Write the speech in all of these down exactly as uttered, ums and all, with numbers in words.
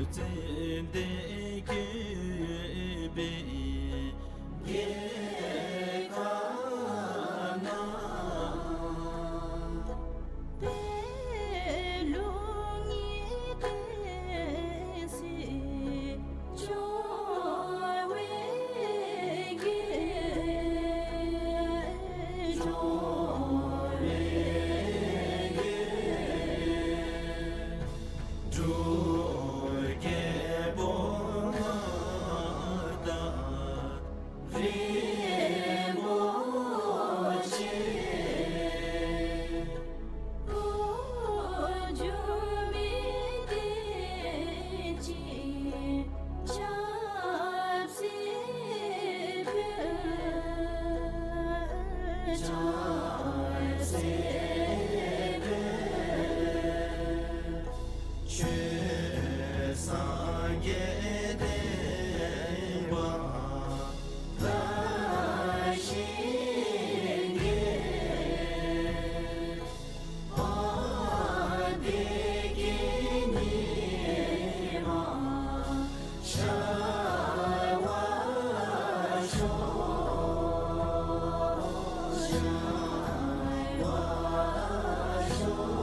ཙན་དན་བཀོད་པའི་རྒྱལ་ཁབ་ན། པད་ལུང་གི་བསྟན་སྲིད་འབྱུང་བའི་རྒྱལ། འབྱུང་བའི་རྒྱལ། འབྲུག་རྒྱལ་པོ་མངའ་བདག་རིན་པོ་ཆེ། འགོ་འཛུགས་མི་བསྟན་སྲིད་ཆབ་སྲིད་དཔལ། ཆབ་སྲིད་དཔལ། ཆོས་སངས་རྒྱས་བསྟན་པ་དར་ཞིང་རྒྱས། བདེ་སྐྱིད་ཉི་མ་ཤར་བར་ཤོག། ཤར་བར་ཤོག།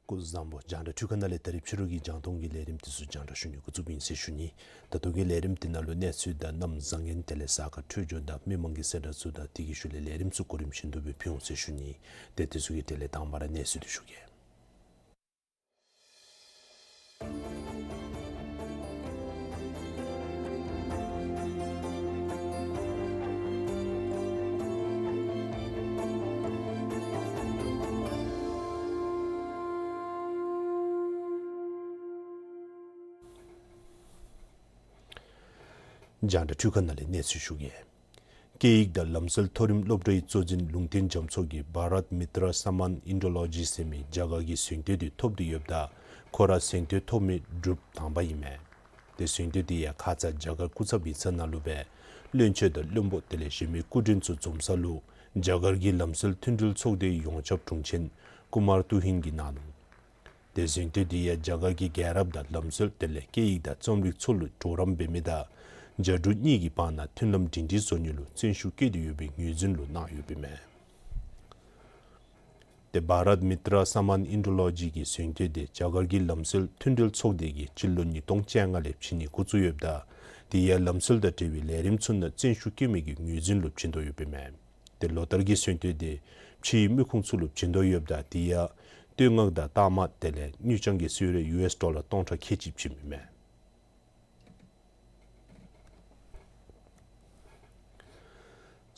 སྐུ་གཟུགས་བཟང་པོ། རྒྱང་བསྒྲགས་འཕྲུལ་ཁང་ནང་ལས་ད་རིས་ཕྱི་རུ་གི་རྒྱང་མཐོང་གི་ལས་རིམ་དེ་ཚུ་རྒྱང་བསྒྲགས་ཞུ་ནི་འགོ་བཙུགསཔ་ཨིན་ཟེར་ཞུ་ནི། ད་ལྟོ་གི་ལས་རིམ་དེ་ནང་ལུ་གནས་ཚུལ་དང་གནམ་བཟང་ངན་དེ་ལས་ས་ཁ་འཕྲོད་སྦྱོར་དང་མི་མང་གི་གསལ་བསྒྲགས་ཚུ་དང་དེ་གི་ཤུལ་ལས་ལས་རིམ་ཚུ་གོ་རིམ་བཞིན་དུ་སྦེ་ཕུལ་འོང་ཟེར་ཞུ་ནི། ཏེ་དེ་ཚུ་གི་གྲས་ལས་དང་པ་ར་གནས་ཚུལ་དེ་ཞུ་གེ། རྒྱང་བསྒྲགས་འཕྲུལ་ཁང་ནང་ལས་གནས་ཚུལ་ཞུ་གེ། སྐད་ཡིག་དང་ལམ་སྲོལ་མཐོ་རིམ་སློབ་གྲྭའི་གཙོ་འཛིན་ལུང་བསྟན་རྒྱ་མཚོ་གིས་བྷ་རཏ་མི་ཏྲ་ས་མཱན་ཨིན་ཌོ་ལོ་ཇི་ཟེར་མི་རྒྱ་གར་གྱི་གཟེངས་བསྟོད་དེ་ཐོབ་སྟེ་ཡོདཔ་ད་ཁོ་ར་གཟེངས་བསྟོད་ཐོབ་མི་འབྲུགཔ་དང་པ་ཨིན་མས། ཏེ་གཟེངས་བསྟོད་དེ་ཡང་ཁ་ཙ་རྒྱ་གར་སྐུ་ཚབ་ཡིག་ཚང་ནང་ལུ་སྦེ་བློན་ཆེན་དང་བློན་པོ་དེ་ལས་གཞན་མི་སྐུ་མགྲོན་ཚུ་འཛོམས་ས་ལུ་རྒྱ་གར་གྱི་ལམ་སྲོལ་མཐུན་སྒྲིལ་ཚོགས་སྡེའི་ཡོངས་ཁྱབ་དྲུང་ཆེན་ཀུ་མར་ཏུ་ཧིན་གྱིས་གནང་ནུག། ཏེ་གཟེངས་བསྟོད་དེ་ཡང་རྒྱ་གར་གྱི་རྒྱལ་རབས་དང་ལམ་སྲོལ་དེ་ལས་སྐད་ཡིག་དང་རྩོམ་རིག་ཚུ་ལུ་གྲོགས་རམ་འབད་མི་དང་རྒྱ་འབྲུག་གཉིས་ཀྱི་བར་ན་མཐུན་ལམ་སྒྲིང་སྒྲིང་བཟོ་ནི་ལུ་བརྩོན་ཤུགས་བསྐྱེད་དེ་ཡོད་པའི་ངོས་འཛིན་ལུ་གནང་ཡོདཔ་ཨིན་མས། ཏེ་བྷ་རཏ་མི་ཏྲ་ས་མཱན་ཨིན་ཌོ་ལོ་ཇི་གི་གཟེངས་བསྟོད་དེ་རྒྱ་གར་གྱི་ལམ་སྲོལ་མཐུན་སྒྲིལ་ཚོགས་སྡེ་གིས་སྤྱི་ལོ་ཉིས་སྟོང་བཅོ་ལྔ་ལས་བྱིན་ནི་འགོ་བཙུགས་ཡོདཔ་ད་དེ་ཡང་ལམ་སྲོལ་དང་འབྲེལ་བའི་ལས་རིམ་ཚུ་ནང་བརྩོན་ཤུགས་བསྐྱེད་མི་གི་ངོས་འཛིན་ལུ་བྱིན་དོ་ཡོདཔ་ཨིན་མས། ཏེ་ལོ་བསྟར་གྱི་གཟེངས་བསྟོད་དེ་ཕྱིའི་མི་ཁུངས་ཚུ་ལུ་བྱིན་དོ་ཡོདཔ་ད་དེ་ཡང་བསྟོད་བསྔགས་དང་རྟགས་མ་དེ་ལས་དངུལ་རྐྱང་གི་གསོལ་རས་ཡུ་ཨེསི་ཌོ་ལར་སྟོང་ཕྲག་ཁལ་གཅིག་བྱིནམ་ཨིན་མས།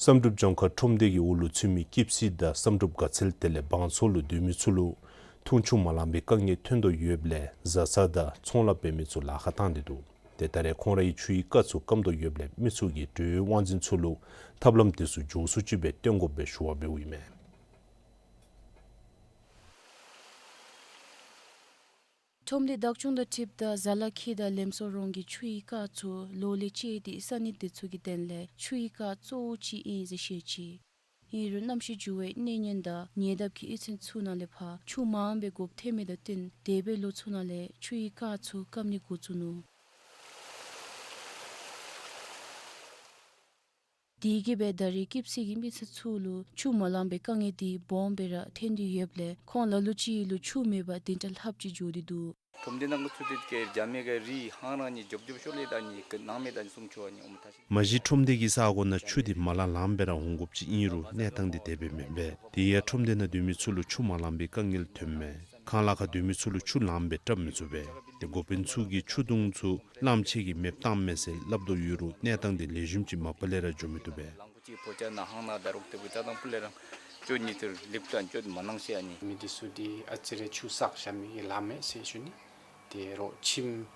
བསམ་གྲུབ་ལྗོངས་མཁར་ཁྲོམ་སྡེ་གི་འོག་ལུ་ཚུད་མི་སྐྱིབས་སི་དང་བསམ་གྲུབ་དགའ་ཚལ་དེ་ལས་བང་མཚོ་ལུ་སྡོད་མི་ཚུ་ལུ་འཐུང་ཆུ་མ་ལང་པའི་དཀའ་ངལ་ཐོན་དོ་ཡོདཔ་ལས་བཟའ་ཚང་དང་ཚོང་ལཱ་འབད་མི་ཚུ་ལཱ་ཁག་བཏང་སྟེ་འདུག། ཏེ་ད་རེས་ཁོང་རའི་ཆུའི་རྐ་ཚུ་སྐམ་དོ་ཡོདཔ་ལས་མི་ཚུ་གིས་འབྲེལ་ཡོད་དབང་འཛིན་ཚུ་ལུ་ཐབས་ལམ་དེ་ཚུ་མགྱོགས་སུ་ཅིག་སྦེ་སྟོན་དགོཔ་སྦེ་ཞུ་བ་འབདཝ་ཨིན་མས། ཁྲོམ་སྡེ་བདག་སྐྱོང་དང་འཁྲིལཝ་ད་ཟ་ལ་ཁེ་དང་ལེམ་སོ་རོང་གི་ཆུའི་རྐ་ཚུ་ལོ་ལས་བཅད་དེ་ས་གནས་དེ་ཚུ་གི་དོན་ལས་ཆུའི་རྐ་གཙོ་བོ་ཅིག་ཨིན་ཟེར་བཤད་ཅི། ཨིན་རུང་གནམ་གཤིས་འགྱུར་བའི་གནོད་ཉེན་དང་ཉེ་འདབས་ཀྱི་གཡུས་ཚན་ཚུ་ནང་ལས་ཕར་ཆུ་མངམ་སྦེ་དགོཔ་ཐོན་མི་དང་བསྟུན་འདས་པའི་ལོ་ཚུ་ནང་ལས་ཆུའི་རྐ་ཚུ་སྐམ་ནི་འགོ་བཙུགས་ནུག། དེ་གིས་སྦེ་ད་རེས་སྐྱིབས་སི་གི་མི་སེར་ཚུ་ལུ་ཆུ་མ་ལང་པའི་དཀའ་ངལ་དེ་སྦོམ་སྦེ་ར་ཐོན་ཏེ་ཡོདཔ་ལས་ཁོང་ལ་ལུ་ཅིག་ལུ་ཆུ་མེད་པར་བདུན་ཕྲག་ལྷགཔ་ཅིག་འགྱོ་སྟེ་འདུག། ཁྲོམ་སྡེ་ནང་གི་ཆུ་དེ་གི་རྒྱ་མི་གི་རི་ཧང་རང་ནི་རྒྱོབ་རྒྱོབ་ཤོར་ལས་ད་ནི་གི་ནང་མི་ད་ནི་སྲུང་ཆུ་བ་ནི་ཨོམ་ཐ་ཤི། མ་གཞི་ཁྲོམ་སྡེ་གི་ས་གོ་ནང་ཆུ་དེ་མ་ལང་ལངམ་སྦེ་ར་འོང་དགོཔ་ཅིག་ཨིན་རུང་གནས་སྟངས་དེ་དེ་སྦེ་མེན་པས། དེ་ཡང་ཁྲོམ་སྡེ་ནང་སྡོད་མི་ཚུ་ལུ་ཆུ་མ་ལང་པའི་དཀའ་ངལ་ཐོནམ་མས། ཁང་གླ་ཁར་སྡོད་མི་ཚུ་ལུ་ཆུ་ལངམ་སྦེ་བཀྲབ་མི་ཚུགས་པས། ཏེ་འགོ་དཔོན་ཚུ་གིས་ཆུ་དུང་ཚུ་གླངམོ་ཆེ་གི་མེདཔ་བཏངམ་མས་ཟེར་སླབ་དོ་ཡོད་རུང་གནས་སྟངས་དེ་ལེགས་ཤོམ་ཅིག་མ་པ་ལས་ར་འགྱོ་མི་བཏུབ་པས། ལང་པོ་ཅིག་ཕོ་ཅ་ན་ཧང་ན་ད་རོག་ཏེ་བུ་ཅ་དང་པུ་ལས་རང་ཅོ་ཉི་ཐིར་ལིབ་ཏན་ཅོ་མ་ནང་ཤེ་ཨ་ནི། མི་དེ་ཚུ་དེ་ཨ་ཙི་རེ་ཆུ་བསགས་བཞག་མི་གི་ལམ་མས་ཟེར་ཞུ་ནི། དེ་རོགས་ཁྱིམ་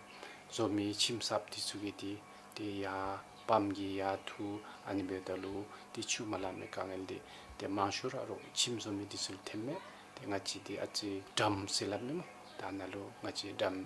བཟོ་མི་ཁྱིམ་གསརཔ་དེ་ཚུ་གིས་དེ་དེ་ཡར་པམཔ་གིས་ཡར་འཐུ་ཨ་ནི་འབདཝ་ད་ལུ་དེ་ཆུ་མ་ལང་མི་དཀའ་ངལ་དེ་དེ་མང་ཤོས་ར་རོགས་ཁྱིམ་བཟོ་མི་དེ་ཚུ་ལུ་ཐོནམ་མས། དེ་ང་བཅས་དེ་ཨ་ཙི་ཌམ་ཟེར་སླབ་ནི་སྨོ། ད་ནཱ་ལུ་ང་བཅས་ཌམ་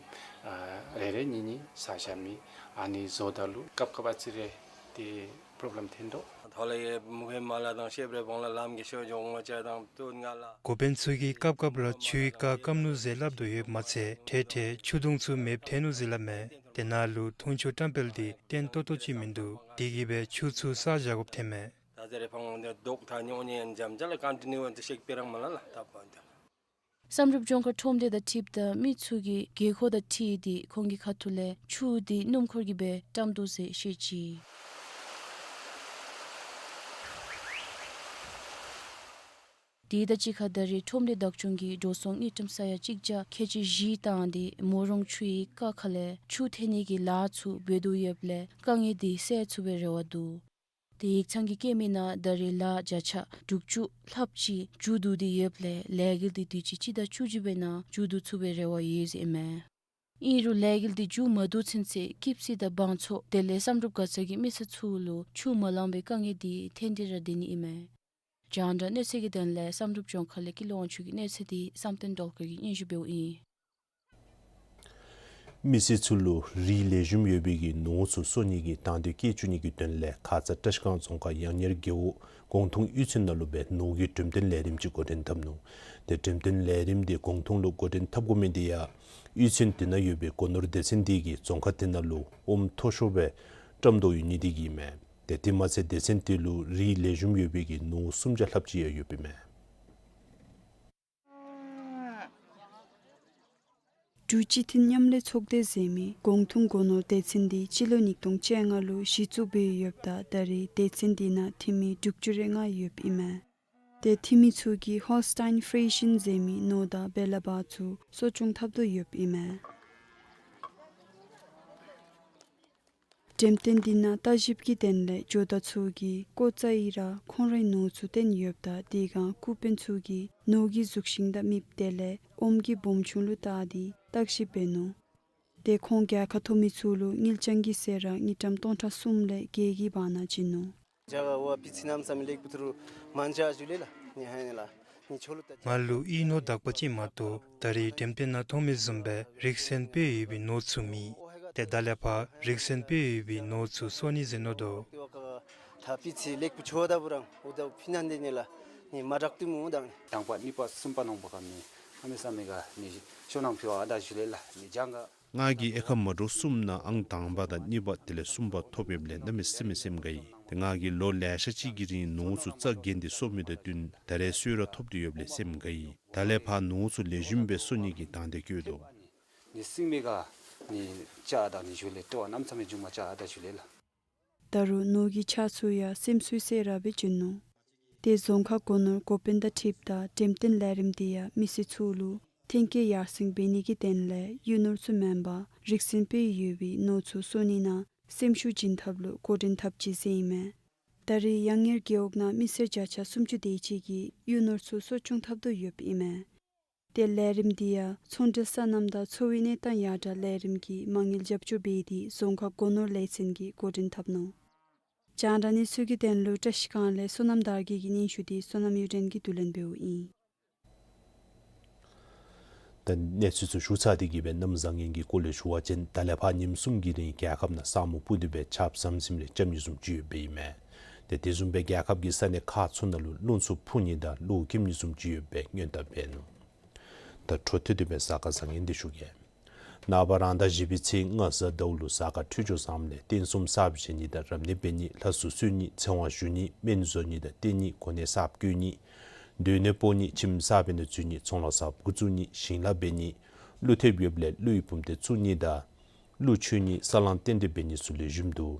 ཨ་རེ་རེ་གཉིས་གཉིས་བསགས་བཞག་མི་ཨ་ནི་བཟོཝ་ད་ལུ་སྐབས་སྐབས་ཨ་ཙི་རེ་ ཏེ་པོརོབ་ལེམ་ཐོན་དོ། ཐོ་ལེ་མུ་ཧེ་མ་ལ་དང་ཤེབ་རེ་བང་ལ་ལམ་གྱི་ཤོ་ཇོང་ང་ཅ་དང་ཏུན་ང་ལ། འགོ་དཔོན་ཚུ་གིས་སྐབས་སྐབས་ར་ཆུའི་རྐ་སྐམ་ནུག་ཟེར་སླབ་དོ་ཡོདཔ་མ་ཚད་ཐེངས་ཐེངས་ཆུ་དུང་ཚུ་མེདཔ་ཐོན་ནུག་ཟེར་སླབ་མས། དེ་ནང་ལུ་འཐུང་ཆུ་བཀྲམ་སྤེལ་འདི་བརྟན་ཏོག་ཏོ་ཅིག་མིན་འདུག། དེ་གིས་སྦེ་ཆུ་ཚུ་བསགས་བཞག་དགོཔ་ཐོན་མས། ད་ཟེར་རེ་ཕང་འདི་རྡོག་ཐ་ཉོ་ཉེ་འཇམ་ཅ་ལ་ཀོན་ཊི་ནིའུ་འདི་ཤེག་པེ་རང་མ་ལ་ལ་ད་པ་འདི། བསམ་གྲུབ་ལྗོངས་མཁར་ཁྲོམ་སྡེ་དང་འཁྲིལཝ་ད་མི་ཚུ་གིས་དགོས་མཁོ་དང་འཁྲིལ་ཏེ་ཁོང་གི་ཁ་ཐུག་ལས་ཆུ་འདི་སྣུམ་འཁོར་གྱིས་སྦེ་བཀྲམ་དོ་ཟེར་བཤད་ཅི། དེ་དང་གཅིག་ཁར་ད་རེས་ཁྲོམ་སྡེ་བདག་སྐྱོང་གིས་འགྲོ་སོང་དངུལ་ཀྲམ་ས་ཡ་གཅིག་བརྒྱ་ཁལ་གཅིག་བཞི་བཏང་སྟེ་མོ་རོང་ཆུའི་རྐ་ཁ་ལས་ཆུ་འཐེན་ནི་གི་ལཱ་ཚུ་འབད་དོ་ཡོདཔ་ལས་དཀའ་ངལ་འདི་སེལ་ཚུགས་པའི་རེ་བ་འདུག། ཏེ་ཡིག་ཚང་གིས་བཀོད་མི་ནང་ད་རེས་ལཱ་བརྒྱ་ཆ་དྲུག་ཅུ་ལྷགཔ་ཅིག་མཇུག་བསྡུ་སྟེ་ཡོདཔ་ལས་ལས་འགུལ་འདི་དུས་ཅི་སྤྱི་ཟླ་བཅུ་གཅིག་པའི་ནང་མཇུག་བསྡུ་ཚུགས་པའི་རེ་བ་ཡོད་ཟེར་ཨིན་མས། ཨིན་རུང་ལས་འགུལ་འདི་མཇུག་མ་བསྡུ་ཚུན་ཚོད་སྐྱིབས་སི་དང་བང་མཚོ་དེ་ལས་བསམ་གྲུབ་དགའ་ཚལ་གྱི་མི་སེར་ཚུ་ལུ་ཆུ་མ་ལང་པའི་དཀའ་ངལ་འདི་ཐོན་ཏེ་ར་སྡོད་ནི་ཨིན་མས། རྒྱང་བསྒྲགས་གནས་ཚུལ་གྱི་དོན་ལས་བསམ་གྲུབ་ལྗོངས་མཁར་ལས་ཀུན་ལེགས་དབང་ཕྱུག་གི་གནས་ཚུལ་འདི་བསམ་གཏན་སྒྲོལ་དཀར་གྱིས་སྙན་ཞུ་འབདཝ་ཨིན། མི་སེར་ཚུ་ལུ་རིགས་ལེགས་ཤོམ་ཡོད་པའི་གི་ནོར་ཚུ་གསོ་ནི་གི་དང་འདོད་བསྐྱེད་བཅུག་ནི་གི་དོན་ལས་ཁ་ཙ་བཀྲིས་སྒང་རྫོང་ཁག་ཡང་ཉེར་བརྒྱད་འོག་གོང་ཐུང་གཡུས་ཚན་ནང་ལུ་སྦེ་ནོར་གྱི་འགྲེམས་སྟོན་ལས་རིམ་ཅིག་འགོ་འདྲེན་འཐབ་ནུག། ཏེ་འགྲེམས་སྟོན་ལས་རིམ་འདི་གོང་ཐུང་ལུ་འགོ་འདྲེན་འཐབ་དགོ་མི་འདི་ཡང་གཡུས་ཚན་དེ་ནང་ཡོད་པའི་སྒོ་ནོར་སྡེ་ཚན་འདི་གིས་རྫོང་ཁག་དེ་ནང་ལུ་ཨོམ་མཐོ་ཤོས་སྦེ་བཀྲམ་དོ་ཡོད་ནི་འདི་གིས་ཨིན་མས། ཏེ་དེ་མ་ཚད་སྡེ་ཚན་དེ་ལུ་རིགས་ལེགས་ཤོམ་ཡོད་པའི་གི་ནོར་སུམ་བརྒྱ་ལྷགཔ་ཅིག་ཡང་ཡོདཔ་ཨིན་མས། འབྲུག་སྤྱི་མཐུན་མཉམ་ལས་ཚོགས་སྡེ་ཟེར་མི་གོང་ཐུང་སྒོ་ནོར་སྡེ་ཚན་འདི་སྤྱི་ལོ་ཉིས་སྟོང་བཅོ་ལྔ་ལུ་གཞི་བཙུགས་འབད་ཡོདཔ་ད་ད་རེས་སྡེ་ཚན་འདི་ནང་འཐུས་མི་དྲུག་ཅུ་རེ་ལྔ་ཡོདཔ་ཨིན་མས། ཏེ་འཐུས་མི་ཚུ་གིས་ཧོལ་སི་ཊེན་ཕི་རི་ཤིན་ཟེར་མི་ནོར་དང་བེ་ལ་བ་ཚུ་གསོ་སྐྱོང་འཐབ་དོ་ཡོདཔ་ཨིན་མས། འགྲེམས་སྟོན་འདི་ནང་བརྟག་ཞིབ་ཀྱི་དོན་ལས་ཇོ་བདག་ཚུ་གིས་ཀོ་ཙ་ཨིན་ར་ཁོང་རའི་ནོར་ཚུ་བཏོན་ཡོདཔ་ད་དེ་སྒང་ཀུ་དཔོན་ཚུ་གིས་ནོར་གྱི་གཟུགས་ཤིང་དང་མིགཔ་དེ་ལས་ཨོམ་གྱི་སྦོམ་ཆུང་ལུ་བལྟ་སྟེ་བརྟག་ཞིབ་འབད་ནུག། ཏེ་ཁོང་རྒྱལ་ཁ་ཐོབ་མི་ཚུ་ལུ་དངུལ་རྐྱང་གི་ཟད་ར་དངུལ་ཀྲམ་སྟོང་ཕྲག་གསུམ་ལས་བརྒྱད་ཀྱི་བར་ན་བྱིན་ནུག། ཇ་ག་བ་པི་ཚི་ནམ་ས་མི་ལེགས་པོ་ཐུ་རུ་མན་ཇ་ཞུ་ལེ་ལ་ནི་ཧ་ནི་ལ་ནི་ཆོ་ལུ་ཏ་ང་ལུ་ཨིན་ནོར་དག་པ་ཅིག་མ་གཏོགས་ད་རེས་འགྲེམས་སྟོན་ནང་མཐོང་མི་བཟུམ་སྦེ་རིག་ཚན་དཔེ་ཡོད་པའི་ནོར་ཚུ་མེད། ཏེ་ད་ལས་ཕར་རིག་ཚན་དཔེ་ཡོད་པའི་ནོར་ཚུ་གསོ་ནི་ཟེར་མནོ་དོ། ཏེ་བ་ཀ་ད་པི་ཚི་ལེགས་པོ་ཆོ་ད་བུ་རང་འུ་ད་ཕི་ནང་འདི་ནི་ལ་ནི་མ་དྲག་ཏུ་མུ་དང་ནི་དང་པ་གཉིས་པ་གསུམ་པ་ནང་པ་ཀ་ནི་ཨ་མི་ས་མི་ག་ནི་ཤོ་ནང་ཕི་བ་ཨ་ད་ཞུ་ལེ་ལ་ནི་ཇང་ག། ང་གིས་ཨེ་ཁ་མ་འདྲཝ་གསུམ་ནང་ཨང་དང་པ་དང་གཉིས་པ་དེ་ལས་གསུམ་པ་ཐོབ་ཡོདཔ་ལས་གནམ་མེད་ས་མེད་སེམས་དགའ་ཡི། ཏེ་ང་གིས་ལོ་ལེ་ཤ་ཅིག་གི་རིང་ནོར་ཚུ་རྩ་འགེངས་ཏེ་གསོ་མི་དང་བསྟུན་ད་རེས་གསོལ་རས་ཐོབ་སྟེ་ཡོདཔ་ལས་སེམས་དགའ་ཡི། ད་ལས་ཕར་ནོར་ཚུ་ལེགས་ཤོམ་སྦེ་གསོ་ནི་གི་དང་འདོད་བསྐྱེད་དོ། ནི་སིང་མི་ག་ནི་ཅ་ད་ནི་ཞུ་ལེ་ཏེ་བ་གནམ་མེད་ས་མེད་མཇུག་མ་ཅ་ད་ཞུ་ལེ་ལ། ད་རུང་ནོར་གྱི་ཆ་ཚུ་ཡང་སེམས་སུ་གསལ་ར་སྦེ་བྱིན་ནུག། ཏེ་རྫོང་ཁག་སྒོ་ནོར་འགོ་དཔོན་དང་འཁྲིལཝ་ད་འགྲེམས་སྟོན་ལས་རིམ་འདི་ཡང་མི་སེར་ཚུ་ལུ་ཐོན་སྐྱེད་ཡར་སེང་འབད་ནི་གི་དོན་ལས་གཡུ་ནོར་ཚུ་མེན་པར་རིག་ཚན་དཔེ་ཡོད་པའི་ནོར་ཚུ་གསོ་ནི་ནང་སེམས་ཤུགས་བྱིན་ཐབས་ལུ་འགོ་འདྲེན་འཐབ་ཅི་ཟེར་ཨིན་མས། ད་རེས་ཡང་ཉེར་བརྒྱད་འོག་ནང་མི་སེར་བརྒྱ་ཆ་སུམ་ཅུ་དེ་ཅིག་གིས་གཡུ་ནོར་ཚུ་གསོ་སྐྱོང་འཐབ་དོ་ཡོདཔ་ཨིན་མས། ཏེ་ལས་རིམ་འདི་ཡང་ཚོང་འབྲེལ་སོ་ནམ་དང་འཚོ་བའི་གནས་སྟངས་ཡར་དྲག་ལས་རིམ་གྱིས་མ་དངུལ་རྒྱབ་སྐྱོར་འབད་དེ་རྫོང་ཁག་སྒོ་ནོར་ལས་ཚན་གྱིས་འགོ་འདྲེན་འཐབ་ནུག། རྒྱང་བསྒྲགས་གནས་ཚུལ་གྱི་དོན་ལུ་བཀྲིས་སྒང་ལས་བསོད་ནམས་དར་རྒྱས་ཀྱིས་སྙན་ཞུ་དེ་བསོད་ནམས་གཡུ་སྒྲོན་གྱིས་བསྡུ་ལེན་འབདཝ་ཨིན། ད་གནས་ཚུལ་ཚུ་ཞུ་ཚར་ཏེ་གི་སྦེ་གནམ་བཟང་ངན་གྱི་སྐོར་ལས་ཞུ་བ་ཅིན་ད་ལས་ཕར་ཉིནམ་གསུམ་གྱི་རིང་རྒྱལ་ཁབ་ནང་ས་སྨུག་སྤུབས་ཏེ་སྦེ་ཆརཔ་ཟམ་ཟིམ་རེ་རྐྱབ་ནི་བཟུམ་ཅིག་ཡོདཔ་ཨིན་མས། ཏེ་དེ་བཟུམ་སྦེ་རྒྱལ་ཁབ་ཀྱི་ས་གནས་ཁག་ཚུ་ནང་ལུ་རླུང་འཚུབ་འཕུ་ནི་དང་གློག་འཁྱུག་ནི་བཟུམ་ཅིག་ཡོདཔ་སྦེ་སྔོན་བརྡ་འབད་ནུག། ད་འཕྲོ་མཐུད་དེ་སྦེ་གཟའ་སྐར་བཟང་ངན་འདི་ཞུ་གེ། ནངས་པ་རང་ཟླ་བཞི་པའི་ཚེས་ལྔ་གཟའ་ཟླཝ་ལུ་གཟའ་སྐར་འཕྲོད་སྦྱོར་བཟངམ་ལས་རྟེན་གསུམ་གསརཔ་བཞེངས་ནི་དང་རབ་གནས་འབད་ནི་ལྷ་སྲུང་གསོལ་ནི་ཚེ་དབང་ཞུ་ནི་སྨན་བཟོ་ནི་དང་བསྟེན་ནི་གོ་གནས་གསརཔ་བསྐོ་ནི་སྡོད་གནས་སྤོ་ནི་ཁྱིམ་གསར་པའི་ནང་འཛུལ་ནི་ཚོང་ལཱ་གསརཔ་འགོ་བཙུགས་ནི་ཞིང་ལཱ་འབད་ནི་ཀླུ་ཐེབས་ཡོདཔ་ལས་ཀླུའི་བུམ་སྡེ་བཙུགས་ནི་དང་ཀླུ་མཆོད་ནི་ས་བསླང་རྟེན་འབྲེལ་འབད་ནི་ཚུ་ལེགས་ཤོམ་འདུག།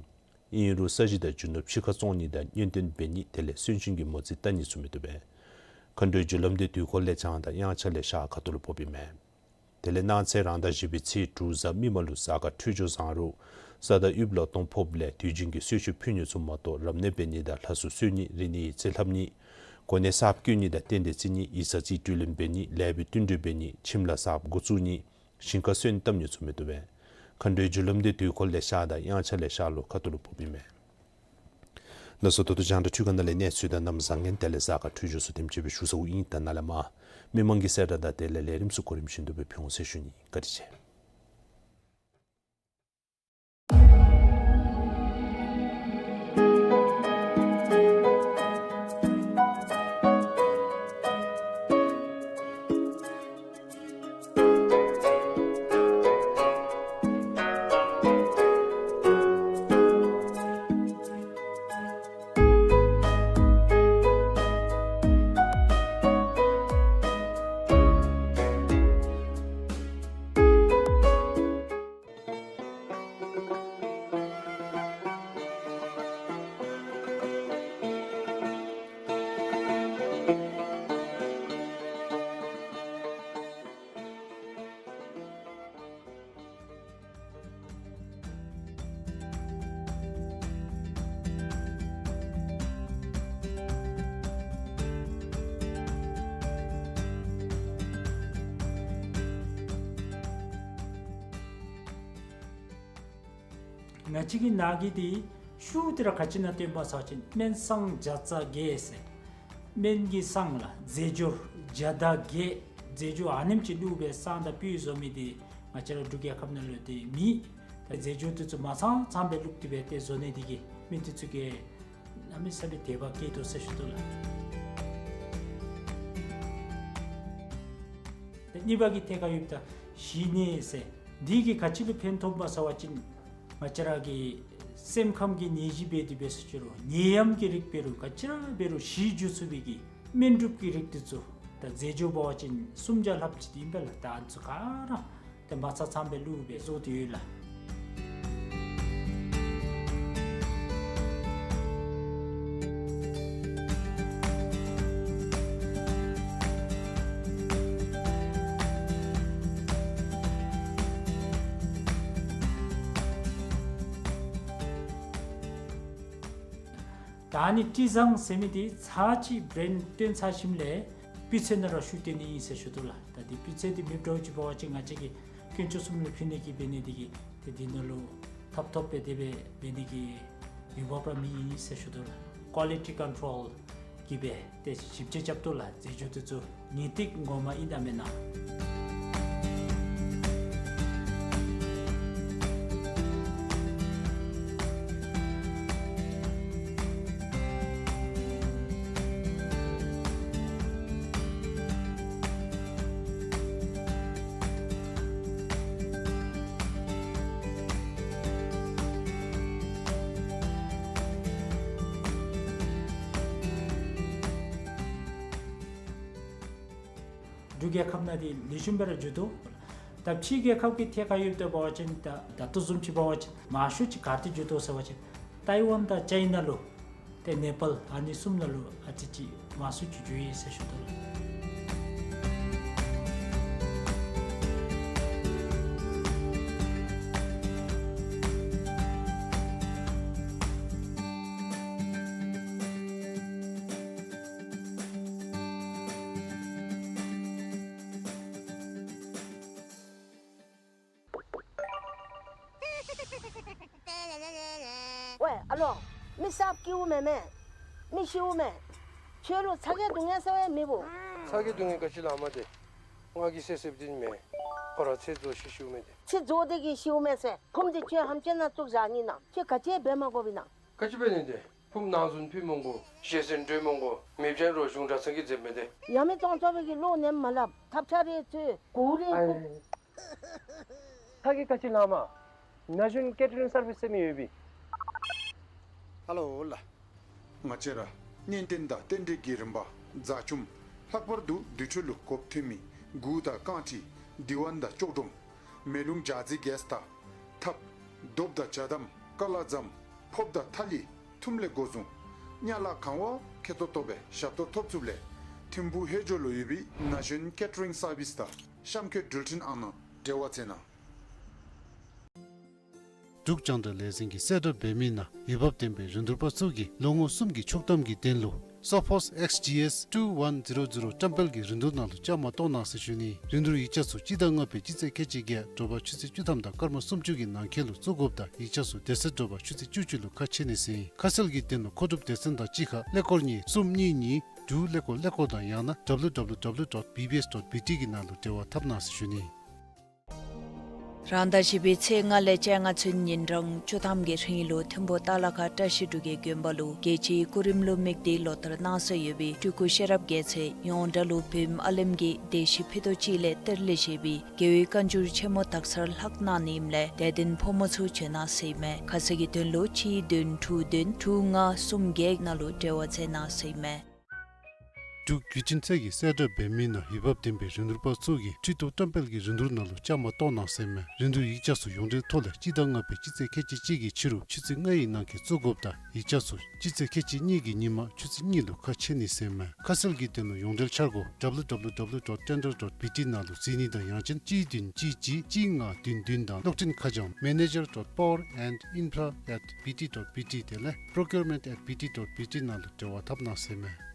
ཨིན་རུང་ས་གཞི་དང་རྒྱུ་ནོར་ཕྱི་ཁར་བཙོང་ནི་དང་གཉེན་སྟོན་འབད་ནི་དེ་ལས་གསོན་གཤིན་གྱི་མོ་རྩིས་བལྟ་ནི་ཚུ་མི་བཏུབ་པས། མཁའ་འགྲོའི་རྒྱུ་ལམ་འདི་དུས་འཁོར་ལས་བྱང་དང་དབྱངས་འཆར་ལས་ཤར་ཁ་ཐུག་ལུ་ཕོགཔ་ཨིན་མས། དེ་ལས་གནངས་ཚེ་རང་ཟླ་བཞི་པའི་ཚེས་དྲུག་གཟའ་མིག་དམར་ལུ་གཟའ་སྐར་འཕྲོད་སྦྱོར་བཟང་རུང་ས་དང་དབུས་ལུ་སྟོང་ཕོགཔ་ལས་དུས་རྒྱུན་གྱི་གསོལ་མཆོད་ཕུལ་ནི་ཚུ་མ་གཏོགས་རབ་གནས་འབད་ནི་དང་ལྷ་སྲུང་གསོལ་ནི་རིག་གནས་ཡིག་རྩིས་ལྷབ་ནི་གོ་གནས་གསརཔ་བསྐོ་ནི་དང་རྟེན་འབྲེལ་བརྩི་ནི་ཡིག་ཚང་རྩིས་སྤྲོད་ལེན་འབད་ནི་ལེགས་པའི་བསྟུན་གྲོས་འབད་ནི་ཁྱིམ་ལཱ་གསརཔ་འགོ་བཙུགས་ནི་ཞིང་ཁར་སོན་བཏབ་ནི་ཚུ་མི་བཏུབ་པས། མཁའ་འགྲོའི་རྒྱུ་ལམ་འདི་དུས་འཁོར་ལས་ཤར་དང་དབྱངས་འཆར་ལས་ཤར་ལུ་ཁ་ཐུག་ལུ་ཕོགཔ་ཨིན་མས། ལགས་སོ། ད་ལྟོ་རྒྱང་བསྒྲགས་འཕྲུལ་ཁང་ནང་ལས་གནས་ཚུལ་དང་གནམ་བཟང་ངན་དེ་ལས་གཟའ་སྐར་འཕྲོད་སྦྱོར་ཚུ་དེམ་ཅིག་སྦེ་ཞུ་ཚརཝ་ཨིན། ད་ནཱ་ལས་མར་མི་མང་གི་གསལ་བསྒྲགས་དང་དེ་ལས་ལས་རིམ་ཚུ་གོ་རིམ་བཞིན་དུ་སྦེ་ཕུལ་འོང་ཟེར་ཞུ་ནི། བཀའ་དྲིན་ཆེ། ང་བཅས་ཀྱི་ནང་གི་འདི་ཤུགས་དེ་ར་ག་ཅི་ནང་བཏོན་པ་ཟེར་བ་ཅིན་སྨན་སྲང་བརྒྱ་རྩ་བརྒྱད་ཟེར། སྨན་གྱི་སྲང་ལགས་རྫས་སྦྱོར་བརྒྱ་དང་བརྒྱད། རྫས་སྦྱོར་ཨ་ནེམ་ཅིག་བླུགས་སྦེ་སྲང་དང་སྤུས་བཟོ་མི་འདི་ང་བཅས་ར་འབྲུག་རྒྱལ་ཁབ་ནང་ལུ་འདི་མེད། ད་རྫས་སྦྱོར་འདི་ཚུ་མ་ཚང་ཚངམ་སྦེ་བླུགས་ཏེ་སྦེ་ཏེ་བཟོ་ནི་འདི་གིས་སྨན་འདི་ཚུ་གིས་གནམ་མེད་ས་མེད་དད་པ་བསྐྱེད་དོ་ཟེར་ཞུ་དོ་ལགས། ད་གཉིས་པ་གི་ཐད་ཁར་ཡོདཔ་ད་ཞི་གནས་ཟེར། འདི་གིས་ག་ཅི་ལུ་ཕན་ཐོགས་པ་ཟེར་བ་ཅིན་ང་བཅས་ར་གི་སེམས་ཁམས་ཀྱི་ནད་གཞི་འབད་དེ་འབད་ཟེར་ཞུ་རུང་ནད་ཡམས་ཀྱི་རིགས་འབད་རུང་ག་ཅི་ར་འབད་རུང་ཞི་འགྱོ་ཚུགས་པའི་གི་སྨན་འབྲུམ་གྱི་རིགས་འདི་ཚུ་ད་རྫས་སྦྱོར་འབད་བ་ཅིན་སུམ་བརྒྱ་ལྷགཔ་ཅིག་ཨིན་པས་ལགས། ད་ཨ་ནི་ཚུ་ག་ར་ཏེ་མ་ཚང་ཚངམ་སྦེ་བླུགས་སྦེ་བཟོ་སྟེ་ཡོད་ལགས། ད་ཨ་ནི་དྲི་བཟང་ཟེར་མི་འདི་ཚར་གཅིག་བྲན་བཏོན་ཚར་ཞིནམ་ལས་སྤུས་ཚད་ནང་ར་བཤུ་སྟོན་ནི་ཨིན་ཟེར་ཞུ་དོ་ལགས། ད་འདི་སྤུས་ཚད་འདི་མེདཔ་འདྲཝ་ཅིག་འབད་བ་ཅིན་ང་བཅས་ཀྱིས་དཀོན་མཆོག་གསུམ་ལུ་ཕུལ་ནི་གི་འབད་ནི་འདི་གིས་ཏེ་འདི་ནང་ལུ་ཐབ་ཐོབ་སྦེ་དེ་སྦེ་འབད་ནི་གི་འོས་འབབ་ར་མེད་ཨིན་ཟེར་ཞུ་དོ་ལགས། ཀོ་ལི་ཊི་ཀོན་ཊོལ་གིས་སྦེ་ཏེ་ཞིབ་དཔྱད་རྐྱབ་དོ་ལགས། རྫས་སྦྱོར་འདི་ཚུ་ངེས་ཏིག་ངོ་མ་ཨིན་ན་མེན་ན། འབྲུག་རྒྱལ་ཁབ་ནང་འདི་ལེགས་ཤོམ་སྦེ་ར་འགྱོ་དོ། ད་ཕྱི་རྒྱལ་ཁབ་ཀྱི་ཐད་ཁར་ཡོདཔ་ད་འབད་བ་ཅིན་ད་ད་ལྟོ་བཟུམ་ཅིག་འབད་བ་ཅིན་མང་ཤོས་ཅིག་ག་ཏེ་འགྱོ་དོ་ཟེར་བ་ཅིན་ཏའི་ཝན་དང་ཅའི་ན་ལུ་ཏེ་ནེ་པཱལ་ཨ་ནི་གསུམ་ནང་ལུ་ཨ་ཙི་ཅིག་མང་སུ་ཅིག་འགྱོ་ཡི་ཟེར་ཞུ་དོ་ལགས། ཝའེ་ཨ་ལོ། མི་གསརཔ་སྐྱེཝ་མེན་མས། མི་ཤིཝ་མས། ཁྱོད་ལུ་ཚ་གྱང་སྡུག་བསྔལ་ཟེར་བ་ཡང་མེད་བོ། ཚ་གྱང་སྡུག་བསྔལ་ག་ཅི་ལུ་མ་སྟེར། ང་གིས་སེལ་སེལཝ་འདི་ཨིན་མས། ཁོ་ར་ཚེ་རྫོགས་ཤི་ཤིཝ་མས་ཏེ། ཚེ་རྫོགས་ཏེ་གི་ཤིཝ་མས་ཟེར། ཕུངམ་འདི་ཁྱོད་ཧམ་ཅན་ནང་བཙུགས་བཞག་ནི་ན། ཁྱོད་ག་ཅི་འབད་མ་དགོ་པས་ན། ག་ཅི་འབད་ནི་ཏེ། ཕུངམ་ནང་བཙུགས་ཕུལ་མི་དགོ། ཞལ་གསེར་སྤྲོད་མི་དགོ། མེདཔ་ཅིན་རོགས་གཞུང་གྲྭ་ཚང་གིས་མཛདཔ་མས་ཏེ། ཡང་མི་གཏོང་ཆོག་པའི་གི་བློ་ནི་མ་སླབ། ཐབས་ཆག་རེ་ཚུ་གོ་རེ་ཨའི་གོ། ཚ་གྱང་ག་ཅི་ལུ་མ། ན་གཞོན་ཀེ་ཊ་རིང་སར་བིསི་ཟེར་མི་ཡོད་པས། ཧ་ལོ་ལགས། ང་བཅས་ར་གཉེན་རྟེན་དང་རྟེན་འབྲེལ་གྱི་རིམ་པ་རྫ་ཆུམ། ལྷག་པར་དུ་དུར་ཁྲོད་ལུ་གོ་བ་མཐུན་མི་མགུ་དང་རྐང་མཁྲིས། འདི་ཝན་དང་ལྕོག་སྒྲོམ། མེ་རླུང་འཇའ་རྩི་གེས་དང་ཐབ། རྡོབ་དང་ཇ་དམ། ཀ་ལ་ཟམ། ཕོརཔ་དང་ཐ་ལི། ཐུམ་ལས་འགོ་བཟུང་གཉའ་ལག་གང་བ་ཁེ་ཏོག་ཏོ་སྦེ་ཞབས་ཏོག་ཐོབ་ཚུགསཔ་ལས་ཐིམ་ཕུག་ཧེ་ཇོ་ལུ་ཡོད་པའི་ན་གཞོན་ཀེ་ཊ་རིང་སར་བིསི་དང་གཤམ་འཁོད་འགྲུལ་འཕྲིན་ཨང་ནང་འབྲེལ་བ་མཛད་གནང་། འབྲུག་རྒྱང་བསྒྲགས་ལས་འཛིན་གྱིས་གསལ་བསྒྲགས་འབད་མི་ནང་འོས་འབབ་ལྡན་པའི་རིན་བསྡུར་པ་ཚུ་གིས་ལོ་ངོ་གསུམ་གྱི་ཆོག་ཐམ་གྱི་དོན་ལུ་Sophos X G S two one zero zero བཀྲམ་སྤེལ་གྱི་རིན་བསྡུར་ནང་ལུ་བཅའ་མར་གཏོགས་གནང་ཟེར་ཞུ་ནི། རིན་བསྡུར་ཡིག་ཆ་ཚུ་སྤྱི་ཟླ་ལྔ་པའི་སྤྱི་ཚེས་ཁལ་གཅིག་བརྒྱད་དྲོ་པ་ཆུ་ཚོད་བཅུ་ཐམ་དང་སྐར་མ་སུམ་ཅུ་གི་ནང་འཁོད་ལུ་བཙུགས་དགོཔ་དང་ཡིག་ཆ་ཚུ་དེ་ཚེ་དྲོ་པ་ཆུ་ཚོད་བཅུ་གཅིག་ལུ་ཁ་ཕྱེ་ནི་ཟེར་ཨིན། ཁ་གསལ་གྱི་དོན་ལུ་མཁོ་སྒྲུབ་སྡེ་ཚན་དང་གཅིག་ཁར་ཀླད་ཀོར་གཉིས་གསུམ་གཉིས་གཉིས་དྲུག་ཀླད་ཀོར་ཀླད་ཀོར་དང་ཡང་ན་W W W dot B B S dot B T གི་ནང་ལུ་འབྲེལ་བ་འཐབ་གནང་ཟེར་ཞུ་ནི། རང་ཟླ་བཞི་པའི་ཚེས་ལྔ་ལས་བཅོ་ལྔ་ཚུན་ཉིན་གྲངས་བཅུ་ཐམ་གྱི་རིང་ལུ་ཐིམ་ཕུག་ཏ་ལ་ཁ་བཀྲ་ཤིས་འབྲུག་རྒྱལ་དགོན་པ་ལུ་རྒྱལ་སྤྱིའི་སྐུ་རིམ་ལུ་དམིགས་ཏེ་ལོ་ལྟར་གནང་སྲོལ་ཡོད་པའི་སྤྲུལ་སྐུ་ཤེས་རབ་རྒྱལ་མཚན་ཡོངས་གྲགས་ལུ་བོད་ཨ་ལེམ་གྱི་སྡེ་བཞི་ཕུད་རྡོག་གཅིག་ལས་གཏེར་ལས་བཞེས་པའི་རྒྱལ་བའི་བཀའ་འགྱུར་ཆེན་མོ་དག་ཚར་ལྷག་གནང་ནི་ཨིནམ་ལས་དད་ལྡན་ཕོ་མོ་ཚུ་བྱོན་གནང་ཟེར་ཨིན་མས། ཁ་གསལ་གྱི་དོན་ལུ་གཅིག་བདུན་དྲུག་བདུན་དྲུག་ལྔ་གསུམ་བརྒྱད་ནང་ལུ་འབྲེལ་བ་མཛད་གནང་ཟེར་ཨིན་མས། འབྲུག་བརྒྱུད་འཕྲིན་ཚད་ཀྱིས་གསལ་བསྒྲགས་འབད་མི་ནང་འོས་འབབ་ལྡན་པའི་རིན་བསྡུར་པ་ཚུ་གིས་ཁྲི་གདུགས་བཀྲམ་སྤེལ་གྱི་རིན་བསྡུར་ནང་ལུ་བཅའ་མར་གཏོགས་གནང་ཟེར་ཨིན་མས། རིན་བསྡུར་ཡིག་ཆ་ཚུ་ཡོངས་འབྲེལ་ཐོག་ལས་སྤྱི་ཟླ་ལྔ་པའི་སྤྱི་ཚེས་ཁལ་གཅིག་གཅིག་གི་ཕྱི་རུ་ཆུ་ཚོད་ལྔའི་ནང་འཁོད་བཙུགས་དགོཔ་དང་ཡིག་ཆ་ཚུ་སྤྱི་ཚེས་ཁལ་གཅིག་གཉིས་ཀྱི་ཉིན་མ་ཆུ་ཚོད་གཉིས་ལུ་ཁ་ཕྱེ་ནི་ཟེར་ཨིན་མས། ཁ་གསལ་གྱི་དོན་ལུ་ཡོངས་འབྲེལ་འཆར་སྒོ་W W W dot tender dot B T ནང་ལུ་གཟིགས་ནི་དང་ཡང་ཅིན་གཅིག་བདུན་གཅིག་གཅིག་གཅིག་ལྔ་བདུན་བདུན་དང་གློག་འཕྲིན་ཁ་བྱང་manager dot power and infra at B T dot B T དེ་ལས་procurement at B T dot B T ནང་ལུ་འབྲེལ་བ་འཐབ་གནང་ཟེར་ཨིན་མས།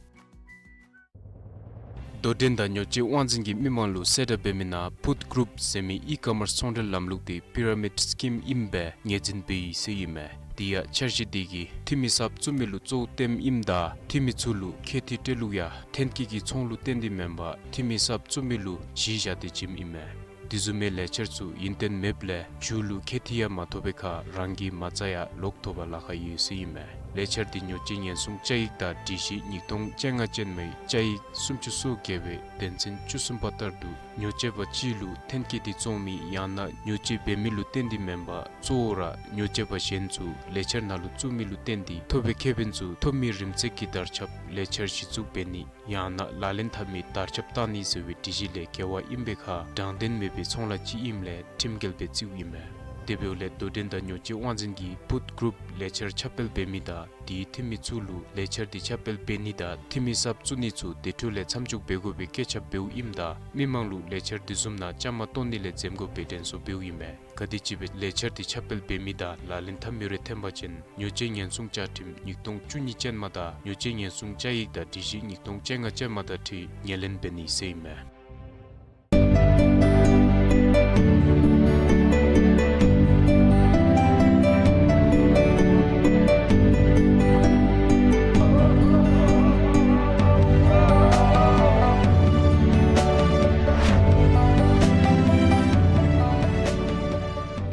དོ་འགྲན་དང་ཉོ་སྤྱོད་དབང་འཛིན་གྱིས་མི་མང་ལུ་གསལ་བསྒྲགས་འབད་མི་ནང་ཕུཌ་གུ་རུབ་ཟེར་མི་ཨི་ཀོ་མརསི་ཚོང་འབྲེལ་ལམ་ལུགས་དེ་པི་ར་མིཌ་སི་ཀིམ་ཨིནམ་སྦེ་ངོས་འཛིན་འབད་ཡི་ཟེར་ཨིན་མས། དེ་ཡང་འཆར་གཞི་དེ་གིས་འཐུས་མི་གསརཔ་བཙུགས་མི་ལུ་གཙོ་བོ་སྟོནམ་ཨིནམ་ད་འཐུས་མི་ཚུ་ལུ་ཁེ་འཐུས་སྤྲོད་ལུགས་ཡང་ཐོན་སྐྱེད་ཀྱི་ཚོང་ལུ་བརྟེན་ཏེ་མེན་པར་འཐུས་མི་གསརཔ་བཙུགས་མི་ལུ་གཞི་བཞག་སྟེ་བྱིནམ་ཨིན་མས། དེ་བཟུམ་མའི་ལས་འཆར་ཚུ་ཡུན་བརྟན་མེདཔ་ལས་མཇུག་ལུ་ཁེ་འཐུས་ཡང་མ་ཐོབ་པའི་ཁར་རང་གི་མ་རྩ་ཡང་ལོག་ཐོབ་པར་ལཱ་ཁག་ཡོད་ཟེར་ཨིན་མས། ལས་འཆར་དེ་ཉོ་སྤྱོད་ཉེན་སྲུང་བཅའ་ཡིག་དང་སྒྲིག་གཞི་ཉིས་སྟོང་བཅོ་ལྔ་ཅན་མའི་བཅའ་ཡིག་སུམ་ཅུ་སོ་བརྒྱད་པའི་དོན་ཚན་བཅུ་གསུམ་པ་ལྟར་དུ་ཉོ་སྤྱོད་པ་གཅིག་ལུ་ཐོན་སྐྱེད་དེ་བཙོང་མི་ཡང་ན་ཉོ་སྤྱོད་འབད་མི་ལུ་བརྟེན་ཏེ་མེན་པར་གཙོ་བོ་ར་ཉོ་སྤྱོད་པ་གཞན་ཚུ་ལས་འཆར་ནང་ལུ་བཙུགས་མི་ལུ་བརྟེན་ཏེ་ཐོབ་པའི་ཁེ་ཕན་ཚུ་ཐོབ་མི་རིམ་ཚད་ཀྱི་དར་ཁྱབ་ལས་འཆར་གཞི་བཙུགས་འབད་ནི་ཡང་ན་ལག་ལེན་འཐབ་མི་དར་ཁྱབ་བཏང་ནི་ཟེར་བའི་སྒྲིག་གཞི་ལས་འགལ་བ་ཨིན་པའི་ཁར་དྲང་བདེན་མེད་པའི་ཚོང་ལཱ་ཅིག་ཨིནམ་ལས་ཁྲིམས་འགལ་སྦེ་བརྩིཝ་ཨིན་མས། དེ་འབདཝ་ལས་དོ་འགྲན་དང་ཉོ་སྤྱོད་དབང་འཛིན་གྱིས་ཕུཌ་གུ་རུབ་ལས་འཆར་ཁྱབ་སྤེལ་འབད་མི་དང་དེའི་འཐུས་མི་ཚུ་ལུ་ལས་འཆར་དེ་ཁྱབ་སྤེལ་འབད་ནི་དང་འཐུས་མི་གསརཔ་བཙུགས་ནི་ཚུ་དེ་འཕྲོ་ལས་མཚམས་འཇོག་འབད་དགོ་པའི་བཀོད་ཁྱབ་འབདཝ་ཨིནམ་ད་མི་མང་ལུ་ལས་འཆར་དེ་བཟུམ་ནང་བཅའ་མར་གཏོགས་ནི་ལས་འཛེམ་དགོ་པའི་དྲན་གསོ་འབདཝ་ཨིན་མས། ག་དེམ་ཅིག་སྦེ་ལས་འཆར་དེ་ཁྱབ་སྤེལ་འབད་མི་དང་ལག་ལེན་འཐབ་མི་རེ་ཐོན་པ་ཅིན་ཉོ་སྤྱོད་ཉེན་སྲུང་བཅའ་ཁྲིམས་ཉིས་སྟོང་བཅུ་གཉིས་ཅན་མ་དང་ཉོ་སྤྱོད་ཉེན་སྲུང་བཅའ་ཡིག་དང་སྒྲིག་གཞི་ཉིས་སྟོང་བཅོ་ལྔ་ཅན་མ་དང་འཁྲིལ་ངོས་ལེན་འབད་ནི་ཟེར་ཨིན་མས།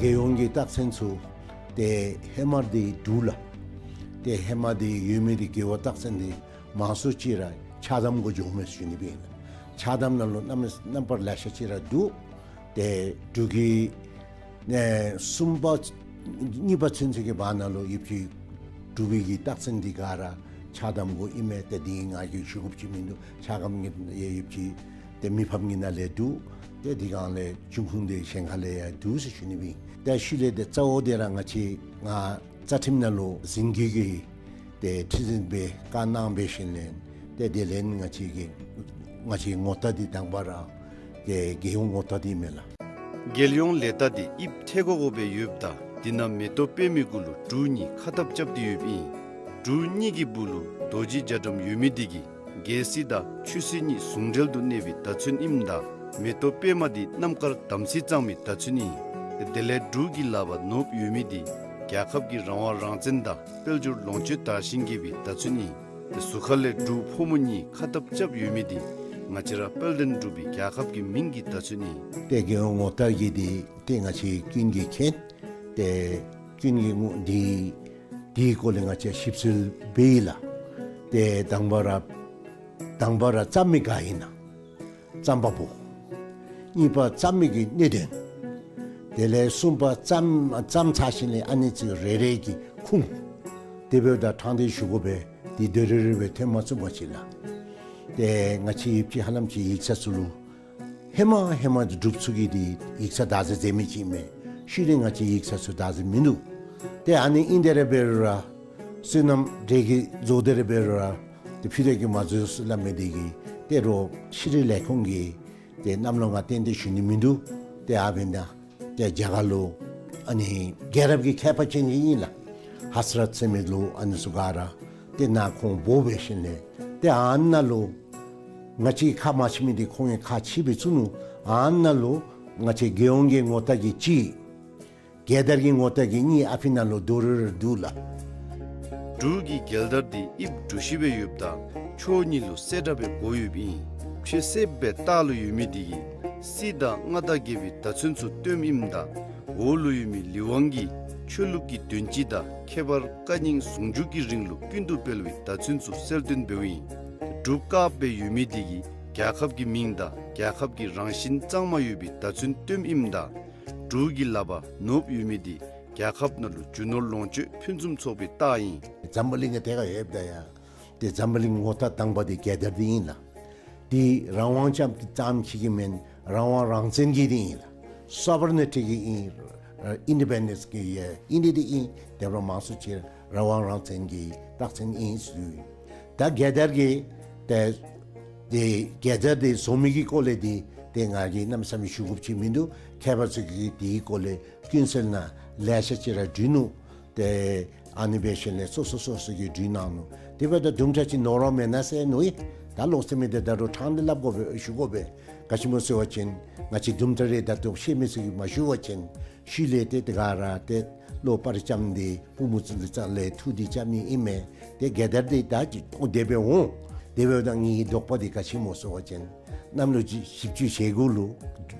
རྒྱལ་ཡོངས་ཀྱི་རྟགས་མཚན་ཚུ་ཏེ་ཧེ་མ་འདི་འབྲུག་ལགས། ཏེ་ཧེ་མ་འདི་ཡོད་མི་འདི་རྒེད་འོག་རྟགས་མཚན་འདི་མང་སུ་ཅིག་ར་ཕྱག་དམ་གུ་འགྱོཝ་མས་ཟེར་ཞུ་ནི་སྦེ་ཨིན་ལགས། ཕྱག་དམ་ནང་ལུ་རྣམ་རྣམ་པར་ལེ་ཤ་ཅིག་ར་འདུག། ཏེ་འབྲུག་གི་ཨེ་གསུམ་པ་གཉིས་པ་ཚུན་ཚོད་ཀྱི་བར་ན་ལུ་ཡོདཔ་ཅིག་འབྲུག་པའི་གི་རྟགས་མཚན་འདི་ག་ར་ཕྱག་དམ་གུ་ཨིན་མས། ཏེ་འདི་ང་གིས་ཞུ་དགོཔ་ཅིག་མིན་འདུག། ཕྱག་དམ་གྱི་ཡོདཔ་ཅིག་ཏེ་མི་ཕམ་གྱི་ནང་ལས་འདུག། ཏེ་འདི་གང་ལས་འབྱུང་ཁུངས་འདི་གཞན་ཁ་ལས་ཡང་འདུག་ཟེར་ཞུ་ནི་སྦེ་ཨིན། ཏེ་ཤུལ་ལས་ཏེ་གཙོ་བོ་འདི་ར་ང་བཅས་ང་རྩ་ཁྲིམས་ནང་ལུ་ཟིན་བྲིས་ཀྱི་ཏེ་ཁྲི་འཛིན་སྦེ་བཀའ་གནང་འབད་ཞིནམ་ལས་ཏེ་དེ་ལས་ང་བཅས་ཀྱི་ང་བཅས་ངོ་རྟགས་འདི་དང་པ་ར་ཏེ་རྒྱལ་ཡོངས་ངོ་རྟགས་འདི་མས་ལགས། རྒྱལ་ཡོངས་ལས་རྟགས་འདི་དབྱིབས་ཐལ་གོ་གོ་སྦེ་ཡོདཔ་ད་འདི་ནང་མེ་ཏོག་པདྨའི་གུ་ལུ་འབྲུག་གཉིས་ཁ་ཐབ་རྐྱབ་སྟེ་ཡོདཔ་ཨིན། འབྲུག་གཉིས་ཀྱི་སྦུག་ལུ་རྡོ་རྗེ་རྒྱ་གྲམ་ཡོད་མི་འདི་གིས་རྒྱལ་སྲིད་དང་ཆོས་སྲིད་གཉིས་ཟུང་འབྲེལ་དུ་གནས་པའི་བརྡ་མཚོན་ཨིནམ་ད་མེ་ཏོག་པདྨ་འདི་རྣམ་དཀར་དམ་ཚིག་གཙང་མའི་བརྡ་མཚོན་ཨིན། དེ་ལས་འབྲུག་གི་ལག་པར་ནོར་བུ་ཡོད་མི་འདི་རྒྱལ་ཁབ་ཀྱི་རང་དབང་རང་བཙན་དང་དཔལ་འབྱོར་ལོངས་སྤྱོད་དར་ཞིང་རྒྱས་པའི་བརྡ་མཚོན་ཨིན། དེ་ཟུར་ཁ་ལས་འབྲུག་ཕོ་མོ་གཉིས་ཁ་ཐབ་རྐྱབ་ཡོད་མི་འདི་ང་བཅས་ར་དཔལ་ལྡན་འབྲུག་པའི་རྒྱལ་ཁབ་ཀྱི་མིང་གི་བརྡ་མཚོན་ཨིན། ཏེ་རྒྱལ་ཡོངས་ངོ་རྟགས་ཀྱི་འདི་ཏེ་ང་བཅས་ཀུན་གྱིས་མཁྱེན། ཏེ་ཀུན་གྱིས་ངོ་འདི་འདིའི་སྐོར་ལས་ང་བཅས་ཞིབ་འཚོལ་འབད་ཡི་ལགས། ཏེ་དང་པ་ར་དང་པ་ར་བརྩམ་མི་ག་ཨིན་ན། བརྩམ་པ་པོ། གཉིས་པ་བརྩམ་མི་གི་གནད་དོན། དེ་ལས་གསུམ་པ་བརྩམ་བརྩམ་ཚར་ཞིནམ་ལས་ཨ་ནི་ཚུ་རེ་རེ་གི་ཁུངས། དེ་འབདཝ་ད་དྲང་བདེན་ཞུ་དགོ་པས། འདི་དོ་རུང་རེ་རེ་སྦེ་ཐོན་མ་ཚུགས་པ་ཅིག་ལགས། ཏེ་ང་བཅས་ཡོདཔ་ཅིག་ཧ་ལམ་ཅིག་ཡིག་ཚང་ཚུ་ལུ་ཧེ་མ་ཧེ་མ་འབྲུགཔ་ཚུ་གིས་འདི་ཡིག་ཚང་བདག་འཛིན་མཛད་མི་ཅིག་མས། ཤུལ་ལས་ང་བཅས་ཡིག་ཚང་ཚུ་བདག་འཛིན་མིན་འདུག། ཏེ་ཨ་ནི་ཨིན་དེ་ར་འབད་རུང་ར་བསོད་ནམས་འདྲེ་གིས་རྫོགས་དེ་ར་འབད་རུང་ར་ཏེ་ཕུད་རྒྱུད་ཀྱིས་མ་རྫོགས་ཟེར་སླབ་མི་འདི་གིས་ཏེ་རོགས་ཕྱི་རོལ་ལས་ཁུངས་ཀྱི་ཏེ་གནམ་ལོ་ང་བརྟེན་ཏེ་ཞུ་ནི་མིན་འདུག། ཏེ་ཨ་འབདན་ཏེ་རྒྱ་གར་ལུ་ཨ་ནི་རྒྱལ་རབས་ཀྱི་མཁས་པ་ཅན་ཅིག་ཨིན་ལགས། ཧ་ས་རཏ་ཟེར་མི་ལུ་ཨ་ནི་ཚུ་ག་ར་ཏེ་ནཱ་ཁོང་འབོ་འབད་ཞིནམ་ལས་ཏེ་ཨ་ནཱ་ལུ་ང་བཅས་ཁག་མ་ཆེ་མི་འདི་ཁོང་གིས་ཁག་ཆེ་སྦེ་བཙུགས་ནུག། ཨ་ནཱ་ལུ་ང་བཅས་རྒྱལ་ཡོངས་ཀྱི་ངོ་རྟགས་ཀྱི་གཅིག། རྒྱལ་དར་གྱི་ངོ་རྟགས་ཀྱི་གཉིས་ཨ་ཕི་ནང་ལུ་དོ་རུང་རེ་འདུག་ལགས། འབྲུག་གི་རྒྱལ་དར་འདི་དབྱིབས་འབྲུ་བཞི་སྦེ་ཡོདཔ་ད་ཕྱོགས་གཉིས་ལུ་གསལ་བཀྲམ་སྦེ་བགོ་ཡོདཔ་ཨིན། ཕྱེད་གསེབ་སྦེ་ལྟག་ལུ་ཡོད་མི་འདི་གིས་སྲིད་དང་མངའ་བདག་རྒྱལ་པོའི་བརྡ་མཚོན་ཚུ་སྟོནམ་ཨིནམ་ད་འོག་ལུ་ཡོད་མི་ལི་ཝང་གིས་ཆོས་ལུགས་ཀྱི་དོན་སྤྱི་དང་ཁྱད་པར་བཀའ་རྙིང་ཟུང་འཇུག་གི་རིང་ལུགས་ཀུན་ཏུ་སྤེལ་བའི་བརྡ་མཚོན་ཚུ་གསལ་སྟོན་འབདཝ་ཨིན། འབྲུག་དཀརཔོ་སྦེ་ཡོད་མི་འདི་གིས་རྒྱལ་ཁབ་ཀྱི་མིང་དང་རྒྱལ་ཁབ་ཀྱི་རང་བཞིན་གཙང་མ་ཡོད་པའི་བརྡ་མཚོན་སྟོནམ་ཨིནམ་ད་འབྲུག་གི་ལག་པར་ནོར་བུ་ཡོད་མི་འདི་རྒྱལ་ཁབ་ནང་ལུ་རྒྱུ་ནོར་ལོངས་སྤྱོད་ཕུན་སུམ་ཚོགས་པའི་རྟགས་ཨིན། འཛམ་བུ་གླིང་གི་ཐད་ཁར་ཡོདཔ་ད་ཡང་ཏེ་འཛམ་བུ་གླིང་ངོ་རྟགས་དང་པ་འདི་རྒྱལ་དར་འདི་ཨིན་ལགས། འདི་རང་དབང་ཙམ་ཙམ་ཅིག་གི་མེན། རང་དབང་རང་བཙན་གྱི་འདི་ཨིན་ལགས། སོ་བར་ནི་ཊི་གི་ཨིན། ཨིན་ཌི་པེན་ཌེནསི་གི་ཨིན་ཏེ་འདི་ཨིན། དེ་འབདཝ་ལས་མང་སུ་ཅིག་རང་དབང་རང་བཙན་གྱི་རྟགས་མཚན་ཨིན་ཟེར་ཞུ་ཡི། ད་རྒྱལ་དར་གྱི་ཏེ་ཏེ་རྒྱལ་དར་འདི་བཟོ་མི་གི་སྐོར་ལས་འདི་ཏེ་ང་གིས་གནམ་མེད་ས་མེད་ཞུ་དགོཔ་ཅིག་མིན་འདུག། མཁས་པ་ཚུ་གིས་འདིའི་སྐོར་ལས་ཀུན་གསལ་ནང་ལེ་ཤ་ཅིག་ར་བྲིས་ནུག། ཏེ་ཨ་ནི་འབད་ཞིནམ་ལས་སོ་སོ་སོ་སོ་གིས་བྲིས་གནང་ནུག། དེ་འབདཝ་ད་དུམ་གྲ་ཅིག་ནོར་བ་མེད་ན་ཟེར་མནོ་ཡི། ད་ལོག་སྟེ་མི་འདི་ད་རུང་ཕྲང་སྟེ་སླབ་དགོ་པས་ཞུ་དགོ་པས། ག་ཅི་སྨོ་ཟེར་བ་ཅིན་ང་བཅས་དུམ་གྲ་རེ་ད་ལྟོ་ཤེས་མི་ཚུ་གིས་མ་ཞུ་བ་ཅིན་ཤུལ་ལས་ཏེ་དེ་ག་ར་ཏེ་བློ་ཕར་བཅམ་སྟེ་པུས་མོ་བཙུམས་ཏེ་རྩ་ལས་ཐུགས་འདི་བཅམ་ནི་ཨིན་མས། ཏེ་ག་དེ་སྦེ་ད་ཅི་ཏོ་དེ་སྦེ་འོང་། དེ་སྦེ་ད་ངེའི་དོགས་པ་འདི་ག་ཅི་སྨོ་ཟེར་བ་ཅིན་གནམ་ལོ་བཞི་བཅུ་ཞེ་དགུ་ལུ་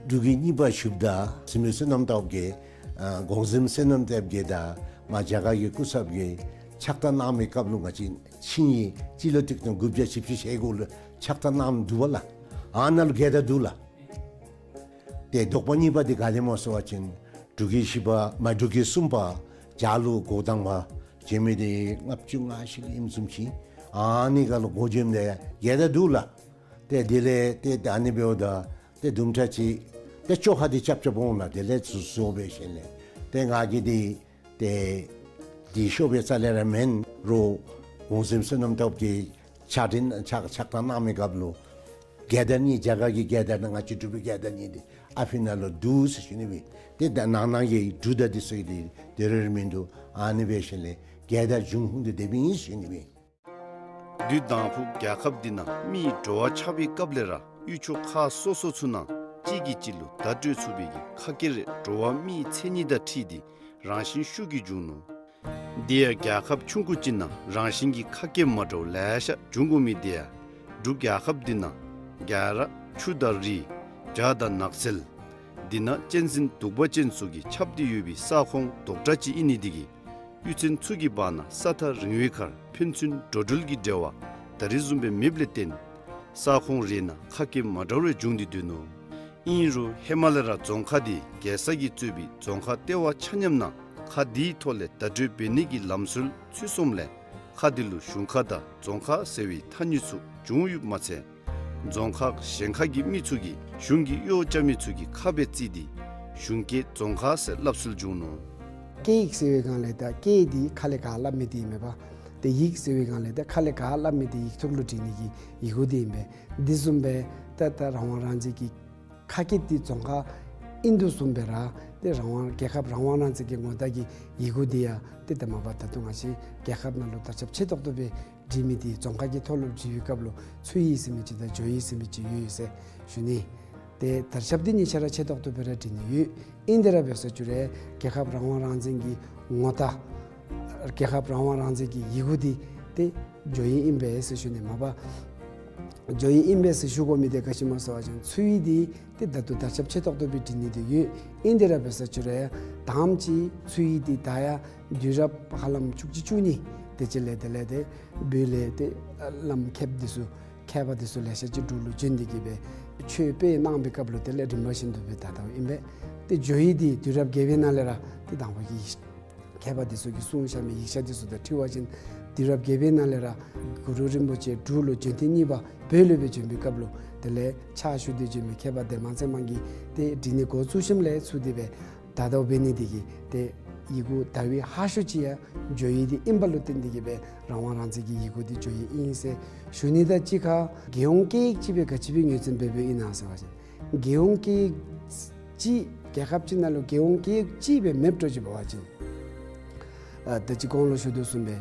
འབྲུག་རྒྱལ་གཉིས་པ་བཞུགསཔ་ད་བཙུན་མོ་བསོད་ནམས་སྟོབས་རྒྱས་ཨ་གོང་གཟིམ་བསོད་ནམས་སྟོབས་རྒྱས་དང་མར་རྒྱ་གར་གྱི་སྐུ་ཚབ་ཀྱིས་ཕྱག་རྟགས་གནང་མི་སྐབས་ལུ་ང་བཅས་ཆིངས་ཡིག་སྤྱི་ལོ་ཆིག་སྟོང་དགུ་བརྒྱ་བཞི་བཅུ་ཞེ་དགུ་ལུ་ཕྱག་རྟགས་གནངམ་འདུག་པ་ལགས། ཨ་ནཱ་ལུ་ག་དེ་འདུག་ལགས། ཏེ་དོགས་པ་གཉིས་པ་འདི་ག་དེ་སྨོ་ཟེར་བ་ཅིན་འབྲུག་རྒྱལ་བཞི་པ་མ་འབྲུག་རྒྱལ་གསུམ་པ་བྱ་ལུ་འགོ་དང་པ་བྱོན་མི་འདི་ལྔ་བཅུ་ང་བཞི་ལུ་ཨིནམ་བཟུམ་ཅིག། ཨ་ནི་ཁར་ལུ་འགོ་བྱོནམ་ད་ག་དེ་འདུག་ལགས། ཏེ་དེ་ལས་ཏེ་ད་ཨ་ནི་འབདཝ་ད་ཏེ་དུམ་གྲ་ཅིག་ཏེ་བཅོ་ཁ་འདི་རྐྱབ་རྐྱབ་འོང་ལགས། དེ་ལས་ཚུར་བཟོ་སྦེ་ཞིནམ་ལས་ཏེ་ང་གིས་འདི་ཏེ་འདི་ཤོབ་སྦེ་རྩ་ལས་ར་མེན། རོགས་གོང་གཟིམ་བསོད་ནམས་སྟོབས་རྒྱས་ཕྱག་དྲིན་ཕྱག་ཕྱག་རྟགས་གནང་མི་སྐབས་ལུ་རྒྱལ་དར་གཉིས་རྒྱ་གར་གྱི་རྒྱལ་དར་དང་ང་བཅས་འབྲུག་པའི་རྒྱལ་དར་གཉིས་འདི་ཨ་ཕི་ནང་ལུ་འདུག་ཟེར་ཞུ་ནི་སྦེ། ཏེ་ད་ནང་ན་གི་འབྲུག་དང་འདི་ཚུ་གི་འདི་དེ་རེ་རེ་མིན་འདུག། ཨ་ནི་སྦེ་ཞིནམ་ལས་རྒྱལ་དར་འབྱུང་ཁུངས་འདི་དེ་སྦེ་ཨིན་ཟེར་ཞུ་ནི་སྦེ། དུས་དང་ཕུ་རྒྱལ་ཁབ་འདི་ནང་མི་འགྲོ་བ་ཆགས་པའི་སྐབས་ལས་ར་ཡུལ་ཕྱོགས་ཁག་སོ་སོ་ཚུ་ནང་གཅིག་གིས་གཅིག་ལུ་བརྡ་སྤྲོད་ཚུགས་པའི་གི་ཁ་སྐད་རེ་འགྲོ་བ་མིའི་མཚན་ཉིད་དང་འཁྲིལ་ཏེ་རང་བཞིན་ཤུགས་ཀྱིས་བྱུང་ནུག། དེ་ཡང་རྒྱལ་ཁབ་ཆུང་ཀུ་ཅིག་ནང་རང་བཞིན་གྱི་ཁ་སྐད་མ་འདྲཝ་ལེ་ཤ་འབྱུང་དགོ་མི་དེ་ཡང་འབྲུག་རྒྱལ་ཁབ་འདི་ནང་རྒྱ་ར་ཆུ་དང་རི་བྱག་དང་ནགས་ཚལ་འདི་ནང་གཅན་གཟན་གདུག་པ་ཅན་ཚུ་གིས་ཁྱབ་སྟེ་ཡོད་པའི་ས་ཁོངས་རྡོག་གྲ་ཅིག་ཨིན་ནི་དེ་གིས་གཡུས་ཚན་ཚུ་གི་བར་ན་ས་ཐག་རིང་བའི་ཁར་ཕན་ཚུན་འགྲོ་འགྲུལ་གྱི་འབྲེལ་བ་ད་རེས་བཟུམ་སྦེ་མེདཔ་ལས་བརྟེན་ས་ཁོངས་རེ་ནང་ཁ་སྐད་མ་འདྲཝ་རེ་འབྱུང་སྟེ་སྡོད་ནུག། ཨིན་རུང་ཧེ་མ་ལས་ར་རྫོང་ཁག་འདི་རྒྱལ་ས་གིས་གཙོས་པའི་རྫོང་ཁག་ལྟེ་བ་ཆ་མཉམ་ནང་ཁག་འདིའི་ཐོག་ལས་བརྡ་སྤྲོད་འབད་ནི་གི་ལམ་སྲོལ་ཚུད་སོངམ་ལས་ཁག་འདི་ལུ་གཞུང་ཁག་དང་རྫོང་ཁག་ཟེར་བའི་ཐ་སྙད་ཚུ་བྱུང་ཡོདཔ་མ་ཚད་རྫོང་ཁག་གཞན་ཁག་གི་མི་ཚུ་གིས་གཞུང་གི་གཡོག་རྐྱབ་མི་ཚུ་གི་ཁ་སྦེ་བརྩི་སྟེ་གཞུང་སྐད་རྫོང་ཁ་ཟེར་སླབ་སྲོལ་བྱུང་ནུག། སྐད་ཡིག་ཟེར་བའི་སྒང་ལས་ད་སྐད་འདི་ཁ་ལས་ག་སླབ་མི་འདི་ཨིན་མས་པ། ཏེ་ཡིག་ཟེར་བའི་སྒང་ལས་ད་ཁ་ལས་ག་སླབ་མི་འདི་ཡིག་ཐོག་ལུ་བྲི་ནི་གི་ཡི་གུ་འདི་ཨིན་པས། འདི་བཟུམ་སྦེ་ད་ད་རང་དབང་རང་བཙན་གྱི་ཁ་སྐད་འདི་རྫོང་ཁ་ཨིན་དོ་བཟུམ་སྦེ་ར་ཏེ་རང་དབང་རྒྱལ་ཁབ་རང་དབང་རང་བཙན་གྱི་ངོ་རྟགས་ཀྱི་ཡི་གུ་འདི་ཡང་ཏེ་ད་མ་པ་ད་ལྟོ་ང་བཅས་རྒྱལ་ཁབ་ནང་ལུ་དར་ཁྱབ་ཆེ་ཏོག་ཏོ་སྦེ་བྲི་མི་འདི་རྫོང་ཁ་གི་ཐོག་ལུ་བྲི་བའི་སྐབས་ལུ་ཚུའི་ཟེར་མི་ཅིག་དང་ཇོའི་ཟེར་མི་ཅིག་ཡོད་ཟེར་ཞུ་ནི། ཏེ་དར་ཁྱབ་འདི་གཉིས་ཆ་ར་ཆེ་ཏོག་ཏོ་སྦེ་ར་བྲི་ནི་ཡོད། ཨིན་དེ་ར་འབད་ས་ཅིག་རུང་རྒྱལ་ཁབ་རང་དབང་རང་བཙན་གྱི་ངོ་རྟགས་རྒྱལ་ཁབ་རང་དབང་རང་བཙན་གྱི་ཡི་གུ་འདི་ཏེ་ཇོའི་ཨིན་པས་ཟེར་ཞུ་ནི། མ་པ་ཇོའི་ཨིན་པས་ཟེར་ཞུ་དགོ་མི་འདི་ག་ཅི་སྨོ་ཟེར་བ་ཅིན་ཚུའི་འདི་ཏེ་ད་ལྟོ་དར་ཁྱབ་ཆེ་ཏོག་ཏོ་སྦེ་བྲི་ནི་འདི་ཡོད། ཨིན་དེ་ར་འབད་ས་ཅིག་རུང་ཡང་དང་པ་ཅིག་ཚུའི་འདི་ད་ཡང་དུས་རབས་ཧ་ལམ་བཅུ་གཅིག་བཅུ་གཉིས་དེ་ཅིག་ལས་དེ་ལས་ཏེ་བོད་ལས་ཏེ་བླམ་མཁསཔ་འདི་ཚུ་མཁསཔ་འདི་ཚུ་ལེ་ཤ་ཅིག་འབྲུག་ལུ་བྱོན་ཏེ་གིས་སྦེ་ཆོས་སྤེལ་གནང་བའི་སྐབས་ལུ་དེ་ལས་རིམ་པ་བཞིན་དུ་སྦེ་དར་དརཝ་ཨིན་པས། ཏེ་ཇོའི་འདི་དུས་རབས་བརྒྱད་པའི་ནང་ལས་ར་ཏེ་དང་པ་གི་མཁསཔ་འདི་ཚུ་གིས་གསུངས་བཞག་མི་ཡིག་ཆ་འདི་ཚུ་དང་འཁྲིལ་བ་ཅིན་དུས་རབས་བརྒྱད་པའི་ནང་ལས་ར་གུ་རུ་རིན་པོ་ཆེ་འབྲུག་ལུ་བྱོན་ཐེངས་གཉིས་པ་བོད་ལུ་སྦེ་བྱོན་པའི་སྐབས་ལུ་དེ་ལས་ཕྱག་ཞུ་སྟེ་བྱོན་མི་མཁསཔ་དེ་མ་ཚད་མ་གིས་ཏེ་བྲི་ནི་འགོ་བཙུགས་ཞིནམ་ལས་ཚུར་དེ་སྦེ་དར་དརཝ་འབད་ནི་དེ་གིས་ཏེ་ཡི་གུ་དར་བའི་ཧ་ཤོས་ཅིག་ཡང་ཇོའི་འདི་ཨིནམ་ལུ་བརྟེན་ཏེ་གིས་སྦེ་རང་དབང་རང་བཙན་གྱི་ཡི་གུ་འདི་ཇོའི་ཨིན་ཟེར་ཞུ་ནི། ད་གཅིག་ཁར་རྒྱལ་ཡོངས་སྐད་ཡིག་ཅིག་སྦེ་ག་ཅི་སྦེ་ངོས་འཛིན་འབད་འབདཝ་ཨིན་ན་ཟེར་བ་ཅིན་རྒྱལ་ཡོངས་སྐད་ཡིག་ཅིག་རྒྱལ་ཁབ་ཅིག་ནང་ལུ་རྒྱལ་ཡོངས་སྐད་ཡིག་ཅིག་སྦེ་མེདཔ་འདྲཝ་ཅིག་འབད་བ་ཅིན་ཨ་ད་ཅི་གོང་ལུ་ཞུ་དོ་བཟུམ་སྦེ་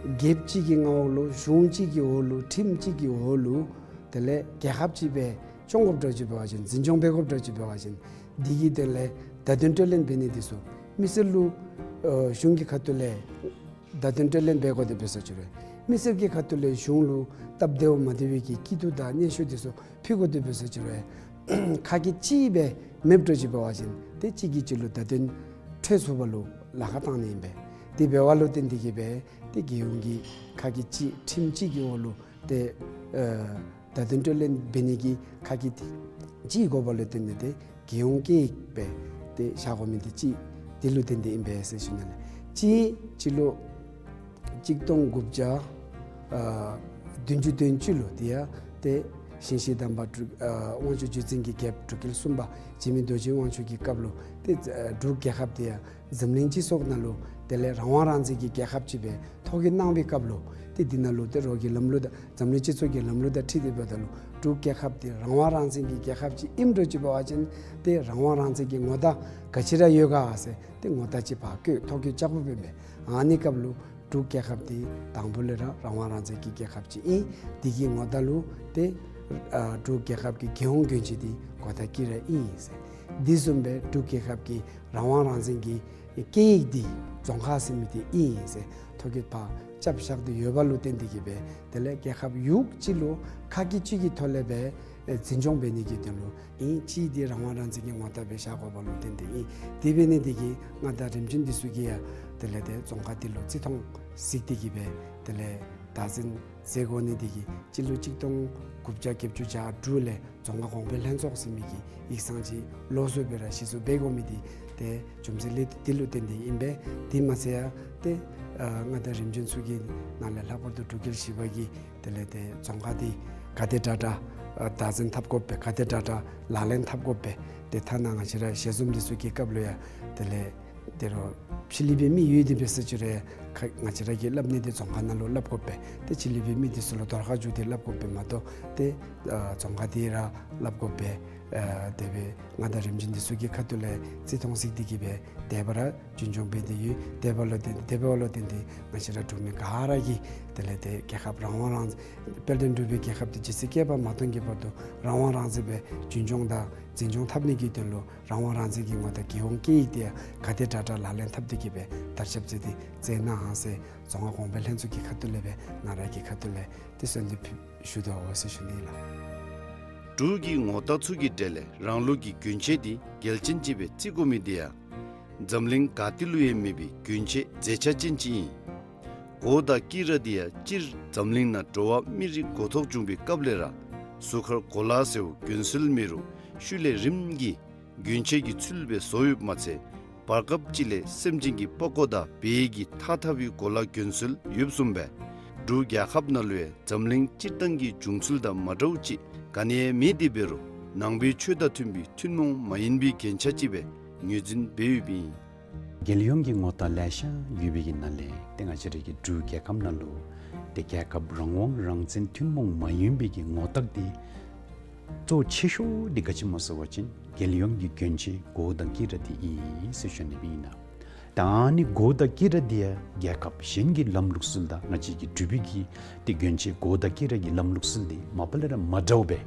རྒྱལཔོ་གཅིག་གི་མངའ་འོག་ལུ་གཞུང་གཅིག་གི་འོག་ལུ་ཁྲིམས་གཅིག་གི་འོག་ལུ་དེ་ལས་རྒྱལ་ཁབ་ཅིག་སྦེ་སྐྱོང་དགོཔ་འདྲཝ་ཅིག་འབད་བ་ཅིན་འཛིན་སྐྱོང་འབད་དགོཔ་འདྲཝ་ཅིག་འབད་བ་ཅིན་འདི་གི་དོན་ལས་བརྡ་དོན་སྤྲོད་ལེན་འབད་ནི་འདི་ཚུ་མི་སེར་ལུ་ཨ་གཞུང་གི་ཁ་ཐུག་ལས་བརྡ་དོན་སྤྲོད་ལེན་འབད་དགོ་དེ་འབད་ས་ཅིག་རུང་མི་སེར་གྱི་ཁ་ཐུག་ལས་གཞུང་ལུ་སྟབས་བདེཝ་མ་བདེ་བའི་གི་སྐྱིད་སྡུག་དང་སྙན་ཞུ་འདི་ཚུ་ཕུལ་དགོ་དེ་འབད་ས་ཅིག་རུང་ཁ་སྐད་གཅིག་སྦེ་མེདཔ་འདྲཝ་ཅིག་འབད་བ་ཅིན་ཏེ་གཅིག་གིས་གཅིག་ལུ་བརྡ་དོན་འཕྲོད་ཚུགས་པ་ལུ་ལཱ་ཁག་བཏང་ནི་ཨིན་པས། དེ་འབདཝ་ལུ་བརྟེན་ཏེ་གིས་སྦེ་ཏེ་རྒྱལ་ཡོངས་ཀྱི་ཁ་སྐད་གཅིག་ཁྲིམས་གཅིག་གི་འོག་ལུ་ཏེ་ཨ་བརྡ་དོན་སྤྲོད་ལེན་འབད་ནི་གི་ཁ་སྐད་གཅིག་དགོ་པ་ལུ་བརྟེན་ཏེ་ཏེ་རྒྱལ་ཡོངས་སྐད་ཡིག་སྦེ་ཏེ་བཞག་དགོ་མི་འདི་གཅིག་འདི་ལུ་བརྟེན་ཏེ་ཨིན་པས་ཟེར་ཞུ་ནི་ལགས། གཅིག་སྤྱི་ལོ་གཅིག་སྟོང་དགུ་བརྒྱ་ཨ་བདུན་ཅུ་དོན་གཅིག་ལུ་དེ་ཡང་ཏེ་ཞིང་གཤེགས་དམ་པ་འབྲུག་ཨ་དབང་ཕྱུག་རྗེ་བཙུན་གྱི་རྒྱལཔོ་འབྲུག་རྒྱལ་གསུམ་པ་འཇིགས་མེད་རྡོ་རྗེ་དབང་ཕྱུག་གི་སྐབས་ལུ་ཏེ་ཨ་འབྲུག་རྒྱལ་ཁབ་དེ་ཡང་འཛམ་གླིང་སྤྱི་ཚོགས་ནང་ལུ་དེ་ལས་རང་དབང་རང་བཙན་གྱི་རྒྱལ་ཁབ་ཅིག་སྦེ་ཐོ་བཀོད་གནང་བའི་སྐབས་ལུ་ཏེ་འདི་ནང་ལུ་ཏེ་རོགས་ཀྱི་ལམ་ལུགས་དང་འཛམ་གླིང་སྤྱི་ཚོགས་ཀྱི་ལམ་ལུགས་དང་འཁྲིལ་ཏེ་འབདཝ་ད་ལུ་འབྲུག་རྒྱལ་ཁབ་འདི་རང་དབང་རང་བཙན་གྱི་རྒྱལ་ཁབ་ཅིག་ཨིནམ་འདྲཝ་ཅིག་འབད་བ་ཅིན་ཏེ་རང་དབང་རང་བཙན་གྱི་ངོ་རྟགས་ག་ཅི་ར་ཡོད་ག་ཟེར་ཏེ་ངོ་རྟགས་ཅིག་ཕར་བཀོད་ཐོ་བཀོད་རྐྱབ་དགོཔ་ཨིན་པས། ཨ་ནི་སྐབས་ལུ་ འབྲུག་རྒྱལ་ཁབ་འདི་དང་པོ་ལས་ར་རང་དབང་རང་བཙན་གྱི་རྒྱལ་ཁབ་ཅིག་ཨིན། དེ་གི་ངོ་རྟགས་ལུ་ཏེ་ཨ་འབྲུག་རྒྱལ་ཁབ་ཀྱི་རྒྱལ་ཡོངས་གྱོན་ཆས་འདི་གོ་དང་དཀྱི་ར་ཨིན་ཟེར། དེ་བཟུམ་སྦེ་འབྲུག་རྒྱལ་ཁབ་ཀྱི་རང་དབང་རང་བཙན་གྱི་སྐད་ཡིག་འདི་རྫོང་ཁ་ཟེར་མི་འདི་ཨིན་ཟེར། ཐོ་བཀོད་ཕར་རྐྱབ་བཞག་སྟེ་ཡོདཔ་ལུ་བརྟེན་ཏེ་གིས་སྦེ་དེ་ལས་རྒྱལ་ཁབ་ཡུལ་གཅིག་ལུ་ཁ་སྐད་གཅིག་གི་ཐོག་ལས་སྦེ་ཨེ་འཛིན་སྐྱོང་འབད་ནི་གི་དོན་ལུ་ཨིན། གཅིག་འདི་རང་དབང་རང་བཙན་གྱི་ངོ་རྟགས་སྦེ་བཞག་དགོཔ་ལུ་བརྟེན་ཏེ་ཨིན། དེ་འབད་ནི་འདི་གིས་མངའ་བདག་རིམ་བྱོན་འདི་ཚུ་གིས་ཡང་དེ་ལས་ཏེ་རྫོང་ཁ་འདི་ལུ་བརྩི་མཐོང་གཟིགས་ཏེ་གིས་སྦེ་དེ་ལས་བདག་འཛིན་མཛད་དགོ་ནི་འདི་གིས་སྤྱི་ལོ་གཅིག་སྟོང་དགུ་བརྒྱ་བརྒྱད་ཅུ་གྱ་དྲུག་ལས་རྫོང་ཁ་གོང་འཕེལ་ལྷན་ཚོགས་ཟེར་མི་གི་ཡིག་ཚང་ཅིག་ལོགས་སུ་སྦེ་ར་གཞི་བཙུགས་འབད་དགོ་མི་འདི་ཏེ་རྒྱུ་མཚན་ལས་འདི་ལུ་བརྟེན་ཏེ་ཨིན་པས། དེ་མ་ཚད་ཡང་ཏེ་ཨ་མངའ་བདག་རིམ་བྱོན་ཚུ་གི་ནང་ལས་ལྷག་པར་དུ་འབྲུག་རྒྱལ་བཞི་པ་གིས་དེ་ལས་ཏེ་རྫོང་ཁ་འདི་ག་དེ་དྲག་དྲག་ཨ་བདག་འཛིན་འཐབ་དགོ་པས། ག་དེ་དྲག་དྲག་ལག་ལེན་འཐབ་དགོ་པས། ཏེ་ཐ་ན་ང་བཅས་ར་ཞལ་འཛོམས་འདི་ཚུ་གི་སྐབས་ལུ་ཡང་དེ་ལས་ཏེ་རོགས་ཕྱི་གླིང་པའི་མི་ཡོད་དེ་འབད་ས་ཅིག་རུང་ཁ་ང་བཅས་ར་གིས་སླབ་ནི་འདི་རྫོང་ཁ་ནང་ལུ་སླབ་དགོ་པས། ཏེ་ཕྱི་གླིང་པའི་མི་འདི་ཚུ་ལུ་དོར་ཁ་བཅུག་སྟེ་སླབ་དགོ་པས་མ་གཏོགས་ཏེ་ཨ་རྫོང་ཁ་འདི་ར་སླབ་དགོ་པས། ཨ་དེ་སྦེ་མངའ་བདག་རིམ་བྱོན་འདི་ཚུ་གི་ཁ་ཐུག་ལས་བརྩི་མཐོང་གཟིགས་ཏེ་གིས་སྦེ་དེ་སྦེ་ར་རྒྱུན་སྐྱོང་འབད་དེ་ཡོད། དེ་འབདཝ་ལུ་བརྟེན་དེ་འབདཝ་ལུ་བརྟེན་ཏེ་ང་བཅས་ར་འབྲུག་མི་ག་ར་གིས་དེ་ལས་ཏེ་རྒྱལ་ཁབ་རང་དབང་རང་དཔལ་ལྡན་འབྲུག་པའི་རྒྱལ་ཁབ་འདི་ཇི་སྲིད་བསྐལ་པ་མ་སྟོངས་ཀྱི་བར་དུ་རང་དབང་རང་བཙན་སྦེ་རྒྱུན་སྐྱོང་དང་འཛིན་སྐྱོང་འཐབ་ནི་གི་དོན་ལུ་རང་དབང་རང་བཙན་གྱི་ངོ་རྟགས་རྒྱལ་ཡོངས་སྐད་ཡིག་འདི་ཡང་ག་དེ་དྲག་དྲག་ལག་ལེན་འཐབ་སྟེ་གིས་སྦེ་དར་ཁྱབ་མཛད་དེ་མཛད་གནང་ཟེར་རྫོང་ཁ་གོང་འཕེལ་ལྷན་ཚོགས་ཀྱི་ཁ་ཐུག་ལས་སྦེ་ང་ར་གི་ཁ་ཐུག་ལས་ཏེ་གསོལ་འདེབས་ཞུ་དོ་ཟེར་ཞུ་ནི་ལགས། འབྲུག་གི་ངོ་རྟགས་ཚུ་གི་གྲས་ལས་རང་ལུགས་ཀྱི་གྱོན་ཆས་འདི་གལ་ཆེན་ཅིག་སྦེ་བརྩི་དགོ་མི་འདི་ཡང་འཛམ་གླིང་ག་ཏེ་ལུ་ཡང་མེད་པའི་གྱོན་ཆས་མཛེས་ཆ་ཅན་ཅིག་ཨིན། གོ་དང་དཀྱི་ར་འདི་ཡང་སྤྱིར་འཛམ་གླིང་ནང་འགྲོ་བ་མི་རིགས་འགོ་ཐོག་བྱུང་པའི་སྐབས་ལས་ར་གཟུགས་ཁར་གོ་ལ་ཟེར་བ་གྱོན་སྲོལ་མེད་རུང་ཤུལ་ལས་རིམ་གྱིས་གྱོན་ཆས་ཀྱི་ཚུལ་སྦེ་བཟོ་ཡོདཔ་མ་ཚད་བར་སྐབས་ཅིག་ལས་སེམས་ཅན་གྱི་པགས་ཀོ་དང་བལ་གྱི་ཐགས་འཐག་པའི་གོ་ལ་གྱོན་སྲོལ་ཡོདཔ་བཟུམ་སྦེ་འབྲུག་རྒྱལ་ཁབ་ནང་ལུ་ཡང་འཛམ་གླིང་སྤྱིར་བཏང་གི་བྱུང་ཚུལ་དང་མ་འདྲཝ་ཅིག་ག་ནི་ཡང་མེད་དེ་འབད་རུང་ནང་པའི་ཆོས་དང་མཐུན་པའི་ཐུན་མོང་མ་ཡིན་པའི་རྒྱན་ཆ་ཅིག་སྦེ་ངོས་འཛིན་འབད་ཡོདཔ་ཨིན། རྒྱལ་ཡོངས་ཀྱི་ངོ་རྟགས་ལེ་ཤ་ཡོད་པའི་གི་ནང་ལས་ཏེ་ང་བཅས་རའི་གི་འབྲུག་རྒྱལ་ཁབ་ནང་ལུ་ཏེ་རྒྱལ་ཁབ་རང་དབང་རང་བཙན་ཐུན་མོང་མ་ཡིན་པའི་གི་ངོ་རྟགས་འདི་གཙོ་ཆེ་ཤོས་འདི་ག་ཅི་སྨོ་ཟེར་བ་ཅིན་རྒྱལ་ཡོངས་ཀྱི་གྱོན་ཆས་གོ་དང་དཀྱི་ར་འདི་ཨིན་ཟེར་ཞུ་ནི་ཨིན་ལགས། ད་ཨ་ནི་གོ་དང་དཀྱི་ར་འདི་ཡང་རྒྱལ་ཁབ་གཞན་གྱི་ལམ་ལུགས་སྲོལ་དང་ང་བཅས་ཀྱི་འབྲུག་པའི་གི་ཏེ་གྱོན་ཆས་གོ་དང་དཀྱི་ར་གི་ལམ་ལུགས་སྲོལ་འདི་མ་པ་ལས་ར་མ་འདྲཝ་སྦེ།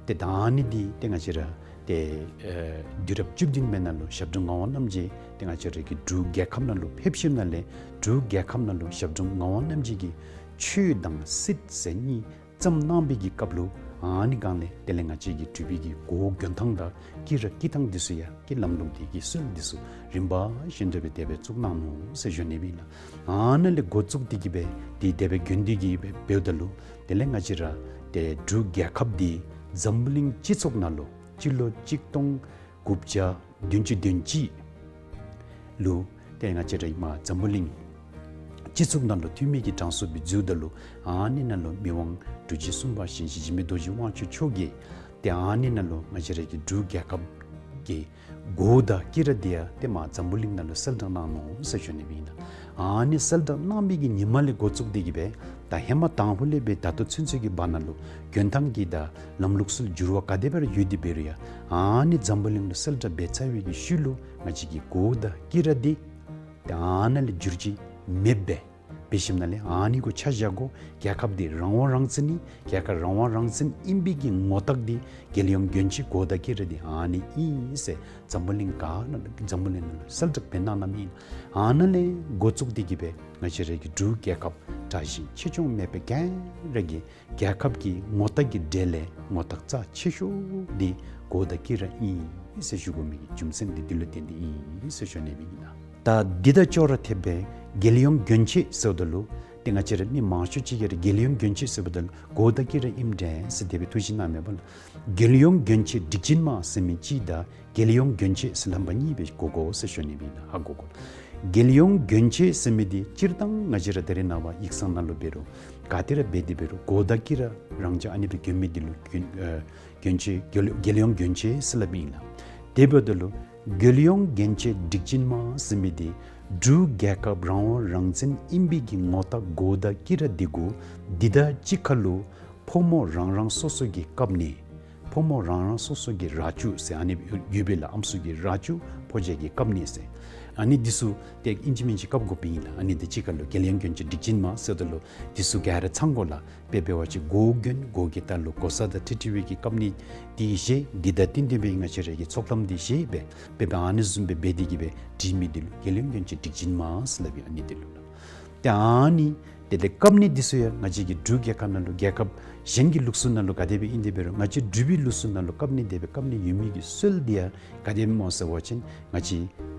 ཏེ་ད་ཨ་ནི་འདི་ཏེ་ང་བཅས་ར་ཏེ་ཨེ་དུས་རབས་བཅུ་བདུན་པའི་ནང་ལུ་ཞབས་དྲུང་ངག་དབང་རྣམ་རྒྱལ་ཏེ་ང་བཅས་རའི་གི་འབྲུག་རྒྱལ་ཁབ་ནང་ལུ་ཕེབས་ཞིནམ་ལས་འབྲུག་རྒྱལ་ཁབ་ནང་ལུ་ཞབས་དྲུང་ངག་དབང་རྣམ་རྒྱལ་གྱིས་ཆོས་དང་སྲིད་ཟེར་གཉིས་བརྩམས་གནང་བའི་གི་སྐབས་ལུ་ཨ་ནི་སྒང་ལས་དེ་ལས་ང་བཅས་ཀྱི་འབྲུག་པའི་གི་གོ་གྱོན་ཐངས་དང་དཀྱི་ར་དཀྱི་ཐངས་འདི་ཚུ་ཡང་གི་ལམ་ལུགས་འདི་གི་སྲོལ་འདི་ཚུ་རིམ་པ་བཞིན་དུ་སྦེ་དེ་སྦེ་བཙུགས་གནང་ནུག་ཟེར་ཞུ་ནི་ཨིན་ལགས། ཨ་ནཱ་ལས་འགོ་བཙུགས་ཏེ་གིས་སྦེ་འདི་དེ་སྦེ་གྱོན་ཏེ་གིས་སྦེ་འབདཝ་ད་ལུ་དེ་ལས་ང་བཅས་ར་ཏེ་འབྲུག་རྒྱལ་ཁབ་འདི་འཛམ་བུ་གླིང་སྤྱི་ཚོགས་ནང་ལུ་སྤྱི་ལོ་གཅིག་སྟོང་དགུ་བརྒྱ་བདུན་ཅུ་དོན་གཅིག་ལུ་ཏེ་ང་བཅས་ར་ཨིན་མས་འཛམ་བུ་གླིང་སྤྱི་ཚོགས་ནང་ལུ་འཐུས་མི་གི་གྲངས་སུ་སྦེ་འཛུལཝ་ད་ལུ་ཨ་ནི་ནང་ལུ་མི་དབང་འབྲུག་རྗེ་གསུམ་པ་ཞིང་གཤེགས་འཇིགས་མེད་རྡོ་རྗེ་དབང་ཕྱུག་མཆོག་གིས་ཏེ་ཨ་ནི་ནང་ལུ་ང་བཅས་ར་གི་འབྲུག་རྒྱལ་ཁབ་ཀྱི་གོ་དང་དཀྱི་ར་འདི་ཡང་ཏེ་མར་འཛམ་བུ་གླིང་ནང་ལུ་གསལ་བསྒྲགས་གནང་ནུག་ཟེར་ཞུ་ནི་ཨིན་ལགས། ཨ་ནི་གསལ་བསྒྲགས་གནང་བའི་གི་ཉིནམ་ལས་འགོ་བཙུགས་ཏེ་གིས་སྦེ་ད་ཧེ་མ་དང་ཕུ་ལས་སྦེ་ད་ལྟོ་ཚུན་ཚོད་ཀྱི་བར་ན་ལུ་གྱོན་ཐངས་ཀྱི་དང་ལམ་ལུགས་སྲོལ་འགྱུར་བ་ག་དེ་སྦེ་ར་ཡོད་དེ་འབད་རུང་ཡང་ཨ་ནི་འཛམ་བུ་གླིང་ལུ་གསལ་བསྒྲགས་འབད་ཚར་བའི་གི་ཤུལ་ལུ་ང་བཅས་ཀྱི་གོ་དང་དཀྱི་ར་འདི་ཏེ་ཨ་ནཱ་ལས་འགྱུར་བཅོས་མེདཔ་སྦེ་འབད་ཞིནམ་ལས་ཨ་ནི་གུ་ཆ་བཞག་དགོ། རྒྱལ་ཁབ་འདི་རང་དབང་རང་བཙན་ཨིན། རྒྱལ་ཁབ་རང་དབང་རང་བཙན་ཨིན་པའི་གི་ངོ་རྟགས་འདི་རྒྱལ་ཡོངས་གྱོན་ཆས་གོ་དང་དཀྱི་ར་འདི་ཨ་ནི་ཨིན་ཟེར་འཛམ་བུ་གླིང་ག་ནང་འཛམ་བུ་གླིང་ནང་ལུ་གསལ་བསྒྲགས་འབད་གནང་གནངམ་ཨིན། ཨ་ནཱ་ལས་འགོ་བཙུགས་ཏེ་གིས་སྦེ་ང་བཅས་ར་གི་འབྲུག་རྒྱལ་ཁབ་དྲག་ཞན་ཆེ་ཆུང་མེད་པར་ག་ར་གི་རྒྱལ་ཁབ་ཀྱི་ངོ་རྟགས་ཀྱི་གྲས་ལས་ངོ་རྟགས་རྩ་ཆེ་ཤོས་འདི་གོ་དང་དཀྱི་ར་ཨིན་ཟེར་ཞུ་དགོ་མི་གི་རྒྱུ་མཚན་འདི་འདི་ལུ་བརྟེན་ཏེ་ཨིན་ཟེར་ཞུ་ནི་ཨིན་ལགས། ད་འདི་དང་ཅོག་ར་འཐདཔ་སྦེ་རྒྱལ་ཡོངས་གྱོན་ཆས་ཟེརཝ་ད་ལུ་ཏེ་ང་བཅས་ར་མི་མང་ཤོས་ཅིག་གིས་ར་རྒྱལ་ཡོངས་གྱོན་ཆས་ཟེརཝ་ད་ལུ་གོ་དང་དཀྱི་ར་ཨིནམ་འདྲས་ཟེར་དེ་སྦེ་ཐུགས་བཞེད་གནང་མས་པ་ལགས། རྒྱལ་ཡོངས་གྱོན་ཆས་སྒྲིག་ཅན་མ་ཟེར་མི་གཅིག་དང་རྒྱལ་ཡོངས་གྱོན་ཆས་ཟེར་ལྷམ་པ་གཉིས་སྦེ་གོ་དགོ་ཟེར་ཞུ་ནི་ཨིན་ལགས། ཧ་གོ་དགོ། རྒྱལ་ཡོངས་གྱོན་ཆས་ཟེར་མི་འདི་སྤྱིར་བཏང་ང་བཅས་ར་ད་རེས་ནངས་པ་ཡིག་ཚང་ནང་ལུ་འབད་རུང་ག་ཏེ་ར་འབད་དེ་འབད་རུང་གོ་དང་དཀྱི་ར་རང་འཇགས་ཨ་ནི་སྦེ་གྱོན་མི་འདི་ལུ་གྱོན་ཨེ་གྱོན་ཆས་རྒྱལ་རྒྱལ་ཡོངས་གྱོན་ཆས་ཟེར་སླབ་ཨིན་ལགས། དེ་འབདཝ་ད་ལུ་རྒྱལ་ཡོངས་གྱོན་ཆས་སྒྲིག་ཅན་མ་ཟེར་མི་འདི་འབྲུག་རྒྱལ་ཁབ་རང་དབང་རང་བཙན་ཨིན་པའི་གི་ངོ་རྟགས་གོ་དང་དཀྱི་ར་འདི་གུ་འདི་དང་གཅིག་ཁར་ལུ་ཕོ་མོ་རང་རང་སོ་སོ་གི་ཀབ་ནི་ཕོ་མོ་རང་རང་སོ་སོ་གི་ར་ཅུ་ཟེར་ཨ་ནི་ཡོད་པས་ལགས། ཨམ་སྲུ་གི་ར་ཅུ་ཕོ་རྒྱས་ཀྱི་ཀབ་ནི་ཟེར། ཨ་ནི་འདི་ཚུ་ཏེ་ཨིན་ཅི་མིན་ཅི་བཀབ་དགོཔ་ཨིན་ལགས། ཨ་ནི་འདི་གཅིག་ཁར་ལུ་རྒྱལ་ཡོངས་གྱོན་ཆས་སྒྲིག་ཆས་མ་ཟེརཝ་ད་ལུ་འདི་ཚུ་ག་ར་ཚང་དགོ་ལགས། དཔེ་འབད་བ་ཅིན་གོ་གྱོན་གོ་གི་ད་ལུ་གོ་ས་དང་འཁྲིལ་འཁྲིལ་བའི་གི་བཀབ་ནི་འདི་བཞེས། འདི་དང་བསྟུན་ཏེ་སྦེ་ང་བཅས་ར་གི་ཚོགས་ལམ་འདི་བཞེས་སྦེ་དཔེ་འབད་ཨ་ནི་བཟུམ་སྦེ་འབད་དེ་གིས་སྦེ་སྒྲིག་མི་འདི་ལུ་རྒྱལ་ཡོངས་གྱོན་ཆས་སྒྲིག་ཆས་མ་ཟེར་སླབ་ཨིན། ཨ་ནི་འདི་ལུ་ལགས། ཏེ་ཨ་ནི་དེ་ལས་བཀབ་ནི་འདི་ཚུ་ཡང་ང་བཅས་ཀྱི་འབྲུག་རྒྱལ་ཁབ་ནང་ལུ་རྒྱལ་ཁབ་གཞན་གྱི་ལུགས་སྲོལ་ནང་ལུ་ག་དེ་སྦེ་ཨིན་དེ་འབད་རུང་ང་བཅས་འབྲུག་པའི་ལུགས་སྲོལ་ནང་ལུ་བཀབ་ནི་དེ་སྦེ་བཀབ་ནི་ཡོད་མི་གི་སྲོལ་འདི་ཡང་ག་དེ་སྦེ་སྨོ་ཟེར་བ་ཅིན་ང་བཅས་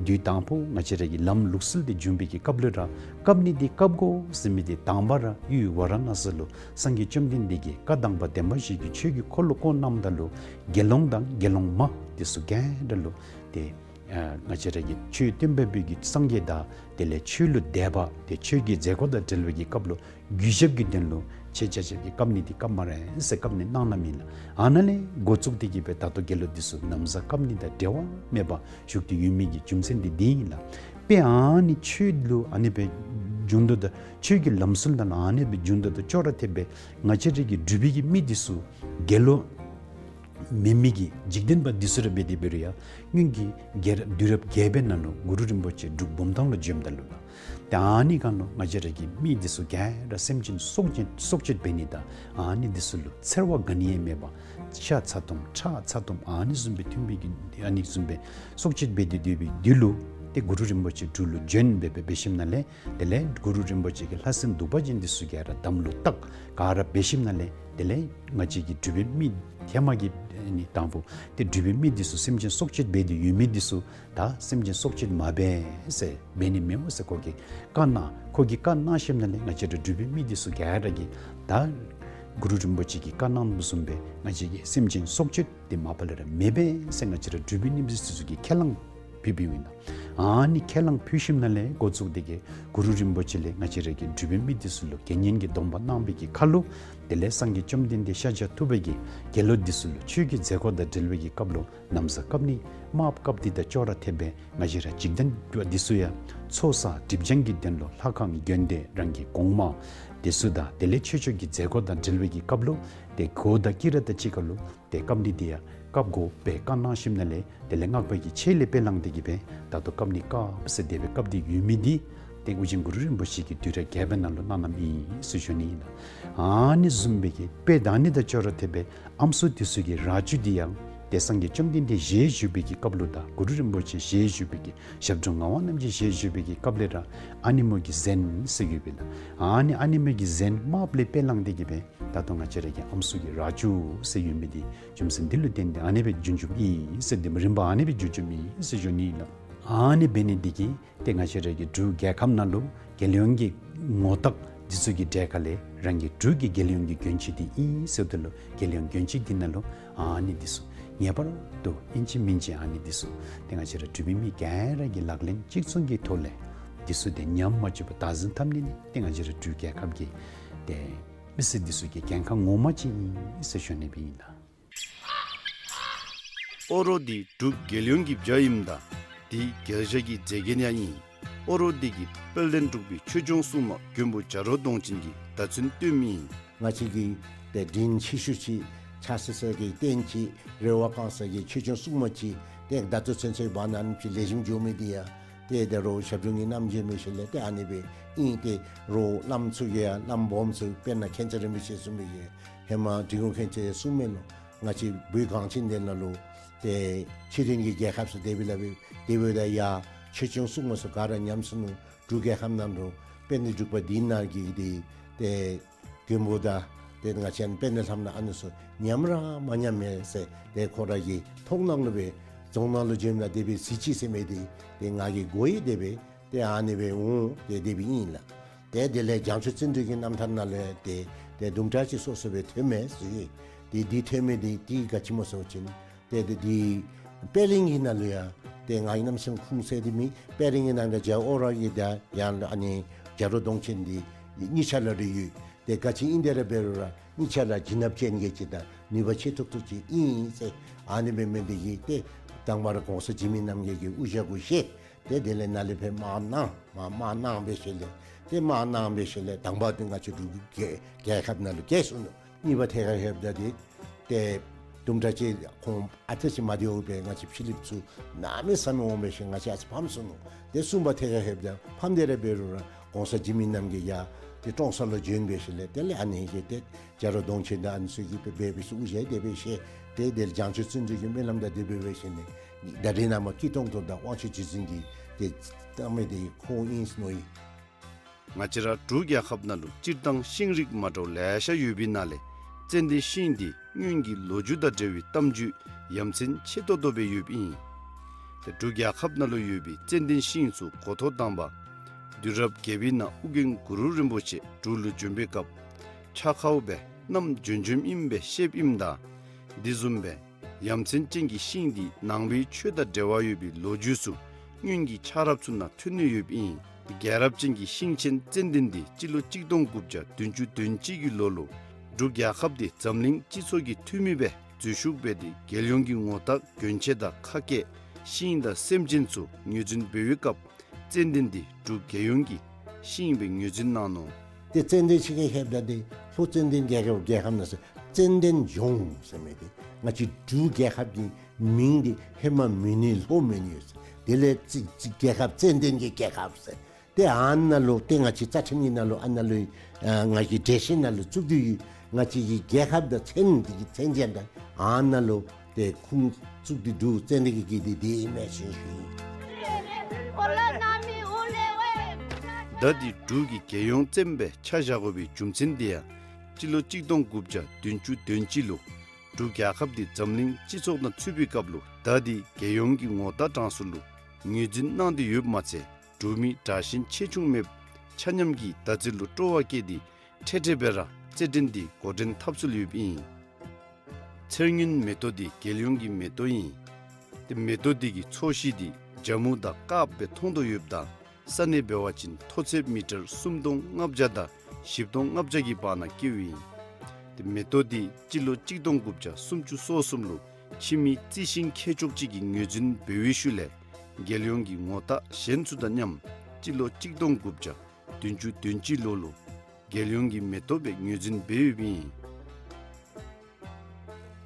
དུས་དང་པོ་ང་བཅས་ར་གི་ལམ་ལུགས་སྲོལ་འདི་བྱུང་བའི་གི་སྐབས་ལུ་ར་བཀབ་ནི་འདི་བཀབ་དགོ་ཟེར་མི་འདི་དང་པ་ར་ཡུལ་ཝཱ་ར་ཎ་སི་ལུ་སངས་རྒྱས་བཅོམ་ལྡན་འདས་ཀྱིས་བཀའ་དང་པ་བདེན་པ་བཞི་གི་ཆོས་ཀྱི་འཁོར་ལོ་བསྐོར་གནངམ་ད་ལུ་དགེ་སློང་དང་དགེ་སློང་མ་འདི་ཚུ་ག་ར་ལུ་ཏེ་ཨ་ང་བཅས་ར་གི་ཆོས་སྟོན་པ་པོ་གི་སངས་རྒྱས་དང་དེ་ལས་ཆོས་ལུ་དད་པ་ཏེ་ཆོས་ཀྱི་མཛད་སྒོ་དང་འབྲེལ་བའི་གི་སྐབས་ལུ་གུས་ཞབས་ཀྱི་དོན་ལུ་ཆེ་ཆ་ཆ་གི་བཀབ་ནི་འདི་བཀབ་སྨ་རེ་ཟེར་བཀབ་ནི་གནང་གནངམ་ཨིན་ལགས། ཨ་ནཱ་ལས་འགོ་བཙུགས་ཏེ་གིས་སྦེ་ད་ལྟོ་དགེ་སློང་འདི་ཚུ་ན་བཟའ་བཀབ་ནི་དང་འབྲལ་བ་མེད་པར་བཞུགས་ཏེ་ཡོད་མི་གི་རྒྱུ་མཚན་འདི་འདི་ཨིན་ལགས། དཔེ་ཨ་ནི་ཆོས་ལུ་ཨ་ནི་སྦེ་བྱུང་དོ་དང་ཆོས་ཀྱི་ལམ་སྲོལ་དང་ཨ་ནི་སྦེ་བྱུང་དོ་དང་ཅོག་ར་འཐདཔ་སྦེ་ང་བཅས་ར་གི་འབྲུག་པའི་གི་མི་འདི་ཚུ་དགེ་སློང་མེན་མི་གི་འཇིག་རྟེན་པ་འདི་ཚུ་ར་འབད་དེ་འབད་རུང་ཡང་སྔོན་གྱི་རྒྱལ་རབས་དུས་རབས་བརྒྱད་པའི་ནང་ལུ་གུ་རུ་རིན་པོ་ཆེ་འབྲུག་བུམ་ཐང་ལུ་བྱོནམ་ད་ལུ་ལགས། ཏེ་ཨ་ནི་སྒང་ལུ་ང་བཅས་ར་གི་མི་འདི་ཚུ་ག་ར་སེམས་ཅན་སྲོག་གཅོད་སྲོག་གཅོད་འབད་ནི་དང་ཨ་ནི་འདི་ཚུ་ལུ་འཚེར་བ་ག་ནི་ཡང་མེད་པར་ཤ་ཚ་ཏོམ་ཁྲག་ཚ་ཏོམ་ཨ་ནི་བཟུམ་སྦེ་འཐུང་བའི་གི་ཨ་ནི་བཟུམ་སྦེ་སྲོག་གཅོད་འབད་དེ་སྡོད་པའི་དུས་ལུ་ཏེ་གུ་རུ་རིན་པོ་ཆེ་འབྲུག་ལུ་བྱོན་སྦེ་སྦེ་འབད་ཞིནམ་ལས་དེ་ལས་གུ་རུ་རིན་པོ་ཆེ་གི་ལྷ་སྲིན་གདུག་པ་ཅན་འདི་ཚུ་ག་ར་དམ་ལུ་བཏགས་ག་ར་འབད་ཞིནམ་ལས་དེ་ལས་ང་བཅས་ཀྱི་འབྲུག་པའི་མི་ཧེ་མ་གི་ཨ་ནི་དང་པོ་ཏེ་འབྲུག་པའི་མི་འདི་ཚུ་སེམས་ཅན་སྲོག་གཅོད་འབད་དེ་ཡོད་མི་འདི་ཚུ་ད་སེམས་ཅན་སྲོག་གཅོད་མ་འབད་ཟེར་འབད་ནི་མེདཔ་ཟེར་ཁོ་གིས་བཀའ་གནང་། ཁོ་གིས་བཀའ་གནང་ཞིནམ་ལས་ང་བཅས་ར་འབྲུག་པའི་མི་འདི་ཚུ་ག་ར་གིས་ད་གུ་རུ་རིན་པོ་ཆེ་གིས་བཀའ་གནངམ་བཟུམ་སྦེ་ང་བཅས་ཀྱིས་སེམས་ཅན་སྲོག་གཅོད་འདི་མ་པ་ལས་ར་མི་འབད་ཟེར་ང་བཅས་ར་འབྲུག་པའི་མི་འདི་ཚུ་གིས་ཁས་བླངས་ཕུལ་ཕུལཝ་ཨིན་ལགས། ཨ་ནི་ཁས་བླངས་ཕུལ་ཞིནམ་ལས་འགོ་བཙུགས་ཏེ་གིས་གུ་རུ་རིན་པོ་ཆེ་ལས་ང་བཅས་ར་གི་འབྲུག་པའི་མི་འདི་ཚུ་ལུ་དགེ་བསྙེན་གྱི་སྡོམ་པ་གནང་བའི་གི་ཁར་ལུ་དེ་ལས་སངས་རྒྱས་བཅོམ་ལྡན་འདས་ཤཱཀྱ་ཐུབ་པ་གིས་དགེ་སློང་འདི་ཚུ་ལུ་ཆོས་ཀྱི་མཛད་སྒོ་དང་འབྲེལ་བའི་གི་སྐབས་ལུ་ན་བཟའ་བཀབ་ནི་དམརཔོ་བཀབ་ནི་དང་ཅོག་ར་འཐདཔ་སྦེ་ང་བཅས་ར་འཇིག་རྟེན་པ་འདི་ཚུ་ཡང་ཚོགས་བསགས་སྒྲིབ་སྦྱང་གི་དོན་ལུ་ལྷ་ཁང་དགོན་སྡེ་རང་གི་གོང་མ་འདི་ཚུ་དང་དེ་ལས་ཆོས་ཕྱོགས་ཀྱི་མཛད་སྒོ་དང་འབྲེལ་བའི་གི་སྐབས་ལུ་ཏེ་གོས་དང་དཀྱི་ར་དང་གཅིག་ཁར་ལུ་ཏེ་བཀབ་ནི་འདི་ཡང་བཀབ་དགོ་པའི་བཀའ་གནང་ཞིནམ་ལས་དེ་ལས་སྔགས་པ་གི་ཆས་ལས་དཔེ་བླངས་ཏེ་གིས་སྦེ་ད་ལྟོ་བཀབ་ནི་བཀབ་ཟེར་དེ་སྦེ་བཀབ་སྟེ་ཡོད་མི་འདི་ཏེ་ཨོ་རྒྱན་གུ་རུ་རིན་པོ་ཆེ་གིས་དུས་རབས་བརྒྱད་པའི་ནང་ལུ་གནང་གནངམ་ཨིན་ཟེར་ཞུ་ནི་ཨིན་ལགས། ཨ་ནི་བཟུམ་སྦེ་གི་དཔེ་ད་ནི་དང་ཅོག་ར་འཐདཔ་སྦེ་ཨམ་སྲུ་འདི་ཚུ་གི་རྭ་ཅོ་འདི་ཡང་ཏེ་སངས་རྒྱས་བཅོམ་ལྡན་འདས་ཞལ་བཞུགས་པའི་གི་སྐབས་ལུ་དང་གུ་རུ་རིན་པོ་ཆེ་ཞལ་བཞུགས་པའི་གི་ཞབས་དྲུང་ངག་དབང་རྣམ་རྒྱལ་ཞལ་བཞུགས་པའི་གི་སྐབས་ལས་ར་ཨ་ནེ་མོ་གི་གཟན་ཟེར་ཡོདཔ་ཨིན་ལགས། ཨ་ནི་ཨ་ནེ་མོ་གི་གཟན་དམརཔོ་ལས་དཔེ་བླངས་ཏེ་གིས་སྦེ་ད་ལྟོ་ང་བཅས་ར་གི་ཨམ་སྲུ་གི་རྭ་ཅོ་ཟེར་ཡོད་མི་འདི་རྒྱུ་མཚན་འདི་ལུ་བརྟེན་ཏེ་ཨ་ནེ་སྦེ་བྱུང་བྱུངམ་ཨིན་ཟེར་འདི་རིམ་པ་ཨ་ནེ་སྦེ་བྱུང་བྱུངམ་ཨིན་ཟེར་ཞུ་ནི་ཨིན་ལགས། ཨ་ནི་འབད་ནི་འདི་གིས་ཏེ་ང་བཅས་ར་གི་འབྲུག་རྒྱལ་ཁབ་ནང་ལུ་རྒྱལ་ཡོངས་ཀྱི་ངོ་རྟགས་འདི་ཚུ་གི་གྲས་ཁར་ལས་རང་གི་འབྲུག་གི་རྒྱལ་ཡོངས་ཀྱི་གྱོན་ཆས་འདི་ཨིན་ཟེརཝ་ད་ལུ་རྒྱལ་ཡོངས་གྱོན་ཆས་འདི་ནང་ལུ་ཨ་ནི་འདི་ཚུ་ངེས་པར་དུ་ཨིན་ཅི་མིན་ཅི་ཨ་ནི་འདི་ཚུ་ཏེ་ང་བཅས་ར་འབྲུག་པའི་མི་ག་ར་གིས་ལག་ལེན་གཅིག་མཚུངས་ཀྱི་ཐོག་ལས་འདི་ཚུ་ཏེ་ཉམས་མ་བཅུག་པར་བདག་འཛིན་འཐབ་ནི་ནི་ཏེ་ང་བཅས་ར་འབྲུག་རྒྱལ་ཁབ་ཀྱི་ཏེ་མི་སེར་འདི་ཚུ་གི་འགན་ཁག་ངོ་མ་ཅིག་ཨིན་ཟེར་ཞུ་ནི་སྦེ་ཨིན་ལགས། ཨོ་རོག་འདི་འབྲུག་རྒྱལ་ཡོངས་ཀྱི་བྱ་ཨིནམ་ད་འདི་རྒྱལ་བྱ་གི་མཛེས་རྒྱན་ཡང་ཨིན། ཨོ་རོག་འདི་གི་དཔལ་ལྡན་འབྲུག་པའི་ཆོས་སྐྱོང་སྲུང་མ་མགོན་པོ་བྱ་རོག་གདོང་ཅན་གྱིས་བརྡ་མཚོན་སྟོནམ་ཨིན། ང་བཅས་ཀྱི་ཏེ་དྲིན་ཆེ་ཤོས་ཅིག་ཆགས་ས་ས་གི་རྟེན་ཅིག་རེ་བ་བསྐང་ས་གི་ཆོས་སྐྱོང་སྲུང་མ་ཅིག་ཏེ་ད་ལྟོ་ཚུན་ཚོད་བར་ན་ཅིག་ལེགས་ཤོམ་འགྱོ་མི་འདི་ཡང་ཏེ་ད་རུང་ཞབས་དྲུང་གི་རྣམ་རྒྱལ་མི་ཤེས་ལས་ཏེ་ཨ་ནི་སྦེ་ཨིན། ཏེ་རོགས་བླམ་ཚུ་གིས་ཡང་བླམ་སྦོམ་ཚུ་དཔེར་ན་མཁྱེན་བརྩེ་རིན་པོ་ཆེ་གསུངས་མི་གི་ཧེ་མ་འབྲི་གུང་མཁྱེན་བརྩེ་གསུངས་མི་ལུ་ང་བཅས་བོད་གངས་ཅན་འདི་ནང་ལུ་ཏེ་ཕྱི་རོལ་གྱི་རྒྱལ་ཁབ་ཚུ་དེ་སྦེ་ལཱ་འབད་དེ་འབདཝ་ད་ཡར་ཆོས་སྐྱོང་སྲུང་མ་ཚུ་ག་ར་ཉམས་སོ་ནུག། འབྲུག་རྒྱལ་ཁབ་ནང་ལུ་དཔལ་ལྡན་འབྲུག་པ་འདི་ནང་གི་འདི་ཏེ་མགོན་པོ་དང་ཏེ་ང་བཅས་དཔལ་ལྡན་ལྷ་མོ་ཨ་ནི་ཚུ་ཉམས་ར་མ་ཉམས་མས་ཟེར། ཏེ་ཁོ་ར་གི་ཐུགས་ནང་ལུ་སྦེ་རྫོང་ནང་ལུ་བྱོནམ་ད་དེ་སྦེ་གཟི་བརྗིད་ཟེར་མི་འདི་ཏེ་ང་གིས་གོ་ཡི། དེ་སྦེ་ཏེ་ཨ་ནི་སྦེ་འོང་། ཏེ་དེ་སྦེ་ཨིན་ལགས། ཏེ་དེ་ལས་བྱང་ཆུབ་བརྩོན་འགྲུས་ཀྱི་རྣམ་ཐར་ནང་ལུ་ཡང་ཏེ་ཏེ་དུམ་གྲ་ཅིག་སོ་སོ་སྦེ་ཐོནམ་མས་ཟེར། ཏེ་འདི་ཐོན་མི་འདི་ཏེ་ག་ཅི་སྨོ་ཟེར་བ་ཅིན་ཏེ་ཏེ་འདི་དཔལ་གླིང་གི་ནང་ལུ་ཡང་ཏེ་ང་གིས་གནམ་མེད་ས་མེད་ཁུངས་བཙན་ཏེ་མེད། དཔལ་གླིང་གི་ནང་ལུ་བྱ་ཨོ་རོག་གི་དང་ཡང་ཨ་ནི་བྱ་རོག་གདོང་ཅན་འདི་གཉིས་ཆ་ལ་རེ་ཡོད། ཏེ་ག་ཅི་ཨིན་དེ་ར་འབད་རུང་ར་གཉིས་ཆ་ལ་བྱིན་རླབས་ཅན་གྱི་ཅིག་དང་ནུས་པ་ཆེ་ཏོག་ཏོ་ཅིག་ཨིན་ཟེར། ཨ་ནི་སྦེ་མི་འདི་གིས་ཏེ་དང་པ་ར་གོང་ས་འཇིགས་མེད་རྣམ་རྒྱལ་གྱིས་དབུ་ཞྭ་གུ་བཞེས། ཏེ་དེ་ལས་ནཱ་ལས་ཕར་དམག་གནང་མ་དམག་གནང་སྦེ་ཞིནམ་ལས་ཏེ་དམག་གནང་སྦེ་ཞིནམ་ལས་དང་པ་འདི་ང་བཅས་འབྲུག་རྒྱལ་རྒྱལ་ཁབ་ནང་ལུ་རྒྱལ་སོ་ནུག། གཉིས་པ་ཐད་ཁར་ལྷོདཔ་ད་འདི་ཏེ་ དུམ་གྲ་ཅིག་ཁོང་ཨ་ཙི་ཅིག་མ་བདེཝ་སྦེ་ང་བཅས་ཕྱི་གླིངཔ་ཚུ་གནམ་མེད་ས་མེད་འོང་འབད་ཞིནམ་ང་བཅས་ཨ་ཙི་ཕམ་སོ་ནུག། ཏེ་གསུམ་པ་ཐད་ཁར་ལྷོདཔ་ད་ཕམ་སྟེ་ར་འབད་རུང་ར་གོང་ས་འཇིགས་མེད་རྣམ་རྒྱལ་ཡར་ཏེ་ཀྲོང་གསར་ལུ་བྱོན་འབད་ཞིནམ་ལས་དེ་ལས་ཨ་ནི་གི་ཏེ་རྒྱ་རོ་གདོང་ཅན་དང་ཨ་ནི་ཚུ་གིས་སྦེ་འབད་འབད་ཞིནམ་དབུ་བཞུགས་དེ་སྦེ་བཞེས། ཏེ་དེ་ལས་བྱང་ཆུབ་བརྩོན་འགྲུས་ཀྱི་སྨོན་ལམ་དང་དེ་སྦེ་འབད་ཞིནམ་ལས་ད་རེས་ནངས་པ་སྐྱིད་ཏོང་ཏོ་དང་དབང་ཕྱུག་རྗེ་བཙུན་གྱི་ཏེ་བཏང་མི་དེ་ཁོང་ཨིན་ཟེར་མནོ་ཡི། ང་བཅས་ར་འབྲུག་རྒྱལ་ཁབ་ནང་ལུ་སྤྱིར་བཏང་ཤིང་རིགས་མ་འདྲཝ་ལེ་ཤ་ཡོད་པའི་ནང་ལས་ཙན་དན་ཤིང་འདི་སྔོན་གྱི་ལོ་རྒྱུས་དང་འབྲེལ་བའི་གཏམ་རྒྱུད་ཡ་མཚན་ཆེ་ཏོག་ཏོ་སྦེ་ཡོདཔ་ཨིན། ཏེ་འབྲུག་རྒྱལ་ཁབ་ནང་ལུ་ཡོད་པའི་ཙན་དན་ཤིང་ཚུ་འགོ་ཐོག་དང་པ་དུས་རབས་བརྒྱད་པའི་ནང་ཨོ་རྒྱན་གུ་རུ་རིན་པོ་ཆེ་འབྲུག་ལུ་བྱོན་པའི་སྐབས་ཕྱག་ཁར་སྦེ་བསྣམས་བྱོན་བྱོནམ་ཨིན་པའི་བཤདཔ་ཨིནམ་ད་དེ་བཟུམ་སྦེ་ཡ་མཚན་ཅན་གྱི་ཤིང་འདི་ནང་པའི་ཆོས་དང་འབྲེལ་བ་ཡོད་པའི་ལོ་རྒྱུས་ཚུ་སྔོན་གྱི་ཆགས་རབས་ཚུ་ནང་ཐོན་ནི་ཡོདཔ་ཨིན། རྒྱལ་རབས་ཅན་གྱི་ཤིང་ཆེན་ཙན་དན་འདི་སྤྱི་ལོ་གཅིག་སྟོང་དགུ་བརྒྱ་བདུན་ཅུ་དོན་གཅིག་གི་ལོ་ལུ་འབྲུག་རྒྱལ་ཁབ་འདི་འཛམ་གླིང་སྤྱི་ཚོགས་ཀྱི་འཐུས་མི་སྦེ་འཛུལ་ཞུགས་འབད་དེ་རྒྱལ་ཡོངས་ཀྱི་ངོ་རྟགས་གྱོན་ཆས་དང་ཁ་སྐད་ཤིང་དང་སེམས་ཅན་ཚུ་ངོས་འཛིན་འབད་བའི་སྐབས་ཙན་དན་འདི་འབྲུག་རྒྱལ་ཡོངས་ཀྱི་ཤིང་སྦེ་ངོས་འཛིན་གནང་ནུག། ཏེ་ཙན་དན་ཤིང་གི་ལྷོདཔ་ད་ཏེ་ལྷོ་ཙན་དན་རྒྱལ་ཁབ་རྒྱལ་ཁབ་ནང་ཟེར་ཙན་དན་ལྗོངས་ཟེར་མི་འདི་ང་བཅས་འབྲུག་རྒྱལ་ཁབ་ཀྱི་མིང་འདི་ཧེ་མ་མོན་ནི་ལྷོ་མོན་ནི་ཡོད་ཟེར། དེ་ལས་ཙི་ཙི་རྒྱལ་ཁབ་ཙན་དན་གྱི་རྒྱལ་ཁབ་ཟེར། ཏེ་ཨ་ནཱ་ལུ་ཏེ་ང་བཅས་རྩ་ཁྲིམས་ཀྱི་ནང་ལུ་ཨ་ནཱ་ལུ་ཨ་ང་བཅས་འགྲེལ་བཤད་ནང་ལུ་བཙུགས་ཏེ་ཡོད། ང་བཅས་ཀྱི་རྒྱལ་ཁབ་དང་མཚན་འདི་གི་མཚན་ཅན་དང་ཨ་ནཱ་ལུ་ཏེ་ཁུངས་བཙུགས་ཏེ་འདུག། ཙན་དན་གྱི་རྒྱལ་འདི་འདི་ཨིན་མས་ཟེར་ཞུ་ཡི། ད་འདི་འབྲུག་གི་རྒྱལ་ཡོངས་བཙན་སྦེ་ཆ་བཞག་དགོ་པའི་རྒྱུ་མཚན་འདི་ཡང་སྤྱི་ལོ་གཅིག་སྟོང་དགུ་བརྒྱ་བདུན་ཅུ་དོན་གཅིག་ལུ་འབྲུག་རྒྱལ་ཁབ་འདི་འཛམ་གླིང་སྤྱི་ཚོགས་ནང་ཚུད་པའི་སྐབས་ལུ་ད་འདི་རྒྱལ་ཡོངས་ཀྱི་ངོ་རྟགས་གྲངས་སུ་ལུ་ངོས་འཛིན་གནང་སྟེ་ཡོདཔ་མ་ཚད་འབྲུག་མི་དྲག་ཞན་ཆེ་ཆུང་མེདཔ་ཆ་མཉམ་གྱིས་ད་རྩིས་ལུ་སྤྲོ་བ་བསྐྱེད་དེ་འཕྲལ་འཕྲལ་སྦེ་ར་རྩེད་འགྲན་འདི་འགོ་འདྲེན་འཐབ་སྲོལ་ཡོདཔ་ཨིན། ཚེར་སྔོན་མེ་ཏོག་འདི་རྒྱལ་ཡོངས་ཀྱི་མེ་ཏོག་ཨིན། ཏེ་མེ་ཏོག་འདི་གི་ཚོས་གཞི་འདི་ཇ་མུ་དང་དཀརཔོ་སྦེ་མཐོང་དོ་ཡོདཔ་ད་ས་གནས་འབད་བ་ཅིན་མཐོ་ཚད་མི་ཊར་སུམ་སྟོང་ལྔ་བརྒྱ་དང་བཞི་སྟོང་ལྔ་བརྒྱ་གི་བར་ན་སྐྱེཝ་ཨིན། ཏེ་མེ་ཏོག་འདི་སྤྱི་ལོ་གཅིག་སྟོང་དགུ་བརྒྱ་སུམ་ཅུ་སོ་གསུམ་ལུ་ཕྱི་མི་རྩི་ཤིང་མཁས་མཆོག་ཅིག་གིས་ངོས་འཛིན་འབད་བའི་ཤུལ་ལས་རྒྱལ་ཡོངས་ཀྱི་ངོ་རྟགས་གཞན་ཚུ་དང་མཉམ་སྤྱི་ལོ་གཅིག་སྟོང་དགུ་བརྒྱ་བདུན་ཅུ་དོན་གཅིག་ལོ་ལུ་རྒྱལ་ཡོངས་ཀྱི་མེ་ཏོག་སྦེ་ངོས་འཛིན་འབད་ཡོདཔ་ཨིན།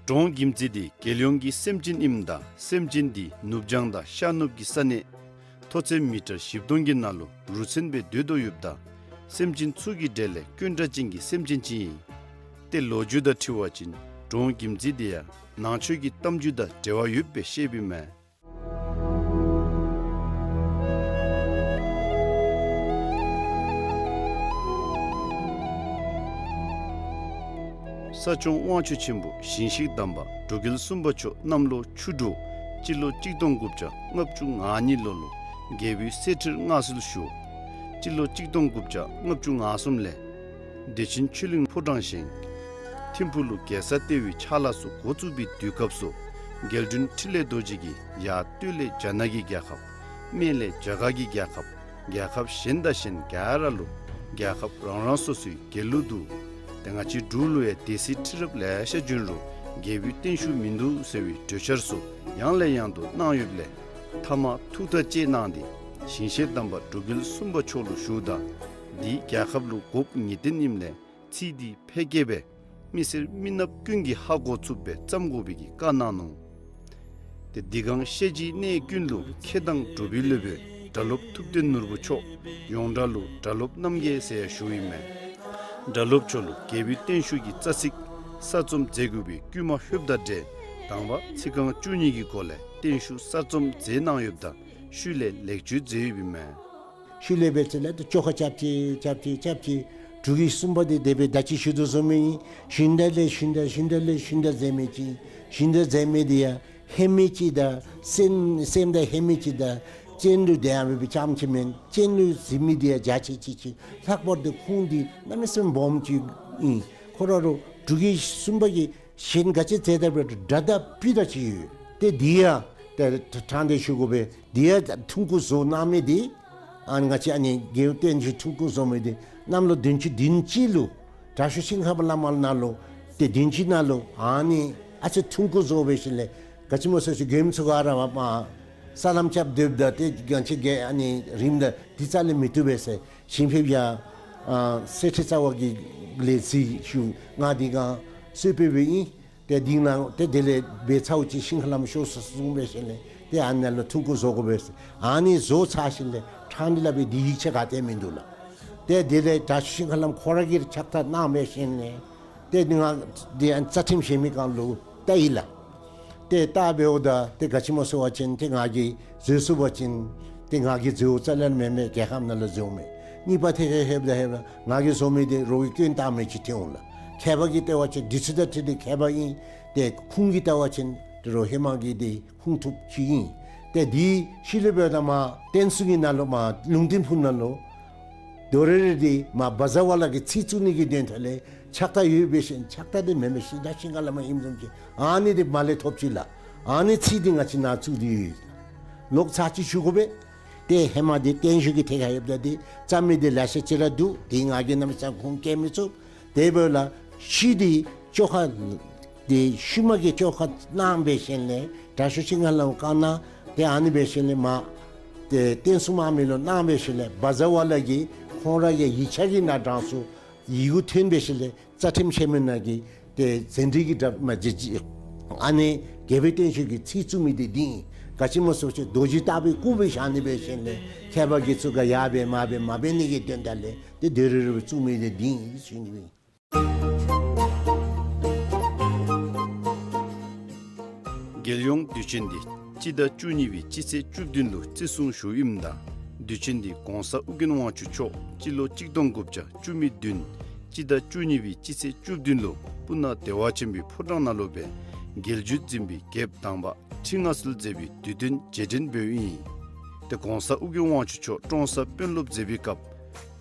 འབྲོང་གིམ་ཙི་འདི་རྒྱལ་ཡོངས་ཀྱི་སེམས་ཅན་ཨིནམ་ད་སེམས་ཅན་འདི་ནུབ་བྱང་དང་ཤར་ནུབ་ཀྱི་ས་གནས་མཐོ་ཚད་མི་ཊར་བཞི་སྟོང་གི་ནང་ལུ་རུ་མཚོན་སྦེ་སྡོད་དོ་ཡོདཔ་ད་སེམས་ཅན་ཚུ་གི་གྲས་ལས་དཀོན་དྲགས་ཅན་གྱི་སེམས་ཅན་ཅིག་ཨིན། ཏེ་ལོ་རྒྱུས་དང་འཁྲིལ་བ་ཅིན་འབྲོང་གིམ་ཙི་འདི་ཡང་ནང་ཆོས་ཀྱི་གཏམ་རྒྱུད་དང་འབྲེལ་བ་ཡོདཔ་སྦེ་བཤདཔ་ཨིན་མས། ས་སྐྱོང་དབང་ཕྱུག་ཆེན་པོ་ཞིང་གཤེགས་དམ་པ་འབྲུག་རྒྱལ་གསུམ་པ་མཆོག་གནམ་ལོ་ཆུ་འབྲུག་སྤྱི་ལོ་གཅིག་སྟོང་དགུ་བརྒྱ་ལྔ་བཅུ་ང་གཉིས་ལོ་ལུ་རྒྱལ་པོའི་གསེར་ཁྲིར་མངའ་གསོལ་ཞུ། སྤྱི་ལོ་གཅིག་སྟོང་དགུ་བརྒྱ་ལྔ་བཅུ་ང་གསུམ་ལས་བདེ་ཆེན་ཆོས་གླིང་ཕོ་བྲང་བཞེངས། ཐིམ་ཕུག་ལུ་རྒྱལ་ས་ལྟེ་བའི་ཕྱག་ལཱ་ཚུ་འགོ་བཙུགས་པའི་དུས་སྐབས་སུ་རྒྱལ་དྲུང་འཕྲིན་ལས་རྡོ་རྗེ་གིས་ཡར་སྟོད་ལས་རྒྱ་ནག་གི་རྒྱལ་ཁབ། སྨད་ལས་རྒྱ་གར་གྱི་རྒྱལ་ཁབ། རྒྱལ་ཁབ་གཞན་དང་གཞན་ག་ར་ལུ་རྒྱལ་ཁབ་རང་རང་སོ་སོའི་རྒྱལ་གླུ་འདུག། ཏེ་ང་བཅས་འབྲུག་ལུ་ཡང་སྡེ་སྲིད་ཁྲི་རབས་ལེ་ཤ་བྱོན་རུང་རྒྱལ་པོའི་བརྟན་བཞུགས་མིན་འདུག་ཟེར་བའི་གྲོས་འཆར་ཚུ་ཡང་ལས་ཡང་དུ་གནང་ཡོདཔ་ལས་མཐའ་མ་ཐུགས་ཐག་བཅད་གནང་སྟེ་ཞིང་གཤེགས་དམ་པ་འབྲུག་རྒྱལ་གསུམ་པ་མཆོག་ལུ་ཞུཝ་ད་འདི་རྒྱལ་ཁབ་ལུ་དགོཔ་ངེས་བདེན་ཨིནམ་ལས་ཚིག་འདི་ཕལ་སྐད་སྦེ་མི་སེར་མི་ནགཔ་ཀུན་གྱིས་ཧ་གོ་ཚུགསཔ་སྦེ་བརྩམ་དགོ་པའི་གི་བཀའ་གནང་ནུག། ཏེ་འདི་གང་ཤེས་བཞིན་གནས་ཀུན་ལུ། མཁས་དང་གྲུབ་པའི་སློབ་དཔོན་སྒྲ་སློབ་ཐུབ་བསྟན་ནོར་བུ་མཆོག་ཡོངས་གྲགས་ལུ་སྒྲ་སློབ་རྣམ་རྒྱལ་ཟེར་ཡང་ཞུཝ་ཨིན་མས། སྒྲ་སློབ་མཆོག་ལུ་རྒྱལ་པོའི་བརྟན་བཞུགས་ཀྱི་རྩ་ཚིག་གསར་རྩོམ་མཛད་དགོ་པའི་བསྐུལ་མ་ལྷོདཔ་དང་འབྲེལ་དང་པ་ཚིག་རྐང་བཅུ་གཉིས་ཀྱི་སྒོ་ལས་བརྟན་བཞུགས་གསར་རྩོམ་མཛད་གནང་ཡོདཔ་ད་ཤུལ་ལས་ལེགས་བཅོས་མཛད་ཡོདཔ་ཨིན་མས། ཤུལ་ལས་འབད་ཚེ་ལས་ཏེ་བཅོ་ཁ་རྐྱབ་ཅི་རྐྱབ་ཅི་རྐྱབ་ཅི། འབྲུག་རྒྱལ་གསུམ་པ་འདི་དེ་སྦེ་ད་ཅི་ཞུ་དོ་བཟུམ་སྦེ་ཨིན། ཞུན་དག་ལས་ཞུན་དག་ཞུན་དག་ལས་ཞུན་དག་མཛད་མི་ཅིག། ཞུན་དག་མཛད་མི་འདི་ཡང་ཧེ་མའི་ཅིག་དང་སེམས་སེམས་དང་ཧེ་མའི་ཅིག་དང་སྤྱན་ལུ་དེ་ཡང་འབད་བའི་རྐྱངམ་ཅིག་མེན། སྤྱན་ལུ་གཟིགས་མི་འདི་ཡང་འཇའ་ཆི་ཆི་ཆི། ལྷག་པར་དུ་ཁོང་འདི་གནམ་མེད་ས་མེད་སྦོམ་ཅིག་ཨིན། ཁོ་ར་རུང་འབྲུག་རྒྱལ་གསུམ་པ་གིས་གཞན་ག་ཅི་མཛད་ད་འབད་རུང་སྒྲ་དང་སྤུས་དག་ཅིག་ཡོད། ཏེ་འདི་ཡང་ཏེ་དྲང་སྟེ་ཞུ་དགོ་པས། འདི་ཡང་ཐུང་ཀུ་བཟོ་གནང་མི་འདི་ཨ་ནི་ང་བཅས་ཨ་ནི་རྒྱལ་པོ་བརྟན་བཞུགས་ཐུང་ཀུ་བཟོ་མི་འདི་གནམ་ལོ་བདུན་ཅུ་བདུན་ཅུ་ལུ་དྲག་ཤོས་ཤིང་ཧ་པ་བླ་མ་ནང་ལུ་ཏེ་བདུན་ཅུ་ནང་ལུ་ཨ་ནི་ཨ་ཙི་ཐུང་ཀུ་བཟོ་འབད་ཞིནམ་ལས་ག་ཅི་སྨོ་ཟེར་ཞུ་མགྱོནམ་ཚུ་ག་ར་མ་ས་ལམ་རྐྱབ་སྡོདཔ་ད་ཏེ་ག་ཅི་ག་ཨ་ནི་རིངམ་ད་འདི་རྩ་ལས་མི་བཏུབ་པས་ཟེར་ཞིང་ཕེབས་ཡང་ཨ་གསེར་ཁྲི་རྩ་བ་གི་ལས་རྩིས་ཞུ་ང་འདི་གང་གསོལ་ཕེབས་འབདཝ་ཨིན། ཏེ་འདི་ནང་ཏེ་དེ་ལས་འབད་ཚརཝ་ཅིག་ཤིང་ཁ་ལམ་ཤོར་སོ་གསུངས་འབད་ཞིནམ་ལས་ཏེ་ཨ་ནཱ་ལུ་ཐུང་ཀུ་བཟོ་དགོ་པས་ཟེར། ཨ་ནི་བཟོ་ཚར་ཞིནམ་ལས་ཕྲང་སྟེ་སླབ་པའི་འདི་ཡིག་ཆ་ག་ཏེ་མིན་འདུག་ལགས། ཏེ་དེ་ལས་དྲག་ཤོས་ཤིང་ཁ་ལམ་ཁོ་ར་གིས་ཕྱག་རྟགས་གནང་འབད་ཞིནམ་ལས་ཏེ་ང་འདི་ཨ་ནི་རྩ་ཁྲིམས་ཞལ་མི་ཁང་ལུ་བལྟ་ཡི་ལགས། ཏེ་བལྟ་འབདཝ་ད་ཏེ་ག་ཅི་སྨོ་ཟེར་བ་ཅིན་ཏེ་ང་གིས་བཟོ་ཚུགས་པ་ཅིན་ཏེ་ང་གིས་བཟོཝ་རྩ་ལས་མེན་མས། རྒྱལ་ཁབ་ནང་ལུ་བཟོཝ་མས། གཉིས་པ་ཐད་ཁར་ལྷོདཔ་ད་ལྷོདཔ་ད་ང་གིས་བཟོ་མི་འདི་རོགས་ཀྱིས་སྐྱོན་བཏགས་མི་ཅིག་ཐོན་འོང་ལགས། མཁས་པ་གིས་བལྟ་བ་ཅིན་འདི་ཚུ་དང་འཁྲིལ་ཏེ་མཁས་པ་ཨིན། ཏེ་ཁུངས་ཀྱིས་བལྟ་བ་ཅིན་ཏེ་རོགས་ཧེ་མ་གི་འདི་ཁུངས་ཐུབ་ཅིག་ཨིན། ཏེ་འདི་ཤུལ་ལས་འབདཝ་ད་མར་བསྟན་སྲུང་གི་ནང་ལུ་མར་ལུང་བསྟན་ཕུག་ནང་ལུ་དོ་རུང་རེ་འདི་མར་བཛྲ་ཝ་ལ་གི་ཚིག་བཙུགས་ནི་གི་དོན་དག་ལས་ཕྱག་རྟགས་ཡོད་པས་ཟེར། ཕྱག་རྟགས་འདི་མེན་མས། ཤིང་རྟ་ཤིང་ཁ་ལམ་ཨིནམ་བཟུམ་ཅིག་ཨ་ནི་འདི་མར་ལས་ཐོབ་ཅི་ལགས། ཨ་ནི་ཚིག་འདི་ང་བཅས་ནཱ་བཙུགས་ཏེ་ཡོད། ལོག་ཚར་ཅིག་ཞུ་དགོ་པས། ཏེ་ཧེ་མ་འདི་བརྟན་བཞུགས་ཀྱི་ཐད་ཁར་ལྷོདཔ་ད་འདི་རྩ་མི་འདི་ལེ་ཤ་ཅིག་ར་འདུག། འདི་ང་གིས་གནམ་མེད་ས་མེད་ཁུངས་བཀལ་མི་ཚུགས། དེ་འབདཝ་ལས་ཤུལ་འདི་བཅོ་ཁ་འདི་ཤུལ་མ་གི་བཅོ་ཁ་གནང་འབད་ཞིནམ་ལས་དྲག་ཤོས་ཤིང་ཁ་ལམ་བཀའ་གནང་། ཏེ་ཨ་ནི་འབད་ཞིནམ་ལས་མར་ཏེ་བསྟན་སྲུང་དམག་མི་ལུ་གནང་འབད་ཞིནམ་ལས་བཛྲ་ཝ་ལ་གིས་ཁོང་ར་གི་ཡིག་ཆ་གི་ནང་དྲངས་སོང་། ཡི་གུ་ཐོན་འབད་ཞིནམ་ལས་རྩ་ཁྲིམས་ཞལ་མི་ནང་གི་ཏེ་ཟན་དྲི་གི་འདྲ་མ་ཅིག་ཅིག་ཨ་ནི་རྒྱལ་པོའི་བརྟན་བཞུགས་ཀྱི་ཚིག་བཙུགས་མི་འདི་འདི་ཨིན། ག་ཅི་སྨོ་ཟེར་བ་ཅིན་རྡོ་རྗེ་ལྟ་བུའི་སྐུ་སྦེ་བཞག་ནི་འབད་ཞིནམ་ལས་མཁས་པ་གིས་ཚུ་ག་ཡར་འབད་མར་འབད་མ་འབད་ནི་གི་དོན་དག་ལས་ཏེ་དོ་རུང་རེ་བཙུགས་མི་འདི་འདི་ཨིན་ཟེར་ཞུ་ནི་ཨིན། རྒྱལ་ཡོངས་དུས་ཆེན་འདི་སྤྱི་ཟླ་བཅུ་གཉིས་པའི་སྤྱི་ཚེས་བཅུ་བདུན་ལུ་བརྩི་སྲུང་ཞུཝ་ཨིནམ་ད་དུས་ཆེན་འདི་གོང་ས་ཨོ་རྒྱན་དབང་ཕྱུག་མཆོག་སྤྱི་ལོ་གཅིག་སྟོང་དགུ་བརྒྱ་བཅུ་མེད་བདུན་སྤྱི་ཟླ་བཅུ་གཉིས་པའི་སྤྱི་ཚེས་བཅུ་བདུན་ལུ་སྤུ་ན་བདེ་བ་ཆེན་པོའི་ཕོ་བྲང་ནང་ལུ་སྦེ་རྒྱལ་བརྒྱུད་འཛིན་པའི་རྒྱལཔོ་དང་པ་ཁྲི་མངའ་གསོལ་མཛད་པའི་དུས་སྟོན་རྗེས་དྲན་འབདཝ་ཨིན། ཏེ་གོང་ས་ཨོ་རྒྱན་དབང་ཕྱུག་མཆོག་ཀྲོང་གསར་དཔོན་སློབ་མཛད་པའི་སྐབས་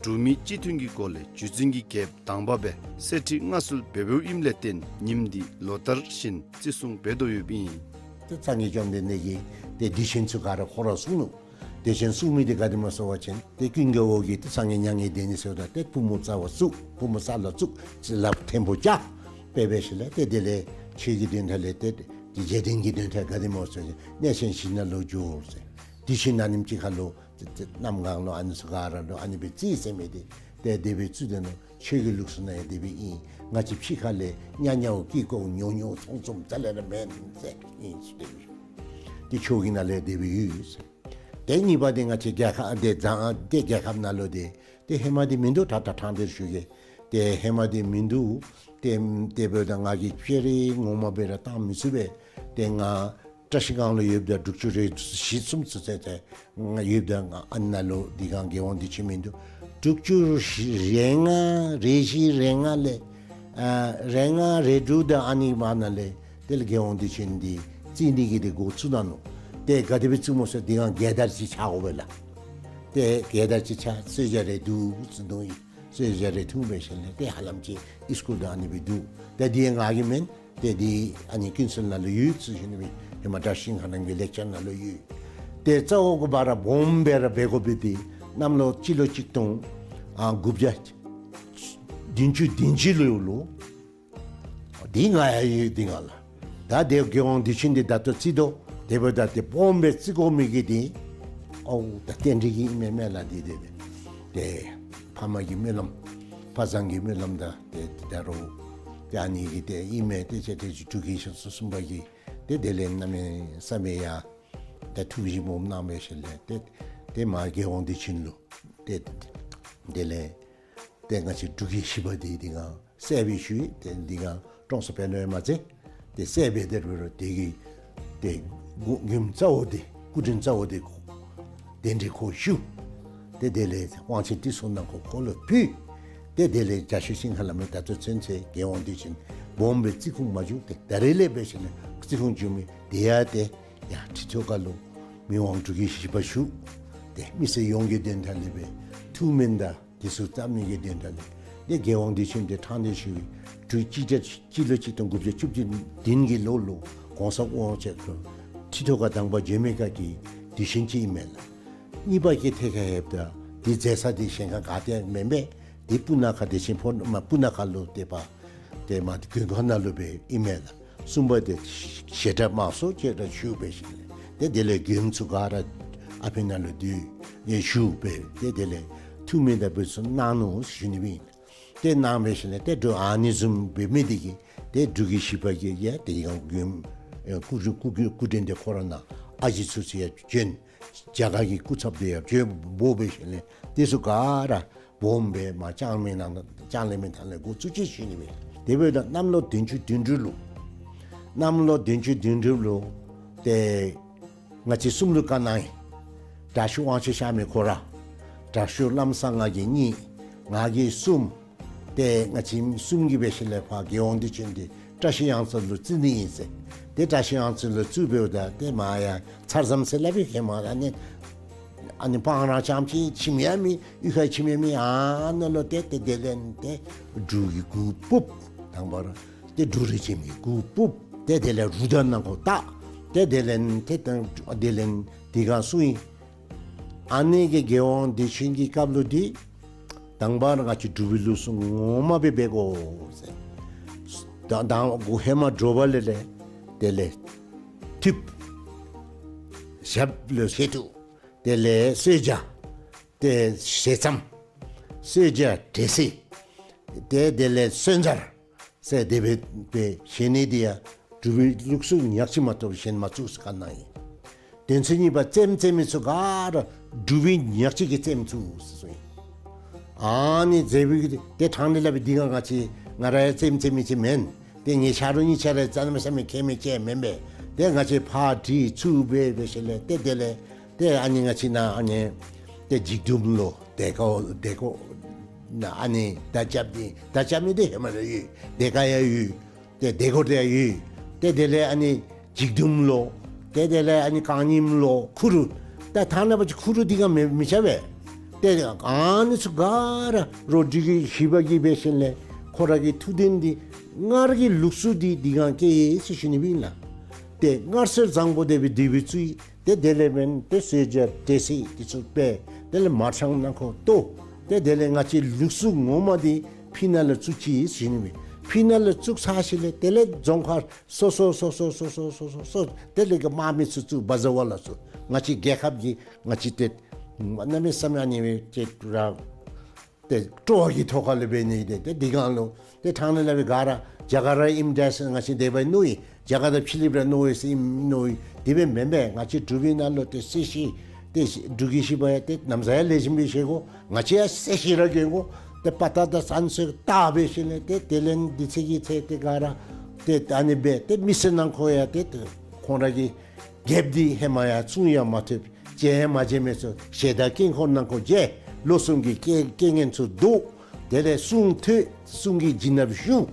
འབྲུག་མི་སྤྱི་མཐུན་གྱི་སྒོ་ལས་བརྒྱུད་འཛིན་གྱི་རྒྱལཔོ་དང་པ་སྦེ་གསེར་ཁྲི་མངའ་གསོལ་འབད་འབདཝ་ཨིནམ་ལས་བརྟེན་ཉིནམ་འདི་ལོ་ལྟར་བཞིན་བརྩི་སྲུང་འབད་དོ་ཡོདཔ་ཨིན། ཏེ་སངས་རྒྱས་བཅོམ་ལྡན་འདས་ཀྱིས་ཏེ་དུས་ཆེན་ཚུ་ག་ར་ཁོ་ར་གསུངས་ནུག། དུས་ཆེན་གསུངས་མི་འདི་ག་དེ་སྨོ་ཟེར་བ་ཅིན་ཏེ་ཀུན་དགའ་བོ་གིས་ཏེ་སངས་རྒྱས་མྱ་ངན་འདས་ནི་ཟེརཝ་ད་ཏེ་པུས་མོ་རྩ་བར་བཙུགས། པུས་མོ་ས་ལུ་བཙུགས། ལགཔ་ཐལ་མོ་སྦྱར། དཔེ་འབད་ཞིནམ་ལས་ཏེ་དེ་ལས་ཆོས་ཀྱི་དོན་དག་ལས་ཏེ་དེ་རྗེས་དྲན་གྱི་དོན་དག་ག་དེ་སྨོ་ཟེར་བ་ཅིན་གནས་ཆེན་བཞི་ནང་ལུ་འགྱོ་ཟེར། དུས་ཆེན་ཨ་ནེམ་ཅིག་ཁར་ལུ་ཏེ་ཏེ་གནམ་གང་ལུ་ཨ་ནི་ཚུ་ག་ར་ལུ་ཨ་ནི་སྦེ་བརྩི་ཟེར་མི་འདི་ཏེ་དེ་སྦེ་བརྩི་དོ་ནུག། ཆོས་ཀྱི་ལུགས་སྲོལ་ནང་ཡང་དེ་སྦེ་ཨིན། ང་བཅས་ཕྱི་ཁ་ལས་ཉ་ཉའོ་ཀི་ཀོ་ཉོ་ཉོ་ཚོང་ཚོང་རྩ་ལས་ར་མེན་ཟེར་ཨིན་ཟེར། ཏེ་ཆོས་ཀྱི་ནང་ལས་དེ་སྦེ་ཡོད་ཟེར། ཏེ་གཉིས་པ་འདི་ང་བཅས་རྒྱལ་ཁབ་ཏེ་ཛ་ཏེ་རྒྱལ་ཁབ་ནང་ལུ་འདི་ཏེ་ཧེ་མ་འདི་མིན་འདུག། ད་ད་ཐང་འདིར་ཞུ་གེ། ཏེ་ཧེ་མ་འདི་མིན་འདུག། ཏེ་ཏེ་འབདཝ་ད་ང་གིས་ཕྱི་རུ་ངོ་མ་སྦེ་ར་བཏང་མི་ཚུགས་པས། ཏེ་ང་བཀྲ་ཤིས་སྒང་ལུ་ཡོདཔ་ད་དྲུག་ཅུ་རེ་བཞི་གསུམ་ཚུན་ཚོད་ཏེ་ང་ཡོདཔ་ད་ང་ཨ་ནཱ་ལུ་འདི་སྒང་རྒྱལ་དབང་དུས་ཆེན་མིན་འདུག། དྲུག་ཅུ་རེ་ལྔ་རེ་བཞི་རེ་ལྔ་ལས་ཨ་རེ་ལྔ་རེ་དྲུག་དང་ཨ་ནི་བར་ན་ལས་དེ་ལས་རྒྱལ་དབང་དུས་ཆེན་འདི་བརྩི་ནི་གི་འདི་འགོ་བཙུགས་གནང་ནུག། ཏེ་ག་དེ་སྦེ་བཙུགས་སྨོ་ཟེར་འདི་སྒང་རྒྱལ་དར་ཅིག་འཕྱར་དགོ་པས་ལགས། ཏེ་རྒྱལ་དར་ཅིག་འཕྱར་གསོལ་ཇ་རེ་བསྡུ་ཟེར་མནོ་ཡི། གསོལ་ཇ་རེ་འཐུང་འབད་ཞིནམ་ལས་ཏེ་ཧ་ལམ་ཅིག་ཨིས་ཀུལ་དང་ཨ་ནི་སྦེ་འདུག། ཏེ་འདི་ང་གི་མེན། ཏེ་འདི་ཨ་ནི་ཀུན་གསལ་ནང་ལུ་ཡོད་ཟེར་ཞུ་ནི་སྦེ་ཧེ་མ་བཀྲ་ཤིས་ཤིང་ཁ་རྣམ་རྒྱལ་ལེགས་བྱང་ནང་ལུ་ཡོད། ཏེ་རྩ་བོ་གི་བར་སྦོམ་སྦེ་ར་འབད་དགོ་པས། ཏེ་གནམ་ལོ་སྤྱི་ལོ་གཅིག་སྟོང་ཨ་དགུ་བརྒྱ་བདུན་ཅུ་དོན་གཅིག་ལོ་ལུ་འདི་ང་ཡང་ཡོད་འདི་སྒང་ལགས། ད་ཏེ་རྒྱལ་དབང་དུས་ཆེན་འདི་ད་ལྟོ་བརྩི་དོ། དེ་འབདཝ་ད་ཏེ་སྦོམ་སྦེ་བརྩི་དགོ་མི་གི་འདི་ཨོ་ད་རྟེན་འབྲེལ་གྱི་ཨིན་མས་མེན་ལགས། འདི་འདི་འདི་ཏེ་ཕ་མ་གི་སྨོན་ལམ་ཕ་བཟང་གི་སྨོན་ལམ་དང་ཏེ་ད་རུང་ཏེ་ཨ་ནི་གི་ཏེ་ཨིན་མས། ཏེ་ཅེ་ཏེ་ཅིག་འབྲུག་རྒྱལ་ཁབ་སོ་གསུམ་པ་གིས་ཏེ་དེ་ལས་གནམ་མེད་ས་མེད་ཡང་ཏེ་ཐུགས་བཞེད་སྦོམ་གནང་འབད་ཞིནམ་ལས་ཏེ་ཏེ་མར་རྒྱལ་དབང་དུས་ཆེན་ལུ་ཏེ་དེ་ལས་ཏེ་ང་བཅས་འབྲུག་རྒྱལ་བཞི་པ་འདི་འདི་སྒང་གསལ་སྦེ་ཞུ་ཡི། ཏེ་འདི་སྒང་ཀྲོང་གསར་དཔོན་སློབ་མ་ཚེ་ཏེ་གསལ་སྦེ་དེ་རུ་རུ་དེ་གི་ཏེ་མགུ་མགུནམ་རྩ་བོ་འདི་སྐུ་དྲིན་རྩ་བོ་འདི་གདན་འདྲེན་ཁོ་ཞུ། ཏེ་དེ་ལས་དབང་ཆེན་ཏི་སུ་ནང་ཁོ་ཁོ་ལུ་ཕུལ། ཏེ་དེ་ལས་རྒྱ་ཤོད་ཤིང་ཁ་ལ་མི་ད་ལྟོ་ཚུན་ཚོད་རྒྱལ་དབང་དུས་ཆེན་སྦོམ་སྦེ་བརྩི་ཁུངས་མ་བྱུང་། ཏེ་ད་རེས་ལས་འབད་ཞིནམ་ལས་བརྩི་ཁུངས་བྱུང་མི་དེ་ཡང་ཏེ་ཡར་ཁྲི་ཐོག་ཁ་ལུ་མི་དབང་འབྲུག་རྒྱལ་བཞི་པ་བཞུགས། ཏེ་མི་སེར་ཡོངས་ཀྱི་དོན་དག་ལས་སྦེ་ཐུགས་སྨོན་དང་དེ་ཚུ་བཏབ་ནི་གི་དོན་དག་ལས་ཏེ་རྒྱལ་དབང་དུས་ཆེན་འདི་ཕྲང་སྟེ་ཞུ་བའི་དུས་ཅི་ཏེ་སྤྱི་ལོ་གཅིག་སྟོང་དགུ་བརྒྱ་བཅུ་བདུན་གྱི་ལོ་ལུ་གོང་ས་དབང་ཕྱུག་ཁྲི་ཐོག་ཁར་དང་པ་བྱོན་མི་སྐབས་ཀྱི་དུས་ཆེན་ཅིག་ཨིན་མས་ལགས། གཉིས་པ་གི་ཐད་ཁར་ལྷོདཔ་ད་འདི་མཛད་ས་འདི་གཞན་ཁར་ག་ཏེ་མེན་པས། འདི་སྤུ་ན་ཁ་བདེ་ཆེན་ཕོ་མ་སྤུ་ན་ཁ་ལུ་ཏེ་པ་ཏེ་མ་མགོན་ཁང་ནང་ལུ་སྦེ་ཨིན་མས་ལགས། གསུམ་པ་འདི་ཞལ་གྲངས་མང་སུ་ཅིག་ར་ཞུ་འབད་ཞིནམ་ལས་ཏེ་དེ་ལས་མགྱོནམ་ཚུ་ག་ར་ཨ་ཕི་ནང་ལུ་འདི་ཡང་ཞུ་འབད་ཏེ་དེ་ལས་ཐུགས་སྨོན་དང་འབུལ་ཚུ་གནང་ནུག་ཞུ་ནི་སྦེ་ཨིན། ཏེ་གནང་སྦེ་ཞིནམ་ལས་ཏེ་འབྲུག་ཨ་ནི་བཟུམ་སྦེ་མི་འདི་གིས་ཏེ་འབྲུག་གི་བཞི་པ་གིས་ཡང་ཏེ་ཡང་མགོན་སྐུ་སྐུ་སྐུ་དྲིན་འདི་ཁོ་ར་ནཱ་ཨ་ཞེ་ཚུ་ཚུ་ཡང་བྱོན། རྒྱ་གར་གྱི་སྐུ་ཚབ་འདི་ཡང་བྱོན་འབོ་སྦེ་ཞིནམ་ལས་དེ་ཚུ་ག་ར་སྦོམ་སྦེ་མར་ལྕང་གླིང་ནང་ལྕང་གླིང་མི་ཐང་ལས་འགོ་བཙུགས་ཅི་ཞུ་ནི་མས། དེ་འབདཝ་ད་གནམ་ལོ་བདུན་ཅུ་དོན་དྲུག་ལུ་གནམ་ལོ་བདུན་ཅུ་དོན་དྲུག་ལུ་ཏེ་ང་བཅས་གསུམ་ལུ་བཀའ་གནང་ཡི། དྲག་ཤོས་དབང་ཕྱུག་གཤགས་མི་ཁོ་ར། དྲག་ཤོས་ལམ་བཟང་ང་གིས་གཉིས། ང་གིས་གསུམ། ཏེ་ང་བཅས་གསུམ་གྱིས་འབད་ཞིནམ་ལས་ཕར་རྒྱལ་དབང་བདེ་ཆེན་འདི་བཀྲ་ཤིས་གཡང་རྩེ་ལུ་བཙུགས་ནི་ཨིན་ཟེར། ཏེ་བཀྲ་ཤིས་གཡང་རྩེ་ལུ་བཙུགས་འབདཝ་ད་ཏེ་མར་ཡང་ཚར་ཙམ་ཟེར་སླབ་ཨིན། ཧེ་མ་ཨ་ནི་ཨ་ནི་སྤང་ར་རྐྱངམ་ཅིག་ཁྱིམ་ཡང་མེད། གཡུས་ཁར་ཁྱིམ་ཡང་མེད། ཨ་ནཱ་ལུ་ཏེ་ཏེ་དེ་ལས་ཏེ་འབྲུག་གི་གུར་ཕུབ། དང་པ་ར་ཏེ་འབྲུག་རིས་ཆེན་གྱི་གུར་ཕུབ། ཏེ་དེ་ལས་རུ་དར་ནང་ཁོ་བཏགས། ཏེ་དེ་ལས་ཏེ་དེ་ལས་དེ་སྒང་སོང་ཡི། ཨ་ནི་གི་རྒྱལ་དབང་བདེ་ཆེན་གྱི་སྐབས་ལུ་འདི་དང་པ་ར་ང་བཅས་འབྲུག་པའི་ལུགས་སྲོལ་ངོ་མ་སྦེ་འབད་དགོ་ཟེར། ད་དང་ཧེ་མ་དྲོ་པ་ལས་ལས་དེ་ལས་ཐུབ། ཞབས་ལུ་བཞེས་ཐུབ། དེ་ལས་གསོལ་ཇ། ཏེ་ཞལ་ཙམ། གསོལ་ཇ་འབྲས་སིལ། ཏེ་དེ་ལས་གསོལ་ཇ་ཟེར་དེ་སྦེ་སྦེ་བཞེས་ནི་འདི་ཡང་འབྲུག་པའི་ལུགས་སྲོལ་ཉག་གཅིག་མ་གཏོགས་གཞན་མ་བཙུགས་ཟེར་བཀའ་གནང་ཡི། དོན་ཚན་གཉིས་པ་རྩེདམོ་རྩེ་མི་ཚུ་ག་ར་འབྲུག་པའི་ཉག་གཅིག་གིས་རྩེདམོ་བཙུགས་ཟེར་གསུངས་ཡི། ཨ་ནི་རྩེདམོ་གི་ཏེ་ཕྲང་སྟེ་སླབ་པའི་འདི་སྒང་ང་བཅས་ང་ར་ཡང་རྩེདམོ་རྩེ་མི་ཅིག་མེན། ཏེ་ངེའི་ཆ་རོགས་གཉིས་ཆ་ར་གནམ་མེད་ས་མེད་མཁས་མི་ཅིག་མེན་པས། ཏེ་ང་བཅས་ཕར་སྒྲིག་ཚུགས་སྦེ་འབད་ཞིནམ་ལས་ཏེ་དེ་ལས་ཏེ་ཨ་ནི་ང་བཅས་ནཱ་ཨ་ནི་ཏེ་འཇིགས་མདུན་ལུ་སྡེ་ཁག་སྡེ་ཁག་ནཱ་ཨ་ནི་མདའ་རྐྱབ་སྟེ་མདའ་རྐྱབ་མི་འདི་ཧེ་མ་ར་ཡོད། སྡེ་ཁག་ཡང་ཡོད། ཏེ་སྡེ་ཁག་འདི་ཡང་ཡོད། ཏེ་དེ་ལས་ཨ་ནི་འཇིགས་མདུན་ལུ་ཏེ་དེ་ལས་ཨ་ནི་རྐང་རྙིང་ལུ་ཁུ་རུ། ད་ཐང་ནང་པ་ཅིག་ཁུ་རུ་འདི་སྒང་མི་མི་ཆགས་པས། ཏེ་ཨ་ནི་ཚུ་ག་ར་རོགས་འབྲུག་གི་བཞི་པ་གིས་འབད་ཞིནམ་ལས་ཁོ་ར་གི་ཐུགས་དོན་འདི་སྔར་གྱི་ལུགས་སྲོལ་འདི་འདི་སྒང་བསྐྱལ་ཡི་ཟེར་ཞུ་ནི་སྦེ་ཨིན་ལགས། ཏེ་སྔར་སྲོལ་བཟང་པོ་དེ་སྦེ་འདི་སྦེ་བཙུགས་ཡི། ཏེ་དེ་ལས་འབདན་ཏེ་གསོལ་ཇ་འབྲས་སིལ་འདི་ཚུ་སྦེ་དེ་ལས་མར་ཆང་ནང་ཁོ་གཏོར། ཏེ་དེ་ལས་ང་བཅས་ལུགས་སྲོལ་ངོ་མ་འདི་ཕི་ནང་ལུ་བཙུགས་ཅི་ཟེར་ཞུ་ནི་སྦེ། ཕི་ནང་ལུ་བཙུགས་ཚར་ཞིནམ་ལས་དེ་ལས་རྫོང་ཁག་སོ་སོ་སོ་སོ་དེ་ལས་གི་དམག་མི་ཚུ་བཙུགས། བ་ཟ་བ་ལ་ཚུ་ང་བཅས་རྒྱལ་ཁབ་ཀྱི་ང་བཅས་ཏེ་གནམ་མེད་ས་མེད་ཨ་ནི་སྦེ་ཏེ་ར་ཏེ་སྤྲོ་བ་གི་ཐོག་ཁ་ལས་འབད་ནི་ཏེ་ཏེ་འདི་སྒང་ལུ་ཏེ་ཕྲང་སྟེ་སླབ་པའི་ག་ར་རྒྱ་གར་ར་ཨིནམ་འདྲས་ཟེར་ང་བཅས་དེ་སྦེ་མནོ་ཡི། རྒྱ་གར་དང་ཕྱི་གླིངཔ་ར་མནོ་ཡི་ཟེར་ཨིནམ་མནོ་ཡི། དེ་སྦེ་མེན་པས། ང་བཅས་འབྲུག་པའི་ནང་ལུ་ཏེ་སྲིད་ཞི་ཏེ་འབྲུག་གི་བཞི་པ་ཡང་ཏེ་ནམ་ཟེར་ཡང་ལེགས་ཤོམ་སྦེ་བཞེས་དགོ། ང་བཅས་ཡང་སྲིད་ཞི་ར་གྱོན་དགོ། ཏེ་དཔའ་རྟགས་དང་བསངས་གསོལ་བཏབ་འབད་ཞིནམ་ལས་ཏེ་དེ་ལས་འདི་ཚེ་གི་ཚེ་ཏེ་ག་ར་ཏེ་ཨ་ནི་སྦེ་ཏེ་མི་སེར་ནང་ཁོ་ཡང་ཏེ་ཏེ་ཁོང་ར་གི་རྒྱལཔོ་འདི་ཧེ་མ་ཡང་བཙུན་ཡང་མ་ཐུབ། མཇལ་ཡང་མ་མཇལ་མི་ཚུ་ཞལ་ཏ་དཀྱིལ་འཁོར་ནང་ཁོ་མཇལ། ལོ་གསུམ་གྱི་རྐྱེན་རྐྱེན་ངན་ཚུ་བཟློག། དེ་ལས་གསུང་ཐོས། གསུང་གི་བྱིན་རླབས་ཞུགས།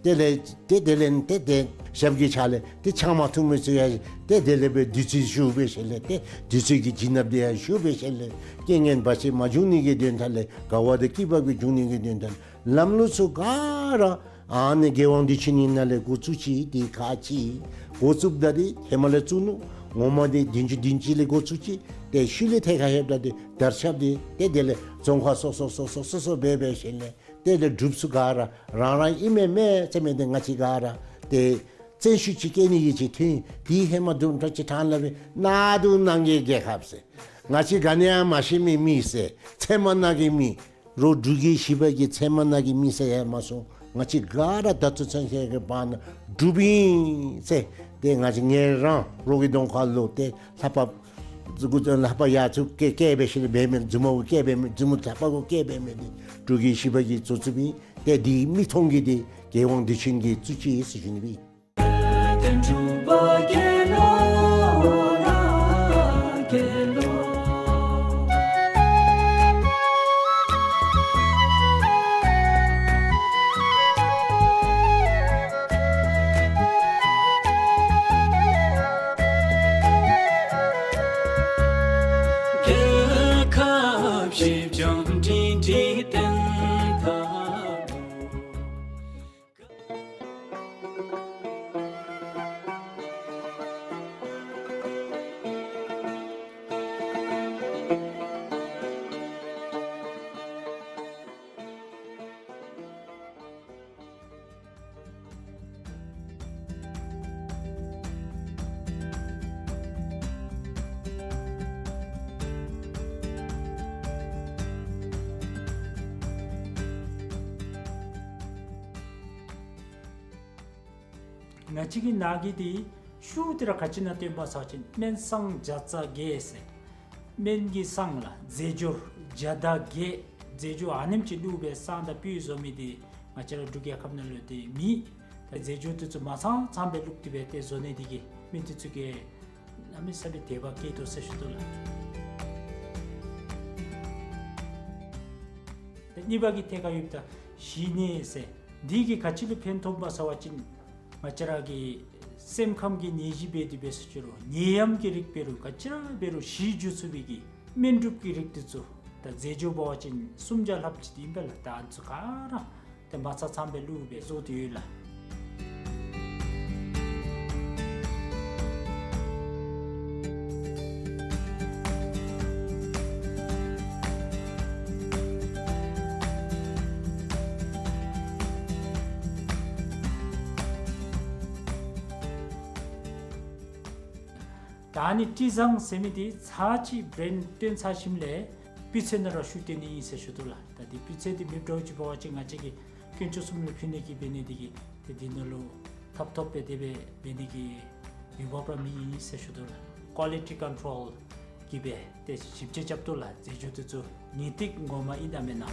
དེ་ལས་ཏེ་དེ་ལས་ཏེ་ཏེ་ཞབས་ཀྱི་ཕྱག་ལས་ཏེ་ཆང་མ་འཐུང་མི་ཚུ་ཡང་ཏེ་དེ་ལས་སྦེ་བདུད་རྩི་ཞུགས་འབད་ཞིནམ་ལས་ཏེ་བདུད་རྩི་གི་བྱིན་རླབས་འདི་ཡང་ཞུགས་འབད་ཞིནམ་ལས་རྐྱེན་ངན་བར་ཆད་མ་འབྱུང་ནི་གི་དོན་དག་ལས་དགའ་བ་དང་སྐྱིད་པ་གི་འབྱུང་ནི་གི་དོན་དག་ལམ་ལུགས་ཚུ་ག་ར་ཨ་ནི་རྒྱལ་དབང་བདེ་ཆེན་ནང་ལས་འགོ་བཙུགས་ཅི། ཏེ་ཁག་ཅིག་འགོ་བཙུགསཔ་ད་འདི་ཧེ་མ་ལས་བཙུགས་ནུག། ངོ་མ་འདི་བདུན་ཅུ་བདུན་ཅུ་ལས་འགོ་བཙུགས་ཅི། ཏེ་ཤུལ་ལས་ཐད་ཁར་ལྷོདཔ་ད་འདི་དར་ཁྱབ་འདི་ཏེ་དེ་ལས་རྫོང་ཁག་སོ་སོ་སོ་སོ་སོ་སོ་སྦེ་འབད་ཞིནམ་ལས་ཏེ་དེ་ལས་འབྲུགཔ་ཚུ་ག་ར་རང་རང་ཨིན་མས་མས་ཟེར་མི་འདི་ང་བཅས་ག་ར་ཏེ་བཙན་ཤུགས་ཅིག་བསྐྱེད་ནི་གི་ཅིག་ཐོན། དེ་ཧེ་མ་དུམ་གྲ་ཅིག་ཕྲང་སླབ་པའི་གནམ་དུང་གནམ་གྱི་རྒྱལ་ཁབ་ཟེར། ང་བཅས་ག་ནི་ཡང་མ་ཤེས་མི་མི་ཟེར། ཚལ་མ་ནང་གི་མི། རོགས་འབྲུག་གི་བཞི་པ་གི་ཚལ་མ་ནང་གི་མི་ཟེར་ཡང་མ་སོང་། ང་བཅས་ག་ར་ད་ལྟོ་ཚུན་ཆད་ཀྱི་བར་ན་འབྲུགཔ་ཨིན་ཟེར། ཏེ་ང་བཅས་ངེ་རང་རོགས་ཀྱི་གདོང་ཁ་ལུ་ཏེ་ལྷ་པ་ལྷ་པ་ཡར་ཚུར་བཀལ་བཀལ་འབད་ཞིནམ་ལས་འབད་མི་མཛུབ་མོ་བཀལ་འབད་མི་མཛུབ་མོ་ལྷ་པ་གུ་བཀལ་འབད་མི་འདི་འབྲུག་གི་བཞི་པ་གིས་བཙུགས་བཙུགསཔ་ཨིན། ཏེ་འདི་མིག་མཐོང་གི་འདི་རྒྱལ་དབང་བདེ་ཆེན་གྱིས་བཙུགས་ཅི་ཟེར་ཞུ་ནི་སྦེ། ང་བཅས་ཀྱི་ནང་གི་འདི་ཤུགས་འདི་ར་ག་ཅི་ནང་བཏོན་པ་ཟེར་བ་ཅིན་སྨན་སྲང་བརྒྱ་རྩ་བརྒྱད་ཟེར། སྨན་གྱི་སྲང་ལགས་རྫས་སྦྱོར་བརྒྱ་དང་བརྒྱད། རྫས་སྦྱོར་ཨ་ནེམ་ཅིག་བླུགས་སྦེ་སྲང་དང་སྤུས་བཟོ་མི་འདི་ང་བཅས་ར་འབྲུག་རྒྱལ་ཁབ་ནང་ལུ་འདི་མེད། ད་རྫས་སྦྱོར་འདི་ཚུ་མ་ཚང་ཚངམ་སྦེ་བླུགས་ཏེ་སྦེ་ཏེ་བཟོ་ནི་འདི་གིས་མི་འདི་ཚུ་གིས་གནམ་མེད་ས་མེད་དད་པ་བསྐྱེད་དོ་ཟེར་ཞུ་དོ་ལགས། ད་གཉིས་པ་གི་ཐད་ཁར་ཡོདཔ་ད་གཞིས་ནད་ཟེར། འདི་གིས་ག་ཅི་ལུ་ཕན་ཐོགས་པ་ཟེར་བ་ཅིན་ང་བཅས་ར་གི་སེམས་ཁམས་ཀྱི་ནད་གཞི་འབད་དེ་འབད་ཟེར་ཞུ་རུང་ནད་ཡམས་ཀྱི་རིགས་འབད་རུང་ག་ཅི་ར་འབད་རུང་ཞི་འགྱོ་ཚུགས་པའི་གི་སྨན་སྒྲུབ་ཀྱི་རིགས་འདི་ཚུ་ད་རྫས་སྦྱོར་འབད་བ་ཅིན་སུམ་བརྒྱ་ལྷགཔ་ཅིག་འདི་ཨིན་པས་ལགས། ད་ཨ་ནི་ཚུ་ག་ར་ཏེ་མ་ཚང་ཚངམ་སྦེ་བླུགས་སྦེ་བཟོ་སྟེ་ཡོད་ལགས། ད་ཨ་ནི་སྤྲི་བཟང་ཟེར་མི་འདི་ཚར་གཅིག་བྲེནཌ་བཏོན་ཚར་ཞིནམ་ལས་སྤུས་ཚད་ནང་ར་ཤུགས་བཏོན་ནི་ཨིན་ཟེར་ཞུ་དོ་ལགས། ད་འདི་སྤུས་ཚད་འདི་མེདཔ་འདྲཝ་ཅིག་འབད་བ་ཅིན་ང་བཅས་ཀྱིས་དཀོན་མཆོག་གསུམ་ལུ་ཕུལ་ནི་གི་འབད་ནི་འདི་གིས་ཏེ་འདི་ནང་ལུ་ཐབ་ཐོབ་སྦེ་དེ་སྦེ་འབད་ནི་གི་འོས་འབབ་ར་མེད་ཨིན་ཟེར་ཞུ་དོ་ལགས། ཀོ་ལི་ཊི་ཀོན་ཊོལ་གིས་སྦེ་ཏེ་ཞིབ་དཔྱད་རྐྱབ་དོ་ལགས། རྫས་སྦྱོར་འདི་ཚུ་ངེས་ཏིག་ངོ་མ་ཨིན་ན་མེན་ན།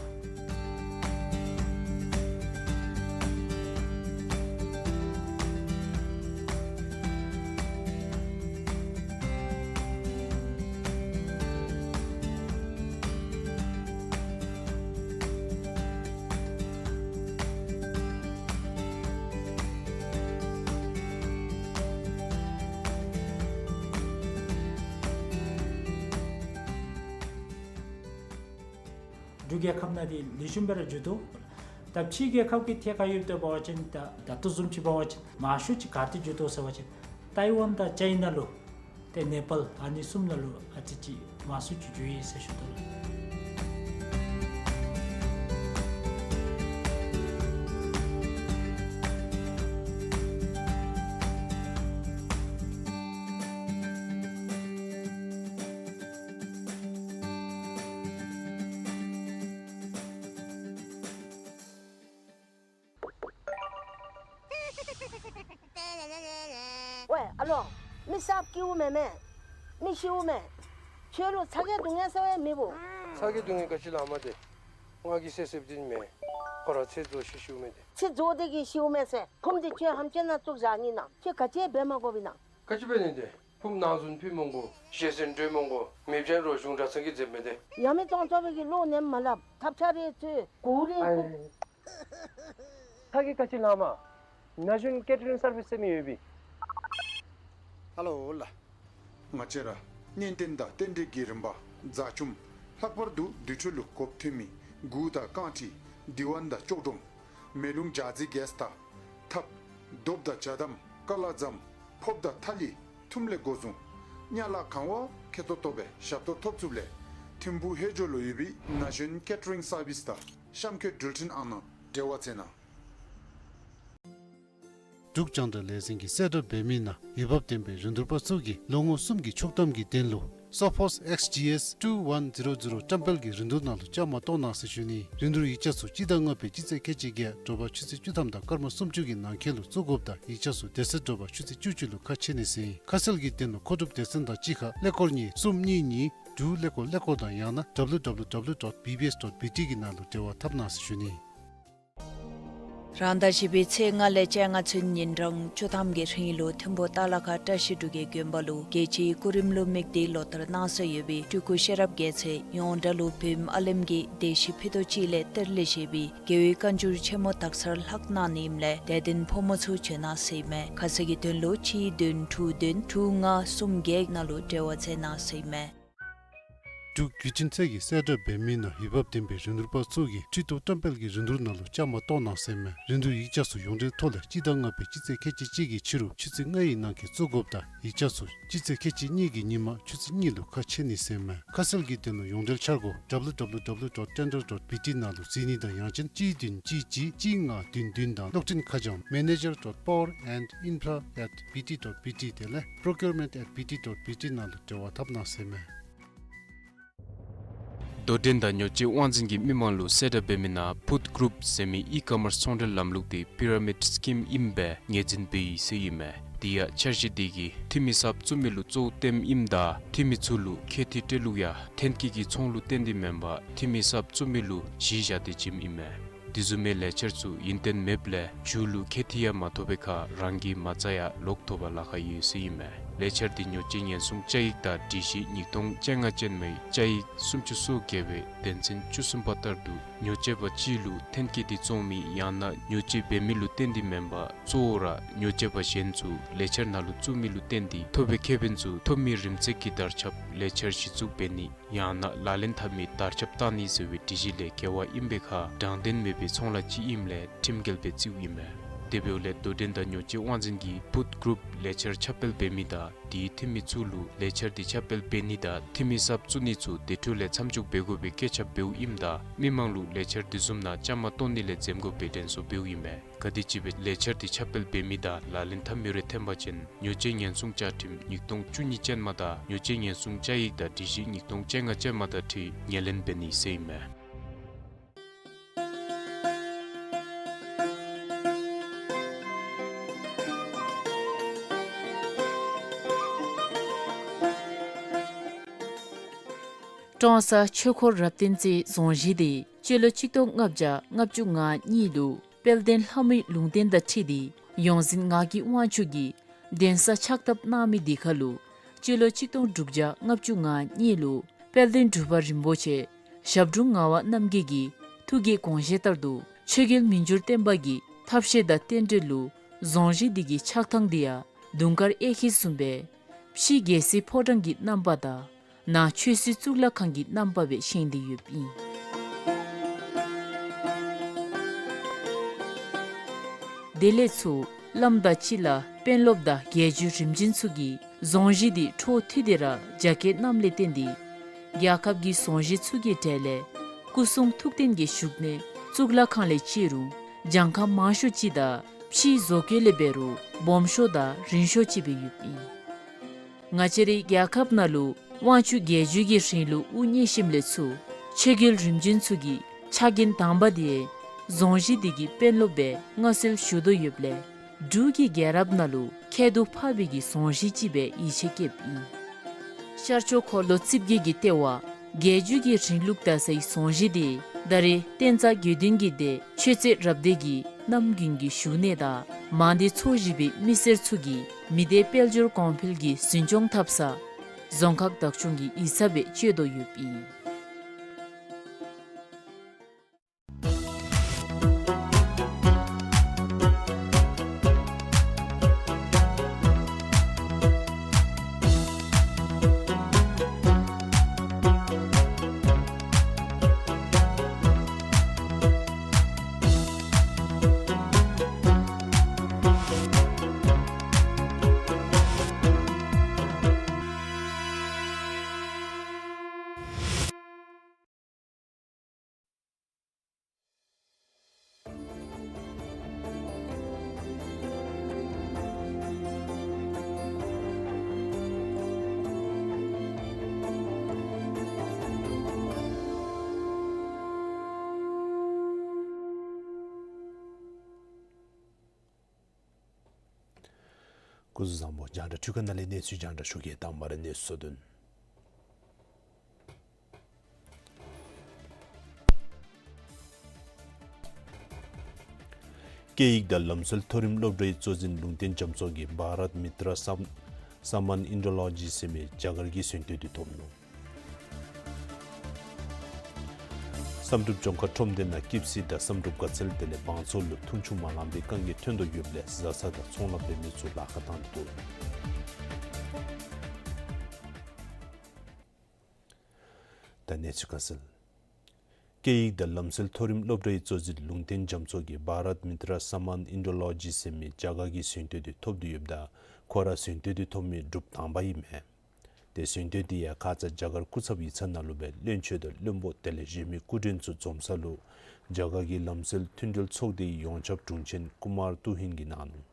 འབྲུག་རྒྱལ་ཁབ་ནང་འདི་ལེགས་ཤོམ་སྦེ་ར་འགྱོ་དོ། ད་ཕྱི་རྒྱལ་ཁབ་ཀྱི་ཐད་ཁར་ཡོདཔ་ད་འབད་བ་ཅིན་ད་ད་ལྟོ་བཟུམ་ཅིག་འབད་བ་ཅིན་མང་ཤོས་ཅིག་ག་ཏེ་འགྱོ་དོ་ཟེར་བ་ཅིན་ཏའི་ཝན་དང་ཅའི་ན་ལུ་ཏེ་ནེ་པཱལ་ཨ་ནི་གསུམ་ནང་ལུ་ཨ་ཙི་ཅིག་མང་སུ་ཅིག་འགྱོ་ཡི་ཟེར་ཞུ་དོ་ལགས། ཝའེ་ཨ་ལོ། མི་གསརཔ་སྐྱེཝ་མེན་མས། མི་ཤིཝ་མས། ཁྱོད་ལུ་ཚ་གྱང་སྡུག་བསྔལ་ཟེར་བ་མེད་བོ། ཚ་གྱང་སྡུག་བསྔལ་ག་ཅི་ལུ་མ་དེ། ང་གིས་བསད་བསདཔ་འདི་ཨིན་མས། ཁོ་ར་ཚེ་རྫོགས་ཤི་ཤིཝ་མས་ཏེ། ཚེ་རྫོགས་དེ་གིས་ཤིཝ་མས་ཟེར། ཕུངམ་འདི་ཁྱོད་ཧམ་ཅན་ནང་བཙུགས་བཞག་ནི་ན། ཁྱོད་ག་ཅི་འབད་མ་དགོཔ་ཨིན་ན། ག་ཅི་འབད་ནི་དེ། ཕུངམ་ནང་བཙུགས་ཕུལ་མི་དགོ། ཞལ་གསེར་སྤྲོད་མི་དགོ། མེདཔ་ཅིན་རོགས་གཞུང་གྲྭ་ཚང་གིས་མཛདཔ་མས་ཏེ། ཡང་མི་གཏང་ཚོགས་པའི་གི་བློ་ནེམ་མ་སླབ། ཐབས་ཆག་རེ་ཚུ་གོ་རེ་ཨའི། ཚུ། ཚ་གྱང་ག་ཅི་ལུ་མ། ན་གཞོན་ཀེ་ཊ་རིང་སར་བིསི་ཟེར་མི་ཡོད་པས། ཧ་ལོ་ལགས། ང་བཅས་ར་གཉེན་རྟེན་དང་རྟེན་འབྲེལ་གྱི་རིམ་པ་རྫ་ཆུམ་ལྷག་པར་དུ་དུར་ཁྲོད་ལུ་དགོཔ་ཐོན་མི་གུར་དང་རྐང་ཁྲི་དི་ཝན་དང་ལྕོག་སྒྲོམ་མེ་རླུང་འཇའ་རྩི་གེསི་དང་ཐབ་རྡོགཔ་དང་ཇ་དམ་ཀ་ལ་ཟམ་ཕོརཔ་དང་ཐ་ལི་ཐུམ་ལས་འགོ་བཟུང་གཉའ་ལག་གང་བ་ཁེ་ཏོག་ཏོ་སྦེ་ཞབས་ཏོག་ཐོབ་ཚུགསཔ་ལས་ཐིམ་ཕུག་ཧེ་ཇོ་ལུ་ཡོད་པའི་ན་གཞོན་ཀེ་ཊ་རིང་སར་བིསི་དང་གཤམ་འཁོད་འགྲུལ་འཕྲིན་ཨང་ནང་འབྲེལ་བ་མཛད་གནང་། འབྲུག་རྒྱང་བསྒྲགས་ལས་འཛིན་གྱིས་གསལ་བསྒྲགས་འབད་མི་ནང་འོས་འབབ་ལྡན་པའི་རིན་བསྡུར་པ་ཚུ་གིས་ལོ་ངོ་གསུམ་གྱི་ཆོག་ཐམ་གྱི་དོན་ལུ་Sophos X G S two one zero zero བཀྲམ་སྤེལ་གྱི་རིན་བསྡུར་ནང་ལུ་བཅའ་མར་གཏོགས་གནང་ཟེར་ཞུ་ནི། རིན་བསྡུར་ཡིག་ཆ་ཚུ་སྤྱི་ཟླ་ལྔ་པའི་སྤྱི་ཚེས་ཁལ་གཅིག་བརྒྱད་དྲོ་པ་ཆུ་ཚོད་བཅུ་ཐམ་དང་སྐར་མ་སུམ་ཅུ་གི་ནང་འཁོད་ལུ་བཙུགས་དགོཔ་དང་ཡིག་ཆ་ཚུ་དེ་ཚེ་དྲོ་པ་ཆུ་ཚོད་བཅུ་གཅིག་ལུ་ཁ་ཕྱེ་ནི་ཟེར་ཨིན། ཁ་གསལ་གྱི་དོན་ལུ་མཁོ་སྒྲུབ་སྡེ་ཚན་དང་གཅིག་ཁར་ཀླད་ཀོར་གཉིས་གསུམ་གཉིས་གཉིས་དྲུག་ཀླད་ཀོར་ཀླད་ཀོར་དང་ཡང་ན་W W W dot B B S dot B T གི་ནང་ལུ་འབྲེལ་བ་འཐབ་གནང་ཟེར་ཞུ་ནི། རང་ཟླ་བཞི་པའི་ཚེས་ལྔ་ལས་བཅོ་ལྔ་ཚུན་ཉིན་གྲངས་བཅུ་ཐམ་གྱི་རིང་ལུ་ཐིམ་ཕུག་ཏ་ལ་ཁ་བཀྲ་ཤིས་འབྲུག་རྒྱལ་དགོན་པ་ལུ་རྒྱལ་སྤྱིའི་སྐུ་རིམ་ལུ་དམིགས་ཏེ་ལོ་ལྟར་གནང་སྲོལ་ཡོད་པའི་སྤྲུལ་སྐུ་ཤེས་རབ་རྒྱལ་མཚན་ཡོངས་གྲགས་ལུ་བོད་ཨ་ལེམ་གྱི་སྡེ་བཞི་ཕུད་རྡོག་གཅིག་ལས་གཏེར་ལས་བཞེས་པའི་རྒྱལ་བའི་བཀའ་འགྱུར་ཆེན་མོ་དག་སར་ལྷག་གནང་ནི་ཨིནམ་ལས་དད་ལྡན་ཕོ་མོ་ཚུ་བྱོན་གནང་ཟེར་ཨིན་མས། ཁ་གསལ་གྱི་དོན་ལུ་གཅིག་བདུན་དྲུག་བདུན་དྲུག་ལྔ་གསུམ་བརྒྱད་ནང་ལུ་འབྲེལ་བ་མཛད་གནང་ཟེར་ཨིན་མས། འབྲུག་བརྒྱུད་འཕྲིན་ཚད་ཀྱིས་གསལ་བསྒྲགས་འབད་མི་ནང་འོས་འབབ་ལྡན་པའི་རིན་བསྡུར་པ་ཚུ་གིས་ཁྲི་གཏོར་བཀྲམ་སྤེལ་གྱི་རིན་བསྡུར་ནང་ལུ་བཅའ་མར་གཏོགས་གནང་ཟེར་ཨིན་མས། རིན་བསྡུར་ཡིག་ཆ་ཚུ་ཡོངས་འབྲེལ་ཐོག་ལས་སྤྱི་ཟླ་ལྔ་པའི་སྤྱི་ཚེས་ཁལ་གཅིག་གཅིག་གི་ཕྱི་རུ་ཆུ་ཚོད་ལྔའི་ནང་འཁོད་བཙུགས་དགོཔ་དང་ཡིག་ཆ་ཚུ་སྤྱི་ཚེས་ཁལ་གཅིག་གཉིས་ཀྱི་ཉིན་མ་ཆུ་ཚོད་གཉིས་ལུ་ཁ་ཕྱེ་ནི་ཟེར་ཨིན་མས། ཁ་གསལ་གྱི་དོན་ལུ་ཡོངས་འབྲེལ་འཆར་སྒོ་W W W dot tender dot B T ནང་ལུ་གཟིགས་ནི་དང་ཡང་ཅིན་གཅིག་བདུན་གཅིག་གཅིག་གཅིག་ལྔ་བདུན་བདུན་དང་གློག་འཕྲིན་ཁ་བྱང་manager dot power and infra at B T dot B T དེ་ལས་procurement at B T dot B T ནང་ལུ་འབྲེལ་བ་འཐབ་གནང་ཟེར་ཨིན་མས། དོ་འགྲན་དང་ཉོ་སྤྱོད་དབང་འཛིན་གྱིས་མི་མང་ལུ་གསལ་བསྒྲགས་འབད་མི་ནང་ཕུཌ་གུ་རུབ་ཟེར་མི་ཨི་ཀོ་མརསི་ཚོང་འབྲེལ་ལམ་ལུགས་དེ་པི་ར་མིཌ་སི་ཀིམ་ཨིནམ་སྦེ་ངོས་འཛིན་འབད་ཡི་ཟེར་ཨིན་མས། དེ་ཡང་འཆར་གཞི་དེ་གིས་འཐུས་མི་གསརཔ་བཙུགས་མི་ལུ་གཙོ་བོ་སྟོནམ་ཨིནམ་ད་འཐུས་མི་ཚུ་ལུ་ཁེ་ཐིག་སྤྲོད་ལུགས་ཡང་ཐོན་སྐྱེད་ཀྱི་ཚོང་ལུ་བརྟེན་ཏེ་མེན་པར་འཐུས་མི་གསརཔ་བཙུགས་མི་ལུ་གཞི་བཞག་སྟེ་བྱིནམ་ཨིན་མས། དེ་བཟུམ་མའི་ལས་འཆར་ཚུ་ཡུན་བརྟན་མེདཔ་ལས་མཇུག་ལུ་ཁེ་ཐིག་ཡང་མ་ཐོབ་པའི་ཁར་རང་གི་མ་རྩ་ཡང་ལོག་ཐོབ་པར་ལཱ་ཁག་ཡོད་ཟེར་ཨིན་མས། ལས་འཆར་དེ་ཉོ་སྤྱོད་ཉེན་སྲུང་བཅའ་ཡིག་དང་སྒྲིག་གཞི་ཉིས་སྟོང་བཅོ་ལྔ་ཅན་མའི་བཅའ་ཡིག་སུམ་ཅུ་སོ་བརྒྱད་པའི་དོན་ཚན་བཅུ་གསུམ་པ་ལྟར་དུ་ཉོ་སྤྱོད་པ་གཅིག་ལུ་ཐོན་སྐྱེད་དེ་བཙོང་མི་ཡང་ན་ཉོ་སྤྱོད་འབད་མི་ལུ་བརྟེན་ཏེ་མེན་པར་གཙོ་བོ་ར་ཉོ་སྤྱོད་པ་གཞན་ཚུ་ལས་འཆར་ནང་ལུ་བཙུགས་མི་ལུ་བརྟེན་ཏེ་ཐོབ་པའི་ཁེ་ཕན་ཚུ་ཐོབ་མི་རིམ་ཚད་ཀྱི་དར་ཁྱབ་ལས་འཆར་གཞི་བཙུགས་འབད་ནི་ཡང་ན་ལག་ལེན་འཐབ་མི་དར་ཁྱབ་བཏང་ནི་ཟེར་བའི་སྒྲིག་གཞི་ལས་འགལ་བ་ཨིན་པའི་ཁར་དྲང་བདེན་མེད་པའི་ཚོང་ལཱ་ཅིག་ཨིནམ་ལས་ཁྲིམས་འགལ་སྦེ་བརྩིཝ་ཨིན་མས། དེ་འབདཝ་ལས་དོ་འགྲན་དང་ཉོ་སྤྱོད་དབང་འཛིན་གྱིས་ཕུཌ་གུ་རུབ་ལས་འཆར་ཁྱབ་སྤེལ་འབད་མི་དང་དེའི་འཐུས་མི་ཚུ་ལུ་ལས་འཆར་དེ་ཁྱབ་སྤེལ་འབད་ནི་དང་འཐུས་མི་གསརཔ་བཙུགས་ནི་ཚུ་དེ་འཕྲོ་ལས་མཚམས་འཇོག་འབད་དགོ་པའི་བཀོད་ཁྱབ་འབདཝ་ཨིནམ་ད་མི་མང་ལུ་ལས་འཆར་དེ་བཟུམ་ནང་བཅའ་མར་གཏོགས་ནི་ལས་འཛེམ་དགོ་པའི་དྲན་གསོ་འབདཝ་ཨིན་མས། ག་དེམ་ཅིག་སྦེ་ལས་འཆར་དེ་ཁྱབ་སྤེལ་འབད་མི་དང་ལག་ལེན་འཐབ་མི་རེ་ཐོན་པ་ཅིན་ཉོ་སྤྱོད་ཉེན་སྲུང་བཅའ་ཁྲིམས་ཉིས་སྟོང་བཅུ་གཉིས་ཅན་མ་དང་ཉོ་སྤྱོད་ཉེན་སྲུང་བཅའ་ཡིག་དང་སྒྲིག་གཞི་ཉིས་སྟོང་བཅོ་ལྔ་ཅན་མ་དང་འཁྲིལ་ངོས་ལེན་འབད་ནི་ཟེར་ཨིན་མས། ཀྲོང་གསར་ཆོས་འཁོར་རབ་བརྟན་རྩེའི་རྫོང་གཞི་དེ་སྤྱི་ལོ་ཆིག་སྟོང་ལྔ་བརྒྱ་ལྔ་བཅུ་ང་གཉིས་ལུ་དཔལ་ལྡན་ལྷ་མོའི་ལུང་བསྟན་དང་འཁྲིལ་ཏེ་ཡོངས་འཛིན་ངག་གི་དབང་ཕྱུག་གིས་གདན་ས་ཕྱག་བཏབ་གནང་མི་དེ་ཁར་ལུ་སྤྱི་ལོ་ཆིག་སྟོང་དྲུག་བརྒྱ་ལྔ་བཅུ་ང་གཉིས་ལུ་དཔལ་ལྡན་འབྲུག་པ་རིན་པོ་ཆེ་ཞབས་དྲུང་ངག་དབང་རྣམ་རྒྱལ་གྱི་ཐུགས་ཀྱི་དགོངས་བཞེད་ལྟར་དུ་ཆོས་རྒྱལ་མི་འགྱུར་བརྟན་པ་གི་ཐབས་ཤེས་དང་རྟེན་འབྲེལ་ལུ་རྫོང་གཞི་དེ་གི་ཆགས་ཐངས་དེ་ཡང་དུང་དཀར་གཡས་འཁྱིལ་བཟུམ་སྦེ་ཕྱི་རྒྱལ་སྲིད་ཕོ་བྲང་གི་རྣམ་པ་དང་ནང་ཆོས་སྲིད་གཙུག་ལག་ཁང་གི་རྣམ་པ་སྦེ་བཞེངས་ཏེ་ཡོདཔ་ཨིན། དེ་ལས་ཚུར་བླམ་དང་སྤྱི་བླ་དཔོན་སློབ་དང་རྒྱལ་བརྒྱུད་རིམ་བྱོན་ཚུ་གིས་རྫོང་གཞི་དེ་འཕྲོ་མཐུད་དེ་ར་རྒྱ་སྐྱེད་གནངམ་ལས་བརྟེན་ཏེ་རྒྱལ་ཁབ་ཀྱི་རྫོང་གཞི་ཚུ་གི་གྲས་ལས་སྐུ་གསུང་ཐུགས་རྟེན་གྱི་བཞུགས་གནས་གཙུག་ལག་ཁང་ལས་བརྩི་རུང་གྱངས་ཁ་མང་ཤོས་ཅིག་དང་ཕྱིའི་བཟོ་བཀོད་ལས་འབད་རུང་སྦོམ་ཤོས་དང་རིང་ཤོས་ཅིག་སྦེ་ཡོདཔ་ཨིན། ང་བཅས་རའི་རྒྱལ་ཁབ་ནང་ལུ་དབང་ཕྱུག་རྒྱལ་བརྒྱུད་ཀྱི་རིང་ལུགས་དབུ་བརྙེས་ཞིནམ་ལས་ཚུར་ཆོས་རྒྱལ་རིམ་བྱོན་ཚུ་གི་ཕྱག་འགན་དང་པ་དེ་རྫོང་གཞི་དེ་གི་དཔོན་སློབ་སྦེ་མངའ་གསོལ་ཞུ་དོ་ཡོདཔ་ལས་འབྲུག་གི་རྒྱལ་རབས་ནང་ལུ་ཁྱད་དུ་འཕགས་པའི་གི་རྫོང་གཞི་ཅིག་སྦེ་ཡིད་ཆེས་བསྐྱེདཔ་ཨིན། ཤར་ཕྱོགས་འཁོར་ལོ་རྩིབས་བརྒྱད་ཀྱི་ལྟེ་བ་རྒྱལ་བརྒྱུད་ཀྱི་རིང་ལུགས་དར་སའི་རྫོང་གཞི་དེ་ད་རེས་བསྟན་རྩ་དགེ་འདུན་གྱི་སྡེ་ཆོས་རྩེ་རབ་སྡེ་གི་རྣམ་རྒྱུན་གྱི་བཞུགས་གནས་དང་མང་སྡེ་ཚོ་བཞི་པའི་མི་སེར་ཚུ་གིས་མི་སྡེ་དཔལ་འབྱོར་གོང་འཕེལ་གྱི་འཛིན་སྐྱོང་འཐབ་ས་རྫོང་ཁག་བདག་སྐྱོང་གི་ཡིག་ཚང་སྦེ་སྤྱོད་དོ་ཡོདཔ་ཨིན། སྐུ་གཟུགས་བཟང་པོ། རྒྱང་བསྒྲགས་འཕྲུལ་ཁང་ནང་ལས་གནས་ཚུལ་རྒྱང་བསྒྲགས་ཞུ་གེ། དང་པ་ར་གནས་ཚུལ་དོན། སྐད་ཡིག་དང་ལམ་སྲོལ་མཐོ་རིམ་སློབ་གྲྭའི་གཙོ་འཛིན་ལུང་བསྟན་རྒྱ་མཚོ་གིས་བྷ་རཏ་མི་ཏྲ་སམ་སཱ་མཱན་ཨིན་ཌོ་ལོ་ཇི་ཟེར་མི་རྒྱ་གར་གྱི་ཟིན་ཐོ་དེ་ཐོབ་ནུག། བསམ་གྲུབ་ལྗོངས་མཁར་ཁྲོམ་སྡེ་ནང་སྐྱིབས་སི་དང་བསམ་གྲུབ་དགའ་ཚལ་དེ་ལས་བང་མཛོད་ལུ་འཐུང་ཆུ་མ་ལང་པའི་དཀའ་ངལ་ཐོན་དོ་ཡོདཔ་ལས་བཟའ་ཚང་དང་ཚོང་ལཱ་འབད་མི་ཚུ་ལཱ་ཁག་བཏང་སྟེ་འདུག། ད་གནས་ཚུལ་ཁ་གསལ། སྐད་ཡིག་དང་ལམ་སྲོལ་མཐོ་རིམ་སློབ་གྲྭའི་གཙོ་འཛིན་ལུང་བསྟན་རྒྱ་མཚོ་གིས་བྷ་རཏ་མི་ཏྲ་སཱ་མཱན་ཨིན་ཌོ་ལོ་ཇི་ཟེར་མི་རྒྱ་གར་གྱི་ཟིན་ཐོ་དེ་ཐོབ་སྟེ་ཡོདཔ་ད་ཁོ་ར་ཟིན་ཐོ་དེ་ཐོབ་མི་འབྲུགཔ་དང་པ་ཨིན་མས། དེ་ཟིན་ཐོ་དེ་ཡང་ཁ་ཙ་རྒྱ་གར་སྐུ་ཚབ་ཡིག་ཚང་ནང་ལུ་སྦེ་བློན་ཆེན་དང་བློན་པོ་དེ་ལས་གཞན་མི་སྐུ་མགྲོན་ཚུ་འཛོམས་ས་ལུ་རྒྱ་གར་གྱི་ལམ་སྲོལ་མཐུན་འབྲེལ་ཚོགས་སྡེའི་ཡོངས་ཁྱབ་དྲུང་ཆེན་ཀུ་མར་ཏུ་ཧིན་གྱིས་གནང་ནུག།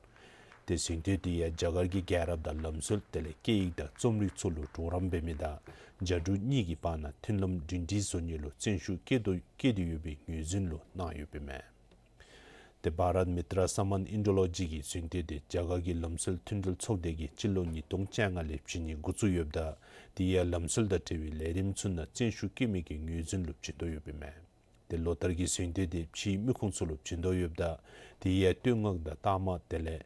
ཏེ་གཟེངས་བསྟོད་དེ་ཡང་རྒྱ་གར་གྱི་རྒྱལ་རབས་དང་ལམ་སྲོལ་དེ་ལས་སྐད་ཡིག་དང་རྩོམ་རིག་ཚུ་ལུ་གྲོགས་རམ་འབད་མི་དང་རྒྱ་འབྲུག་གཉིས་ཀྱི་བར་ན་མཐུན་ལམ་སྒྲིང་སྒྲིང་བཟོ་ནི་ལུ་བརྩོན་ཤུགས་བསྐྱེད་དོ་བསྐྱེད་དེ་ཡོད་པའི་ངོས་འཛིན་ལུ་གནང་ཡོདཔ་ཨིན་མས། ཏེ་Bharat Mitra Samman Indology གི་གཟེངས་བསྟོད་དེ་རྒྱ་གར་གྱི་ལམ་སྲོལ་མཐུན་སྒྲིལ་ཚོགས་སྡེ་གིས་སྤྱི་ལོ་ཉིས་སྟོང་བཅོ་ལྔ་ལས་བྱིན་ནི་འགོ་བཙུགས་ཡོདཔ་ད་དེ་ཡང་ལམ་སྲོལ་དང་འབྲེལ་བའི་ལས་རིམ་ཚུ་ནང་བརྩོན་ཤུགས་བསྐྱེད་མི་གི་ངོས་འཛིན་ལུ་བྱིན་དོ་ཡོདཔ་ཨིན་མས། ཏེ་ལོ་ལྟར་གྱི་གཟེངས་བསྟོད་དེ་ཕྱིའི་མི་ཁུངས་ཚུ་ལུ་བྱིན་དོ་ཡོདཔ་ད་དེ་ཡང་བསྟོད་བསྔགས་དང་རྟགས་མ་དེ་ལས་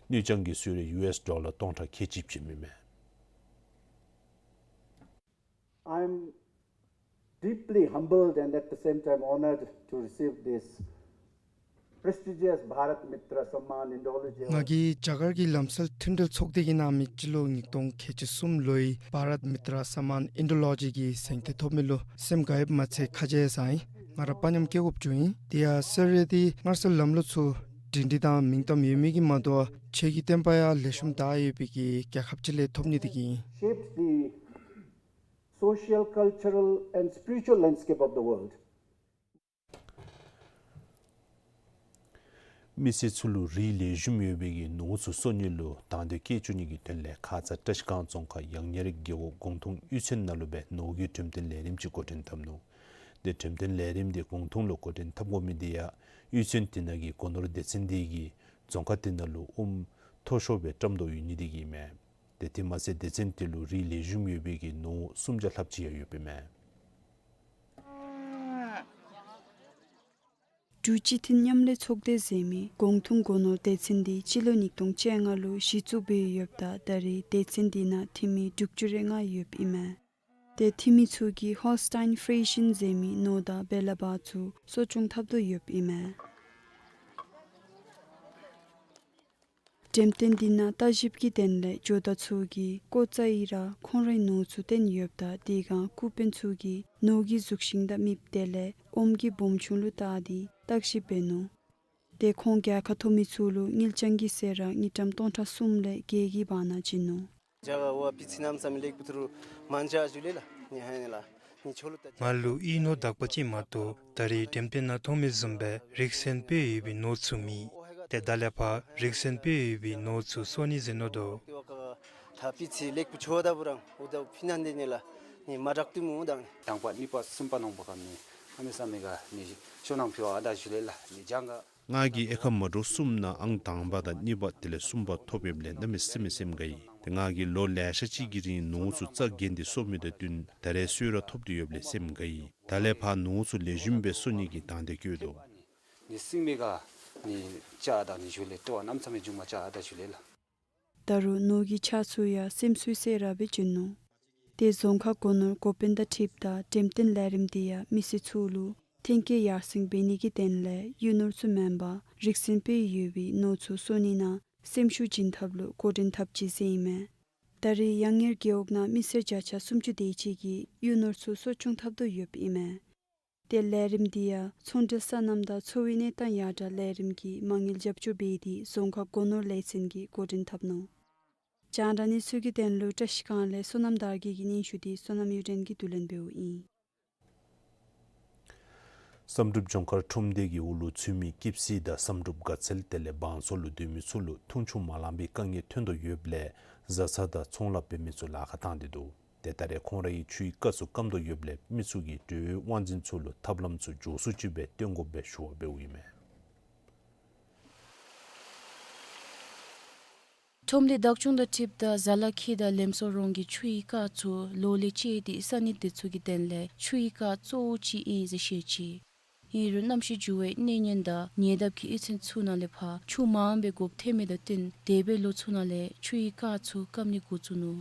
ནུས་ཅང་གི་གསོལ་རས་ཡུ་ཨེསི་ཌོ་ལར་སྟོང་ཕྲག་ཁལ་གཅིག་བྱིནམ་ཨིན་མས། I am deeply humbled and at the same time honored to receive this prestigious Bharat Mitra Samman Indology Award. ང་གིས་རྒྱ་གར་གྱི་ལམ་སྲོལ་མཐུན་སྒྲིལ་ཚོགས་སྡེ་གིས་གནང་མི་སྤྱི་ལོ་ཉིས་སྟོང་ཁལ་གཅིག་གསུམ་ལོའི་Bharat Mitra Samman Indology གི་གཟེངས་བསྟོད་ཐོབ་མི་ལུ་སེམས་དགའ་ཡོདཔ་མ་ཚད་ཁ་རྗེ་ཡང་ཟ་ཡི། ང་ར་པ་ཉམས་སྐྱེ་དགོཔ་བྱུང་ཡི། དེ་ཡང་གསོལ་རས་དེ་མངར་ཟས་ལམ་ལུགས་ཚུ་སྒྲིང་སྒྲིང་དང་མིང་གཏམ་ཡོད་མི་གིས་མ་དོ་ཆོས་ཀྱི་བསྟན་པ་ཡང་ལེགས་ཤོམ་དར་ཡོད་པའི་གི་རྒྱལ་ཁབ་ཅིག་ལས་ཐོབ་ནི་དེ་གིས། Shaped the social, cultural, and spiritual landscape of the world. མི་སེར་ཚུ་ལུ་རིགས་ལེགས་ཤོམ་ཡོད་པའི་གི་ནོར་ཚུ་གསོ་ནི་ལུ་དང་འདོད་བསྐྱེད་བཅུག་ནི་གི་དོན་ལས་ཁ་ཙ་བཀྲ་ཤིས་སྒང་རྫོང་ཁག་ཡང་ཉེར་རྒེད་འོག་གུང་ཐུང་གཡུས་ཚན་ནང་ལུ་སྦེ་ནོར་གྱི་འགྲེམས་སྟོན་ལས་རིམ་ཅིག་འགོ་འདྲེན་འཐབ་ནུག། ཏེ་འགྲེམས་སྟོན་ལས་རིམ་དེ་གུང་ཐུང་ལུ་འགོ་འདྲེན་འཐབ་དགོ་མི་དེ་ཡང་གཡུས་ཚན་དེ་ནང་གི་སྒོ་ནོར་སྡེ་ཚན་དེ་གིས་རྫོང་ཁག་དེ་ནང་ལུ་ཨོམ་མཐོ་ཤོས་སྦེ་བཀྲམ་དོ་ཡོད་ནི་དེ་གིས་མས། ཏེ་དེ་མ་ཚད་སྡེ་ཚན་དེ་ལུ་རིགས་ལེགས་ཤོམ་ཡོད་པའི་གི་ནོར་སུམ་བརྒྱ་ལྷགཔ་ཅིག་ཡང་ཡོདཔ་ཨིན་མས། འབྲུག་སྤྱི་མཐུན་མཉམ་ལས་ཚོགས་སྡེ་ཟེར་མི་གུང་ཐུང་སྒོ་ནོར་སྡེ་ཚན་དེ་སྤྱི་ལོ་ཉིས་སྟོང་བཅོ་ལྔ་ལུ་གཞི་བཙུགས་འབད་ཡོདཔ་ད་ད་རེས་སྡེ་ཚན་དེ་ནང་འཐུས་མི་དྲུག་ཅུ་རེ་ལྔ་ཡོདཔ་ཨིན་མས། ཏེ་འཐུས་མི་ཚུ་གིས་Holstein Friesian ཟེར་མི་ནོར་དང་བེ་ལ་བ་ཚུ་གསོ་སྐྱོང་འཐབ་དོ་ཡོདཔ་ཨིན་མས། འགྲེམས་སྟོན་དེ་ནང་བརྟག་ཞིབ་ཀྱི་དོན་ལས་ཇོ་བདག་ཚུ་གིས་ཀོ་ཙ་ཨིན་ར་ཁོང་རའི་ནོར་ཚུ་སྟོན་ཡོདཔ་ད་དེ་སྒང་ཀུ་དཔོན་ཚུ་གིས་ནོར་གྱི་གཟུགས་ཤིང་དང་རྨིགཔ་དེ་ལས་ཨོམ་གྱི་སྦོམ་ཆུང་ལུ་བལྟ་སྟེ་བརྟག་ཞིབ་འབད་ནུག། ཏེ་ཁོང་རྒྱལ་ཁ་ཐོབ་མི་ཚུ་ལུ་དངུལ་རྐྱང་གི་གསོལ་རས་དངུལ་ཀྲམ་སྟོང་ཕྲག་གསུམ་ལས་བརྒྱད་ཀྱི་བར་ན་བྱིན་ནུག། རྒྱ་གར་བ་སྤུས་ཚད་གནམ་མེད་ས་མེད་ལེགས་པོ་ཐུག་རུང་མ་འདྲཝ་ཞུ་ལེ་ལགས། ནི་ཧ་ནི་ལགས། ནི་ཆོ་ལུ་ད་ང་ལུ་ཨིན་ནོར་དག་པ་ཅིག་མ་གཏོགས་ད་རེས་འགྲེམས་སྟོན་ནང་མཐོང་མི་བཟུམ་སྦེ་རིགས་མཚན་དཔེ་ཡོད་པའི་ནོར་ཚུ་མེད། ཏེ་ད་ལས་ཕར་རིགས་མཚན་དཔེ་ཡོད་པའི་ནོར་ཚུ་གསོ་ནི་ཟེར་ནོ་དོ། ད་སྤུས་ཚད་ལེགས་པོ་ཆོ་ད་བུ་རང་འུ་ད་ཕི་ན་འདི་ནི་ལགས། ནི་མ་དྲག་ཏུ་མུ་དང་། དང་པ་གཉིས་པ་གསུམ་པ་ནང་པ་ག་ནི་ཨ་མི་ས་མི་ག་ནི་ཤོ་ནང་ཕི་བ་ཨ་ད་ཞུ་ལེ་ལགས། ནི་ལྗང་ག། ང་གིས་ཨེ་ཁ་མ་འདྲཝ་གསུམ་ནང་ཨང་དང་པ་དང་གཉིས་པ་དེ་ལས་གསུམ་པ་ཐོབ་ཡོདཔ་ལས་གནམ་མེད་ས་མེད་སེམས་དགའ་ཡི། ཏེ་ང་གིས་ལོ་ལེ་ཤ་ཅིག་གི་རིང་ནོར་ཚུ་རྩ་འགེངས་ཏེ་གསོ་མི་དང་བསྟུན་ད་རེས་གསོལ་རས་ཐོབ་སྟེ་ཡོདཔ་ལས་སེམས་དགའ་ཡི། ད་ལས་ཕར་ནོར་ཚུ་ལེགས་ཤོམ་སྦེ་གསོ་ནི་གི་དང་འདོད་བསྐྱེད་དོ། ནི་སིང་མི་ག་ནི་ཅ་དང་ནི་ཞུ་ལེ་སྤྲོ་བ་གནམ་མེད་ས་མེད་འབྱུང་མ་ཅ་ད་ཞུ་ལེ་ལགས། ད་རུང་ནོར་གྱི་ཆ་ཚུ་ཡང་སེམས་སུ་གསལ་ར་སྦེ་བྱིན་ནུག། ཏེ་རྫོང་ཁག་སྒོ་ནོར་འགོ་དཔོན་དང་འཁྲིལཝ་ད་འགྲེམས་སྟོན་ལས་རིམ་དེ་ཡང་མི་སེར་ཚུ་ལུ་ཐོན་སྐྱེད་ཡར་སེང་འབད་ནི་གི་དོན་ལས་གཡུ་ནོར་ཚུ་མེན་པར་རིགས་མཚན་དཔེ་ཡོད་པའི་ནོར་ཚུ་གསོ་ནི་ནང་སེམས་ཤུགས་བྱིན་ཐབས་ལུ་འགོ་འདྲེན་འཐབ་ཅི་ཟེར་ཨིན་མས། ད་རེས་ཡང་ཉེར་རྒེད་འོག་ནང་མི་སེར་བརྒྱ་ཆ་སུམ་ཅུ་དེ་ཅིག་གིས་གཡུ་ནོར་ཚུ་གསོ་སྐྱོང་འཐབ་དོ་ཡོདཔ་ཨིན་མས། ཏེ་ལས་རིམ་དེ་ཡང་ཚོང་འབྲེལ་སོ་ནམ་དང་འཚོ་བའི་གནས་སྟངས་ཡར་དྲག་ལས་རིམ་གྱིས་མ་དངུལ་རྒྱབ་སྐྱོར་འབད་དེ་རྫོང་ཁག་སྒོ་ནོར་ལས་ཚན་གྱིས་འགོ་འདྲེན་འཐབ་ནུག། རྒྱང་བསྒྲགས་གནས་ཚུལ་གྱི་དོན་ལུ་བཀྲ་ཤིས་སྒང་ལས་བསོད་ནམས་དར་རྒྱས་ཀྱི་སྙན་ཞུ་དེ་བསོད་ནམས་གཡུ་སྒྲོན་གྱིས་བསྡུ་ལེན་འབདཝ་ཨིན། བསམ་གྲུབ་ལྗོངས་མཁར་ཁྲོམ་སྡེ་གི་འོག་ལུ་ཚུད་མི་སྐྱིད་སྡེ་དང་བསམ་གྲུབ་དགའ་ཚལ་དེ་ལས་བང་སོ་ལུ་སྡོད་མི་ཚུ་ལུ་འཐུང་ཆུ་མ་ལང་པའི་དཀའ་ངལ་ཐོན་དོ་ཡོདཔ་ལས་བཟའ་ཚང་དང་ཚོང་ལཱ་འབད་མི་ཚུ་ལཱ་ཁག་བཏང་སྟེ་འདུག། ཏེ་ད་རེས་ཁོང་རའི་ཆུའི་རྐ་ཚུ་སྐམ་དོ་ཡོདཔ་ལས་མི་ཚུ་གིས་འབྲེལ་ཡོད་དབང་འཛིན་ཚུ་ལུ་ཐབས་ལམ་ཚུ་མགྱོགས་སུ་ཅིག་སྦེ་སྟོན་དགོཔ་སྦེ་ཞུ་བ་འབདཝ་ཨིན་མས། ཁྲོམ་སྡེ་བདག་སྐྱོང་དང་འཁྲིལཝ་ད་ཟ་ལ་ཁེ་དང་ལེམ་སོ་རོང་གི་ཆུའི་རྐ་ཚུ་ལོ་ལས་བཅད་དེ་ས་གནས་དེ་ཚུ་གི་དོན་ལས་ཆུའི་རྐ་གཙོ་བོ་ཅིག་ཨིན་ཟེར་བཤད་ཅི། ཨིན་རུང་གནམ་གཤིས་འགྱུར་བའི་གནོད་ཉེན་དང་ཉེ་འདབས་ཀྱི་གཡུས་ཚན་ཚུ་ནང་ལས་ཕར་ཆུ་མངམ་སྦེ་དགོཔ་ཐོན་མི་དང་བསྟུན་འདས་པའི་ལོ་ཚུ་ནང་ལས་ཆུའི་རྐ་ཚུ་སྐམ་ནི་འགོ་བཙུགས་ནུག།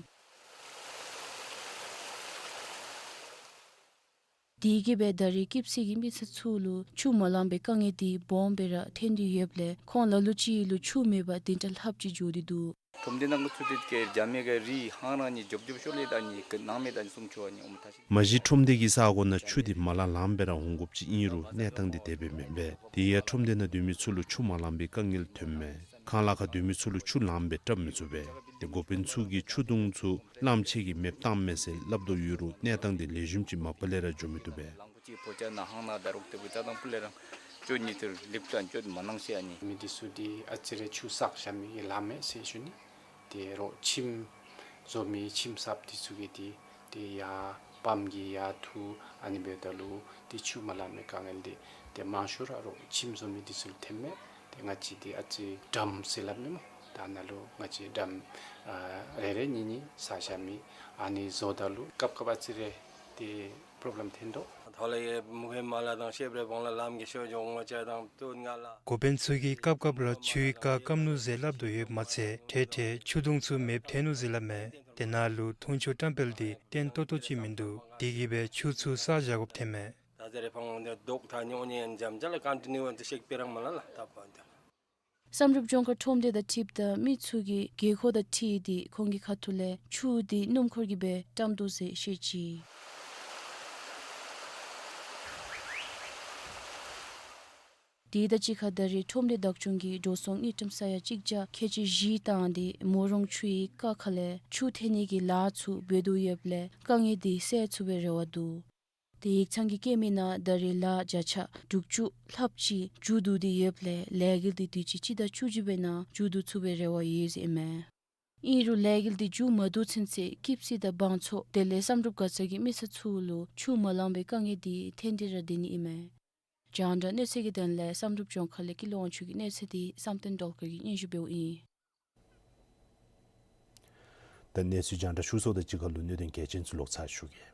དེ་གིས་སྦེ་ད་རེས་སྐྱིད་སྡེ་གི་མི་སེར་ཚུ་ལུ་ཆུ་མ་ལང་པའི་དཀའ་ངལ་དེ་སྦོམ་སྦེ་ར་ཐོན་ཏེ་ཡོདཔ་ལས་ཁོང་ལ་ལུ་ཅིག་ལུ་ཆུ་མེད་པར་བདུན་ཕྲག་ལྷགཔ་ཅིག་འགྱོ་སྟེ་འདུག། ཁྲོམ་སྡེ་ནང་གི་ཆུ་དེ་གི་རྒྱ་མི་གི་རི་ཧང་རང་ནི་རྒྱོབ་རྒྱོབ་ཤོར་ལས་ད་ནི་གི་ནང་མི་ད་ནི་སུམ་ཅུ་བ་ནི་ཨོམ་ཐ་ཤི། མ་གཞི་ཁྲོམ་སྡེ་གི་ས་གོ་ནང་ཆུ་དེ་མ་ལང་ལངམ་སྦེ་ར་འོང་དགོཔ་ཅིག་ཨིན་རུང་གནས་སྟངས་དེ་དེ་སྦེ་མེན་པས། དེ་ཡང་ཁྲོམ་སྡེ་ནང་སྡོད་མི་ཚུ་ལུ་ཆུ་མ་ལང་པའི་དཀའ་ངལ་ཐོནམ་མས། ཁང་གླ་ཁར་སྡོད་མི་ཚུ་ལུ་ཆུ་ལངམ་སྦེ་བཏབ་མི་ཚུགས་པས། ཏེ་འགོ་དཔོན་ཚུ་གིས་ཆུ་དུང་ཚུ་གླངམོ་ཆེ་གིས་མེདཔ་བཏངམ་མས་ཟེར་སླབ་དོ་ཡོད་རུང་གནས་སྟངས་དེ་ལེགས་ཤོམ་ཅིག་མ་པ་ལས་ར་འགྱོ་མི་བཏུབ་པས། གླང་པོ་ཆེ་ཕོ་རྒྱས་ནང་ཧང་ནང་ད་རུང་ཏེ་བུ་ཅ་དང་པུ་ལས་རང་ ཅོ་ཉི་ཏིར་ལིབ་ཏན་ཅོ་མ་གནང་ཟེར་ཨ་ནི། མི་འདི་ཚུ་འདི་ཨ་ཙི་རེ་ཆུ་བསགས་བཞག་མི་གི་ལམ་མས་ཟེར་ཞུ་ནི། ཏེ་རོགས་ཁྱིམ་བཟོ་མི་ཁྱིམ་གསརཔ་འདི་ཚུ་གིས་འདི་ཏེ་ཡར་པམཔ་གིས་ཡར་འཐུ་ཨ་ནི་འབདཝ་ད་ལུ་ཏེ་ཆུ་མ་ལང་མི་དཀའ་ངལ་འདི་ཏེ་མང་ཤོས་ར་རོགས་ཁྱིམ་བཟོ་མི་འདི་ཚུ་ལུ་ཐོནམ་མས། ཏེ་ང་བཅས་འདི་ཨ་ཙི་ཌམ་ཟེར་སླབ་མས་སྨོ། ད་ནཱ་ལུ་ང་བཅས་ཌམ་ཨ་རེ་རེ་གཉིས་གཉིས་བསགས་བཞག་མི་ཨ་ནི་བཟོཝ་ད་ལུ་སྐབས་སྐབས་ཨ་ཙི་རེ་ཏེ་པྲོབ་ལེམ་ཐོན་དོ། ཐོག་ལས་མུ་ཧེ་མ་ལ་དང་ཤེབ་རེ་བང་ལ་ལམ་གྱི་ཤོ་ཇོ་ངོ་ཅ་དང་ཏུ་ང་ལ། འགོ་དཔོན་ཚུ་གིས་སྐབས་སྐབས་ར་ཆུའི་རྐ་སྐམ་ནུག་ཟེར་སླབ་དོ་ཡོདཔ་མ་ཚད་ཐེངས་ཐེངས་ཆུ་དུང་ཚུ་མེདཔ་ཐལ་ནུག་ཟེར་སླབ་མས། དེ་ནང་ལུ་འཐུང་ཆུ་བཀྲམ་སྤེལ་འདི་བརྟན་ཏོག་ཏོ་ཅིག་མིན་འདུག། དེ་གིས་སྦེ་ཆུ་ཚུ་བསགས་བཞག་དགོཔ་ཐོནམ་མས། ད་ཟེར་རེ་ཕང་འདི་རྡོག་ཐ་ཉོ་ཉེ་འཇམ་ཅ་ལ་ཀོན་ཊི་ནིའུ་ཨེནཌ་ཤེཀ་པེ་རང་མ་ལ་ལ་ད་པ་འདི། བསམ་གྲུབ་ལྗོངས་མཁར་ཁྲོམ་སྡེ་དང་འཁྲིལཝ་ད་མི་ཚུ་གིས་རྒས་འཁོགས་དང་འཁྲིལ་ཏེ་ཁོང་གི་ཁ་ཐུག་ལས་ཆུ་འདི་སྣུམ་འཁོར་གྱིས་སྦེ་བཀྲམ་དོ་ཟེར་བཤད་ཅི། དེ་དང་གཅིག་ཁར་ད་རེས་ཁྲོམ་སྡེ་བདག་སྐྱོང་གིས་འགྲོ་སོང་དངུལ་ཀྲམ་ས་ཡ་གཅིག་བརྒྱ་ཁལ་གཅིག་བཞི་བཏང་སྟེ་མོ་རོང་ཆུའི་རྐ་ཁ་ལས་ཆུ་འཐེན་ནི་གི་ལཱ་ཚུ་འབད་དོ་ཡོདཔ་ལས་དཀའ་ངལ་འདི་སེལ་ཚུགས་པའི་རེ་བ་འདུག། ཏེ་ཡིག་ཚང་གིས་བཀོད་མི་ནང་ད་རེས་ལཱ་བརྒྱ་ཆ་དྲུག་ཅུ་ལྷགཔ་ཅིག་མཇུག་བསྡུ་སྟེ་ཡོདཔ་ལས་ལས་འགུལ་འདི་དུས་ཅི་སྤྱི་ཟླ་བཅུ་གཅིག་པའི་ནང་མཇུག་བསྡུ་ཚུགས་པའི་རེ་བ་ཡོད་ཟེར་ཨིན་མས། ཨིན་རུང་ལས་འགུལ་འདི་མཇུག་མ་བསྡུ་ཚུན་ཚོད་སྐྱིབས་སི་དང་བང་མཚོ་དེ་ལས་བསམ་གྲུབ་དགའ་ཚལ་གྱི་མི་ས་ཚུ་ལུ་ཆུ་མ་ལང་པའི་དཀའ་ངལ་འདི་ཐོན་ཏེ་ར་སྡོད་ནི་ཨིན་མས། རྒྱང་བསྒྲགས་གནས་ཚུལ་གྱི་དོན་ལས་བསམ་གྲུབ་ལྗོངས་མཁར་ལས་ཀུན་ལེགས་དབང་ཕྱུག་གི་གནས་ཚུལ་འདི་བསམ་གཏན་སྒྲོལ་དཀར་གྱིས་སྙན་ཞུ་འབདཝ་ཨིན། ད་གནས་ཚུལ་རྒྱང་བསྒྲགས་ཞུ་ཚརཝ་དང་གཅིག་ཁར་ལུ་གནད་དོན་གལ་ཆེན་ཚུ་ལོག་ཚར་ཞུ་གེ།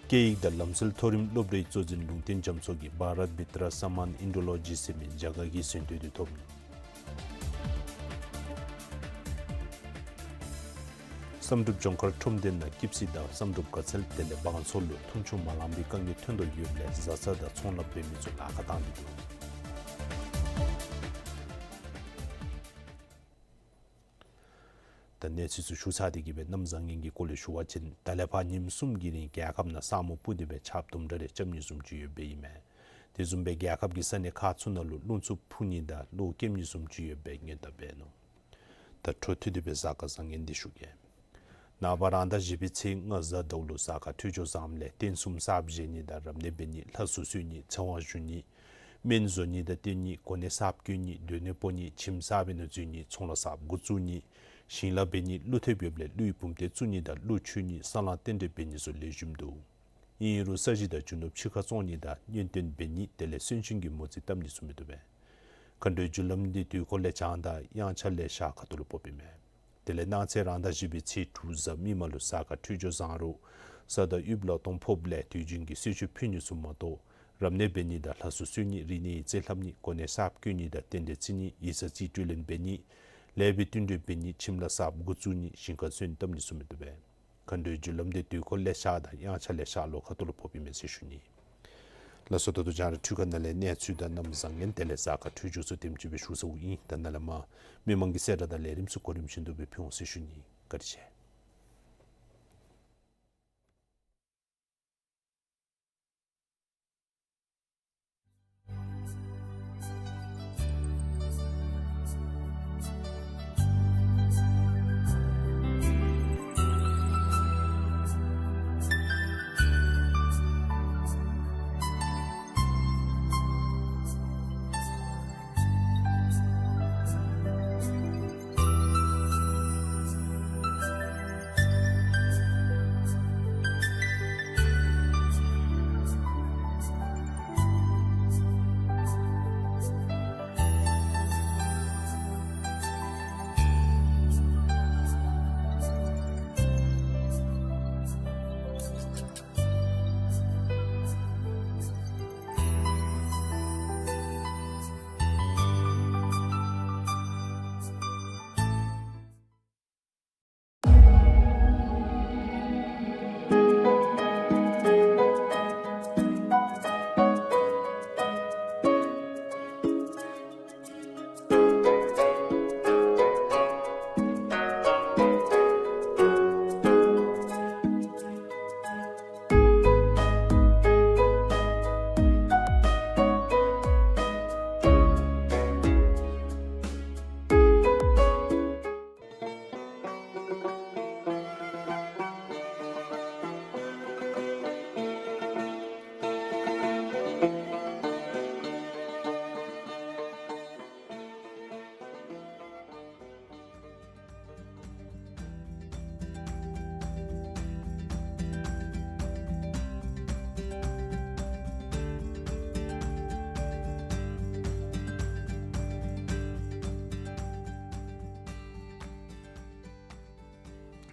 སྐད་ཡིག་དང་ལམ་སྲོལ་མཐོ་རིམ་སློབ་གྲྭའི་གཙོ་འཛིན་ལུང་བསྟན་རྒྱ་མཚོ་གིས་བྷ་རཏ་བི་ཏྲ་ས་མཱན་ཨིན་ཌོ་ལོ་ཇི་ཟེར་མི་རྒྱ་གར་གྱི་ཟིན་ཐོ་འདི་ཐོབ་ནུག། བསམ་གྲུབ་ལྗོངས་མཁར་ཁྲོམ་སྡེ་ནང་སྐྱིབས་སི་དང་བསམ་གྲུབ་དགའ་ཚལ་དེ་ལས་བང་མཚོ་ལུ་འཐུང་ཆུ་མ་ལང་པའི་དཀའ་ངལ་ཐོན་དོ་ཡོདཔ་ལས་བཟའ་ཚང་དང་ཚོང་ལཱ་འབད་མི་ཚུ་ལཱ་ཁག་བཏང་སྟེ་འདུག། ད་གནས་ཚུལ་ཚུ་ཞུ་ཚར་ཏེ་གི་སྦེ་གནམ་བཟང་ངན་གྱི་སྐོར་ལས་ཞུ་བ་ཅིན་ད་ལས་ཕར་ཉིནམ་གསུམ་གྱི་རིང་རྒྱལ་ཁབ་ནང་ས་སྨུག་སྤུབས་ཏེ་སྦེ་ཆརཔ་དུམ་གྲ་རེ་རྐྱབ་ནི་བཟུམ་ཅིག་ཡོདཔ་ཨིན་མས། དེ་བཟུམ་སྦེ་རྒྱལ་ཁབ་ཀྱི་ས་གནས་ཁག་ཚུ་ནང་ལུ་རླུང་འཚུབ་འཕུ་ནི་དང་གློག་སྐྱེམ་ནི་བཟུམ་ཅིག་ཡོདཔ་སྦེ་སྔོན་བརྡ་འབད་ནུག། ད་འཕྲོ་མཐུད་དེ་སྦེ་གཟའ་སྐར་བཟང་ངན་འདི་ཞུ་གེ། ནངས་པ་རང་ཟླ་བཞི་པའི་ཚེས་ལྔ་གཟའ་ཟླཝ་ལུ་གཟའ་སྐར་འཕྲོད་སྦྱོར་བཟངམ་ལས་རྟེན་གསུམ་གསརཔ་བཞེངས་ནི་དང་རབ་གནས་འབད་ནི་ལྷ་གསོལ་གསོལ་ནི་ཚེ་དབང་ཞུ་ནི་སྨན་བཟོ་ནི་དང་བསྟེན་ནི་གོ་གནས་གསརཔ་བསྐོ་ནི་སྡོད་གནས་སྤོ་ནི་ཁྱིམ་གསར་པའི་ནང་འཛུལ་ནི་ཚོང་ལཱ་གསརཔ་འགོ་བཙུགས་ནི་ཞིང་ལཱ་འབད་ནི་ཀླུ་ཐེབས་ཡོདཔ་ལས་ཀླུའི་བུམ་སྡེ་བཙུགས་ནི་དང་ཀླུ་མཆོད་ནི་ས་བསླང་རྟེན་འབྲེལ་འབད་ནི་སོགས་ལེགས་ཤོམ་འདུག། ཨིན་རུང་ས་གཞི་དང་རྒྱུ་ནོར་ཕྱི་ཁར་བཙོང་ནི་དང་གཉེན་སྟོན་འབད་ནི་དེ་ལས་གསོན་གཤིན་གྱི་མོ་རྩིས་བཏབ་ནི་ཚུ་མི་བཏུབ་པས། མཁའ་འགྲོའི་རྒྱུ་ལམ་འདི་དུས་འཁོར་ལས་བྱང་དང་དབྱངས་འཆར་ལས་ཤར་ཁ་ཐུག་ལུ་ཕོགཔ་ཨིན་མས། དེ་ལས་གནངས་ཚེ་རང་ཟླ་བཞི་པའི་ཚེས་དྲུག་གཟའ་མིག་དམར་ལུ་གཟའ་སྐར་འཕྲོད་སྦྱོར་བཟང་རུང་གཟའ་དང་དབུལ་ལོ་སྟོང་ཕོགཔ་ལས་དུས་རྒྱུན་གྱི་གསོལ་མཆོད་ཕུལ་ནི་ཚུ་མ་གཏོགས་རབ་གནས་འབད་ནི་དང་ལྷ་གསོལ་གསོལ་ནི་རིག་གནས་ཡིག་རྩིས་ལྷབ་ནི་གོ་གནས་གསརཔ་བསྐོ་ནི་དང་རྟེན་འབྲེལ་བརྩི་ནི་ཡིག་ཚང་རྩིས་སྤྲོད་ལེན་འབད་ནི་ལེགས་པའི་བསྟུན་གྲོས་འབད་ནི་ཁྱིམ་ལཱ་གསརཔ་འགོ་བཙུགས་ནི་ཞིང་ཁར་སོན་བཏབ་ནི་ཚུ་མི་བཏུབ་པས། མཁའ་འགྲོའི་རྒྱུ་ལམ་འདི་དུས་འཁོར་ལས་ཤར་དང་དབྱངས་འཆར་ལས་ཤར་ལྷོ་ཁ་ཐུག་ལུ་ཕོགཔ་ཨིན་མས་ཟེར་ཞུ་ནི། ལགས་སོ། ད་ལྟོ་རྒྱང་བསྒྲགས་འཕྲུལ་ཁང་ནང་ལས་གནས་ཚུལ་དང་གནམ་བཟང་ངན་དེ་ལས་གཟའ་སྐར་འཕྲོད་སྦྱོར་ཚུ་དེམ་ཅིག་སྦེ་ཞུ་ཚརཝ་ཨིན། ད་ནཱ་ལས་མར་མི་མང་གི་གསལ་བསྒྲགས་དང་ལས་རིམ་ཚུ་གོ་རིམ་བཞིན་དུ་སྦེ་ཕུལ་འོང་ཟེར་ཞུ་ནི། བཀའ་དྲིན་ཆེ།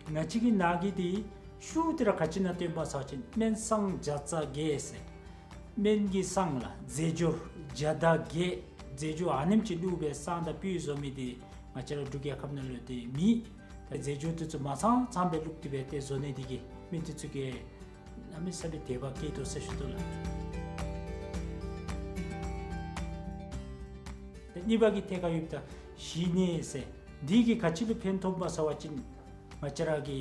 ང་བཅས་ཀྱི་ནང་གི་འདི་ཤུགས་འདི་ར་ག་ཅི་ནང་བཏོན་པ་ཟེར་བ་ཅིན་སྨན་སྲང་བརྒྱ་རྩ་བརྒྱད་ཟེར། སྨན་གྱི་སྲང་ལགས་རྫས་སྦྱོར་བརྒྱ་དང་བརྒྱད། རྫས་སྦྱོར་ཨ་ནེམ་ཅིག་བླུགས་སྦེ་སྲང་དང་སྤུས་བཟོ་མི་འདི་ང་བཅས་ར་འབྲུག་རྒྱལ་ཁབ་ནང་ལུ་འདི་མེད། ད་རྫས་སྦྱོར་འདི་ཚུ་མ་ཚང་ཚངམ་སྦེ་བླུགས་ཏེ་སྦེ་ཏེ་བཟོ་ནི་འདི་གིས་མི་འདི་ཚུ་གིས་གནམ་མེད་ས་མེད་དད་པ་བསྐྱེད་དོ་ཟེར་ཞུ་དོ་ལགས། ཏེ་གཉིས་པ་གི་ཐད་ཁར་ཡོདཔ་ད་གཞིས་ནད་ཟེར། འདི་གིས་ག་ཅི་ལུ་ཕན་ཐོགས་པ་ཟེར་བ་ཅིན་ང་བཅས་ར་གི་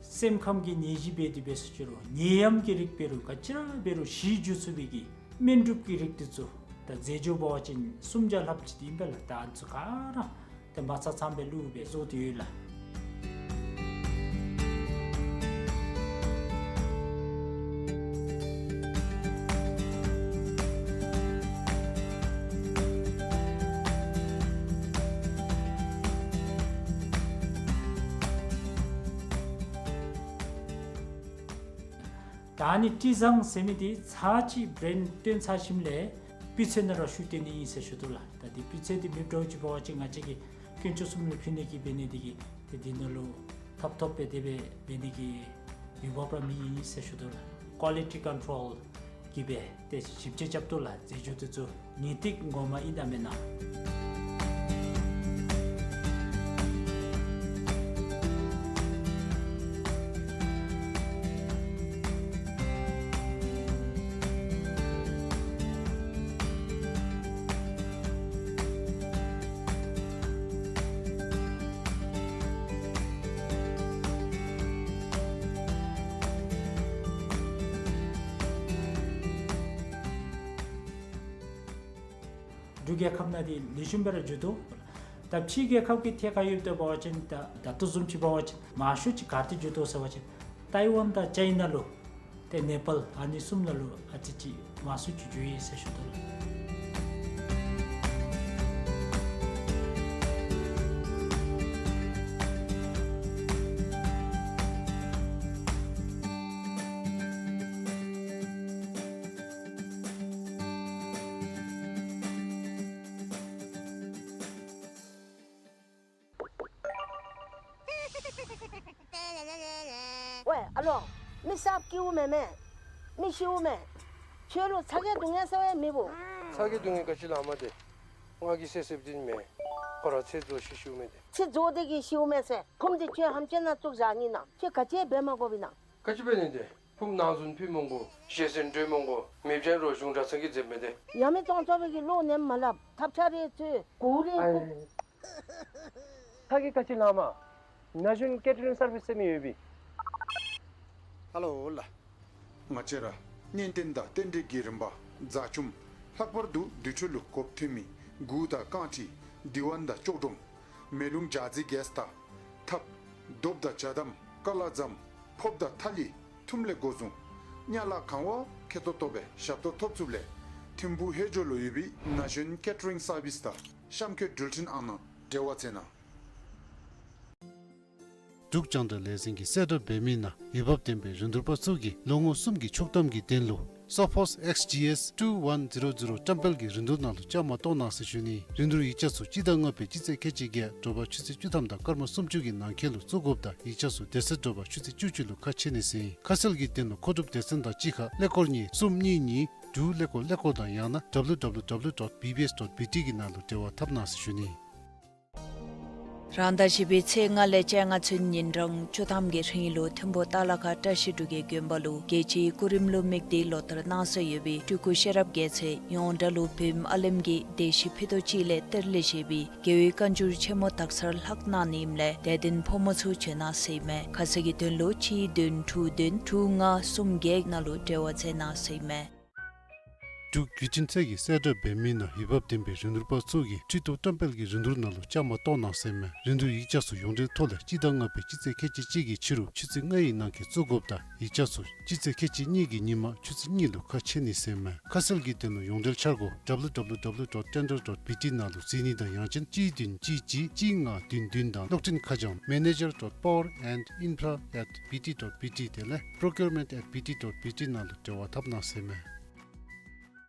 སེམས་ཁམས་ཀྱི་ནད་གཞི་འབད་དེ་འབད་ཟེར་ཞུ་རུང་ནད་ཡམས་ཀྱི་རིགས་འབད་རུང་ག་ཅི་ར་འབད་རུང་ཞི་འགྱོ་ཚུགས་པའི་གི་སྨན་སྒྲུབ་ཀྱི་རིགས་འདི་ཚུ་ད་རྫས་སྦྱོར་འབད་བ་ཅིན་སུམ་བརྒྱ་ལྷགཔ་ཅིག་འདི་ཨིན་པས་ལགས། ད་ཨ་ནི་ཚུ་ག་ར་ཏེ་མ་ཚང་ཚངམ་སྦེ་བླུགས་སྦེ་བཟོ་སྟེ་ཡོད་ལགས། ད་ཨ་ནི་སྤྲི་བཟང་ཟེར་མི་འདི་ཚར་གཅིག་བྲེནཌ་བཏོན་ཚར་ཞིནམ་ལས་སྤུས་ཚད་ནང་ར་ཤུགས་བཏོན་ནི་ཨིན་ཟེར་ཞུ་དོ་ལགས། ད་འདི་སྤུས་ཚད་འདི་མེདཔ་འདྲཝ་ཅིག་འབད་བ་ཅིན་ང་བཅས་ཀྱིས་དཀོན་མཆོག་གསུམ་ལུ་ཕུལ་ནི་གི་འབད་ནི་འདི་གིས་ཏེ་འདི་ནང་ལུ་ཐོབ་ཐོབ་སྦེ་དེ་སྦེ་འབད་ནི་གི་འོས་འབབ་ར་མེད་ཨིན་ཟེར་ཞུ་དོ་ལགས། ཀོ་ལི་ཊི་ཀོན་ཊོལ་གིས་སྦེ་ཏེ་ཞིབ་དཔྱད་རྐྱབ་དོ་ལགས། རྫས་སྦྱོར་འདི་ཚུ་ངེས་ཏིག་ངོ་མ་ཨིན་ན་མེན་ན། འབྲུག་རྒྱལ་ཁབ་ནང་འདི་ལེགས་ཤོམ་སྦེ་ར་འགྱོ་དོ། ད་ཕྱི་རྒྱལ་ཁབ་ཀྱི་ཐད་ཁར་ཡོདཔ་ད་འབད་བ་ཅིན་ད་ད་ལྟོ་བཟུམ་ཅིག་འབད་བ་ཅིན་མང་ཤོས་ཅིག་ག་ཏེ་འགྱོ་དོ་ཟེར་བ་ཅིན་ཐའི་ཝན་དང་ཅའི་ན་ལུ་ཏེ་ནེ་པཱལ་ཨ་ནི་གསུམ་ནང་ལུ་ཨ་ཙི་ཅིག་མང་སུ་ཅིག་འགྱོ་ཡི་ཟེར་ཞུ་དོ་ལགས། ཝའེ་ཨ་ལོ། མི་གསརཔ་སྐྱེཝ་མེན་མས། མི་ཤིཝ་མས། ཁྱོད་ལུ་ཚ་གྱང་སྡུག་བསྔལ་ཟེར་བ་མེད་བོ། ཚ་གྱང་སྡུག་བསྔལ་ག་ཅི་ལུ་མ་དེ། ང་གིས་བསད་བསདཔ་འདི་ནི་མེན། ཁོ་ར་ཚེ་རྫོགས་ཤི་ཤིཝ་མས་ཏེ། ཚེ་རྫོགས་དེ་གིས་ཤིཝ་མས་ཟེར། ཕུངམ་འདི་ཁྱོད་ཧམ་ཅན་ནང་བཙུགས་བཞག་ནི་ན། ཁྱོད་ག་ཅི་འབད་མ་དགོ་པས་ན། ག་ཅི་འབད་ནི་དེ། ཕུངམ་ནང་བཙུགས་ཕུལ་མི་དགོ། ཞལ་གསེར་སྤྲོད་མི་དགོ། མེདཔ་ཅིན་རོགས་གཞུང་གྲྭ་ཚང་གིས་མཛདཔ་མས་ཏེ། ཡང་མི་གཏང་ཚོགས་པའི་གི་བློ་ནེམ་མ་སླབ། ཐབས་ཆག་རེ་ཚུ་གོ་རེ་ཨའི་ཚུ། ཚ་གྱང་ག་ཅི་ལུ་མ། ན་གཞོན་ཀེ་ཊ་རིང་སར་བིསི་ཟེར་མི་ཡོད་པས། ཧ་ལོ་ལགས། ང་བཅས་ར་གཉེན་རྟེན་དང་རྟེན་འབྲེལ་གྱི་རིམ་པ་རྫ་ཆུམ་ལྷག་པར་དུ་དུར་ཁྲོད་ལུ་དགོཔ་ཐོན་མི་གུར་དང་རྐང་ཁྲི་འདི་ཝན་དང་ལྕོག་སྒྲོམ་མེ་རླུང་ཇ་རྩི་གེས་དང་ཐབ་རྡོབ་དང་ཇ་དམ་ཀ་ལ་ཟམ་ཕོརཔ་དང་ཐ་ལི་ཐུམ་ལས་འགོ་བཟུང་གཉའ་ལག་གང་བ་ཁེ་ཏོག་ཏོ་སྦེ་ཞབས་ཏོག་ཐོབ་ཚུགསཔ་ལས་ཐིམ་ཕུག་ཧེ་ཇོ་ལུ་ཡོད་པའི་ན་གཞོན་ཀེ་ཊ་རིང་སར་བིསི་དང་གཤམ་འཁོད་འགྲུལ་འཕྲིན་ཨང་ནང་འབྲེལ་བ་མཛད་གནང་། འབྲུག་རྒྱང་བསྒྲགས་ལས་འཛིན་གྱིས་གསལ་བསྒྲགས་འབད་མི་ནང་འོས་འབབ་ལྡན་པའི་རིན་བསྡུར་པ་ཚུ་གིས་ལོ་ངོ་གསུམ་གྱི་ཆོག་ཐམ་གྱི་དོན་ལུ་Sophos X G S two one zero zero བཀྲམ་སྤེལ་གྱི་རིན་བསྡུར་ནང་ལུ་བཅའ་མར་གཏོགས་གནང་ཟེར་ཞུ་ནི། རིན་བསྡུར་ཡིག་ཆ་ཚུ་སྤྱི་ཟླ་ལྔ་པའི་སྤྱི་ཚེས་ཁལ་གཅིག་བརྒྱད་དྲོ་པ་ཆུ་ཚོད་བཅུ་ཐམ་དང་སྐར་མ་སུམ་ཅུ་གི་ནང་འཁོད་ལུ་བཙུགས་དགོཔ་དང་ཡིག་ཆ་ཚུ་དེ་ཚེ་དྲོ་པ་ཆུ་ཚོད་བཅུ་གཅིག་ལུ་ཁ་ཕྱེ་ནི་ཟེར་ཨིན། ཁ་གསལ་གྱི་དོན་ལུ་མཁོ་སྒྲུབ་སྡེ་ཚན་དང་གཅིག་ཁར་ཀླད་ཀོར་གཉིས་གསུམ་གཉིས་གཉིས་དྲུག་ཀླད་ཀོར་ཀླད་ཀོར་དང་ཡང་ན་W W W dot B B S dot B T གི་ནང་ལུ་འབྲེལ་བ་འཐབ་གནང་ཟེར་ཞུ་ནི། རང་ཟླ་བཞི་པའི་ཚེས་ལྔ་ལས་བཅོ་ལྔ་ཚུན་ཉིན་གྲངས་བཅུ་ཐམ་གྱི་རིང་ལུ་ཐིམ་ཕུག་ཏ་ལ་ཁ་བཀྲ་ཤིས་འབྲུག་རྒྱལ་དགོན་པ་ལུ་རྒྱལ་སྤྱིའི་སྐུ་རིམ་ལུ་དམིགས་ཏེ་ལོ་ལྟར་གནང་སྲོལ་ཡོད་པའི་སྤྲུལ་སྐུ་ཤེས་རབ་རྒྱལ་མཚན་ཡོངས་གྲགས་ལུ་བོད་ཨ་ལེམ་གྱི་སྡེ་བཞི་ཕུད་རྡོག་གཅིག་ལས་གཏེར་ལས་བཞེས་པའི་རྒྱལ་བའི་བཀའ་འགྱུར་ཆེན་མོ་དག་ཚར་ལྷག་གནང་ནི་ཨིནམ་ལས་དད་ལྡན་ཕོ་མོ་ཚུ་བྱོན་གནང་ཟེར་ཨིན་མས། ཁ་གསལ་གྱི་དོན་ལུ་གཅིག་བདུན་དྲུག་བདུན་དྲུག་ལྔ་གསུམ་བརྒྱད་ནང་ལུ་འབྲེལ་བ་མཛད་གནང་ཟེར་ཨིན་མས། འབྲུག་བརྒྱུད་འཕྲིན་ཚད་ཀྱིས་གསལ་བསྒྲགས་འབད་མི་ནང་འོས་འབབ་ལྡན་པའི་རིན་བསྡུར་པ་ཚུ་གིས་ཁྲི་གཏོར་བཀྲམ་སྤེལ་གྱི་རིན་བསྡུར་ནང་ལུ་བཅའ་མར་གཏོགས་གནང་ཟེར་ཨིན་མས། རིན་བསྡུར་ཡིག་ཆ་ཚུ་ཡོངས་འབྲེལ་ཐོག་ལས་སྤྱི་ཟླ་ལྔ་པའི་སྤྱི་ཚེས་ཁལ་གཅིག་གཅིག་གི་ཕྱི་རུ་ཆུ་ཚོད་ལྔའི་ནང་འཁོད་བཙུགས་དགོཔ་དང་ཡིག་ཆ་ཚུ་སྤྱི་ཚེས་ཁལ་གཅིག་གཉིས་ཀྱི་ཉིན་མ་ཆུ་ཚོད་གཉིས་ལུ་ཁ་ཕྱེ་ནི་ཟེར་ཨིན་མས། ཁ་གསལ་གྱི་དོན་ལུ་ཡོངས་འབྲེལ་འཆར་སྒོ་W W W dot tender dot B T ནང་ལུ་གཟིགས་ནི་དང་ཡང་ཅིན་གཅིག་བདུན་གཅིག་གཅིག་གཅིག་ལྔ་བདུན་བདུན་དང་གློག་འཕྲིན་ཁ་བྱང་manager dot power and infra at B T dot B T དེ་ལས་procurement at B T dot B T ནང་ལུ་འབྲེལ་བ་འཐབ་གནང་ཟེར་ཨིན་མས།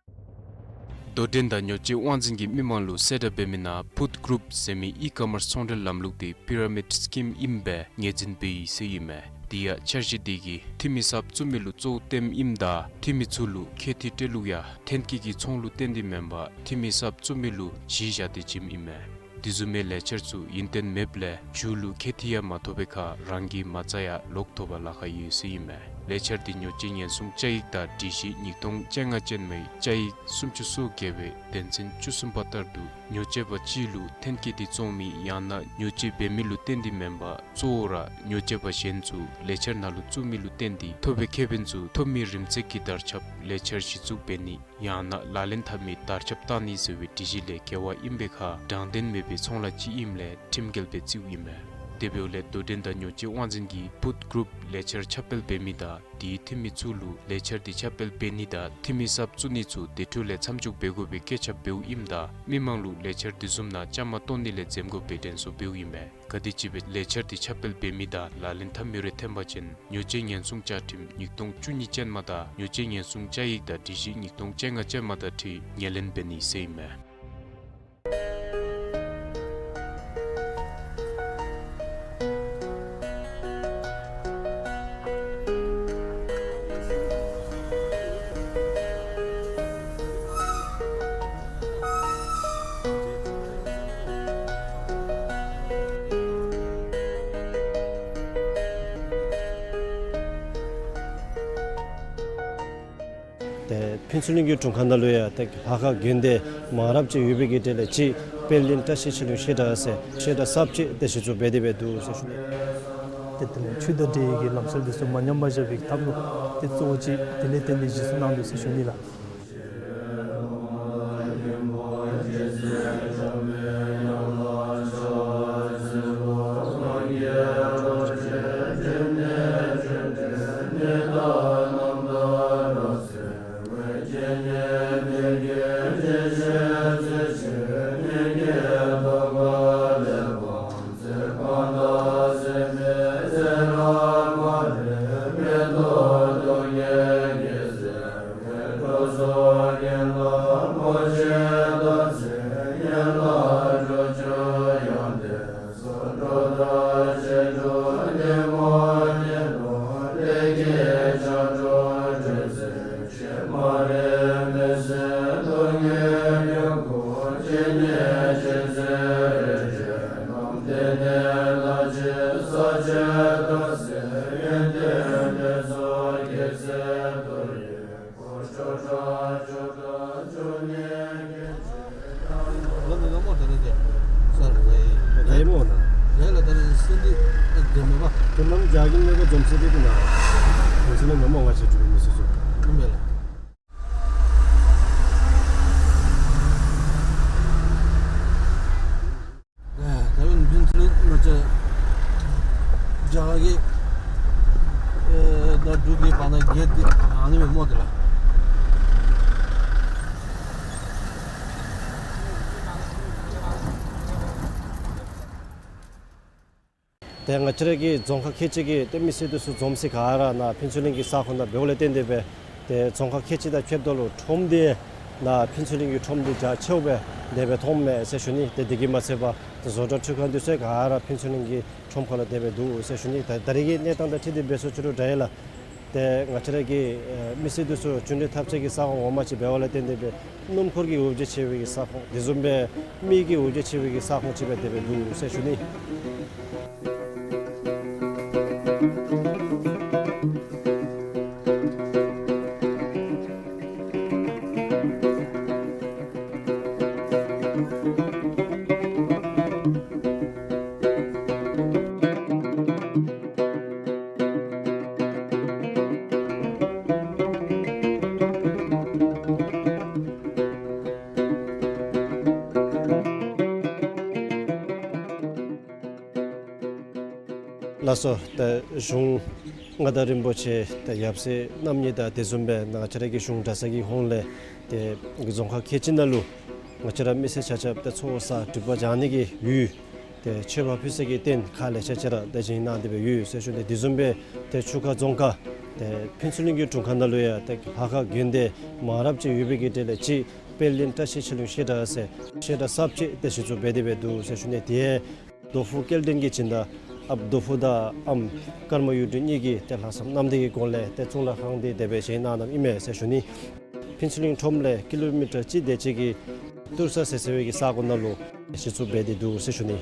དོ་འགྲན་དང་ཉོ་སྤྱོད་དབང་འཛིན་གྱིས་མི་མང་ལུ་གསལ་བསྒྲགས་འབད་མི་ནང་ཕུཌ་གུ་རུབ་ཟེར་མི་ཨི་ཀོ་མརསི་ཚོང་འབྲེལ་ལམ་ལུགས་དེ་པི་ར་མིཌ་སི་ཀིམ་ཨིནམ་སྦེ་ངོས་འཛིན་འབད་ཡི་ཟེར་ཨིན་མས། དེ་ཡང་འཆར་གཞི་དེ་གིས་འཐུས་མི་གསརཔ་བཙུགས་མི་ལུ་གཙོ་བོ་སྟོནམ་ཨིནམ་ད་འཐུས་མི་ཚུ་ལུ་ཁེ་འཐི་སྤྲོད་ལུགས་ཡང་ཐོན་སྐྱེད་ཀྱི་ཚོང་ལུ་བརྟེན་ཏེ་མེན་པར་འཐུས་མི་གསརཔ་བཙུགས་མི་ལུ་གཞི་བཞག་སྟེ་བྱིནམ་ཨིན་མས། དེ་བཟུམ་མའི་ལས་འཆར་ཚུ་ཡུན་བརྟན་མེདཔ་ལས་མཇུག་ལུ་ཁེ་འཐི་ཡང་མ་ཐོབ་པའི་ཁར་རང་གི་མ་རྩ་ཡང་ལོག་ཐོབ་པར་ལཱ་ཁག་ཡོད་ཟེར་ཨིན་མས། ལས་འཆར་དེ་ཉོ་སྤྱོད་ཉེན་སྲུང་བཅའ་ཡིག་དང་སྒྲིག་གཞི་ཉིས་སྟོང་བཅོ་ལྔ་ཅན་མའི་བཅའ་ཡིག་སུམ་ཅུ་སོ་བརྒྱད་པའི་དོན་ཚན་བཅུ་གསུམ་པ་ལྟར་དུ་ཉོ་སྤྱོད་པ་ཅིག་ལུ་ཐོན་སྐྱེད་དེ་བཙོང་མི་ཡང་ན་ཉོ་སྤྱོད་འབད་མི་ལུ་བརྟེན་ཏེ་མེན་པར་གཙོ་བོ་ར་ཉོ་སྤྱོད་པ་གཞན་ཚུ་ལས་འཆར་ནང་ལུ་བཙུགས་མི་ལུ་བརྟེན་ཏེ་ཐོབ་པའི་ཁེ་ཕན་ཚུ་ཐོབ་མི་རིམ་ཚད་ཀྱི་དར་ཁྱབ་ལས་འཆར་གཞི་བཙུགས་འབད་ནི་ཡང་ན་ལག་ལེན་འཐབ་མི་དར་ཁྱབ་བཏང་ནི་ཟེར་བའི་སྒྲིག་གཞི་ལས་འགལ་བ་ཨིན་པའི་ཁར་དྲང་བདེན་མེད་པའི་ཚོང་ལཱ་ཅིག་ཨིནམ་ལས་ཁྲིམས་འགལ་སྦེ་བརྩིཝ་ཨིན་མས། དེ་འབདཝ་ལས་དོ་འགྲན་དང་ཉོ་སྤྱོད་དབང་འཛིན་གྱིས་ཕུཌ་གུ་རུབ་ལས་འཆར་ཁྱབ་སྤེལ་འབད་མི་དང་དེའི་འཐུས་མི་ཚུ་ལུ་ལས་འཆར་དེ་ཁྱབ་སྤེལ་འབད་ནི་དང་འཐུས་མི་གསརཔ་བཙུགས་ནི་ཚུ་དེ་འཕྲོ་ལས་མཚམས་འཇོག་འབད་དགོ་པའི་བཀོད་ཁྱབ་འབདཝ་ཨིནམ་ད་མི་མང་ལུ་ལས་འཆར་དེ་བཟུམ་ནང་བཅའ་མར་གཏོགས་ནི་ལས་འཛེམ་དགོ་པའི་དྲན་གསོ་འབདཝ་ཨིན་མས། ག་དེམ་ཅིག་སྦེ་ལས་འཆར་དེ་ཁྱབ་སྤེལ་འབད་མི་དང་ལག་ལེན་འཐབ་མི་རེ་ཐོན་པ་ཅིན་ཉོ་སྤྱོད་ཉེན་སྲུང་བཅའ་ཁྲིམས་ཉིས་སྟོང་བཅུ་གཉིས་ཅན་མ་དང་ཉོ་སྤྱོད་ཉེན་སྲུང་བཅའ་ཡིག་དང་སྒྲིག་གཞི་ཉིས་སྟོང་བཅོ་ལྔ་ཅན་མ་དང་འཁྲིལ་ངོས་ལེན་འབད་ནི་ཟེར་ཨིན་མས། ཏེ་ཕུན་ཚོགས་གླིང་གི་དྲུང་ཁག་ནང་ལུ་ཡང་ཏེ་ལྷ་ཁང་དགོན་སྡེ་མང་རབས་ཅིག་ཡོད་པའི་གི་གྲས་ལས་གཅིག་དཔལ་ལྡན་བཀྲ་ཤིས་ཆོས་གླིང་བཤད་གྲྭ་ཟེར་བཤད་གྲྭ་གསརཔ་ཅིག་ཏེ་གཞི་བཙུགས་འབད་དེ་སྦེ་འདུག་ཟེར་ཞུ་ནི། ཏེ་དེ་ལས་ཆོས་དང་འབྲེལ་བའི་གི་ལམ་སྲོལ་འདི་ཚུ་མ་ཉམས་པར་བཞག་པའི་ཐབས་ལུ་ཏེ་གཙོ་བོ་ཅིག་དེ་ལས་བརྟེན་ཏེ་གཞི་བཙུགས་གནང་འདུག་ཟེར་ཞུ་ནི་ལགས། ད་རུང་ཕུན་ཚོགས་གླིང་ང་བཅས་རྒྱ་གར་གྱི་ཨེ་ད་འབྲུག་གི་བར་ན་གེཊ་འདི་ཨ་ནི་སྦེ་སྨོ་དེ་ལགས། ཏེ་ང་བཅས་ར་གི་རྫོང་ཁག་ཁལ་གཅིག་གི་ཏེ་མི་སེར་འདི་ཚུ་འཛོམས་ས་ག་ར་ནཱ་ཕུན་ཚོགས་གླིང་གི་ས་ཁོངས་ནང་འབདཝ་ལས་བརྟེན་ཏེ་སྦེ་ཏེ་རྫོང་ཁག་ཁལ་གཅིག་དང་ཕྱདཔ་ད་ལུ་ཁྲོམ་འདི་ནཱ་ཕུན་ཚོགས་གླིང་གི་ཁྲོམ་འདི་རྒྱ་ཆེཝ་སྦེ་དེ་སྦེ་མཐོངམ་མས་ཟེར་ཞུ་ནི། ཏེ་དེ་གིས་མ་ཚད་པར་ཏེ་བཟོ་གྲྭ་འཕྲུལ་ཁང་འདི་ཚུ་ག་ར་ཕུན་ཚོགས་གླིང་གི་ཁྲོམ་ཁ་ལུ་དེ་སྦེ་འདུག་ཟེར་ཞུ་ནི། ད་ད་རེས་ཀྱི་གནས་སྟངས་དང་འཁྲིལ་ཏེ་འབད་ཟེར་ཞུ་རུང་འདྲ་ཡི་ལགས། ཏེ་ང་བཅས་ར་གི་ཨེ་མི་སེར་འདི་ཚུ་རྒྱུན་འགྲུལ་འཐབ་སའི་གི་ས་ཁོངས་ངོ་མ་ཅིག་འབདཝ་ལས་བརྟེན་ཏེ་སྦེ་སྣུམ་འཁོར་གྱི་འོ་བརྒྱལ་ཆེ་བའི་གི་ས་ཁོངས་དེ་བཟུམ་སྦེ་མི་གི་འོ་བརྒྱལ་ཆེ་བའི་གི་ས་ཁོངས་ཅིག་སྦེ་དེ་སྦེ་འདུག་ཟེར་ཞུ་ནི། ལགས་སོ། ད་གཞུང་མངའ་བདག་རིན་པོ་ཆེ་ད་ཡབ་སྲས་རྣམ་གཉིས་དང་དེ་བཟུམ་སྦེ་ང་བཅས་ར་གི་གཞུང་གྲྭ་ཚང་གི་ཧོངས་ལས་ཏེ་རྫོང་ཁག་ཁལ་གཅིག་ནང་ལུ་ང་བཅས་ར་མི་སེར་ཆ་ཁྱབ་ད་ཚོགས་བསགས་སྒྲིབ་པ་སྦྱང་ནི་གི་ཡུལ་ཏེ་མཆོད་པ་ཕུལ་ས་གི་རྟེན་ཁག་ལེ་ཤ་ཅིག་ར་ད་བཞེངས་གནང་སྟེ་སྦེ་ཡོད་ཟེར་ཞུ་ནི། དེ་བཟུམ་སྦེ་ཏེ་ཆུ་ཁ་རྫོང་ཁག་ ཏེ་ཕུན་ཚོགས་གླིང་གི་དྲུང་ཁག་ནང་ལུ་ཡང་ཏེ་ལྷ་ཁང་དགོན་སྡེ་མང་རབས་ཅིག་ཡོད་པའི་གི་གྲས་ལས་གཅིག་དཔལ་ལྡན་བཀྲ་ཤིས་ཆོས་གླིང་བཤད་གྲྭ་ཟེར་བཤད་གྲྭ་གསརཔ་ཅིག་ཏེ་གཞི་བཙུགས་འབད་དེ་སྦེ་འདུག་ཟེར་ཞུ་ནི། དེ་རྡོ་ཕུག་སྐལ་ལྡན་གྱི་སྦྱིན་བདག་ཨཔ་རྡོ་ཕུག་དང་ཨམ་ཀརྨ་གཡུ་སྒྲོན་གཉིས་ཀྱིས་ཏེ་ལྷག་བསམ་རྣམ་དག་གི་སྒོ་ལས་ཏེ་གཙུག་ལག་ཁང་འདི་དེ་སྦེ་བཞེངས་གནང་གནངམ་ཨིན་མས་ཟེར་ཞུ་ནི། ཕུན་ཚོགས་གླིང་ཁྲོམ་ལས་ཀི་ལོ་མི་ཊར་གཅིག་དེ་ཅིག་གི་ཏུར་ས་ཟེར་ཟེར་བའི་གི་ས་གོ་ནང་ལུ་གཞི་བཙུགས་འབད་དེ་འདུག་ཟེར་ཞུ་ནི།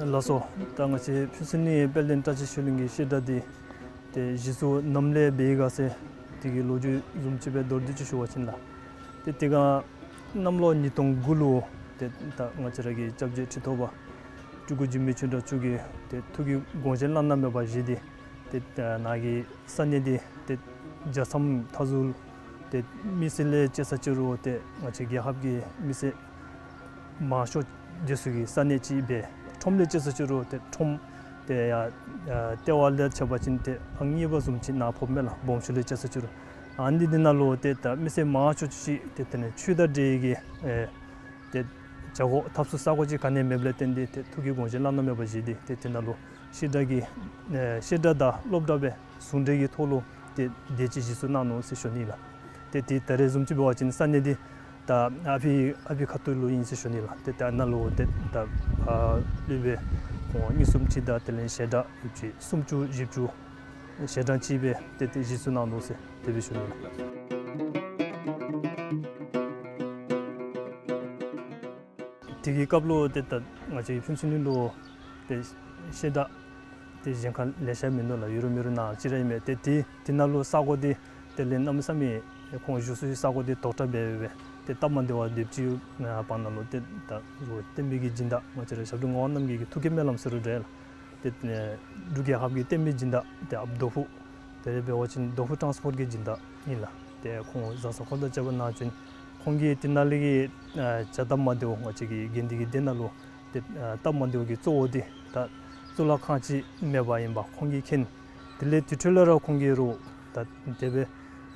ལགས་སོ། ད་ང་བཅས་ཕུན་ཚོགས་གླིང་དཔལ་ལྡན་བཀྲ་ཤིས་ཆོས་གླིང་གི་བཤད་གྲྭ་འདི་ཏེ་གཞི་བཙུགས་ནམ་ལས་འབད་ཡི་ག་ཟེར་དེ་གི་ལོ་རྒྱུས་བཟུམ་ཅིག་སྦེ་མདོར་བསྡུས་ཅིག་ཞུ་བ་ཅིན་ལགས། ཏེ་དེ་སྒང་གནམ་ལོ་ཉིས་སྟོང་དགུ་ལུ་ཏེ་ད་ང་བཅས་ར་གི་སྐྱབས་རྗེ་ཁྲི་ཐོག་པ་སྤྲུལ་སྐུ་འཇིགས་མེད་ཆོས་གྲགས་མཆོག་གིས་ཏེ་ཐུགས་ཀྱི་དགོངས་བཞེད་བླ་ན་མེད་པ་བཞེས་ཏེ་ཏེ་ནཱ་གི་ས་གནས་འདི་ཏེ་རྒྱལ་མཚམས་མཐའ་ཟུར་ཏེ་མི་སེར་ལས་དཔྱད་ས་ཅི་རུང་ཏེ་ང་བཅས་རྒྱལ་ཁབ་ཀྱི་མི་སེར་མང་ཤོས་འདི་ཚུ་གི་ས་གནས་ཅིག་སྦེ་ཁྲོམ་ལས་དཔྱད་ས་ཅི་རུང་ཏེ་ཁྲོམ་ཏེ་ཡར་ཨ་ལྟེ་བ་ལས་ཕྱེ་བ་ཅིན་ཏེ་ཨང་གཉིས་པ་བཟུམ་ཅིག་ནཱ་ཕོགཔ་མས་ལགས། སྦོམ་ཆུ་ལས་དཔྱད་ས་ཅི་རུང་ཨ་ནི་འདི་ནང་ལུ་ཏེ་ད་མི་སེར་མང་ཤོས་ཅིག་ཏེ་དེ་ནི་ཆོས་དང་འབྲེལ་གྱི་ཨེ་ཏེ་བྱ་སྒོ་འཐབ་ས་ས་གོ་ཅིག་ག་ནི་མེདཔ་ལས་བརྟེན་ཏེ་ཏེ་ཐུགས་ཀྱི་དགོངས་བཞེད་བླ་ན་མེད་པ་བཞེས་ཏེ་ཏེ་དེ་ནང་ལུ་བཤད་གྲྭ་གི་ཨེ་བཤད་གྲྭ་དང་སློབ་གྲྭ་སྦེ་ཟུང་འབྲེལ་གྱི་ཐོག་ལུ་ཏེ་དེ་ཅིག་གཞི་བཙུགས་གནང་ནུག་ཟེར་ཞུ་ནི་ལགས། ཏེ་དེ་ད་རེས་བཟུམ་ཅིག་འབད་བ་ཅིན་ས་གནས་འདི་ད་ཨ་ཕི་ཨ་ཕི་ཁ་ཐུག་ལུ་ཨིན་ཟེར་ཞུ་ནི་ལགས། ཏེ་ད་ནཱ་ལུ་ཏེ་ད་ཨ་སློབ་དཔོན་ཁོང་གཉིས་གསུམ་ཅིག་དང་དེ་ལས་བཤད་གྲྭ་ཡོད་ཅིག་སུམ་ཅུ་བཞི་བཅུ་བཤད་གྲྭ་ཅིག་སྦེ་ཏེ་ཏེ་གཞི་བཙུགས་གནང་ནུག་ཟེར་དེ་སྦེ་ཞུ་ནི་ལགས། དེ་གི་སྐབས་ལུ་ཏེ་ད་ང་བཅས་ཕུན་ཚོགས་གླིང་ལུ་ཏེ་བཤད་གྲྭ་ཏེ་གཞན་ཁར་ལེ་ཤ་མིན་འདུག་ལགས། ཡོད་རུང་མེད་རུང་ནཱ་ཅིག་ར་ཨིན་མས། ཏེ་དེ་དེ་ནང་ལུ་ས་གོ་འདི་དེ་ལས་གནམ་མེད་ས་མེད་ཁོང་བཞུགས་སའི་ས་གོ་འདི་དོག་དྲགས་འབད་འབད་ཏེ་སྟབས་མ་བདེཝ་དེ་ཅིག་ཨ་བར་ན་ལུ་ཏེ་ད་རུང་བསྟན་པའི་གི་སྦྱིན་བདག་ང་བཅས་ར་ཞབས་དྲུང་ངག་དབང་རྣམ་རྒྱལ་གྱི་ཐུགས་ཀྱི་སྨོན་ལམ་ཟེར་རུང་འདྲ་ལགས། ཏེ་ཨེ་འབྲུག་རྒྱལ་ཁབ་ཀྱི་བསྟན་པའི་སྦྱིན་བདག་ཏེ་ཨཔ་རྡོ་ཕུག་དེ་ལས་འབད་བ་ཅིན་རྡོ་ཕུག་ཊཱནསི་པོརཊ་གི་སྦྱིན་བདག་ཨིན་ལགས། ཏེ་ཁོང་བཟའ་ཚང་ཁོང་དང་བཅས་པ་ནང་བྱོན། ཁོང་གིས་དེ་ནང་ལས་ཀྱི་ཨ་བྱ་སྟབས་མ་བདེཝ་ང་བཅས་ཀྱི་དགེ་འདུན་གྱི་སྡེ་ནང་ལུ་ཏེ་ཨ་སྟབས་མ་བདེཝ་གི་གཙོ་བོ་འདི་ད་གཙུག་ལག་ཁང་ཅིག་མེད་པ་ཨིན་པ་ཁོང་གིས་མཁྱེན། དེ་ལས་དེ་འཕྲོ་ལས་ར་ཁོང་གིས་རུང་ད་དེ་སྦེ་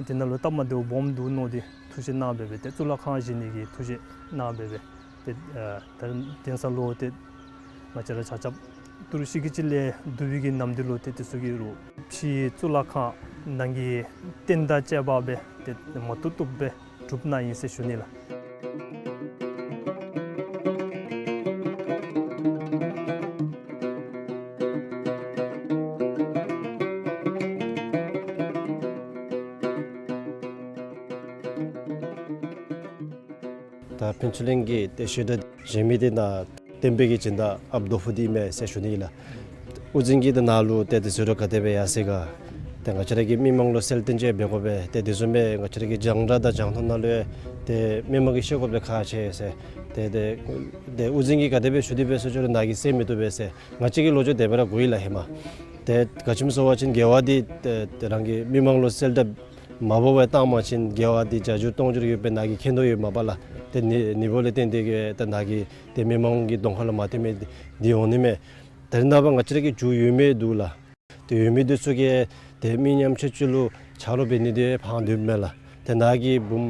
དེ་ནང་ལུ་སྟབས་མ་བདེཝ་སྦོམ་འདུག་མནོ་སྟེ་ཐུགས་བཞེད་གནང་འབད་འབད་ཏེ་གཙུག་ལག་ཁང་བཞེངས་ནི་གི་ཐུགས་བཞེད་གནང་འབད་འབད་ཏེ་ཨ་ད་དེང་སང་ལུ་ཏེ་ང་བཅས་ར་ཆ་ཁྱབ་ཏི་རུ་ཤི་གི་ཅིག་ལས་བསྡུ་བའི་གི་ནམ་དུས་ལུ་ཏེ་དེ་ཚུ་གིས་རུང་ཕྱིའི་གཙུག་ལག་ཁང་ནང་གི་རྟེན་དང་བཅས་པ་སྦེ་ཏེ་མ་བཏུབ་བཏུབ་སྦེ་གྲུབ་གནང་ཡི་ཟེར་ཞུ་ནི་ལགས། ད་ཕུན་ཚོགས་གླིང་གི་ཏེ་བཤད་གྲྭ་བཞེངས་མི་འདི་ནཱ་བསྟན་པའི་གི་སྦྱིན་བདག་ཨཔ་རྡོ་ཕུག་འདི་ཨིན་མས་ཟེར་ཞུ་ནི་ཨིན་ལགས། དབུ་འཛིན་གྱིས་ད་ནཱ་ལུ་ཏེ་དེ་ཟེར་རུང་ག་དེ་སྦེ་ཡར་སོ་ཡི་ག། ཏེ་ང་བཅས་ར་གི་མི་མང་ལུ་གསལ་སྟོན་ཅིག་འབད་དགོ་པས། ཏེ་དེ་བཟུམ་སྦེ་ང་བཅས་ར་གི་རྒྱང་བསྒྲགས་དང་རྒྱང་མཐོང་ནང་ལུ་ཡང་ཏེ་མི་མང་གིས་ཤེས་དགོཔ་དེ་ཁག་ཆེ་ཟེར། ཏེ་ཏེ་ཏེ་དབུ་འཛིན་གྱིས་ག་དེ་སྦེ་ཞུ་སྟེ་འབད་ཟེར་ཞུ་རུང་ནཱ་གིས་གསན་མི་བཏུབ་པས་ཟེར། ང་བཅས་ཀྱིས་ལོ་རྒྱུས་དེ་སྦེ་ར་གོ་ཡི་ལགས་ཧེ་མ། ཏེ་ག་ཅི་སྨོ་ཟེར་བ་ཅིན་དགེ་བ་འདི་ཏེ་ཏེ་རང་གི་མི་མང་ལུ་གསལ་བསྒྲགས་མ་འབད་བར་བཏང་པ་ཅིན་དགེ་བ་འདི་བརྒྱ་འགྱུར་སྟོང་འགྱུར་ཡོདཔ་སྦེ་ནཱ་གིས་མཁྱེན་དོ་ཡོདཔ་མས་པ་ལགས། ཏེ་ནི་ནི་བོ་ལས་བརྟེན་ཏེ་གིས་ཏེ་ནཱ་གིས་ཏེ་མི་མང་གི་གདོང་ཁ་ལུ་མ་ཐོན་མི་འདི་འོང་ནི་མས། ད་རེས་ནངས་པ་ང་བཅས་ར་གི་རྒྱུ་ཡོད་མི་འདུག་ལགས། ཏེ་ཡོད་མི་འདི་ཚུ་གིས་ཏེ་མི་ཉམ་ཆུང་ཚུ་ལུ་ཆ་རོགས་འབད་ནི་འདི་ཕངས་དོ་མས་ལགས། ཏེ་ནཱ་གིས་འབུམ་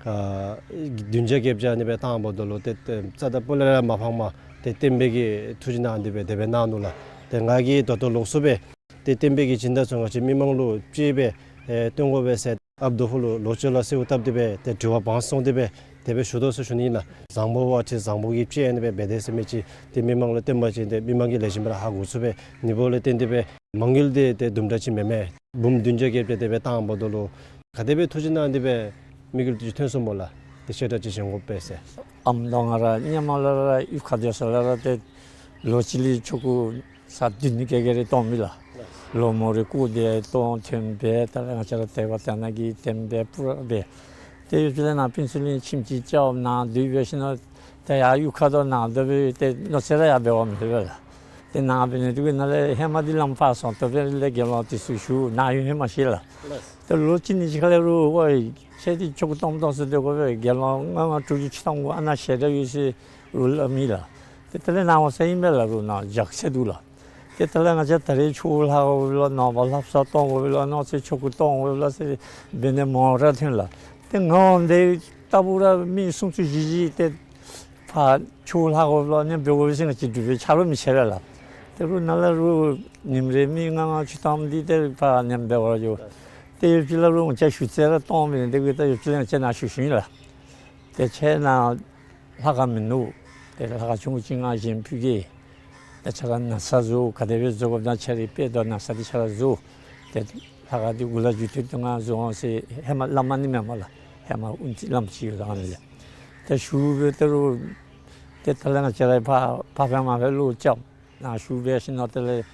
ཨ་བདུན་བརྒྱ་བརྒྱད་བརྒྱ་ཨ་ནི་སྦེ་བཏང་འབདཝ་ད་ལུ་ཏེ་ཏེ་རྩ་དང་སྤུ་ལས་ར་མ་ཕངས་པར་ཏེ་བསྟན་པའི་གི་ཐུགས་རྗེ་གནང་སྟེ་སྦེ་དེ་སྦེ་གནང་ནུག་ལགས། ཏེ་ང་གིས་ད་ལྟོ་ལོགས་སུ་སྦེ་ཏེ་བསྟན་པའི་གི་སྦྱིན་བདག་ཚུ་ང་བཅས་མི་མང་ལུ་ཅིག་སྦེ་ཨེ་སྟོན་དགོ་པས་ཟེར་ཨཔ་རྡོ་ཕུག་ལུ་ལོག་ཅི་ལགས་ཟེར་བཏབ་སྟེ་སྦེ་ཏེ་དྲི་བ་བང་སོང་སྟེ་སྦེ་དེ་སྦེ་ཞུ་དོ་ཟེར་ཞུ་ནི་ཨིན་ལགས། བཟང་པོ་བ་ཅིན་བཟང་པོ་གི་ཅིག་ཨ་ནི་སྦེ་འབད་དེས་ཟེར་མི་ཅིག་ཏེ་མི་མང་ལུ་སྟོན་པ་ཅིན་ཏེ་མི་མང་གིས་ལེགས་ཤོམ་སྦེ་ར་ཧ་གོ་ཚུགས་པས། ནི་བོ་ལས་བརྟེན་ཏེ་སྦེ་མ་དངུལ་འདི་ཏེ་དུམ་གྲ་ཅིག་མེན་མས། འབུམ་བདུན་བརྒྱ་བརྒྱད་བརྒྱ་དེ་སྦེ་བཏང་འབདཝ་ད་ལུ་ག་དེ་སྦེ་ཐུགས་རྗེ་གནང་སྟེ་སྦེ་དམིགས་ཡུལ་འདི་ཐོན་སོང་སྨོ་ལགས། ཏེ་བཤད་གྲྭ་ཅིག་བཞེངས་དགོ་པས་ཟེར། ཨམ་ད་ང་ར་ཧེ་མ་ལས་ར་གཡུས་ཁ་སྡོད་ས་ལས་ར་ཏེ་ལོ་གཅིག་ལས་ཆོ་ག་ས་བདུན་ནི་བརྒྱད་བརྒྱད་རེ་གཏང་མི་ལགས། ལོ་མོ་རེ་སྐུ་དེ་གཏང་ཐོན་སྦེ་ད་ར་ང་བཅས་ར་དད་པ་དད་ན་གི་བསྟན་པའི་སྤུ་ར་སྦེ་ཏེ་ཡུལ་དེ་ལས་ནཱ་ཕུན་ཚོགས་གླིང་ཁྱིམ་ཅིག་རྐྱབ་ནཱ་སྡོད་སྦེ་ཞིནམ་ལས་ཏེ་ཡར་གཡུས་ཁ་དོ་ནཱ་སྡོད་སྦེ་ཏེ་མནོ་ཚད་ར་ཡར་འབད་བ་མེད་པས་ལགས། ཏེ་ནཱ་འབད་ནི་དེ་གིས་ནཱ་ལས་ཧེ་མ་འདི་ལམ་ཕར་སོང་སྟེ་སྦེ་ལས་དགེ་སློང་དེ་ཚུ་ཞུ་ནཱ་ཡོད་ཧེ་མ་ཤེས་ལགས། ཏེ་ལོ་གཅིག་གཉིས་ཅིག་ཁ་ལས་རུང་ཝའེ་ཁྱེད་འདི་ཆོ་ག་གཏང་གཏང་ས་སྡོད་དགོ་པས། དགེ་སློང་ལྔ་ལྔ་དྲུག་ཅུ་ཅིག་གཏང་དགོ་ཨ་ནཱ་ཞལ་གྲངས་ཡོད་ཟེར་རུང་སླབ་མི་ལགས། ཏེ་དེ་ལས་ནཱ་འོང་ས་ཨིན་པས་ལགས། རུང་ནཱ་རྒྱགས་ཚད་འདུག་ལགས། ཏེ་དེ་ལས་ང་བཅས་ད་རེས་ཆུ་ལྷག་དགོ་པས་ལོ། ནངས་པ་ལྷ་བསངས་གཏང་དགོ་པས་ལོ། གནངས་ཚེ་ཆོ་ག་གཏང་དགོ་པས་ལོ་ཟེར་འབད་ནི་མང་ར་ཐོན་ལགས། ཏེ་ང་འོང་དེ་ལྟ་བུ་ར་མི་སུམ་ཅུ་བཞི་བཞི་ཏེ་ཕར་ཆུ་ལྷག་དགོ་པས་ལོ་ཨ་ནི་འབད་དགོ་པས་ཟེར་ང་བཅས་འབྲུག་པའི་ཆ་རོགས་མི་ཆེ་བས་ལགས། ཏེ་རུང་ནཱ་ལས་རུང་ཉིནམ་རེ་མི་ལྔ་ལྔ་ཆུ་བཏངམ་འདི་ཏེ་ཕར་ཨ་ནེམ་འབད་བར་འགྱོ། ཏེ་ཡོདཔ་ཅིག་ལས་རུང་ང་བཅས་ཞུ་ཚད་ར་གཏང་མི་ནི་དེ་གིས་ད་ཡོདཔ་ཅིག་ལས་ང་བཅས་ནཱ་ཞུ་ཞུཝ་ཨིན་ལགས། ཏེ་ཁྱེད་ནཱ་ལྷ་ཁང་མིན་འདུག། ཏེ་ལྷ་ཁང་ཆུང་ཀུ་ཅིག་ང་བཞེངས་ཕུལ་གེ། ཏེ་ཁྱེད་ར་ན་བཟའ་བཟོ་ག་དེ་སྦེ་བཟོ་དགོཔ་ད་ཁྱེད་རའི་དཔལ་དུ་ན་བཟའ་འདི་ཁྱེད་ར་བཟོ། ཏེ་ལྷ་ཁང་འདི་གུ་ལས་མཇུག་མཐུད་དེ་ང་བཟོ་འོང་ཟེར་ཧེ་མ་བླམ་ཨ་ནི་མེན་མས་ལགས། ཧེ་མ་དབུ་མཛད་བླམ་ཅིག་ཡོད་ད་ཨ་ནི་ལས། ཏེ་ཞུ་འབད་དེ་རུང་ཏེ་དེ་ལས་ང་བཅས་ར་ཕར་ཕར་ཕར་མར་ཕར་ལུ་རྐྱབ། ནཱ་ཞུ་འབད་ཞིནམ་ལས་དེ་ལས་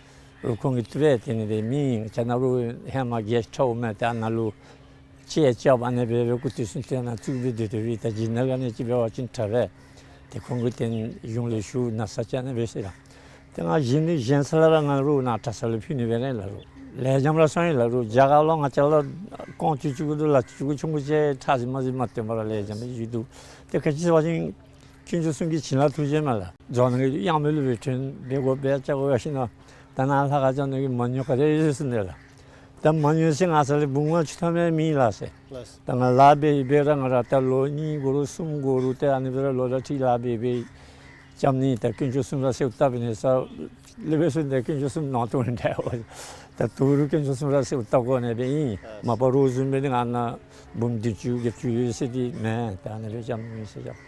རུང་ཁོང་གིས་དེ་སྦེ་དེ་ནི་དེ་མི་ང་བཅས་ནཱ་རུང་ཧེ་མ་གེསཊ་ཧའུསི་མས། ཏེ་ཨ་ནཱ་ལུ་ཅེ་རྐྱབ་ཨ་ནི་སྦེ་སྦེ་སྐུ་དུས་གསུམ་དེ་ནང་བཙུགས་སྦེ་སྡོད་སྡོད་པའི་ད་སྦྱིན་བདག་ག་ནི་ཅིག་འབད་བ་ཅིན་དྲག་པས། ཏེ་ཁོང་གིས་ཏེ་གཞུང་ལས་ཞུ་ན་བཟའ་ཅིག་ཨ་ནི་སྦེ་ཟེར་ལགས། ཏེ་ང་བཞེངས་ནི་བཞེངས་ས་ལས་ར་ང་རུང་ནཱ་གྲྭ་ས་ལུ་ཕུལ་ནི་སྦེ་ར་ལགས། རུང་ལེགས་ཤོམ་ར་སོང་ཡི་ལགས། རུང་རྒྱ་གར་ལུ་ང་བཅས་ལུ་ཀོང་ཅུང་ཅིག་གུ་ལུ་ལ་ཅིག་གུ་ཆུང་ཀུ་ཅིག་ཁྲག་ཟེར་མ་ཟེར་མ་སྟོན་པར་ར་ལེགས་ཤོམ་སྦེ་བཞུགས་འདུག། ཏེ་ག་ཅི་ཟེར་བ་ཅིན་དཀོན་མཆོག་གསུམ་གྱི་བྱིན་རླབས་ཐུགས་རྗེ་མས་ལགས། རྫོང་ནང་གི་གཡང་མོ་ལུ་སྦེ་ཐོན་འབད་དགོ་འབད་རྐྱབ་དགོ་ཡར་སོང་ནུག། ད་ནཱ་ལྷ་ཁང་རྐྱབ་ནི་གི་མ་དངུལ་ག་དེ་ཡོད་ཟེར་ནི་ལགས། ད་མ་དངུལ་ཟེར་ང་བསོད་ནམས་འབུམ་ལྔ་ཅིག་ཐོན་མི་མེད་ལགས་ཟེར། ལགས། ད་ང་ལཱ་འབད་འབད་ར་ང་ར་ད་ལོ་གཉིས་འགོར་རུང་གསུམ་འགོར་རུང་ཏེ་ཨ་ནི་སྦེ་ར་ལོ་ཟླ་ཁྲི་ལཱ་འབད་འབད་རྐྱབ་ནི། ད་དཀོན་མཆོག་གསུམ་ར་གསོལཝ་བཏབ་ནི་ས་ལས་འབད་ཟེར་ཏེ་དཀོན་མཆོག་གསུམ་ནང་དོག་ནི་འདྲ་འོང་། ད་དོ་རུང་དཀོན་མཆོག་གསུམ་ར་གསོལཝ་བཏབ་དགོ་ནི་སྦེ་ཨིན། མ་པ་རོགས་བཟུམ་སྦེ་ནི་ང་ནཱ་འབུམ་བདུན་ཅུ་བརྒྱད་ཅུ་ཡོད་ཟེར་འདི་མེན། ད་ཨ་ནི་སྦེ་རྐྱབ་མི་ཟེར་རྐྱབ།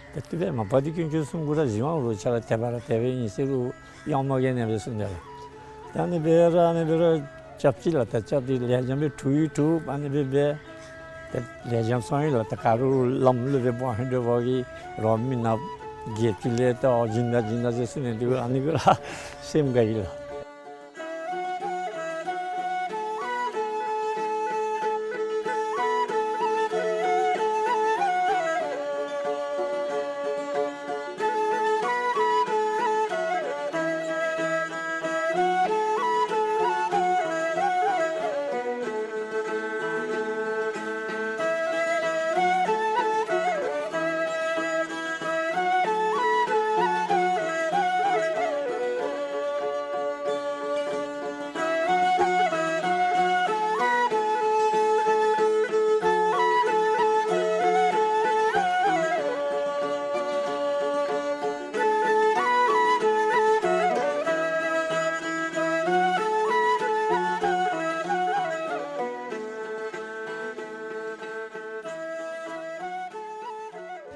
ད་དེ་སྦེ་མ་པ་འདི་དཀོན་མཆོག་གསུམ་གུ་ར་གཟིགས་དབང་རུང་ཆ་ར་དེ་སྦེ་ར་དེ་སྦེ་ཨིན་ཟེར་རུང་གཡང་མོ་གིས་ཨ་ནི་སྦེ་གསུངས་ནུག་ལགས། ད་ཨ་ནི་སྦེ་ར་ཨ་ནི་སྦེ་ར་རྐྱབ་ཅི་ལགས། ད་རྐྱབ་སྟེ་ལེགས་ཤོམ་སྦེ་གྲུབ་ཡང་གྲུབ་ཨ་ནི་སྦེ་འབད། ད་ལེགས་ཤོམ་སོང་ཡི་ལགས། ད་ག་རུང་བླམ་ལུ་སྦེ་འབོ་ཧིང་འདོད་པ་གིས་རོགས་མི་ནག་བརྒྱད་ཅུ་ལས་ད་སྦྱིན་བདག་སྦྱིན་བདག་ཟེར་གསུངས་ནི་འདི་ཨ་ནི་གུ་ར་སེམས་དགའ་ཡི་ལགས།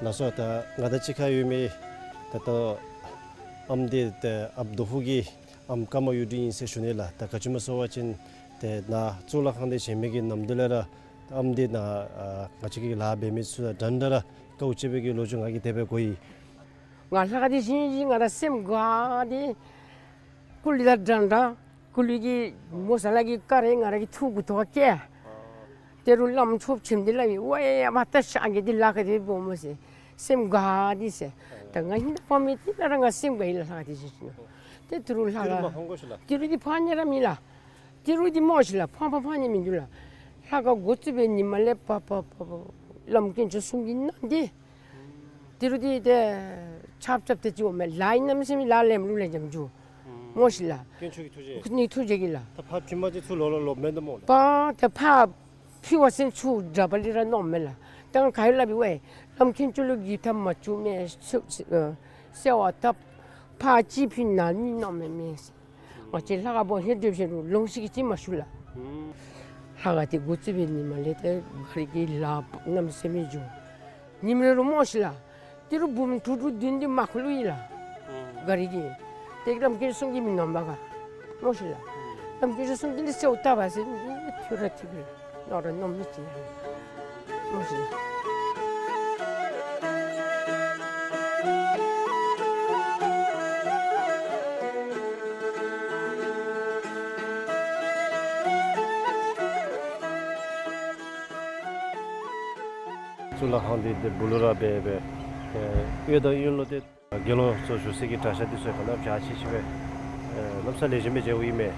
ལགས་སོ། ད་ང་དང་གཅིག་ཁར་ཡོད་མི་ད་ལྟོ་ཨམ་འདི་ད་ཨཔ་རྡོ་ཕུག་གི་ཨམ་ཀརྨ་གཡུ་སྒྲོན་ཨིན་ཟེར་ཞུ་ནི་ལགས། ད་ག་ཅི་སྨོ་ཟེར་བ་ཅིན་ཏེ་ནཱ་གཙུག་ལག་ཁང་འདི་བཞེངས་མི་གི་ནམ་དུས་ལས་ར་ཨམ་འདི་ནཱ་ཨ་ང་བཅས་ཀྱི་ལཱ་འབད་མི་ཚུ་དང་འདྲན་འདྲ་ར་དཀའཝ་སྤྱད་པའི་གི་ལོ་རྒྱུས་ང་གིས་དེ་སྦེ་གོ་ཡི། ང་ལྷ་ཁང་འདི་བཞེངས་བཞེངས་ང་ར་སེམས་དགའ་སྟེ་ཀུ་ལི་དང་འདྲན་འདྲ་ཀུ་ལི་གི་མོ་ས་ལ་གི་ཀ་རེ་ང་ར་གི་ཐུགས་གུ་ཐོག་བཀལ། དེ་རུང་བླམ་ཆོསཔ་ཆེན་འདི་ལགས་ཨིན། ཝའེ་ཨ་མ་ད་ཤ་གི་འདི་ལཱ་ག་དེ་འབདཝ་སྨོ་ཟེར་སེམས་དགའ་སྟེ་ཟེར། ད་ང་ཧིང་ད་ཕ་མེད་དེ་ལས་ར་ང་སེམས་དགའ་ཡི་ལགས། ལྷ་ཁང་འདི་བཞེངས་ཞིནམ་ལས། ཏེ་དེ་རུང་ལྷ་ཁང་དེ་རུང་འདི་ཕར་ཉེ་ར་མེད་ལགས། དེ་རུང་འདི་སྨོ་ཤིག་ལགས། ཕར་ཕར་ཕར་ཉེ་མིན་འདུག་ལགས། ལྷ་ཁང་འགོ་བཙུགས་པའི་ཉི་མ་ལས་ཕར་ཕར་ཕར་ཕར་བླམ་དཀོན་མཆོག་གསུམ་གྱི་ནང་འདི་དེ་རུང་འདི་ཏེ་ཆབ་ཆབ་ཏེ་ཅིག་འོང་མས། ལཱ་ཨིན་ན་མི་ཟེར་མི་ལཱ་ལེམ་ལུ་ལེགས་ཤོམ་འགྱོ། སྨོ་ཤིག་ལགས། དཀོན་མཆོག་གི་ཐུགས་རྗེ། ནི་ཐུགས་རྗེ་གིས་ལགས། ད་ཕར་ཕུལ་མི་ཚུ་ལོག་ལོག་ལོག་མེན་ན་སྨོ་ལགས། པ་ད་ཕར་ཕུལ་བ་ཟེར་ཚུར་དྲག་པ་ལས་ར་མནོཝ་མས་ལགས། ད་ག་ཡོད་སླབ་པའི་ཝའེ་བླམ་དཀོན་མཆོག་ལུ་གི་ཐབས་མ་བྱུང་མས། གསོལ་བ་བཏབ། ཕར་ཅིག་ཕུལ་ནཱ་ནི་མནོཝ་མས་མས། ང་བཅས་ལྷ་ཁང་འབོ་ཧེ་སྡོད་ཞིནམ་ལུ་ལོང་ཤིག་གི་ཅིག་མ་ཞུ་ལགས། ལྷ་ཁང་འདི་འགོ་བཙུགས་པའི་ཉི་མ་ལས་ཏེ་ག་རི་གི་ལཱ་གནམ་མེད་ས་མེད་འགྱོ། ཉིནམ་རེ་རུང་སྨོ་ཤིག་ལགས། དེ་རུང་འབུམ་དྲུག་དྲུག་བདུན་བདུན་མ་ཁུག་ལུ་ཡོད་ལགས། ག་རི་གི། ཏེ་བླམ་དཀོན་མཆོག་གསུམ་གྱིས་མི་གནང་པས་ག། སྨོ་ཤིག་ལགས། བླམ་དཀོན་མཆོག་གསུམ་གྱིས་ནི་གསོལཝ་བཏབ་པ་ཟེར་ནི་ཐུགས་ར་ཐིག་གི་མནོ་ར་མནོ་མི་ཅིག་ལགས། སྨོ་ཤིག་ལགས། གཙུག་ལག་ཁང་འདི་འདི་སྦུག་ལུ་ར་སྦེ་སྦེ་ཨེ་གཡོན་དང་གཡོན་ལུ་ཏེ་དགེ་སློང་ཚུ་བཞུགས་སའི་གི་གྲྭ་ཤག་འདི་ཚུ་ག་ནི་བ་ཅིག་ཅིག་སྦེ་ཨེ་གནམ་ས་ལེགས་ཤོམ་སྦེ་མཇལཝ་ཨིན་མས།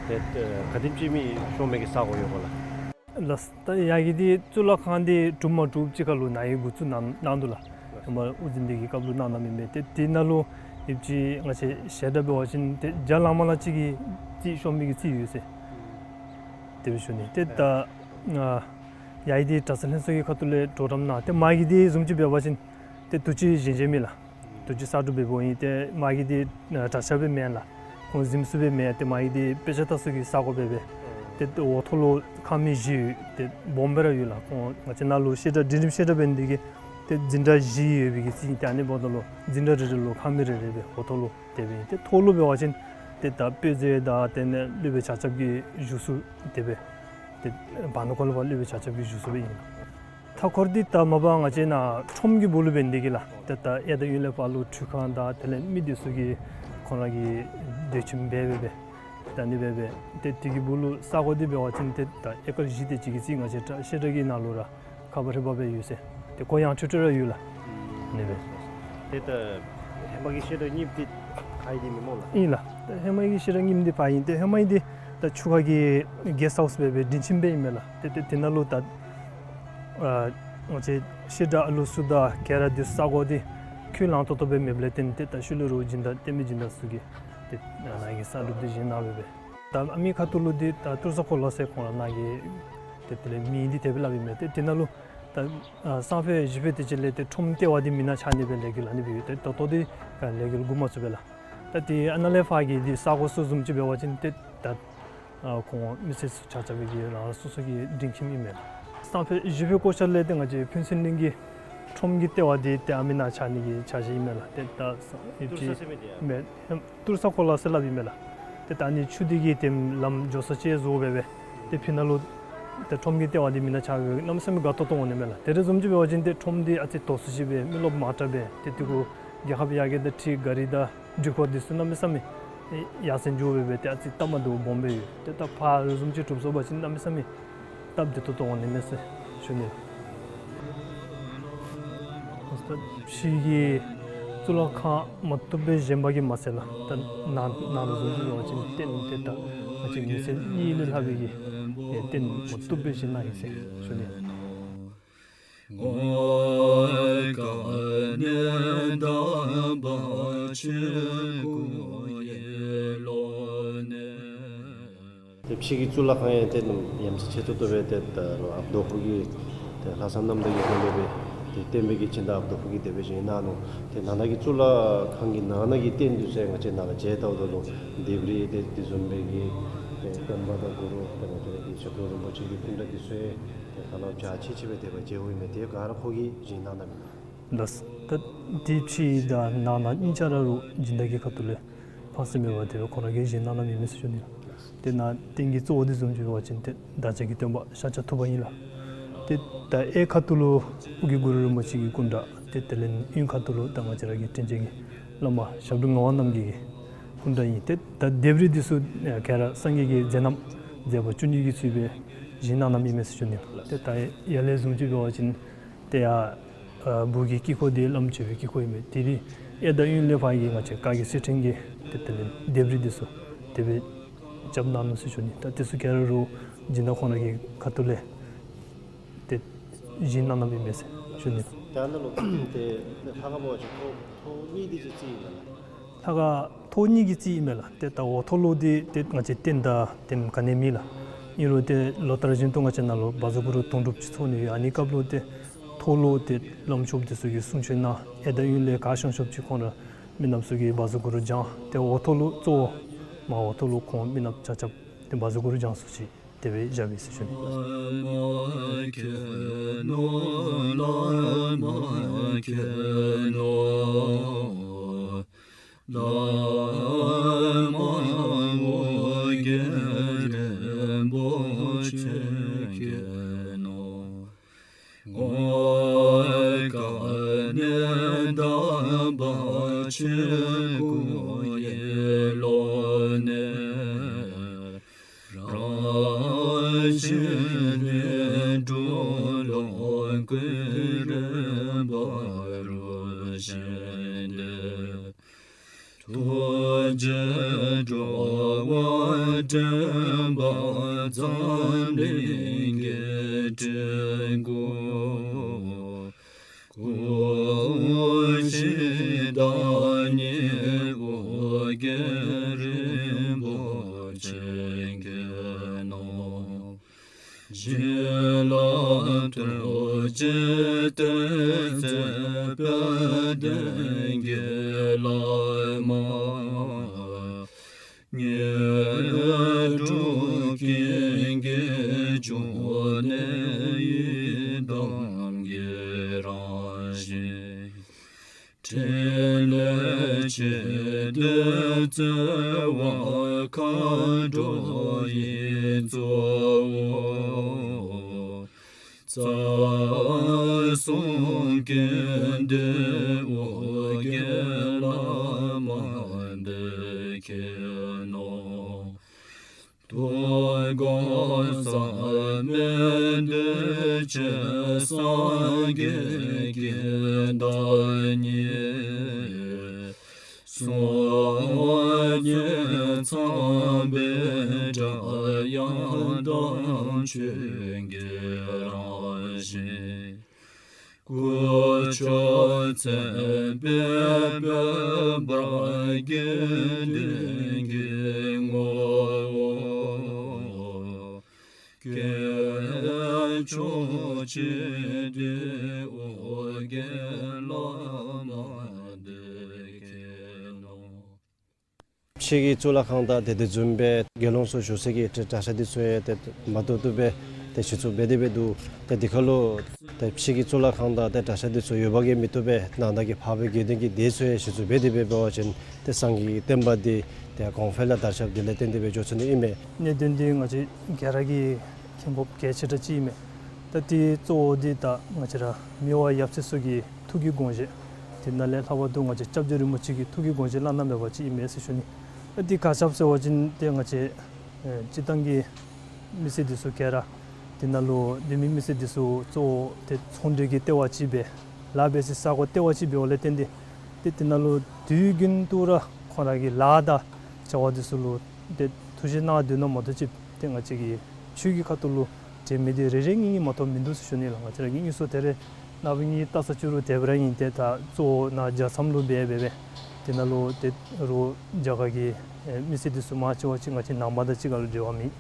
ཏེ་ཨེ་ག་དེམ་ཅིག་མི་ཤོང་མི་གི་ས་གོ་ཡོད་ག་ལགས། ལགས། ད་ཡར་གྱི་འདི་གཙུག་ལག་ཁང་འདི་གྲུབ་མ་གྲུབ་ཅིག་ཁར་ལུ་ནཱ་གིས་འགོ་བཙུགས་གནང་གནང་འདུག་ལགས། ཧེ་མ་དབུ་འཛིན་འདི་གི་སྐབས་ལུ་གནང་གནངམ་ཨིན་མས། ཏེ་དེ་ནང་ལུ་ ཨིན་ཅི་ང་བཅས་བཤད་གྲྭ་འབད་བ་ཅིན་ཏེ་བརྒྱ་ལང་མ་ལང་ཅིག་གིས་རྩིས་ཤོང་མི་གི་རྩིས་ཡོད་ཟེར། དེ་སྦེ་ཞུ་ནི། ཏེ་ད་ང་ཡར་འདི་གྲྭ་ཚང་ལྷན་ཚོགས་ཀྱི་ཁ་ཐུག་ལས་གྲོགས་རམ་གནང་། ཏེ་མ་གི་འདི་བཟུམ་ཅིག་འབད་བ་ཅིན་ཏེ་དུས་ཅི་གཞན་གཞན་མེད་ལགས། དུས་ཅི་གསར་སྒྲུབ་འབདཝ་ཨིན། ཏེ་མ་གི་འདི་གྲྭ་ཤག་སྦེ་མེན་ལགས། ཁོང་གཟིམ་ས་སྦེ་མེན། ཏེ་མ་གི་འདི་དཔེ་ཆ་ལྟ་ས་གི་ས་གོ་སྦེ་སྦེ། ཏེ་འོག་ཐོག་ལུ་ཁང་མིག་བཞི་ཡོད། ཏེ་སྦོམ་སྦེ་ར་ཡོད་ལགས། ཁོང་ང་བཅས་ནཱ་ལུ་བཤད་གྲྭ་འབྲིང་རིམ་བཤད་གྲྭ་འབད་ནི་དེ་གིས་ཏེ་འཛིན་གྲྭ་བཞི་ཡོད་པའི་གི་རྩིས་ཨིན། ཏེ་ཨ་ནི་འབདཝ་ད་ལུ་འཛིན་གྲྭ་རེ་རེ་ལུ་ཁང་མིག་རེ་རེ་སྦེ་འོག་ཐོག་ལུ་དེ་སྦེ་ཨིན། ཏེ་མཐོ་ལུ་འབད་བ་ཅིན་ཏེ་ད་དཔེ་མཛོད་དང་དེ་ལས་སློབ་དཔོན་ཆ་ཁྱབ་ཀྱི་བཞུགས་ས་དེ་སྦེ་ཏེ་བར་ན་ཁོ་ལུ་ཕར་སློབ་དཔོན་ཆ་ཁྱབ་ཀྱི་བཞུགས་ས་སྦེ་ཨིན། མཐའ་འཁོར་འདི་ད་མ་པ་ང་བཅས་ནཱ་ཁྲོམ་གྱི་སྦུག་ལུ་འབད་ནི་དེ་གིས་ལགས། ཏེ་ད་གཡས་དང་གཡོན་ལས་ཕར་ལུ་འཕྲུལ་ཁང་དང་དེ་ལས་མི་སྡེ་ཚུ་གིས་ཁོང་ར་གི་སྡོད་ཁྱིམ་འབད་འབད་སྦེ་ད་ཨ་ནི་སྦེ་སྦེ་ཏེ་དེ་གི་སྦུག་ལུ་ས་གོ་འདི་འབད་བ་ཅིན་ཏེ་ད་ཨེ་ཀར་བཞི་དེ་ཅིག་གི་རྩིས་ང་བཅས་བཤད་གྲྭ་གི་ནང་ལུ་ར་ཁ་པར་ཧེ་མ་སྦེ་ཡོད་ཟེར། ཏེ་ཁོ་ཡང་འཕྲུལ་འཕྲུལ་ར་ཡོད་ལགས། ཨ་ནི་སྦེ། ཏེ་ད་ཧེ་མ་གི་བཤད་གྲྭ་རྙིངམ་འདི་ཕར་ཨིན་ཏེ་མེན་སྨོ་ལགས། ཨིན་ལགས། ད་ཧེ་མ་གི་བཤད་གྲྭ་རྙིངམ་འདི་ཕར་ཨིན། ཏེ་ཧེ་མ་གི་འདི་ད་ཆུ་ཁ་གི་གེསཊ་ཧའུསི་སྦེ་སྦེ་སྡིངས་ཆ་སྦེ་ཨིན་མས་ལགས། ཏེ་ཏེ་དེ་ནང་ལུ་ད་ཨ་ང་བཅས་བཤད་གྲྭ་ཨ་ལུ་ཚུ་དང་ག་ར་འདི་ས་གོ་འདི་ཁུངས་ལུང་ཏོག་ཏོ་སྦེ་མེདཔ་ལས་བརྟེན་ཏེ་ད་ཤུལ་ལས་ར་སྦྱིན་བདག་བསྟན་པའི་སྦྱིན་བདག་ཚུ་གིས་ཏེ་ནཱ་གི་གསར་སྒྲུབ་འདི་བཞེངས་གནང་སྦེ་སྦེ། ད་ཨ་མི་ཁ་ཐུག་ལུ་འདི་ད་ཏུར་ས་གོ་ལ་ཟེར་ཁོང་ར་ནཱ་གི་ཏེ་དེ་ལས་མིང་འདི་དེ་སྦེ་སླབ་ཨིན་མས། ཏེ་དེ་ནང་ལུ་ད་ཨ་སང་ཕོད་གཞེས་ཕོད་དེ་ཅིག་ལས་ཏེ་ཁྲོམ་ལྟེ་བ་འདི་མེན་ན་ཆགས་ནི་སྦེ་ལས་འགུལ་ཨ་ནི་སྦེ་ཡོད། ཏེ་ད་ལྟོ་འདི་ག་ལས་འགུལ་འགོ་མ་བཙུགས་པས་ལགས། ད་ཏེ་ཨ་ནཱ་ལས་ཕར་གྱི་འདི་ས་གོ་ཚུ་བཟུམ་ཅིག་འབད་བ་ཅིན་ཏེ་ད་ཨ་ཁོང་མི་སེར་ཚུ་ཆ་ཁྱབ་ཀྱི་རང་རང་སོ་སོ་གི་སྡིངས་ཁྱིམ་ཨིན་མས་ལགས། སང་ཕོད་གཞེས་ཕོད་སྐོར་ཆ་ལས་ཏེ་ང་བཅས་ཕུན་ཚོགས་གླིང་གི་ཁྲོམ་གྱི་ལྟེ་བ་འདི་ཏེ་ཨ་མི་ནང་ཆགས་ནི་གི་འཆར་གཞི་ཨིན་མས་ལགས། ཏེ་ད་ས་ཡུལ་ཏུར་ས་ཅིག་ཟེར་མི་འདི་ཡ། མས། ཧེམ་ཏུར་ས་གོ་ལ་ཟེར་སླབ་ཨིན་མས་ལགས། ཏེ་ད་ཨ་ནི་ཆུ་འདི་གིས་ཏེ་ལམ་འགྱོ་ས་ཅིག་བཟོ་སྦེ་སྦེ་ཏེ་ཕི་ནང་ལུ་ཏེ་ཁྲོམ་གྱི་ལྟེ་བ་འདི་མེན་ན་ཆགས་སྦེ་གནམ་མེད་ས་མེད་དགའ་ཏོག་ཏོ་འོང་ནི་མས་ལགས། དེ་རེ་བཟུམ་ཅིག་འབད་བ་ཅིན་ཏེ་ཁྲོམ་འདི་ཨ་ཙི་དོག་སུ་ཅིག་སྦེ་མི་རློབས་མང་དྲགས་སྦེ་ཏེ་དེ་གུ་རྒྱལ་ཁབ་ཡར་རྒྱས་དང་འཁྲིལ་གཱ་རི་དང་འགྲུལ་འཁོར་འདི་ཚུ་གནམ་མེད་ས་མེད་ཡར་སེང་འགྱོ་སྦེ་སྦེ་ཏེ་ཨ་ཙི་སྟབས་མ་བདེཝ་སྦོམ་སྦེ་ཡོད། ཏེ་ད་ཕར་རེ་བཟུམ་ཅིག་གྲུབ་སོང་པ་ཅིན་གནམ་མེད་ས་མེད་སྟབས་བདེ་ཏོག་ཏོ་འོང་ནི་མས་ཟེར་ཞུ་ནི། ཕྱི་གི་གཙུག་ལག་ཁང་མ་བཏུབ་པས་བཞེངས་པ་གིས་མ་ཚད་ལགས། ད་ནང་ནང་ལུ་བཟུམ་ཅིག་འབད་བ་ཅིན་རྟེན་འདི་ད་ང་བཅས་མི་སེར་གཉིས་ལས་ལྷག་པའི་གི་རྟེན་མ་བཏུབ་པས་བཞེངས་གནང་ཡི་ཟེར་ཞུ་ནི། ཏེ་ཕྱི་གི་གཙུག་ལག་ཁང་ཡང་ཏེ་ཡ་མཚན་ཆེ་ཏོག་ཏོ་སྦེ་ཏེ་ད་ལོག་ཨཔ་རྡོ་ཕུག་གི་ཏེ་ལྷ་ས་གནམ་བདག་གི་དགོན་པ་སྦེ་ཏེ་བསྟན་པའི་གི་སྦྱིན་བདག་ཨཔ་རྡོ་ཕུག་གིས་དེ་སྦེ་བཞེངས་གནང་ནུག། ཏེ་ནང་ན་གི་གཙུག་ལག་ཁང་གི་ནང་ན་གི་རྟེན་འདི་ཚུ་ཡང་ང་བཅས་ནཱ་ལས་མཇལ་བལྟཝ་ད་ལུ་ལྡེབས་རིས་ཏེ་དེ་བཟུམ་སྦེ་གི་ཏེ་སྟོན་པ་དང་གུ་རུ་ཏེ་ང་བཅས་ར་གི་ཆོས་སྐྱོང་རིན་པོ་ཆེ་གི་སྐུ་འདྲ་འདི་ཚུ་ཡང་ཏེ་ཧ་ལམ་འཇའ་ཆི་ཆི་སྦེ་དེ་སྦེ་མཇལཝ་ཨིན་མས། དེ་ག་ར་ཁོ་གིས་བཞེངས་གནང་གནངམ་ཨིན་ལགས། ལགས། ད་འདི་ཕྱི་དང་ནང་ན་གཉིས་ཆ་ར་རུ་སྦྱིན་བདག་གི་ཁ་ཐུག་ལས་ཕངས་སེམས་མེད་པར་དེ་སྦེ་ཁོ་ར་གིས་བཞེངས་གནང་གནངམ་ཨིན་མས་ཟེར་ཞུ་ནི་ལགས། ཏེ་ནཱ་རྟེན་གྱི་གཙོ་བོ་འདི་བཟུམ་ཅིག་འབད་བ་ཅིན་ཏེ་བདག་ཅག་གི་སྟོན་པ་ཤཱཀྱ་ཐུབ་པ་ཨིན་ལགས། ཏེ་ད་གཡས་ཁ་ཐུག་ལུ་ཨོ་རྒྱན་གུ་རུ་རིན་པོ་ཆེ་གི་སྐུ་འདྲ། ཏེ་དེ་ལས་གཡོན་ཁ་ཐུག་ལུ་ད་ང་བཅས་ར་གི་དྲིན་ཅན་གྱི་བླ་མ་ཞབས་དྲུང་ངག་དབང་རྣམ་རྒྱལ་གྱི་སྐུ་འདྲ་ཨིན། ཏེ་ད་ལྡེབས་རིས་འདི་ཚུ་ག་ར་སངས་རྒྱས་ཀྱི་མཛད་རྣམ་མཛད་པ་བཅུ་གཉིས་ཀྱི་ཚུལ་སྦེ་བཞེངས་གནང་གནངམ་ཨིན་མས་ཟེར་ཞུ་ནི། ཏེ་ད་ཡར་ལས་བཟུམ་ཅིག་འབད་བ་ཅིན་ཏེ་ཡར་ཨ་སྦུག་གི་དཀྱིལ་འཁོར་འདི་བླམ་མཆོད་པའི་དཀྱིལ་འཁོར་ཨིན་མས། དེ་གི་གཡས་དང་གཡོན་ལས་ཕར་གྱི་ང་བཅས་བཀའ་བརྒྱུད་གསེར་ཕྲེང་གི་ཏེ་དེ་ལས་ལྡེབས་རིས་འདི་ཚུ་དེ་སྦེ་རྐྱབ་གནང་ནུག་ཟེར་ཞུ་ནི། ད་འདི་ཚུ་ག་ར་རུ་སྦྱིན་བདག་ཁོང་ར་གི་ཁ་ཐུག་ལས་ཏེ་བཞེངས་གནང་གནངམ་ཨིན་མས་ཟེར་ཞུ་ནི། ད་ནཱ་ལུ་ཏེ་ལྷ་ཁང་འབད་བ་ཅིན་ཐོག་ཐོག་གཉིས་འདི་ཅིག་རྩིས་ཨིན་ན་ལགས། ལྷ་ཁང་ཐོག་གཉིས་ཀྱི་རྩིས་ཨིན་མས་ལགས། ཏེ་ད་འོག་ཐོག་ལུ་འདི་ཏེ་ང་བཅས་རྟེན་དང་རྟེན་ག་ནི་མེད་ལགས། ཨིན་རུང་ཏེ་ལོ་ལྟར་བཞིན་དུ་ང་བཅས་ནཱ་ལུ་བཛྲ་གུ་རུ་དུང་སྒྲུབ་ཅིག་ཚོགས་ནི་ཡོད། ཨ་ནི་སྐབས་ལུ་ཏེ་ཐོག་ལུ་ཏེ་བླམ་ཆོསཔ་འདི་ཚུ་གིས་གསུང་ཆོག་གནང་། གཡས་དང་གཡོན་ལས་ག་ཤོང་ཤོངམ་ཅིག་ཁོང་ར་མི་ནགཔ་ཚུ་གིས་བཛྲ་གུ་རུ་བགྱང་། ཏེ་འོག་ཐོག་ལུ་གཙོ་བོ་མར་འོག་ཐོག་ལུ་ཁོང་མི་ནགཔ་ཆ་ཁྱབ་ཏེ་བཛྲ་གུ་རུ་བགྱང་ས་ཅིག་དེ་སྦེ་བཞག་པས་ཟེར་ཞུ་ནི། ལ་ཐུགས་རྗེ་གཏེར་མཛོད་དཔལ་ལྡན་གྱི་བླ་མ། དངོས་གྲུབ་ཀུན་གྱི་འབྱུང་གནས་ཡི་དམ་གྱི་རང་བཞིན། ཕྲིན་ལས་ཆེ་འདི་བརྩེ་བ་མཁའ་འགྲོ་ཡི་གཙོ་བོ། རྩ་གསུམ་ཀུན་འདུས་ཨོ་རྒྱན་བླ་མ་འདི་མཁྱེན་ནོ། དུས་གང་ཟག་མེད་འདུས་བྱས་སངས་རྒྱས་ཀྱི་བདག་ཉིད། སངས་རྒྱས་ཚངས་པའི་སྒྲ་དབྱངས་དང་ཆོས་ཀྱི་རང་བཞིན། སྐུ་མཆོག་མཚན་དཔལ་དཔལ་འབར་དགེ་འདུན་གྱི་ངོ་བོ། སྐྱེས་མཆོག་ཆེ་འདི་ཨོ་རྒྱན་བླ་མ་འདི་མཁྱེན་ནོ། ཕྱི་གི་གཙུག་ལག་ཁང་དང་ཏེ་དེ་བཟུམ་སྦེ་དགེ་སློང་ཚུ་བཞུགས་སའི་གི་གྲྭ་ས་འདི་ཚུ་ཡང་ཏེ་མ་ཏོག་ཏོ་སྦེ་ཏེ་ཞིབ་འཚོལ་འབད་དེ་སྦེ་འདུག། ཏེ་འདི་ཁར་ལུ་ཏེ་ཕྱི་གི་གཙུག་ལག་ཁང་དང་ཏེ་གྲྭ་ས་འདི་ཚུ་ཡོདཔ་གིས་མི་བཏུབ་པས། ནང་ན་གི་འཕགས་པའི་དགེ་འདུན་གྱི་སྡེ་ཚུ་ཡང་ཞིབ་འཚོལ་འབད་དེ་སྦེ་འབད་བ་ཅིན་ཏེ་སངས་རྒྱས་ཀྱི་བསྟན་པ་འདི་ཏེ་གོང་འཕེལ་ལུ་དར་ཁྱབ་འདི་ལས་བརྟེན་ཏེ་སྦེ་འགྱོ་ཚུགས་ནི་ཨིན་མས། གནད་དོན་འདི་ང་བཅས་ག་ར་གིས་མཁྱེན་དགོཔ་གལ་ཆེ་དྲགས་ཅིག་ཨིན་མས། ད་འདི་གཙོ་བོ་འདི་ད་ང་བཅས་ར་མི་དབང་ཡབ་སྲས་ཚུ་གི་ཐུགས་ཀྱི་དགོངས་བཞེད། དེ་ནང་ལས་ལྷག་པར་དུ་ང་བཅས་སྐྱབས་རྗེ་རིན་པོ་ཆེ་གི་ཐུགས་ཀྱི་དགོངས་བཞེད་བླ་ན་མེད་པ་ཅིག་ཨིན་མས་ཟེར་ཞུ་ནི། ད་འདི་ག་ཅི་སྦེ་ཟེར་བ་ཅིན་ཏེ་ང་བཅས་ཨེ་སྤྱིར་བཏང་གི་མི་སེར་འདི་ཚུ་ག་ར་དེ་ནང་ལུ་བོད་མི་མི་སེར་འདི་ཚུ་གཙོ་བོ་ཏེ་ཚོང་འབྲེལ་གྱི་ལྟེ་བ་ཅིག་སྦེ་ལཱ་འབད་སའི་ས་གོ་ལྟེ་བ་ཅིག་འབདཝ་ལས་བརྟེན་ཏེ་ཏེ་དེ་ནང་ལུ་དུས་རྒྱུན་དུ་ར་ཁོང་ར་གི་ལཱ་དང་བྱ་བ་འདི་ཚུ་ལུ་ཏེ་ཐུགས་བཞེད་གནང་སྡོད་ནི་མ་གཏོགས་ཅིག་ཏེ་ང་བཅས་ཀྱི་ཆོས་ཀྱི་ཁ་ཐུག་ལུ་འབྲེལ་མི་འདི་རེ་རེ་གཉིས་གཉིས་མ་གཏོགས་མིན་འདུག་ཟེར་ཞུ་ནི་ལགས། ང་བཅས་ར་གི་དངོས་སུ་ཏེ་རེ་ནངས་པ་གཉིས་བལྟ་ས་བཅུག་རུང་དེ་སྦེ་ར་ཨིན། ཏེ་ད་གཙོ་བོ་ནཱ་རྒྱལ་མཚམས་ལུ་འབད་འབད་འབད་དེ་ནང་ལུ་ཏེ་རོགས་རྒྱ་གར་གྱི་ཨེ་མི་སེར་འདི་ཚུ་མང་ཆེ་བ་ཅིག་ང་བཅས་ནང་པ་དང་གཅིག་ཁར་ལུ་འབྲེལ་བ་མེད།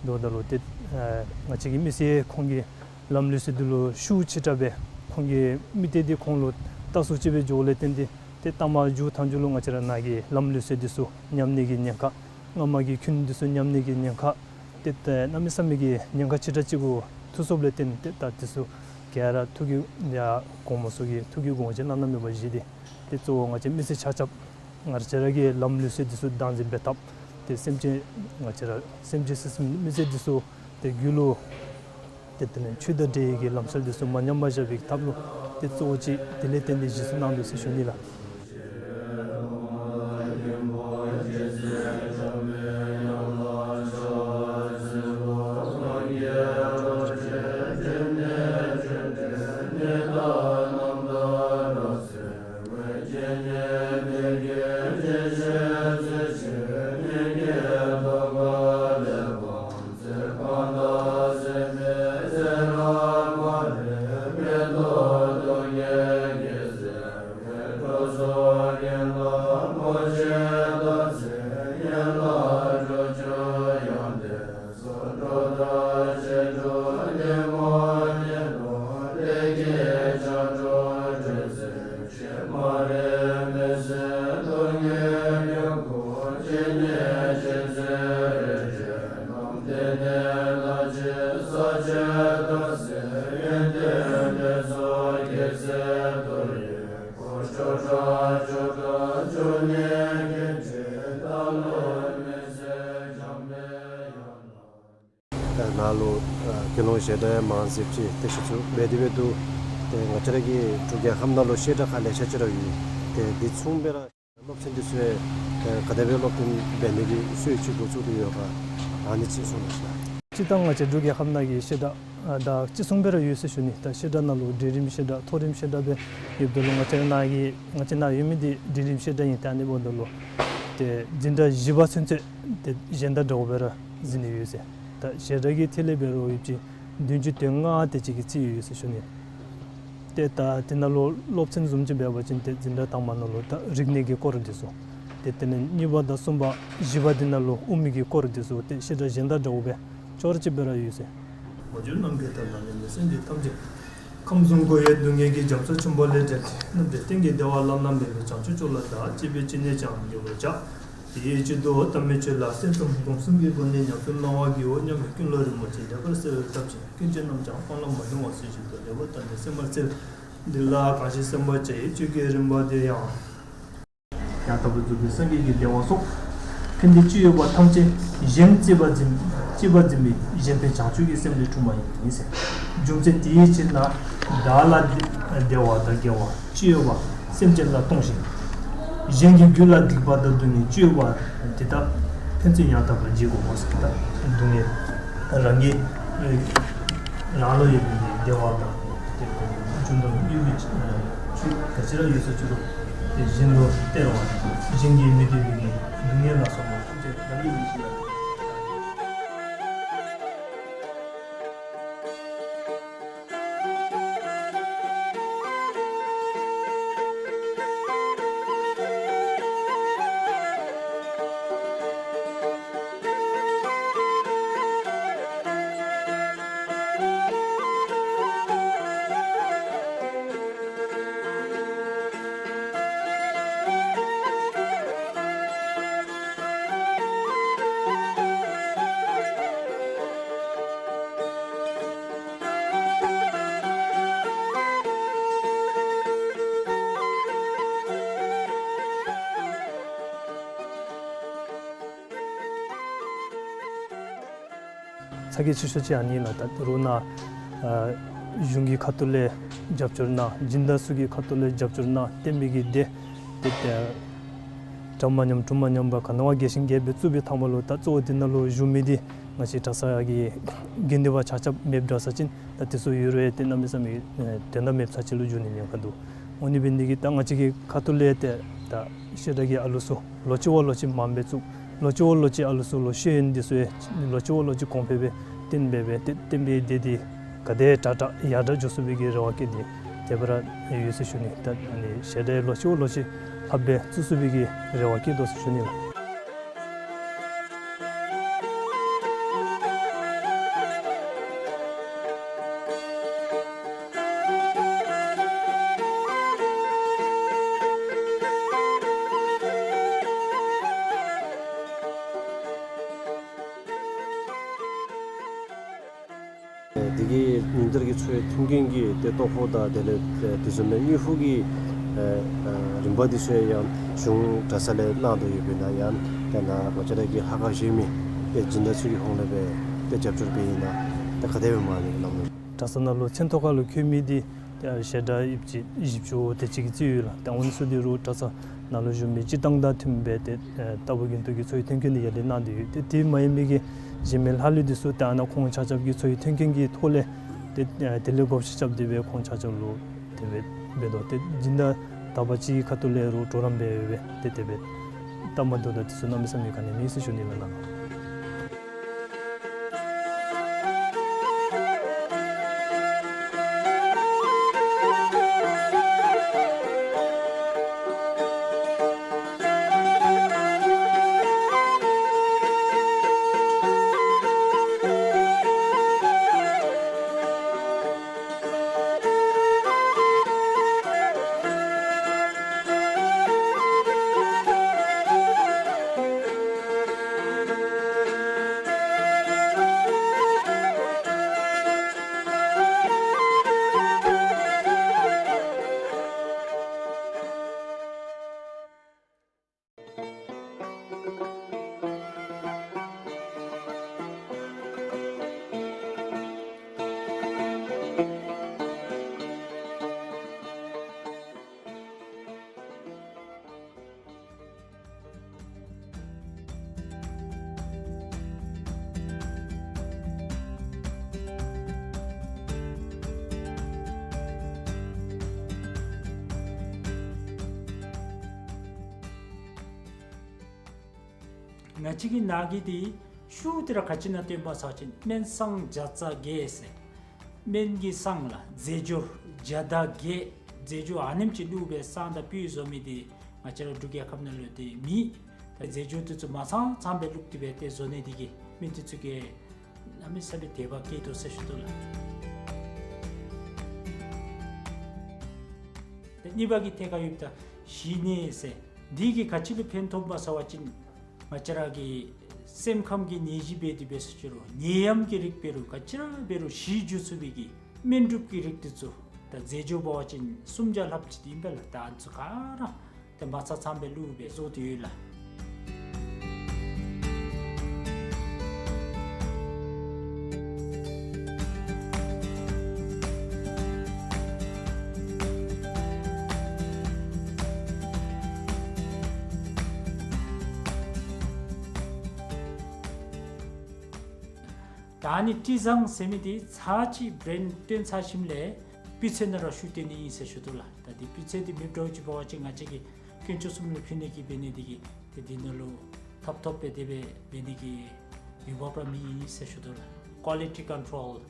འདུག་ད་ལུ་ཏེ་ཨེ་ང་བཅས་ཀྱི་མི་སེར་ཁོང་གི་ལམ་ལུགས་སྲོལ་འདི་ལུ་ཤུགས་ཆེ་དྲགས་སྦེ་ཁོང་གི་མི་སྡེ་འདི་ཁོང་ལུ་ལྟ་སོ་ཅིག་སྦེ་འགྱོཝ་ལས་བརྟེན་ཏེ་ཏེ་ལྟ་མ་འགྱོ་ཐངས་འགྱོ་ལུ་ང་བཅས་ར་ནཱ་གི་ལམ་ལུགས་སྲོལ་འདི་ཚུ་ཉམས་ནི་གི་ཉེན་ཁ། སྔ་མ་གི་ཁུངས་འདི་ཚུ་ཉམས་ནི་གི་ཉེན་ཁ། ཏེ་ད་གནམ་མེད་ས་མེད་ཀྱི་ཉེན་ཁ་ཆེ་དྲགས་ཅིག་གུ་ཐུག་སོཔ་ལས་བརྟེན་ཏེ་ད་འདི་ཚུ་ག་ར་ཐུགས་ཀྱི་ཡ་གོང་མ་ཚུ་གིས་ཐུགས་ཀྱི་དགོངས་བཞེད་བླ་ན་མེད་པ་བཞེས་ཏེ་ཏེ་གཙོ་བོ་ང་བཅས་མི་སེར་ཆ་ཁྱབ་ང་བཅས་ར་གི་ལམ་ལུགས་སྲོལ་འདི་ཚུ་བདག་འཛིན་འབད་ཐབས། ཏེ་སེམས་ཅན་ང་བཅས་ར་སེམས་ཅན་སེམས་ཅན་མི་སེར་འདི་ཚུ་ཏེ་རྒྱུད་ལུ་ཏེ་དེ་ནི་ཆོས་དང་འབྲེལ་བའི་གི་ལམ་སྲོལ་འདི་ཚུ་མ་ཉམས་པར་བཞག་པའི་ཐབས་ལུ་ཏེ་གཙོ་བོ་ཅིག་དེ་ལས་བརྟེན་ཏེ་བཞེས་ཚུགས་གནང་དོ་ཟེར་ཞུ་ནི་ལགས། ད་ནཱ་ལུ་ཨ་དགེ་སློང་བཞེས་སྒྲ་ཡང་མང་སུ་ཅིག་ཏེ་ཞུ་ཚུགས་འབད་དེ་འབད་དོ། ཏེ་ང་བཅས་ར་གི་འབྲུག་རྒྱལ་ཁབ་ནང་ལུ་བཤད་གྲྭ་ཁག་ལེ་ཤ་ཅིག་ར་ཡོད། ཏེ་འདི་མཚུངས་སྦེ་ར་སློབ་ཚན་འདི་ཚུ་ཡང་ཨ་ག་དེ་སྦེ་སློབ་སྟོན་འབད་ནི་གི་སྲོལ་ཅིག་འགོ་བཙུགས་ཏེ་ཡོད་ག་ཨ་ནི་ཅིག་གསུང་གནང་ཤིག་ལགས། སྤྱིར་བཏང་ང་བཅས་འབྲུག་རྒྱལ་ཁབ་ནང་གི་བཤད་གྲྭ་ཨ་ད་ཅི་གསུངས་སྦེ་ར་ཡོད་ཟེར་ཞུ་ནི། ད་བཤད་གྲྭ་ནང་ལུ་འབྲིང་རིམ་བཤད་གྲྭ་མཐོ་རིམ་བཤད་གྲྭ་སྦེ་ཡོདཔ་ད་ལུ་ང་བཅས་ནཱ་གི་ང་བཅས་ནཱ་ཡོད་མི་འདི་འབྲིང་རིམ་བཤད་གྲྭ་ཨིན། ད་ཨ་ནི་འབདཝ་ད་ལུ་ཏེ་འཛིན་གྲྭ་བཞི་པ་ཚུན་ཚོད་ཏེ་གཞན་དང་འདྲཝ་སྦེ་ར་འཛིན་ནི་ཡོད་ཟེར། ད་བཤད་གྲྭ་གི་ཐད་ལས་འབད་རུང་ཡོདཔ་ཅིག་བདུན་ཅུ་དོན་ལྔ་དེ་ཅིག་གི་རྩིས་ཡོད་ཟེར་ཞུ་ནི། ཏེ་ད་དེ་ནང་ལུ་སློབ་ཚན་བཟུམ་ཅིག་འབད་བ་ཅིན་ཏེ་འཛིན་གྲྭ་དང་པ་ནང་ལུ་ད་རིག་གནས་ཀྱི་སྐོར་འདི་ཚུ། ཏེ་དེ་ནས་གཉིས་པ་དང་གསུམ་པ་བཞི་པ་འདི་ནང་ལུ་དབུ་མའི་གི་སྐོར་འདི་ཚུ་ཏེ་བཤད་གྲྭ་གཞན་དང་འདྲཝ་སྦེ་ཅོག་ར་གཅིག་སྦེ་ར་ཡོད་ཟེར། མ་གྱུར་ནམ་མཁའི་མཐའ་ལ་གནས་པའི་སེམས་ཅན་ཐམས་ཅད། ཁམས་གསུམ་འཁོར་བའི་སྡུག་བསྔལ་གྱི་རྒྱ་མཚོ་ཆེན་པོ་ལས་བསྒྲལ་ཏེ། རྣམ་གྲོལ་གཏན་གྱི་བདེ་བ་བླ་ན་མེད་པའི་བྱང་ཆུབ་མཆོག་ལ་བདག་གཅིག་པུས་ཅི་ནས་ཀྱང་འགོད་པར་བྱ། དེའི་ཕྱིར་དུ་དམ་པའི་ཆོས་ལ་སེམས་གསུམ་སྒོམ་གསུམ་གྱི་སྒོ་ནས་ཉམས་སུ་བླང་བར་བགྱིའོ་སྙམ་པའི་ཀུན་སློང་རིན་པོ་ཆེ་ལེགས་པར་གསལ་བའི་སྟོབས་ཀྱིས། ཀུན་གཞི་རྣམས་ཀྱང་སྤང་བླང་མ་བྱུང་བ་སུ་ཞིག་ཏུ་ལེགས་པར་བརྟགས་ནས་སེམས་པར་འཚལ། འདི་ལ་གང་ཞིག་སེམས་པར་བྱ་ཡི། ཆོས་ཀྱི་རིམ་པ་འདི་ཡང་། ཡང་དག་པར་རྫོགས་པའི་སངས་རྒྱས་ཀྱི་བདེ་བ་སོགས། ཕན་བདེ་ཅི་ཡོད་པ་ཐམས་ཅད་གཞན་གཅེས་པར་འཛིན། གཅེས་པར་འཛིན་པའི་གཞན་ཕན་བྱང་ཆུབ་ཀྱི་སེམས་ལས་འཁྲུངས་པ་ཡིན་ཟེར། རྒྱུ་མཚན་དེའི་ཕྱིར་ན། བདག་ལ་བདེ་བ་དང་དགེ་བ་ཅི་ཡོད་པ་སེམས་ཅན་ལ་གཏོང་ཞིང་། གཞན་གྱི་རྒྱུད་ལ་སྡིག་པ་དང་སྡུག་བསྔལ་ཅི་ཡོད་པ་དེ་དག་ཕན་ཚུན་ཡང་དག་པར་བརྗེ་དགོས་པ་ཟེར། ད་སྡུག་བསྔལ་རང་གི་རང་ལུ་ཡོད་པའི་བདེ་བ་དང་། དེ་ལས་རྒྱུ་དང་དངོས་པོའི་ཆོས་ག་ཅི་ར་ཡོད་ས་ཅི་རུང་དེ་གཞན་ལུ་སྟེར་བ་དང་། གཞན་གྱིས་མི་བདེ་བའི་སྡུག་བསྔལ་ལ་སོགས་པ་ཐམས་ཅད་རང་གིས་མི་བྱེད་པ། ཚ་གྱང་ཆེ་ཤོས་ཅིག་ཨ་ནི་ལགས། ད་རུང་ནཱ་ཨ་གཞུང་གི་ཁ་ཐུག་ལས་རྒྱབ་སྐྱོར་གནང་། སྦྱིན་བདག་ཚུ་གི་ཁ་ཐུག་ལས་རྒྱབ་སྐྱོར་གནང་། བསྟན་པའི་གི་སྡེ་དེ་ད་འགྲམ་མ་ཉམས་གྲུ་མ་ཉམས་པར་ག་ནི་བ་རྒྱས་ཤིང་རྒྱས་པར་བཙུགས་པའི་ཐང་པ་ལུ། ད་གཙོ་བོ་དེ་ནང་ལུ་བཞུགས་མི་དེ་ང་བཅས་གྲྭ་ཚང་གི་དགེ་འདུན་པ་ཆ་ཁྱབ་མེདཔ་འདྲ་ས་ཅིན། ད་དེ་ཚུ་ཡོད་རུང་ཏེ་གནམ་མེད་ས་མེད་ཨེ་དོན་དག་མེདཔ་ས་ཅིག་ལུ་འགྱུར་ནི་ཉེན་ཁ་འདུག། འོ་ནི་འབད་ནི་དེ་གིས་ད་ང་བཅས་ཀྱི་ཁ་ཐུག་ལས་ཏེ་ད་བཤད་གྲྭ་གི་ཨ་ལུ་ཚུ་ལོ་གཅིག་བ་ལོ་གཅིག་མངམ་སྦེ་བཙུགས། ལོ་གཅིག་བ་ལོ་གཅིག་ཨ་ལུ་ཚུ་ལུ་ཤེས་ཡོན་འདི་ཚུ་ཡང་ལོ་གཅིག་བ་ལོ་གཅིག་གོང་འཕེལ་སྦེ་བསྟན་སྦེ་སྦེ་ཏེ་བསྟན་པའི་སྡེ་འདི་ག་དེ་དྲག་དྲག་ཡར་དྲག་འགྱོ་ཚུགས་པའི་གི་རེ་བ་བསྐྱེད་དེ་དེ་སྦེ་ར་ཡོད་ཟེར་ཞུ་ནི། ད་ཨ་ནི་བཤད་གྲྭ་ལོ་གཅིག་བ་ལོ་གཅིག་ལྷགཔ་སྦེ་བཙུགས་ཚུགས་པའི་གི་རེ་བ་བསྐྱེད་དོ་ཟེར་ཞུ་ནི་ལགས། དེ་གི་ཉིན་ལྟར་གྱི་འཚོ་བའི་མཐུན་རྐྱེན་གྱི་ཏེ་ལྟོ་ཕོགས་དང་དེ་ལས་དེ་བཟུམ་མའི་དངུལ་ཕོགས་ཀྱི་ཨེ་ཨེ་རིམ་པ་འདི་ཚུ་ཡང་གཞུང་གྲྭ་ཚང་ལས་གནང་དོ་ཡོདཔ་ཨིན་ན། ཡང་ཏེ་ནཱ་ང་བཅས་ར་གི་ཧ་གོ་ཤེས་མི་ཏེ་སྦྱིན་བདག་ཚུ་གི་ཧོངས་ལས་སྦེ་ཏེ་རྒྱབ་སྐྱོར་འབད་ཨིན་ན། ཏེ་ག་དེ་སྦེ་མ་ནི་ལམ་ལུགས། གྲྭ་ཚང་ནང་ལུ་མཚན་ཐོ་ཁ་ལུ་འཁོད་མི་འདི་ཏེ་ཞལ་གྲངས་ཡོདཔ་ཅིག་བཞི་བཅུ་དེ་ཅིག་གི་ཚུད་ཡོད་ལགས། ཏེ་འོ་ནི་ཚུ་འདི་རུང་གྲྭ་ཚང་ནང་ལུ་བཞུགས་མི་སྤྱིར་བཏང་དང་མཐུནམ་སྦེ་ཏེ་ཨེ་རྟག་བུ་རྒྱུན་དུ་གི་འཚོ་བའི་མཐུན་རྐྱེན་འདི་ཡར་ལས་གནང་སྟེ་ཡོད། ཏེ་དེ་མ་ཡིན་མི་གི་གཞན་མི་ལྷག་ལུས་འདི་ཚུ་ཏེ་ཨ་ནཱ་ཁོང་ཆ་ཁྱབ་ཀྱི་འཚོ་བའི་མཐུན་རྐྱེན་གྱི་ཐོག་ལས་ཏེ་ཨེ་དེ་ལས་བགོ་བཤའ་རྐྱབ་སྟེ་སྦེ་ཁོང་ཆ་ཁྱབ་ལུ་དེ་སྦེ་འབད་དོ། ཏེ་སྦྱིན་བདག་དག་པ་ཅིག་གི་ཁ་ཐུག་ལས་རུང་གྲོགས་རམ་འབད་འབད་ཏེ་དེ་སྦེ་སྟབས་མ་བདེཝ་དང་དེ་ཚུ་གནམ་མེད་ས་མེད་ག་ནི་མེད་ཟེར་ཞུ་ནི་ལགས་ནཱ། ང་བཅས་ཀྱི་ནང་གི་འདི་ཤུགས་དེ་ར་ག་ཅི་ཨིན་ན་སྟོན་པ་ཟེར་བ་ཅིན་སྨན་བསང་བརྒྱ་རྩ་བརྒྱད་ཟེར། སྨན་གྱི་བསང་ལགས་རྫས་སྦྱོར་བརྒྱ་དང་བརྒྱད། རྫས་སྦྱོར་ཨ་ནེམ་ཅིག་བླུགས་སྦེ་བསང་དང་སྤོས་བཟོ་མི་འདི་ང་བཅས་ར་འབྲུག་རྒྱལ་ཁབ་ནང་ལུ་འདི་མེད། ད་རྫས་སྦྱོར་འདི་ཚུ་མ་ཚང་ཚངམ་སྦེ་བླུགས་ཏེ་སྦེ་ཏེ་བཟོ་ནི་འདི་གིས་སྨན་འདི་ཚུ་གི་ གནམ་མེད་ས་མེད་དད་པ་སྐྱེས་དོ་ཟེར་ཞུ་དོ་ལགས། ཏེ་གཉིས་པ་གི་ཐད་ཁར་ཡོདཔ་ད་ཞི་གནས་ཟེར། འདི་གིས་ག་ཅི་ལུ་ཕན་ཐོགས་པ་ཟེར་བ་ཅིན་ང་བཅས་ར་གི་སེམས་ཁམས་ཀྱི་ནད་གཞི་འབད་དེ་འབད་ཟེར་ཞུ་རུང་ནད་ཡམས་ཀྱི་རིགས་འབད་རུང་ག་ཅི་ར་འབད་རུང་ཞི་འགྱོ་ཚུགས་པའི་གི་སྨན་སྒྲུབ་ཀྱི་རིགས་འདི་ཚུ་ད་རྫས་སྦྱོར་འབད་བ་ཅིན་སུམ་བརྒྱ་ལྷགཔ་ཅིག་ཨིན་པས་ལགས། ད་ཨ་ནི་ཚུ་ག་ར་ཏེ་མ་ཚང་ཚངམ་སྦེ་བླུགས་སྦེ་བཟོ་སྟེ་ཡོད་ལགས། ད་ཨ་ནི་སྤྲི་བཟང་ཟེར་མི་འདི་ཚར་གཅིག་བྲེནཌ་བཏོན་ཚར་ཞིནམ་ལས་སྤུས་ཚད་ནང་ར་ཤུགས་བཏོན་ནི་ཨིན་ཟེར་ཞུ་དོ་ལགས། ད་འདི་སྤུས་ཚད་འདི་མེདཔ་འདྲཝ་ཅིག་འབད་བ་ཅིན་ང་བཅས་ཀྱིས་དཀོན་མཆོག་གསུམ་ལུ་ཕུལ་ནི་གི་འབད་ནི་འདི་གིས་ཏེ་འདི་ནང་ལུ་ཐོབ་ཐོབ་སྦེ་དེ་སྦེ་འབད་ནི་གི་འོས་འབབ་ར་མེད་ཨིན་ཟེར་ཞུ་དོ་ལགས། ཀོ་ལི་ཊི་ཀོན་ཊོལ་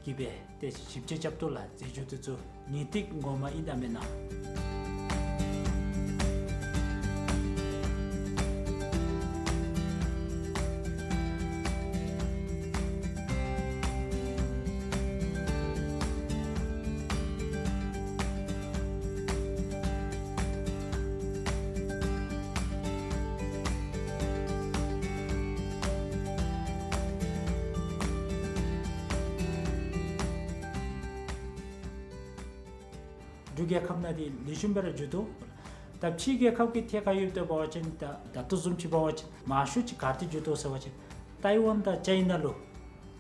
གི་སྦེ་ཏེ་ཞིབ་དཔྱད་རྐྱབ་དོ་ལགས། རྫས་སྦྱོར་འདི་ཚུ་ངེས་ཏིག་ངོ་མ་ཨིན་ན་མེན་ན། འབྲུག་རྒྱལ་ཁབ་ནང་འདི་ལེགས་ཤོམ་སྦེ་ར་འགྱོ་དོ། ད་ཕྱི་རྒྱལ་ཁབ་ཀྱི་ཐད་ཁར་ཡོདཔ་ད་འབད་བ་ཅིན་ད་ད་ལྟོ་བཟུམ་ཅིག་འབད་བ་ཅིན་མང་ཤོས་ཅིག་ག་ཏེ་འགྱོ་དོ་ཟེར་བ་ཅིན་ཏའི་ཝན་དང་ཅའི་ན་ལུ་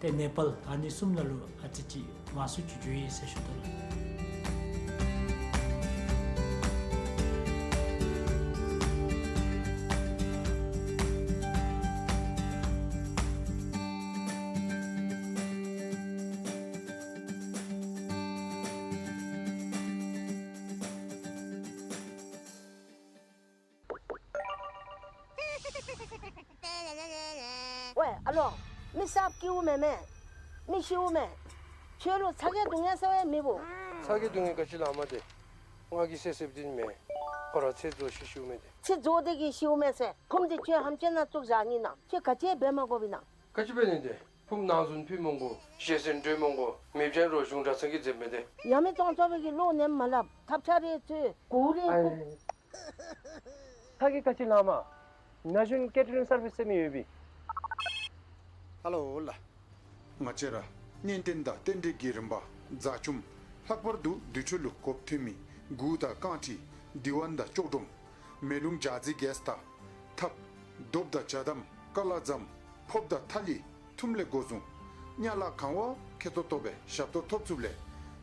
ཏེ་ནེ་པཱལ་ཨ་ནི་གསུམ་ནང་ལུ་ཨ་ཙི་ཅིག་མང་སུ་ཅིག་འགྱོ་ཡི་ཟེར་ཞུ་དོ་ལགས། ཝའེ་ཨ་ལོ། མི་གསརཔ་སྐྱེཝ་མེན་མས། མི་ཤིཝ་མས། ཁྱོད་ལུ་ཚ་གྱང་སྡུག་བསྔལ་ཟེར་བ་ཡང་མེད་བོ། ཚ་གྱང་སྡུག་བསྔལ་ག་ཅི་ལུ་མ་དེ། ང་གིས་བསད་བསདཔ་འདི་མེན། ཁོ་ར་ཚེ་རྫོགས་ཤི་ཤིཝ་མས་ཏེ། ཚེ་རྫོགས་ཏེ་གི་ཤིཝ་མས་ཟེར། ཕུངམ་འདི་ཁྱོད་ཧམ་ཅན་ནང་བཙུགས་བཞག་ནི་ན། ཁྱོད་ག་ཅི་འབད་མ་དགོཔ་ཨིན་ན། ག་ཅི་འབད་ནི་ཏེ། ཕུངམ་ནང་འཛུལ་ཕུལ་མི་དགོ། ཞལ་གསེར་སྤྲོད་མི་དགོ། མེདཔ་ཅིན་རོགས་གཞུང་གྲྭ་ཚང་གིས་མཛད་མི་དེ། ཡང་མི་གཏོང་ཆོག་པའི་གི་བློ་ནི་མ་སླབ། ཐབས་ཆག་རེ་ཚུ་གོ་རེ་ཨ་ཕུག། ཚ་གྱང་ག་ཅི་ལུ་མ། ན་གཞོན་ཀེ་ཊ་རིང་སར་བིསི་ཟེར་མི་ཡོད་པས། ཧ་ལོ་ལགས། ང་བཅས་ར་གཉེན་རྟེན་དང་རྟེན་འབྲེལ་གྱི་རིམ་པ་རྫ་ཆུམ། ལྷག་པར་དུ་དུར་ཁྲོད་ལུ་གོ་ཐོབ་མི་གུར་དང་རྐང་ཁྲི། འདི་བ་དང་ལྕོག་སྒྲོམ། མེ་རླུང་འཇའ་རྩི་གེས་དང་ཐབ། རྡོབ་དང་ཇ་དམ། ཀ་ལ་ཟམ། ཕོརཔ་དང་ཐ་ལི། ཐུམ་ལས་འགོ་བཟུང་། ཉ་ལ་གང་བ་ཁེ་ཏོག་ཏོ་སྦེ་ཞབས་ཏོག་ཐོབ་ཚུགསཔ་ལས་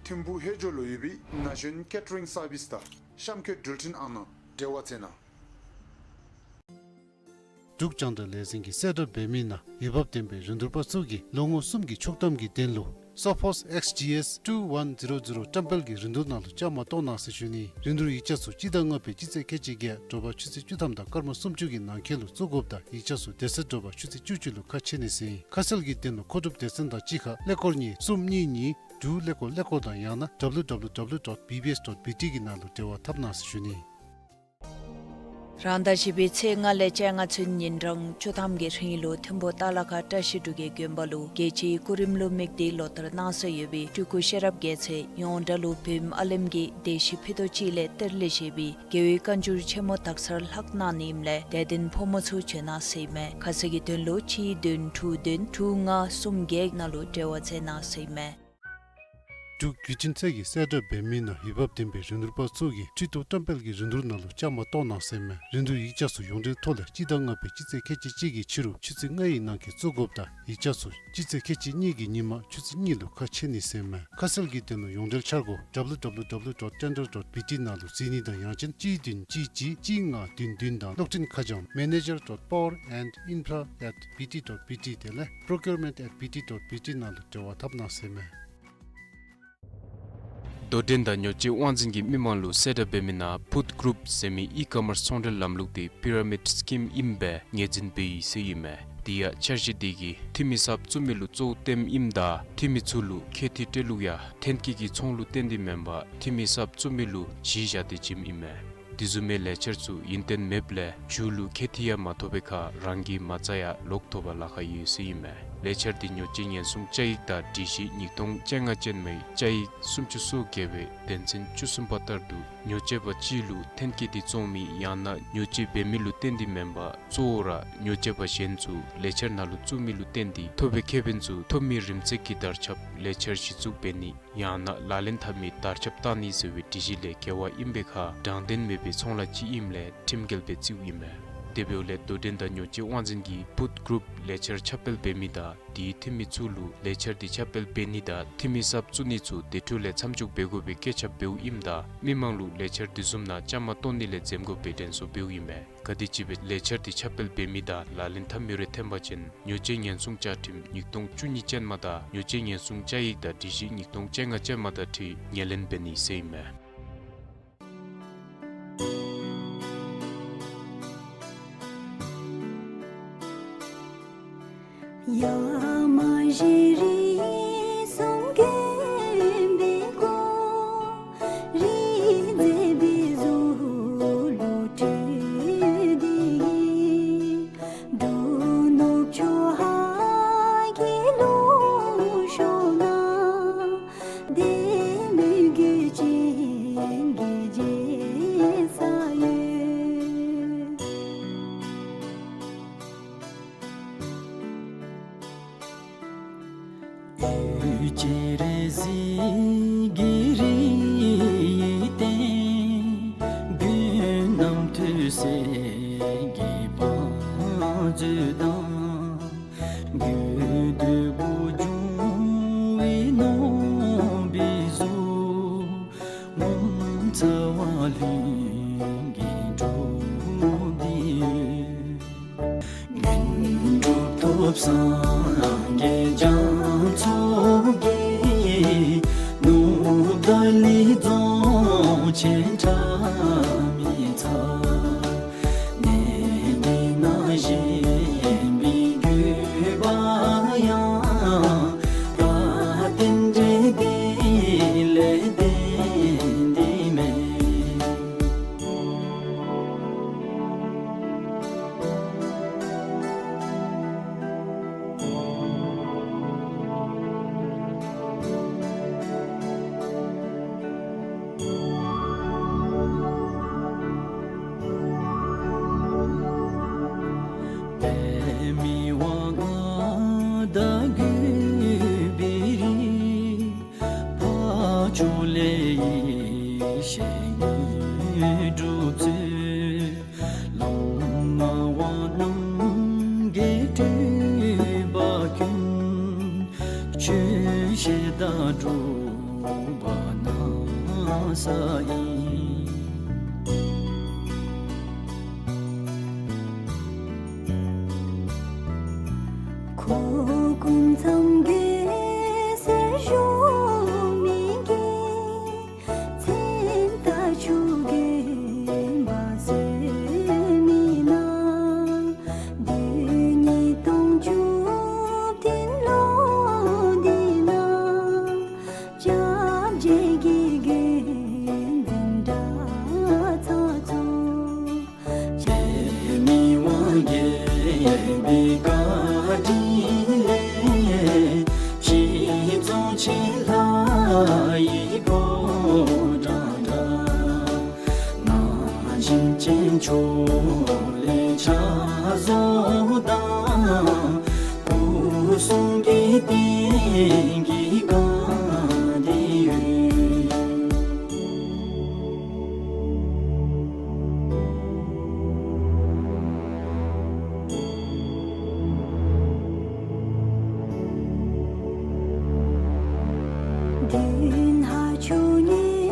ཐིམ་ཕུག་ཧེ་ཇོ་ལུ་ཡོད་པའི་ན་གཞོན་ཀེ་ཊ་རིང་སར་བིསི་དང་གཤམ་འཁོད་འགྲུལ་འཕྲིན་ཨང་ནང་འབྲེལ་བ་མཛད་གནང་། འབྲུག་རྒྱང་བསྒྲགས་ལས་འཛིན་གྱིས་གསལ་བསྒྲགས་འབད་མི་ནང་འོས་འབབ་ལྡན་པའི་རིན་བསྡུར་པ་ཚུ་གིས་ལོ་ངོ་གསུམ་གྱི་ཆོག་ཐམ་གྱི་དོན་ལུ་Sophos X G S two one zero zero བཀྲམ་སྤེལ་གྱི་རིན་བསྡུར་ནང་ལུ་བཅའ་མར་གཏོགས་གནང་ཟེར་ཞུ་ནི། རིན་བསྡུར་ཡིག་ཆ་ཚུ་སྤྱི་ཟླ་ལྔ་པའི་སྤྱི་ཚེས་ཁལ་གཅིག་བརྒྱད་དྲོ་པ་ཆུ་ཚོད་བཅུ་ཐམ་དང་སྐར་མ་སུམ་ཅུ་གི་ནང་འཁོད་ལུ་བཙུགས་དགོཔ་ད་ཡིག་ཆ་ཚུ་དེ་ཚེ་དྲོ་པ་ཆུ་ཚོད་བཅུ་གཅིག་ལུ་ཁ་ཕྱེ་ནི་ཟེར་ཨིན། ཁ་གསལ་གྱི་དོན་ལུ་མཁོ་སྒྲུབ་སྡེ་ཚན་དང་གཅིག་ཁར་ཀླད་ཀོར་གཉིས་གསུམ་གཉིས་གཉིས་དྲུག་ཀླད་ཀོར་ཀླད་ཀོར་དང་ཡང་ན་W W W dot B B S dot B T གི་ནང་ལུ་འབྲེལ་བ་འཐབ་གནང་ཟེར་ཞུ་ནི། རང་ཟླ་བཞི་པའི་ཚེས་ལྔ་ལས་བཅོ་ལྔ་ཚུན་ཉིན་གྲངས་བཅུ་ཐམ་གྱི་རིང་ལུ་ཐིམ་ཕུག་ཏ་ལ་ཁ་བཀྲ་ཤིས་འབྲུག་རྒྱལ་དགོན་པ་ལུ་རྒྱལ་སྤྱིའི་སྐུ་རིམ་ལུ་དམིགས་ཏེ་ལོ་བསྟར་གནང་སྲོལ་ཡོད་པའི་སྤྲུལ་སྐུ་ཤེས་རབ་རྒྱལ་མཚན་ཡོངས་གྲགས་ལུ་བོད་ཨ་ལེམ་གྱི་སྡེ་བཞི་ཕུད་རྡོག་གཅིག་ལས་གཏེར་ལས་བཞེས་པའི་རྒྱལ་བའི་བཀའ་འགྱུར་ཆེན་མོ་དག་སར་ལྷག་གནང་ནི་ཨིནམ་ལས་དད་ལྡན་ཕོ་མོ་ཚུ་བྱོན་གནང་ཟེར་ཨིན་མས། ཁ་གསལ་གྱི་དོན་ལུ་གཅིག་བདུན་དྲུག་བདུན་དྲུག་ལྔ་གསུམ་བརྒྱད་ནང་ལུ་འབྲེལ་བ་མཛད་གནང་ཟེར་ཨིན་མས། འབྲུག་བརྒྱུད་འཕྲིན་ཚད་ཀྱིས་གསལ་བསྒྲགས་འབད་མི་ནང་འོས་འབབ་ལྡན་པའི་རིན་བསྡུར་པ་ཚུ་གིས་ཁྲི་གཏོར་བཀྲམ་སྤེལ་གྱི་རིན་བསྡུར་ནང་ལུ་བཅའ་མར་གཏོགས་གནང་ཟེར་ཨིན་མས། རིན་བསྡུར་ཡིག་ཆ་ཚུ་ཡོངས་འབྲེལ་ཐོག་ལས་སྤྱི་ཟླ་ལྔ་པའི་སྤྱི་ཚེས་ཁལ་གཅིག་གཅིག་གི་ཕྱི་རུ་ཆུ་ཚོད་ལྔའི་ནང་འཁོད་བཙུགས་དགོཔ་ད་ཡིག་ཆ་ཚུ་སྤྱི་ཚེས་ཁལ་གཅིག་གཉིས་ཀྱི་ཉིན་མ་ཆུ་ཚོད་གཉིས་ལུ་ཁ་ཕྱེ་ནི་ཟེར་ཨིན་མས། ཁ་གསལ་གྱི་དོན་ལུ་ཡོངས་འབྲེལ་འཆར་སྒོ་W W W dot tender dot B T ནང་ལུ་གཟིགས་ནི་དང་ཡང་ཅིན་གཅིག་བདུན་གཅིག་གཅིག་གཅིག་ལྔ་བདུན་བདུན་དང་གློག་འཕྲིན་ཁ་བྱང་manager dot power and infra at B T dot B T དེ་ལས་procurement at B T dot B T ནང་ལུ་འབྲེལ་བ་འཐབ་གནང་ཟེར་ཨིན་མས། དོ་འགྲན་དང་ཉོ་སྤྱོད་དབང་འཛིན་གྱིས་མི་མང་ལུ་གསལ་བསྒྲགས་འབད་མི་ནང་Put Group ཟེར་མི་ཨི་ཀོ་མརསི་ཚོང་འབྲེལ་ལམ་ལུགས་འདི་པི་ར་མིཌ་སི་ཀིམ་ཨིནམ་སྦེ་ངོས་འཛིན་འབད་ཡི་ཟེར་ཨིན་མས། དེ་ཡང་འཆར་གཞི་འདི་གིས་འཐུས་མི་གསརཔ་བཙུགས་མི་ལུ་གཙོ་བོ་སྟོནམ་ཨིནམ་ད་འཐུས་མི་ཚུ་ལུ་ཁེ་འཐི་སྤྲོད་ལུགས་ཡང་ཐོན་སྐྱེད་ཀྱི་ཚོང་ལུ་བརྟེན་ཏེ་མེན་པར་འཐུས་མི་གསརཔ་བཙུགས་མི་ལུ་གཞི་བཞག་སྟེ་བྱིནམ་ཨིན་མས། དེ་བཟུམ་མའི་ལས་འཆར་ཚུ་ཡུན་བརྟན་མེདཔ་ལས་མཇུག་ལུ་ཁེ་འཐི་ཡང་མ་ཐོབ་པའི་ཁར་རང་གི་མ་རྩ་ཡང་ལོག་ཐོབ་པར་ལཱ་ཁག་ཡོད་ཟེར་ཨིན་མས། ལས་འཆར་འདི་མྱོས་རྫས་ཉེན་སྲུང་བཅའ་ཡིག་དང་སྒྲིག་གཞི་ཉིས་སྟོང་བཅོ་ལྔ་ཅན་མའི་བཅའ་ཡིག་སུམ་ཅུ་སོ་བརྒྱད་པའི་དོན་ཚན་བཅུ་གསུམ་པ་ལྟར་དུ་མྱོས་རྫས་པ་ཅིག་ལུ་ཐོན་སྐྱེད་འདི་བཙོང་མི་ཡང་ན་མྱོས་རྫས་འབད་མི་ལུ་བརྟེན་ཏེ་མེན་པར་གཙོ་བོ་ར་མྱོས་རྫས་པ་གཞན་ཚུ་ལས་འཆར་ནང་ལུ་བཙུགས་མི་ལུ་བརྟེན་ཏེ་ཐོབ་པའི་ཁེ་ཕན་ཚུ་ཐོབ་མི་རིམ་འཛེགས་ཀྱི་དར་ཁྱབ་ལས་འཆར་གཞི་བཙུགས་འབད་ནི་ཡང་ན་ལག་ལེན་འཐབ་མི་དར་ཁྱབ་བཏང་ནི་ཟེར་བའི་སྒྲིག་གཞི་ལས་འགལ་བ་ཨིན་པའི་ཁར་དྲང་བདེན་མེད་པའི་ཚོང་ལཱ་ཅིག་ཨིནམ་ལས་ཁྲིམས་འགལ་སྦེ་བརྩིཝ་ཨིན་མས། དེ་འབདཝ་ལས་དོ་འགྲན་དང་མྱོས་རྫས་དབང་འཛིན་གྱིས་བུཐ་གུ་རུབ་ལས་འཆར་ཁྱབ་སྤེལ་འབད་མི་དང་དེའི་འཐུས་མི་ཚུ་ལུ་ལས་འཆར་འདི་ཁྱབ་སྤེལ་འབད་ནི་དང་འཐུས་མི་གསརཔ་བཙུགས་ནི་ཚུ་དེ་འཕྲོ་ལས་མཚམས་འཇོག་འབད་དགོ་པའི་བཀོད་ཁྱབ་འབདཝ་ཨིནམ་ད་མི་མང་ལུ་ལས་འཆར་འདི་བཟུམ་ནང་བཅའ་མར་གཏོགས་ནི་ལས་འཛེམ་དགོ་པའི་དྲན་གསོ་འབདཝ་ཨིན་མས། ག་དེམ་ཅིག་སྦེ་ལས་འཆར་འདི་ཁྱབ་སྤེལ་འབད་མི་དང་ལག་ལེན་འཐབ་མི་རེ་ཐོན་པ་ཅིན་མྱོས་རྫས་ཉེན་སྲུང་བཅའ་ཁྲིམས་ཉིས་སྟོང་བཅུ་གཉིས་ཅན་མ་དང་མྱོས་རྫས་ཉེན་སྲུང་བཅའ་ཡིག་དང་སྒྲིག་གཞི་ཉིས་སྟོང་བཅོ་ལྔ་ཅན་མ་དང་འཁྲིལ་ངོས་ལེན་འབད་ནི་ཟེར་ཨིན་མས། ཡ་མ་གཞི་རིགས་གསུམ་དགོན་པའི་སྐོར། རིགས་མཛེས་པའི་གཟུགས་ལུ་སྤྲུལ་ཏེ་གིས། འབྲུག་ནུབ་ཕྱོགས་ཧཱ་གི་ལུང་ཕྱོགས་ན། བདེ་མོའི་གོས་ཅན་གྱི་རྒྱལ་ས་ཡོད། ཡུལ་གྱི་རི་རྩེ་གི་རིག་གནས་རྟེན། རྒྱུན་རྣམ་ཐོས་སྲས་ཀྱི་བང་མཛོད་དང་། དགོས་འདོད་དགུ་འབྱུང་བའི་ནོར་བུའི་གཟུགས། ངོ་མཚར་བ་ལྷུན་གྱིས་གྲུབ་སྟེ་ཡོད། དངོས་གྲུབ་ཐོབ་སངས་རྒྱས་རྒྱ་མཚོ་རྒྱས། ནུབ་ཏཱ་ལའི་རྫོང་ཆེན་ཁྲ་མི་ཚ། གནས་འདི་ན་བཞེངས་པའི་དགོས་པ་ཡང་། ད་རྟེན་འབྲེལ་འདི་ལས་བརྟེན་ཏེ་མེན། པདྨའི་དབང་ང་དང་གུས་པའི་རིགས། འཕགས་མཆོག་ལས་ཡེ་ཤེས་དངོས་གྲུབ་སྩོལ། ལམ་སྣང་བ་རྣམ་རྒྱལ་སྤྲུལ་པ་ཀུན། ཆོས་བཤད་དང་སྒྲུབ་པ་གནང་ས་ཡིན། ཁོ་སྐུ་མཚམས་གོས་སེར་གཞོན་མའི་གེགས། མཚན་རྟགས་ཆུ་རྒྱུན་འབར་སོས་མའི་ནང་། དུས་ཉིས་སྟོང་བཅུ་བདུན་ལོ་འདི་ན། སྐྱབས་རྗེ་དགེ་རྒན་འཛིན་གྲྭ་ཚང་ཚུ། པདྨའི་དབང་རྒྱལ་པོའི་བཀའ་དྲིན་ལས། གཞིས་རྫོང་ཆེན་ལྷ་ཡི་ཕོ་བྲང་འདྲ། ན་གཞོན་ཅན་ཚུ་ལས་ཕྱག་བཟོ་དང་། སྐུ་གསུང་གི་རྟེན་གྱི་བཀའ་འདི་ཡོད། བདུན་ཕྲག་བཅུ་གཉིས་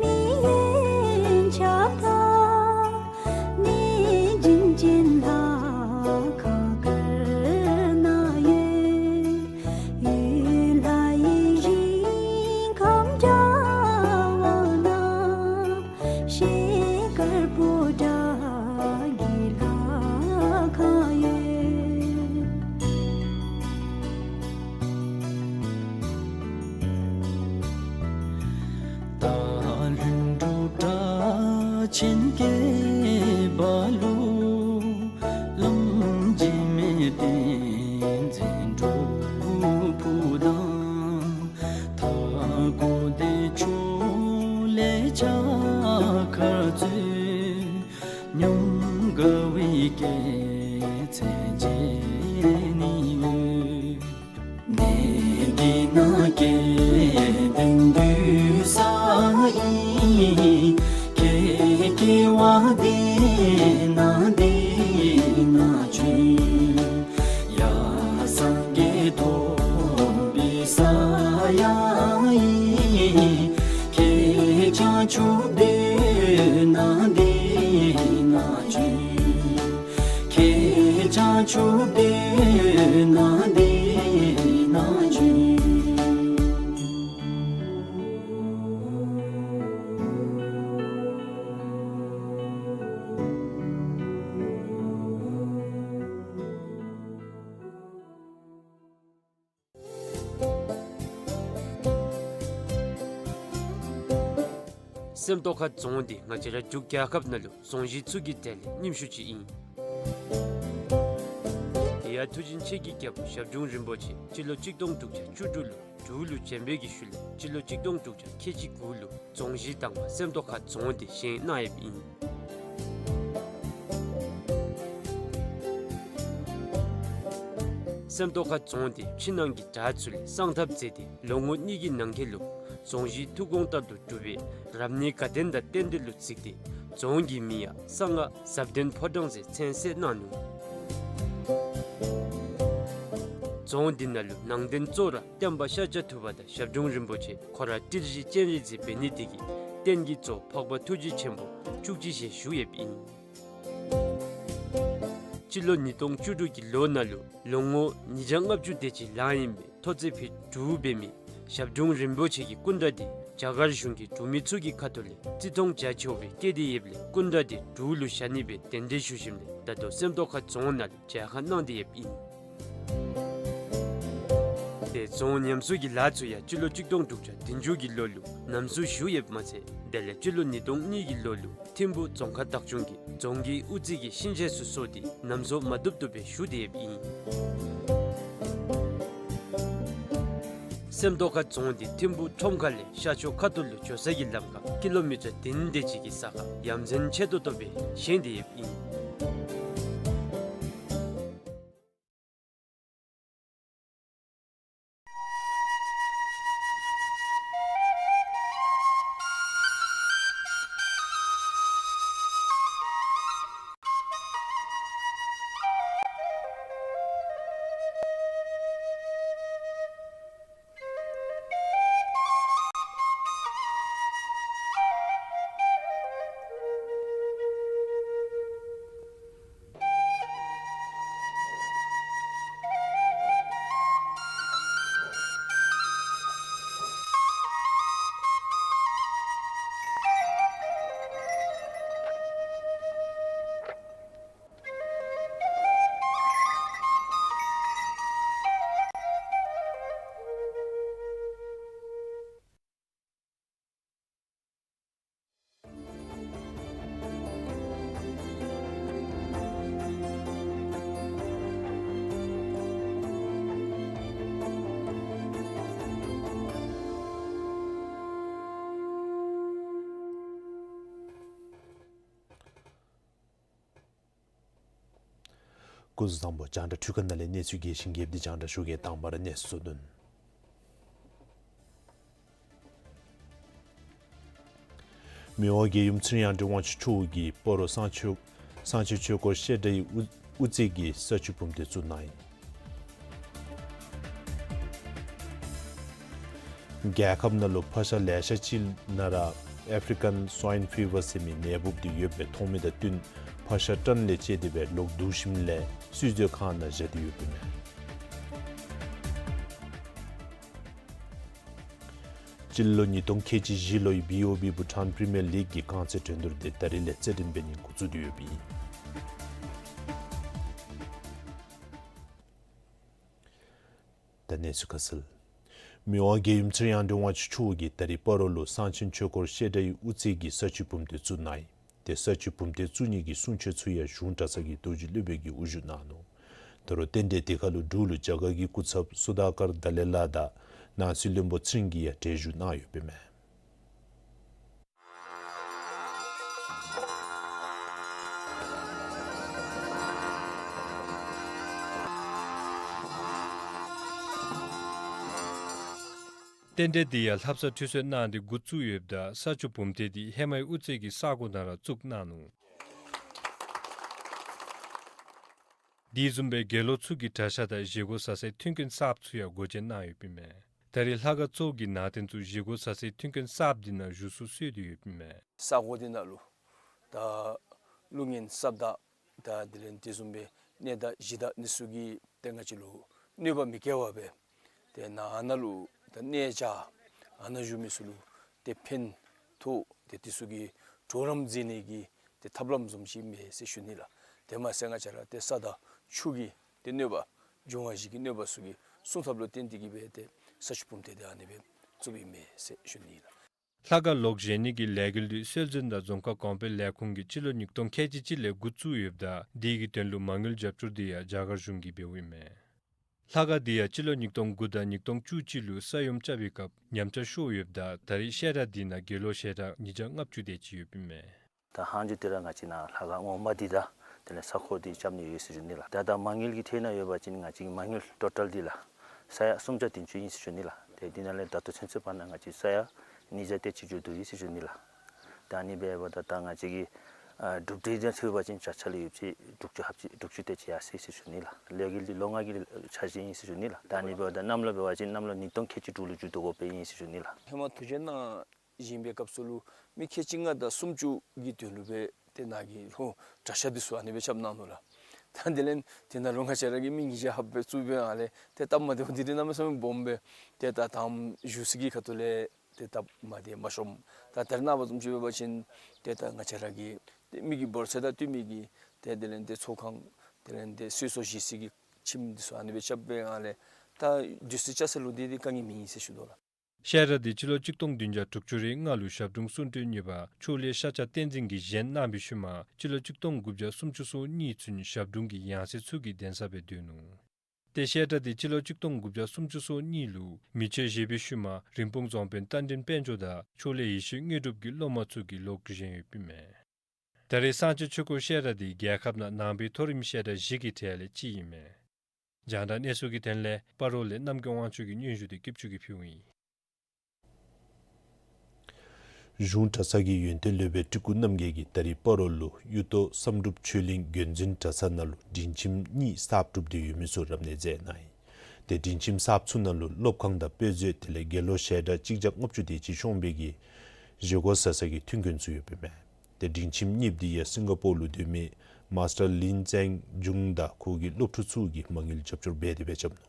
མི་ཡན་ཆད་དང་། གནས་བྱིན་ཅན་ལྷ་ཁང་དཀར་ནང་ཡོད། ཡུལ་ལྷ་ཡི་ཞིང་ཁམས་འདྲ་བ་ན། ཤེལ་དཀར་པོ་ཏ་གི་ལྷ་ཁང་ཡོད། སྟག་ལྷུན་གྲུབ་གྲགས་ཆེན་སྐྱེས་པ་ལུ། ལམ་འཇིགས་མེད་བསྟན་འཛིན་འབྲུག་ གོ་བདེ་ཆུ་ལས་ལྕགས་མཁར་ཚུན། ཉམས་དགའ་བའི་སྐྱེད་ཚལ་བརྗིད་ནི་འོད། གནས་འདི་ན་སྐལ་ལྡན་འདུས་ས་ཡིན། ཁྱེད་སྐྱེ་བ་འདི་ན་འདི་ན་བྱོན། ཡ་སངས་རྒྱས་ཐོབ་པའི་ས་ཡང་ཡིན། ཁྱེད་བྱང་ཆུབ་སྡོད་ན་འདི་ན་བྱོན། ཁྱེད་བྱང་ཆུབ་སྡོད་ན་འདི་ན་བྱོན། སེམས་རྟོགས་ཁ་རྫོང་འདི་ང་བཅས་ར་འབྲུག་རྒྱལ་ཁབ་ནང་ལུ་རྫོང་གཞི་ཚུ་གི་གྲས་ལས་རྙིངམ་ཤོས་ཅིག་ཨིན། དེ་ཡང་མཐུ་ཆེན་ཁྱེད་ཀྱི་རྒྱལ་པོ་ཞབས་དྲུང་རིན་པོ་ཆེ་སྤྱི་ལོ་གཅིག་སྟོང་དྲུག་བརྒྱ་བཅུ་དྲུག་ལུ་འབྲུག་ལུ་བྱོན་པའི་གི་ཤུལ་ལས་སྤྱི་ལོ་གཅིག་སྟོང་དྲུག་བརྒྱ་ཁལ་གཅིག་དགུ་ལུ་རྫོང་གཞི་དང་པ་སེམས་རྟོགས་ཁ་རྫོང་འདི་བཞེངས་གནང་ཡོདཔ་ཨིན། སེམས་རྟོགས་ཁ་རྫོང་འདི་ཕྱི་ནང་གི་བྲག་ཚུ་ལས་བསང་ཐབ་མཛད་དེ་ལོ་ངོ་གཉིས་ཀྱི་ནང་འཁོད་ལུ་རྫོང་གཞི་ཐུགས་དགོངས་ལྟར་དུ་གྲུབ་པའི་རབ་གནས་དགའ་ལྡན་དང་རྟེན་འབྲེལ་ལུ་གཟིགས་ཏེ་རྫོང་གི་མིང་ཡང་གསང་སྔགས་ཟབ་ལྡན་ཕོ་བྲང་ཟེར་མཚན་གསོལ་གནང་ནུག། རྫོང་འདི་ནང་ལུ་ནང་རྟེན་གཙོ་བོ་ར་སྟོན་པ་ཤཱཀྱ་ཐུབ་པ་དང་ཞབས་དྲུང་རིན་པོ་ཆེ་ཁོ་ར་ཏིལ་བཞི་སྤྱན་རས་གཟིགས་འབད་ནི་དེ་གིས་རྟེན་གྱི་གཙོ་འཕགས་པ་ཐུགས་རྗེ་ཆེན་པོ་བཅུ་གཅིག་ཞལ་བཞུགས་ཡོདཔ་ཨིན། སྤྱི་ལོ་ཉིས་སྟོང་བཅུ་དྲུག་གི་ལོ་ནང་ལུ་ལོ་ངོ་ཉིས་བརྒྱ་ལྔ་བཅུ་དེ་ཅིག་ལང་ཡི་མི་ཐོག་བརྩེགས་ཕུད་དྲུག་འབད་མི་ཞབས་དྲུང་རིན་པོ་ཆེ་གི་སྐུ་འདྲ་འདི་རྒྱ་གར་གཞུང་གིས་འབྲུག་མི་ཚུ་གི་ཁ་ཐུག་ལས་བརྩི་མཐོང་རྒྱ་ཆེ་བའི་བསྐྱེད་དེ་ཡོདཔ་ལས་སྐུ་འདྲ་འདི་འབྲུག་ལུ་བཞག་ནི་སྦེ་གདན་འདྲེན་ཞུ་ཞིནམ་ལས་ད་ལྟོ་སེམས་རྟོགས་ཁ་རྫོང་ནང་ལུ་མཇལ་ཁ་གནང་སྟེ་ཡོདཔ་ཨིན། དེ་རྫོང་ཉམས་གསོ་གི་ལཱ་ཚུ་ཡང་སྤྱི་ལོ་གཅིག་སྟོང་དྲུག་བརྒྱ་བདུན་ཅུ་གི་ལོ་ལུ་ཉམས་གསོ་ཞུ་ཡོདཔ་མ་ཚད་དེ་ལས་སྤྱི་ལོ་ཉིས་སྟོང་གཉིས་ཀྱི་ལོ་ལུ་ཐིམ་ཕུག་རྫོང་ཁག་བདག་སྐྱོང་གིས་རྫོང་གི་དབུ་རྩེ་གི་ཤིང་ཆས་ཚུ་བཟོ་སྟེ་ཉམས་གསོ་མ་བཏུབ་བཏུབ་སྦེ་ཞུ་སྟེ་ཡོདཔ་ཨིན། སེམས་རྟོགས་ཁ་རྫོང་འདི་ཐིམ་ཕུག་ཁྲོམ་ཁ་ལས་ཤར་ཕྱོགས་ཁ་ཐུག་ལུ་འགྱོ་ས་གི་ལམ་ཁར་ཀི་ལོ་མི་ཊར་བདུན་དེ་ཅིག་གི་ས་ཁར་ཡ་མཚན་ཆེ་ཏོག་ཏོ་སྦེ་བཞེངས་ཏེ་ཡོདཔ་ཨིན། སྐུ་གཟུགས་བཟང་པོ། རྒྱང་བསྒྲགས་འཕྲུལ་ཁང་ནང་ལས་གནས་ཚུལ་རྒྱས་ཤིང་རྒྱསཔ་འདི་རྒྱང་བསྒྲགས་ཞུ་གེ། དང་པ་ར་གནས་ཚུལ་དོན། མི་དབང་རྒྱལ་ཡུམ་ཚེ་རིང་དབྱངས་ཅན་དབང་ཕྱུག་མཆོག་གིས་སྤ་རོ་གསང་ཆེན་གསང་ཆེན་ཆོས་འཁོར་བཤད་གྲྭའི་དབུ་དབུ་རྩེ་གི་ས་བཅུད་བུམ་སྡེ་བཙུགས་གནང་ཡི། རྒྱལ་ཁབ་ནང་ལུ་ཕག་ཤ་ལེ་ཤ་ཅིག་ནང་ར་ཨེཕ་རི་ཀཱན་སུའིན་ཕི་བར་ཟེར་མི་ནད་འབུཔ་འདི་ཡོདཔ་སྦེ་མཐོང་མི་དང་བསྟུན་ཕག་ཤ་སྐྲན་ལས་བཅད་དེ་སྦེ་ལོག་བསྡུ་ཞིནམ་ལས་སུས་བཟོད་ཁང་ནང་བཞག་སྟེ་ཡོདཔ་ཨིན་མས། སྤྱི་ལོ་ཉིས་སྟོང་ཁལ་གཅིག་བཞི་ལོའི་བི་ཨོ་བི་བྷུ་ཊཱན་པི་རི་མི་ཡར་ལིག་གི་རྐང་རྩེད་འགྲན་བསྡུར་འདི་ད་རིས་ལས་རྩེད་འགྲན་འབད་ནི་འགོ་བཙུགས་ཏེ་ཡོདཔ་ཨིན། ད་གནས་ཚུལ་ཁ་གསལ། མི་དབང་རྒྱལ་ཡུམ་ཚེ་རིང་དབྱངས་ཅན་དབང་ཕྱུག་མཆོག་གིས་ད་རིས་སྤ་རོ་ལུ་གསང་ཆེན་ཆོས་འཁོར་བཤད་གྲྭའི་དབུ་རྩེ་གི་ས་བཅུད་བུམ་སྡེ་བཙུགས་གནང་ཡི། ཏེ་ས་བཅུད་བུམ་སྡེ་བཙུགས་ནི་གི་གསུང་ཆོག་ཚུ་ཡང་གཞུང་གྲྭ་ཚང་གི་རྡོ་རྗེ་སློབ་དཔོན་གྱིས་དབུ་བཞུགས་གནང་ནུག། ད་རུང་རྟེན་འབྲེལ་དེ་ཁར་ལུ་འབྲུག་ལུ་རྒྱ་གར་གྱི་སྐུ་ཚབ་སུ་དཱ་ཀར་དཱ་ལའི་ལ་དང་ ནང་སྲིད་བློན་པོ་ཚེ་རིང་གིས་ཡང་གྲལ་བཞུགས་གནང་ཡོདཔ་ཨིན་མས། རྟེན་འབྲེལ་འདི་ཡང་ལྷ་བསངས་ཁྲུས་གསོལ་གནང་སྟེ་འགོ་བཙུགས་ཡོདཔ་ད་ས་ཆུ་བུམ་ཐེལ་འདི་ཧེ་མའི་དབུ་རྩེ་གི་ས་གོ་ནང་ར་བཙུགས་གནང་ནུག། དེ་བཟུམ་སྦེ་དགེ་སློང་ཚུ་གི་གྲྭ་ཤག་དང་བཞེས་སྒོ་ཟ་སའི་མཐུན་རྐྱེན་གསརཔ་ཚུ་ཡང་སྒོ་འབྱེད་གནང་ཡོདཔ་ཨིན་མས། ད་རེས་ལྷ་ཁང་གཙོ་བོ་གི་ནང་རྟེན་ཚུ་བཞེས་སྒོ་ཟ་སའི་མཐུན་རྐྱེན་གསརཔ་འདི་ནང་བཞུགས་སུ་གསོལ་ཏེ་ཡོདཔ་ཨིན་མས། ས་གོ་འདི་ནང་ལུ་ད་ཀླུ་གཉན་སྲབ་མདའ་དང་དེ་ལས་དེ་བཟུམ་སྦེ་གནས་བདག་གཞི་བདག་འདི་ཚུ་གིས་ཏེ་ང་བཅས་ལུ་གནོད་པ་མི་བཀལ་བར་སྦེ་ཏེ་ནཱ་ཨ་ནཱ་ལུ་ད་གནས་བཅའ་ཨ་ནཱ་བཞུགས་མི་ཚུ་ལུ་ཏེ་ཕན་ཐོགས་ཏེ་དེ་ཚུ་གི་གྲོགས་རམ་མཛད་ནི་གི་ཏེ་ཐབས་ལམ་བཟུམ་ཅིག་མས་ཟེར་ཞུ་ནི་ལགས། དེ་མ་ཚད་ང་བཅས་ར་ཏེ་ས་དང་ཆུ་གི་ཏེ་གནོད་པ་འབྱུང་བ་བཞི་གི་གནོད་པ་ཚུ་གི་སྲུང་ཐབས་ལུ་བརྟེན་ཏེ་གིས་སྦེ་ཏེ་ས་ཆུ་བུམ་ཐེལ་འདི་ཨ་ནི་སྦེ་བཙུགསཔ་ཨིན་མས་ཟེར་ཞུ་ནི་ལགས། ལྷ་ཁང་ལོག་བཞེངས་ནི་གི་ལས་འགུལ་འདི་སྲོལ་འཛིན་དང་རྫོང་ཁ་གོང་འཕེལ་ལས་ཁུངས་ཀྱིས་སྤྱི་ལོ་ཉིས་སྟོང་ཁལ་གཅིག་གཅིག་ལས་འགོ་བཙུགས་ཡོདཔ་ད་དེ་གི་དོན་ལུ་མ་དངུལ་རྒྱབ་སྐྱོར་འདི་ཡང་རྒྱ་གར་གཞུང་གིས་འབདཝ་ཨིན་མས། ལྷ་ཁང་འདི་ཡང་སྤྱི་ལོ་ཉིས་སྟོང་དགུ་དང་ཉིས་སྟོང་བཅུ་གཅིག་ལུ་ས་ཡོམ་རྐྱབ་པའི་སྐབས་ཉམས་ཆག་ཤོར་ཡོདཔ་ད་ད་རེས་བཤད་གྲྭ་འདི་ནང་དགེ་སློང་ཞལ་གྲངས་ཉིས་བརྒྱ་ལྔ་བཅུ་དེ་ཅིག་ཡོདཔ་ཨིན་མས། ད་ཧང་ཇུ་ཏི་ར་ང་བཅས་ནཱ་ལྷ་ཁང་ངོ་མ་འདི་དང་དེ་ལས་ས་ཁོངས་འདི་རྐྱབ་ནི་ཡོད་ཟེར་ཞུ་ནི་ལགས། ད་ད་མ་དངུལ་གྱི་ཐད་ནང་ཡོད་པ་ཅིན་ང་བཅས་ཀྱི་མ་དངུལ་ཊོ་ཊལ་འདི་ལགས་ས་ཡ་སུམ་བརྒྱ་བདུན་ཅུ་ཨིན་ཟེར་ཞུ་ནི་ལགས། ཏེ་འདི་ནང་ལས་ད་ལྟོ་ཚུན་ཚོད་བར་ན་ང་བཅས་ས་ཡ་ཉིས་བརྒྱ་དེ་ཅིག་འགྱོ་དོ་ཡོད་ཟེར་ཞུ་ནི་ལགས། ད་ཨ་ནི་འབདཝ་ད་ད་ང་བཅས་ཀྱི་ཨ་གྲུབ་འབྲས་འདི་ཚུ་ཡོད་པ་ཅིན་བརྒྱ་ཆ་ལུ་ཡོད་ཚད་དྲུག་ཅུ་ལྷགཔ་ཅིག་དྲུག་ཅུ་དེ་ཅིག་ཡར་སོ་ཡི་ཟེར་ཞུ་ནི་ལགས། ལས་འགུལ་འདི་ལོ་ལྔ་གི་འཆར་གཞི་ཨིན་ཟེར་ཞུ་ནི་ལགས། ད་ཨ་ནི་འབདཝ་ད་གནམ་ལོ་འབད་བ་ཅིན་གནམ་ལོ་ཉིས་སྟོང་ཁལ་གཅིག་དྲུག་ལུ་མཇུག་བསྡུ་དགོཔ་ཨིན་ཟེར་ཞུ་ནི་ལགས། ཧེ་མ་དུས་ཅི་ནང་བཞེངས་པའི་སྐབས་སུ་ལུ་མི་ཁལ་གཅིག་ལྔ་དང་སུམ་ཅུ་གི་དོན་ལུ་སྦེ་ཏེ་ནཱ་གི་ལྷོ་གྲྭ་ཤག་འདི་ཚུ་ཨ་ནི་སྦེ་རྐྱབ་གནང་ནུག་ལགས། ད་དེ་ལས་དེ་ནང་ལུ་ང་བཅས་ར་གིས་མི་ཉིས་བརྒྱ་ལྷགཔ་སྦེ་བཙུགས་པའི་ཨ་ལས་ཏེ་སྟབས་མ་བདེཝ་འདི་ཏེ་གནམ་མེད་ས་མེད་སྦོམ་སྦེ་ཏེ་ད་དང་པ་བཞུགས་ས་གི་ཁ་ཐུག་ལས་ཏེ་སྟབས་མ་བདེ་མ་ཤོང་། ད་ད་རེས་ནངས་པ་བཟུམ་ཅིག་འབད་བ་ཅིན་ཏེ་ད་ང་བཅས་ར་གི་ཏེ་མི་གི་འབོར་ཚད་དང་བསྟུན་མི་གི་ཏེ་དེ་ལས་ཏེ་ཚོགས་ཁང་དེ་ལས་ཏེ་གསོལ་ཚོགས་བཞེས་ས་གི་ཁྱིམ་འདི་ཚུ་ཨ་ནི་སྦེ་རྐྱབ་པའི་ཨ་ལས་ད་དུས་ཚོད་བཅད་ས་ལུ་འདི་ཏེ་དཀའ་ངལ་མེད་ཟེར་ཞུ་དོ་ལགས། བཤད་གྲྭ་འདི་སྤྱི་ལོ་གཅིག་སྟོང་བདུན་བརྒྱ་དྲུག་ཅུ་རེ་ལྔ་ལུ་ཞབས་དྲུང་གསུང་སྤྲུལ་གཉིས་པ་ཕྱོགས་ལས་ཤཱཀྱ་བསྟན་འཛིན་གྱིས་བཞེངས་གནང་བའི་ཤུལ་མ་སྤྱི་ལོ་གཅིག་སྟོང་དགུ་བརྒྱ་སུམ་ཅུ་སོ་གཉིས་ཚུན་ཞབས་དྲུང་གི་ཡང་སྲིད་ཚུ་གི་གདན་ས་སྦེ་སྡོད་ནུག། ཏེ་བཤད་གྲྭ་འདི་སྤྱི་ལོ་གཅིག་སྟོང་དགུ་བརྒྱ་སུམ་ཅུ་སོ་གཉིས་ལུ་མེ་མཆོད་བཞེས་པའི་ཤུལ་མ་རིན་སྤུངས་རྫོང་དཔོན་རྟ་མགྲིན་དཔལ་འབྱོར་དང་ཕྱོགས་ལས་ཡེ་ཤེས་དངོས་གྲུབ་ཀྱི་སློབ་མ་ཚུ་གིས་ལོག་བཞེངས་ཡོདཔ་ཨིན་མས། ད་རེས་གསང་ཆེན་ཆོས་འཁོར་བཤད་གྲྭ་འདི་རྒྱལ་ཁབ་ནང་ནང་པའི་མཐོ་རིམ་བཤད་གྲྭ་བཞི་གི་གྲས་ལས་གཅིག་ཨིན་མས། རྒྱང་བསྒྲགས་གནས་ཚུལ་གྱི་དོན་ལས་སྤ་རོ་ལས་རྣམ་རྒྱལ་དབང་ཕྱུག་གི་སྙན་ཞུ་འདི་སྐྱིད་ཆུ་གིས་ཕུལཝ་ཨིན། གཞུང་གྲྭ་ཚང་གི་ཡོན་ཏན་སློབ་དཔོན་སྤྲུལ་སྐུ་རྣམ་རྒྱལ་གྱིས་ད་རེས་སྤ་རོ་ལུ་གཡུ་ཐོག་བསམ་གྲུབ་ཆོས་གླིང་དགོན་འཛིན་གྲྭ་ཚང་ནང་ལུ་སྒྲིག་ཁྱིམ་གཉིས་གསརཔ་གྲུབ་སྟེ་ཡོད་མི་ཚུ་རབ་གནས་མཛད་གནང་ཡི། ཏེ་སྒྲིག་ཁྱིམ་གསརཔ་ཚུ་ནང་ལུ་སློབ་ཁང་དང་དཔེ་མཛོད་དེ་ལས་དགེ་སློང་ཞལ་གྲངས་གཅིག་བརྒྱ་ལྔ་བཅུ་དེ་ཅིག་ཤོང་བའི་གི་བཞེས་སྒོ་ཟ་ས་གི་མཐུན་རྐྱེན་ཚུ་ཡོདཔ་ཨིན་མས། ཏེ་སྒྲིག་ཁྱིམ་གཉིསཔོ་འདི་ཡང་སིང་ག་པོར་ལུ་སྡོད་མི་མཱསི་ཊར་ལིན་ཙེང་ཇུང་དང་ཁོ་གི་སློབ་ཕྲུག་ཚུ་གིས་མ་དངུལ་རྒྱབ་སྐྱོར་འབད་དེ་སྦེ་རྐྱབ་ནུག།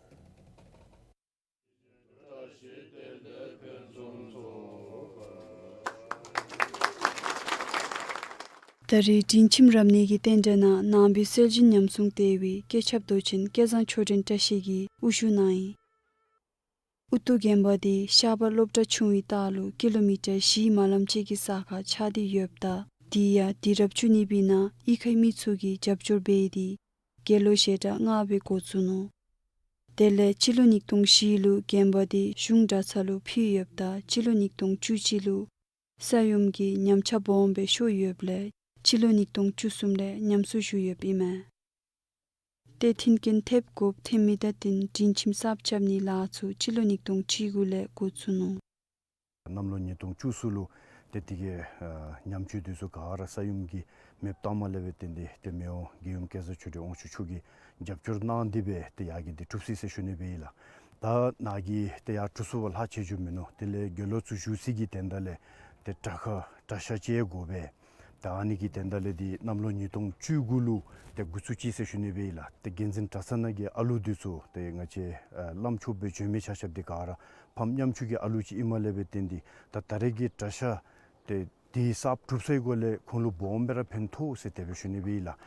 ད་རེས་སྒྲིག་ཁྱིམ་རབ་གནས་ཀྱི་རྟེན་འབྲེལ་ནང་ནང་པའི་སྲོལ་འཛིན་ཉམས་སྲུང་ལྟེ་བའི་བཀོད་ཁྱབ་མདོ་ཆེན་སྐལ་བཟང་ཆོས་སྒྲོན་བཀྲ་ཤིས་ཀྱིས་དབུ་བཞུགས་གནང་ཡི། ཨུ་ཐུ་དགོན་པ་འདི་ཤར་པ་སློབ་གྲྭ་ཆུང་བའི་ལྟག་ལུ་ཀི་ལོ་མི་ཊར་བཞི་མ་ལམ་ཅིག་གི་ས་ཁར་ཆགས་ཏེ་ཡོདཔ་ད་དེ་ཡང་དུས་རབས་བཅུ་གཉིས་པའི་ནང་གཡུས་ཁའི་མི་ཚུ་གིས་རྒྱབ་སྐྱོར་འབད་དེ་དགེ་སློང་ཞལ་གྲངས་ལྔ་སྦེ་འགོ་བཙུགས་ནུག། དེ་ལས་སྤྱི་ལོ་ཉིས་སྟོང་བཞི་ལུ་དགོན་པ་འདི་གཞུང་གྲྭ་ཚང་ལུ་ཕུལ་ཡོདཔ་ད་སྤྱི་ལོ་ཉིས་སྟོང་བཅུ་གཅིག་ལུ་ས་ཡོམ་གྱིས་ཉམས་ཆག་སྦོམ་སྦེ་ཤོར་ཡོདཔ་ལས་སྤྱི་ལོ་ཉིས་སྟོང་བཅུ་གསུམ་ལས་ཉམས་གསོ་ཞུ་ཡོདཔ་ཨིན་མས། ཏེ་མཐུན་རྐྱེན་ཐེབས་དགོཔ་ཐོན་མི་དང་བསྟུན་སྒྲིག་ཁྱིམ་གསརཔ་རྐྱབ་ནིའི་ལཱ་ཚུ་སྤྱི་ལོ་ཉིས་སྟོང་བཅུ་དགུ་ལས་འགོ་བཙུགས་ནུག། གནམ་ལོ་ཉིས་སྟོང་བཅུ་གསུམ་ལུ་ཏེ་དེ་གི་ཨ་ཉམས་བཅོས་འདི་ཚུ་ག་ར་ས་ཡོམ་གྱིས་མེདཔ་བཏངམ་ལས་འབད་བརྟེན་ཏེ་ཏེ་མི་དབང་རྒྱལ་ཡུམ་སྐལ་བཟང་ཆོས་སྒྲོན་དབང་ཕྱུག་མཆོག་གིས་རྒྱབ་སྐྱོར་གནང་སྟེ་སྦེ་ཏེ་ཡར་གྱི་འདི་གྲུབ་ཅི་ཟེར་ཞུ་ནི་སྦེ་ཨིན་ལགས། ད་ནཱ་གི་ཏེ་ཡར་གྲུབ་ཚུགས་པར་ལྷག་ཆད་འགྱོ་མིན་ནུག། དེ་ལས་དགེ་སློང་ཚུ་བཞུགས་ས་གི་དོན་དག་ལས་ཏེ་གྲྭ་ཁང་གྲྭ་ཤག་ཅིག་དགོ་པས། ད་ཨ་ནི་གི་དོན་དག་ལས་འདི་གནམ་ལོ་ཉིས་སྟོང་བཅུ་དགུ་ལུ་ཏེ་འགོ་བཙུགས་ཅི་ཟེར་ཞུ་ནི་སྦེ་ཨིན་ལགས། ཏེ་དགོན་འཛིན་གྲྭ་ཚང་ནང་གི་ཨ་ལུ་འདི་ཚུ་ཏེ་ང་བཅས་ཨ་བླམ་ཆོསཔ་སྦེ་བྱོན་མི་ཆ་ཁྱབ་འདི་ག་ར་ཕམ་ཉམ་ཆུང་གི་ཨ་ལུ་ཅིག་ཨིནམ་ལས་འབད་བརྟེན་ཏེ་ད་ད་རེས་ཀྱི་གྲྭ་ཤག་ཏེ་འདི་གསརཔ་གྲུབ་སའི་སྒོ་ལས་ཁོང་ལུ་སྦོམ་སྦེ་ར་ཕན་ཐོགས་ཟེར་དེ་སྦེ་ཞུ་ནི་སྦེ་ཨིན་ལགས།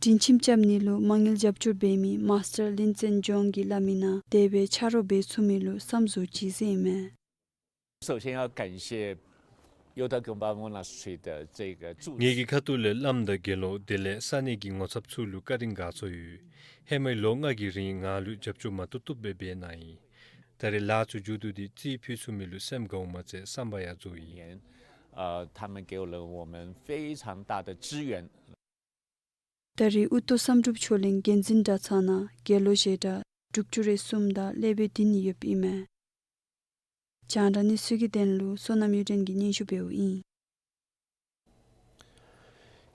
སྒྲིག་ཁྱིམ་རྐྱབ་ནི་ལུ་མ་དངུལ་རྒྱབ་སྐྱོར་འབད་མི་མཱསི་ཊར་ལིན་ཙེན་ཇོང་གིས་སླབ་མི་ནང་དེ་སྦེ་ཆ་རོགས་འབད་ཚུགས་མི་ལུ་བསམ་གཟས་ཅིག་ཟེར་ཨིན་མས། 首先要感谢由德公报文老师的这个主持。 ངེ་གི་ཁ་ཐུག་ལས་བླམ་དང་དགེ་སློང་དེ་ལས་ས་གནས་ཀྱི་ངོ་ཚབ་ཚུ་ལུ་བཀའ་དྲིན་དགའ་ཚོར་ཡོད། ཧེ་མའི་ལོ་ལྔ་གི་རིང་ང་ལུ་རྒྱབ་སྐྱོར་མ་ཐུབ་ཐུབ་སྦེ་འབད་གནང་ཡི། ད་རེས་ལཱ་ཚུ་མཇུག་བསྡུ་སྟེ་རྩིས་ཕུལ་ཚུགས་མི་ལུ་སེམས་དགའཝ་མ་ཚད་བསམ་པ་ཡང་རྫོགས་ཡི། 呃，他们给了我们非常大的支援。 ད་རེས་ཨུ་ཏོ་བསམ་གྲུབ་ཕྱོགས་གླིང་འགན་འཛིན་གྲྭ་ཚང་ནང་དགེ་སློང་བཞེས་གྲྭ་དྲུག་ཅུ་རེ་གསུམ་དང་སློབ་དཔོན་བདུན་ཡོདཔ་ཨིན་མས། རྒྱང་བསྒྲགས་གནས་ཚུལ་གྱི་དོན་ལུ་བསོད་ནམས་གཡུ་སྒྲོན་གྱིས་སྙན་ཞུ་འབདཝ་ཨིན།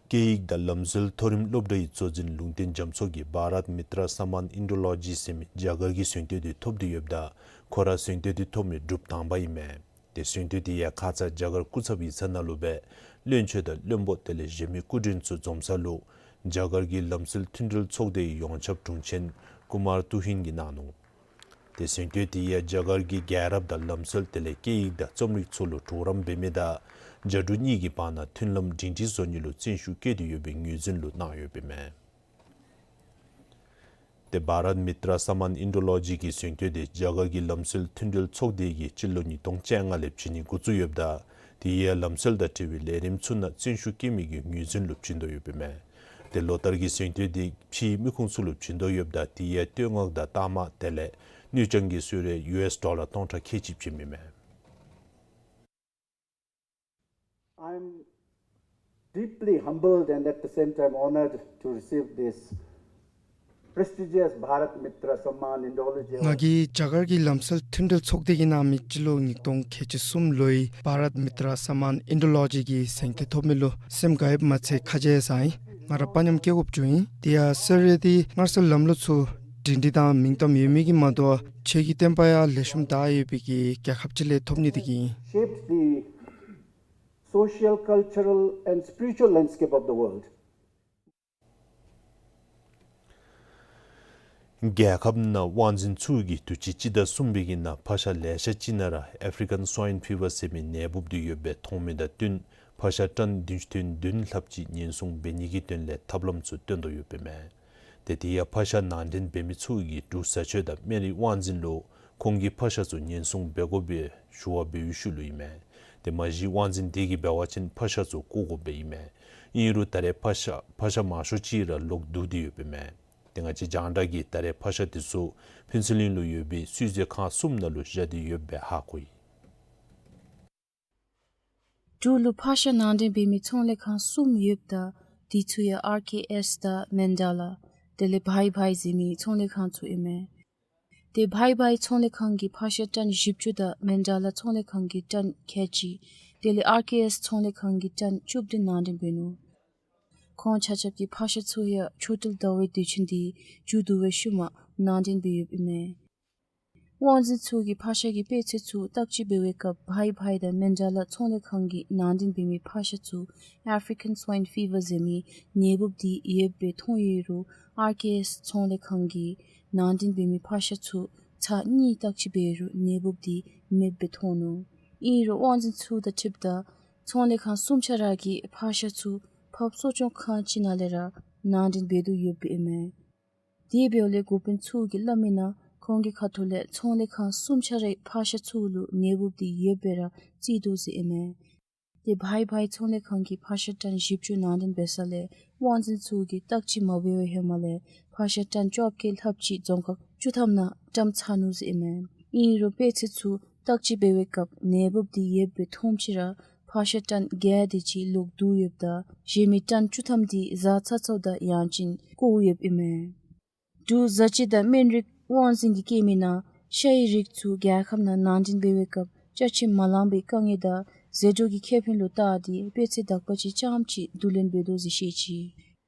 སྐད་ཡིག་དང་ལམ་སྲོལ་མཐོ་རིམ་སློབ་གྲྭའི་གཙོ་འཛིན་ལུང་བསྟན་རྒྱ་མཚོ་གིས་བྷ་རཏ་མི་ཏྲ་སྨཱན་ཨིན་ཌོ་ལོ་ཇི་ཟེར་མི་རྒྱ་གར་གྱི་གཟེངས་བསྟོད་དེ་ཐོབ་སྟེ་ཡོདཔ་ད་ཁོ་ར་གཟེངས་བསྟོད་དེ་ཐོབ་མི་འབྲུགཔ་དང་པ་ཨིན་མས། དེ་གཟེངས་བསྟོད་དེ་ཡང་ཁ་ཙ་རྒྱ་གར་སྐུ་ཚབ་ཡིག་ཚང་ནང་ལུ་སྦེ་བློན་ཆེན་དང་བློན་པོ་དེ་ལས་གཞན་མི་སྐུ་མགྲོན་ཚུ་འཛོམས་ས་ལུ་རྒྱ་གར་གྱི་ལམ་སྲོལ་མཐུན་སྒྲིལ་ཚོགས་སྡེའི་ཡོངས་ཁྱབ་དྲུང་ཆེན་ཀུ་མར་ཏུ་ཧིན་གྱིས་གནང་ནུག། དེ་གཟེངས་བསྟོད་དེ་ཡང་རྒྱ་གར་གྱི་རྒྱལ་རབས་དང་ལམ་སྲོལ་དེ་ལས་སྐད་ཡིག་དང་རྩོམ་རིག་ཚུ་ལུ་གྲོགས་རམ་འབད་མི་དང་རྒྱ་འབྲུག་གཉིས་ཀྱི་བར་ན་མཐུན་ལམ་སྒྲིང་སྒྲིང་བཟོ་ནི་ལུ་བརྩོན་ཤུགས་བསྐྱེད་དེ་ཡོད་པའི་ངོས་འཛིན་ལུ་གནང་ཡོདཔ་ཨིན་མས། དེ་བྷ་རཏ་མི་ཏྲ་སྨཱན་ཨིན་ཌོ་ལོ་ཇི་གི་གཟེངས་བསྟོད་དེ་རྒྱ་གར་གྱི་ལམ་སྲོལ་མཐུན་སྒྲིལ་ཚོགས་སྡེ་གིས་སྤྱི་ལོ་ཉིས་སྟོང་བཅོ་ལྔ་ལས་བྱིན་ནི་འགོ་བཙུགས་ཡོདཔ་ད་དེ་ཡང་ལམ་སྲོལ་དང་འབྲེལ་བའི་ལས་རིམ་ཚུ་ནང་བརྩོན་ཤུགས་བསྐྱེད་མི་གི་ངོས་འཛིན་ལུ་བྱིན་དོ་ཡོདཔ་ཨིན་མས། དེ་ལོ་ལྟར་གྱི་གཟེངས་བསྟོད་དེ་ཕྱིའི་མི་ཁུངས་ཚུ་ལུ་བྱིན་དོ་ཡོདཔ་ད་དེ་ཡང་བསྟོད་བསྔགས་དང་རྟགས་མ་དེ་ལས་དངུལ་རྐྱང་གི་གསོལ་རས་ཡུ་ཨེསི་ཌོ་ལར་སྟོང་ཕྲག་ཁལ་གཅིག་བྱིནམ་ཨིན་མས། I'm deeply humbled and at the same time honored to receive this prestigious Bharat Mitra Samman Indology Award. ང་གིས་རྒྱ་གར་གྱི་ལམ་སྲོལ་མཐུན་སྒྲིལ་ཚོགས་སྡེ་གིས་གནང་མི་སྤྱི་ལོ་ཉིས་སྟོང་ཁལ་གཅིག་གསུམ་ལོའི་བྷ་རཏ་མི་ཏྲ་སྨཱན་ཨིན་ཌོ་ལོ་ཇི་གི་གཟེངས་བསྟོད་ཐོབ་མི་ལུ་སེམས་དགའ་ཡོདཔ་མ་ཚད་ཁ་རྗེ་ཡང་བཟང་ཡི། ང་ར་དཔའ་ཉམས་སྐྱེ་དགོཔ་བྱུང་ཡི། དེ་ཡང་གསོལ་རས་དེ་སྔར་སྲོལ་ལམ་ལུགས་ཚུ་སྒྲིང་སྒྲིང་དང་མིང་གཏམ་ཡོད་མི་གིས་མ་དོ་བར་ཆོས་ཀྱི་བསྟན་པ་ཡང་ལེགས་ཤོམ་དར་ཡོད་པའི་གི་རྒྱལ་ཁབ་ཅིག་ལས་ཐོབ་ནི་དེ་གིས་ཨིན། Shaped the social, cultural and spiritual landscape of the world. རྒྱལ་ཁབ་ནང་དབང་འཛིན་ཚུ་གིས་དུས་ཅི་སྤྱི་ཟླ་གསུམ་པའི་གི་ནང་ཕག་ཤ་ལེ་ཤ་ཅིག་ནང་ར་ཨེཕ་རི་ཀན་སུའིན་ཕི་བར་ཟེར་མི་ནད་འབུཔ་དེ་ཡོདཔ་སྦེ་མཐོང་མི་དང་བསྟུན་ཕག་ཤ་ཊཱན་བདུན་ཅུ་དོན་བདུན་ལྷགཔ་ཅིག་ཉེན་སྲུང་འབད་ནི་གི་དོན་ལས་ཐབས་ལམ་ཚུ་སྟོན་དོ་ཡོདཔ་ཨིན་མས། དེ་དེ་ཡང་ཕག་ཤ་ནང་འདྲེན་འབད་མི་ཚུ་གིས་འབྲུག་བཟའ་སྤྱོད་དང་སྨན་རིགས་དབང་འཛིན་ལུ་ཁོང་གི་ཕག་ཤ་ཚུ་ཉེན་སྲུང་འབད་དགོ་པའི་ཞུ་བ་འབད་བའི་ཤུལ་ལུ་ཨིན་མས། དེ་མ་གཞི་དབང་འཛིན་དེ་གིས་འབད་བ་ཅིན་ཕག་ཤ་ཚུ་བཀོག་དགོཔ་ཨིན་མས། ཨིན་རུང་ད་རེས་ཕག་ཤ་ཕག་ཤ་མང་ཤོས་ཅིག་ར་ལོག་བསྡུ་སྟེ་ཡོདཔ་ཨིན་མས། དེ་ང་བཅས་རྒྱང་བསྒྲགས་ཀྱིས་ད་རེས་ཕག་ཤ་དེ་ཚུ་ཕུན་ཚོགས་གླིང་ལུ་ཡོད་པའི་བསིལ་མཛོད་ཁང་གསུམ་ནང་ལུ་བཞག་སྟེ་ཡོདཔ་སྦེ་ཧ་གོ་ཡི། འབྲུག་ལུ་ཕག་ཤ་ནང་འདྲེན་འབད་མི་ཚོང་ལས་ཁང་གསུམ་ཡོདཔ་ད་དེ་ཚུ་ཡང་ཨར་ཀེ་ཨེསི་དང་མན་ཌ་ལ་དེ་ལས་བྷའི་བྷའི་ཟེར་མི་ཚོང་ལས་ཁང་ཚུ་ཨིན་མས། དེ་བྷའི་བྷའི་ཚོང་ལས་ཁང་གིས་ཕག་ཤ་ཊཱན་བཞི་བཅུ་དང་མན་ཌ་ལ་ཚོང་ལས་ཁང་གིས་ཊཱན་ཁལ་གཅིག་དེ་ལས་ཨར་ཀེ་ཨེསི་ཚོང་ལས་ཁང་གིས་ཊཱན་བཅུ་བདུན་ནང་འདྲེན་འབད་ནུག། ཁོང་ཆ་ཁྱབ་ཀྱིས་ཕག་ཤ་ཚུ་ཡང་ཆོ་འཕྲུལ་ཟླ་བའི་དུས་ཆེན་དེ་མཇུག་བསྡུ་བའི་ཤུལ་མ་ནང་འདྲེན་འབད་ཡོདཔ་ཨིན་མས། དབང་འཛིན་ཚུ་གིས་ཕག་ཤ་གི་དཔེ་ཚད་ཚུ་བརྟག་དཔྱད་འབད་བའི་སྐབས་བྷའི་བྷའི་དང་མན་ཌ་ལ་ཚོང་ལས་ཁང་གིས་ནང་འདྲེན་འབད་མི་ཕག་ཤ་ཚུ་ཨེཕ་རི་ཀན་སུའིན་ཕི་བར་ཟེར་མི་ནད་འབུཔ་དེ་ཡོདཔ་སྦེ་མཐོང་ཡོད་རུང་ཨར་ཀེ་ཨེསི་ཚོང་ལས་ཁང་གིས་ནང་འདྲེན་འབད་མི་ཕག་ཤ་ཚུ་ཚར་གཉིས་བརྟག་དཔྱད་འབད་རུང་ནད་འབུཔ་དེ་མེདཔ་སྦེ་མཐོང་ནུག། ཨིན་རུང་དབང་འཛིན་ཚུ་དང་འཁྲིལཝ་ད་ཚོང་ལས་ཁང་གསུམ་ཆ་ར་གིས་ཕག་ཤ་ཚུ་ཕགཔ་གསོ་སྐྱོང་ཁང་ཅིག་ནང་ལས་ར་ནང་འདྲེན་འབད་དོ་ཡོདཔ་ཨིན་མས། དེ་འབདཝ་ལས་འགོ་དཔོན་ཚུ་གིས་སླབ་མིའི་ནང་ཁོང་གི་ཁ་ཐུག་ལས་ཚོང་ལས་ཁང་གསུམ་ཆ་རའི་ཕག་ཤ་ཚུ་ལུ་ནད་འབུཔ་དེ་ཡོདཔ་སྦེ་ར་རྩིས་དོ་ཟེར་ཨིན་མས། དེ་བྷའི་བྷའི་ཚོང་ལས་ཁང་གིས་ཕག་ཤ་ཊཱན་བཞི་བཅུ་ནང་འདྲེན་འབད་ས་ལས་དབང་འཛིན་ཚུ་གིས་བརྟག་དཔྱད་མ་འབད་བའི་ཧེ་མ་ལས་ཕག་ཤ་ཊཱན་བཅོ་བརྒྱད་ལྷགཔ་ཅིག་རྫོང་ཁག་བཅུ་ཐམ་ནང་བཀྲམ་ཚར་ནུག་ཟེར་ཨིན་མས། ཨིན་རུང་དཔེ་ཚད་ཚུ་བརྟག་དཔྱད་འབད་བའི་སྐབས་ནད་འབུཔ་དེ་ཡོདཔ་སྦེ་མཐོངམ་ཅིག་ར་ཕག་ཤ་ཊཱན་བརྒྱད་དེ་ཅིག་ལོག་བསྡུ་ཡོདཔ་ད་གཞན་མི་ཊཱན་བཅུ་ཐམ་དེ་བཟའ་ཚར་ཚརཝ་ད་ཡང་ཅིན་བཀོག་ཡོདཔ་ཨིན་མས། འབྲུག་བཟའ་སྤྱོད་དང་སྨན་རིགས་དབང་འཛིན་གྱིས་བཀོད་མིའི་ནང་ཤ་ཡི་རིགས་ཚུ་རྒྱལ་ཁབ་ནང་ནང་འདྲེན་འབད་བའི་སྐབས་ཅ་ཆས་མ་ལང་པའི་དཀའ་ངལ་དང་ཟད་འགྲོ་གི་ཁེ་ཕན་ལུ་བལྟ་སྟེ་དཔེ་ཚད་དག་པ་ཅིག་རྐྱངམ་ཅིག་བསྡུ་ལེན་འབད་དོ་ཟེར་བཤད་ཅི།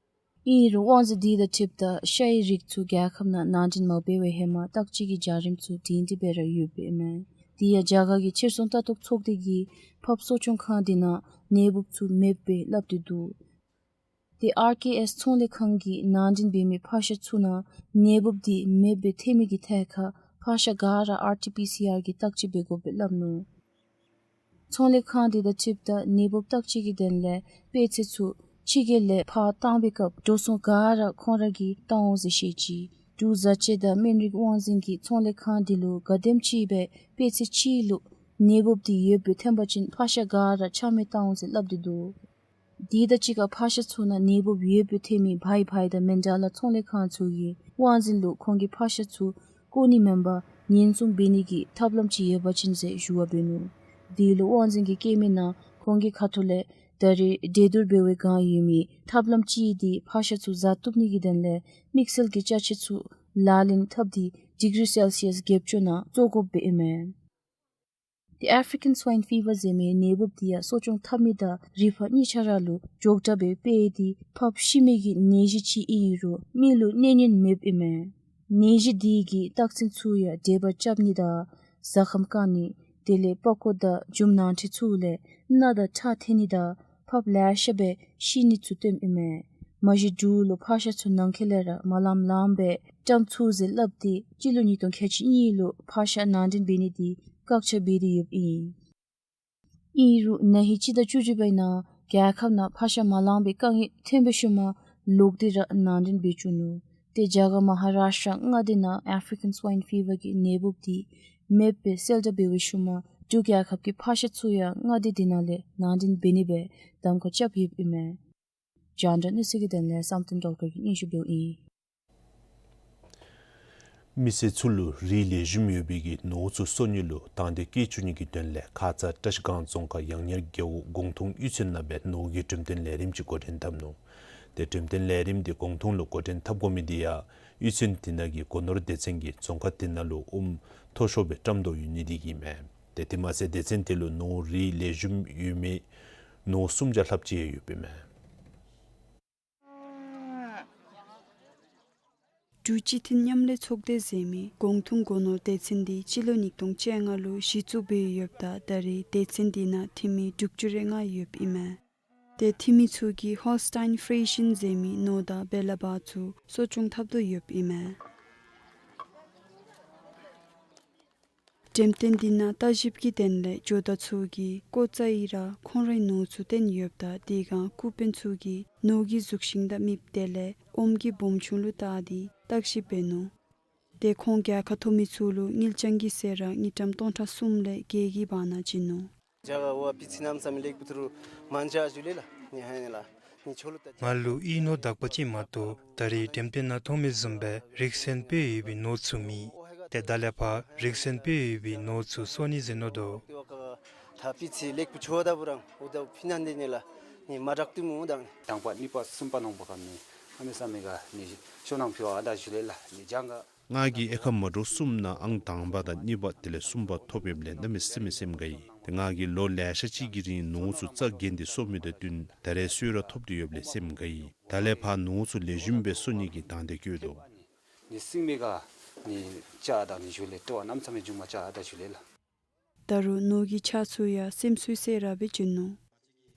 ཨིན་རུང་དབང་འཛིན་དེ་དང་འཁྲིལཝ་ད་ཤ་ཡི་རིགས་ཚུ་རྒྱལ་ཁབ་ནང་ནང་འདྲེན་མ་འབད་བའི་ཧེ་མ་བརྟག་དཔྱད་ཀྱི་བྱ་རིམ་ཚུ་སྒྲིང་སྒྲི་སྦེ་ར་ཡོདཔ་ཨིན་མས། དེ་ཡང་རྒྱ་གར་གྱི་ཕྱིར་ཚོང་ལྟ་རྟོག་ཚོགས་སྡེ་གིས་ཕགཔ་གསོ་སྐྱོང་ཁང་དེ་ནང་ནད་འབུཔ་ཚུ་མེདཔ་སྦེ་སླབ་སྟེ་འདུག། དེ་ཨར་ཀེ་ཨེསི་ཚོང་ལས་ཁང་གིས་ནང་འདྲེན་འབད་མི་ཕག་ཤ་ཚུ་ནང་ནད་འབུཔ་དེ་མེདཔ་སྦེ་ཐོན་མི་གི་ཐད་ཁར་ཕག་ཤ་ག་ར་ཨར་ཊི་པི་སི་ཨར་གྱིས་བརྟག་དཔྱད་འབད་དགོཔ་སྦེ་སླབ་ནུག། ཚོང་ལས་ཁང་དེ་དང་འཁྲིལཝ་ད་ནད་འབུཔ་བརྟག་དཔྱད་ཀྱི་དོན་ལས་དཔེ་ཚད་ཚུ་ཕྱི་རྒྱལ་ལས་ཕར་བཏང་པའི་སྐབས་འགྲོ་སོང་ག་ར་ཁོང་ར་གིས་བཏང་འོང་ཟེར་བཤད་ཅི། འབྲུག་བཟའ་སྤྱོད་དང་སྨན་རིགས་དབང་འཛིན་གྱིས་ཚོང་ལས་ཁང་དེ་ལུ་ག་དེམ་ཅིག་སྦེ་དཔེ་ཚད་གཅིག་ལུ་ ནད་འབུབ་འདི་ཡོདཔ་སྦེ་ཐོན་པ་ཅིན་ཕག་ཤ་ག་ར་ཆ་མེད་བཏང་འོང་ཟེར་སླབ་སྟེ་འདུག། དེ་དང་གཅིག་ཁར་ཕག་ཤ་ཚུ་ནང་ནད་འབུབ་ཡོདཔ་སྦེ་ཐོན་མི་བའི་བའི་དང་མན་ཌ་ལ་ཚོང་ལས་ཁང་ཚུ་གིས་དབང་འཛིན་ལུ་ཁོང་གི་ཕག་ཤ་ཚུ་བཀོ་ནི་མེན་པར་ཉེན་སྲུང་འབད་ནི་གི་ཐབས་ལམ་ཅིག་ཡོད་པ་ཅིན་ཟེར་ཞུ་བ་འབད་ནུག། དེ་ལུ་དབང་འཛིན་གྱིས་བཀོད་མི་ནང་ཁོང་གི་ཁ་ཐུག་ལས་ད་རེས་འདྲེས་བསྡུར་འབད་བའི་སྒང་ཡོད་མི་ཐབས་ལམ་ཅིག་འདི་ཕག་ཤ་ཚུ་བཟའ་བཏུབ་ནི་གི་དོན་ལས་དམིགས་བསལ་གྱི་ཅ་ཆས་ཚུ་ལག་ལེན་འཐབ་སྟེ་ཌིག་རི་སེལ་སི་ཡས་བརྒྱད་ཅུ་ནང་བཙོ་དགོཔ་སྦེ་ཨིན་མས། ཏེ་ཨེཕ་རི་ཀན་སུའིན་ཕི་བར་ཟེར་མི་ནད་འབུབ་འདི་ཡང་གསོ་སྐྱོང་འཐབ་མི་དང་རིག་པ་གཉིས་ཆ་ར་ལུ་མགྱོགས་དྲགས་སྦེ་སྤེལ་ཏེ་ཕགཔ་ཤི་མི་གི་ནད་གཞི་ཅིག་ཨིན་རུང་མི་ལུ་གནོད་ཉེན་མེདཔ་ཨིན་མས། ནད་གཞི་འདི་གི་རྟགས་མཚན་ཚུ་ཡང་དྲེག་པ་རྐྱབ་ནི་དང་གཟའ་ཁམས་སྐམ་ནི་དེ་ལས་པགས་ཀོ་དང་མཇུག་ནང་ཁྲི་ཚུ་ལས་རྣག་དང་ཁྲག་ཐོན་ནི་དང་ཕགཔ་ལེ་ཤ་སྦེ་ཤི་ནི་ཚུ་སྟོནམ་ཨིན་མས། མ་གཞི་འབྲུག་ལུ་ཕག་ཤ་ཚུ་ནང་འཁོད་ལས་ར་མ་ལངམ་ལངམ་སྦེ་བཀྲམ་ཚུགས་ཟེར་སླབ་སྟེ་སྤྱི་ལོ་ཉིས་སྟོང་ཁལ་གཅིག་གཉིས་ལུ་ཕག་ཤ་ནང་འདྲེན་འབད་ནི་འདི་བཀག་ཆ་འབད་དེ་ཡོདཔ་ཨིན། ཨིན་རུང་ན་ཧིང་སྤྱི་ཟླ་བཅུ་གཅིག་པའི་ནང་རྒྱལ་ཁབ་ནང་ཕག་ཤ་མ་ལངམ་པའི་དཀའ་ངལ་ཐོན་པའི་ཤུལ་མ་ལོག་སྟེ་ར་ནང་འདྲེན་འབད་བཅུག་ནུག། ཏེ་རྒྱ་གར་མ་ཧ་རཱཤ་ཊ་མངའ་སྡེ་ནང་ཨེཕ་རི་ཀན་སུའིན་ཕི་བར་གྱི་ནད་འབུབ་འདི་མེདཔ་སྦེ་གསལ་བསྒྲགས་འབད་བའི་ཤུལ་མ་འབྲུག་རྒྱལ་ཁབ་ཀྱི་ཕག་ཤ་ཚུ་ཡང་མངའ་སྡེ་འདི་ནང་ལས་ནང་འདྲེན་འབད་ནི་སྦེ་གདམ་ཁ་རྐྱབ་ཡོདཔ་ཨིན་མས། རྒྱང་བསྒྲགས་གནས་ཚུལ་གྱི་དོན་ལས་བསམ་གཏན་སྒྲོལ་དཀར་གྱིས་སྙན་ཞུ་འབདཝ་ཨིན། མི་སེར་ཚུ་ལུ་རིགས་ལེགས་ཤོམ་ཡོད་པའི་གི་ནོར་ཚུ་གསོ་ནི་ལུ་དང་འདོད་བསྐྱེད་བཅུག་ནི་གི་དོན་ལས་ཁ་ཙ་བཀྲིས་སྒང་རྫོང་ཁག་ཡང་ཉེར་བརྒྱད་འོག་གོང་ཐུང་གཡུས་ཚན་ནང་སྦེ་ནོར་གྱི་འགྲེམས་སྟོན་ལས་རིམ་ཅིག་འགོ་འདྲེན་འཐབ་ནུག། ཏེ་འགྲེམས་སྟོན་ལས་རིམ་འདི་གོང་ཐུང་ལུ་འགོ་འདྲེན་འཐབ་དགོ་མི་འདི་ཡང་གཡུས་ཚན་འདི་ནང་གི་སྒོ་ནོར་སྡེ་ཚན་གྱིས་རྫོང་ཁག་འདི་ནང་ལུ་ཨུམ་མཐོ་ཤོས་སྦེ་བཀྲམ་དོ་ཡོད་ནི་འདི་གིས་མས། ཏེ་དེ་མ་ཚད་སྡེ་ཚན་འདི་ལུ་ནོར་རིགས་ལེགས་ཤོམ་ཡོད་མི་ནོར་སུམ་བརྒྱ་ལྷགཔ་ཅིག་ཡོདཔ་ཨིན་མས། འབྲུག་སྤྱི་མཐུན་མཉམ་ལས་ཚོགས་སྡེ་ཟེར་མི་གོང་ཐུང་སྒོ་ནོར་སྡེ་ཚན་འདི་སྤྱི་ལོ་ཉིས་སྟོང་བཅོ་ལྔ་ལུ་གཞི་བཙུགས་འབད་ཡོདཔ་ད་ད་རེས་སྡེ་ཚན་འདི་ནང་འཐུས་མི་དྲུག་ཅུ་རེ་ལྔ་ཡོདཔ་ཨིན་མས། ཏེ་འཐུས་མི་ཚུ་གིས་ཧོལ་སི་ཊེན་ཕི་རི་ཤིན་ཟེར་མི་ནོར་དང་བེ་ལ་བ་ཚུ་གསོ་སྐྱོང་འཐབ་དོ་ཡོདཔ་ཨིན་མས། འགྲེམས་སྟོན་འདི་ནང་བརྟག་ཞིབ་ཀྱི་དོན་ལས་ཇོ་བདག་ཚུ་གིས་ཀོ་ཙ་ཡི་ར་ཁོང་རའི་ནོར་ཚུ་སྟོན་ཡོདཔ་ད་དེ་སྒང་ཀུ་དཔོན་ཚུ་གིས་ནོར་གྱི་གཟུགས་ཤིང་དང་མིགཔ་དེ་ལས་ཨོམ་གྱི་སྦོམ་ཆུང་ལུ་བལྟ་སྟེ་བརྟག་ཞིབ་འབད་ནུག། ཏེ་ཁོང་རྒྱལ་ཁ་ཐོབ་མི་ཚུ་ལུ་དངུལ་རྐྱང་གི་ཟད་ར་དངུལ་ཀྲམ་སྟོང་ཕྲག་གསུམ་ལས་བརྒྱད་ཀྱི་བར་ན་བྱིན་ནུག། ང་ལུ་གཡུས་ནོར་དག་པ་ཅིག་མ་གཏོགས་ད་རེས་འགྲེམས་སྟོན་ནང་མཐོང་མི་བཟུམ་སྦེ་རིགས་གསན་སྤེལ་ཡོད་པའི་ནོར་ཚུ་མེད། ཏེ་ད་ལས་ཕར་རིགས་གསན་སྤེལ་ཡོད་པའི་ནོར་ཚུ་གསོ་ནི་ཟེར་མནོ་དོ། དང་པ་གཉིས་པ་གསུམ་པ་ནང་པ་ག་ནི་ཨ་མི་ས་མི་ག་ནི་ཤོ་ནང་ཕི་བ་ཨ་ད་ཞུ་ལེ་ལ་ནི་ཇང་ག། ང་གིས་ཨེ་ཁ་མ་འདྲཝ་གསུམ་ནང་ཨང་དང་པ་དང་གཉིས་པ་དེ་ལས་གསུམ་པ་ཐོབ་ཡོདཔ་ལས་གནམ་མེད་ས་མེད་སེམས་དགའ་ཡི། ཏེ་ང་གིས་ལོ་ལེ་ཤ་ཅིག་གི་རིང་ནོར་ཚུ་རྩ་འགེངས་ཏེ་གསོ་མི་དང་བསྟུན་ད་རེས་གསོལ་ར་ཐོབ་སྟེ་ཡོདཔ་ལས་སེམས་དགའ་ཡི། ད་ལས་ཕར་ནོར་ཚུ་ལེགས་ཤོམ་སྦེ་གསོ་ནི་གི་དང་འདོད་བསྐྱེད་དོ། ནི་སིང་མི་ག་ནི་ཅ་དང་ནི་ཞུ་ལེ་ཏོ་ནམ་ཚ་མི་ཇུང་མ་ཅ་དང་ཞུ་ལེ་ལ། ད་རུང་ནོར་གྱི་ཆ་ཚུ་ཡང་སེམས་སུ་གསལ་ར་སྦེ་བྱིན་ནུག།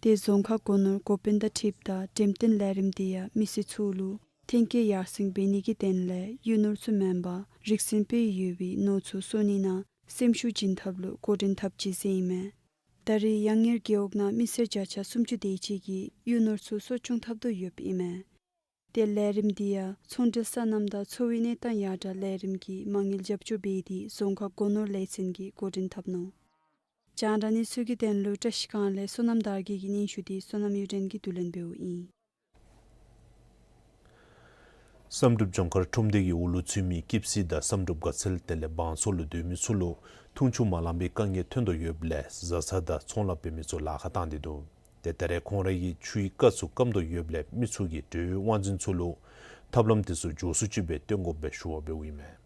ཏེ་རྫོང་ཁག་སྒོ་ནོར་འགོ་དཔོན་དང་འཁྲིལཝ་ད་འགྲེམས་སྟོན་ལས་རིམ་འདི་ཡང་མི་སེར་ཚུ་ལུ་ཐོན་སྐྱེད་ཡར་སེང་འབད་ནི་གི་དོན་ལས་གཡུས་ནོར་ཚུ་མེན་པར་རིགས་གསན་སྤེལ་ཡོད་པའི་ནོར་ཚུ་གསོ་ནི་ནང་སེམས་ཤུགས་བྱིན་ཐབས་ལུ་འགོ་འདྲེན་འཐབ་ཅི་ཟེར་ཨིན་མས། ད་རེས་ཡང་ཉེར་བརྒྱད་འོག་ནང་མི་སེར་བརྒྱ་ཆ་སུམ་ཅུ་དེ་ཅིག་གིས་གཡུས་ནོར་ཚུ་གསོ་སྐྱོང་འཐབ་དོ་ཡོདཔ་ཨིན་མས། ཏེ་ལས་རིམ་འདི་ཡང་ཚོང་འབྲེལ་སོ་ནམ་དང་འཚོ་བའི་གནས་སྟངས་ཡར་དྲག་ལས་རིམ་གྱི་མ་དངུལ་རྒྱབ་སྐྱོར་འབད་དེ་རྫོང་ཁག་སྒོ་ནོར་ལས་ཚན་གྱིས་འགོ་འདྲེན་འཐབ་ནུག། རྒྱང་བསྒྲགས་གནས་ཚུལ་གྱི་དོན་ལུ་བཀྲིས་སྒང་ལས་བསོད་ནམས་དར་རྒྱས་ཀྱི་སྙན་ཞུ་འདི་བསོད་ནམས་གཡུ་སྒྲོན་གྱིས་བསྡུ་ལེན་འབདཝ་ཨིན། བསམ་གྲུབ་ལྗོངས་མཁར་ཁྲོམ་སྡེ་གི་འོག་ལུ་ཚུད་མི་སྐྱིབས་སི་དང་བསམ་གྲུབ་དགའ་ཚལ་དེ་ལས་བང་སོ་ལུ་སྡོད་མི་ཚུ་ལུ་འཐུང་ཆུ་མ་ལང་པའི་དཀའ་ངལ་ཐོན་དོ་ཡོདཔ་ལས་བཟའ་ཚང་དང་ཚོང་ལཱ་འབད་མི་ཚུ་ལཱ་ཁག་བཏང་སྟེ་འདུག། ཏེ་ད་རེས་ཁོང་རའི་གི་ཆུའི་རྐ་ཚུ་སྐམ་དོ་ཡོདཔ་ལས་མི་ཚུ་གིས་འབྲེལ་ཡོད་དབང་འཛིན་ཚུ་ལུ་ཐབས་ལམ་དེ་ཚུ་མགྱོགས་སུ་ཅིག་སྦེ་སྟོན་དགོཔ་སྦེ་ཞུ་བ་འབདཝ་ཨིན་མས།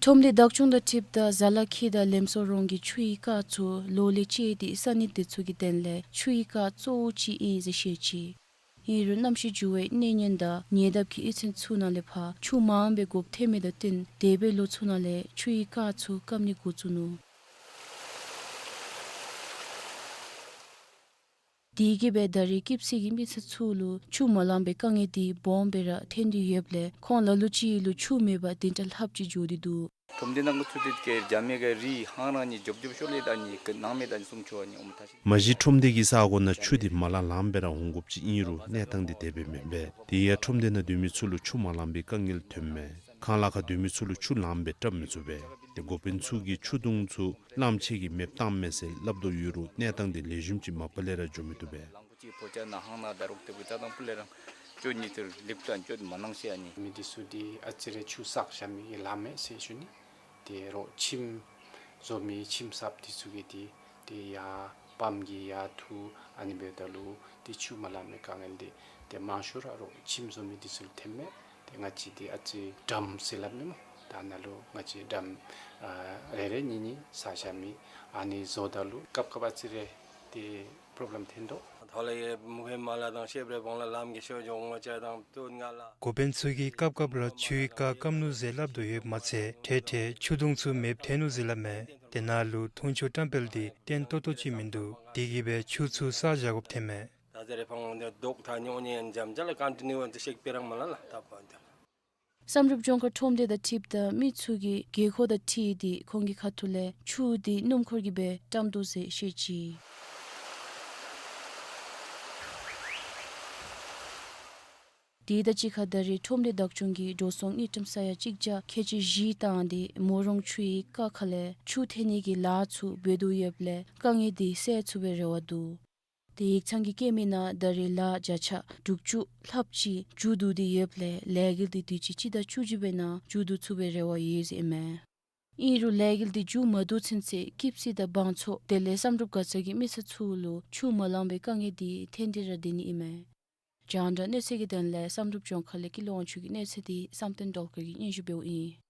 ཁྲོམ་སྡེ་བདག་སྐྱོང་དང་འཁྲིལཝ་ད་ཟ་ལ་ཁྱི་དང་ལེམ་སོ་རོང་གི་ཆུའི་རྐ་ཚུ་ལོག་ལས་བཅད་དེ་ས་གནས་དེ་ཚུ་གི་དོན་ལས་ཆུའི་རྐ་གཙོ་བོ་ཅིག་ཨིན་ཟེར་བཤད་ཅི། ཨིན་རུང་གནམ་གཤིས་འགྱུར་བའི་གནོད་ཉེན་དང་ཉེ་འདབས་ཀྱི་གཡུས་ཚན་ཚུ་ནང་ལས་ཕར་ཆུ་མངམ་སྦེ་དགོཔ་ཐོན་མི་དང་བསྟུན་འདས་པའི་ལོ་ཚུ་ནང་ལས་ཆུའི་རྐ་ཚུ་སྐམ་ནི་འགོ་བཙུགས་ནུག། དེ་གིས་སྦེ་ད་རེས་སྐྱིབས་སི་གི་མི་སེར་ཚུ་ལུ་ཆུ་མ་ལང་པའི་དཀའ་ངལ་འདི་སྦོམ་སྦེ་ར་ཐོན་ཏེ་ཡོདཔ་ལས་ཁོང་ལ་ལུ་ཅིག་ལུ་ཆུ་མེད་པར་བདུན་ཕྲག་ལྷགཔ་ཅིག་འགྱོ་སྟེ་འདུག། ཁྲོམ་སྡེ་ནང་གི་ཚུ་དེ་གི་རྒྱབ་མི་གི་རི་ཧང་རང་ནི་རྒྱོབ་རྒྱོབ་ཤོར་ལས་ད་ནི་གི་ནང་མི་ད་ནི་སུམ་ཆུ་བ་ནི་ཨོམ་ཐ་ཤི། མ་གཞི་ཁྲོམ་སྡེ་གི་ས་གོ་ནང་ཆུ་འདི་མ་ལང་ལངམ་སྦེ་ར་འོང་དགོཔ་ཅིག་ཨིན་རུང་གནས་སྟངས་འདི་དེ་སྦེ་མེན་པས། དེ་ཡང་ཁྲོམ་སྡེ་ནང་སྡོད་མི་ཚུ་ལུ་ཆུ་མ་ལང་པའི་དཀའ་ངལ་ཐོནམ་མས། ཁང་གླ་ཁར་སྡོད་མི་ཚུ་ལུ་ཆུ་ལངམ་སྦེ་བཀྲམ་མི་ཚུགས་པས། ཏེ་འགོ་དཔོན་ཚུ་གིས་ཆུ་དུང་ཚུ་གླངམོ་ཆེ་གིས་མེདཔ་བཏངམ་མས་ཟེར་སླབ་དོ་ཡོད་རུང་གནས་སྟངས་དེ་ལེགས་ཤོམ་ཅིག་མ་པ་ལས་ར་འགྱོ་མི་བཏུབ་པས། ལང་ཀུ་ཅིག་ཕོ་ཅ་ནང་ཧང་ནང་ད་རུང་ཏེ་བུ་ད་དང་པུ་ལས་རང་ཅོ་ཉི་ཏིར་ལེབ་ཏང་ཅོ་མ་གནང་ཤེས་ཨ་ནི། མི་འདི་ཚུ་འདི་ཨ་ཙི་རེ་ཆུ་བསགས་བཞག་མི་གི་ལམ་མས་ཟེར་ཞུ་ནི། ཏེ་རོགས་ཁྱིམ་བཟོ་མི་ཁྱིམ་གསརཔ་འདི་ཚུ་གིས་ཏེ་ཏེ་ཡར་པམཔ་གིས་ཡར་འཐུ་ཨ་ནི་འབདཝ་ད་ལུ་ཏེ་ཆུ་མ་ལང་མི་དཀའ་ངལ་འདི་ཏེ་མང་ཤོས་ར་རོགས་ཁྱིམ་བཟོ་མི་འདི་ཚུ་ལུ་ཐེབས་མས། ཏེ་ང་བཅས་འདི་ཨ་ཙི་ཌམ་ཟེར་སླབ་མས་སྨོ། ད་ནཱ་ལུ་ང་བཅས་ཌམ་ཨ་རེ་རེ་གཉིས་གཉིས་བསགས་བཞག་མི་ཨ་ནི་བཟོཝ་ད་ལུ་སྐབས་སྐབས་ཨ་ཙི་རེ་ཏེ་པོརོབ་ལེམ་ཐོན་དོ། ཐོ་ལེ་མུ་ཧེ་མ་ལ་དང་ཤེབ་རེ་བོང་ལ་ལམ་གྱི་ཤོ་འཇོག་ངོ་ཅ་དང་ཏུན་ང་ལ། འགོ་དཔོན་ཚུ་གིས་སྐབས་སྐབས་ར་ཆུའི་རྐ་སྐམ་ནུག་ཟེར་སླབ་དོ་ཡོདཔ་མ་ཚད་ཐེངས་ཐེངས་ཆུ་དུང་ཚུ་མེདཔ་ཐོན་ནུག་ཟེར་སླབ་མས། ཏེ་ནཱ་ལུ་འཐུང་ཆུ་བཀྲམ་སྤེལ་འདི་བརྟན་ཏོག་ཏོ་ཅིག་མིན་འདུག། དེ་གིས་སྦེ་ཆུ་ཚུ་བསགས་བཞག་དགོཔ་ཐོན་མས། ད་ཟེར་རེ་ཕང་འོང་དེ་རྡོག་ཐ་ཉོ་ཉེ་འཇམ་ཅ་ལ་ཀན་ཊི་ནིའུ་ཨན་ཏེ་ཤེག་པེ་རང་མ་ལ་ལ་ད་པ་འོང་དེ། བསམ་གྲུབ་ལྗོངས་མཁར་ཁྲོམ་སྡེ་དང་འཁྲིལཝ་ད་མི་ཚུ་གིས་རྒས་འཁོགས་དང་འཁྲིལ་ཏེ་ཁོང་གི་ཁ་ཐུག་ལས་ཆུ་འདི་སྣུམ་འཁོར་གྱིས་སྦེ་བཀྲམ་དོ་ཟེར་བཤད་ཅི། དེ་དང་གཅིག་ཁར་ད་རེས་ཁྲོམ་སྡེ་བདག་སྐྱོང་གིས་འགྲོ་སོང་དངུལ་ཀྲམ་ས་ཡ་གཅིག་བརྒྱ་ཁལ་གཅིག་བཞི་བཏང་སྟེ་མོ་རོང་ཆུའི་རྐ་ཁ་ལས་ཆུ་འཐེན་ནི་གི་ལཱ་ཚུ་འབད་དོ་ཡོདཔ་ལས་དཀའ་ངལ་འདི་སེལ་ཚུགས་པའི་རེ་བ་འདུག། ཏེ་ཡིག་ཚང་གིས་བཀོད་མི་ནང་ད་རེས་ལཱ་བརྒྱ་ཆ་དྲུག་ཅུ་ལྷགཔ་ཅིག་མཇུག་བསྡུ་སྟེ་ཡོདཔ་ལས་ལས་འགུལ་འདི་དུས་ཅི་སྤྱི་ཟླ་བཅུ་གཅིག་པའི་ནང་མཇུག་བསྡུ་ཚུགས་པའི་རེ་བ་ཡོད་ཟེར་ཨིན་མས། ཨིན་རུང་ལས་འགུལ་འདི་མཇུག་མ་བསྡུ་ཚུན་ཚོད་སྐྱིད་སྡུག་དང་བང་ཚོགས་དེ་ལས་བསམ་གྲུབ་དགའ་ཚལ་གྱི་མི་སེར་ཚུ་ལུ་ཆུ་མ་ལང་པའི་དཀའ་ངལ་འདི་ཐོན་ཏེ་ར་སྡོད་ནི་ཨིན་མས། རྒྱང་བསྒྲགས་གནས་ཚུལ་གྱི་དོན་ལས་བསམ་གྲུབ་ལྗོངས་མཁར་ལས་ཀུན་ལེགས་དབང་ཕྱུག་གི་གནས་ཚུལ་འདི་བསམ་གཏན་སྒྲོལ་དཀར་གྱིས་སྙན་ཞུ་འབདཝ་ཨིན།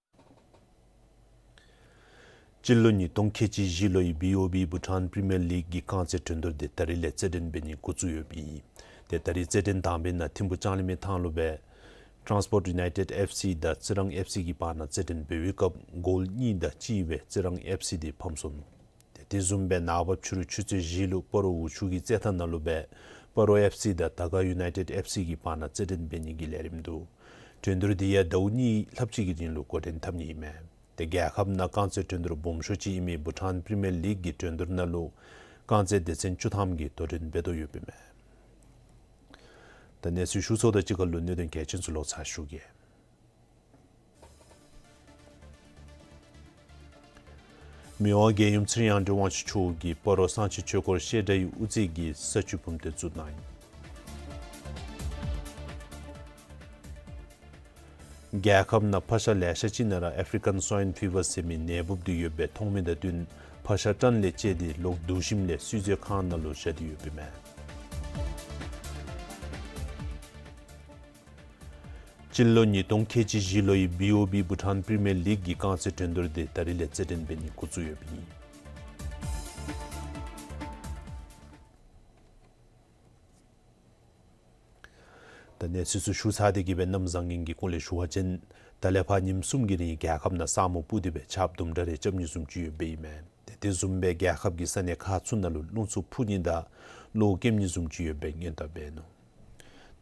སྤྱི་ལོ་ཉིས་སྟོང་ཁལ་གཅིག་བཞི་ལོའི་བི་ཨོ་བི་བྷུ་ཊཱན་པི་རི་མི་ཡར་ལིག་གི་རྐང་རྩེད་འགྲན་བསྡུར་འདི་ད་རིས་ལས་རྩེད་འགྲན་འབད་ནི་འགོ་བཙུགས་ཡོདཔ་ཨིན། ཏེ་ད་རིས་རྩེད་འགྲན་དང་པའི་ནང་ཐིམ་ཕུ་ལྕང་གླིང་མའི་ཐང་ལུ་སྦེ་ཊཱནསི་པོརཊ་ཡུ་ནའི་ཊེཌ་ཨེཕ་སི་དང་རྩི་རང་ཨེཕ་སི་གི་བར་ན་རྩེད་འགྲན་འབད་བའི་སྐབས་གོལ་གཉིས་དང་གཅིག་སྦེ་རྩི་རང་ཨེཕ་སི་འདི་ཕམ་སོ་ནུག། ཏེ་དེ་བཟུམ་སྦེ་ནངས་པ་ཕྱི་རུ་ཆུ་ཚོད་བཞི་ལུ་སྤ་རོ་འུ་ཆུ་གི་རྩེད་ཐང་ནང་ལུ་སྦེ་སྤ་རོ་ཨེཕ་སི་དང་དར་དཀར་ཡུ་ནའི་ཊེཌ་ཨེཕ་སི་གི་བར་ན་རྩེད་འགྲན་འབད་ནི་གི་ལས་རིམ་འདུག། འགྲན་བསྡུར་འདི་ཡང་ཟླཝ་གཉིས་ལྷགཔ་ཅིག་གི་རིང་ལུ་འགོ་འདྲེན་འཐབ་ནི་ཨིན་མས། ཏེ་རྒྱལ་ཁབ་ནང་རྐང་རྩེད་འགྲན་བསྡུར་སྦོམ་ཤོས་ཅིག་ཨིན་མི་བྷུ་ཊཱན་པི་རི་མི་ཡར་ལིག་གི་འགྲན་བསྡུར་ནང་ལུ་རྐང་རྩེད་སྡེ་ཚན་བཅུ་ཐམ་གྱིས་དོ་འགྲན་འབད་དོ་ཡོདཔ་ཨིན་མས། ད་གནས་ཚུལ་ཞུ་ཚརཝ་དང་གཅིག་ཁར་ལུ་གནད་དོན་གལ་ཆེན་ཚུ་ལོག་ཚར་ཞུ་གེ། མི་དབང་རྒྱལ་ཡུམ་ཚེ་རིང་དབང་ཕྱུག་མཆོག་གིས་སྤ་རོ་གསང་ཆེན་ཆོས་འཁོར་བཤད་གྲྭའི་དབུ་རྩེ་གི་ས་བཅུད་བུམ་སྡེ་བཙུགས་གནང་ཡི། རྒྱལ་ཁབ་ནང་ཕག་ཤ་ལེ་ཤ་ཅིག་ནང་ར་ཨེཕ་རི་ཀཱན་སཝའིན་ཕི་བར་ཟེར་མི་ནད་འབུཔ་འདི་ཡོདཔ་སྦེ་མཐོང་མི་དང་བསྟུན་ཕག་ཤ་སྐྲན་ལས་བཅད་དེ་ལོག་དུག་ཞིམ་ལས་བསིལ་མཛོད་ཁང་ནང་ལུ་བཞག་སྟེ་ཡོདཔ་ཨིན་མས། སྤྱི་ལོ་ཉིས་སྟོང་ཁལ་གཅིག་བཞི་ལོའི་བི་ཨོ་བི་བྷུ་ཊཱན་པི་རི་མི་ཡར་ལིག་གི་རྐང་རྩེད་འགྲན་བསྡུར་འདི་ད་རིས་ལས་རྩེད་འགྲན་འབད་ནི་འགོ་བཙུགས་ཡོདཔ་ཨིན། ད་གནས་ཚུལ་ཚུ་ཞུ་ཚར་ཏེ་གི་སྦེ་གནམ་བཟང་ངན་གྱི་སྐོར་ལས་ཞུ་བ་ཅིན་ད་ལས་ཕར་ཉིནམ་གསུམ་གྱི་རིང་རྒྱལ་ཁབ་ནང་ས་སྨུག་སྤུབས་ཏེ་སྦེ་ཆརཔ་དུམ་གྲ་རེ་རྐྱབ་ནི་བཟུམ་ཅིག་ཡོདཔ་ཨིན་མས། ཏེ་དེ་བཟུམ་སྦེ་རྒྱལ་ཁབ་ཀྱི་ས་གནས་ཁག་ཚུ་ནང་ལུ་རླུང་འཚུབ་འཕུ་ནི་དང་གློག་ཀེམ་ནི་བཟུམ་ཅིག་ཡོདཔ་སྦེ་སྔོན་བརྡ་འབད་ནུག།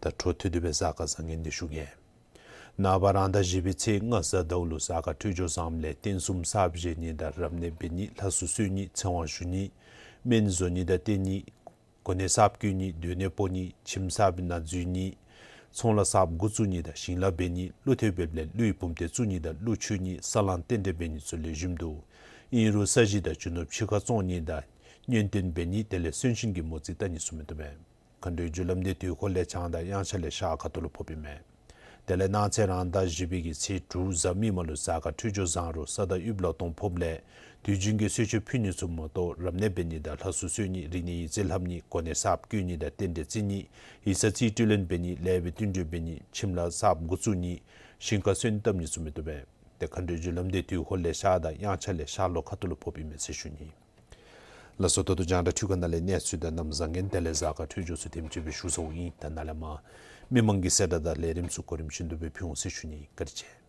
ད་འཕྲོ་མཐུད་དེ་སྦེ་གཟའ་སྐར་བཟང་ངན་འདི་ཞུ་གེ། ནངས་པ་རང་ཟླ་བཞི་པའི་ཚེས་ལྔ་གཟའ་ཟླཝ་ལུ་གཟའ་སྐར་འཕྲོད་སྦྱོར་བཟངམ་ལས་རྟེན་གསུམ་གསརཔ་བཞེངས་ནི་དང་རབ་གནས་འབད་ནི་ལྷ་གསོལ་གསོལ་ནི་ཚེ་དབང་ཞུ་ནི་སྨན་བཟོ་ནི་དང་བསྟེན་ནི་གོ་གནས་གསརཔ་བསྐོ་ནི་སྡོད་གནས་སྤོ་ནི་ཁྱིམ་གསརཔ་ནང་འཛུལ་ནི་ཚོང་ལཱ་གསརཔ་འགོ་བཙུགས་ནི་དང་ཞིང་ལཱ་འབད་ནི་ཀླུ་ཐེབས་འབདཝ་ལས་ཀླུའི་བུམ་སྡེ་བཙུགས་ནི་དང་ཀླུ་མཆོད་ནི་ས་བསླང་རྟེན་འབྲེལ་འབད་ནི་ཚུ་ལེགས་ཤོམ་འདུག། ཨིན་རུང་ས་གཞི་དང་རྒྱུ་ནོར་ཕྱི་ཁར་བཙོང་ནི་དང་གཉེན་སྟོན་འབད་ནི་དེ་ལས་གསོན་གཤིན་གྱི་མོ་རྩིས་བལྟ་ནི་ཚུ་མི་བཏུབ་པས། མཁའ་འགྲོའི་རྒྱུ་ལམ་འདི་དུས་འཁོར་ལས་བྱང་དང་དབྱངས་འཆར་ལས་ཤར་ཁ་ཐུག་ལུ་ཕོགཔ་ཨིན་མས། དེ་ལས་གནངས་ཚེ་རང་ཟླ་བཞི་པའི་གི་ཚེས་དྲུག་གཟའ་མིག་དམར་ལུ་གཟའ་སྐར་འཕྲོད་སྦྱོར་བཟང་རུང་ས་བདག་དབུལ་ལོ་སྟོང་ཕོགཔ་ལས་དུས་རྒྱུན་གྱི་གསོལ་མཆོད་ཕུལ་ནི་ཚུ་མ་གཏོགས་རབ་གནས་འབད་ནི་དང་ལྷ་གསོལ་གསོལ་ནི་རིག་གནས་ཡིག་རྩིས་ལྷབ་ནི་གོ་གནས་གསརཔ་བསྐོ་ནི་དང་རྟེན་འབྲེལ་བརྩི་ནི་ཡིག་ཚང་རྩིས་སྤྲོད་ལེན་འབད་ནི་ལེགས་པའི་བསྟུན་གྲོས་འབད་ནི་ཁྱིམ་ལཱ་གསརཔ་འགོ་བཙུགས་ནི་ཞིང་ཁར་སོན་བཏབ་ནི་ཚུ་མི་བཏུབ་པས། ཏེ་མཁའ་འགྲོའི་རྒྱུ་ལམ་འདི་དུས་འཁོར་ལས་ཤར་དང་དབྱངས་འཆར་ལས་ཤར་ལྷོ་ཁ་ཐུག་ལུ་ཕོགཔ་ཨིན་མས་ཟེར་ཞུ་ནི། ལགས་སོ། ད་ལྟོ་རྒྱང་བསྒྲགས་འཕྲུལ་ཁང་ནང་ལས་གནས་ཚུལ་དང་གནམ་བཟང་ངན་དེ་ལས་གཟའ་སྐར་འཕྲོད་སྦྱོར་ཚུ་དེམ་ཅིག་སྦེ་ཞུ་ཚརཝ་ཨིན། ད་ནཱ་ལས་མར་མི་མང་གི་གསལ་བསྒྲགས་དང་ལས་རིམ་ཚུ་གོ་རིམ་བཞིན་དུ་སྦེ་ཕུལ་འོང་ཟེར་ཞུ་ནི། བཀའ་དྲིན་ཆེ།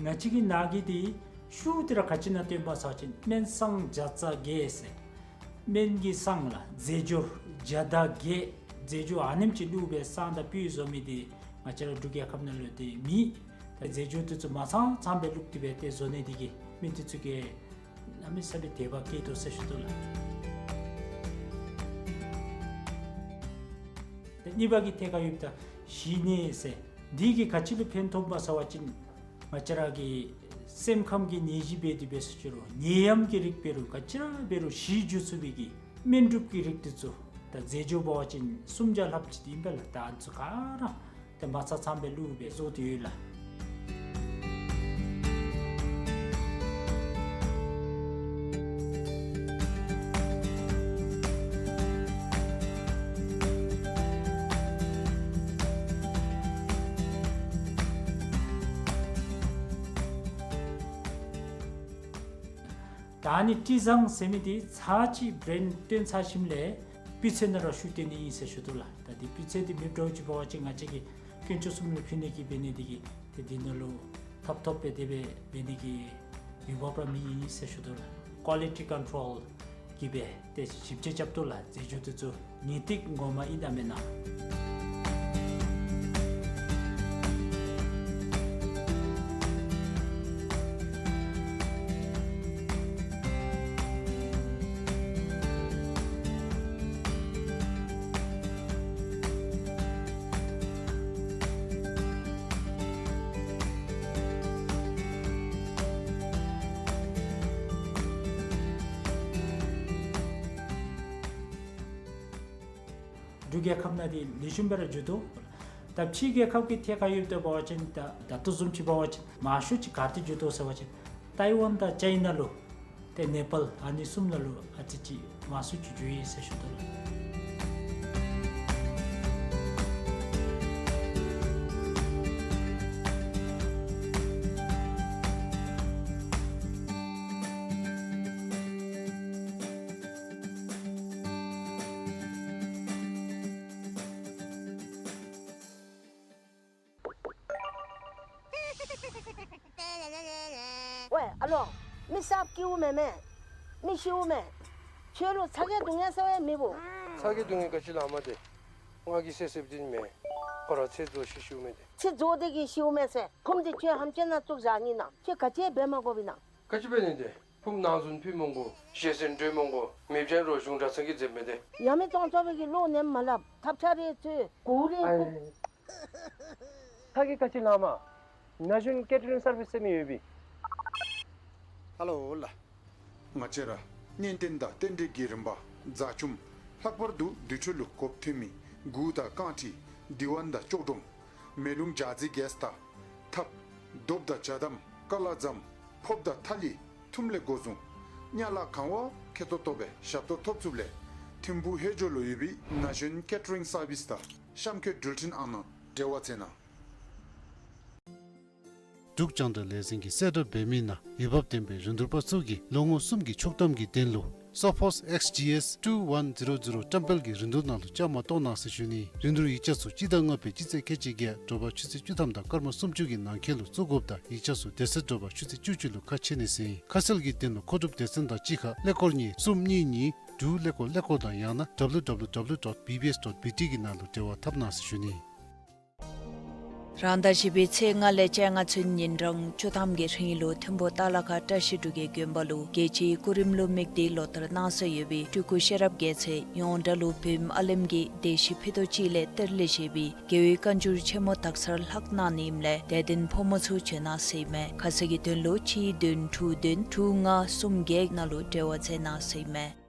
ང་བཅས་ཀྱི་ནང་གི་འདི་ཤུགས་དེ་ར་ག་ཅི་ནང་བཏོན་པ་ཟེར་བ་ཅིན་སྨན་སྲང་བརྒྱ་རྩ་བརྒྱད་ཟེར། སྨན་གྱི་སྲང་ལགས་རྫས་སྦྱོར་བརྒྱ་དང་བརྒྱད། རྫས་སྦྱོར་ཨ་ནེམ་ཅིག་བླུགས་སྦེ་སྲང་དང་སྤུས་བཟོ་མི་འདི་ང་བཅས་ར་འབྲུག་རྒྱལ་ཁབ་ནང་ལུ་འདི་མེད། ད་རྫས་སྦྱོར་དེ་ཚུ་མ་ཚང་ཚངམ་སྦེ་བླུགས་ཏེ་སྦེ་ཏེ་བཟོ་ནི་འདི་གིས་མི་དེ་ཚུ་གིས་གནམ་མེད་ས་མེད་དད་པ་བསྐྱེད་དོ་ཟེར་ཞུ་དོ་ལགས། ཏེ་གཉིས་པ་གི་ཐད་ཁར་ཡོདཔ་ད་ཞི་གནས་ཟེར། འདི་གིས་ག་ཅི་ལུ་ཕན་ཐོགས་པ་ཟེར་བ་ཅིན་ང་བཅས་ར་གི་སེམས་ཁམས་ཀྱི་ནད་གཞི་འབད་དེ་འབད་ཟེར་ཞུ་རུང་ནད་ཡམས་ཀྱི་རིགས་འབད་རུང་ག་ཅི་ར་འབད་རུང་ཞི་འགྱོ་ཚུགས་པའི་གི་སྨན་སྒྲུབ་ཀྱི་རིགས་དེ་ཚུ་ད་རྫས་སྦྱོར་འབད་བ་ཅིན་སུམ་བརྒྱ་ལྷགཔ་ཅིག་ཨིན་པས་ལགས། ད་ཨ་ནི་ཚུ་ག་ར་ཏེ་མ་ཚང་ཚངམ་སྦེ་བླུགས་སྦེ་བཟོ་སྟེ་ཡོད་ལགས། ད་ཨ་ནི་དྲི་བཟང་ཟེར་མི་འདི་ཚར་གཅིག་བྲན་བཏོན་ཚར་ཞིནམ་ལས་སྤུས་ཚད་ནང་ར་ཤུགས་བཏོན་ནི་ཨིན་ཟེར་ཞུ་དོ་ལགས། ད་འདི་སྤུས་ཚད་འདི་མེདཔ་འདྲཝ་ཅིག་འབད་བ་ཅིན་ང་བཅས་ཀྱིས་དཀོན་མཆོག་གསུམ་ལུ་ཕུལ་ནི་གི་འབད་ནི་འདི་གིས་ཏེ་འདི་ནང་ལུ་ཐབ་ཐོབ་སྦེ་དེ་སྦེ་འབད་ནི་གི་འོས་འབབ་ར་མེད་ཨིན་ཟེར་ཞུ་དོ་ལགས། ཀོ་ལི་ཊི་ཀོན་ཊོལ་གིས་སྦེ་ཏེ་ཞིབ་དཔྱད་རྐྱབ་དོ་ལགས། རྫས་སྦྱོར་དེ་ཚུ་ངེས་ཏིག་ངོ་མ་ཨིན་ན་མེན་ན། འབྲུག་རྒྱལ་ཁབ་ནང་འདི་ལེགས་ཤོམ་སྦེ་ར་འགྱོ་དོ། ད་ཕྱི་རྒྱལ་ཁབ་ཀྱི་ཐད་ཁར་ཡོདཔ་ད་འབད་བ་ཅིན་ད་ད་ལྟོ་བཟུམ་ཅིག་འབད་བ་ཅིན་མང་ཤོས་ཅིག་ག་ཏེ་འགྱོ་དོ་ཟེར་བ་ཅིན་ཏའི་ཝན་དང་ཅའི་ན་ལུ་ཏེ་ནེ་པཱལ་ཨ་ནི་གསུམ་ནང་ལུ་ཨ་ཙི་ཅིག་མང་སུ་ཅིག་འགྱོ་ཡི་ཟེར་ཞུ་དོ་ལགས། ཝའེ་ཨ་ལོ། མི་གསརཔ་སྐྱེཝ་མེན་མས། མི་ཤིཝ་མས། ཁྱོད་ལུ་ཚ་གྱང་སྡུག་བསྔལ་ཟེར་བ་མེད་པོ། ཚ་གྱང་སྡུག་བསྔལ་ག་ཅི་ལུ་མ་དེ། ང་གིས་བསད་བསདཔ་འདི་མེན། ཁོ་ར་ཚེ་རྫོགས་ཤི་ཤིཝ་མས་ཏེ། ཚེ་རྫོགས་ཏེ་གི་ཤིཝ་མས་ཟེར། ཕུངམ་འདི་ཁྱོད་ཧམ་ཅན་ནང་བཙུགས་བཞག་ནི་ན། ཁྱོད་ག་ཅི་འབད་མ་དགོ་པས་ན། ག་ཅི་འབད་ནི་ཏེ། ཕུངམ་ནང་བཙུགས་ཕུལ་མི་དགོ། ཞེ་སེན་སྤྲོད་མི་དགོ། མེདཔ་ཅིན་རོགས་གཞུང་གྲྭ་ཚང་གིས་མཛདཔ་མས་ཏེ། ཡང་མི་གཏོང་ཆོག་པའི་གི་བློ་ནི་མ་སླབ། ཐབས་ཆག་རེ་ཚུ་གོ་རེ་ཨའི། ཚུ། ཚ་གྱང་ག་ཅི་ལུ་མ། ན་གཞོན་ཀེ་ཊ་རིང་སར་བིསི་ཟེར་མི་ཡོད་པས། ཧ་ལོ་ལགས། ང་བཅས་ར་གཉེན་རྟེན་དང་རྟེན་འབྲེལ་གྱི་རིམ་པ་རྫ་ཆུམ། ལྷག་པར་དུ་དུར་ཁྲོད་ལུ་གོ་སྐབས་ཐོན་མི་མགུ་དང་རྐང་ཁྲི། འདི་ཝན་དང་ལྕོག་སྒྲོམ། མེ་རླུང་འཇའ་རྩི་གེས་དང་ཐབ། རྡོབ་དང་ཇ་དམ། ཀ་ལ་ཟམ། ཕོརཔ་དང་ཐ་ལི། ཐུམ་ལས་འགོ་བཟུང་། གཉའ་ལག་གང་བ་ཁེ་ཏོག་ཏོ་སྦེ་ཞབས་ཏོག་ཐོབ་ཚུགསཔ་ལས་ཐིམ་ཕུག་ཧེ་ཇོ་ལུ་ཡོད་པའི་ན་གཞོན་ཀེ་ཊ་རིང་སར་བིསི་དང་གཤམ་འཁོད་འགྲུལ་འཕྲིན་ཨང་ནང་འབྲེལ་བ་མཛད་གནང་། འབྲུག་རྒྱང་བསྒྲགས་ལས་འཛིན་གྱི་གསལ་བསྒྲགས་འབད་མི་ནང་འོས་འབབ་ལྡན་པའི་རིན་བསྡུར་པ་ཚུ་གིས་ལོ་ངོ་གསུམ་གྱི་ཆོག་ཐམ་གྱི་དོན་ལུ་Sophos X G S two one zero zero བཀྲམ་སྤེལ་གྱི་རིན་བསྡུར་ནང་ལུ་བཅའ་མར་གཏོགས་གནང་ཟེར་ཞུ་ནི། རིན་བསྡུར་ཡིག་ཆ་ཚུ་སྤྱི་ཟླ་ལྔ་པའི་སྤྱི་ཚེས་ཁལ་གཅིག་བརྒྱད་དྲོ་པ་ཆུ་ཚོད་བཅུ་ཐམ་དང་སྐར་མ་སུམ་ཅུ་གི་ནང་འཁོད་ལུ་བཙུགས་དགོཔ་དང་ཡིག་ཆ་ཚུ་དེ་ཚེ་དྲོ་པ་ཆུ་ཚོད་བཅུ་གཅིག་ལུ་ཁ་ཕྱེ་ནི་ཟེར་ཨིན། ཁ་གསལ་གྱི་དོན་ལུ་མཁོ་སྒྲུབ་སྡེ་ཚན་དང་གཅིག་ཁར་ཀླད་ཀོར་གཉིས་གསུམ་གཉིས་གཉིས་དྲུག་ཀླད་ཀོར་ཀླད་ཀོར་དང་ཡང་ན་W W W dot B B S dot B T གི་ནང་ལུ་འབྲེལ་བ་འཐབ་གནང་ཟེར་ཞུ་ནི། རང་ཟླ་བཞི་པའི་ཚེས་ལྔ་ལས་བཅོ་ལྔ་ཚུན་ཉིན་གྲངས་བཅུ་ཐམ་གྱི་རིང་ལུ་ཐིམ་ཕུག་ཏ་ལ་ཁ་བཀྲ་ཤིས་འབྲུག་རྒྱལ་དགོན་པ་ལུ་རྒྱལ་སྤྱིའི་སྐུ་རིམ་ལུ་དམིགས་ཏེ་ལོ་ལྟར་གནང་སྲོལ་ཡོད་པའི་སྤྲུལ་སྐུ་ཤེས་རབ་རྒྱལ་མཚན་ཡོངས་གྲགས་ལུ་བོད་ཨ་ལེམ་གྱི་སྡེ་བཞི་ཕུད་རྡོག་གཅིག་ལས་གཏེར་ལས་བཞེས་པའི་རྒྱལ་བའི་བཀའ་འགྱུར་ཆེན་མོ་དག་ཚར་ལྷག་གནང་ནི་ཨིནམ་ལས་དད་ལྡན་ཕོ་མོ་ཚུ་བྱོན་གནང་ཟེར་ཨིན་མས། ཁ་གསལ་གྱི་དོན་ལུ་གཅིག་བདུན་དྲུག་བདུན་དྲུག་ལྔ་གསུམ་བརྒྱད་ནང་ལུ་འབྲེལ་བ་མཛད་གནང་ཟེར་ཨིན་མས།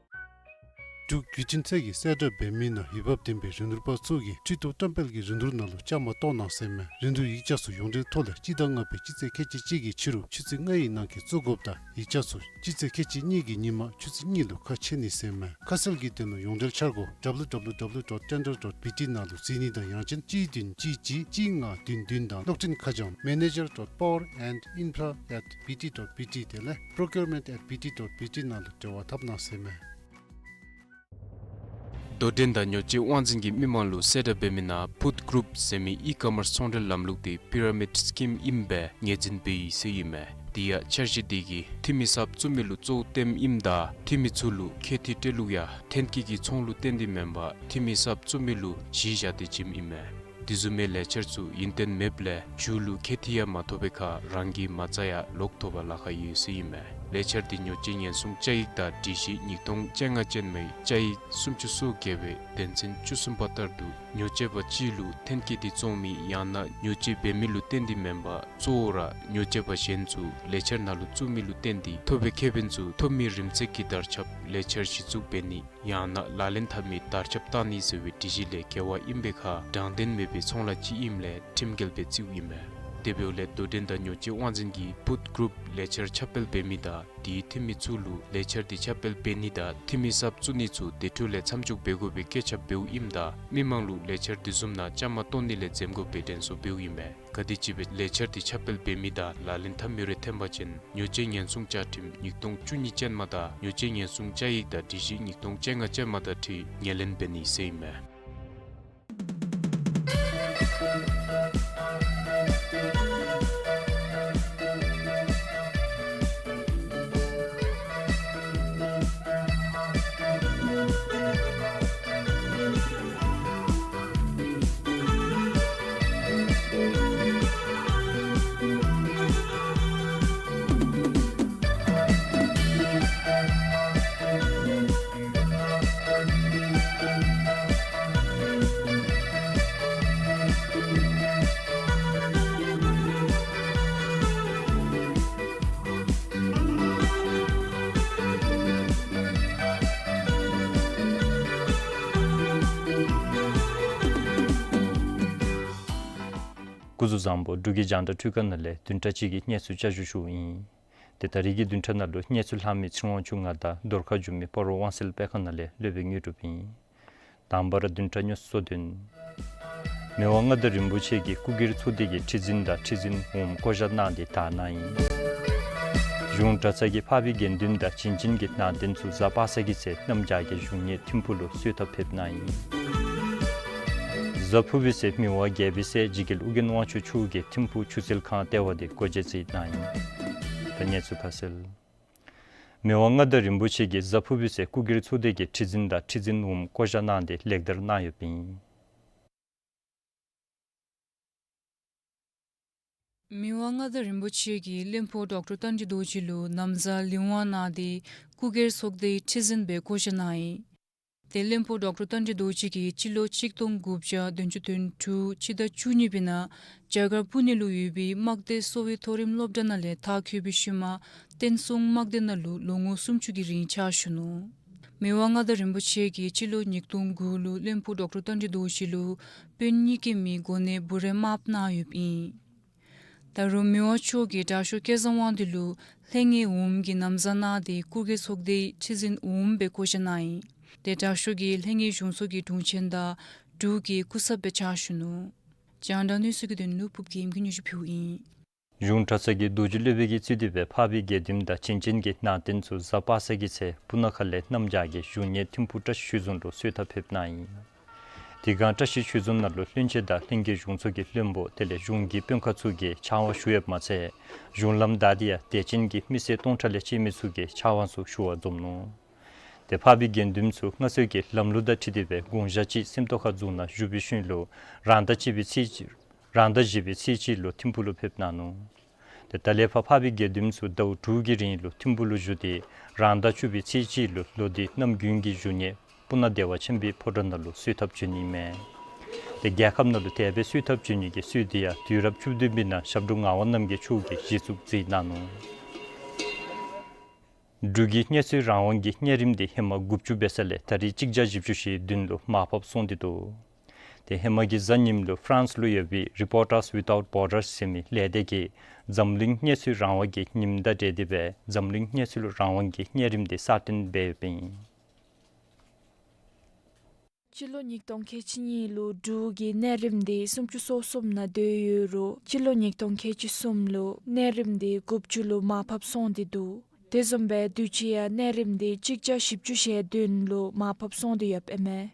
འབྲུག་བརྒྱུད་འཕྲིན་ཚད་ཀྱི་གསལ་བསྒྲགས་འབད་མི་ནང་འོས་འབབ་ལྡན་པའི་རིན་བསྡུར་པ་ཚུ་གིས་ཁྲི་གདུགས་བཀྲམ་སྤེལ་གྱི་རིན་བསྡུར་ནང་ལུ་བཅའ་མར་གཏོགས་གནང་ཟེར་ཨིན་མས། རིན་བསྡུར་ཡིག་ཆ་ཚུ་ཡོངས་འབྲེལ་ཐོག་ལས་སྤྱི་ཟླ་ལྔ་པའི་སྤྱི་ཚེས་ཁལ་གཅིག་གཅིག་གི་ཕྱི་རུ་ཆུ་ཚོད་ལྔའི་ནང་འཁོད་བཙུགས་དགོཔ་དང་ཡིག་ཆ་ཚུ་སྤྱི་ཚེས་ཁལ་གཅིག་གཉིས་ཀྱི་ཉིན་མ་ཆུ་ཚོད་གཉིས་ལུ་ཁ་ཕྱེ་ནི་ཟེར་ཨིན་མས། ཁ་གསལ་གྱི་དོན་ལུ་ཡོངས་འབྲེལ་འཆར་སྒོ་W W W dot tender dot B T ནང་ལུ་གཟིགས་ནི་དང་ཡང་ཅིན་གཅིག་བདུན་གཅིག་གཅིག་གཅིག་ལྔ་བདུན་བདུན་དང་གློག་འཕྲིན་ཁ་བྱང་manager dot power and infra at B T dot B T དེ་ལས་procurement at B T dot B T ནང་ལུ་འབྲེལ་བ་འཐབ་གནང་ཟེར་ཨིན་མས། དོ་འགྲན་དང་ཉོ་སྤྱོད་དབང་འཛིན་གྱིས་མི་མང་ལུ་གསལ་བསྒྲགས་འབད་མི་ནང་ཕུཌ་གུ་རུབ་ཟེར་མི་ཨི་ཀོ་མརསི་ཚོང་འབྲེལ་ལམ་ལུགས་དེ་པི་ར་མིཌ་སི་ཀིམ་ཨིནམ་སྦེ་ངོས་འཛིན་འབད་ཡི་ཟེར་ཨིན་མས། དེ་ཡང་འཆར་གཞི་དེ་གིས་འཐུས་མི་གསརཔ་བཙུགས་མི་ལུ་གཙོ་བོ་སྟོནམ་ཨིནམ་ད་འཐུས་མི་ཚུ་ལུ་ཁེ་འཐི་སྤྲོད་ལུགས་ཡང་ཐོན་སྐྱེད་ཀྱི་ཚོང་ལུ་བརྟེན་ཏེ་མེན་པར་འཐུས་མི་གསརཔ་བཙུགས་མི་ལུ་གཞི་བཞག་སྟེ་བྱིནམ་ཨིན་མས། དེ་བཟུམ་མའི་ལས་འཆར་ཚུ་ཡུན་བརྟན་མེདཔ་ལས་མཇུག་ལུ་ཁེ་འཐི་ཡང་མ་ཐོབ་པའི་ཁར་རང་གི་མ་རྩ་ཡང་ལོག་ཐོབ་པར་ལཱ་ཁག་ཡོད་ཟེར་ཨིན་མས། ལས་འཆར་དེ་ཉོ་སྤྱོད་ཉེན་སྲུང་བཅའ་ཡིག་དང་སྒྲིག་གཞི་ཉིས་སྟོང་བཅོ་ལྔ་ཅན་མའི་བཅའ་ཡིག་སུམ་ཅུ་སོ་བརྒྱད་པའི་དོན་ཚན་བཅུ་གསུམ་པ་ལྟར་དུ་ཉོ་སྤྱོད་པ་ཅིག་ལུ་ཐོན་སྐྱེད་དེ་བཙོང་མི་ཡང་ན་ཉོ་སྤྱོད་འབད་མི་ལུ་བརྟེན་ཏེ་མེན་པར་གཙོ་བོ་ར་ཉོ་སྤྱོད་པ་གཞན་ཚུ་ལས་འཆར་ནང་ལུ་བཙུགས་མི་ལུ་བརྟེན་ཏེ་ཐོབ་པའི་ཁེ་ཕན་ཚུ་ཐོབ་མི་རིམ་ཚད་ཀྱི་དར་ཁྱབ་ལས་འཆར་གཞི་བཙུགས་འབད་ནི་ཡང་ན་ལག་ལེན་འཐབ་མི་དར་ཁྱབ་བཏང་ནི་ཟེར་བའི་སྒྲིག་གཞི་ལས་འགལ་བ་ཨིན་པའི་ཁར་དྲང་བདེན་མེད་པའི་ཚོང་ལཱ་ཅིག་ཨིནམ་ལས་ཁྲིམས་འགལ་སྦེ་བརྩིཝ་ཨིན་མས། དེ་འབདཝ་ལས་དོ་འགྲན་དང་ཉོ་སྤྱོད་དབང་འཛིན་གྱིས་ཕུཌ་གུ་རུབ་ལས་འཆར་ཁྱབ་སྤེལ་འབད་མི་དང་དེའི་འཐུས་མི་ཚུ་ལུ་ལས་འཆར་དེ་ཁྱབ་སྤེལ་འབད་ནི་དང་འཐུས་མི་གསརཔ་བཙུགས་ནི་ཚུ་དེ་འཕྲོ་ལས་མཚམས་འཇོག་འབད་དགོ་པའི་བཀོད་ཁྱབ་འབདཝ་ཨིནམ་ད་མི་མང་ལུ་ལས་འཆར་དེ་བཟུམ་ནང་བཅའ་མར་གཏོགས་ནི་ལས་འཛེམ་དགོ་པའི་དྲན་གསོ་འབདཝ་ཨིན་མས། ག་དེམ་ཅིག་སྦེ་ལས་འཆར་དེ་ཁྱབ་སྤེལ་འབད་མི་དང་ལག་ལེན་འཐབ་མི་རེ་ཐོན་པ་ཅིན་ཉོ་སྤྱོད་ཉེན་སྲུང་བཅའ་ཁྲིམས་ཉིས་སྟོང་བཅུ་གཉིས་ཅན་མ་དང་ཉོ་སྤྱོད་ཉེན་སྲུང་བཅའ་ཡིག་དང་སྒྲིག་གཞི་ཉིས་སྟོང་བཅོ་ལྔ་ཅན་མ་དང་འཁྲིལ་ངོས་ལེན་འབད་ནི་ཟེར་ཨིན་མས། སྐུ་གཟུགས་བཟང་པོ། འབྲུག་གི་རྒྱང་བསྒྲགས་འཕྲུལ་ཁང་ནང་ལས་བདུན་ཕྲག་གཅིག་གི་གནས་ཚུལ་བསྐྱར་ཞུ་ཞུཝ་ཨིན། ཏེ་ད་རིས་ཀྱི་བདུན་ཕྲག་ནང་ལུ་གནས་ཚུལ་ལྷག་མི་ཚེ་དབང་ཆོས་ང་དང་རྫོང་ཁ་འགྱོ་མི་སྤ་རོ་དབང་གསལ་དཔེ་ཁང་ནང་ལས་སློབ་དཔོན་དངོས་གྲུབ་ཨིན། དང་པ་ར་བདུན་ཕྲག་ཉོ་སོ་དོན། མི་དབང་མངའ་བདག་རིན་པོ་ཆེ་གིས་སྐུ་སྒེར་ཚོགས་སྡེ་གི་ཁྲི་འཛིན་དང་ཁྲི་འཛིན་འོགམ་བསྐོ་བཞག་གནང་སྟེ་དར་གནང་ཡི། གཞུང་གྲྭ་ཚང་གིས་འཕགས་པའི་དགེ་འདུན་དང་བྱིན་ཅན་གྱི་ནང་རྟེན་ཚུ་གཟའ་པ་སངས་ཀྱི་ཚེ་གནམ་བྱཱར་གྱི་བཞུགས་གནས་ཐིམ་ཕུག་ལུ་གསོལ་ཐབ་ཕེབས་གནང་ཡི། གཟའ་ཕུར་བུའི་ཚེ་མི་དབང་རྒྱལ་པོའི་སྲས་འཇིགས་རྒྱལ་ཨོ་རྒྱན་དབང་ཕྱུག་མཆོག་གིས་ཐིམ་ཕུག་ཆུ་སེར་ཁང་ལྟེ་བ་དེ་སྒོ་འབྱེད་མཛད་གནང་ཡི། ད་གནས་ཚུལ་ཁ་གསལ། མི་དབང་མངའ་བདག་རིན་པོ་ཆེ་གིས་གཟའ་ཕུར་བུའི་ཚེ་སྐུ་སྒེར་ཚོགས་སྡེ་གི་ཁྲི་འཛིན་དང་ཁྲི་འཛིན་འོགམ་བསྐོ་བཞག་གནང་སྟེ་ལེགས་དར་གནང་ཡོདཔ་ཨིན། མི་དབང་མངའ་བདག་རིན་པོ་ཆེ་གིས་བློན་པོ་ཌོག་ཊར་བསྟན་འཛིན་རྡོ་རྗེ་ལུ་ན་བཟའ་ལི་ཝང་གནང་སྟེ་སྐུ་སྒེར་ཚོགས་སྡེའི་ཁྲི་འཛིན་སྦེ་བསྐོ་བཞག་གནང་ཡི། ཏེ་བློན་པོ་ཌོག་ཊར་བསྟན་འཛིན་རྡོ་རྗེ་གིས་སྤྱི་ལོ་གཅིག་སྟོང་དགུ་བརྒྱ་བདུན་ཅུ་དོན་དྲུག་སྤྱི་ཟླ་བཅུ་གཉིས་པའི་ནང་རྒྱ་གར་པུ་ནེ་ལུ་ཡོད་པའི་དམག་སྡེ་གསོ་བའི་མཐོ་རིམ་སློབ་གྲྭ་ནང་ལས་མཐར་འཁྱོལ་བའི་ཤུལ་མ་བསྟན་སྲུང་དམག་སྡེ་ནང་ལུ་ལོ་ངོ་སུམ་ཅུ་གི་རིང་ཕྱག་ཞུ་ནུག། མི་དབང་མངའ་བདག་རིན་པོ་ཆེ་གིས་སྤྱི་ལོ་ཉིས་སྟོང་དགུ་ལུ་བློན་པོ་ཌོག་ཊར་བསྟན་འཛིན་རྡོ་རྗེ་ལུ་དཔོན་གཉིས་ཀྱི་མི་གོ་གནས་འབུལ་རན་མ་གནང་ཡོདཔ་ཨིན། ད་རུང་མི་དབང་མཆོག་གིས་དྲག་ཤོས་སྐལ་བཟང་དབང་འདུས་ལུ་ལྷོད་ངེས་འོགམ་གྱི་ན་བཟའ་གནང་སྟེ་སྐུ་སྒེར་ཚོགས་སྡེའི་ཁྲི་འཛིན་འོགམ་སྦེ་བསྐོ་བཞག་གནང་ཡི། ཏེ་དྲག་ཤོས་ཀྱིས་ལྷོད་ངེས་གཞུང་ཚོགས་ཀྱི་དྲུང་ཆེན་དང་འབྲུག་གི་སྐུ་ཚབ་སྦེ་ཕྱག་ཞུ་ནུག། རྒྱང་བསྒྲགས་གནས་ཚུལ་གྱི་དོན་ལུ་ཕུབ་རྒྱལམོ་གིས་སྙན་ཞུ་ཕུལཝ་ཨིན། གཞུང་གྲྭ་ཚང་གི་རྡོ་རྗེ་སློབ་དཔོན་གྱིས་གཙོས་ཏེ་སྦེ་འཕགས་པའི་དགེ་འདུན་དང་བྱིན་ཅན་གྱི་ནང་རྟེན་ཚུ་གཟའ་པ་སངས་ཀྱི་ཚེ་སྤུ་ན་ཁ་ལས་གནམ་བྱཱར་གྱི་བཞུགས་གནས་ཐིམ་ཕུག་བཀྲ་ཤིས་ཆོས་རྫོང་ལུ་གསོལ་ཐབ་ཕེབས་གནང་ཡི། དེ་སྒང་བཀྲ་ཤིས་ཆོས་རྫོང་ནང་ལུ་བློན་ཆེན་དང་ལྷོད་ངེས་གཞུང་ཚོགས་ཀྱི་བློན་པོ་དེ་ལས་གཞུང་གི་དཔོན་ཁག་ཚུ་གིས་ཕྱག་དབང་ཞུ་ཡོདཔ་མ་ཚད་གཞུང་ལམ་བདའ་སྟེ་ཡང་དད་ཅན་གྱི་མི་སེར་སྟོང་ཕྲག་ལས་བཅད་མི་ཚུ་གིས་ཕྱག་དབང་ཚུ་ཞུ་བར་འཛོམས་ནུག། ཏེ་འཕགས་པའི་དགེ་འདུན་ཚུ་སྔར་སྲོལ་གྱི་ལམ་ལུགས་དང་འཁྲིལ་ཏེ་སྦེ་དགུང་ཞག་གཅིག་སེམས་རྟོགས་ཁ་རྫོང་ནང་བཞུགས་པའི་ཤུལ་ལུ་རང་ཟླ་གཅིག་པའི་ཚེས་གཅིག་རང་ཟླ་བཞི་པའི་ཚེས་གཅིག་ལུ་ཐིམ་ཕུག་ལུ་ཕེབས་གནང་ནུག། ཏེ་ད་ལས་ཕར་འཕགས་པའི་དགེ་འདུན་ཚུ་ཟླཝ་དྲུག་གི་རིང་ལུ་ཐིམ་ཕུག་ལུ་བཞུགས་ཏེ་རང་ཟླ་བཅུ་པའི་ཚེས་གཅིག་ལུ་ལོ་འདི་གནམ་དགུན་གྱི་བཞུགས་གནས་སྤུ་ན་བདེ་བ་ཆེན་པོའི་ཕོ་བྲང་ནང་ལུ་གསོལ་ཐབ་བྱོན་ནི་མས། ཏེ་རྒྱལ་ཁབ་ནང་ལུ་དེ་སྦེ་གསོལ་ཐབ་བྱོན་ནི་གི་སྲོལ་འདི་ཡང་དུས་རབས་བཅུ་བདུན་པའི་ནང་ཞབས་དྲུང་ངག་དབང་རྣམ་རྒྱལ་མཆོག་གིས་གཞི་བཙུགས་མཛད་གནང་ནུག། འབྲུག་གི་གནས་ཚུལ་རང་དབང་གི་གནས་རིམ་དེ་ཧེ་མ་དགུ་བཅུ་འབད་ས་ལས་ད་རིས་གཅིག་བརྒྱ་བཞི་བཅུ་ཞེ་བདུན་ལུ་མར་ཕབ་སོང་སྟེ་འདུག། ཏེ་ཧེ་མ་གི་གཟའ་ཉིམ་ལུ་ཧྥ་རན་སི་ལུ་ཡོད་པའི་Reporters Without Borders ཟེར་མི་ལས་སྡེ་གིས་འཛམ་གླིང་གནས་ཚུལ་རང་དབང་གི་ཉིནམ་དང་འབྲེལ་ཏེ་སྦེ་འཛམ་གླིང་གནས་ཚུལ་རང་དབང་གི་གནས་རིམ་དེ་གསར་བཏོན་འབད་ཡོདཔ་ཨིན། སྤྱི་ལོ་ཉིས་སྟོང་ཁལ་གཅིག་གཉིས་ལུ་འབྲུག་གི་གནས་རིམ་དེ་སུམ་ཅུ་སོ་གསུམ་ནང་སྡོད་ཡོད་རུང་སྤྱི་ལོ་ཉིས་སྟོང་ཁལ་གཅིག་གསུམ་ལུ་གནས་རིམ་དེ་དགུ་བཅུ་ལུ་མར་ཕབ་སོང་སྟེ་འདུག། དེ་བཟུམ་སྦེ་དུས་ཅི་ཡང་གནས་རིམ་དེ་གཅིག་བརྒྱ་བཞི་བཅུ་ཞེ་བདུན་ལུ་མར་ཕབ་སོང་སྟེ་ཡོདཔ་ཨིན་མས།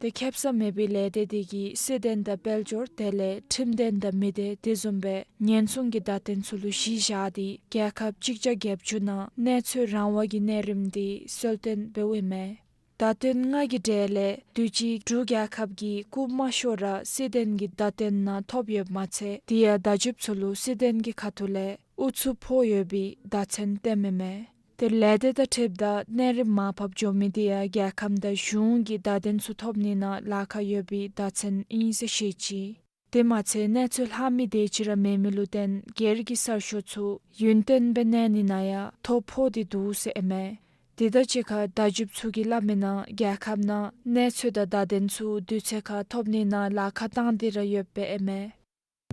ཏེ་ཁེབ་ས་མེད་པའི་ལས་སྡེ་དེ་གིས་སྲིད་དོན་དང་དཔལ་འབྱོར་དེ་ལས་ཁྲིམས་དོན་དང་མི་སྡེ་དེ་བཟུམ་སྦེ་ཉེན་སྲུང་གི་བརྡ་དོན་ཚུ་ལུ་གཞི་བཞག་སྟེ་རྒྱལ་ཁབ་གཅིག་བརྒྱ་བརྒྱད་ཅུ་ནང་གནས་ཚུལ་རང་དབང་གི་གནས་རིམ་དེ་གསལ་སྟོན་འབདཝ་ཨིན་མས། བརྡ་དོན་ལྔ་གི་གྲས་ལས་དུས་ཅི་འབྲུག་རྒྱལ་ཁབ་ཀྱིས་བཀུག་མ་ཤོར་ར་སྲིད་དོན་གྱི་བརྡ་དོན་ནང་ཐོབ་ཡོདཔ་མ་ཚད་དེ་ཡང་བརྡ་བརྒྱུདཔ་ཚུ་ལུ་སྲིད་དོན་གྱི་ཁ་ཐུག་ལས་ཨུ་ཚུགས་ཕོག་ཡོད་པའི་བརྡ་མཚོན་བསྟནམ་ཨིན་མས། ཏེ་ལས་སྡེ་དང་འཁྲིལཝ་ད་གནས་རིམ་མར་ཕབ་འགྱོ་མི་དེ་ཡང་རྒྱལ་ཁབ་དང་གཞུང་གི་བརྡ་དོན་ཚུ་ཐོབ་ནི་ནང་ལཱ་ཁག་ཡོད་པའི་བརྡ་མཚོན་ཨིན་ཟེར་བཤད་ཅི། དེ་མ་ཚད་གནས་ཚུལ་ལྷག་མི་དེ་ཅིག་ར་མེད་མི་ལུ་བརྟེན་སྒེར་གྱི་གསར་ཤོག་ཚུ་ཡུན་བརྟན་སྦེ་གནས་ནི་ནང་ཡང་ཐོ་ཕོག་སྟེ་འདུག་ཟེར་ཨིན་མས། དེ་དང་གཅིག་ཁར་བརྡ་བརྒྱུདཔ་ཚུ་གིས་སླབ་མི་ནང་རྒྱལ་ཁབ་ནང་གནས་ཚུལ་དང་བརྡ་དོན་ཚུ་དུས་ཚོད་ཁར་ཐོབ་ནི་ནང་ལཱ་ཁག་བཏང་སྟེ་ར་ཡོདཔ་ཨིན་མས།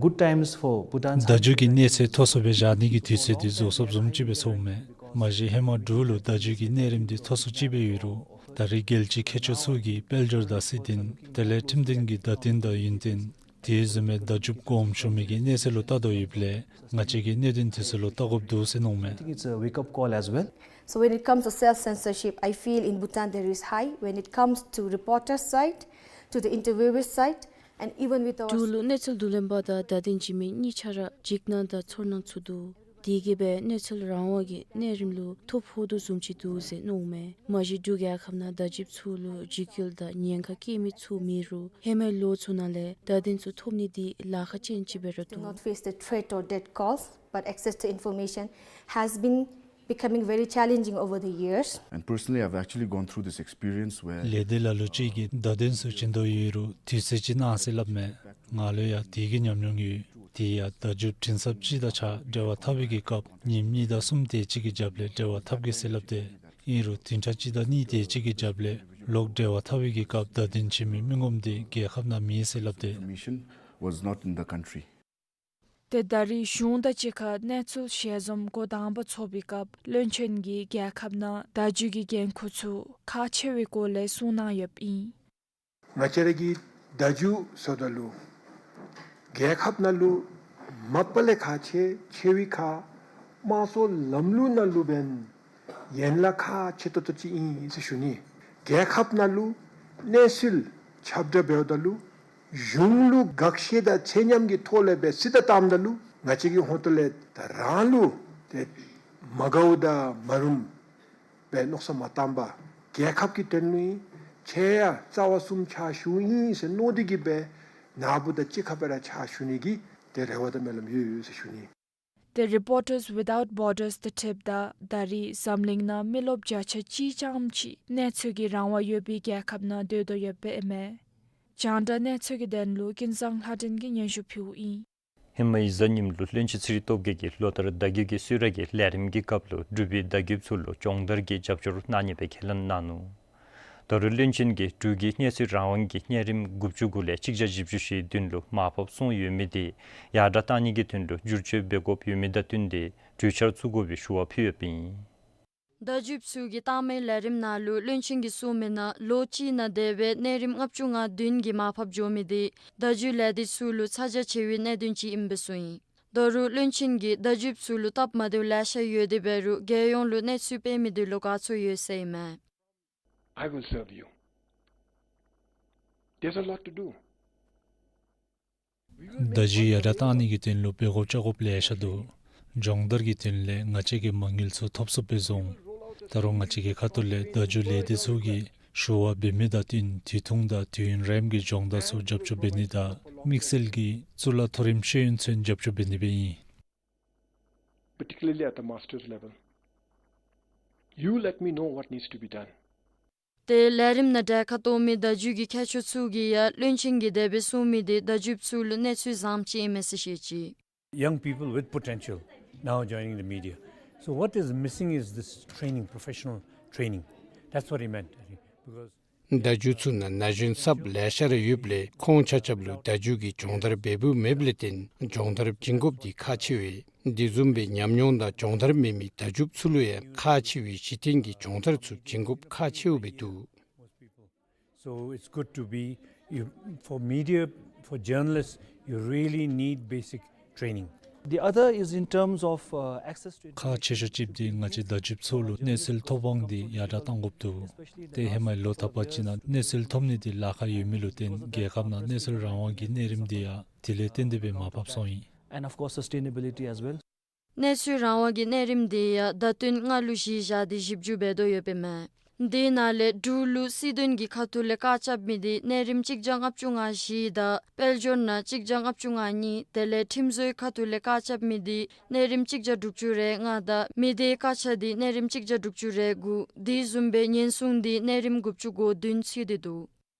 Good times for Bhutan. བརྡ་བརྒྱུད་ཀྱི་གནས་ཚད་མཐོ་སུ་སྦེ་བཞག་ནི་གི་དུས་ཚོད་འདི་རྫོགས་སོཔ་བཟུམ་ཅིག་སྦེ་ཚོརཝ་མས། མ་གཞི་ཧེ་མ་འབྲུག་ལུ་བརྡ་བརྒྱུད་ཀྱི་གནས་རིམ་འདི་མཐོ་སུ་ཅིག་སྦེ་ཡོད་རུང་ད་རེས་རྒྱལ་སྤྱིའི་མཁས་མཆོག་ཚུ་གིས་དཔལ་འབྱོར་དང་སྲིད་དོན་དེ་ལས་ཁྲིམས་དོན་གྱི་བརྡ་དོན་དང་ཡུན་བརྟན་དེ་བཟུམ་མའི་བརྡ་བརྒྱུདཔ་གོངམ་བྱུང་མི་གི་གནས་ཚད་ལུ་བལྟ་དོ་ཡོདཔ་ལས་ང་བཅས་ཀྱིས་གནད་དོན་དེ་ཚུ་ལུ་བལྟ་དགོཔ་འདུག་ཟེར་མནོཝ་མས། I think it's a wake-up call as well. So when it comes to self-censorship, I feel in Bhutan there is high. When it comes to reporter side, to the interviewer side, and even with our འབྲུག་ལུ་གནས་ཚུལ་བསྡུ་ལེན་པ་དང་བརྡ་དོན་བརྒྱུད་མི་གཉིས་ཆ་ར་འཇིགས་སྣང་དང་ཚོར་སྣང་ཚུ་འདུག། དེ་གིས་སྦེ་གནས་ཚུལ་རང་དབང་གི་གནས་རིམ་ལུ་ཐོ་ཕོག་དོ་བཟུམ་ཅིག་འདུག་ཟེར་མནོཝ་མས། མ་གཞི་འབྲུག་རྒྱལ་ཁབ་ནང་བརྡ་བརྒྱུདཔ་ཚུ་ལུ་འཇིགས་སྐུལ་དང་ཉེན་ཁ་བཀལ་མི་ཚུ་མེད་རུང་ཧེ་མའི་ལོ་ཚུ་ནང་ལས་བརྡ་དོན་ཚུ་ཐོབ་ནི་འདི་ལཱ་ཁག་ཅན་ཅིག་སྦེ་ར་འདུག། Do not face the threat or death calls, but access to information has been becoming very challenging over the years. And personally, I've actually gone through this experience where ལས་སྡེ་ལ་ལུ་ཅིག་གིས་བརྡ་དོན་ཚུ་བྱིན་དོ་ཡོད་རུང་དུས་ཚོད་ཅིག་གནང་ཟེར་སླབ་མས། ང་ལུ་ཡང་དེ་གི་ཉམས་མྱོང་ཡོད། དེ་ཡང་བརྡ་བརྒྱུད་འཕྲིན་ཚབ་ཅིག་དང་གཅིག་ཁར་འབྲེལ་བ་འཐབ་པའི་གི་སྐབས་ཉིནམ་གཉིས་དང་གསུམ་དེ་ཅིག་གི་རྒྱབ་ལས་འབྲེལ་བ་འཐབ་གེ་ཟེར་སླབ་སྟེ། ཨིན་རུང་བདུན་ཕྲག་གཅིག་དང་གཉིས་དེ་ཅིག་གི་རྒྱབ་ལས་ལོག་འབྲེལ་བ་འཐབ་པའི་གི་སྐབས་བརྡ་དོན་བྱིན་མི་མི་ངོམ་དེ་རྒྱལ་ཁབ་ནང་མེད་ཟེར་སླབ་སྟེ། Information was not in the country. ཏེ་ད་རེས་གཞུང་དང་གཅིག་ཁར་གནས་ཚུལ་ཞལ་འཛོམས་འགོ་དང་པ་ཚོགས་པའི་སྐབས་བློན་ཆེན་གྱིས་རྒྱལ་ཁབ་ནང་བརྡ་བརྒྱུད་ཀྱི་འགན་ཁུར་ཚུ་ཁག་ཆེ་བའི་སྐོར་ལས་གསུངས་གནང་ཡོདཔ་ཨིན། ང་བཅས་ར་གིས་བརྡ་བརྒྱུད་ཟེརཝ་ད་ལུ་རྒྱལ་ཁབ་ནང་ལུ་མ་པ་ལས་ཁག་ཆེ་ཆེ་བའི་ཁར་དམངས་གཙོའི་ལམ་ལུགས་ནང་ལུ་འབདན་ཡན་ལག་ཁག་ཆེ་ཏོག་ཏོ་ཅིག་ཨིན་ཟེར་ཞུ་ནི། རྒྱལ་ཁབ་ནང་ལུ་གནས་ཚུལ་ཁྱབ་བསྒྲགས་འབདཝ་ད་ལུ་གཞུང་ལུ་དགག་བཞག་དང་ཚད་མཉམ་གྱི་ཐོག་ལས་སྦེ་སྲིད་དང་བཏངམ་ད་ལུ་ང་བཅས་ཀྱི་ཧོངས་ཏོ་ལས་ད་རང་ལུ་ཏེ་མ་དགའཝ་དང་མ་རུངམ་སྦེ་མནོ་བསམ་མ་བཏང་པར་རྒྱལ་ཁབ་ཀྱི་དོན་ལུ་ཨིན། ཁྱེད་ཡང་རྩ་བ་གསུམ་ཕྱག་ཞུཝ་ཨིན་ཟེར་མནོ་སྟེ་གིས་སྦེ་ནཱ་བུ་དང་གཅིག་ཁར་སྦེ་ར་ཕྱག་ཞུ་ནི་གི་ཏེ་རེ་བ་དང་སྨོན་ལམ་ཡོད་ཡོད་ཟེར་ཞུ་ནི། ཏེ་རི་པོར་ཊརསི་ཝི་ཐའུཊ་བོར་ཌརསི་དང་འཁྲིལཝ་ད་ད་རེས་འཛམ་གླིང་ནང་མི་རློབས་བརྒྱ་ཆ་གཅིག་ཙམ་ཅིག་གནས་ཚུལ་གྱི་རང་དབང་ཡོད་པའི་རྒྱལ་ཁབ་ནང་སྡོད་དོ་ཡོདཔ་ཨིན་མས། རྒྱང་བསྒྲགས་གནས་ཚུལ་གྱི་དོན་ལུ་ཀུན་བཟང་ལྷ་སྒྲོན་གྱིས་སྙན་ཞུ་ཕུལཝ་ཨིན། ཧེ་མའི་གཟའ་ཉིམ་ལུ་བློན་ཆེན་ཚེ་རིང་སྟོབས་རྒྱས་ཀྱིས་ལོ་ལྟར་བརྡ་བརྒྱུད་ཀྱི་གསོལ་རས་ཀྱི་ལས་རིམ་གྱི་སྐབས་ལུ་འབྲུག་པའི་བརྡ་བརྒྱུདཔ་ཚུ་ལུ་སྦྱོང་བརྡར་གྱི་རྒྱབ་སྐྱོར་གནང་ནི་སྦེ་ཁས་ལེན་གནང་ནུག། ད་རུང་བློན་ཆེན་གྱིས་འབྲུག་གི་གནས་ཚུལ་རང་དབང་གི་གནས་རིམ་དགུ་བཅུ་དགུ་ལས་གཅིག་བརྒྱ་བཞི་བཅུ་ཞེ་བདུན་ལུ་མར་ཕབ་སོང་ཡོད་མི་དེ་ཡར་དྲག་གཏང་ནི་གི་དོན་ལུ་བསྒྱུར་བཅོས་འབད་དགོཔ་ཡོད་མི་དང་བསྟུན་ཏེ་གྲོས་འཆར་བཙུགས་དགོ་པའི་ཞུ་བ་ཕུལ་ཡོདཔ་ཨིན། བརྡ་བརྒྱུདཔ་ཚུ་གིས་བཏང་མིའི་ལས་རིམ་ནང་ལུ་བློན་ཆེན་གྱིས་གསུངས་མི་ནང་ལོ་གཅིག་ནང་འདས་པའི་གནས་རིམ་ལྔ་བཅུ་ང་བདུན་གྱི་མར་ཕབ་འགྱོ་མི་དེ་བརྡ་བརྒྱུད་ལས་སྡེ་ཚུ་ལུ་ཚ་གྱང་ཆེ་བའི་གནད་དོན་ཅིག་ཨིནམ་སྦེ་གསུངས་ཡི། ད་རུང་བློན་ཆེན་གྱིས་བརྡ་བརྒྱུདཔ་ཚུ་ལུ་སྟབས་མ་བདེཝ་ལེ་ཤ་ཡོད་དེ་འབད་རུང་རྒྱལ་ཡོངས་ལུ་གནས་ཚུལ་སྤེལ་མི་དེ་ལུ་དགའ་ཚོར་ཡོད་ཟེར་ཨིན་མས། I will serve you. There's a lot to do. བརྡ་བརྒྱུད་ཡར་དྲག་གཏང་ནི་གི་དོན་ལུ་འབད་དགོཔ་བཅོ་དགོཔ་ལེ་ཤ་འདུག། སྦྱོང་བརྡར་གྱི་དོན་ལས་ང་བཅས་ཀྱིས་མ་དངུལ་ཚུ་ཐོབ་ཚུགསཔ་སྦེ་བཟོ་འོང་། ད་རུང་ང་བཅས་ཀྱི་ཁ་ཐུག་ལས་བརྡ་བརྒྱུད་ལས་སྡེ་ཚུ་གིས་ཞུ་བ་འབད་མི་དང་བསྟུན་དུས་ཐུང་དང་དུས་ཡུན་རིངམོ་གི་སྦྱོང་བརྡར་ཚུ་རྒྱབ་སྐྱོར་འབད་ནི་དང་དམིགས་བསལ་གྱིས་གཙུག་ལག་མཐོ་རིམ་ཤེས་ཡོན་ཚུ་རྒྱབ་སྐྱོར་འབད་ནི་སྦེ་ཨིན། Particularly at the master's level, you let me know what needs to be done. ཏེ་ལས་རིམ་ནང་གྲལ་ཁར་གཏོགས་མི་བརྡ་བརྒྱུད་ཀྱི་མཁས་མཆོག་ཚུ་གིས་ཡང་བློན་ཆེན་གྱིས་དེ་སྦེ་གསུངས་མི་དེ་བརྡ་བརྒྱུདཔ་ཚུ་ལུ་གནས་ཚུལ་བཟངམ་ཅིག་ཨིན་མས་ཟེར་བཤད་ཅི། Young people with potential now joining the media. So what is missing is this training, professional training. That's what he meant, I think, because བརྡ་བརྒྱུད་ཚུ་ནང་ན་གཞོན་གསརཔ་ལེ་ཤ་ར་ཡོདཔ་ལས་ཁོང་ཆ་ཁྱབ་ལུ་བརྡ་བརྒྱུད་ཀྱི་སྦྱོང་བརྡར་འབད་འབདཝ་མེདཔ་ལས་བརྟེན་སྦྱོང་བརྡར་བྱིན་དགོཔ་འདི་ཁག་ཆེ་བས། དེ་བཟུམ་སྦེ་ཉམས་མྱོང་དང་སྦྱོང་བརྡར་མེད་མི་བརྡ་བརྒྱུདཔ་ཚུ་ལུ་ཡང་ཁག་ཆེ་བའི་གཞི་རྟེན་གྱི་སྦྱོང་བརྡར་ཚུ་བྱིན་དགོཔ་ཁག་ཆེཝ་སྦེ་འདུག། So it's good to be, you, for media, for journalists, you really need basic training. The other is in terms of, uh, access to ཁག་ཆེ་ཤོས་ཅིག་འདི་ང་བཅས་བརྡ་བརྒྱུདཔ་ཚུ་ལུ་གནས་ཚུལ་ཐོབ་དབང་འདི་ཡར་དྲག་གཏང་དགོཔ་འདུག། ཏེ་ཧེ་མའི་ལོ་ད་པ་ཅིག་ནང་གནས་ཚུལ་ཐོབ་ནི་འདི་ལཱ་ཁག་ཡོད་མི་ལུ་བརྟེན་རྒྱལ་ཁབ་ནང་གནས་ཚུལ་རང་དབང་གི་གནས་རིམ་འདི་ཡང་དེ་ལས་བརྟེན་ཏེ་སྦེ་མར་ཕབ་སོང་ཡི། And of course, sustainability as well. གནས་ཚུལ་རང་དབང་གི་གནས་རིམ་འདི་ཡང་ཟླ་བདུན་ལྔ་ལུ་གཞི་བཞག་སྟེ་ཞིབ་འཇུག་འབད་དོ་ཡོདཔ་ཨིན་མས། དེ་ནང་ལས་འབྲུག་ལུ་སྲིད་དོན་གྱི་ཁ་ཐུག་ལས་བཀག་ཆ་མི་འདི་གནས་རིམ་གཅིག་བརྒྱ་ལྔ་བཅུ་ང་བཞི་དང་དཔལ་འབྱོར་ནང་གཅིག་བརྒྱ་ལྔ་བཅུ་ང་གཉིས་དེ་ལས་ཁྲིམས་བཟོའི་ཁ་ཐུག་ལས་བཀག་ཆ་མི་འདི་གནས་རིམ་གཅིག་བརྒྱ་དྲུག་ཅུ་རེ་ལྔ་དང་མི་སྡེའི་བཀག་ཆ་འདི་གནས་རིམ་གཅིག་བརྒྱ་དྲུག་ཅུ་རེ་དགུ་དེ་བཟུམ་སྦེ་ཉེན་སྲུང་འདི་གནས་རིམ་དགུ་བཅུ་གོ་བདུན་ཚུད་དེ་འདུག།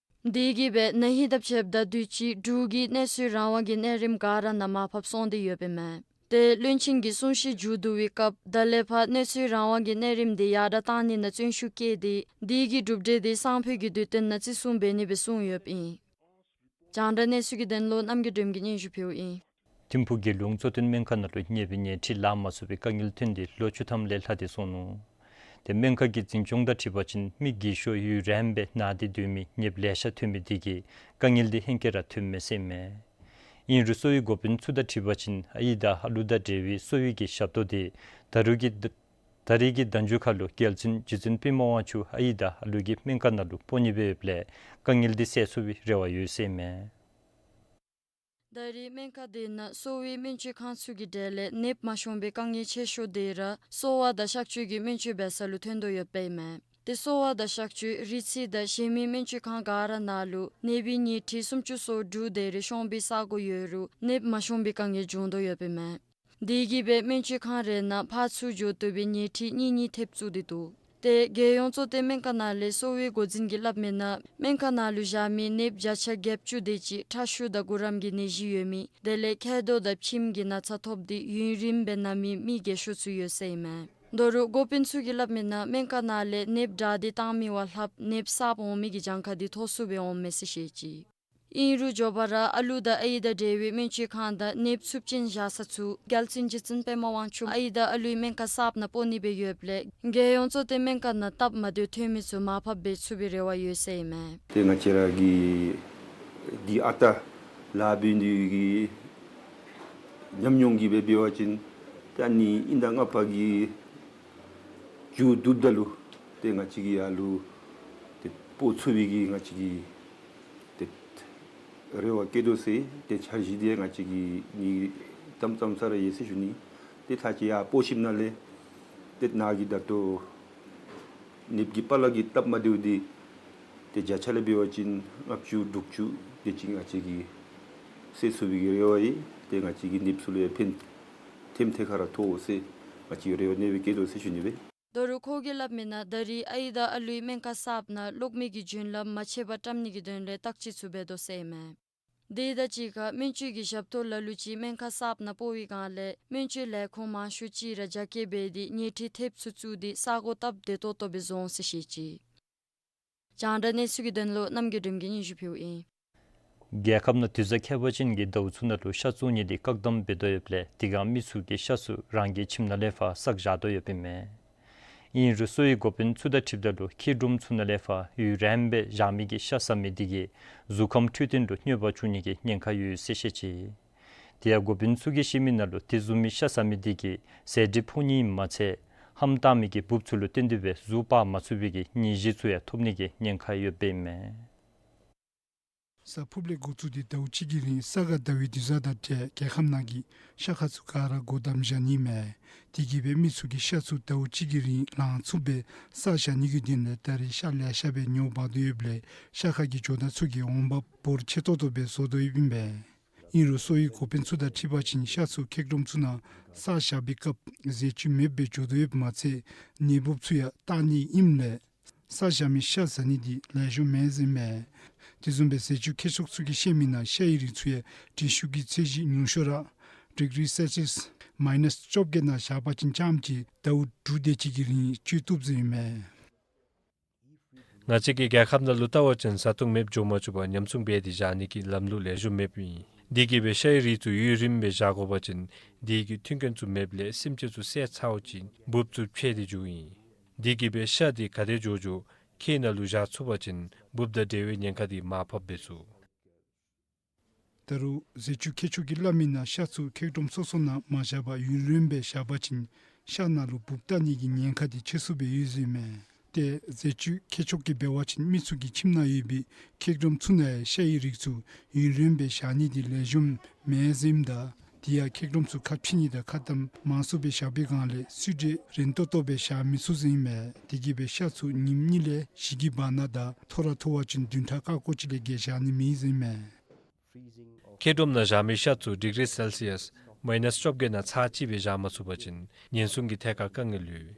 དེ་གིས་སྦེ་ན་ཧིང་དང་ཕྱདཔ་ད་དུས་ཅི་འབྲུག་གི་གནས་ཚུལ་རང་དབང་གི་གནས་རིམ་ག་ར་ནང་མར་ཕབ་སོང་སྟེ་ཡོདཔ་ཨིན་མས། ཏེ་བློན་ཆེན་གྱི་གསུང་བཤད་མཇུག་བསྡུ་བའི་སྐབས་ད་ལས་ཕར་གནས་ཚུལ་རང་དབང་གི་གནས་རིམ་འདི་ཡར་དྲག་གཏང་ནི་ནང་བརྩོན་ཤུགས་བསྐྱེད་དེ་དེ་གི་གྲུབ་འབྲས་འདི་སང་ཕོད་ཀྱི་དུས་སྟོན་ནང་བརྩི་སྲུང་འབད་ནི་སྦེ་གསུངས་ཡོདཔ་ཨིན། རྒྱང་བསྒྲགས་གནས་ཚུལ་གྱི་དོན་ལུ་རྣམ་རྒྱལ་སྒྲོལམ་གྱིས་སྙན་ཞུ་ཕུལཝ་ཨིན། ཐིམ་ཕུག་རྒྱལ་ཡོངས་གཙོ་བསྟེན་སྨན་ཁང་ནང་ལུ་ནདཔ་གི་ཉལ་ཁྲི་ལང་མ་ཚུགས་པའི་དཀའ་ངལ་ཐོན་ཏེ་ལོ་བཅུ་ཐམ་ལས་ལྷག་སྟེ་སོང་ནུག། ཏེ་སྨན་ཁང་གི་འཛིན་སྐྱོང་དང་འཁྲིལ་བ་ཅིན་མི་རྒས་ཤོས་ཡུན་རིངམོ་སྦེ་ན་སྟེ་སྡོད་མི་ནདཔ་ལེ་ཤ་ཐོན་མི་དེ་གིས་དཀའ་ངལ་འདི་ཧེང་སྐལ་ར་ཐོནམ་མས་ཟེར་ཨིན་མས། ཨིན་རུང་གསོ་བའི་འགོ་དཔོན་ཚུ་དང་འཁྲིལ་བ་ཅིན་ཨའི་དང་ཨ་ལུ་དང་འབྲེལ་བའི་གསོ་བའི་གི་ཞབས་ཏོག་འདི་ད་རུང་གི་ད་རིས་ཀྱི་ཟླཝ་མཇུག་ཁ་ལུ་རྒྱལ་བཙུན་རྗེ་བཙུན་པདྨ་དབང་ཕྱུག་ཨའི་དང་ཨ་ལུ་གི་སྨན་ཁང་ནང་ལུ་སྤོ་ནི་སྦེ་ཡོདཔ་ལས་དཀའ་ངལ་འདི་སེལ་ཚུགས་པའི་རེ་བ་ཡོད་ཟེར་ཨིན་མས། ད་རིས་སྨན་ཁང་དེ་ནང་གསོ་བའི་སྨན་བཅོས་ཁང་ཚུ་གི་གྲས་ལས་ནདཔ་མ་ཤོང་པའི་དཀའ་ངལ་ཆེ་ཤོས་དེ་ར་གསོ་བ་དང་གཤག་བཅོས་ཀྱི་སྨན་བཅོས་འབད་ས་ལུ་ཐོན་དོ་ཡོདཔ་ཨིན་མས། ཏེ་གསོ་བ་དང་གཤག་བཅོས་རིགས་རྩིས་དང་གཞན་མི་སྨན་བཅོས་ཁང་ག་ར་ནང་ལུ་ནདཔ་གི་ཉལ་ཁྲི་སུམ་ཅུ་སོ་དྲུག་དེ་རེ་ཤོང་པའི་ས་གོ་ཡོད་རུང་ནདཔ་མ་ཤོང་པའི་དཀའ་ངལ་བྱུང་དོ་ཡོདཔ་ཨིན་མས། དེ་གིས་སྦེ་སྨན་བཅོས་ཁང་རེ་ནང་ཕར་ཚུར་འགྱོ་བཏུབ་པའི་ཉལ་ཁྲི་གཉིས་གཉིས་ཐེབས་བཙུགས་ཏེ་འདུག། ཏེ་རྒྱལ་ཡོངས་གཙོ་བསྟེན་སྨན་ཁང་ནང་ལས་གསོ་བའི་འགོ་འཛིན་གྱིས་སླབ་མི་ནང་སྨན་ཁང་ནང་ལུ་བཞག་མི་ནདཔ་བརྒྱ་ཆ་བརྒྱད་ཅུ་དེ་ཅིག་ཁྲག་ཤུགས་དང་གུ་རམ་གྱི་ནད་གཞི་ཡོད་མི་དེ་ལས་མཁལ་རྡོག་དང་མཆིནམ་གྱི་ན་ཚ་ཐོབ་སྟེ་ཡུན་རིངམོ་སྦེ་ན་མི་མི་རྒས་ཤོས་ཚུ་ཡོད་ཟེར་ཨིན་མས། ད་རུང་འགོ་དཔོན་ཚུ་གིས་སླབ་མི་ནང་སྨན་ཁང་ནང་ལས་ནདཔ་དྲག་སྟེ་བཏང་མི་བ་ལྷགཔ་ནདཔ་གསརཔ་འོང་མི་གི་གྱངས་ཁ་འདི་མཐོ་སུ་སྦེ་འོངམ་མས་ཟེར་བཤད་ཅི། ཨིན་རུང་མགྱོགས་པ་ར་ཨ་ལུ་དང་ཨའི་དང་འབྲེལ་བའི་སྨན་བཅོས་ཁང་དང་ནདཔ་ཚབས་ཆེན་བཞག་ས་ཚུ་རྒྱལ་བཙུན་རྗེ་བཙུན་པདྨ་དབང་ཕྱུག་ཨའི་དང་ཨ་ལུའི་སྨན་ཁང་གསརཔ་ནང་སྤོ་ནི་སྦེ་ཡོདཔ་ལས་རྒྱལ་ཡོངས་གཙོ་བསྟེན་སྨན་ཁང་ནང་སྟབས་མ་བདེཝ་ཐོན་མི་ཚུ་མར་ཕབ་འབད་ཚུགས་པའི་རེ་བ་ཡོད་ཟེར་ཨིན་མས། ཏེ་ང་བཅས་ར་གི་འདི་ཨ་རྟག་ལཱ་འབད་ནི་གི་ཉམས་མྱོང་གིས་སྦེ་འབད་བ་ཅིན་ཏེ་ཨ་ནི་ཨིན་ཟླ་ལྔ་པ་གི་མཇུག་བསྡུཝ་ད་ལུ་ཏེ་ང་བཅས་ཀྱིས་ཨ་ལུ་ཏེ་སྤོ་ཚུགས་པའི་གི་ང་བཅས་ཀྱི་ཏེ་རེ་བ་བསྐྱེད་དོ་ཟེར། ཏེ་འཆར་གཞི་འདི་ང་བཅས་ཀྱིས་ནི་ཙམ་ཙམ་ས་ར་ཡོད་ཟེར་ཞུ་ནི། ཏེ་ད་ཅི་ཡར་སྤོ་ཞིནམ་ལས་ཏེ་ནཱ་གི་ད་ལྟོ་ནདཔ་གི་པ་ལགས་ཀྱི་སྟབས་མ་བདེཝ་འདི་ཏེ་བརྒྱ་ཆ་ལས་འབད་བ་ཅིན་ལྔ་བཅུ་དྲུག་ཅུ་དེ་ཅིག་ང་བཅས་ཀྱིས་སེལ་ཚུགས་པའི་གི་རེ་བ་ཡོད། ཏེ་ང་བཅས་ཀྱིས་ནདཔ་ཚུ་ལུ་ཡང་ཕན་ཐོགས་ཐེམ་ཐེ་ཁ་ར་ཐོགས་འོང་ཟེར་ང་བཅས་རེ་བ་ནེ་སྦེ་བསྐྱེད་དོ་ཟེར་ཞུ་ནི་སྦེ། ད་རུང་ཁོ་གིས་སླབ་མི་ནང་ད་རིས་ཨའི་དང་ཨ་ལུའི་སྨན་ཁང་གསརཔ་ནང་གློག་མེ་གི་རྒྱུན་ལམ་མ་ཆད་པར་བཀྲམ་ནི་གི་དོན་ལས་བརྟག་དཔྱད་ཚུ་འབད་དོ་ཟེར་ཨིན་མས། དེ་དང་གཅིག་ཁར་སྨན་བཅོས་ཀྱི་ཞབས་ཏོག་ལ་ལུ་ཅིག་སྨན་ཁང་གསརཔ་ནང་སྤོ་བའི་སྒང་ལས་སྨན་བཅོས་ལས་ཁུངས་མང་ཤོས་ཅིག་ར་རྒྱ་སྐྱེད་འབད་དེ་ཉལ་ཁྲི་ཐེབས་ཚུ་བཙུགས་ཏེ་ས་གོ་སྟབས་བདེ་ཏོག་ཏོ་སྦེ་བཟོ་འོང་ཟེར་བཤད་ཅི། རྒྱང་བསྒྲགས་གནས་ཚུལ་གྱི་དོན་ལུ་རྣམ་རྒྱལ་སྒྲོལམ་གྱིས་སྙན་ཞུ་ཕུལཝ་ཨིན། རྒྱལ་ཁབ་ནང་དུས་བཟང་ཁྱད་པར་ཅན་གྱི་ཟླཝ་ཚུ་ནང་ལུ་ཤ་བཙོང་ནི་འདི་བཀག་དམ་འབད་དོ་ཡོདཔ་ལས་དེ་སྒང་མི་ཚུ་གིས་ཤ་ཚུ་རང་གི་ཁྱིམ་ནང་ལས་ཕར་བསགས་བཞག་དོ་ཡོདཔ་ཨིན་མས། ཨིན་རུང་གསོ་བའི་འགོ་དཔོན་ཚུ་དང་འཁྲིལཝ་ད་ལུ་ཁྱི་སྒྲོམ་ཚུ་ནང་ལས་ཕར་ཡུན་རིངམོ་སྦེ་བཞག་མི་གི་ཤ་ཟ་མི་འདི་གིས་གཟུགས་ཁམས་འཕྲོད་བསྟེན་ལུ་གནོད་པ་བྱུང་ནི་གི་ཉེན་ཁ་ཡོད་ཟེར་བཤད་ཅི། དེ་ཡང་འགོ་དཔོན་ཚུ་གིས་བཤད་མི་ནང་ལུ་དེ་བཟུམ་མའི་ཤ་ཟ་མི་འདི་གིས་ཟས་བྲིས་ཕོག་ནི་མ་ཚད་ལྷམ་བཏགས་མི་གི་འབུཔ་ཚུ་ལུ་བརྟེན་ཏེ་སྦེ་གཟུགས་སྤར་མ་ཚུགས་པའི་གི་ནད་གཞི་ཚུ་ཡང་ཐོབ་ནི་གི་ཉེན་ཁ་ཡོདཔ་ཨིན་མས། གཟའ་ཕུར་བུ་ལས་འགོ་བཙུགས་ཏེ་ཟླཝ་གཅིག་གི་རིང་ས་ག་ཟླ་བའི་དུས་བཟང་དང་འབྲེལ་རྒྱལ་ཁབ་ནང་གི་ཤ་ཁང་ཚུ་ག་ར་སྒོ་བསྡམས་བཞག་ནི་མས། དེ་གིས་སྦེ་མི་ཚུ་གིས་ཤ་ཚུ་ཟླཝ་གཅིག་གི་རིང་ལང་ཚུགསཔ་སྦེ་བསགས་བཞག་ནི་གི་དོན་ལས་ད་རིས་ཤ་ལེ་ཤ་སྦེ་ཉོ་འབག་དོ་ཡོདཔ་ལས་ཤ་ཁང་གི་ཇོ་བདག་ཚུ་གིས་འོང་འབབ་འབོར་ཆེ་ཏོག་ཏོ་སྦེ་བཟོ་དོ་ཡོདཔ་ཨིན་པས། ཨིན་རུང་གསོ་བའི་འགོ་དཔོན་ཚུ་དང་འཁྲིལ་བ་ཅིན་ཤ་ཚུ་ཁྱི་སྒྲོམ་ཚུ་ནང་བསགས་བཞག་པའི་སྐབས་ཟས་བཅུད་མེདཔ་སྦེ་འགྱོ་དོ་ཡོདཔ་མ་ཚད་ནད་འབུཔ་ཚུ་ཡང་བཏགས་ནི་ཨིནམ་ལས་བསགས་བཞག་མི་ཤ་ཟ་ནི་འདི་ལེགས་ཤོམ་མེན་ཟེར་མས། དེ་བཟུམ་སྦེ་ཟས་བཅུད་མཁས་མཆོག་ཚུ་གིས་བཤད་མི་ནང་ཤ་ཡི་རིགས་ཚུ་ཡང་དྲི་ཤུགས་ཀྱི་ཚད་གཞི་ཉུང་ཤོས་ར་ཌིག་རི་སེལ་སི་ཡས་མཱའི་ནཱས་བཅོ་བརྒྱད་ནང་བཞག་པ་ཅིན་རྐྱངམ་གཅིག་ཟླཝ་དྲུག་དེ་ཅིག་གི་རིང་སྤྱོད་བཏུབ་ཟེར་ཨིན་མས། ང་བཅས་ཀྱི་རྒྱལ་ཁབ་ནང་ལུ་བལྟ་བ་ཅིན་བཟའ་བཏུང་མེདཔ་འགྱོ་མ་བཅུག་པར་ཉམས་སྲུང་འབད་དེ་བཞག་ནི་གི་ལམ་ལུགས་ལེགས་ཤོམ་མེདཔ་ཨིན། དེ་གིས་སྦེ་ཤ་ཡི་རིགས་ཚུ་ཡུན་རིངམོ་སྦེ་བཞག་དགོ་པ་ཅིན་དེ་གི་མཐུན་རྐྱེན་ཚུ་མེདཔ་ལས་སེམས་ཅན་ཚུ་བསད་ཚརཝ་ཅིག་འབུཔ་ཚུ་ཕྱེ་སྟེ་འགྱོཝ་ཨིན། དེ་གིས་སྦེ་ཤ་དེ་ག་དེ་མགྱོགས་མགྱོགས་ཁྱི་ནང་ལུ་བཞག་ཚུགས་པ་ཅིན་འབུཔ་དང་འབྲེལ་བའི་ཉེན་ཁ་དེ་མར་ཕབ་འབད་ཚུགས། ད་རུང་ཟས་བཅུད་མཁས་མཆོག་གིས་སླབ་མི་ནང་ཤ་ཚུ་མཁལ་རྡོགམ་སོ་སོ་ནང་མ་བཞག་པར་ཡུན་རིངམོ་སྦེ་བཞག་པ་ཅིན་ཤ་ནང་ལུ་འབུཔ་བཏགས་ནི་གི་ཉེན་ཁ་འདི་ཆེ་སུ་སྦེ་ཡོད་ཟེར་ཨིན་མས། ཏེ་ཟས་བཅུད་མཁས་མཆོག་གིས་འབད་བ་ཅིན་མི་ཚུ་གི་ཁྱིམ་ནང་ཡོད་པའི་མཁལ་རྡོགམ་ཚུ་ནང་ཡང་ཤ་ཡི་རིགས་ཚུ་ཡུན་རིངམོ་སྦེ་བཞག་ནི་འདི་ལེགས་ཤོམ་མེན་ཟེར་ཨིནམ་ད་དེ་ཡང་མཁལ་རྡོགམ་ཚུ་ཁ་ཕྱེ་ནི་དང་ཁ་གཏམ་མང་སུ་སྦེ་བཞག་པའི་སྒང་ལས་བསིལ་དྲོད་རན་ཏོག་ཏོ་སྦེ་བཞག་མི་ཚུགས་ཟེར་ཨིན་མས། དེ་གིས་སྦེ་ཤ་ཚུ་ཉིནམ་གཉིས་ལས་བཞི་གི་བར་ན་དང་མཐོ་ར་མཐོ་བ་ཅིན་བདུན་ཕྲག་ཀ་ཀོ་ཅིག་ལས་བརྒལ་བཞག་ནི་མེད་ཟེར་ཨིན་མས། མཁལ་རྡོགམ་ནང་བཞག་མི་ཤ་ཚུ་ཌིག་རི་སེལ་སི་ཡཱས་མའི་ནཱས་བཅོ་བརྒྱད་ནང་ཚར་གཅིག་སྦེ་བཞག་མ་ཚུགས་པ་ཅིན་ཉེན་སྲུང་གི་ཐད་ཁར་དཀའ་ངལ་ཡོད།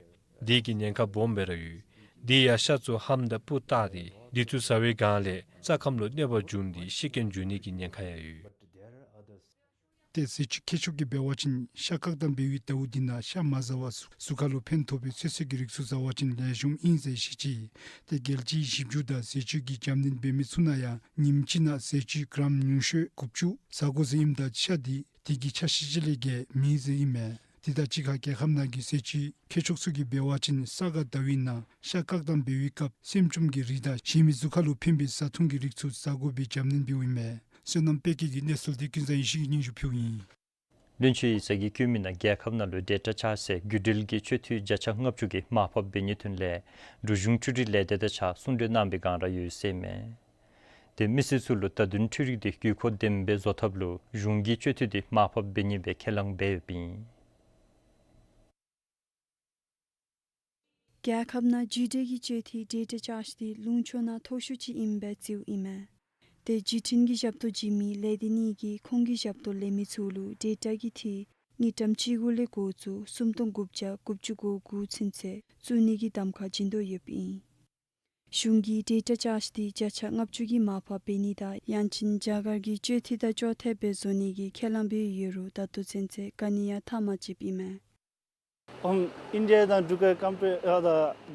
དེ་གི་ཉེན་ཁ་སྦོམ་སྦེ་ར་ཡོད། དེ་ཡང་ཤ་ཚུ་ཧམ་དང་སྤུ་བཏགས་ཏེ་དེ་ཚུ་ཟ་བའི་སྒང་ལས་རྩ་ཁམས་ལུ་གནོད་པ་འབྱུང་སྟེ་ཤི་རྐྱེན་འབྱུང་ནི་གི་ཉེན་ཁ་ཡང་ཡོད། ཏེ་ཟས་བཅུད་མཁས་མཆོག་གིས་འབད་བ་ཅིན་ཤ་བཀག་དམ་འབད་བའི་ཟླཝ་འདི་ནང་ཤ་མ་ཟ་བར་གཟུགས་ཁར་ལུ་ཕན་ཐོགས་པའི་ཚོད་བསྲེ་གི་རིགས་ཚུ་ཟ་བ་ཅིན་ལེགས་ཤོམ་ཨིན་ཟེར་བཤད་ཅི། ཏེ་རྒྱལ་སྤྱིའི་ཞིབ་འཇུག་དང་ཟས་བཅུད་ཀྱི་རྒྱབ་སྣོན་འབད་མི་ཚུ་ནང་ཡང་ཉིནམ་གཅིག་ནང་ཟས་བཅུད་གྲམ་ཉུང་ཤོས་དགུ་བཅུ་ཟ་དགོ་ཟེར་ཨིནམ་ད་ཤ་འདི་དེ་གི་ཆ་ཤས་ཅིག་ལས་བརྒལ་མེད་ཟེར་ཨིན་མས། དེ་དང་གཅིག་ཁར་རྒྱལ་ཁབ་ནང་གི་ཟས་བཅུད་མཁས་མཆོག་ཚུ་གིས་འབད་བ་ཅིན་ས་ག་ཟླ་བའི་ནང་ཤ་བཀག་དམ་འབད་བའི་སྐབས་སྲནམ་ཅུམ་གྱི་རིགས་དང་གཞན་མི་གཟུགས་ཁར་ལུ་ཕན་པའི་བཟའ་འཐུང་གི་རིགས་ཚུ་ཟ་དགོ་པའི་རྒྱབ་སྣོན་འབདཝ་ཨིན་མས། བསོད་ནམས་དཔལ་སྐྱེད་ཀྱིས་གནས་ཚུལ་འདི་ཀུན་བཟང་ཡེ་ཤེས་ཀྱིས་སྙན་ཞུ་ཕུལཝ་ཨིན། བློན་ཆེན་ཡིག་ཚང་གིས་བཀོད་མི་ནང་རྒྱལ་ཁབ་ནང་ལུ་ཌེ་ཊ་བཅའ་སའི་བརྒྱུད་འབྲེལ་གྱི་སྤྱོད་འཐུས་བརྒྱ་ཆ་ལྔ་བཅུ་གི་མར་ཕབ་འབད་ནིའི་དོན་ལས་འབྲུག་གཞུང་འཕྲུལ་རིག་ལས་སྡེ་དང་གཅིག་ཁར་གསུང་གྲོས་གནང་བའི་སྒང་ར་ཡོད་ཟེར་ཨིན་མས། ཏེ་མི་སེར་ཚུ་ལུ་བརྡ་དོན་འཕྲུལ་རིག་འདི་དགོས་མཁོ་ལྡནམ་སྦེ་བཟོ་ཐབས་ལུ་གཞུང་གིས་སྤྱོད་འཐུས་འདི་མར་ཕབ་འབད་ནི་སྦེ་ཁས་བླངས་འབད་ཡོདཔ་ཨིན། རྒྱལ་ཁབ་ནང་བརྒྱུད་འབྲེལ་གྱི་སྤྱོད་འཐུས་ཌེ་ཊ་བཅའ་སྟེ་ལུང་ཕྱོགས་ནང་མཐོ་ཤོས་ཅིག་ཨིནམ་སྦེ་བརྩིཝ་ཨིན་མས། ཏེ་བརྒྱུད་འཕྲིན་གྱི་ཞབས་ཏོག་བྱིན་མི་ལས་སྡེ་གཉིས་ཀྱིས་ཁོང་གི་ཞབས་ཏོག་ལེན་མི་ཚུ་ལུ་ཌེ་ཊ་གི་འཐུས་དངུལ་ཀྲམ་གཅིག་དགུ་ལས་འགོ་བཙུགས་སུམ་སྟོང་དགུ་བརྒྱ་དགུ་བཅུ་གོ་དགུ་ཚུན་ཚོད་བཙུགས་ནི་གི་གདམ་ཁ་བྱིན་དོ་ཡོདཔ་ཨིན། གཞུང་གིས་ཌེ་ཊ་བཅའ་སྟེ་བརྒྱ་ཆ་ལྔ་བཅུ་གི་མར་ཕབ་འབད་ནི་དང་ཡང་ཅིན་རྒྱ་གར་གྱི་སྤྱོད་འཐུས་དང་ཅོག་འཐདཔ་སྦེ་བཟོ་ནི་གི་ཁས་བླངས་འབད་ཡོད་རུང་ད་ལྟོ་ཚུན་ཚོད་ག་ནི་ཡང་ཐག་མ་བཅདཔ་ཨིན་མས། ཨོམ་ཨིན་ཌི་ཡ་དང་འབྲུག་གི་ཀམ་པེར་ཨ་ད་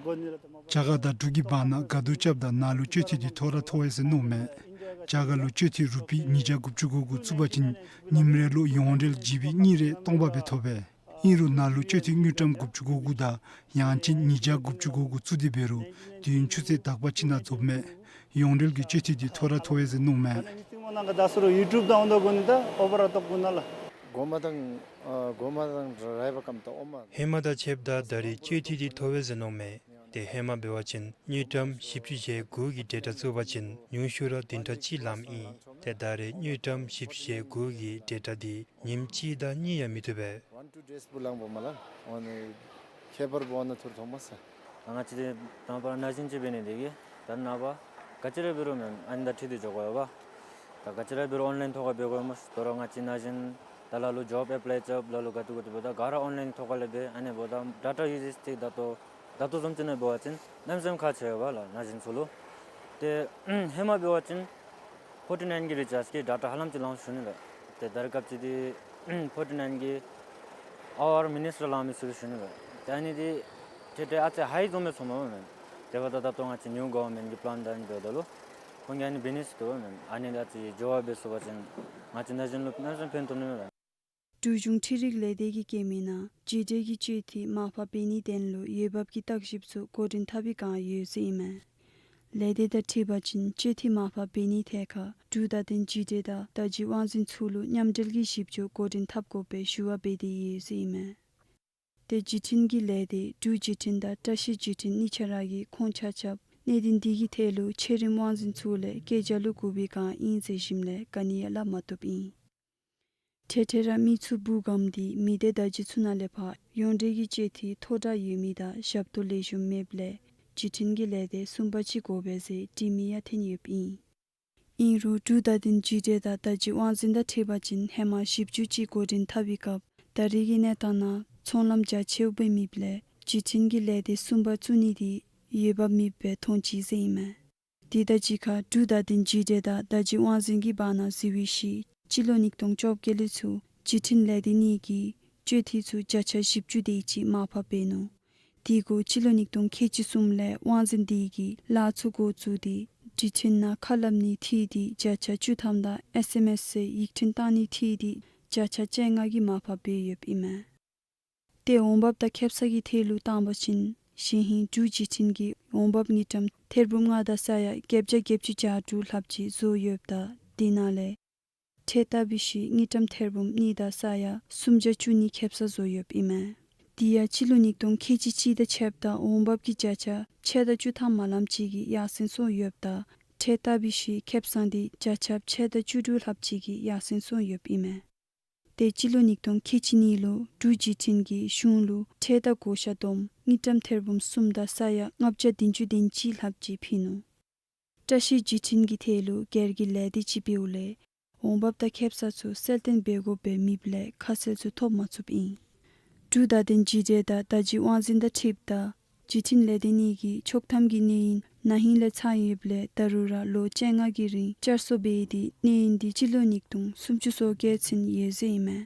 གོ་ནི་ར་ད་མ་པ། རྒྱ་གར་དང་འབྲུག་གི་བར་ན་དགའ་སྡུག་རྐྱབ་ད་ནཱ་ལུ་སྤྱོད་འཐུས་འདི་མཐོ་ར་མཐོ་བས་ཟེར་མནོཝ་མས། རྒྱ་གར་ལུ་སྤྱོད་འཐུས་རུ་པི་ཉིས་བརྒྱ་དགུ་བཅུ་གོ་དགུ་བཙུགས་པ་ཅིན་ཉིནམ་རེ་ལུ་ཡོངས་འབྲེལ་ཇི་བི་གཉིས་རེ་སྟོང་པ་སྦེ་ཐོབ་པས། ཨིན་རུང་ནཱ་ལུ་སྤྱོད་འཐུས་དངུལ་ཀྲམ་དགུ་བཅུ་གོ་དགུ་དང་ཡང་ཅིན་ཉིས་བརྒྱ་དགུ་བཅུ་གོ་དགུ་བཙུགས་ཏེ་འབད་རུང་དུས་ཡུན་ཆུ་ཚོད་དག་པ་ཅིག་ནང་རྫོགསཔ་མས། ཡོངས་འབྲེལ་གྱི་སྤྱོད་འཐུས་འདི་མཐོ་ར་མཐོ་བས་ཟེར་མནོཝ་མས། ཨ་ནི་ནི་སྟིང་མ་ནང་ག་ད་སུ་རུང་ཡུ་ཊུབ་དང་འོང་ད་གོ་ནི་ད་ཨོ་བར་ཨོལ་ད་གོ་ནི་ལགས། གོ་མ་དང་ཨ་གོ་མ་དང་ར་ཡ་བ་ཀམ་ད་ཨོ་མ། ཧེ་མ་དང་ཕྱདཔ་ད་ད་རེས་སྤྱོད་འཐུས་འདི་མཐོ་བས་ཟེར་མནོཝ་མས། ཏེ་ཧེ་མ་འབད་བ་ཅིན་དངུལ་ཀྲམ་བཞི་བཅུ་ཞེ་དགུ་གི་ཌེ་ཊ་བཙུགས་པ་ཅིན་ཉུང་ཤོས་ར་བདུན་ཕྲག་གཅིག་ལངམ་ཨིན། ཏེ་ད་རེས་དངུལ་ཀྲམ་བཞི་བཅུ་ཞེ་དགུ་གི་ཌེ་ཊ་འདི་ཉིནམ་གཅིག་དང་གཉིས་ཡང་མི་ཐུབ་པས། ཝན་ཊུ་ཌེསི་སྦུག་ལངམ་སྦོམ་མ་ལགས། ཨ་ནི་ཁྱད་པར་སྦོམ་ནི་ཐུར་མཐོང་མས་ཟེར། ད་ང་བཅས་འདི་དང་པ་ར་ན་གཞོན་ཅིག་འབད་ནི་དེ་གིས་ད་ནངས་པ་ག་ཅི་ར་འབད་རུང་མེན་ཨ་ནི་དང་འཁྲིལ་ཏེ་འགྱོ་དགོ་པས། ད་ག་ཅི་ར་འབད་རུང་ཨོན་ལའིན་ཐོག་ཁར་འབད་དགོ་མས། ད་རུང་ང་བཅས་ན་གཞོན་ད་ལ་ལུ་ཇོབ་ཨེཔ་ལའི་རྐྱབ་ལ་ལུ་ག་ཏེ་ག་ཏེ་འབདཝ་ད་ག་ར་ཨོན་ལའིན་ཐོག་ཁ་ལས་འབད། ཨ་ནི་འབདཝ་ད་ཌེ་ཊ་ཡུ་ཟེཇ་འདི་ད་ལྟོ་ད་ལྟོ་བཟུམ་ཅིག་ནང་འབད་བ་ཅིན་གནམ་མེད་ས་མེད་ཁག་ཆེ་བས་ལགས་ན་གཞོན་ཚུ་ལུ། ཏེ་ཧེ་མ་འབད་བ་ཅིན་ཕོར་ཊི་ནའིན་གྱི་རི་ཅཱཇ་གིས་ཌེ་ཊ་ཧ་ལམ་ཅིག་ལང་ཞུ་ནི་ལགས། ཏེ་ད་རེས་སྐབས་ཅིག་འདི་ཕོར་ཊི་ནའིན་གྱིས་ཨ་ཝར་མི་ནིཊསི་ར་ལང་མི་ཚུགས་པས་ཞུ་ནི་ལགས། ཏེ་ཨ་ནི་འདི་ཏེ་ཏེ་ཨ་ཙི་ཧའི་བཟུམ་སྦེ་ཚོརཝ་མས་མེན། དེ་འབདཝ་ད་ད་ལྟོ་ང་བཅས་ནིའུ་གོ་ཝར་མེནཊ་གི་པི་ལཱན་དང་འབདཝ་ད་ལུ་ཁོང་གིས་ཨ་ནི་འབད་ནི་ཟེར་དོ་མེན། ཨ་ནི་ཨ་ཙི་འགྱུར་བ་འབད་ཚུགས་པ་ཅིན་ང་བཅས་ན་གཞོན་ལུ་གནམ་མེད་ས་མེད་ཕན་ཐོགས་ནི་མས་ལགས། འབྲུག་གཞུང་འཕྲུལ་རིག་ལས་སྡེ་གིས་བཀོད་མི་ནང་བརྒྱུད་འབྲེལ་གྱི་སྤྱོད་འཐུས་མར་ཕབ་འབད་ནིའི་དོན་ལུ་འོས་འབབ་ཀྱི་བརྟག་ཞིབ་ཚུ་འགོ་འདྲེན་འཐབ་པའི་བསྒང་ཡོད་ཟེར་ཨིན་མས། ལས་སྡེ་དང་འཁྲིལ་བ་ཅིན་སྤྱོད་འཐུས་མར་ཕབ་འབད་ནིའི་ཐད་ཁར་འབྲུག་བརྡ་དོན་བརྒྱུད་འབྲེལ་དང་བརྡ་བརྒྱུད་དབང་འཛིན་ཚུ་ལུ་མཉམ་འབྲེལ་གྱི་ཞིབ་འཇུག་འགོ་འདྲེན་འཐབ་དགོ་པའི་ཞུ་བ་འབད་དེ་ཡོད་ཟེར་ཨིན་མས། ཏེ་བརྒྱུད་འཕྲིན་གྱི་ལས་སྡེ་འབྲུག་བརྒྱུད་འཕྲིན་དང་བཀྲ་ཤིས་བརྒྱུད་འཕྲིན་གཉིས་ཆ་ར་གིས་ཁོང་ཆ་ཁྱབ་གནད་དོན་འདི་གི་ཐད་ལུ་ཆེ་རིམ་དབང་འཛིན་ཚུ་ལས་བཀོད་རྒྱ་ལུ་བསྒུག་པའི་བསྒང་ཨིན་ཟེར་ཞིནམ་ལས་ག་ནི་ཡང་སླབ་མ་བཏུབ་ཨིན། འཕྲལ་འཕྲལ་ར་མི་ཚུ་སྦུག་སྒམ་སྟེ་མི་སྡེ་བརྡ་བརྒྱུད་ཚུ་ནང་ལས་ཕར་ཡོངས་འབྲེལ་གྱི་སྤྱོད་འཐུས་མཐོ་དྲགས་ཡོད་མི་དང་ཞབས་ཏོག་ལེགས་ཤོམ་མེདཔ་ལས་བརྒྱུད་འཕྲིན་གྱི་ལས་སྡེ་གསུམ་པ་ཅིག་དགོ་པས་ཟེར་འདྲི་མི་ཡང་ཐོན་ཡོདཔ་ཨིན། ཨིན་རུང་འབྲུག་བརྡ་དོན་བརྒྱུད་འབྲེལ་དང་བརྡ་བརྒྱུད་དབང་འཛིན་དང་འཁྲིལ་བ་ཅིན་ཧེ་མ་ཞིབ་འཇུག་ཅིག་འགོ་འདྲེན་འཐབ་པའི་སྐབས་ད་རེས་ཀྱི་གནས་སྟངས་ནང་ཚོང་ལམ་རྒྱ་ཆེཝ་སྦེ་མེདཔ་ལས་བརྒྱུད་འཕྲིན་གྱི་ལས་སྡེ་གསུམ་པ་བཙུགས་ནི་འདི་འོས་འབབ་མེདཔ་སྦེ་མཐོང་ཅི་ཟེར་ཨིན་མས། དེ་དང་གཅིག་ཁར་འབྲུག་བརྡ་དོན་བརྒྱུད་འབྲེལ་དང་བརྡ་བརྒྱུད་དབང་འཛིན་གྱི་བར་ན་གཟིགས་པའི་ཤུལ་སྤྱི་ལོ་ཉིས་སྟོང་བཅོ་བརྒྱད་ལས་ཚུར་བརྒྱུད་འཕྲིན་ལས་སྡེ་གཉིས་ཀྱིས་སྤྱོད་འཐུས་ཚུ་བརྒྱ་ཆ་བཞི་བཅུ་དེ་ཅིག་མར་ཕབ་འབད་ནུག། དེ་གུ་སྤྱི་ལོ་ཉིས་སྟོང་ཁལ་གཅིག་གསུམ་ལས་དབང་འཛིན་དེ་གིས་ལཱ་ཚུ་འགོ་བཙུགས་ཏེ་བརྒྱུད་འཕྲིན་ནང་ཁ་སླབ་ནིའི་འཐུས་འདི་བརྒྱ་ཆ་བཅུ་ཐམ་དང་ཨེསི་ཨེམ་ཨེསི་ཟེར་ཡིག་འཕྲིན་བཏང་ནིའི་འཐུས་འདི་བརྒྱ་ཆ་བཅོ་ལྔ་གིས་མར་ཕབ་འབད་ཡོདཔ་ཨིན་མས། ཏེ་འོང་འབབ་དང་ཁེབ་ས་གི་ཐད་ལུ་བཏང་བ་ཅིན་གཞེས་ཧིང་འབྲུག་བརྒྱུད་འཕྲིན་གྱིས་འོང་འབབ་དངུལ་ཀྲམ་ཐེར་འབུམ་ལྔ་དང་ས་ཡ་བརྒྱད་བརྒྱ་བརྒྱད་ཅུ་གྱ་དྲུག་ལྷགཔ་ཅིག་བཟོ་ཡོདཔ་ད་དེ་ནང་ལས་ ཁྲལ་བཏབ་པའི་ཤུལ་དངུལ་ཀྲམ་ཐེར་འབུམ་གཉིས་དང་ས་ཡ་སུམ་བརྒྱ་བཅུ་གཉིས་ཁེབ་ས་བཟོ་ཡོདཔ་ཨིན་མས། དེ་ཡང་སྤྱི་ལོ་ཉིས་སྟོང་ཁལ་གཅིག་གཅིག་དང་ཕྱདཔ་ད་འོང་འབབ་ཀྱི་བརྒྱ་ཆ་ཕྱེད་དང་བཅུ་ཐམ་མ་ལམ་ཅིག་གི་ཡར་སེང་སོང་ཡོདཔ་ད་ཁྲལ་བཏབ་པའི་ཤུལ་ཁེབ་ས་འདི་བརྒྱ་ཆ་ཕྱེད་དང་བཅུ་དྲུག་ལྷགཔ་ཅིག་གི་ཡར་སེང་སོང་ཡོདཔ་ཨིན་མས། ཏེ་སྤྱི་ལོ་ཉིས་སྟོང་ཁལ་གཅིག་གཉིས་ལུ་འབྲུག་བརྒྱུད་འཕྲིན་གྱིས་གཞུང་ལུ་ཁྲལ་དང་བགོ་བཤའ་བསྡོམས་དངུལ་ཀྲམ་ཐེར་འབུམ་གསུམ་དང་ས་ཡ་ལྔ་བརྒྱ་བདུན་ཅུ་དོན་གཅིག་ལྷགཔ་ཅིག་ཕུལ་ནུག། བཀྲ་ཤིས་བརྒྱུད་འཕྲིན་གྱི་ཐད་ལུ་སྒེར་གྱི་ལས་སྡེ་ཅིག་འབདཝ་ལས་འོང་འབབ་དང་ཁེབ་ས་ཚུ་གསལ་སྟོན་འབད་དགོཔ་སྦེ་མེདཔ་ལས་ཁ་གསལ་ཚུ་ཐོབ་མ་ཚུགསཔ་ཨིན། འབྲུག་བརྡ་དོན་བརྒྱུད་འབྲེལ་དང་བརྡ་བརྒྱུད་དབང་འཛིན་དང་འཁྲིལཝ་ད་བརྒྱུད་འཕྲིན་ལས་སྡེ་གཉིས་ཀྱིས་ཆོག་ཐམ་གྱི་གནས་ཡུན་ན་ཧིང་ལས་ཚང་ཡོདཔ་ལས་ད་རུང་ར་ལོ་བཅོ་ལྔ་གི་རིང་བསྐྱར་གསོ་འབད་དེ་གནས་ཡུན་འདི་སྤྱི་ལོ་ཉིས་སྟོང་སུམ་ཅུ་སོ་བརྒྱད་ཚུན་ཡོད་ཟེར་ཨིན་མས།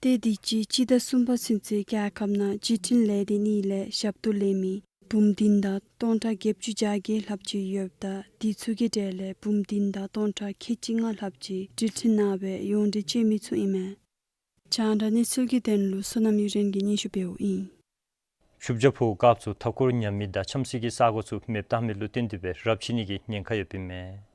ཏེ་དུས་ཅི་སྤྱི་ཟླ་གསུམ་པ་ཚུན་ཚོད་རྒྱལ་ཁབ་ནང་བརྒྱུད་འཕྲིན་ལས་སྡེ་གཉིས་ལས་ཞབས་ཏོག་ལེན་མི་འབུམ་བདུན་དང་སྟོང་ཕྲག་བརྒྱད་ཅུ་གྱ་བརྒྱད་ལྷགཔ་ཅིག་ཡོདཔ་ད་དེ་ཚུ་གི་གྲས་ལས་འབུམ་བདུན་དང་སྟོང་ཕྲག་ཁལ་གཅིག་ལྔ་ལྷགཔ་ཅིག་འགྲུལ་འཕྲིན་ནང་སྦེ་ཡོངས་འབྲེལ་སྤྱོད་མི་ཚུ་ཨིན་མས། རྒྱང་བསྒྲགས་གནས་ཚུལ་གྱི་དོན་ལུ་བསོད་ནམས་གཡུ་སྒྲོན་གྱིས་སྙན་ཞུ་འབདཝ་ཨིན། ཆུ་བྱ་ཕོཝ་དཀརཔོ་ཚུ་མཐའ་འཁོར་ཉམས་མི་དང་འཁྱམ་སའི་གི་ས་གོ་ཚུ་མེདཔ་བཏང་མི་ལུ་བརྟེན་ཏེ་སྦེ་རབས་ཆད་ནི་གི་ཉེན་ཁ་ཡོདཔ་ཨིན་མས།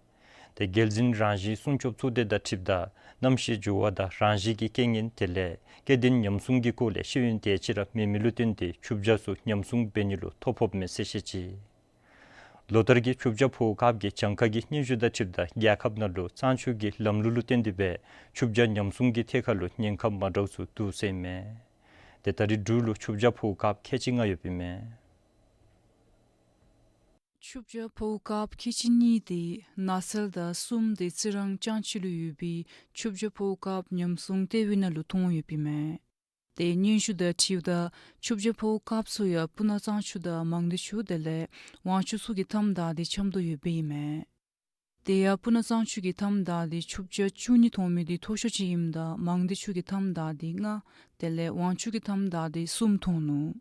ཏེ་རྒྱལ་འཛིན་རང་བཞིན་སྲུང་སྐྱོབ་ཚོགས་སྡེ་དང་འཁྲིལཝ་ད་གནམ་གཤིས་འགྱུར་བ་དང་རང་བཞིན་གྱི་རྐྱེན་ངན་དེ་ལས་སྐྱེ་ལྡན་ཉམས་སྲུང་གི་སྐོར་ལས་ཤེས་ཡོན་དེ་ཅིག་ར་མེད་མི་ལུ་བརྟེན་ཏེ་ཆུ་བྱ་ཚུ་ཉམས་སྲུང་འབད་ནི་ལུ་ཐོ་ཕོགཔ་མས་ཟེར་བཤད་ཅི། ལོ་ལྟར་གྱི་ཆུ་བྱ་ཕོཝ་དཀརཔོ་གི་གྱངས་ཁ་གི་སྙན་ཞུ་དང་འཁྲིལཝ་ད་རྒྱལ་ཁབ་ནང་ལུ་གཙང་ཆུ་གི་ལམ་ལུགས་ལུ་བརྟེན་ཏེ་སྦེ་ཆུ་བྱ་ཉམས་སྲུང་གི་ཐད་ཁར་ལུ་ཉེན་ཁ་མ་འདྲཝ་ཚུ་འདུག་ཟེར་ཨིན་མས། ཏེ་ད་རེས་འབྲུག་ལུ་ཆུ་བྱ་ཕོཝ་དཀརཔོ་ཁལ་གཅིག་ལྔ་ཡོདཔ་ཨིན་མས། ཆུ་བྱ་ཕོཝ་དཀརཔོ་ཁལ་གཅིག་གཉིས་དེ་ནགས་ཚལ་དང་གསུམ་དེ་རྩི་རང་ལྕང་ཆུ་ལུ་ཡོད་པའི་ཆུ་བྱ་ཕོཝ་དཀརཔོ་ཉམས་སྲུང་ལྟེ་བའི་ནང་ལུ་ཐོན་ཡོདཔ་ཨིན་མས། ཏེ་སྙན་ཞུ་དང་འཁྲིལཝ་ད་ཆུ་བྱ་ཕོཝ་དཀརཔོ་ཚུ་ཡང་སྤུ་ན་གཙང་ཆུ་དང་མང་སྡེ་ཆུ་དེ་ལས་ཝང་ཆུ་ཚུ་གི་མཐའམ་བདའ་སྟེ་འཁྱམས་དོ་ཡོདཔ་ཨིན་མས། དེ་ཡང་སྤུ་ན་གཙང་ཆུ་གི་མཐའམ་བདའ་སྟེ་ཆུ་བྱ་བཅུ་གཉིས་ཐོན་མི་དེ་མཐོ་ཤོས་ཅིག་ཨིནམ་ད་མང་སྡེ་ཆུ་གི་མཐའམ་བདའ་སྟེ་ལྔ་དེ་ལས་ཝང་ཆུ་གི་མཐའམ་བདའ་སྟེ་གསུམ་ཐོན་ནུག།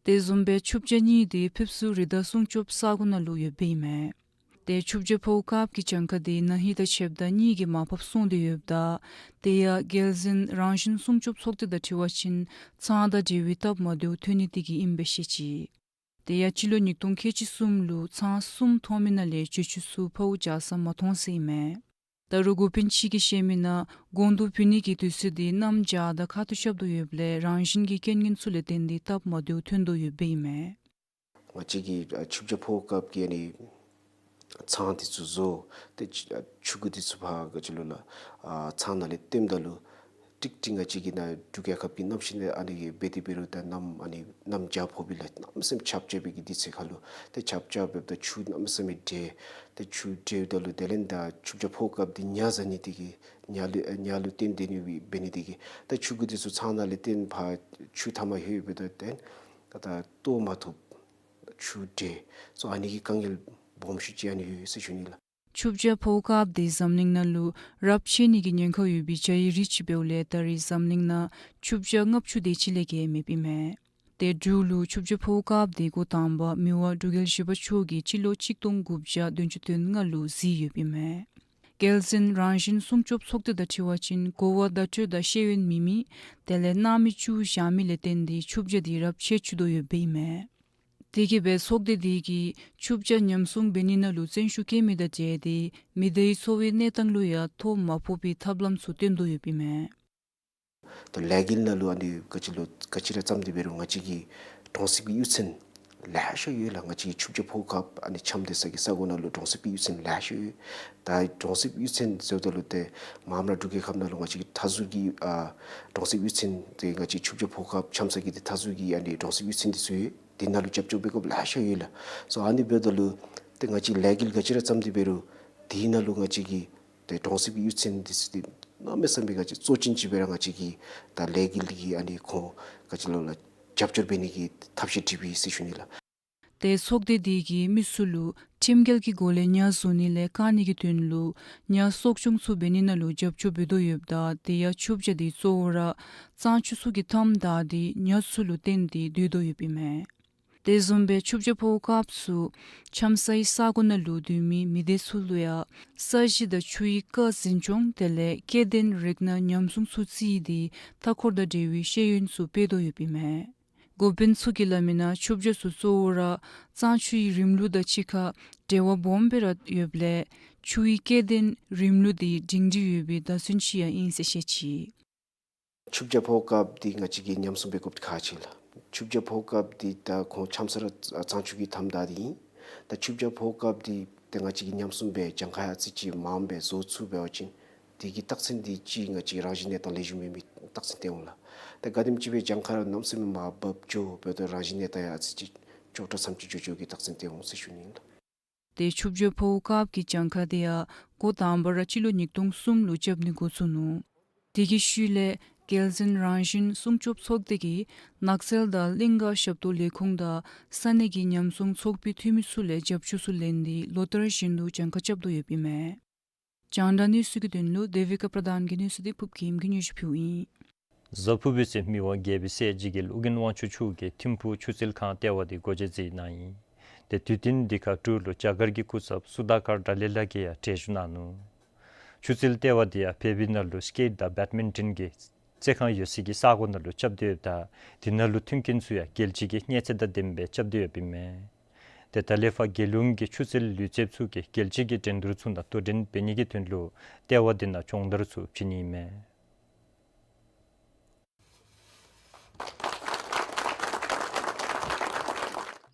དེ་བཟུམ་སྦེ་ཆུ་བྱ་གཉིས་དེ་ཕེབས་བསུ་རི་དྭགས་སྲུང་སྐྱོབ་ས་གོ་ནང་ལུ་ཡོདཔ་ཨིན་མས། ཏེ་ཆུ་བྱ་ཕོཝ་དཀརཔོ་གི་གྱངས་ཁ་དེ་ན་ཧིང་དང་ཕྱདཔ་ད་གཉིས་ཀྱི་མར་ཕབ་སོང་སྟེ་ཡོདཔ་ད་དེ་ཡང་རྒྱལ་འཛིན་རང་བཞིན་སྲུང་སྐྱོབ་ཚོགས་སྡེ་དང་འཁྲིལ་བ་ཅིན་ཚང་དང་འབྲེལ་བའི་སྟབས་མ་བདེཝ་ཐོན་ནི་དེ་གིས་ཨིན་པས་ཟེར་བཤད་ཅི། དེ་ཡང་སྤྱི་ལོ་ཉིས་སྟོང་ཁལ་གཅིག་གསུམ་ལུ་ཚང་གསུམ་ཐོན་མི་ནང་ལས་བརྗེད་ཆུ་ཚུ་ཕོཝ་རྒྱག་ས་མ་མཐོང་ཟེར་ཨིན་མས། ད་རུང་འགོ་དཔོན་ཅིག་གིས་བཤད་མི་ནང་སྒོང་རྡོག་བུད་ནི་གི་དུས་ཚོད་དེ་གནམ་བྱཱར་དང་ཁ་ཐུག་རྐྱབ་དོ་ཡོདཔ་ལས་རང་བཞིན་གྱི་རྐྱེན་ངན་ཚུ་ལས་བརྟེན་ཏེ་སྟབས་མ་བདེཝ་ཐོན་དོ་ཡོདཔ་ཨིན་མས། ང་བཅས་ཀྱི་ཨ་ཆུ་བྱ་ཕོཝ་དཀརཔོ་གི་ཨ་ནི་ཚང་དེ་ཚུ་བཟོ་སྟེ་ཆུ་ཨ་ཆུ་གུ་དེ་ཚུ་ཕར་ག་ཅི་ལོ་ལགས་ཨ་ཚང་ནང་ལས་བཏོནམ་ད་ལུ་ཀྲིག་ཀྲི་ང་བཅས་ཀྱི་ནཱ་འབྲུག་རྒྱལ་ཁབ་ཀྱི་གནམ་གཤིས་ནང་ཨ་ནི་འབད་དེ་འབད་རུང་ད་གནམ་ཨ་ནི་གནམ་བྱཱར་ཕོག་པའི་ལགས་གནམ་མེད་ས་མེད་ཆརཔ་རྐྱབ་པའི་གི་དུས་ཚོད་ཁར་ལུ་ཏེ་ཆརཔ་རྐྱབ་འབདཝ་ད་ཆུ་གནམ་མེད་ས་མེད་འདྲེས། ཏེ་ཆུ་འདྲེསཝ་ད་ལུ་དེ་ལས་ད་ཆུ་བྱ་ཕོཝ་དཀརཔོ་དེ་ཉ་ཟ་ནི་དེ་གིས་ཉ་ལུ་ཨེ་ཉ་ལུ་བརྟེན་ཏེ་ནི་འབད་ནི་དེ་གིས་ད་ཆུ་གུ་དེ་ཚུ་ཚང་ནང་ལས་བཏོན་ཕར་ཆུ་མཐའ་མར་ལྷོད་འབདཝ་ད་ཏེ་ད་གཏོར་མ་ཐུབ། ཆུ་འདྲེས་སོ་ཨ་ནི་གི་དཀའ་ངལ་སྦོམ་ཤོས་ཅིག་ཨ་ནི་ཡོད་ཟེར་ཞུ་ནི་ལགས། ཆུ་བྱ་ཕོཝ་དཀརཔོ་དེ་འཛམ་གླིང་ནང་ལུ་རབས་ཆད་ནི་གི་ཉེན་ཁ་ཡོད་པའི་བྱ་ཡི་རིགས་ཅིག་འབདཝ་ལས་ད་རེས་འཛམ་གླིང་ནང་ཆུ་བྱ་ལྔ་བཅུ་དེ་ཅིག་ལས་བརྒལ་མེདཔ་ཨིན་མས། ཏེ་འབྲུག་ལུ་ཆུ་བྱ་ཕོཝ་དཀརཔོ་དེ་འགོ་དང་པ་མི་དབང་འབྲུག་རྒྱལ་བཞི་པ་མཆོག་གིས་སྤྱི་ལོ་གཅིག་སྟོང་དགུ་བརྒྱ་བདུན་ཅུ་དོན་ལྔ་ལུ་གཟིགས་ཡོདཔ་ཨིན་མས། རྒྱལ་འཛིན་རང་བཞིན་སྲུང་སྐྱོབ་ཚོགས་སྡེ་དང་འཁྲིལ་བ་ཅིན་གོ་བ་བརྡ་སྤྲོད་དང་ཤེས་ཡོན་མེད་མི་དེ་ལས་གནང་མི་བཅུ་བཞག་མི་ལས་བརྟེན་ཏེ་ཆུ་བྱ་དེ་རབས་ཆད་བཅུག་དོ་ཡོདཔ་ཨིན་མས། དེ་གིས་སྦེ་ཚོགས་སྡེ་དེ་གིས་ཆུ་བྱ་ཉམས་སྲུང་འབད་ནི་ནང་ལུ་བརྩོན་ཤུགས་བསྐྱེད་མི་དང་འབྲེལ་ཏེ་མི་སྡེའི་འཚོ་བའི་གནས་སྟངས་ལུ་ཡང་ཐོ་མ་ཕོག་པའི་ཐབས་ལམ་ཚུ་བཏོན་དོ་ཡོདཔ་ཨིན་མས། ད་ལས་འགུལ་ནང་ལུ་ཨ་ནི་ག་ཅི་ལོ་ག་ཅི་ར་བརྩམས་ཏེ་འབད་རུང་ང་བཅས་ཀྱི་གྲོང་གསེབ་ཀྱི་གཡུས་ཚན་ལེ་ཤ་ཡོད་ལགས། ང་བཅས་ཀྱི་ཆུ་བྱ་ཕོཝ་དཀརཔོ་ཨ་ནི་འཁྱམས་ཏེ་ས་གི་ས་གོ་ནང་ལུ་གྲོང་གསེབ་ཀྱི་གཡུས་ཚན་ལེ་ཤ་ཡོད། ད་གྲོང་གསེབ་གཡུས་ཚན་ཟེརཝ་ད་ལུ་ཏེ་མ་འོངམ་ར་འབྲུག་རྒྱལ་ཁབ་ནང་ལུ་ང་བཅས་ཀྱི་མཐའ་ཟུར་གྱི་ཨ་གྲོང་གསེབ་གཡུས་ཚན་ཏེ་ང་བཅས་ཆུ་བྱ་ཕོཝ་དཀརཔོ་འཁྱམས་ས་གི་ཏེ་མཐའ་ཟུར་གྱི་ཨ་ནི་གྲོང་གསེབ་གཡུས་ཚན་འདི་ཚུ་ཡོད། དེ་ནང་ལུ་རྒྱབ་སྐྱོར་འབད་དགོཔ་ལེ་ཤ་ཡོད་ལགས། སོ་ཨ་ནི་འབདཝ་ད་ལུ་ཏེ་ང་བཅས་ལས་འགུལ་ག་ཅི་ར་བརྩམས་ཏེ་འབད་རུང་དེ་ནང་ལུ་ང་བཅས་ཀྱི་ཏེ་གྲོང་གསེབ་ཀྱི་གཡུས་ཚན་འདི་ཚུ་ཏེ་གནམ་མེད་ས་མེད་ག་ཅི་གཙོ་ཅན་ཅིག་སྦེ་ར་ང་བཅས་ཀྱིས་ད་ལས་འགུལ་གྱི་ཨ་ནི་ཁོང་ག་ཅི་ལོ་ལགས་རྒྱབ་སྐྱོར་འབད་ནི་གི་ཐབས་ཤེས་བསྒྲིགས་པས་ཟེར་ཞུ་ནི་ལགས། ཏེ་ཚོགས་སྡེ་དེ་གིས་མི་ཚུ་ལུ་ཁྲིམས་འགལ་གྱི་སྒོ་ལས་ཉ་བཟོ་ནི་ལས་བཀག་ནི་གི་དོན་ལུ་ཉ་གསོ་སྐྱོང་ཚུ་འབད་ནི་ནང་ལུ་རྒྱབ་སྐྱོར་འབད་དོ་ཡོདཔ་ད་དེ་ཡང་ཆུ་བྱ་དེ་གཙོ་བོ་ར་གཙང་ཆུ་ཚུ་གི་མཐའམ་བདའ་སྟེ་ཉ་ཚུ་ལུ་བརྟེན་ཏེ་སྡོད་དོ་ཡོདཔ་ཨིན་མས། དེ་བཟུམ་སྦེ་ཆུ་བྱ་ཕོཝ་དཀརཔོ་ཚུ་འཁྱམས་སའི་ས་གོ་ནང་ལུ་སྡོད་མི་མི་སྡེ་ཚུ་ལུ་ཡང་ས་གཞི་དང་ཆུའི་རྐ་འཛིན་སྐྱོང་དེ་ལས་སྐྱེ་ལྡན་རིགས་སྣ་ཉམས་སྲུང་ཚུ་བརྩིས་ཏེ་མཐའ་འཁོར་དང་འབྲེལ་བའི་ཤེས་ཡོན་ཚུ་སྤེལ་དོ་ཡོདཔ་ཨིན་མས། འགོ་དཔོན་ཚུ་གིས་སླབ་མི་ནང་ཆུ་བྱ་ཚུ་གཙོ་བོ་ར་གཙང་ཆུའི་རིམ་ལུགས་དང་གཅིག་ཁར་འབྲེལ་བ་སྦོམ་སྦེ་ར་ཡོདཔ་ལས་ཆུའི་སྐྱེ་ལྡན་རིམ་ལུགས་འདི་སྒྲིང་སྒྲི་ཡོད་པའི་བརྡ་མཚོན་ཅིག་ཡང་ཨིན་ཟེར་བཤད་ཅི། ཆུ་བྱ་ཕོ་སྐབས་འདི་ང་བཅས་ཀྱིས་ཉམས་སྲུང་འབད་དགོཔ་ཁག་ཆེ་ལགས། ཆུ་བྱ་ཕོ་སྐབས་འདི་ད་ཁོང་ཆམ་ས་ར་གཙང་ཆུ་གི་མཐའམ་བདའ་སྟེ་ཨིན། ད་ཆུ་བྱ་ཕོ་སྐབས་འདི་ད་ང་བཅས་ཀྱིས་ཉམས་སྲུང་འབད་གྱངས་ཁ་ཡང་ཨ་ཙི་ཅིག་མངམ་སྦེ་བཟོ་ཚུགས་པ་ཅིན་དེ་གི་རྟགས་མཚན་འདི་ཅིག་ང་བཅས་རང་བཞིན་གནས་སྟངས་ལེགས་ཤོམ་མེད་མི་རྟགས་མཚན་སྟོན་འོང་ལགས། ད་ག་དེམ་ཅིག་སྦེ་གྱངས་ཁ་ར་གནམ་མེད་ས་མེད་མར་འབབ་འགྱོ་འབདཝ་ད་རང་བཞིན་གནས་སྟངས་ཡང་ཨ་ཙི་ཅིག་སྐྱོ་དྲགས་ཙམ་ཅིག་འགྱོ་འགྱོ་གི་རྟགས་མཚན་སྟོན་འོང་ཟེར་ཞུ་ནི་ཨིན་ལགས། ཏེ་ཆུ་བྱ་ཕོ་སྐབས་ཀྱི་གྱངས་ཁ་དེ་ཡང་འགོ་དང་པ་ར་སྤྱི་ལོ་ཉིས་སྟོང་གསུམ་ལུ་རྐྱབ་ནི་འགོ་བཙུགས་ནུག། དེ་གི་ཤུལ་ལས་རྒྱལ་བཙུན་རང་བཞིན་སྲུང་སྐྱོབ་ཚོགས་སྡེ་གིས་ནགས་ཚལ་དང་གླིང་ག་ཞབས་ཏོག་ལས་ཁུངས་དང་ས་གནས་ཀྱི་ཉམས་སྲུང་ཚོགས་པའི་འཐུས་མི་ཚུ་ལས་རྒྱབ་སྐྱོར་ཚུ་ལེན་ཏེ་ལོ་ལྟར་བཞིན་དུ་གྱངས་ཁ་རྐྱབ་དོ་ཡོདཔ་ཨིན་མས། རྒྱང་བསྒྲགས་གནས་ཚུལ་གྱི་དོན་ལུ་དེ་བི་ཀ་པྲ་དཱན་གྱི་གནས་ཚུལ་འདི་ཕུབ་ཁྱིམ་གྱིས་སྙན་ཞུ་ཕུལཝ་ཨིན། གཟའ་ཕུར་བུའི་ཚེ་མི་དབང་རྒྱལ་པོའི་སྲས་འཇིགས་རྒྱལ་ཨོ་རྒྱན་དབང་ཕྱུག་མཆོག་གིས་ཐིམ་ཕུག་ཆུ་རྩེད་ཁང་ལྟེ་བ་འདི་སྒོ་འབྱེད་མཛད་གནང་ཡི། ཏེ་དུས་སྟོན་འདི་ཁར་འབྲུག་ལུ་རྒྱ་གར་གྱི་སྐུ་ཚབ་སུ་དཱ་ཀར་ཌཱ་ལའི་ལ་གིས་ཡང་གྲལ་བཞུགས་གནང་ནུག། ཆུ་རྩེད་ལྟེ་བ་འདི་ཡང་བོད་པའི་ནང་ལུ་སི་ཀེཊ་དང་བེཌ་མིན་ཊོན་གྱི་རྩེད་ཁང་ཡོད་སའི་གི་ས་གོ་ནང་ལུ་རྐྱབ་སྟེ་ཡོདཔ་ད་དེ་ནང་ལུ་མཐུན་རྐྱེན་ཚུ་ཡང་རྒྱལ་སྤྱི་གི་མཉེན་ཆས་དང་ལྡནམ་སྦེ་རྐྱབ་སྟེ་ཡོདཔ་ཨིན་མས། ཏེ་ད་ལས་ཕར་རྒྱལ་ཡོངས་ཀྱི་ཆུ་རྩེད་ལུས་རྩལཔ་ཚུ་གིས་རྒྱལ་སྤྱི་གི་འགྲན་བསྡུར་ཚུ་དང་དོ་འགྲན་འབད་ནི་གི་དོན་ལུ་ལྟེ་བ་འདི་ནང་སྦྱོང་བརྡར་ཚུ་བྱིན་ནི་ཨིན་མས།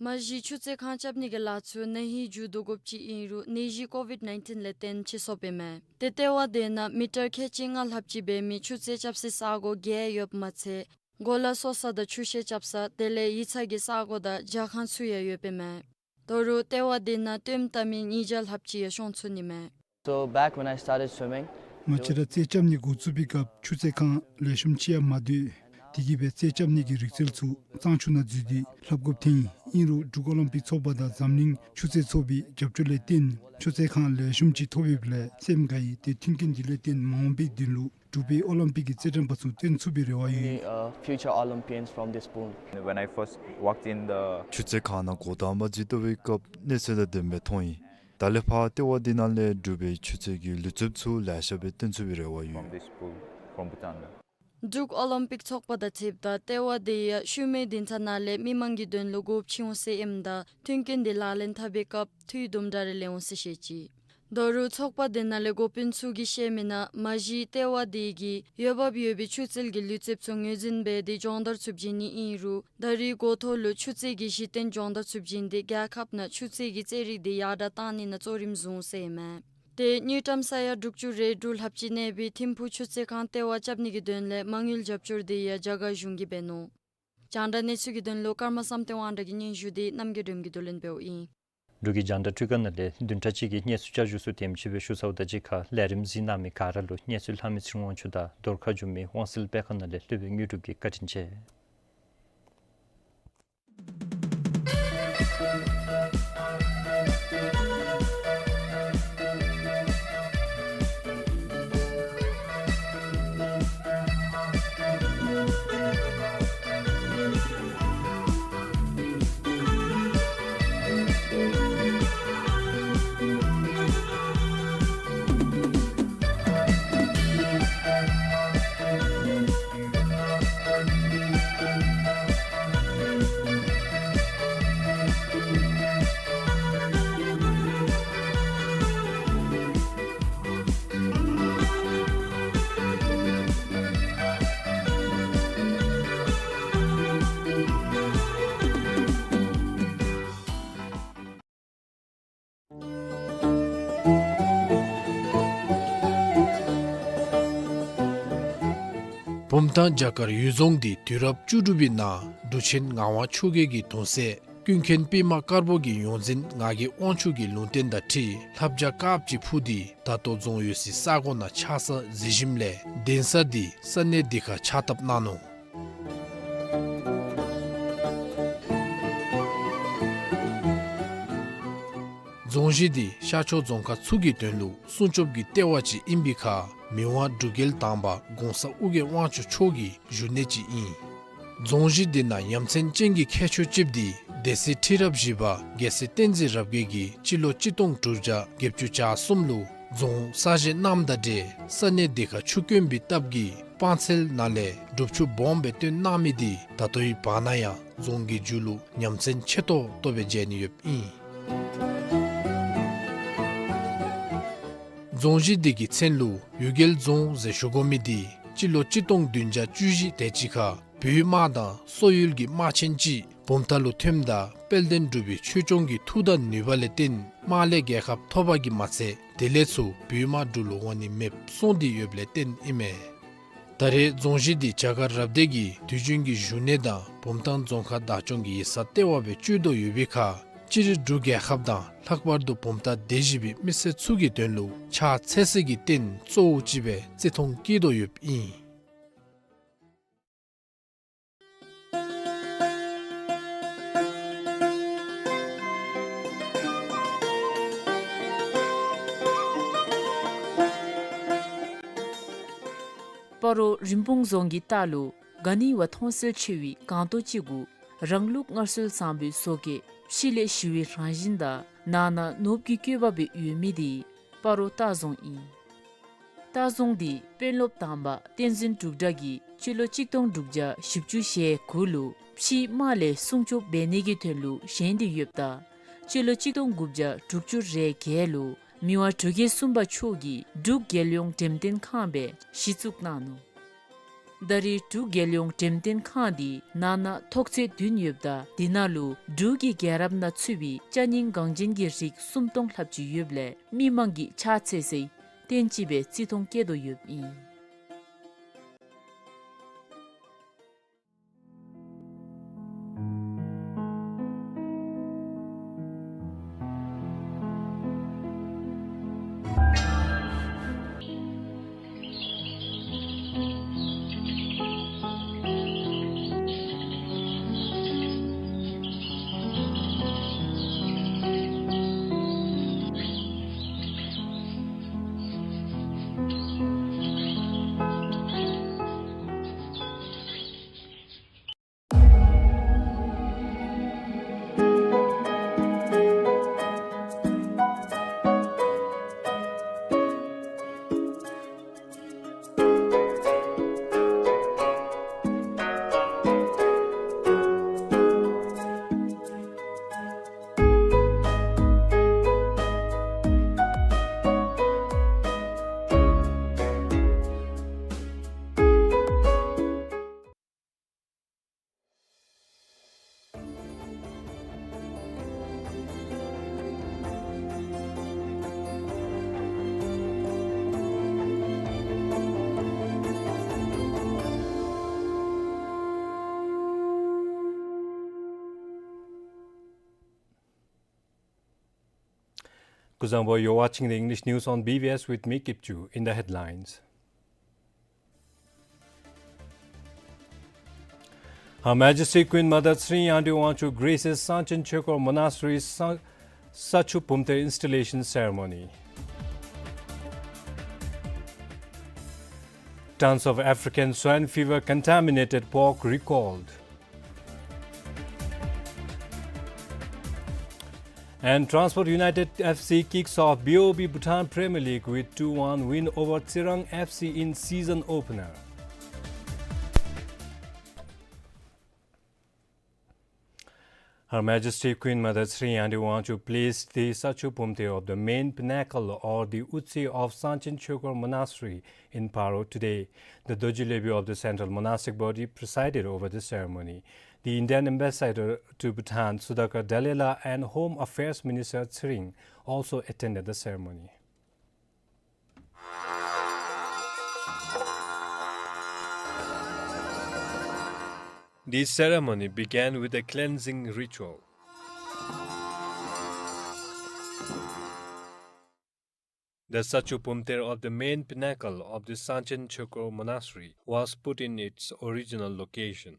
མ་གཞི་ཆུ་རྩེད་ཁང་རྐྱབ་ནི་གི་ལཱ་ཚུ་ན་ཧིང་མཇུག་བསྡུ་དགོཔ་ཅིག་ཨིན་རུང་ནད་གཞི་ཀོ་ཝིཌ་ནའིན་ཊིན་ལས་བརྟེན་ཕྱིས་སོཔ་ཨིན་མས། ཏེ་ལྟེ་བ་འདི་ནང་མི་ཊར་ཁལ་གཅིག་ལྔ་ལྷགཔ་ཅིག་འབད་མི་ཆུ་རྩེད་རྐྱབ་སའི་ས་གོ་བརྒྱད་ཡོདཔ་མ་ཚད་གོ་ལ་གསོ་ས་དང་ཆུ་ཤེལ་རྐྱབ་ས་དེ་ལས་ཡིག་ཚང་གི་ས་གོ་དང་ཇ་ཁང་ཚུ་ཡང་ཡོདཔ་ཨིན་མས། ད་རུང་ལྟེ་བ་འདི་ནང་སྟོནམ་བཏབ་མི་ཉིས་བརྒྱ་ལྷགཔ་ཅིག་ཡང་ཤོང་ཚུགས་ནི་མས། So back when I started swimming, ང་བཅས་ར་རྩེད་རྐྱབ་ནི་འགོ་བཙུགས་པའི་སྐབས་ཆུ་རྩེད་ཁང་ལེགས་ཤོམ་ཅིག་ཡང་མ་འདུག། དེ་གིས་སྦེ་རྩེད་རྐྱབ་ནི་གི་རིག་རྩལ་ཚུ་གཙང་ཆུ་ནང་འཛུལ་ཏེ་ལྷབ་དགོཔ་ཐོན་ཡི། ཨིན་རུང་འབྲུག་ཨོ་ལིམ་པིག་ཚོགས་པ་དང་འཛམ་གླིང་ཆུ་རྩེད་ཚོགས་པའི་རྒྱབ་སྐྱོར་ལས་བརྟེན་ཆུ་རྩེད་ཁང་ལེགས་ཤོམ་ཅིག་ཐོབ་ཡོདཔ་ལས་སེམས་དགའ་ཡི། ཏེ་མཐུན་རྐྱེན་འདི་ལས་བརྟེན་མ་འོངས་པའི་དོན་ལུ་འབྲུག་པའི་ཨོ་ལིམ་པིག་གི་རྩེད་འགྲན་པ་ཚུ་སྟོན་ཚུགས་པའི་རེ་བ་ཡོད། Be, uh, future Olympians from this pool. When I first walked in the ཆུ་རྩེད་ཁང་ནང་འགོ་དང་པ་འཛུལ་བལྟ་བའི་སྐབས་གནས་ཚུལ་དང་ལྡནམ་སྦེ་མཐོང་ཡི། ད་ལས་ཕར་ལྟེ་བ་འདི་ནང་ལས་འབྲུག་པའི་ཆུ་རྩེད་ཀྱི་ལུས་རྩལཔ་ཚུ་ལེ་ཤ་སྦེ་སྟོན་ཚུགས་པའི་རེ་བ་ཡོད། From this pool, from Bhutan. འབྲུག་ཨོ་ལིམ་པིག་ཚོགས་པ་དང་འཁྲིལཝ་ད་ལྟེ་བ་འདི་ཡང་ཤུལ་མའི་སྡིངས་ཆ་ནང་ལས་མི་མང་གི་དོན་ལུ་དགོཔ་ཆེ་འོང་ཟེར་ཨིནམ་ད་མཐུན་རྐྱེན་འདི་ལག་ལེན་འཐབ་པའི་སྐབས་འཐུས་དུམ་གྲ་རེ་ལེན་འོང་ཟེར་བཤད་ཅི། ད་རུང་ཚོགས་པ་འདི་ནང་ལས་འགོ་དཔོན་ཚུ་གིས་བཤད་མི་ནང་མ་གཞི་ལྟེ་བ་འདི་གིས་འོས་འབབ་ཡོད་པའི་ཆུ་རྩེད་ཀྱི་ལུས་རྩལཔ་ཚུ་ངོས་འཛིན་འབད་དེ་སྦྱོང་བརྡར་ཚུ་བྱིན་ནི་ཨིན་རུང་ད་རེས་འགོ་ཐོག་ལུ་ཆུ་རྩེད་ཀྱི་གཞི་རྟེན་སྦྱོང་བརྡར་ཚུ་བྱིན་ཏེ་རྒྱལ་ཁབ་ནང་ཆུ་རྩེད་ཀྱི་རྩེད་རིགས་འདི་ཡར་དྲག་གཏང་ནི་ནང་གཙོ་རིམ་བཟུང་ཟེར་ཨིན་མས། ཏེ་དངུལ་ཀྲམ་ས་ཡ་དྲུག་ཅུ་རེ་དྲུག་ལྷགཔ་ཅིག་གནས་པའི་ཐིམ་ཕུག་ཆུ་རྩེད་ཁང་ལྟེ་བ་རྐྱབ་ནི་གི་དོན་ལས་མ་དངུལ་རྒྱབ་སྐྱོར་འདི་ཡང་རྒྱ་གར་གཞུང་གིས་འབད་ནུག། རྒྱང་བསྒྲགས་གནས་ཚུལ་གྱི་དོན་ལུ་ཀརྨ་བསམ་གཏན་དབང་གྲགས་ཀྱི་སྙན་ཞུ་འདི་རྣམ་རྒྱལ་སྒྲོལམ་གྱིས་བསྡུ་ལེན་འབདཝ་ཨིན། འབྲུག་གི་རྒྱང་བསྒྲགས་འཕྲུལ་ཁང་ནང་ལས་བདུན་ཕྲག་གཅིག་གི་གནས་ཚུལ་བསྐྱར་ཞུ་ཚུ་དེམ་ཅིག་སྦེ་ཞུ་ཚརཝ་ད་གཅིག་ཁར་ལས་རིམ་གཟིགས་གནང་མི་ག་ར་ལུ་གནས་ཚུལ་ལྷག་མི་ཚེ་རིང་དབང་ཕྱུག་དང་བརྡ་ཁ་བསྒྱུར་མི་དབང་གསལ་དཔེ་ཁང་ནང་ལས་སློབ་དཔོན་དངོས་གྲུབ་ཀྱིས་བཀའ་དྲིན་ཆེ། བུམ་ཐང་བྱ་དཀར་གཡུལ་རྫོང་འདི་དུས་རབས་བཅུ་དྲུག་པའི་ནང་འབྲུག་ཆེན་ངག་དབང་ཆོས་རྒྱལ་གྱི་གདུང་སྲས་ཀུན་མཁྱེན་པདྨ་དཀར་པོ་གི་ཡོངས་འཛིན་ངག་གི་དབང་ཕྱུག་གི་ལུང་བསྟན་དང་འཁྲིལ་ལྷ་བྱ་དཀརཔོ་ཅིག་འཕུར་ཏེ་ད་ལྟོ་རྫོང་ཡོད་སའི་ས་གོ་ནང་ཆགས་ས་གཟིགས་ཞིནམ་ལས་གདན་ས་འདི་ས་གནས་འདི་ཁར་ཕྱག་བཏབ་གནང་ནུག། རྫོང་གཞི་འདི་ཤར་ཕྱོགས་རྫོང་ཁག་ཚུ་གི་དོན་ལུ་སྲུང་སྐྱོབ་ཀྱི་ལྟེ་བ་ཅིག་ཨིན་པའི་ཁར་མི་དབང་འབྲུག་རྒྱལ་དང་པ་གོང་ས་ཨོ་རྒྱན་དབང་ཕྱུག་མཆོག་གི་བཞུགས་གནས་ཅིག་ཨིན། རྫོང་གཞི་འདི་ནང་ཡ་མཚན་ཅན་གྱི་ཁྱད་ཆོས་ཅིག་འདི་སྡེ་སྲིད་ཁྲི་རབས་བཞི་པ་རྒྱལ་སྲས་བསྟན་འཛིན་རབ་རྒྱས་ཀྱིས་སྤྱི་ལོ་གཅིག་སྟོང་དྲུག་བརྒྱ་བརྒྱད་ཅུ་གྱ་གསུམ་ལུ་རྫོང་གསར་བཞེངས་གནངམ་དང་འབྲེལ་ས་གནས་འདི་ཁར་ཆུ་དཀོན་པའི་སྟབས་ཀྱིས་ སྤང་ཚལ་ནང་ལས་སྒྲུབ་ཆུ་སྦོམ་སྦེ་བཏོན་གནང་མི་འདི་ད་ལྟོའི་བར་ན་ཡང་རྫོང་གི་རྒྱུད་ལུ་ཉམས་ཚན་ཆེ་ཏོག་ཏོ་སྦེ་མཇལ་ནི་ཡོདཔ་ཨིན། རྫོང་གཞི་འདི་གི་མཚན་ལུ་གཡུལ་རྒྱལ་རྫོང་ཟེར་ཞུ་དགོ་མི་འདི་སྤྱི་ལོ་གཅིག་སྟོང་བདུན་བརྒྱ་བཅུ་བཞི་དེ་ཅིག་ཁར་བོད་དམག་དང་སོག་ཡུལ་གྱི་དམག་ཆེན་ཅིག་བུམ་ཐང་ལུ་ཐོནམ་ད་དཔལ་ལྡན་འབྲུག་པའི་ཆོས་སྐྱོང་གི་མཐུ་དང་ནུས་པ་ལས་བརྟེན་དམག་ལས་རྒྱལ་ཁ་ཐོབ་པ་གིས་མ་ཚད་དེ་ལས་ཚུར་བོད་དམག་འབྲུག་ལུ་འོང་ནི་མེདཔ་སོང་སྟེ་ཡོདཔ་ལས་བརྟེན་ཨིན་མས། ད་རེས་རྫོང་གཞི་འདི་བྱ་དཀར་རབ་སྡེ་གི་དུས་རྒྱུན་གྱི་བཞུགས་གནས་དང་བུམ་ཐང་རྫོང་ཁག་བདག་སྐྱོང་གི་ཡིག་ཚང་ལྟེ་བ་སྦེ་སྤྱོད་དོ་ཡོད་པའི་ཁར་སྤྱིར་འབྲུག་རྒྱལ་ཁབ་དང་ལྷག་པར་དུ་བུམ་ཐང་སྡེ་བཞི་པའི་མི་སེར་ཚུ་གི་དོན་ལུ་ཕྱག་འཚལ་སའི་རྟེན་གཙོ་བོ་ཅིག་སྦེ་བརྩི་མཐོང་བསྐྱེད་དོ་ཡོདཔ་ཨིན། སྤ་རོ་རིན་སྤུངས་རྫོང་གི་ལྟག་ལུ་ག་ནི་བ་མཐོང་གསལ་ཆེ་བའི་སྒང་ཏོག་ཅིག་གུ་རང་ལུགས་སྔར་སྲོལ་བཟང་པོའི་བཟོ་བཀོད་ཕྱི་ལས་ཞི་བའི་རང་བཞིན་དང་ནང་ན་ནོར་བུ་གི་བཀོད་པ་སྦེ་ཡོད་མི་འདི་སྤ་རོ་ལྟ་རྫོང་ཨིན། ལྟ་རྫོང་འདི་དཔོན་སློབ་དང་པ་བསྟན་འཛིན་འབྲུག་གྲགས་ཀྱིས་སྤྱི་ལོ་གཅིག་སྟོང་དྲུག་བརྒྱ་བཞི་བཅུ་ཞེ་དགུ་ལུ་ཕྱིའི་དམག་ལས་སྲུང་སྐྱོབ་འབད་ནི་གི་དོན་ལུ་བཞེངས་ཏེ་ཡོདཔ་ད་སྤྱི་ལོ་གཅིག་སྟོང་དགུ་བརྒྱ་དྲུག་ཅུ་རེ་བརྒྱད་ལུ་མི་དབང་འབྲུག་རྒྱལ་གསུམ་པ་མཆོག་གིས་འབྲུག་རྒྱལ་ཡོངས་འགྲེམས་སྟོན་ཁང་སྦེ་གཞི་བཙུགས་གནང་ནུག། ད་རེས་འབྲུག་རྒྱལ་ཡོངས་འགྲེམས་སྟོན་ཁང་འདི་ནང་ན་ཐོག་ཚད་བདུན་ཡོདཔ་ད་འདི་ནང་ལུ་འབྲུག་གི་རྒྱལ་རབས་ནང་ཚུད་པའི་ཅ་རྙིང་འགངས་ཅན་གྱི་རིགས་སུམ་སྟོང་ལྷགཔ་ཅིག་ཡོདཔ་ལས་མི་མང་གིས་ཕྱག་འཚལ་སའི་རྟེན་ཅིག་སྦེ་བརྩི་མཐོང་བསྐྱེད་དོ་ཡོདཔ་ཨིན། Kuzuzangpo, you're watching the English news on B B S with me, Kipchu. In the headlines, Her Majesty Queen Mother Tshering Yangdrung Wangchuck graces Sangchen Chokor Monastery Sa-, Sacho Bumter installation ceremony. Tons of African swine fever contaminated pork recalled. And Transport United F C kicks off B O B Bhutan Premier League with two one win over Tsirang F C in season opener. Her Majesty Queen Mother Tshering Yangdrung Wangchuck placed the Sacho Bumter of the main pinnacle or the Utse of Sangchen Chokor Monastery in Paro today. The Dorji Lobyu of the Central Monastic Body presided over the ceremony. The Indian Ambassador to Bhutan, Sudhakar Dallela, and Home Affairs Minister Tshering also attended the ceremony. The ceremony began with a cleansing ritual. The Sacho Bumter of the main pinnacle of the Sangchen Chokor Monastery was put in its original location.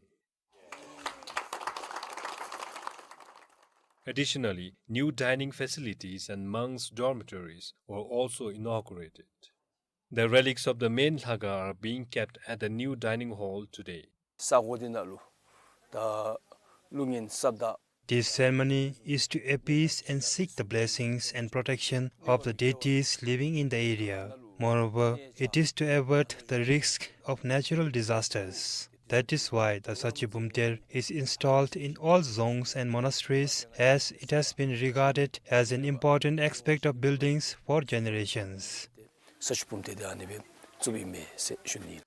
Additionally, new dining facilities and monks' dormitories were also inaugurated. The relics of the main Lhakha are being kept at the new dining hall today. ས་གོ་འདི་ནང་ལུ་ད་ལུགས་ངན་སྲབ་དང་། This ceremony is to appease and seek the blessings and protection of the deities living in the area. Moreover, it is to avert the risk of natural disasters. That is why the Sachi Bumter is installed in all dzongs and monasteries, as it has been regarded as an important aspect of buildings for generations. ས་ཆུ་བུམ་ཐེ་དེ་ཨ་ནི་སྦེ་བཙུགསཔ་ཨིན་མས་ཟེར་ཞུ་ནི།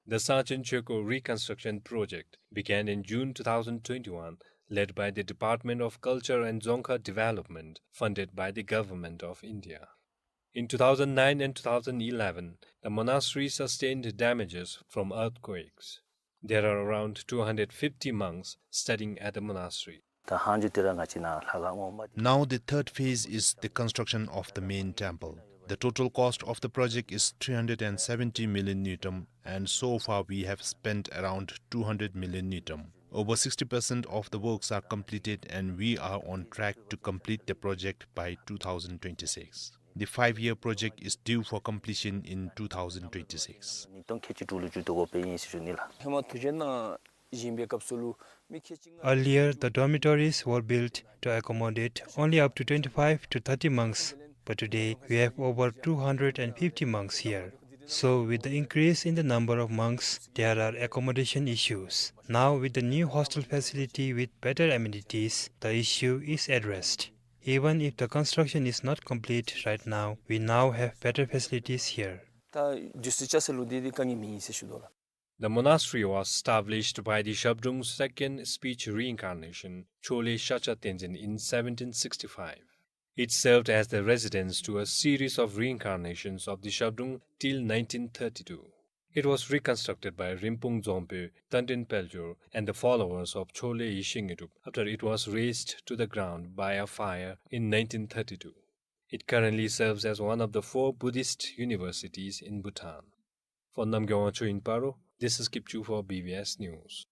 The Saching Chokor Reconstruction Project began in June two thousand twenty-one, led by the Department of Culture and Dzongkha Development, funded by the Government of India. In two thousand nine and two thousand eleven, the monastery sustained damages from earthquakes. There are around two hundred fifty monks studying at the monastery. ད་ཧང་ཇུ་ཏི་ར་ང་བཅས་ནང་ལྷ་ཁང་ངོ་མ། Now the third phase is the construction of the main temple. The total cost of the project is three hundred and seventy million ngultrum, and so far we have spent around two hundred million ngultrum. Over sixty percent of the works are completed, and we are on track to complete the project by two thousand twenty-six. The five-year project is due for completion in two thousand twenty-six. ཉིས་སྟོང་ཁལ་གཅིག་དྲུག་ལུ་མཇུག་བསྡུ་དགོ་པའི་ཨིན་ཟེར་ཞུ་ནི་ལགས། ཧེ་མ་ཐུགས་རྗེ་གནང་བཞེངས་པའི་སྐབས་སུ་ལུ་མི་ཁལ་གཅིག་ལྔ། Earlier, the dormitories were built to accommodate only up to twenty-five to thirty monks, but today we have over two hundred and fifty monks here. So, with the increase in the number of monks, there are accommodation issues. Now, with the new hostel facility with better amenities, the issue is addressed. Even if the construction is not complete right now, we now have better facilities here. ད་དུས་ཚོད་ཅིག་ལུ་དེ་དེ་དཀའ་ངལ་མེད་ཟེར་ཞུ་དོ་ལགས། The monastery was established by the Shabdrung's second speech reincarnation, Chole Shakya Tenzin, in seventeen sixty-five. It served as the residence to a series of reincarnations of the Shabdrung till nineteen thirty-two. It was reconstructed by Rinpung Dzongpo, Tandrin Peljor, and the followers of Chole Yeshe Ngetrup after it was razed to the ground by a fire in nineteen thirty-two. It currently serves as one of the four Buddhist universities in Bhutan. For Namgay Wangchuk in Paro, this is Kipchu for B B S News.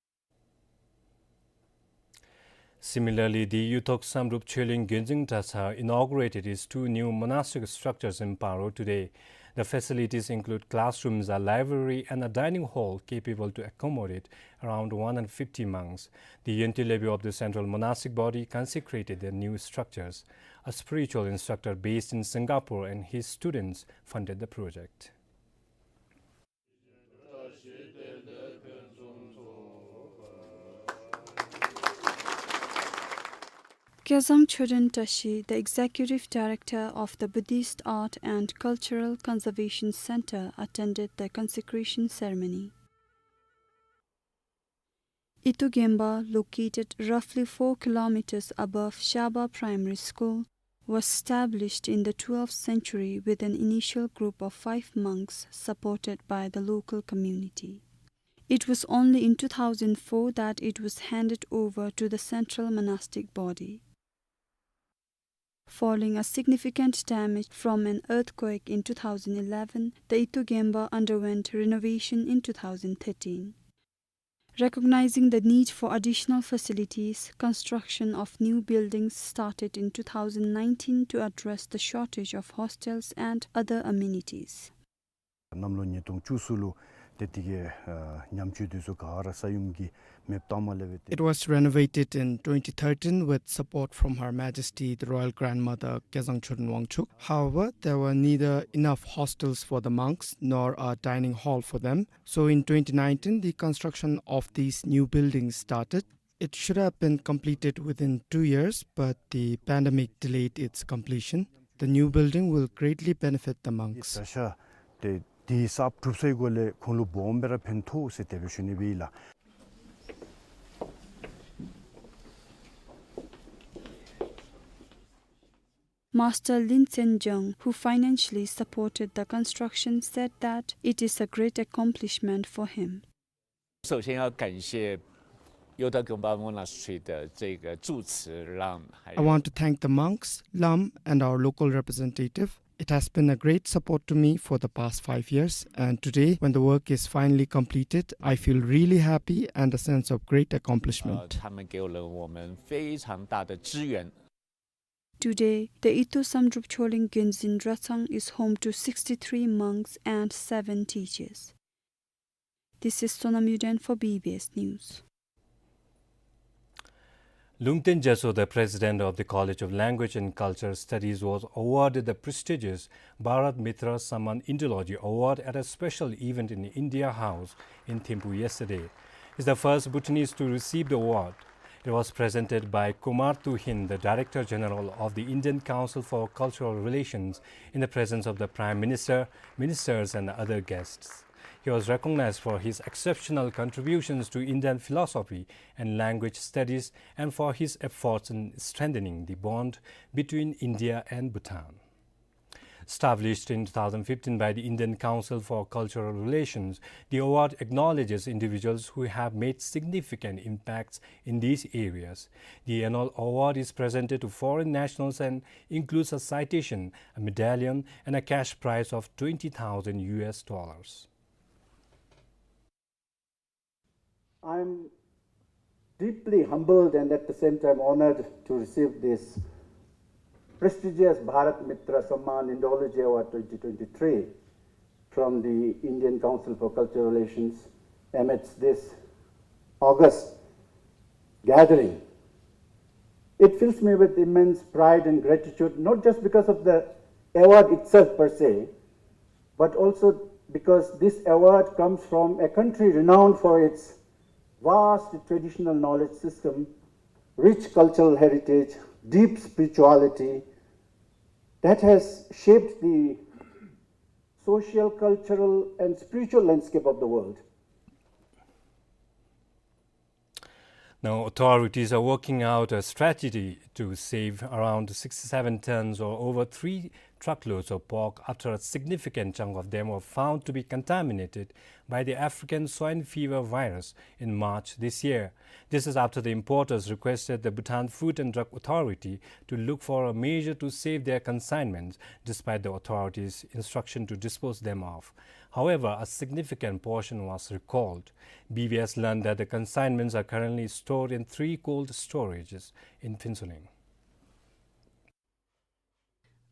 Similarly, the Yuthok Samdrup Choling Gyonzing Dratshang inaugurated its two new monastic structures in Paro today. The facilities include classrooms, a library, and a dining hall capable to accommodate around one hundred fifty monks. The Yonti Lebu of the Central Monastic Body consecrated the new structures. A spiritual instructor based in Singapore and his students funded the project. Kezang Choden Tashi, the Executive Director of the Buddhist Art and Cultural Conservation Center, attended the consecration ceremony. Itu Gemba, located roughly four kilometers above Shaba Primary School, was established in the twelfth century with an initial group of five monks supported by the local community. It was only in two thousand four that it was handed over to the central monastic body. Following a significant damage from an earthquake in two thousand eleven, the Itu Gemba underwent renovation in two thousand thirteen. Recognizing the need for additional facilities, construction of new buildings started in two thousand nineteen to address the shortage of hostels and other amenities. གནམ་ལོ་ཉིས་སྟོང་བཅུ་གསུམ་ལུ་ཏེ་དེ་གི་ཨ་ཉམས་བཅོས་དེ་ཚུ་ག་ར་ས་ཡོམ་གྱི་མེདཔ་བཏངམ་ལས་འབད་དེ། It was renovated in twenty thirteen with support from Her Majesty the Royal Grandmother Kezang Choden Wangchuk. However, there were neither enough hostels for the monks nor a dining hall for them. So in twenty nineteen, the construction of these new buildings started. It should have been completed within two years, but the pandemic delayed its completion. The new building will greatly benefit the monks. ད་ཤ་ཏེ་དེ་གསརཔ་གྲུབ་སའི་སྒོ་ལས་ཁོང་ལུ་སྦོམ་སྦེ་ར་ཕན་ཐོགས་ཟེར་དེ་སྦེ་ཞུ་ནི་སྦེ་ཨིན་ལགས། Master Lin Tsen Jung, who financially supported the construction, said that it is a great accomplishment for him. 首先要感谢 Yonti Gemba Monastery 的这个住持 Lam，还有 I want to thank the monks, Lam, and our local representative. It has been a great support to me for the past five years, and today, when the work is finally completed, I feel really happy and a sense of great accomplishment. 呃，他们给了我们非常大的支援。 Today, the Itu Samdrup Choling Gyonzing Dratshang is home to sixty-three monks and seven teachers. This is Sonam Yuden for B B S News. Lungten Gyatso, the president of the College of Language and Culture Studies, was awarded the prestigious Bharat Mitra Samman Indology Award at a special event in India House in Thimphu yesterday. He's the first Bhutanese to receive the award. It was presented by Kumar Tuhin, the Director General of the Indian Council for Cultural Relations, in the presence of the Prime Minister, ministers, and other guests. He was recognized for his exceptional contributions to Indian philosophy and language studies and for his efforts in strengthening the bond between India and Bhutan. Established in two thousand fifteen by the Indian Council for Cultural Relations, the award acknowledges individuals who have made significant impacts in these areas. The annual award is presented to foreign nationals and includes a citation, a medallion, and a cash prize of twenty thousand U S dollars. I'm deeply humbled and at the same time honored to receive this prestigious Bharat Mitra Samman Indology Award twenty twenty-three from the Indian Council for Cultural Relations amidst this august gathering. It fills me with immense pride and gratitude, not just because of the award itself per se, but also because this award comes from a country renowned for its vast traditional knowledge system, rich cultural heritage, deep spirituality that has shaped the social, cultural, and spiritual landscape of the world. Now, authorities are working out a strategy to save around sixty-seven tons or over three truckloads of pork after a significant chunk of them were found to be contaminated by the African swine fever virus in March this year. This is after the importers requested the Bhutan Food and Drug Authority to look for a measure to save their consignments, despite the authorities' instruction to dispose them off. However, a significant portion was recalled. B B S learned that the consignments are currently stored in three cold storages in Phuentsholing.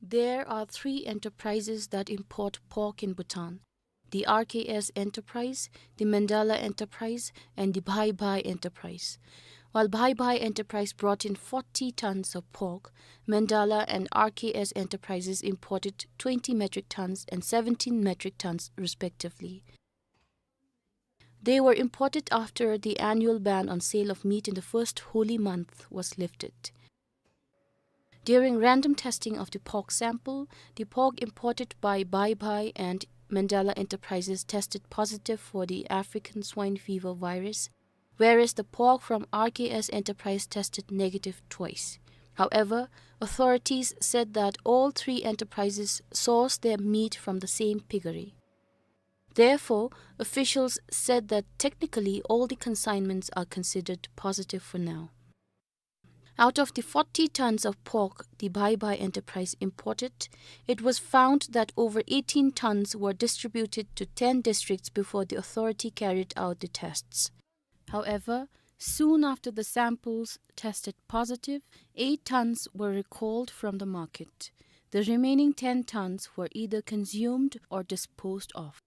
There are three enterprises that import pork in Bhutan: the R K S Enterprise, the Mandala Enterprise, and the Bhai Bhai Enterprise. While Bhai Bhai Enterprise brought in forty tons of pork, Mandala and R K S Enterprises imported twenty metric tons and seventeen metric tons, respectively. They were imported after the annual ban on sale of meat in the first holy month was lifted. During random testing of the pork sample, the pork imported by Bhai Bhai and Mandala Enterprises tested positive for the African swine fever virus, whereas the pork from R K S Enterprise tested negative twice. However, authorities said that all three enterprises source their meat from the same piggery. Therefore, officials said that technically all the consignments are considered positive for now. Out of the forty tons of pork the Bhai Bhai Enterprise imported, it was found that over eighteen tons were distributed to ten districts before the authority carried out the tests. However, soon after the samples tested positive, eight tons were recalled from the market. The remaining ten tons were either consumed or disposed of.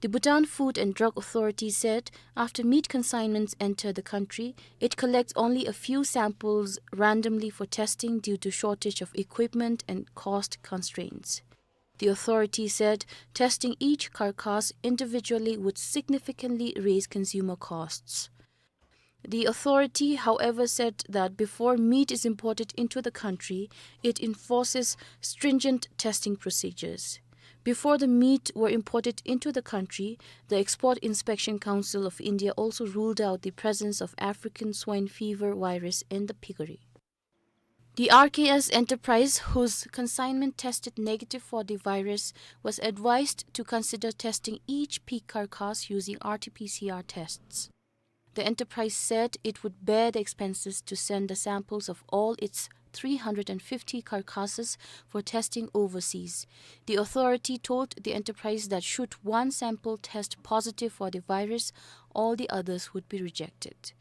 The Bhutan Food and Drug Authority said after meat consignments enter the country, it collects only a few samples randomly for testing due to shortage of equipment and cost constraints. The authority said testing each carcass individually would significantly raise consumer costs. The authority, however, said that before meat is imported into the country, it enforces stringent testing procedures. Before the meat were imported into the country, the Export Inspection Council of India also ruled out the presence of African swine fever virus in the piggery. The R K S Enterprise, whose consignment tested negative for the virus, was advised to consider testing each pig carcass using R T P C R tests. The enterprise said it would bear the expenses to send the samples of all its three hundred and fifty carcasses for testing overseas. The authority told the enterprise that should one sample test positive for the virus, all the others would be rejected.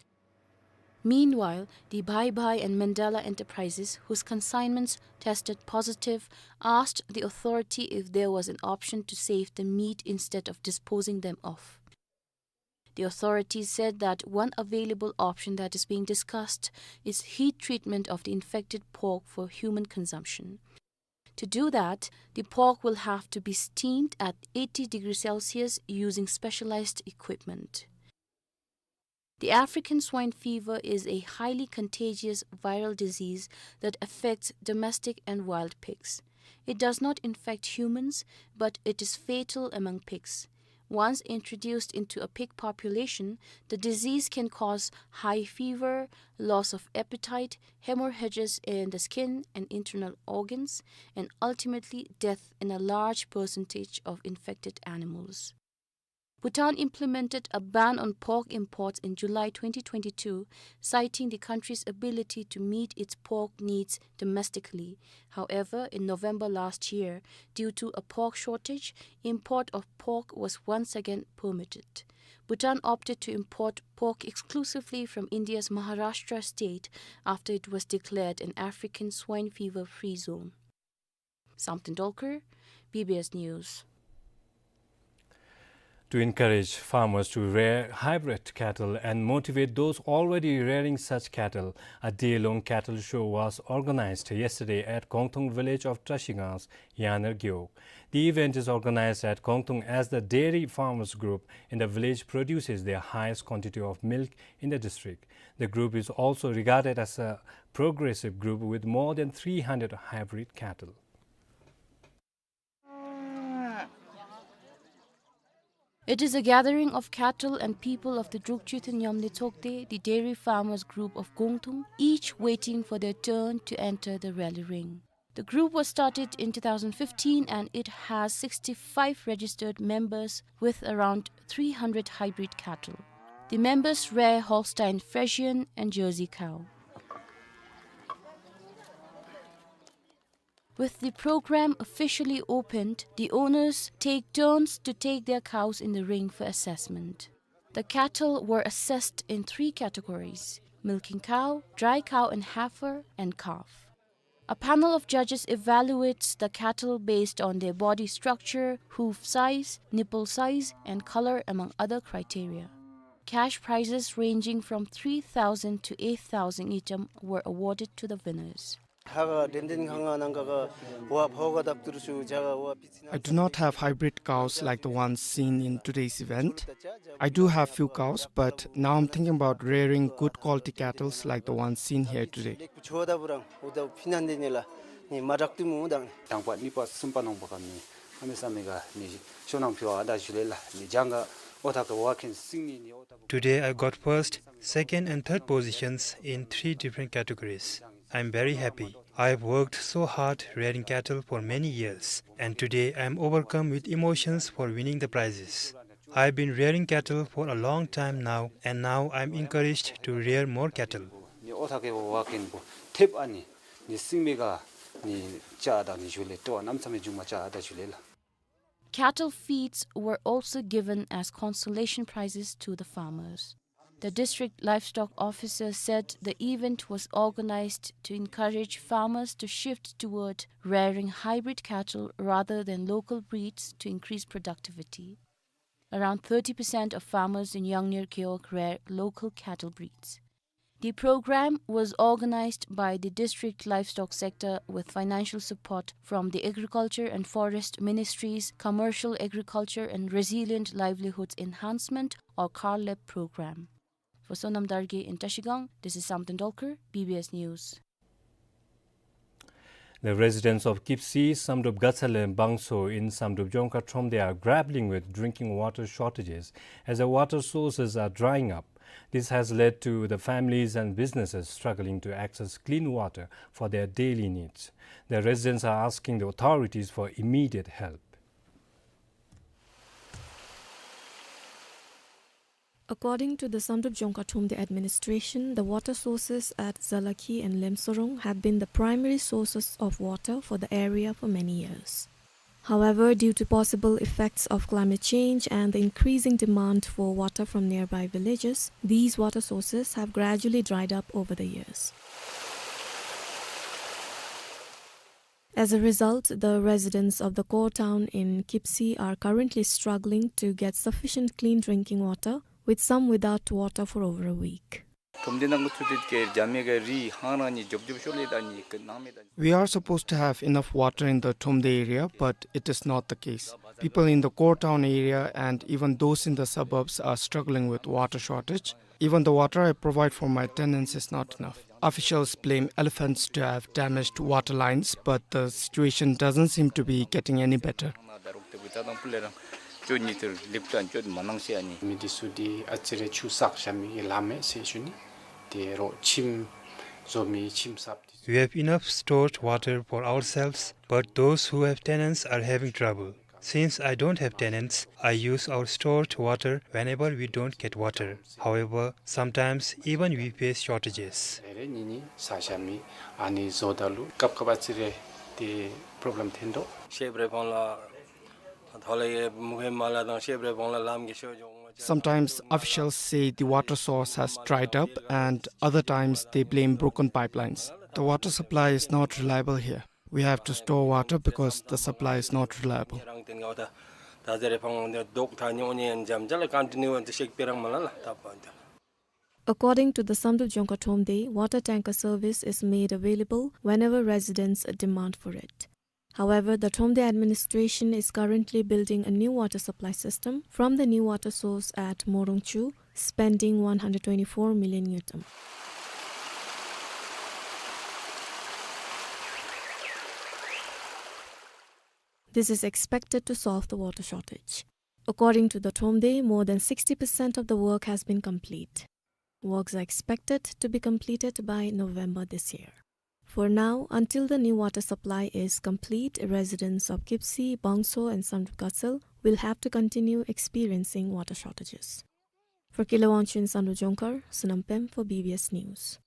Meanwhile, the Bhai Bhai and Mandala Enterprises, whose consignments tested positive, asked the authority if there was an option to save the meat instead of disposing them off. The authorities said that one available option that is being discussed is heat treatment of the infected pork for human consumption. To do that, the pork will have to be steamed at eighty degrees Celsius using specialized equipment. The African swine fever is a highly contagious viral disease that affects domestic and wild pigs. It does not infect humans, but it is fatal among pigs. Once introduced into a pig population, the disease can cause high fever, loss of appetite, hemorrhages in the skin and internal organs, and ultimately death in a large percentage of infected animals. Bhutan implemented a ban on pork imports in July twenty twenty-two, citing the country's ability to meet its pork needs domestically. However, in November last year, due to a pork shortage, import of pork was once again permitted. Bhutan opted to import pork exclusively from India's Maharashtra state after it was declared an African swine fever free zone. Samten Dolkar, B B S News. To encourage farmers to rear hybrid cattle and motivate those already rearing such cattle, a day-long cattle show was organized yesterday at Gongtung village of Trashigang's Yaner Gewog. The event is organized at Gongtung as the dairy farmers group in the village produces the highest quantity of milk in the district. The group is also regarded as a progressive group with more than three hundred hybrid cattle. It is a gathering of cattle and people of the Drukjyuthun Nyamle Tsokde, the dairy farmers group of Gongtung, each waiting for their turn to enter the rally ring. The group was started in two thousand fifteen and it has sixty-five registered members with around three hundred hybrid cattle. The members rear Holstein Friesian and Jersey cow. With the program officially opened, the owners take turns to take their cows in the ring for assessment. The cattle were assessed in three categories: milking cow, dry cow and heifer, and calf. A panel of judges evaluates the cattle based on their body structure, hoof size, nipple size, and color, among other criteria. Cash prizes ranging from three thousand to eight thousand ngultrum were awarded to the winners. ད་ག་དྲན་དྲན་ཁ་ང་ནང་ག་ག་ཝ་ཕོ་ག་དག་ཏུ་རུ་ཤུ་ཇ་ག་ཝ་པི་ཚི་ན། I do not have hybrid cows like the ones seen in today's event. I do have few cows, but now I'm thinking about rearing good quality cattles like the ones seen here today. ལེགས་པོ་ཆོ་ད་བུ་རང་འུ་ད་ཕི་ན་འདི་ནི་ལ་ནི་མ་དྲག་ཏུ་མུ་དང་ནི། དང་པ་གཉིས་པ་གསུམ་པ་ནང་པ་ག་ནི་ཨ་མི་ས་མི་ག་ནི་ཤོ་ནང་ཕི་བ་ཨ་ད་ཞུ་ལེ་ལ་ནི་ཇང་ག་ཨོ་ཐ་ག་ཝ་ཁན་སིང་ནི་ནི་ཨོ་ཐ་ག། Today I got first, second and third positions in three different categories. I'm very happy. I've worked so hard rearing cattle for many years, and today I'm overcome with emotions for winning the prizes. I've been rearing cattle for a long time now, and now I'm encouraged to rear more cattle. ནི་ཨོ་ཐ་གེ་བ་ཝ་ཁན་བུ་ཐེབ་ཨ་ནི་ནི་སིང་མི་ག་ནི་ཅ་ད་ནི་ཞུ་ལེ་ཏོ་ཨ་ནམ་ཚ་མི་ཇུང་མ་ཅ་ད་ཞུ་ལེ་ལ། Cattle feeds were also given as consolation prizes to the farmers. The district livestock officer said the event was organized to encourage farmers to shift toward rearing hybrid cattle rather than local breeds to increase productivity. Around thirty percent of farmers in Yaner Gewog rear local cattle breeds. The program was organized by the district livestock sector with financial support from the Agriculture and Forest Ministry's Commercial Agriculture and Resilient Livelihoods Enhancement, or CARLEP program. For Sonam Dargye in Trashigang, this is Samten Dolkar, B B S News. The residents of Kipsi, Samdrup Gachale Bangso in Samdrup Jongkha Thromde are grappling with drinking water shortages as the water sources are drying up. This has led to the families and businesses struggling to access clean water for their daily needs. The residents are asking the authorities for immediate help. According to the Samdrup Jongkha Thromde administration, the water sources at Zalakhi and Lemsorong have been the primary sources of water for the area for many years. However, due to possible effects of climate change and the increasing demand for water from nearby villages, these water sources have gradually dried up over the years. As a result, the residents of the core town in Kipsi are currently struggling to get sufficient clean drinking water, with some without water for over a week. ཁྲོམ་སྡེ་ནང་གི་ཆུ་དེ་གི་རྒྱ་མི་གི་རི་ཧང་རང་ནི་རྒྱོབ་རྒྱོབ་ཤོར་ལས་ད་ནི་གི་ནང་མེད་ད། We are supposed to have enough water in the Thromde area, but it is not the case. People in the core town area and even those in the suburbs are struggling with water shortage. Even the water I provide for my tenants is not enough. Officials blame elephants to have damaged water lines, but the situation doesn't seem to be getting any better. མི་འདི་ཚུ་འདི་ཨ་ཙི་རེ་ཆུ་བསགས་བཞག་མི་གི་ལམ་མེད་ཟེར་ཞུ་ནི། དེ་རོགས་ཁྱིམ་བཟོ་མི་ཁྱིམ་གསརཔ་འདི། We have enough stored water for ourselves, but those who have tenants are having trouble. Since I don't have tenants, I use our stored water whenever we don't get water. However, sometimes even we face shortages. རེ་རེ་གཉིས་གཉིས་བསགས་བཞག་མི་ཨ་ནི་བཟོ་ད་ལུ་སྐབས་སྐབས་ཨ་ཙི་རེ་དེ་པོརོབ་ལེམ་ཐོན་དོ། ཤེབ་རེ་བང་ལ་ཐོ་ལེ་མུ་ཧེ་མ་ལ་དང་ཤེབ་རེ་བང་ལ་ལམ་གྱི་ཤོ་ཇོང་། Sometimes officials say the water source has dried up, and other times they blame broken pipelines. The water supply is not reliable here. We have to store water because the supply is not reliable. According to the Samdrup Jongkhar Thromde, water tanker service is made available whenever residents demand for it. However, the Thromde administration is currently building a new water supply system from the new water source at Morungchu, spending one hundred twenty-four million ngultrum. This is expected to solve the water shortage. According to the Thromde, more than sixty percent of the work has been complete. Works are expected to be completed by November this year. For now, until the new water supply is complete, residents of Kipsi, Bangso, and Samdrup Gatsal will have to continue experiencing water shortages. For Kile Wangchuk in Samdrup Jongkhar, Sonam Pem for B B S News.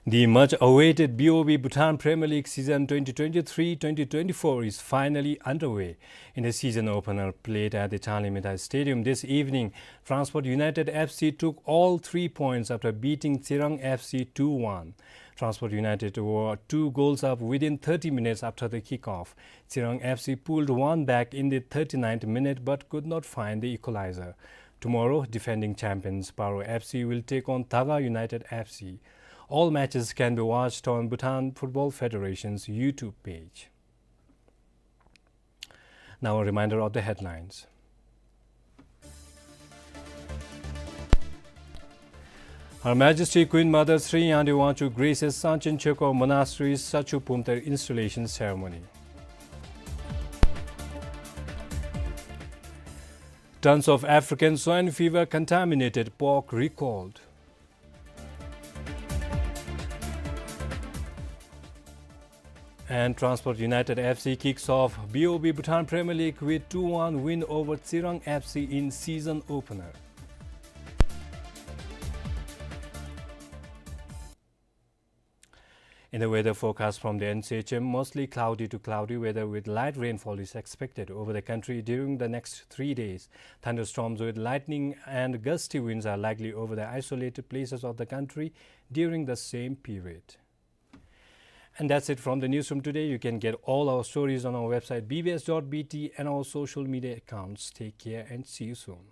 The much-awaited B O B Bhutan Premier League season twenty twenty-three twenty twenty-four is finally underway. In the season opener played at the Changlimithai Stadium this evening, Transport United F C took all three points after beating Tsirang F C two one. Transport United were two goals up within thirty minutes after the kick-off. Tsirang F C pulled one back in the thirty-ninth minute but could not find the equalizer. Tomorrow, defending champions Paro F C will take on Taga United F C. All matches can be watched on Bhutan Football Federation's YouTube page. Now a reminder of the headlines. Her Majesty Queen Mother Sri Yangdi Wangchuck graces Sangchen Chokor Monastery's Sacho Pumter installation ceremony. Tons of African swine fever contaminated pork recalled. And Transport United F C kicks off B O B Bhutan Premier League with two one win over Tsirang F C in season opener. In the weather forecast from the N C H M, mostly cloudy to cloudy weather with light rainfall is expected over the country during the next three days. Thunderstorms with lightning and gusty winds are likely over the isolated places of the country during the same period. And that's it from the newsroom today. You can get all our stories on our website B B S dot B T and our social media accounts. Take care and see you soon.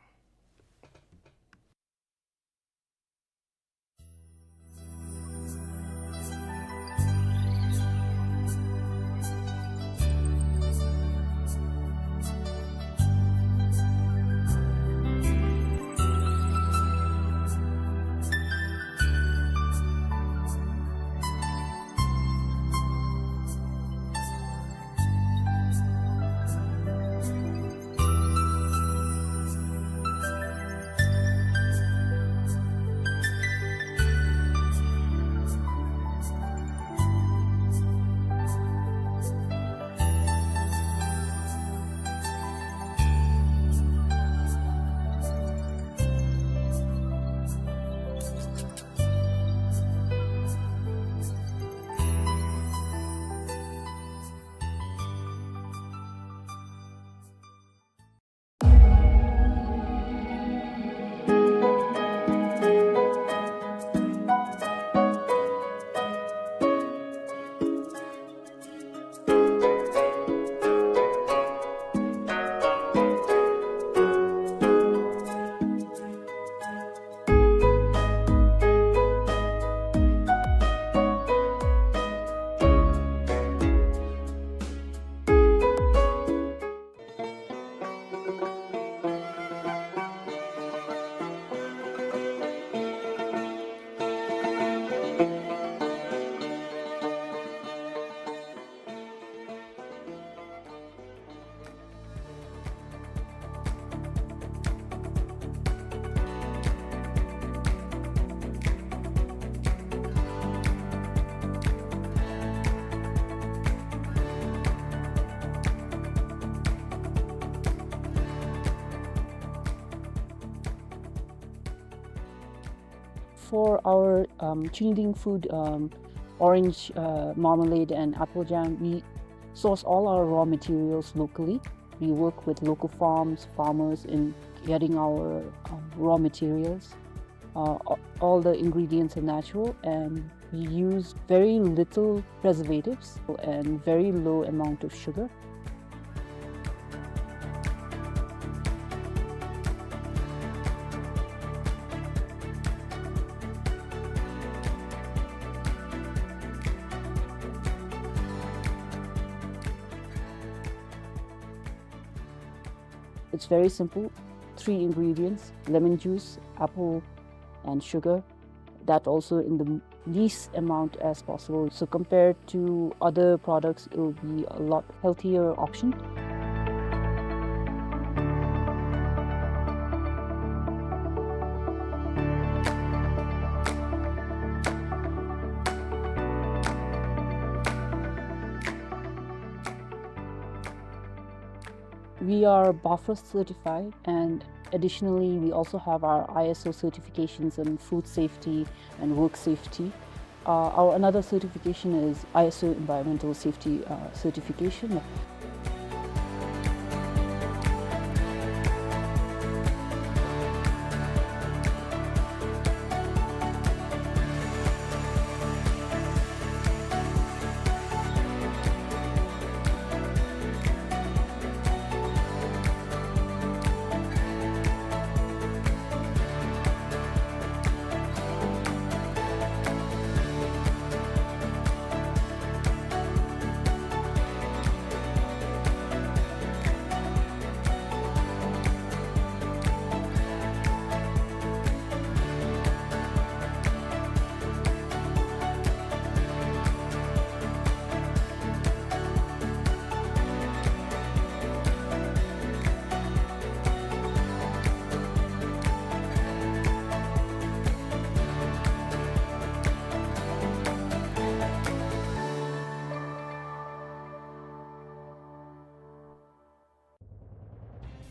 For our, um, Chungniding food, um, orange, uh, marmalade and apple jam, we source all our raw materials locally. We work with local farms, farmers in getting our, um, raw materials. Uh, a-, all the ingredients are natural, and we use very little preservatives and very low amount of sugar. It's very simple. Three ingredients: lemon juice, apple, and sugar. That also in the least amount as possible. So compared to other products, it will be a lot healthier option. We are BOFROS certified, and additionally, we also have our I S O certifications in food safety and work safety. Uh, our another certification is I S O environmental safety, uh, certification.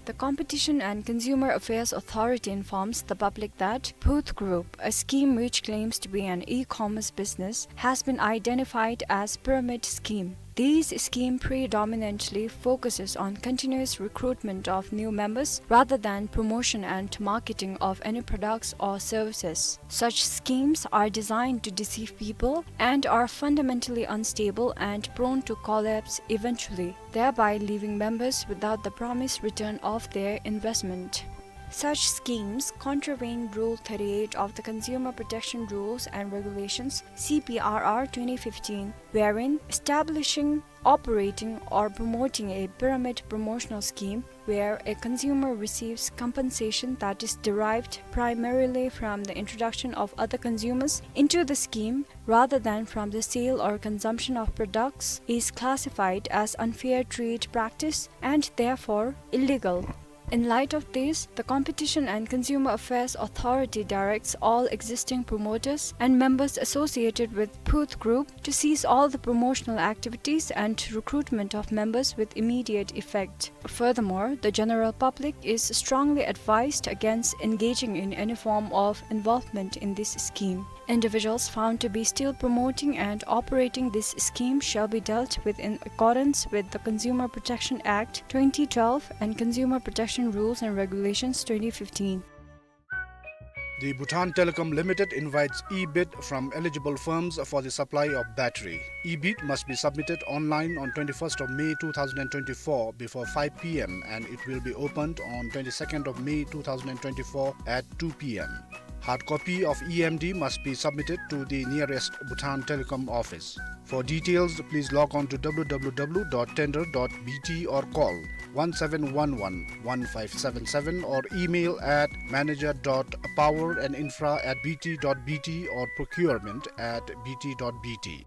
The Competition and Consumer Affairs Authority informs the public that Phuth Group, a scheme which claims to be an e-commerce business, has been identified as pyramid scheme. This scheme predominantly focuses on continuous recruitment of new members rather than promotion and marketing of any products or services. Such schemes are designed to deceive people and are fundamentally unstable and prone to collapse eventually, thereby leaving members without the promised return of their investment. Such schemes contravene Rule thirty-eight of the Consumer Protection Rules and Regulations, C P R R twenty fifteen, wherein establishing, operating, or promoting a pyramid promotional scheme where a consumer receives compensation that is derived primarily from the introduction of other consumers into the scheme rather than from the sale or consumption of products is classified as unfair trade practice and therefore illegal. In light of this, the Competition and Consumer Affairs Authority directs all existing promoters and members associated with Phuth Group to cease all the promotional activities and recruitment of members with immediate effect. Furthermore, the general public is strongly advised against engaging in any form of involvement in this scheme. Individuals found to be still promoting and operating this scheme shall be dealt with in accordance with the Consumer Protection Act twenty twelve and Consumer Protection Rules and Regulations twenty fifteen. The Bhutan Telecom Limited invites e-bid from eligible firms for the supply of battery. E-bid must be submitted online on twenty-first of May two thousand and twenty-four before five P M, and it will be opened on twenty-second of May two thousand and twenty-four at two P M. Hard copy of E M D must be submitted to the nearest Bhutan Telecom office. For details, please log on to W W W dot tender dot B T or call one seven one one, one five seven seven or email at manager dot power and infra at B T dot B T or procurement at B T dot B T.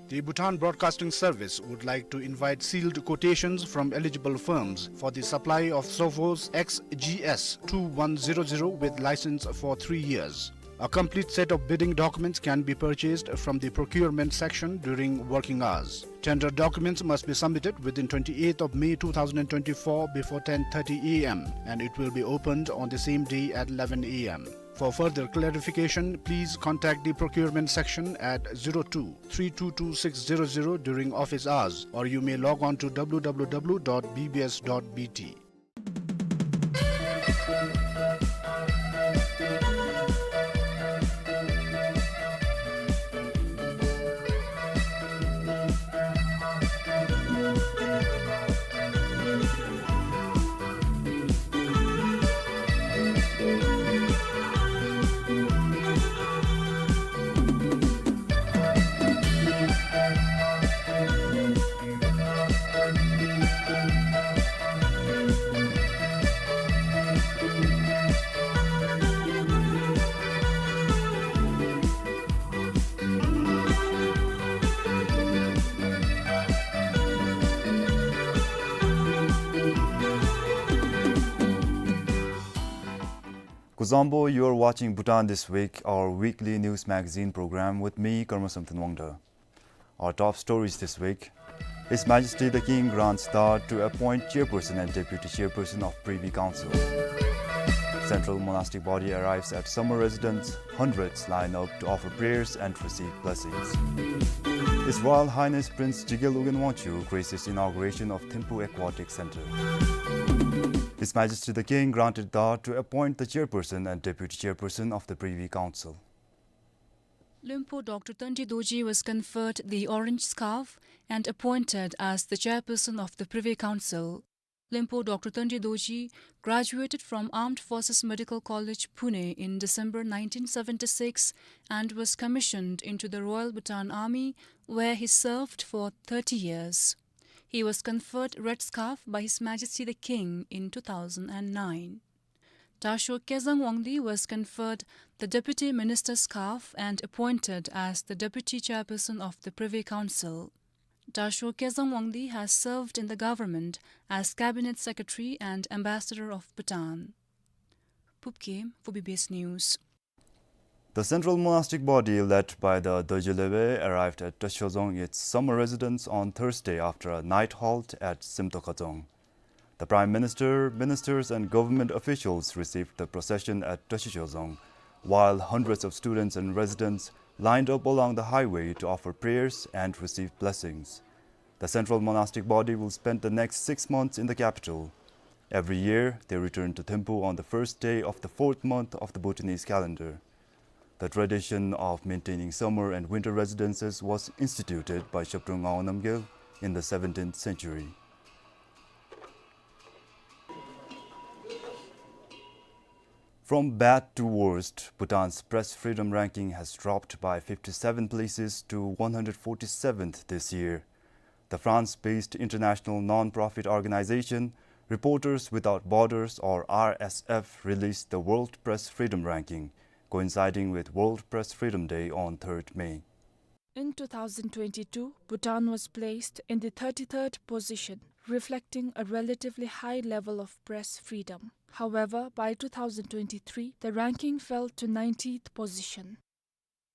The Bhutan Broadcasting Service would like to invite sealed quotations from eligible firms for the supply of Sophos X G S two one zero zero with license for three years. A complete set of bidding documents can be purchased from the procurement section during working hours. Tender documents must be submitted within twenty-eighth of May two thousand and twenty-four before ten thirty A M, and it will be opened on the same day at eleven A M. For further clarification, please contact the procurement section at zero two three two two six zero zero during office hours, or you may log on to W W W dot B B S dot B T. Kuzuzangpo, you are watching Bhutan This Week, our weekly news magazine program with me, Karma Samten Wangda. Our top stories this week. His Majesty the King grants Dhar to appoint chairperson and deputy chairperson of Privy Council. Central monastic body arrives at summer residence. Hundreds line up to offer prayers and receive blessings. His Royal Highness Prince Jigel Ugyen Wangchuck graces inauguration of Thimphu Aquatic Centre. His Majesty the King granted Dhar to appoint the chairperson and deputy chairperson of the Privy Council. Luenpo Doctor Tandi Dorji was conferred the orange scarf and appointed as the chairperson of the Privy Council. Luenpo Doctor Tandi Dorji graduated from Armed Forces Medical College, Pune in December nineteen seventy-six and was commissioned into the Royal Bhutan Army, where he served for thirty years. He was conferred red scarf by His Majesty the King in two thousand and nine. Dasho Kezang Wangdi was conferred the Deputy Minister's scarf and appointed as the Deputy Chairperson of the Privy Council. Dasho Kezang Wangdi has served in the government as Cabinet Secretary and Ambassador of Bhutan. Pupkem for B B S News. The Central Monastic Body, led by the Dorji Lebe, arrived at Trashozong, its summer residence, on Thursday after a night halt at Simtokhazong. The Prime Minister, ministers and government officials received the procession at Trashozong, while hundreds of students and residents lined up along the highway to offer prayers and receive blessings. The Central Monastic Body will spend the next six months in the capital. Every year, they return to Thimphu on the first day of the fourth month of the Bhutanese calendar. The tradition of maintaining summer and winter residences was instituted by Zhabdrung Ngawang Namgyel in the seventeenth century. From bad to worst, Bhutan's press freedom ranking has dropped by fifty-seven places to one hundred forty-seventh this year. The France-based international non-profit organization Reporters Without Borders, or R S F, released the World Press Freedom Ranking, coinciding with World Press Freedom Day on third May. In two thousand twenty-two, Bhutan was placed in the thirty-third position, reflecting a relatively high level of press freedom. However, by two thousand twenty-three, the ranking fell to ninetieth position.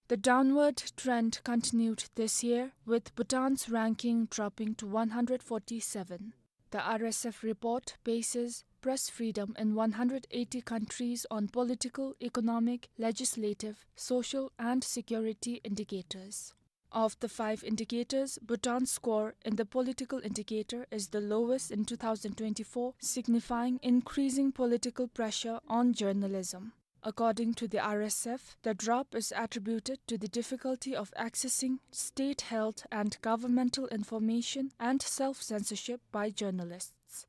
The downward trend continued this year, with Bhutan's ranking dropping to one hundred forty-seven. The R S F report bases press freedom in one hundred eighty countries on political, economic, legislative, social, and security indicators. Of the five indicators, Bhutan's score in the political indicator is the lowest in two thousand twenty-four, signifying increasing political pressure on journalism. According to the R S F, the drop is attributed to the difficulty of accessing state-held and governmental information and self-censorship by journalists.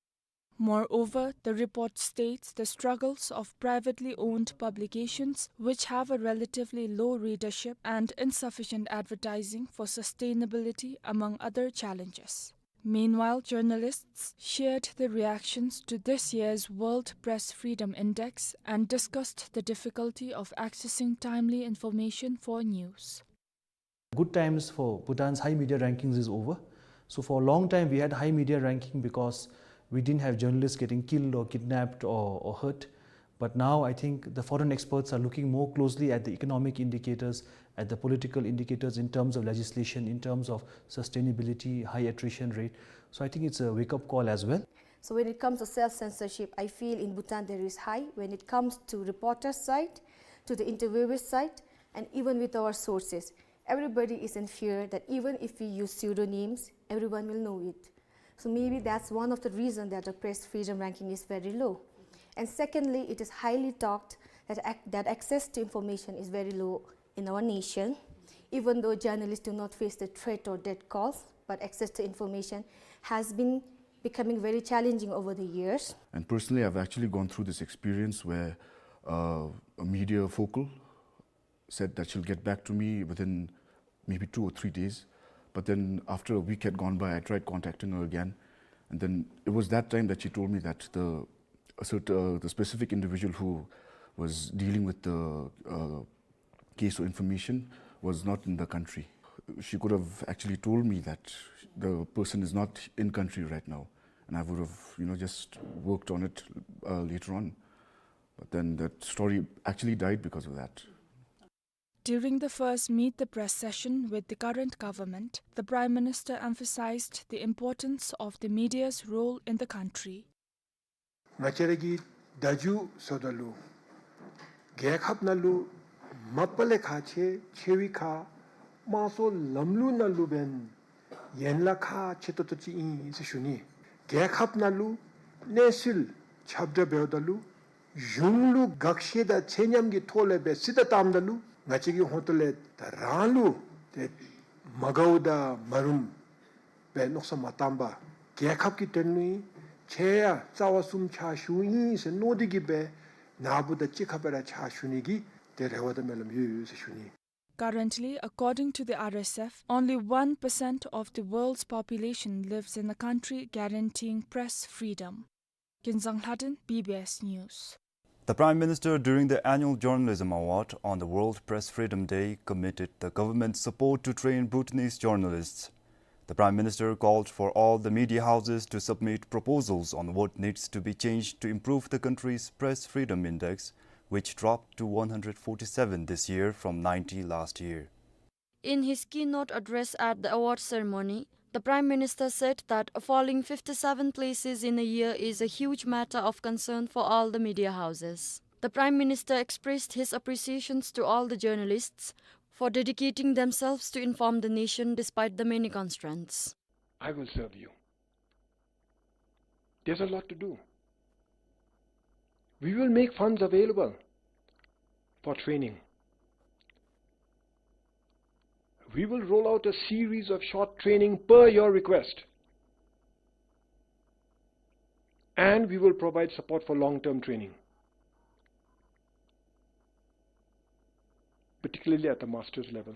Moreover, the report states the struggles of privately owned publications, which have a relatively low readership and insufficient advertising for sustainability, among other challenges. Meanwhile, journalists shared their reactions to this year's World Press Freedom Index and discussed the difficulty of accessing timely information for news. Good times for Bhutan's high media rankings is over. So for a long time, we had high media ranking because we didn't have journalists getting killed or kidnapped or, or hurt. But now I think the foreign experts are looking more closely at the economic indicators, at the political indicators in terms of legislation, in terms of sustainability, high attrition rate. So I think it's a wake-up call as well. So when it comes to self-censorship, I feel in Bhutan there is high. When it comes to reporters' side, to the interviewer's side, and even with our sources. Everybody is in fear that even if we use pseudonyms, everyone will know it. So maybe that's one of the reasons that the press freedom ranking is very low. And secondly, it is highly talked that ac-, that access to information is very low in our nation. Even though journalists do not face the threat or death calls, but access to information has been becoming very challenging over the years. And personally, I've actually gone through this experience where, uh, a media focal said that she'll get back to me within maybe two or three days. But then after a week had gone by, I tried contacting her again. And then it was that time that she told me that the, a cert-, uh, the specific individual who was dealing with the, uh, case or information was not in the country. She could have actually told me that the person is not in country right now, and I would have, you know, just worked on it, uh, later on. But then that story actually died because of that. During the first Meet the Press session with the current government, the Prime Minister emphasized the importance of the media's role in the country. ང་བཅས་ར་གི་བརྡ་བརྒྱུད་ཟེརཝ་ད་ལུ་རྒྱལ་ཁབ་ནང་ལུ་མ་པ་ལས་ཁག་ཆེ་ཆེ་བའི་ཁར་དམངས་གཙོའི་ལམ་ལུགས་ནང་ལུ་འབདན་ཡན་ལག་ཁག་ཆེ་ཏོག་ཏོ་ཅིག་ཨིན་ཟེར་ཞུ་ནི། རྒྱལ་ཁབ་ནང་ལུ་གནས་ཚུལ་ཁྱབ་བསྒྲགས་འབདཝ་ད་ལུ་གཞུང་ལུ་དགག་བཞག་དང་ཚད་མཉམ་གྱི་ཐོག་ལས་སྦེ་ཚིག་དང་བཏངམ་ད་ལུ་ང་བཅས་ཀྱི་ཧོངས་ཏོ་ལས་ད་རང་ལུ་ཏེ་མ་དགའཝ་དང་མ་རུངམ་སྦེ་མནོ་བསམ་མ་བཏང་པར་རྒྱལ་ཁབ་ཀྱི་དོན་ལུ་ཨིན། ཁྱེད་ཡང་རྩ་བ་གསུམ་ཕྱག་ཞུཝ་ཨིན་ཟེར་མནོ་སྟེ་གིས་སྦེ་ནཱ་བུ་དང་གཅིག་ཁར་སྦེ་ར་ཕྱག་ཞུ་ནི་གི་ཏེ་རེ་བ་དང་སྨོན་ལམ་ཡོད་ཡོད་ཟེར་ཞུ་ནི། Currently, according to the R S F, only one percent of the world's population lives in a country guaranteeing press freedom. Kinzang Lhaden, B B S News. The Prime Minister, during the annual Journalism Award on the World Press Freedom Day, committed the government's support to train Bhutanese journalists. The Prime Minister called for all the media houses to submit proposals on what needs to be changed to improve the country's press freedom index, which dropped to one hundred forty-seven this year from ninety last year. In his keynote address at the award ceremony, the Prime Minister said that falling fifty-seven places in a year is a huge matter of concern for all the media houses. The Prime Minister expressed his appreciations to all the journalists for dedicating themselves to inform the nation despite the many constraints. I will serve you. There's a lot to do. We will make funds available for training. We will roll out a series of short training per your request. And we will provide support for long-term training, particularly at the master's level.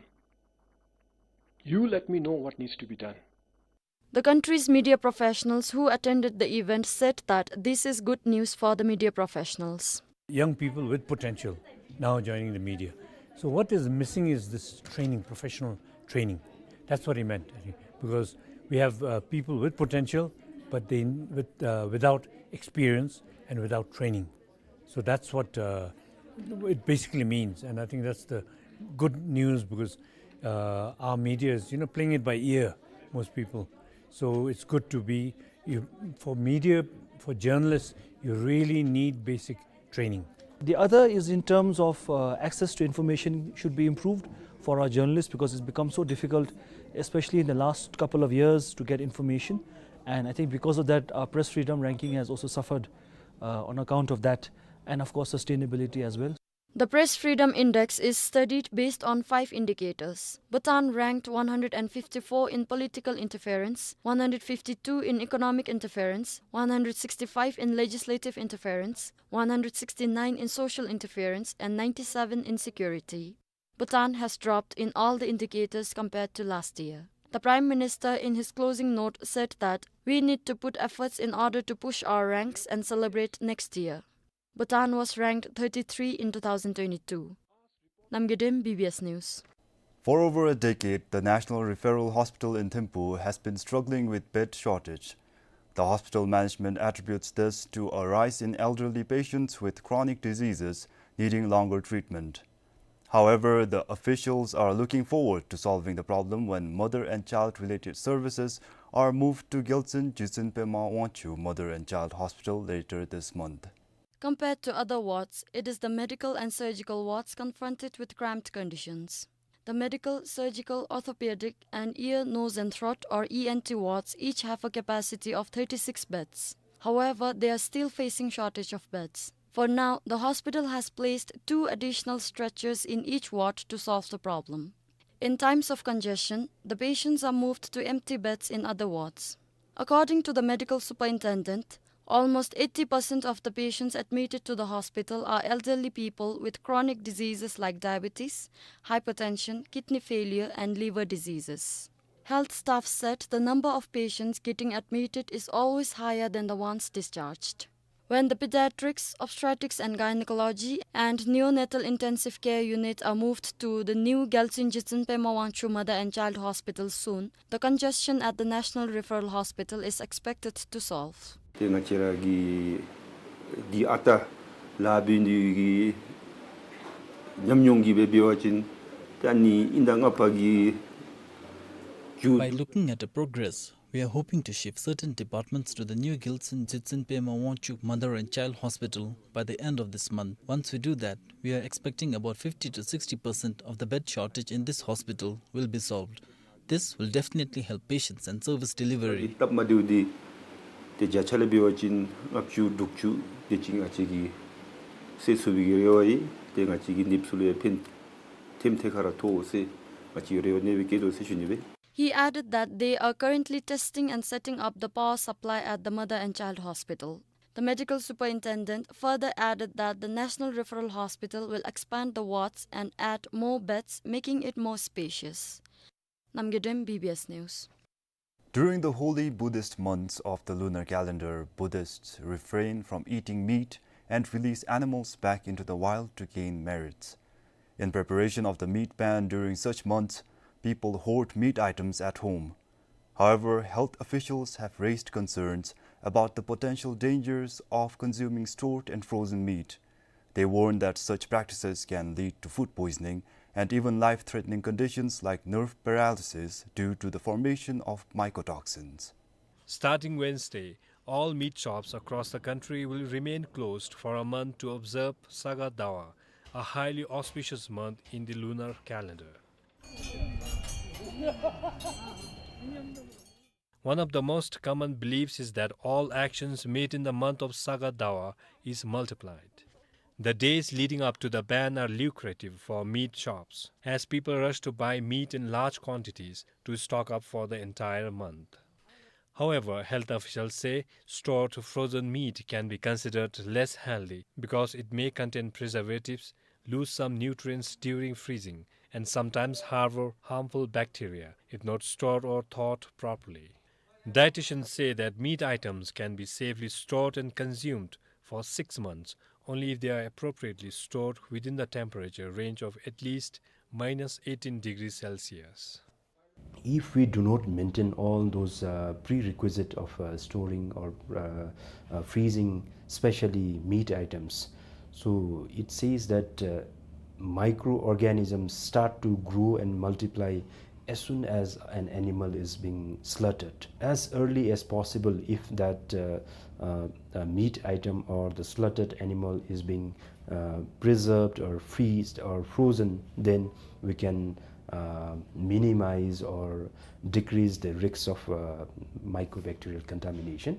You let me know what needs to be done. The country's media professionals who attended the event said that this is good news for the media professionals. Young people with potential now joining the media. So what is missing is this training, professional training. That's what he meant, I think, because we have, uh, people with potential, but they, with, uh, without experience and without training. So that's what, uh, it basically means, and I think that's the good news because, uh, our media is, you know, playing it by ear, most people. So it's good to be, you, for media, for journalists, you really need basic training. The other is in terms of, uh, access to information should be improved for our journalists because it's become so difficult, especially in the last couple of years, to get information. And I think because of that, our press freedom ranking has also suffered, uh, on account of that, and of course sustainability as well. The Press Freedom Index is studied based on five indicators. Bhutan ranked one hundred fifty-four in political interference, one hundred fifty-two in economic interference, one hundred sixty-five in legislative interference, one hundred sixty-nine in social interference, and ninety-seven in security. Bhutan has dropped in all the indicators compared to last year. The Prime Minister, in his closing note, said that we need to put efforts in order to push our ranks and celebrate next year. Bhutan was ranked thirty-three in two thousand twenty-two. Namgay Dem, B B S News. For over a decade, the National Referral Hospital in Thimphu has been struggling with bed shortage. The hospital management attributes this to a rise in elderly patients with chronic diseases needing longer treatment. However, the officials are looking forward to solving the problem when mother and child related services are moved to Gyaltsuen Jigtsen Pema Wangchuk Mother and Child Hospital later this month. Compared to other wards, it is the medical and surgical wards confronted with cramped conditions. The medical, surgical, orthopedic, and ear, nose, and throat, or E N T wards, each have a capacity of thirty-six beds. However, they are still facing shortage of beds. For now, the hospital has placed two additional stretchers in each ward to solve the problem. In times of congestion, the patients are moved to empty beds in other wards. According to the medical superintendent, almost eighty percent of the patients admitted to the hospital are elderly people with chronic diseases like diabetes, hypertension, kidney failure, and liver diseases. Health staff said the number of patients getting admitted is always higher than the ones discharged. When the pediatrics, obstetrics and gynecology, and neonatal intensive care unit are moved to the new Gyaltsuen Jitsen Pema Wangchuk Mother and Child Hospital soon, the congestion at the National Referral Hospital is expected to solve. ཏེ་ང་བཅས་ར་གི་འདི་ཨ་རྟག་ལཱ་འབད་ནི་གི་ཉམས་མྱོང་གིས་འབད་བ་ཅིན་ཏེ་ཨ་ནི་ཨིན་ད་ང་བཅས་ཀྱི་ཇུ། By looking at the progress, we are hoping to shift certain departments to the new Gyaltsuen Jitsen Pema Wangchuk Mother and Child Hospital by the end of this month. Once we do that, we are expecting about fifty to sixty percent of the bed shortage in this hospital will be solved. This will definitely help patients and service delivery. སྟབས་མ་བདེཝ་འདི་ཏེ་བརྒྱ་ཆ་ལས་འབད་བ་ཅིན་ལྔ་བཅུ་དྲུག་ཅུ་དེ་ཅིག་ང་བཅས་ཀྱིས་སེལ་ཚུགས་པའི་རེ་བ་ཡོད། ཏེ་ང་བཅས་ཀྱི་ནདཔ་ཚུ་ལུ་ཡང་ཕན་ཐོགས་ཐེམ་ཐེ་ཁ་ར་ཐོགས་ཟེར་ང་བཅས་རེ་བ་ཨ་ནེ་སྦེ་བསྐྱེད་དོ་ཟེར་ཞུ་ནི་སྦེ། He added that they are currently testing and setting up the power supply at the Mother and Child Hospital. The medical superintendent further added that the National Referral Hospital will expand the wards and add more beds, making it more spacious. Namgay Dem, B B S News. During the holy Buddhist months of the lunar calendar, Buddhists refrain from eating meat and release animals back into the wild to gain merits. In preparation of the meat ban during such months, people hoard meat items at home. However, health officials have raised concerns about the potential dangers of consuming stored and frozen meat. They warn that such practices can lead to food poisoning and even life-threatening conditions like nerve paralysis due to the formation of mycotoxins. Starting Wednesday, all meat shops across the country will remain closed for a month to observe Saga Dawa, a highly auspicious month in the lunar calendar. One of the most common beliefs is that all actions made in the month of Saga Dawa is multiplied. The days leading up to the ban are lucrative for meat shops, as people rush to buy meat in large quantities to stock up for the entire month. However, health officials say stored frozen meat can be considered less healthy because it may contain preservatives, lose some nutrients during freezing, and sometimes harbor harmful bacteria if not stored or thawed properly. Dietitians say that meat items can be safely stored and consumed for six months only if they are appropriately stored within the temperature range of at least minus eighteen degrees Celsius. If we do not maintain all those, uh, prerequisite of, uh, storing or, uh, uh, freezing, especially meat items, so it says that, uh, microorganisms start to grow and multiply as soon as an animal is being slaughtered. As early as possible, if that, uh, uh, uh, meat item or the slaughtered animal is being, uh, preserved or freezed or frozen, then we can, uh, minimize or decrease the risks of, uh, mycobacterial contamination.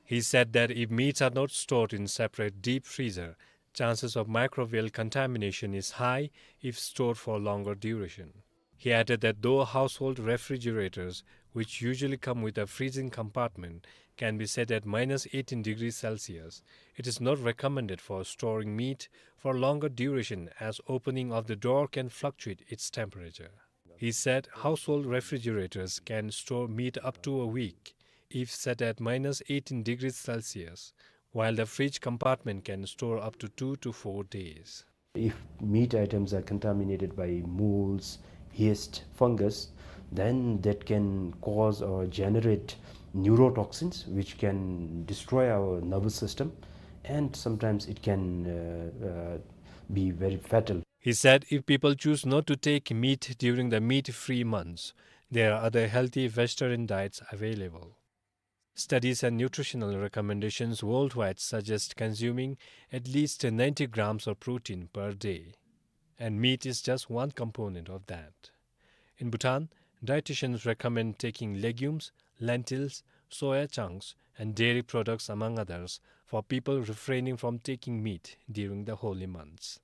He said that if meats are not stored in separate deep freezer, chances of microbial contamination is high if stored for longer duration. He added that though household refrigerators, which usually come with a freezing compartment, can be set at minus eighteen degrees Celsius, it is not recommended for storing meat for longer duration as opening of the door can fluctuate its temperature. He said household refrigerators can store meat up to a week if set at minus eighteen degrees Celsius, while the fridge compartment can store up to two to four days. If meat items are contaminated by molds, yeast, fungus, then that can cause or generate neurotoxins, which can destroy our nervous system, and sometimes it can, uh, uh, be very fatal. He said if people choose not to take meat during the meat-free months, there are other healthy vegetarian diets available. Studies and nutritional recommendations worldwide suggest consuming at least ninety grams of protein per day, and meat is just one component of that. In Bhutan, dietitians recommend taking legumes, lentils, soya chunks, and dairy products, among others, for people refraining from taking meat during the holy months.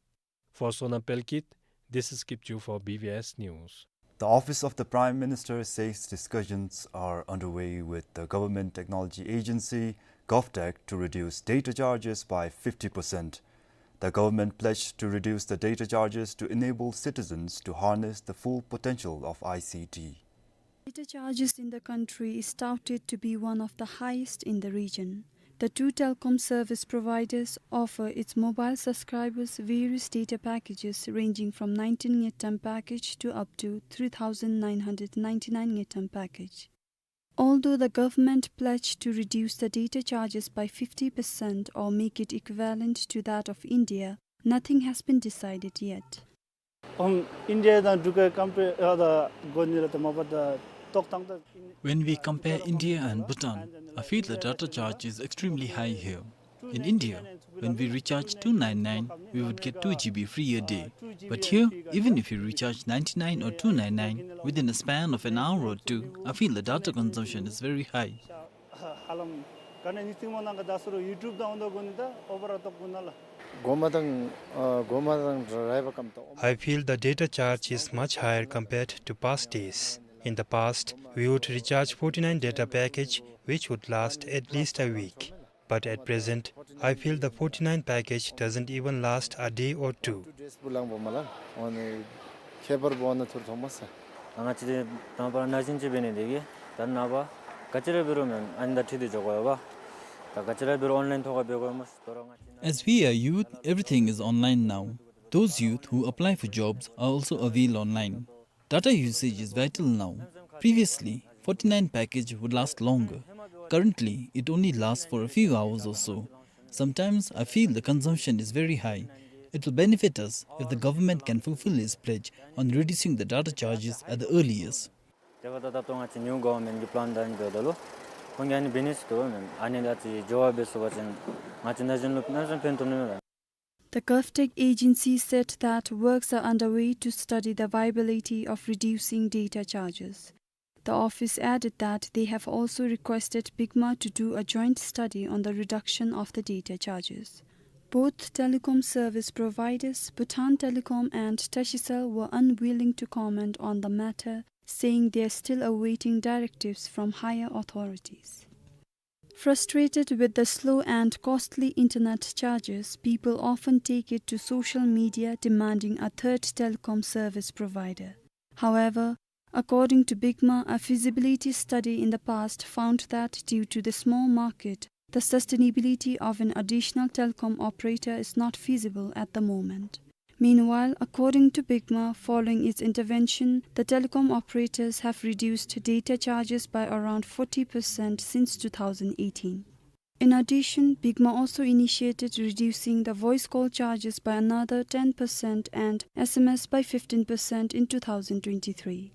For Sonam Pelkit, this is Kipchu for B B S News. The Office of the Prime Minister says discussions are underway with the Government Technology Agency, GovTech, to reduce data charges by fifty percent. The government pledged to reduce the data charges to enable citizens to harness the full potential of I C T. Data charges in the country is touted to be one of the highest in the region. The two telecom service providers offer its mobile subscribers various data packages ranging from nineteen ngultrum package to up to three thousand nine hundred ninety-nine ngultrum package. Although the government pledged to reduce the data charges by fifty percent or make it equivalent to that of India, nothing has been decided yet. ཨོམ་ཨིན་ཌི་ཡ་དང་འབྲུག་གི་ཀམ་པེར་ཡར་ད་གོ་ནི་ར་ད་མ་པ་ད་ཏོག་ཏང་ད། When we compare India and Bhutan, I feel the data charge is extremely high here. In India, when we recharge two nine nine, we would get two G B free a day. But here, even if you recharge ninety-nine or two nine nine, within a span of an hour or two, I feel the data consumption is very high. ཧ་ལམ་ག་ནི་ནི་སྟིང་མོ་ནང་གི་ད་སུ་རུ་ཡུ་ཊུབ་དང་འོ་དོ་གོ་ནི་ད་ཨོ་བར་ཏོག་གོ་ན་ལ། གོ་མ་དང་ཨ་གོ་མ་དང་ར་ར་བ་ཀམ་ཏོ། I feel the data charge is much higher compared to past days. In the past, we would recharge forty-nine data package, which would last at least a week. But at present, I feel the forty-nine package doesn't even last a day or two. ཁྱད་པར་འབོ་ན་ཐུར་ཐོང་མ་ས། ང་ཅི་དང་པ་ན་ཞིན་ཅི་བེ་ནི་དེ་གི་ད་ན་བ་ག་ཅི་ར་བེ་རུ་མེན་ཨན་ད་ཁྲི་དེ་ཇོ་གོ་ཡ་བ། ད་ག་ཅི་ར་བེ་རུ་ཨོན་ལའིན་ཐོག་ག་བེ་གོ་མ་ས་དོ་ར་ང་ཅི་ན། As we are youth, everything is online now. Those youth who apply for jobs are also avail online. Data usage is vital now. Previously, forty-nine package would last longer. Currently, it only lasts for a few hours or so. Sometimes I feel the consumption is very high. It will benefit us if the government can fulfill its pledge on reducing the data charges at the earliest. དེ་བ་ད་ད་ཏོ་ང་ཅི་ནིའུ་གོ་ཝར་མེནཊ་གི་པི་ལཱན་དང་འདི་དོ་ལོ། ཁོང་གི་ཨ་ནི་བེ་ནི་སི་དོ་མེན་ཨ་ནི་ད་ཅི་ཇོ་བ་བེ་སུ་བ་ཅན་ང་ཅི་ན་ཞིན་ལུ་ན་ཞིན་ཕན་ཐོགས་ནི་མེན། The GovTech agency said that works are underway to study the viability of reducing data charges. The office added that they have also requested BICMA to do a joint study on the reduction of the data charges. Both telecom service providers, Bhutan Telecom and Tashicel, were unwilling to comment on the matter, saying they are still awaiting directives from higher authorities. Frustrated with the slow and costly internet charges, people often take it to social media demanding a third telecom service provider. However, according to BICMA, a feasibility study in the past found that due to the small market, the sustainability of an additional telecom operator is not feasible at the moment. Meanwhile, according to BICMA, following its intervention, the telecom operators have reduced data charges by around forty percent since two thousand eighteen. In addition, BICMA also initiated reducing the voice call charges by another ten percent and S M S by fifteen percent in two thousand twenty-three.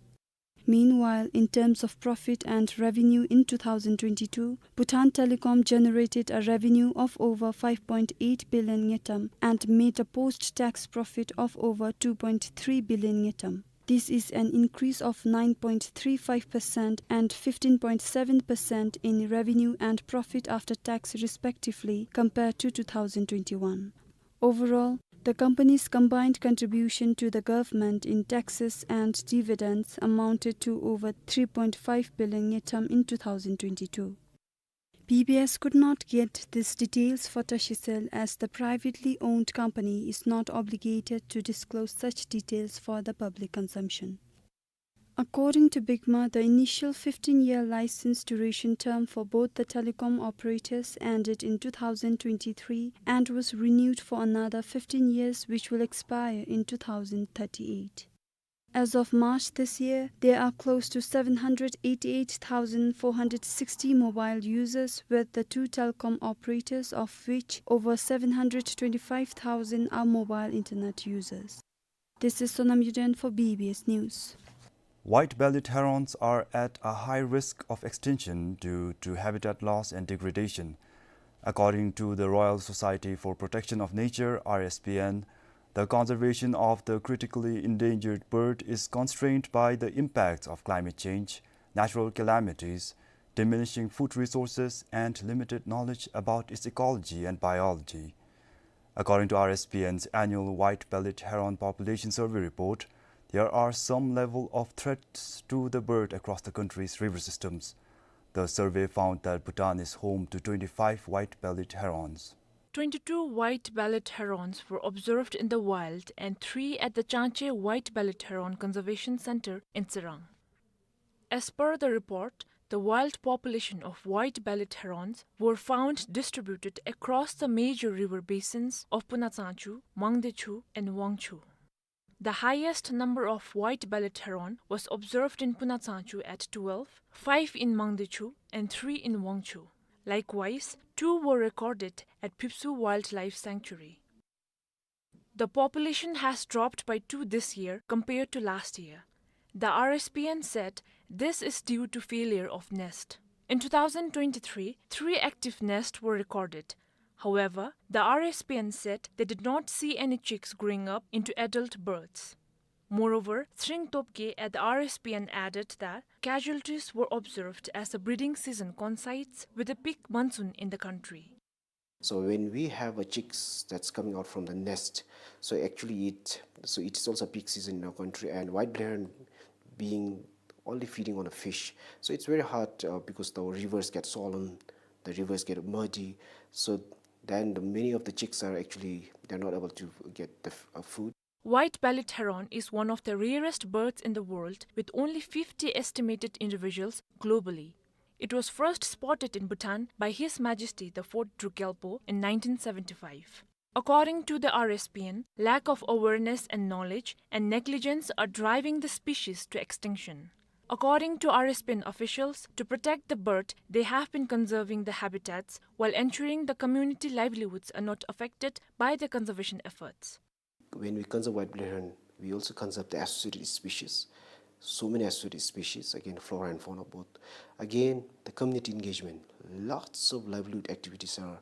Meanwhile, in terms of profit and revenue in two thousand twenty-two, Bhutan Telecom generated a revenue of over five point eight billion ngultrum and made a post-tax profit of over two point three billion ngultrum. This is an increase of nine point three five percent and fifteen point seven percent in revenue and profit after tax respectively compared to two thousand twenty-one. Overall, the company's combined contribution to the government in taxes and dividends amounted to over three point five billion ngultrum in two thousand twenty-two. B B S could not get these details for Tashicel as the privately owned company is not obligated to disclose such details for the public consumption. According to BICMA, the initial fifteen-year license duration term for both the telecom operators ended in two thousand twenty-three and was renewed for another fifteen years, which will expire in two thousand thirty-eight. As of March this year, there are close to seven hundred eighty-eight thousand four hundred sixty mobile users with the two telecom operators, of which over seven hundred twenty-five thousand are mobile internet users. This is Sonam Yuden for B B S News. White-bellied herons are at a high risk of extinction due to habitat loss and degradation. According to the Royal Society for Protection of Nature, R S P N, the conservation of the critically endangered bird is constrained by the impacts of climate change, natural calamities, diminishing food resources, and limited knowledge about its ecology and biology. According to R S P N's annual white-bellied heron population survey report, there are some level of threats to the bird across the country's river systems. The survey found that Bhutan is home to twenty-five white-bellied herons. Twenty-two white-bellied herons were observed in the wild and three at the Changchhe White-bellied Heron Conservation Center in Tsirang. As per the report, the wild population of white-bellied herons were found distributed across the major river basins of Punatsangchu, Mangdechu, and Wangchu. The highest number of white-bellied heron was observed in Punatsangchu at twelve, five in Mangdechu, and three in Wangchu. Likewise, two were recorded at Phipsoo Wildlife Sanctuary. The population has dropped by two this year compared to last year. The R S P N said this is due to failure of nest. In two thousand twenty-three, three active nests were recorded. However, the R S P N said they did not see any chicks growing up into adult birds. Moreover, Tshering Topgay at the R S P N added that casualties were observed as the breeding season coincides with the peak monsoon in the country. So when we have a chicks that's coming out from the nest, so actually it, so it's also peak season in our country, and white-bellied heron being only feeding on a fish. So it's very hard, uh, because the rivers get swollen, the rivers get muddy. So then the, many of the chicks are actually, they're not able to get the f-, uh, food. White-bellied heron is one of the rarest birds in the world, with only fifty estimated individuals globally. It was first spotted in Bhutan by His Majesty the Fourth Druk Gyalpo in nineteen seventy-five. According to the R S P N, lack of awareness and knowledge and negligence are driving the species to extinction. According to R S P N officials, to protect the bird, they have been conserving the habitats while ensuring the community livelihoods are not affected by the conservation efforts. When we conserve white-bellied heron, we also conserve the associated species. So many associated species, again, flora and fauna both. Again, the community engagement. Lots of livelihood activities are,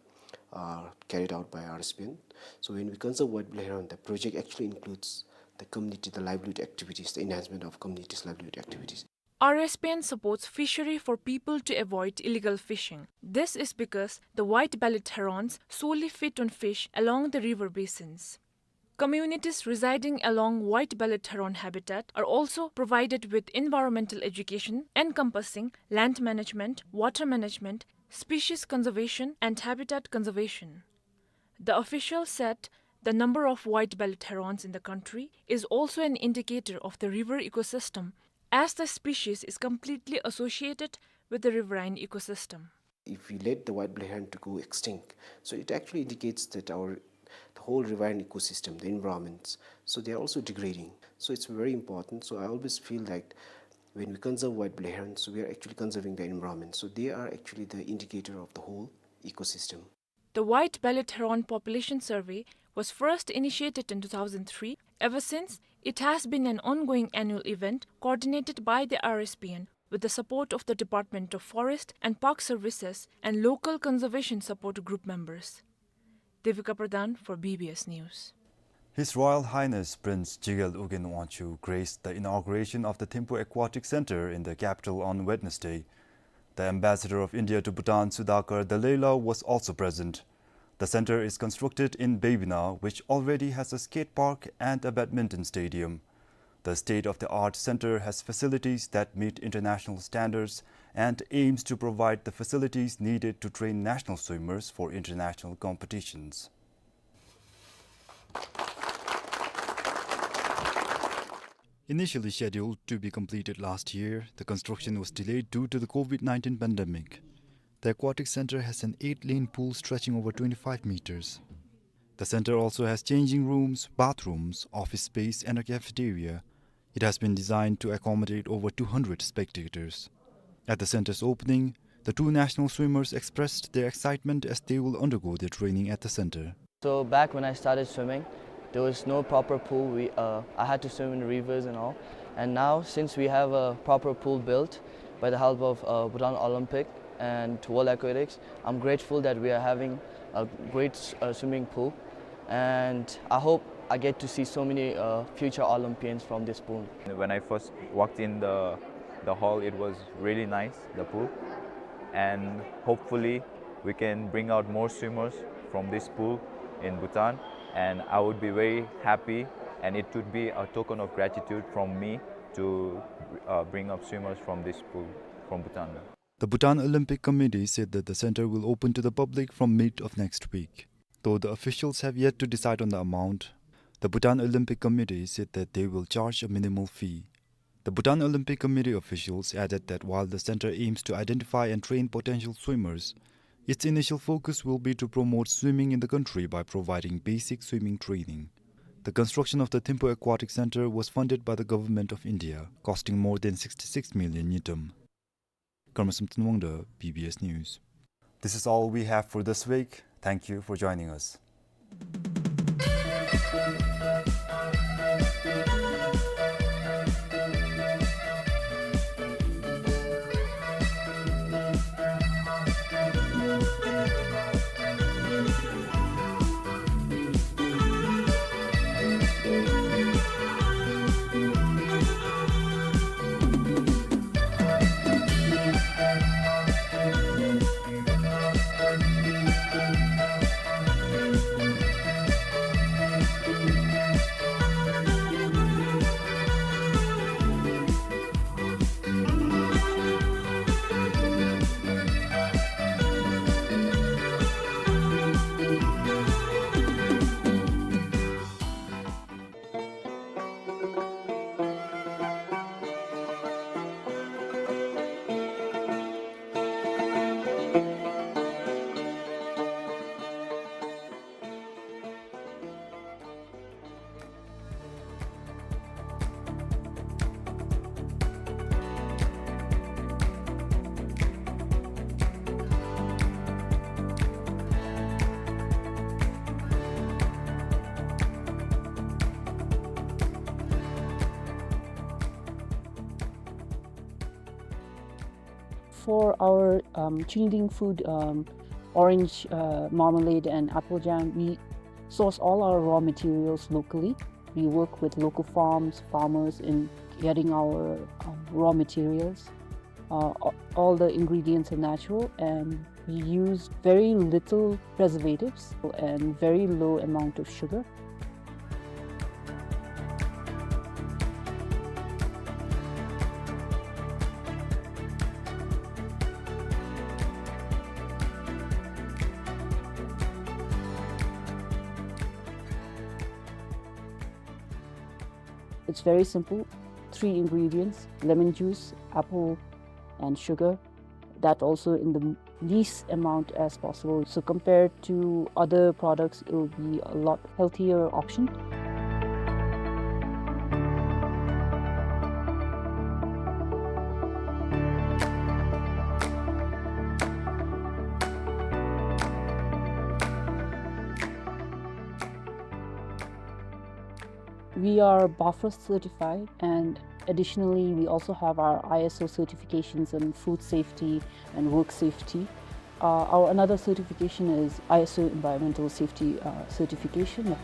are carried out by R S P N. So when we conserve white-bellied heron, the project actually includes the community, the livelihood activities, the enhancement of community's livelihood activities. R S P N supports fishery for people to avoid illegal fishing. This is because the white-bellied herons solely feed on fish along the river basins. Communities residing along white-bellied heron habitat are also provided with environmental education encompassing land management, water management, species conservation, and habitat conservation. The official said the number of white-bellied herons in the country is also an indicator of the river ecosystem, as the species is completely associated with the riverine ecosystem. If we let the white-bellied heron to go extinct, so it actually indicates that our, the whole riverine ecosystem, the environments, so they are also degrading. So it's very important. So I always feel that when we conserve white-bellied herons, so we are actually conserving the environment. So they are actually the indicator of the whole ecosystem. The white-bellied heron population survey was first initiated in two thousand three. Ever since, it has been an ongoing annual event coordinated by the R S P N with the support of the Department of Forest and Park Services and local conservation support group members. Devika Pradhan for B B S News. His Royal Highness Prince Jigel Ugyen Wangchuck graced the inauguration of the Thimphu Aquatic Center in the capital on Wednesday. The Ambassador of India to Bhutan, Sudhakar Dallela, was also present. The center is constructed in Baibina, which already has a skate park and a badminton stadium. The state-of-the-art center has facilities that meet international standards and aims to provide the facilities needed to train national swimmers for international competitions. Initially scheduled to be completed last year, the construction was delayed due to the COVID nineteen pandemic. The aquatic center has an eight-lane pool stretching over twenty-five meters. The center also has changing rooms, bathrooms, office space, and a cafeteria. It has been designed to accommodate over two hundred spectators. At the center's opening, the two national swimmers expressed their excitement as they will undergo their training at the center. So back when I started swimming, there was no proper pool. We, uh, I had to swim in rivers and all. And now, since we have a proper pool built by the help of, uh, Bhutan Olympic and World Aquatics, I'm grateful that we are having a great, uh, swimming pool. And I hope I get to see so many, uh, future Olympians from this pool. When I first walked in the, the hall, it was really nice, the pool. And hopefully, we can bring out more swimmers from this pool in Bhutan. And I would be very happy, and it would be a token of gratitude from me to, uh, bring up swimmers from this pool, from Bhutan. The Bhutan Olympic Committee said that the center will open to the public from mid of next week. Though the officials have yet to decide on the amount, the Bhutan Olympic Committee said that they will charge a minimal fee. The Bhutan Olympic Committee officials added that while the center aims to identify and train potential swimmers, its initial focus will be to promote swimming in the country by providing basic swimming training. The construction of the Thimphu Aquatic Center was funded by the Government of India, costing more than sixty-six million ngultrum. Karma Samten Wangda, B B S News. This is all we have for this week. Thank you for joining us. For our, um, Chungniding food, um, orange, uh, marmalade and apple jam, we source all our raw materials locally. We work with local farms, farmers in getting our, um, raw materials. Uh, a-, all the ingredients are natural, and we use very little preservatives and very low amount of sugar. It's very simple. Three ingredients: lemon juice, apple, and sugar. That also in the least amount as possible. So compared to other products, it will be a lot healthier option. We are BAFRA certified, and additionally, we also have our I S O certifications in food safety and work safety. Uh, our another certification is I S O environmental safety, uh, certification.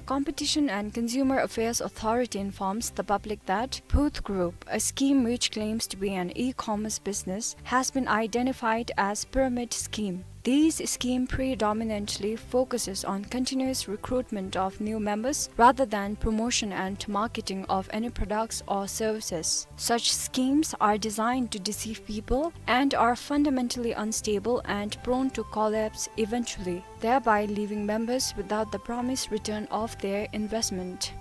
Competition and Consumer Affairs Authority informs the public that Phuth Group, a scheme which claims to be an e-commerce business, has been identified as pyramid scheme. This scheme predominantly focuses on continuous recruitment of new members rather than promotion and marketing of any products or services. Such schemes are designed to deceive people and are fundamentally unstable and prone to collapse eventually, thereby leaving members without the promised return of their investment.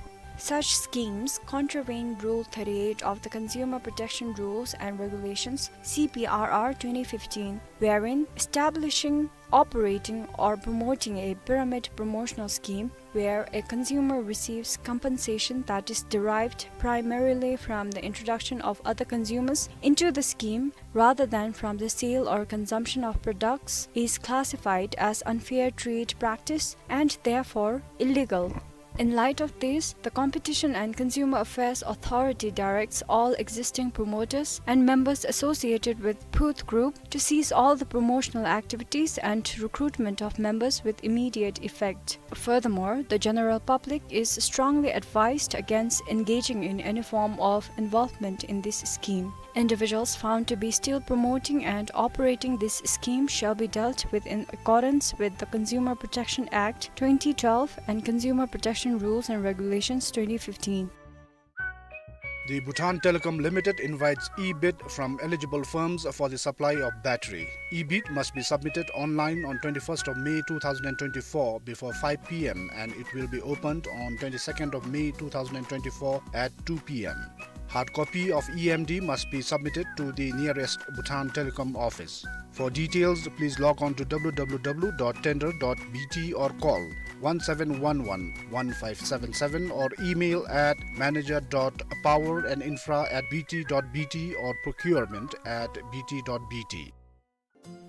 Such schemes contravene Rule thirty-eight of the Consumer Protection Rules and Regulations, C P R R twenty fifteen, wherein establishing, operating, or promoting a pyramid promotional scheme where a consumer receives compensation that is derived primarily from the introduction of other consumers into the scheme rather than from the sale or consumption of products is classified as unfair trade practice and therefore illegal. In light of this, the Competition and Consumer Affairs Authority directs all existing promoters and members associated with Phuth Group to cease all the promotional activities and recruitment of members with immediate effect. Furthermore, the general public is strongly advised against engaging in any form of involvement in this scheme. Individuals found to be still promoting and operating this scheme shall be dealt with in accordance with the Consumer Protection Act twenty twelve and Consumer Protection Rules and Regulations twenty fifteen. The Bhutan Telecom Limited invites e-bid from eligible firms for the supply of battery. E-bid must be submitted online on twenty-first of May two thousand and twenty-four before five P M and it will be opened on twenty-second of May two thousand and twenty-four at two P M. Hard copy of E M D must be submitted to the nearest Bhutan Telecom office. For details, please log on to W W W dot tender dot B T or call one seven one one, one five seven seven or email at manager dot power and infra at B T dot B T or procurement at B T dot B T.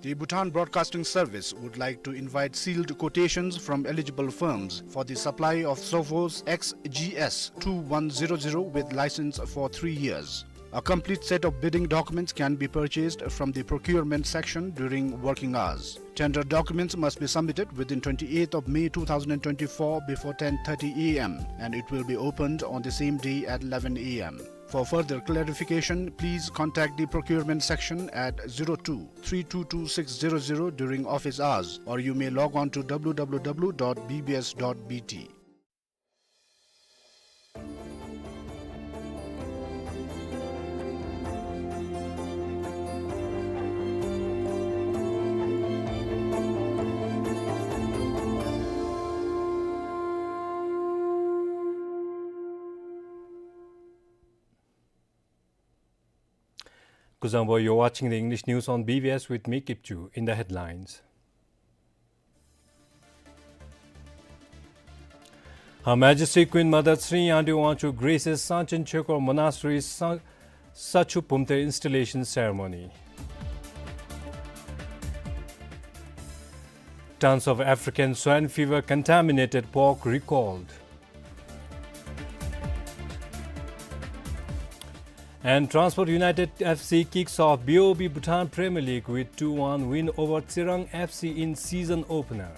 The Bhutan Broadcasting Service would like to invite sealed quotations from eligible firms for the supply of Sophos X G S two one zero zero with license for three years. A complete set of bidding documents can be purchased from the procurement section during working hours. Tender documents must be submitted within twenty-eighth of May two thousand and twenty-four before ten thirty A M and it will be opened on the same day at eleven A M. For further clarification, please contact the procurement section at zero two three two two six zero zero during office hours, or you may log on to W W W dot B B S dot B T. Kuzuzangpo, you're watching the English news on B B S with me, Kipchu. In the headlines. Her Majesty Queen Mother Tshering Yangdrung Wangchuck graces Sangchen Choekor Monastery Sa-, Sacho Pumter installation ceremony. Tons of African swine fever contaminated pork recalled. And Transport United F C kicks off B O B Bhutan Premier League with two one win over Tsirang F C in season opener.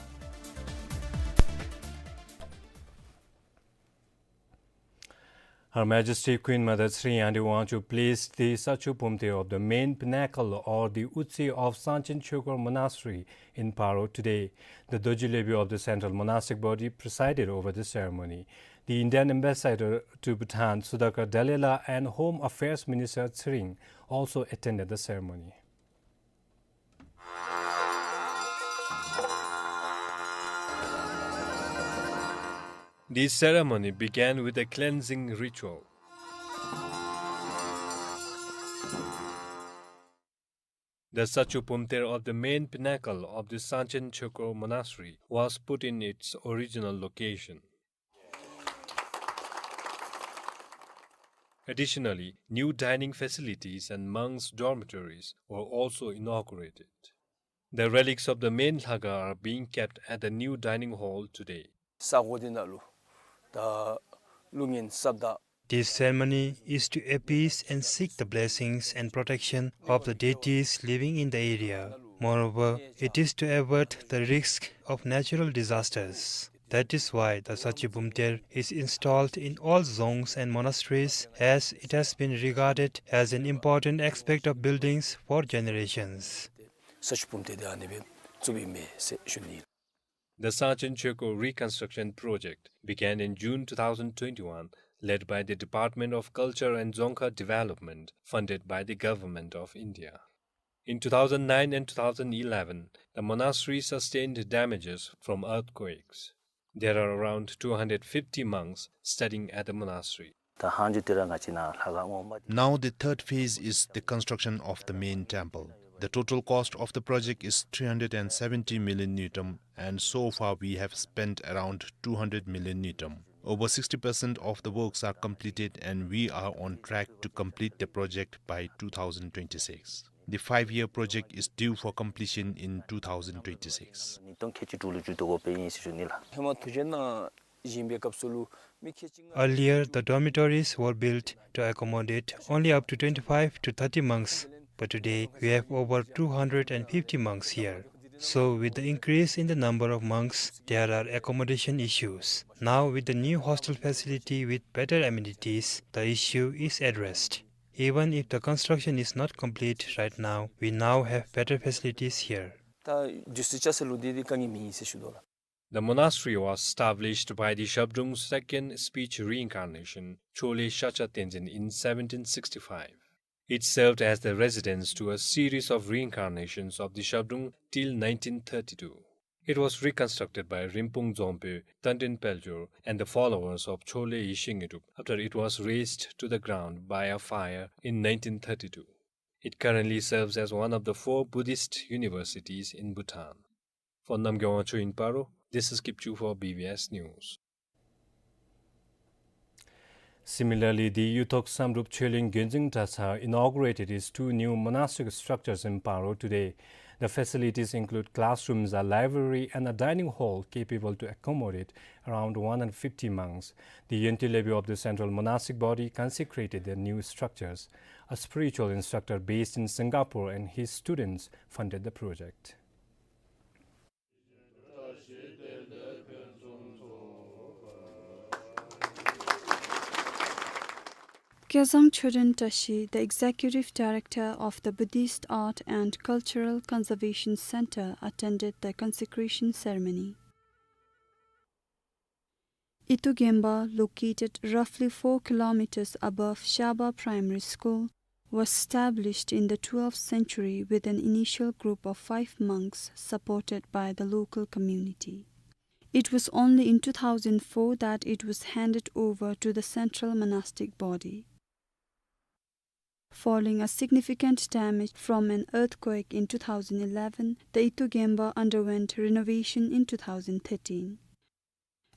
Her Majesty Queen Mother Tshering Yangdrung Wangchuck placed the Sacho Pumter of the main pinnacle or the Utse of Sangchen Choekor Monastery in Paro today. The Dorji Lobyu of the Central Monastic Body presided over the ceremony. The Indian ambassador to Bhutan, Sudhakar Dallela, and Home Affairs Minister Tshering also attended the ceremony. This ceremony began with a cleansing ritual. The Sacho Pumter of the main pinnacle of the Sangchen Choekor Monastery was put in its original location. Additionally, new dining facilities and monks' dormitories were also inaugurated. The relics of the main Lhakha are being kept at the new dining hall today. ས་གོ་འདི་ནང་ལུ་ད་ཀླུ་གཉན་སྲབ་དག This ceremony is to appease and seek the blessings and protection of the deities living in the area. Moreover, it is to avert the risk of natural disasters. That is why the Sachi Bumter is installed in all dzongs and monasteries, as it has been regarded as an important aspect of buildings for generations. ས་བཅུད་ཕུང་ཏེ་དེ་ཨ་ནི་སྦེ་བཙུགསཔ་ཨིན་མས་ཟེར་ཞུ་ནི། The Sachon Chökyo Reconstruction Project began in June two thousand twenty-one, led by the Department of Culture and Dzongkha Development, funded by the Government of India. In two thousand nine and two thousand eleven, the monastery sustained damages from earthquakes. There are around two hundred fifty monks studying at the monastery. ད་ལྷག་ཅིག་དེ་ར་ང་བཅས་ནཱ་ལྷ་ཁང་ངོ་མ། Now the third phase is the construction of the main temple. The total cost of the project is three hundred and seventy million ngultrum, and so far we have spent around two hundred million ngultrum. Over sixty percent of the works are completed, and we are on track to complete the project by two thousand twenty-six. The five-year project is due for completion in two thousand twenty-six. ཉིས་སྟོང་ཁལ་གཅིག་དྲུག་ལུ་མཇུག་བསྡུ་དགོཔ་ཨིན་ཟེར་ཞུ་ནི་ལགས། ཧེ་མ་དུས་ཆེན་ནང་བཞེངས་པའི་སྐབས་སུ་ལུ་མི་ཁལ་གཅིག་ལྔ། Earlier, the dormitories were built to accommodate only up to twenty-five to thirty monks, but today we have over two hundred and fifty monks here. So, with the increase in the number of monks, there are accommodation issues. Now, with the new hostel facility with better amenities, the issue is addressed. Even if the construction is not complete right now, we now have better facilities here. ད་དུས་ཚོད་ཅིག་ལུ་དེ་དེ་དཀའ་ངལ་མེད་ཟེར་ཞུ་དོ་ལགས། The monastery was established by the Shabdrung's second speech reincarnation, Chole Shakya Tenzin, in seventeen sixty-five. It served as the residence to a series of reincarnations of the Shabdrung till nineteen thirty-two. It was reconstructed by Rinpung Dzongpo, Tandrin Peljor, and the followers of Chole Yeshe Ngetrup after it was razed to the ground by a fire in nineteen thirty-two. It currently serves as one of the four Buddhist universities in Bhutan. For Namgay Wangchuk in Paro, this is Kipchu for B B S News. Similarly, the Yuthok Samdrup Choling Gyonzing Dratshang inaugurated his two new monastic structures in Paro today. The facilities include classrooms, a library, and a dining hall capable to accommodate around one hundred fifty monks. The Yonti Lebu of the Central Monastic Body consecrated the new structures. A spiritual instructor based in Singapore and his students funded the project. Kezang Choden Tashi, the executive director of the Buddhist Art and Cultural Conservation Center, attended the consecration ceremony. Itu Gemba, located roughly four kilometers above Shaba Primary School, was established in the twelfth century with an initial group of five monks supported by the local community. It was only in two thousand four that it was handed over to the central monastic body. Following a significant damage from an earthquake in two thousand eleven, the Itu Gemba underwent renovation in two thousand thirteen.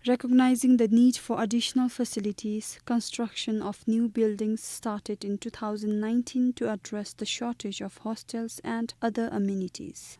Recognizing the need for additional facilities, construction of new buildings started in two thousand nineteen to address the shortage of hostels and other amenities.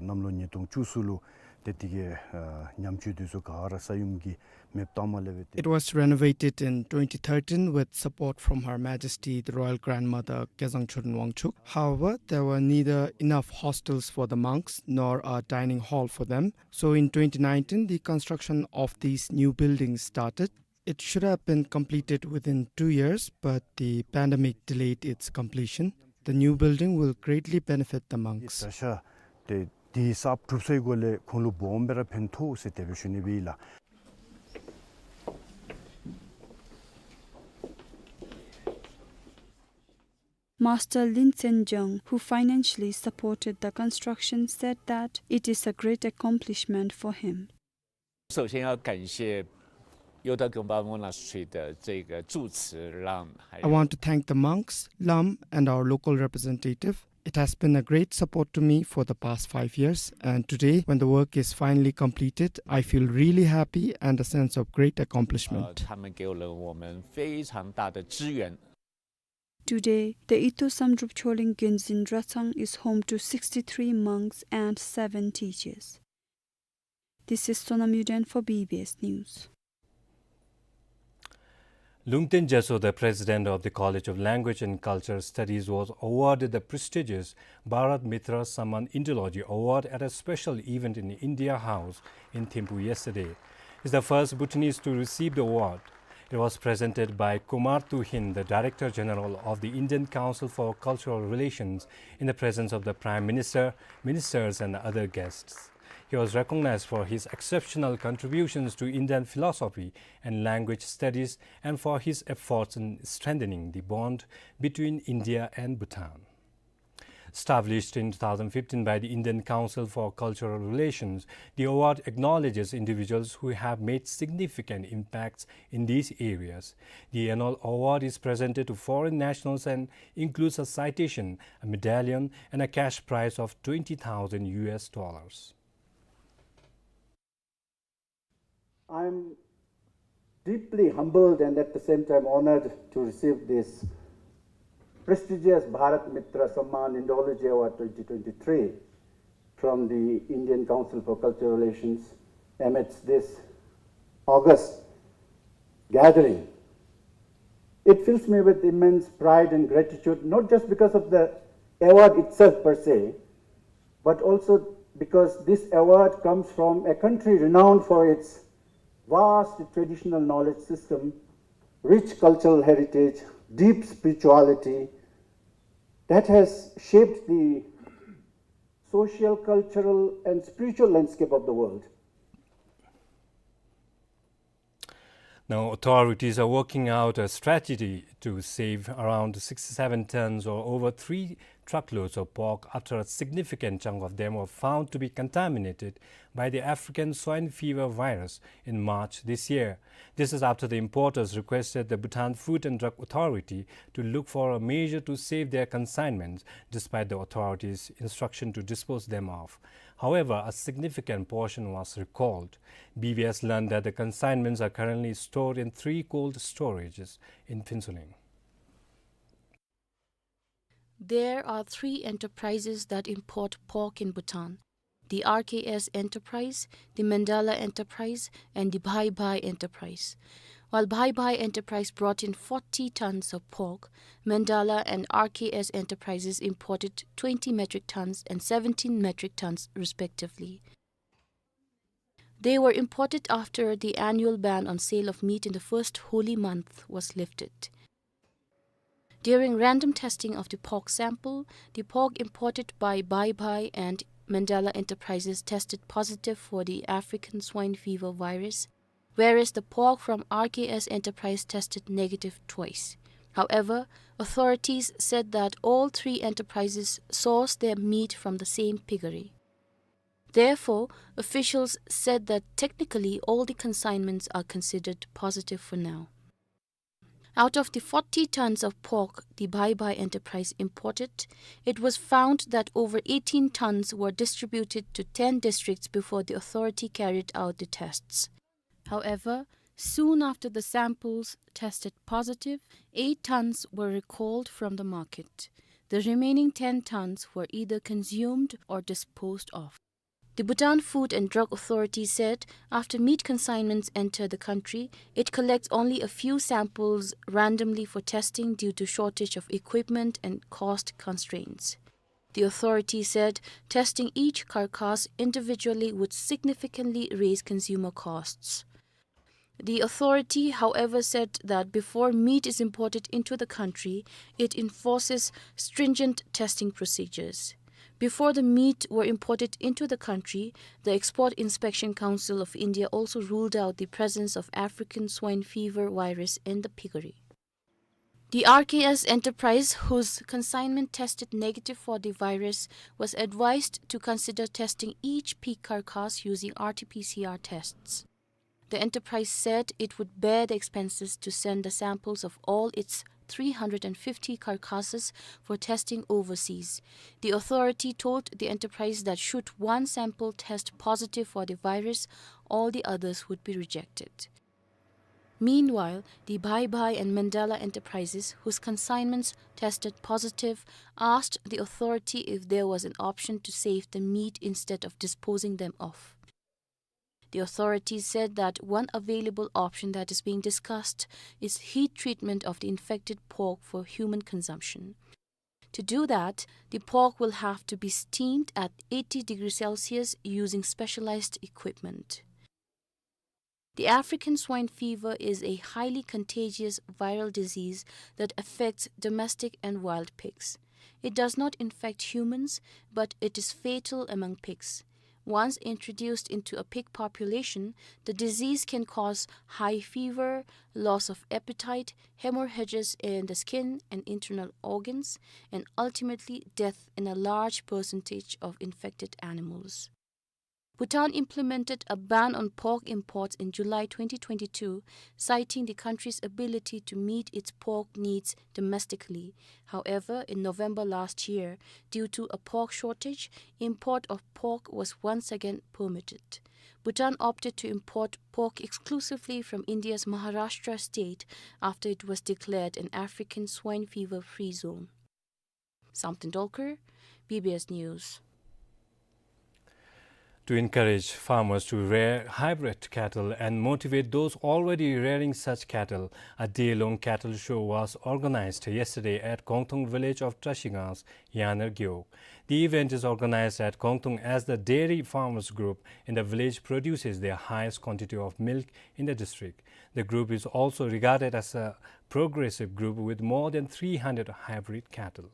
གནམ་ལོ་ཉིས་སྟོང་བཅུ་གསུམ་ལུ་ཏེ་དེ་གི་ཨ་ཉམས་བཅོས་དེ་ཚུ་ག་ར་ས་ཡོམ་གྱིས་མེདཔ་བཏངམ་ལས་འབད་དེ། It was renovated in twenty thirteen with support from Her Majesty the Royal Grandmother Kezang Choden Wangchuk. However, there were neither enough hostels for the monks nor a dining hall for them. So in twenty nineteen, the construction of these new buildings started. It should have been completed within two years, but the pandemic delayed its completion. The new building will greatly benefit the monks. ད་ཤ་ཏེ་དེ་གསརཔ་གྲུབ་སའི་སྒོ་ལས་ཁོང་ལུ་སྦོམ་སྦེ་ར་ཕན་ཐོགས་ཟེར་དེ་སྦེ་ཞུ་ནི་སྦེ་ཨིན་ལགས། Master Lin Tsen Jung, who financially supported the construction, said that it is a great accomplishment for him. 首先要感谢 Yuthok Gemba Monastery 的这个住持，让还有 I want to thank the monks, Lam, and our local representative. It has been a great support to me for the past five years, and today, when the work is finally completed, I feel really happy and a sense of great accomplishment. 呃，他们给了我们非常大的支援。 Today, the Itu Samdrup Choling Gyonzin Dratshang is home to sixty-three monks and seven teachers. This is Sonam Yuden for B B S News. Lungten Jeso, the president of the College of Language and Culture Studies, was awarded the prestigious Bharat Mitra Samman Indology Award at a special event in India House in Thimphu yesterday. is the first Bhutanese to receive the award. It was presented by Kumar Tuhin, the Director General of the Indian Council for Cultural Relations, in the presence of the Prime Minister, ministers, and other guests. He was recognized for his exceptional contributions to Indian philosophy and language studies and for his efforts in strengthening the bond between India and Bhutan. Established in two thousand fifteen by the Indian Council for Cultural Relations, the award acknowledges individuals who have made significant impacts in these areas. The annual award is presented to foreign nationals and includes a citation, a medallion, and a cash prize of twenty thousand U S dollars. I'm deeply humbled and at the same time honored to receive this prestigious Bharat Mitra Samman Indology Award twenty twenty-three from the Indian Council for Cultural Relations amidst this august gathering. It fills me with immense pride and gratitude, not just because of the award itself per se, but also because this award comes from a country renowned for its vast traditional knowledge system, rich cultural heritage, deep spirituality that has shaped the social, cultural, and spiritual landscape of the world. Now, authorities are working out a strategy to save around sixty-seven tons or over three truckloads of pork after a significant chunk of them were found to be contaminated by the African swine fever virus in March this year. This is after the importers requested the Bhutan Food and Drug Authority to look for a measure to save their consignments, despite the authorities' instruction to dispose them of. However, a significant portion was recalled. B B S learned that the consignments are currently stored in three cold storages in Phuentsholing. There are three enterprises that import pork in Bhutan: the R K S Enterprise, the Mandala Enterprise, and the Bhai Bhai Enterprise. While Bhai Bhai Enterprise brought in forty tons of pork, Mandala and R K S Enterprises imported twenty metric tons and seventeen metric tons, respectively. They were imported after the annual ban on sale of meat in the first holy month was lifted. During random testing of the pork sample, the pork imported by Bhai Bhai and Mandala Enterprises tested positive for the African swine fever virus, whereas the pork from R K S Enterprise tested negative twice. However, authorities said that all three enterprises source their meat from the same piggery. Therefore, officials said that technically all the consignments are considered positive for now. Out of the forty tons of pork the Bhai Bhai Enterprise imported, it was found that over eighteen tons were distributed to ten districts before the authority carried out the tests. However, soon after the samples tested positive, eight tons were recalled from the market. The remaining ten tons were either consumed or disposed of. The Bhutan Food and Drug Authority said after meat consignments enter the country, it collects only a few samples randomly for testing due to shortage of equipment and cost constraints. The authority said testing each carcass individually would significantly raise consumer costs. The authority, however, said that before meat is imported into the country, it enforces stringent testing procedures. Before the meat were imported into the country, the Export Inspection Council of India also ruled out the presence of African swine fever virus in the piggery. The R K S Enterprise, whose consignment tested negative for the virus, was advised to consider testing each pig carcass using R T P C R tests. The enterprise said it would bear the expenses to send the samples of all its three hundred and fifty carcasses for testing overseas. The authority told the enterprise that should one sample test positive for the virus, all the others would be rejected. Meanwhile, the Bhai Bhai and Mandala Enterprises, whose consignments tested positive, asked the authority if there was an option to save the meat instead of disposing them off. The authorities said that one available option that is being discussed is heat treatment of the infected pork for human consumption. To do that, the pork will have to be steamed at eighty degrees Celsius using specialized equipment. The African swine fever is a highly contagious viral disease that affects domestic and wild pigs. It does not infect humans, but it is fatal among pigs. Once introduced into a pig population, the disease can cause high fever, loss of appetite, hemorrhages in the skin and internal organs, and ultimately death in a large percentage of infected animals. Bhutan implemented a ban on pork imports in July twenty twenty-two, citing the country's ability to meet its pork needs domestically. However, in November last year, due to a pork shortage, import of pork was once again permitted. Bhutan opted to import pork exclusively from India's Maharashtra state after it was declared an African swine fever free zone. Samten Dolkar, B B S News. To encourage farmers to rear hybrid cattle and motivate those already rearing such cattle, a day-long cattle show was organized yesterday at Gongtung village of Trashigang's Yaner Gewog. The event is organized at Gongtung as the dairy farmers group in the village produces the highest quantity of milk in the district. The group is also regarded as a progressive group with more than three hundred hybrid cattle.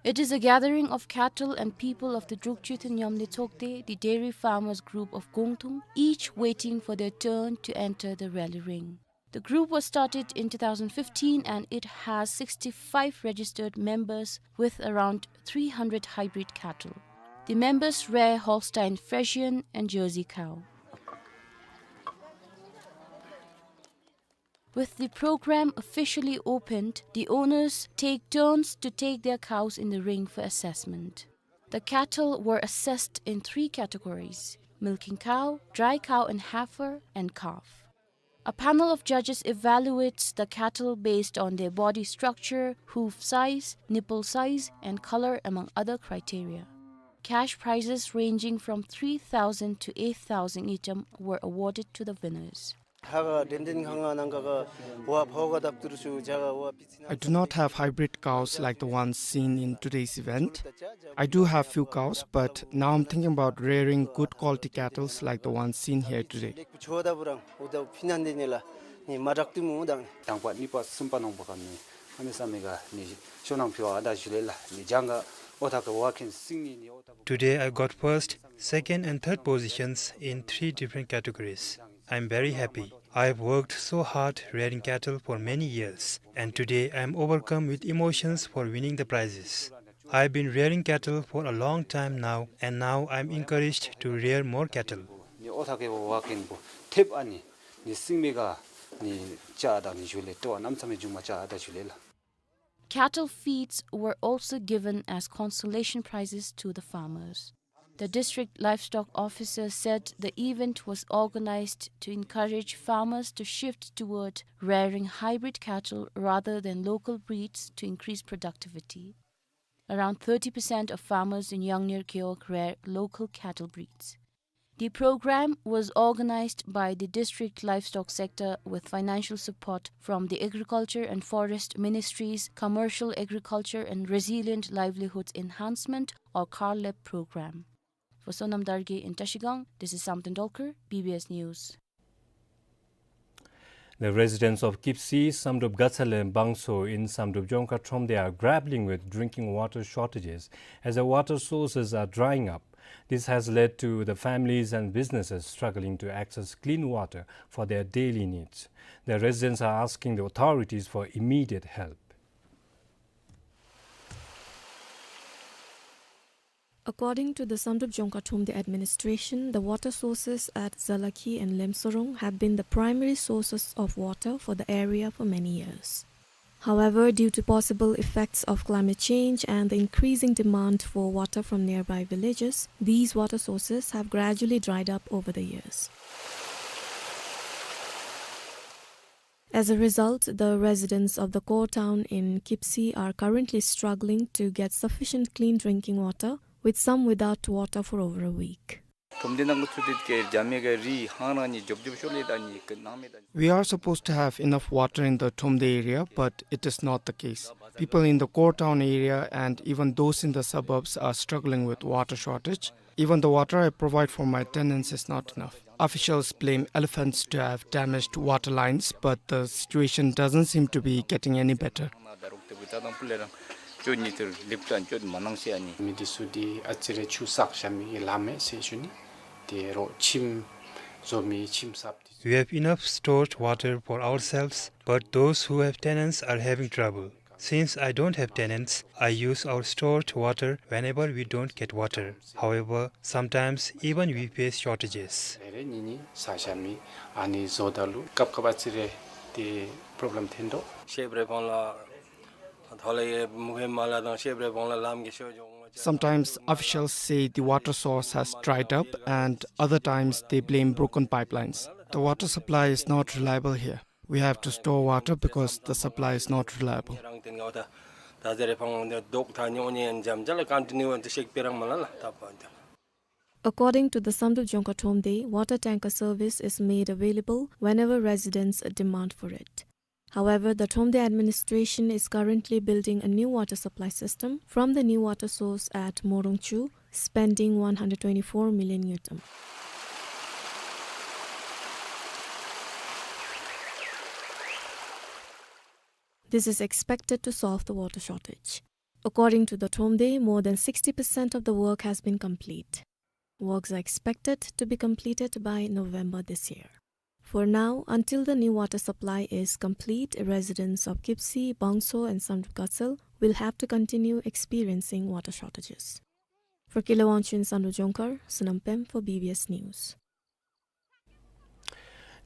It is a gathering of cattle and people of the Druk Juthen Nyamne Tsokde, the dairy farmers group of Gongtung, each waiting for their turn to enter the rally ring. The group was started in two thousand fifteen and it has sixty-five registered members with around three hundred hybrid cattle. The members rear Holstein Friesian and Jersey cow. With the program officially opened, the owners take turns to take their cows in the ring for assessment. The cattle were assessed in three categories: milking cow, dry cow and heifer, and calf. A panel of judges evaluates the cattle based on their body structure, hoof size, nipple size, and color, among other criteria. Cash prizes ranging from three thousand to eight thousand ngultrum were awarded to the winners. ད་ག་དྲན་དྲན་ཁ་ང་ནང་ག་ག་ཝ་ཕོ་ག་དག་ཏུ་རུ་ཤུ་ཇ་ག་ཝ་པི་ཚི་ན། I do not have hybrid cows like the ones seen in today's event. I do have few cows, but now I'm thinking about rearing good quality cattles like the ones seen here today. ལེགས་པོ་ཆོ་ད་བུ་རང་འུ་ད་ཕི་ན་འདི་ནི་ལ་ནི་མ་དྲག་ཏུ་མུ་དང་། དང་པ་གཉིས་པ་གསུམ་པ་ནང་པ་ག་ནི་ཨ་ནི་ས་མི་ག་ནི་ཤོ་ནང་ཕི་ཝ་ད་ཞུ་ལེ་ལ་ནི་ཇང་ག་ཨོ་ཐ་ག་ཝ་ཁེན་སིང་ནི་ནི་ཨོ་ཐ་ག། Today I got first, second and third positions in three different categories. I'm very happy. I have worked so hard rearing cattle for many years, and today I am overcome with emotions for winning the prizes. I've been rearing cattle for a long time now, and now I'm encouraged to rear more cattle. ནི་ཨོ་ཐ་གེ་བ་ཝ་ཁེན་པོ་ཐེབ་ཨ་ནི་ནི་སིང་མེ་ག་ནི་ཅ་ད་ནི་ཞུ་ལེ་ཏོ་ཨ་ནམ་ཚ་མེ་ཇུང་མ་ཅ་ད་ཞུ་ལེ་ལ། Cattle feeds were also given as consolation prizes to the farmers. The district livestock officer said the event was organized to encourage farmers to shift toward rearing hybrid cattle rather than local breeds to increase productivity. Around thirty percent of farmers in Yaner Gewog rear local cattle breeds. The program was organized by the district livestock sector with financial support from the Agriculture and Forest Ministry's Commercial Agriculture and Resilient Livelihoods Enhancement or CARLEP program. For Sonam Dargye in Trashigang, this is Samten Dolkar, B B S News. The residents of Kipsi, Samdrup Gatshallem Bangso in Samdrup Jongkha Thromde are grappling with drinking water shortages as the water sources are drying up. This has led to the families and businesses struggling to access clean water for their daily needs. The residents are asking the authorities for immediate help. According to the Samdrup Jongkha Thromde administration, the water sources at Zalakhi and Lemsorong have been the primary sources of water for the area for many years. However, due to possible effects of climate change and the increasing demand for water from nearby villages, these water sources have gradually dried up over the years. As a result, the residents of the core town in Kipsi are currently struggling to get sufficient clean drinking water, with some without water for over a week. ཁྲོམ་སྡེ་ནང་གི་ཚུད་དེ་ཀེ་རྒྱ་མི་གི་རི་ཧང་རང་ནི་ཇོབ་ཇོབ་ཤོར་ལེ་ད་ནི་ཀི་ནང་མེད་ད། We are supposed to have enough water in the Thromde area, but it is not the case. People in the core town area and even those in the suburbs are struggling with water shortage. Even the water I provide for my tenants is not enough. Officials blame elephants to have damaged water lines, but the situation doesn't seem to be getting any better. མི་འདི་ཚུ་འདི་ཨ་ཙི་རེ་ཆུ་བསགས་བཞག་མི་གི་ལམ་མེད་ཟེར་ཞུ་ནི། དེ་རོགས་ཁྱིམ་བཟོ་མི་ཁྱིམ་གསརཔ་འདི། We have enough stored water for ourselves, but those who have tenants are having trouble. Since I don't have tenants, I use our stored water whenever we don't get water. However, sometimes even we face shortages. རེ་རེ་གཉིས་གཉིས་བསགས་བཞག་མི་ཨ་ནི་བཟོ་ད་ལུ་སྐབས་སྐབས་ཨ་ཙི་རེ་དེ་པོརོབ་ལེམ་ཐོན་དོ། ཤེབ་རེ་ཕང་ལ་ཐོ་ལེ་མུ་ཧེ་མ་ལ་དང་ཤེབ་རེ་ཕང་ལ་ལམ་གྱི་ཤོ་ཇོ། Sometimes officials say the water source has dried up, and other times they blame broken pipelines. The water supply is not reliable here. We have to store water because the supply is not reliable. According to the Samdrup Jongkhar Thromde, water tanker service is made available whenever residents demand for it. However, the Thromde administration is currently building a new water supply system from the new water source at Morungchu, spending one hundred twenty-four million ngultrum. This is expected to solve the water shortage. According to the Thromde, more than sixty percent of the work has been complete. Works are expected to be completed by November this year. For now, until the new water supply is complete, residents of Kipsi, Bangso and Samdrup Gatsal will have to continue experiencing water shortages. For Kile Wangchuk in Samdrup Jongkhar, Sonam Pem for B B S News.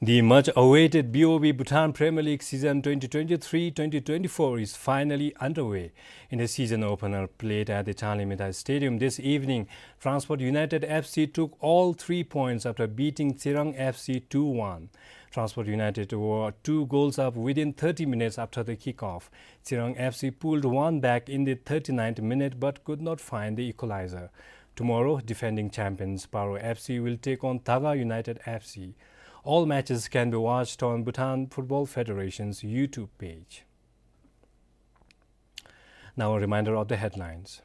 The much-awaited B O B Bhutan Premier League season twenty twenty-three twenty twenty-four is finally underway. In the season opener played at the Changlimithai Stadium this evening, Transport United F C took all three points after beating Tsirang F C two one. Transport United were two goals up within thirty minutes after the kick-off. Tsirang F C pulled one back in the thirty-ninth minute but could not find the equalizer. Tomorrow, defending champions Paro F C will take on Taga United F C. All matches can be watched on Bhutan Football Federation's YouTube page. Now a reminder of the headlines.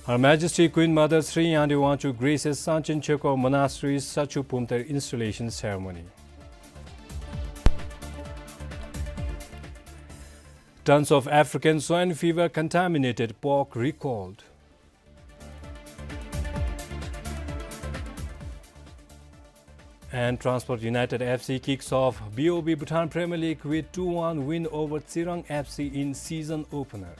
Her Majesty Queen Mother Sri Yangdi Wangchuck graces Sangchen Chokor Monastery's Sachu Pumter installation ceremony. Tons of African swine fever contaminated pork recalled. And Transport United F C kicks off B O B Bhutan Premier League with two one win over Tsirang F C in season opener.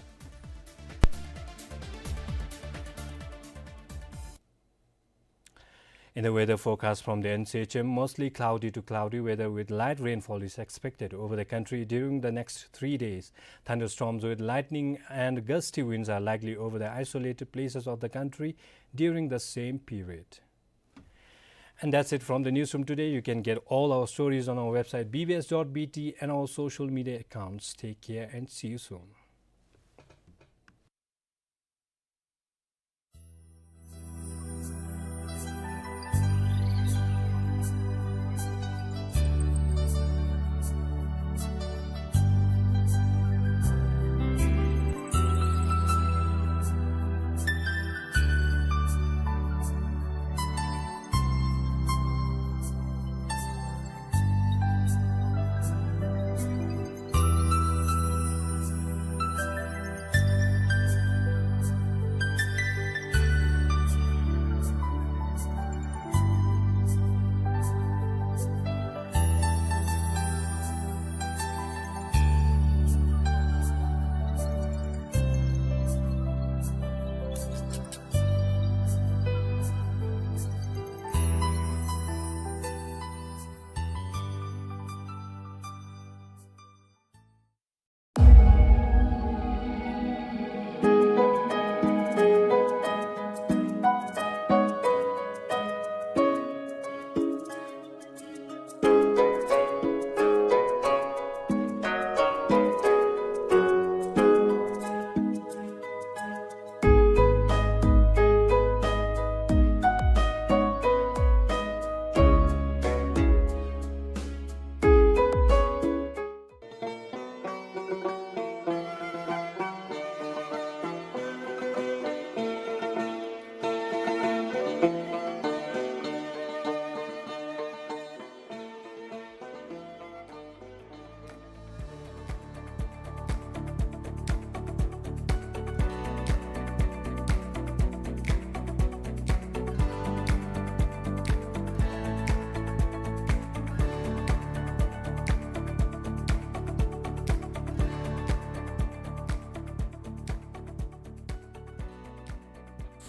In the weather forecast from the N C H M, mostly cloudy to cloudy weather with light rainfall is expected over the country during the next three days. Thunderstorms with lightning and gusty winds are likely over the isolated places of the country during the same period. And that's it from the newsroom today. You can get all our stories on our website B B S dot B T and our social media accounts. Take care and see you soon.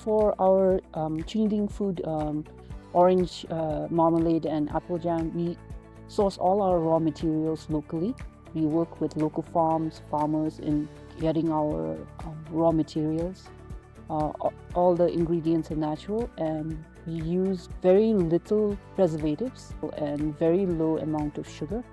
For our, um, Chingding food, um, orange, uh, marmalade and apple jam, we source all our raw materials locally. We work with local farms, farmers in getting our, um, raw materials. Uh, a-, all the ingredients are natural, and we use very little preservatives and very low amount of sugar.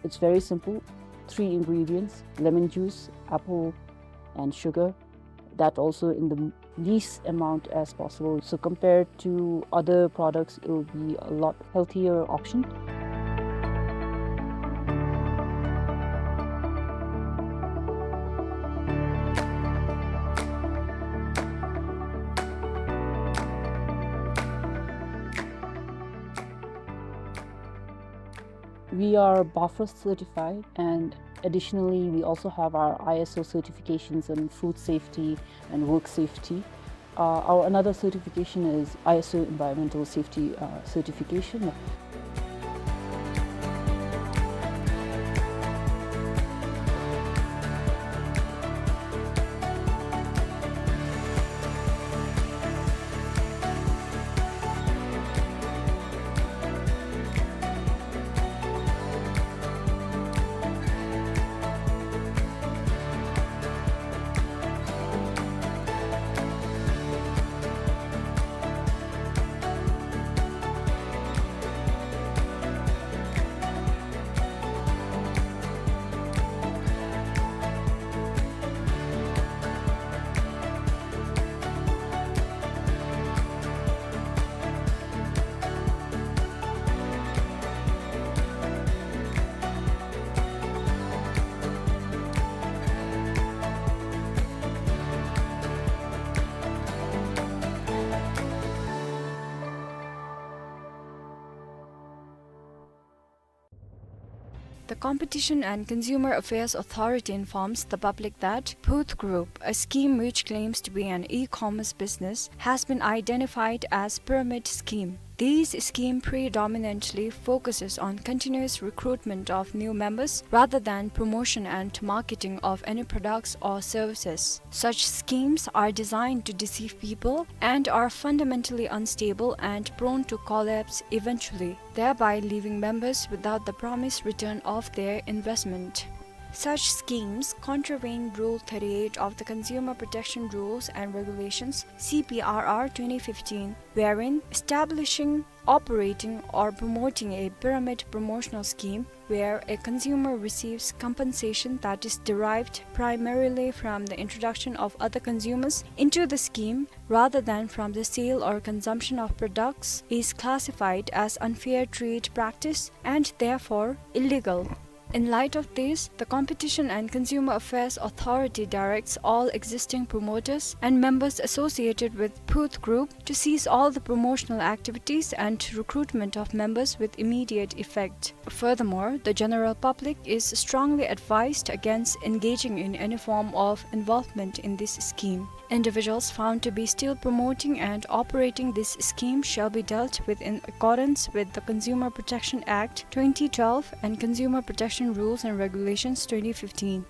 It's very simple. Three ingredients: lemon juice, apple, and sugar. That also in the least amount as possible. So compared to other products, it will be a lot healthier option. We are BOFROS certified, and additionally, we also have our I S O certifications in food safety and work safety. Uh, our another certification is I S O environmental safety, uh, certification. The Competition and Consumer Affairs Authority informs the public that Phuth Group, a scheme which claims to be an e-commerce business, has been identified as pyramid scheme. This scheme predominantly focuses on continuous recruitment of new members rather than promotion and marketing of any products or services. Such schemes are designed to deceive people and are fundamentally unstable and prone to collapse eventually, thereby leaving members without the promised return of their investment. Such schemes contravene Rule thirty-eight of the Consumer Protection Rules and Regulations, C P R R twenty fifteen, wherein establishing, operating, or promoting a pyramid promotional scheme where a consumer receives compensation that is derived primarily from the introduction of other consumers into the scheme rather than from the sale or consumption of products is classified as unfair trade practice and therefore illegal. In light of this, the Competition and Consumer Affairs Authority directs all existing promoters and members associated with Phuth Group to cease all the promotional activities and recruitment of members with immediate effect. Furthermore, the general public is strongly advised against engaging in any form of involvement in this scheme. Individuals found to be still promoting and operating this scheme shall be dealt with in accordance with the Consumer Protection Act twenty twelve and Consumer Protection Rules and Regulations twenty fifteen.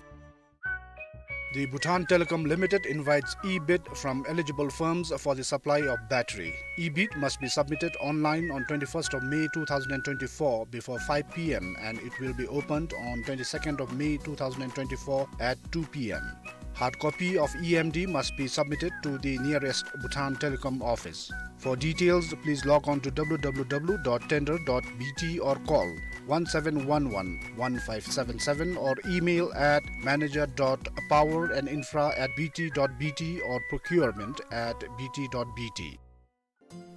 The Bhutan Telecom Limited invites e-bid from eligible firms for the supply of battery. E-bid must be submitted online on twenty-first of May two thousand twenty-four before five P M, and it will be opened on twenty-second of May two thousand twenty-four at two P M. Hard copy of E M D must be submitted to the nearest Bhutan Telecom office. For details, please log on to W W W dot tender dot B T or call one seven one one, one five seven seven or email at manager dot power and infra at B T dot B T or procurement at B T dot B T.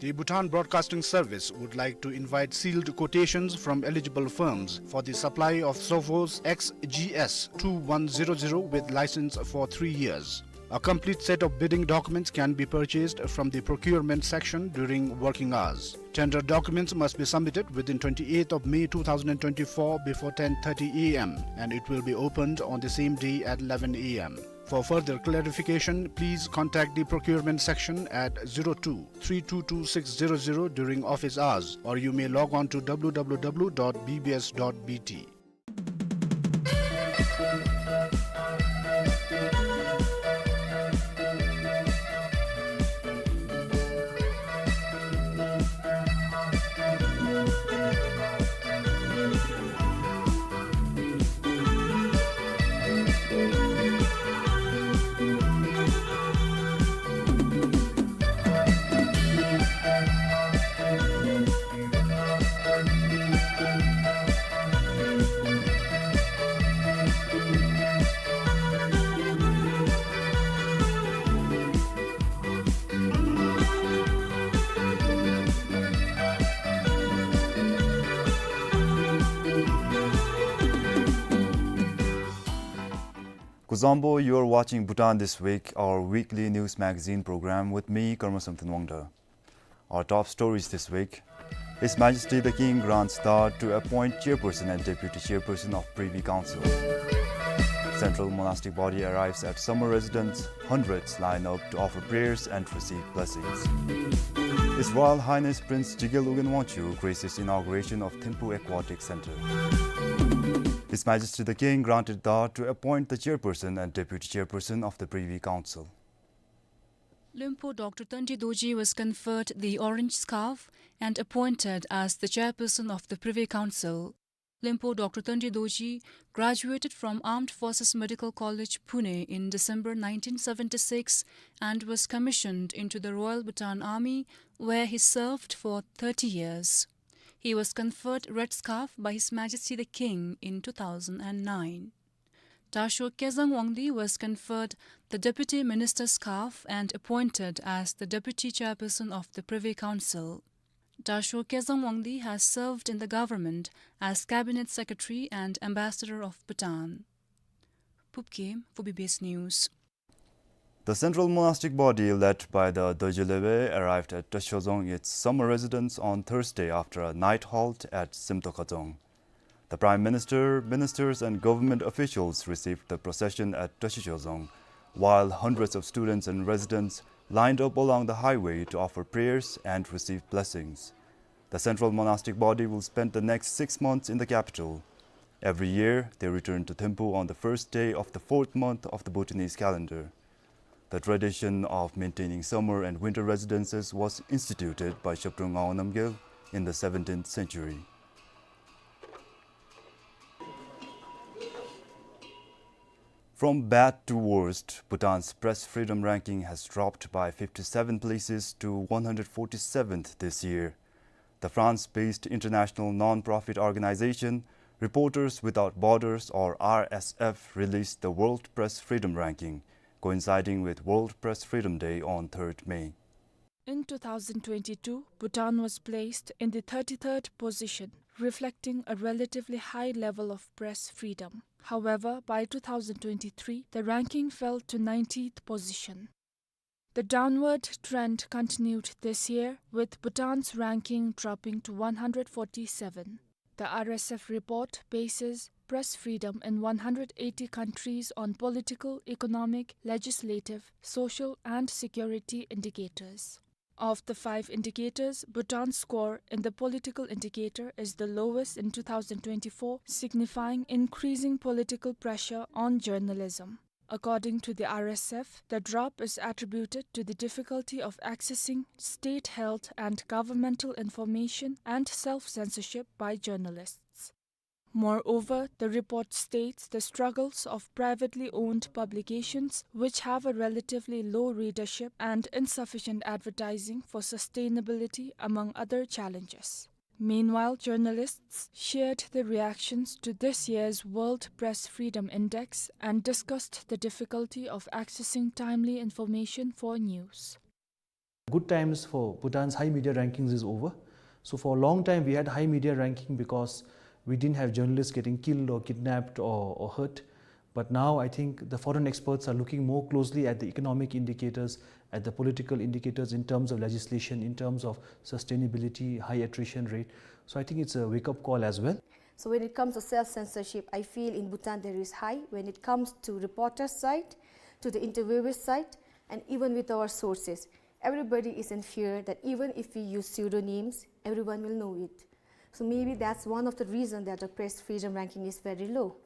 The Bhutan Broadcasting Service would like to invite sealed quotations from eligible firms for the supply of Sophos X G S two one zero zero with license for three years. A complete set of bidding documents can be purchased from the procurement section during working hours. Tender documents must be submitted within twenty-eighth of May two thousand twenty-four before ten thirty A M, and it will be opened on the same day at eleven A M. For further clarification, please contact the procurement section at zero two three two two six zero zero during office hours, or you may log on to W W W dot B B S dot B T. Kuzuzangpo, you are watching Bhutan This Week, our weekly news magazine program with me, Karma Samten Wangda. Our top stories this week. His Majesty the King grants Dhar to appoint chairperson and deputy chairperson of Privy Council. Central monastic body arrives at summer residence. Hundreds line up to offer prayers and receive blessings. His Royal Highness Prince Jigel Ugyen Wangchuck graces inauguration of Thimphu Aquatic Centre. His Majesty the King granted Dhar to appoint the chairperson and deputy chairperson of the Privy Council. Luenpo Doctor Tandi Dorji was conferred the orange scarf and appointed as the chairperson of the Privy Council. Luenpo Doctor Tandi Dorji graduated from Armed Forces Medical College, Pune in December nineteen seventy-six and was commissioned into the Royal Bhutan Army, where he served for thirty years. He was conferred red scarf by His Majesty the King in two thousand nine. Dasho Kezang Wangdi was conferred the Deputy Minister's scarf and appointed as the Deputy Chairperson of the Privy Council. Dasho Kezang Wangdi has served in the government as Cabinet Secretary and Ambassador of Bhutan. Phub Gyem for B B S News. The central monastic body led by the Dorji Lebe arrived at Trashozong, its summer residence, on Thursday after a night halt at Simtokazong. The Prime Minister, ministers and government officials received the procession at Trashozong, while hundreds of students and residents lined up along the highway to offer prayers and receive blessings. The central monastic body will spend the next six months in the capital. Every year, they return to Thimphu on the first day of the fourth month of the Bhutanese calendar. The tradition of maintaining summer and winter residences was instituted by Zhabdrung Ngawang Namgyel in the seventeenth century. From bad to worst, Bhutan's press freedom ranking has dropped by fifty-seven places to one hundred forty-seventh this year. The France-based international non-profit organization Reporters Without Borders, or R S F, released the World Press Freedom Ranking, coinciding with World Press Freedom Day on third May. In two thousand twenty-two, Bhutan was placed in the thirty-third position, reflecting a relatively high level of press freedom. However, by two thousand twenty-three, the ranking fell to ninetieth position. The downward trend continued this year, with Bhutan's ranking dropping to one hundred forty-seven. The R S F report bases press freedom in one hundred eighty countries on political, economic, legislative, social, and security indicators. Of the five indicators, Bhutan's score in the political indicator is the lowest in two thousand twenty-four, signifying increasing political pressure on journalism. According to the R S F, the drop is attributed to the difficulty of accessing state-held and governmental information and self-censorship by journalists. Moreover, the report states the struggles of privately owned publications, which have a relatively low readership and insufficient advertising for sustainability, among other challenges. Meanwhile, journalists shared their reactions to this year's World Press Freedom Index and discussed the difficulty of accessing timely information for news. Good times for Bhutan's high media rankings is over. So for a long time, we had high media ranking because we didn't have journalists getting killed or kidnapped or, or hurt. But now I think the foreign experts are looking more closely at the economic indicators, at the political indicators in terms of legislation, in terms of sustainability, high attrition rate. So I think it's a wake-up call as well. So when it comes to self-censorship, I feel in Bhutan there is high. When it comes to reporters' side, to the interviewer's side, and even with our sources. Everybody is in fear that even if we use pseudonyms, everyone will know it. So maybe that's one of the reasons that the press freedom ranking is very low.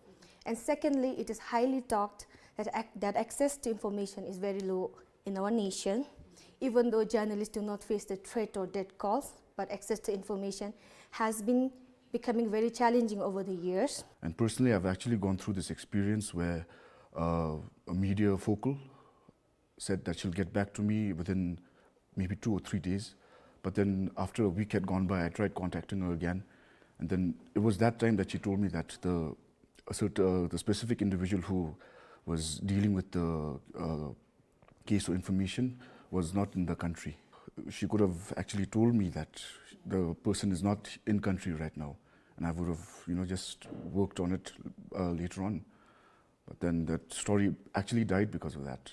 And secondly, it is highly talked that ac-, that access to information is very low in our nation. Even though journalists do not face the threat or death calls, but access to information has been becoming very challenging over the years. And personally, I've actually gone through this experience where, uh, a media focal said that she'll get back to me within maybe two or three days. But then after a week had gone by, I tried contacting her again. And then it was that time that she told me that the, a cert-, uh, the specific individual who was dealing with the, uh, case or information was not in the country. She could have actually told me that the person is not in country right now, and I would have, you know, just worked on it, uh, later on. But then that story actually died because of that.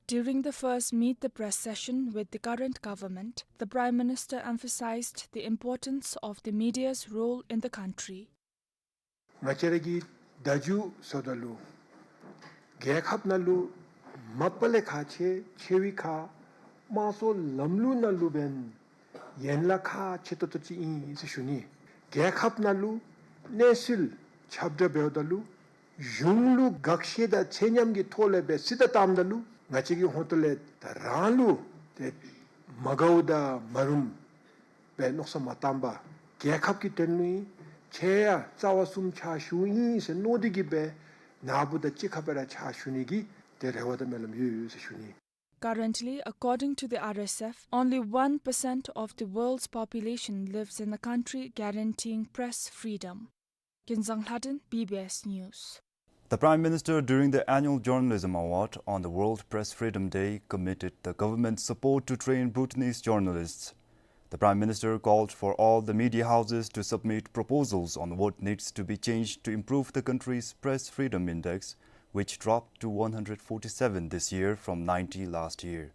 During the first Meet the Press session with the current government, the Prime Minister emphasized the importance of the media's role in the country. ང་བཅས་ར་གི་བརྡ་བརྒྱུད་ཟེརཝ་ད་ལུ་རྒྱལ་ཁབ་ནང་ལུ་མ་པ་ལས་ཁག་ཆེ་ཆེ་བའི་ཁར་དམངས་གཙོའི་ལམ་ལུགས་ནང་ལུ་འབདན་ཡན་ལག་ཁག་ཆེ་ཏོག་ཏོ་ཅིག་ཨིན་ཟེར་ཞུ་ནི། རྒྱལ་ཁབ་ནང་ལུ་གནས་ཚུལ་ཁྱབ་བསྒྲགས་འབདཝ་ད་ལུ་གཞུང་ལུ་དགག་བཞག་དང་ཚད་མཉམ་གྱི་ཐོག་ལས་སྦེ་གསལ་བསྒྲགས་བཏངམ་ད་ལུ་ང་བཅས་ཀྱི་ཧོངས་ལས་ད་རང་ལུ་ཏེ་མ་དགའཝ་དང་མ་རུངམ་སྦེ་མནོ་བསམ་མ་བཏང་པར་རྒྱལ་ཁབ་ཀྱི་དོན་ལུ་ཨིན། ཁྱོད་ཡང་རྩ་བ་གསུམ་ཕྱག་ཞུཝ་ཨིན་ཟེར་མནོ་སྟེ་གིས་སྦེ་ནཱ་བུ་དང་གཅིག་ཁར་སྦེ་ར་ཕྱག་ཞུ་ནི་གི་ཏེ་རེ་བ་དང་སྨོན་ལམ་ཡོད་ཡོད་ཟེར་ཞུ་ནི། Currently, according to the R S F, only one percent of the world's population lives in a country guaranteeing press freedom. Kinzang Lhaden, B B S News. The Prime Minister, during the annual Journalism Award on the World Press Freedom Day, committed the government's support to train Bhutanese journalists. The Prime Minister called for all the media houses to submit proposals on what needs to be changed to improve the country's press freedom index, which dropped to one hundred forty-seven this year from ninety last year.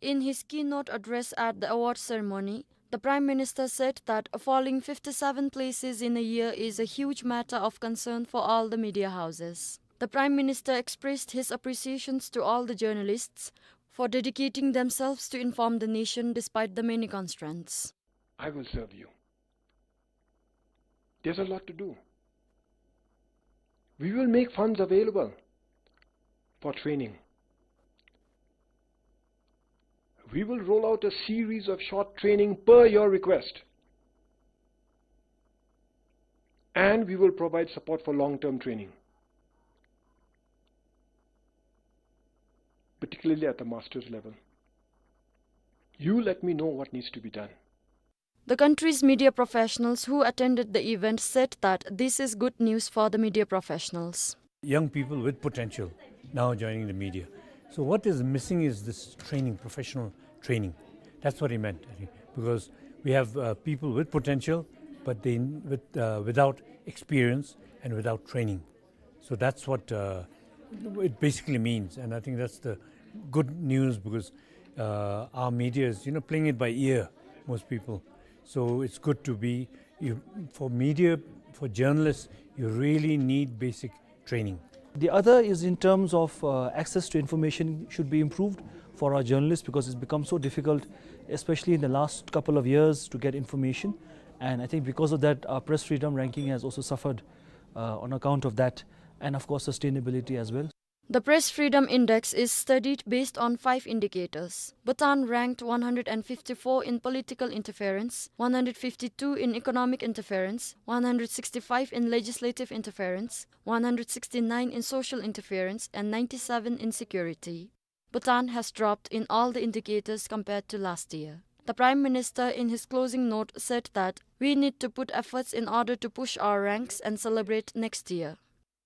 In his keynote address at the award ceremony, the Prime Minister said that falling fifty-seven places in a year is a huge matter of concern for all the media houses. The Prime Minister expressed his appreciations to all the journalists for dedicating themselves to inform the nation despite the many constraints. I will serve you. There's a lot to do. We will make funds available for training. We will roll out a series of short training per your request. And we will provide support for long-term training, particularly at the master's level. You let me know what needs to be done. The country's media professionals who attended the event said that this is good news for the media professionals. Young people with potential now joining the media. So what is missing is this training, professional training. That's what he meant, I think, because we have, uh, people with potential, but they, with, uh, without experience and without training. So that's what, uh, it basically means, and I think that's the good news because, uh, our media is, you know, playing it by ear, most people. So it's good to be, you, for media, for journalists, you really need basic training. The other is in terms of, uh, access to information should be improved for our journalists because it's become so difficult, especially in the last couple of years, to get information. And I think because of that, our press freedom ranking has also suffered, uh, on account of that, and of course sustainability as well. The Press Freedom Index is studied based on five indicators. Bhutan ranked one hundred fifty-four in political interference, one hundred fifty-two in economic interference, one hundred sixty-five in legislative interference, one hundred sixty-nine in social interference, and ninety-seven in security. Bhutan has dropped in all the indicators compared to last year. The Prime Minister, in his closing note, said that we need to put efforts in order to push our ranks and celebrate next year.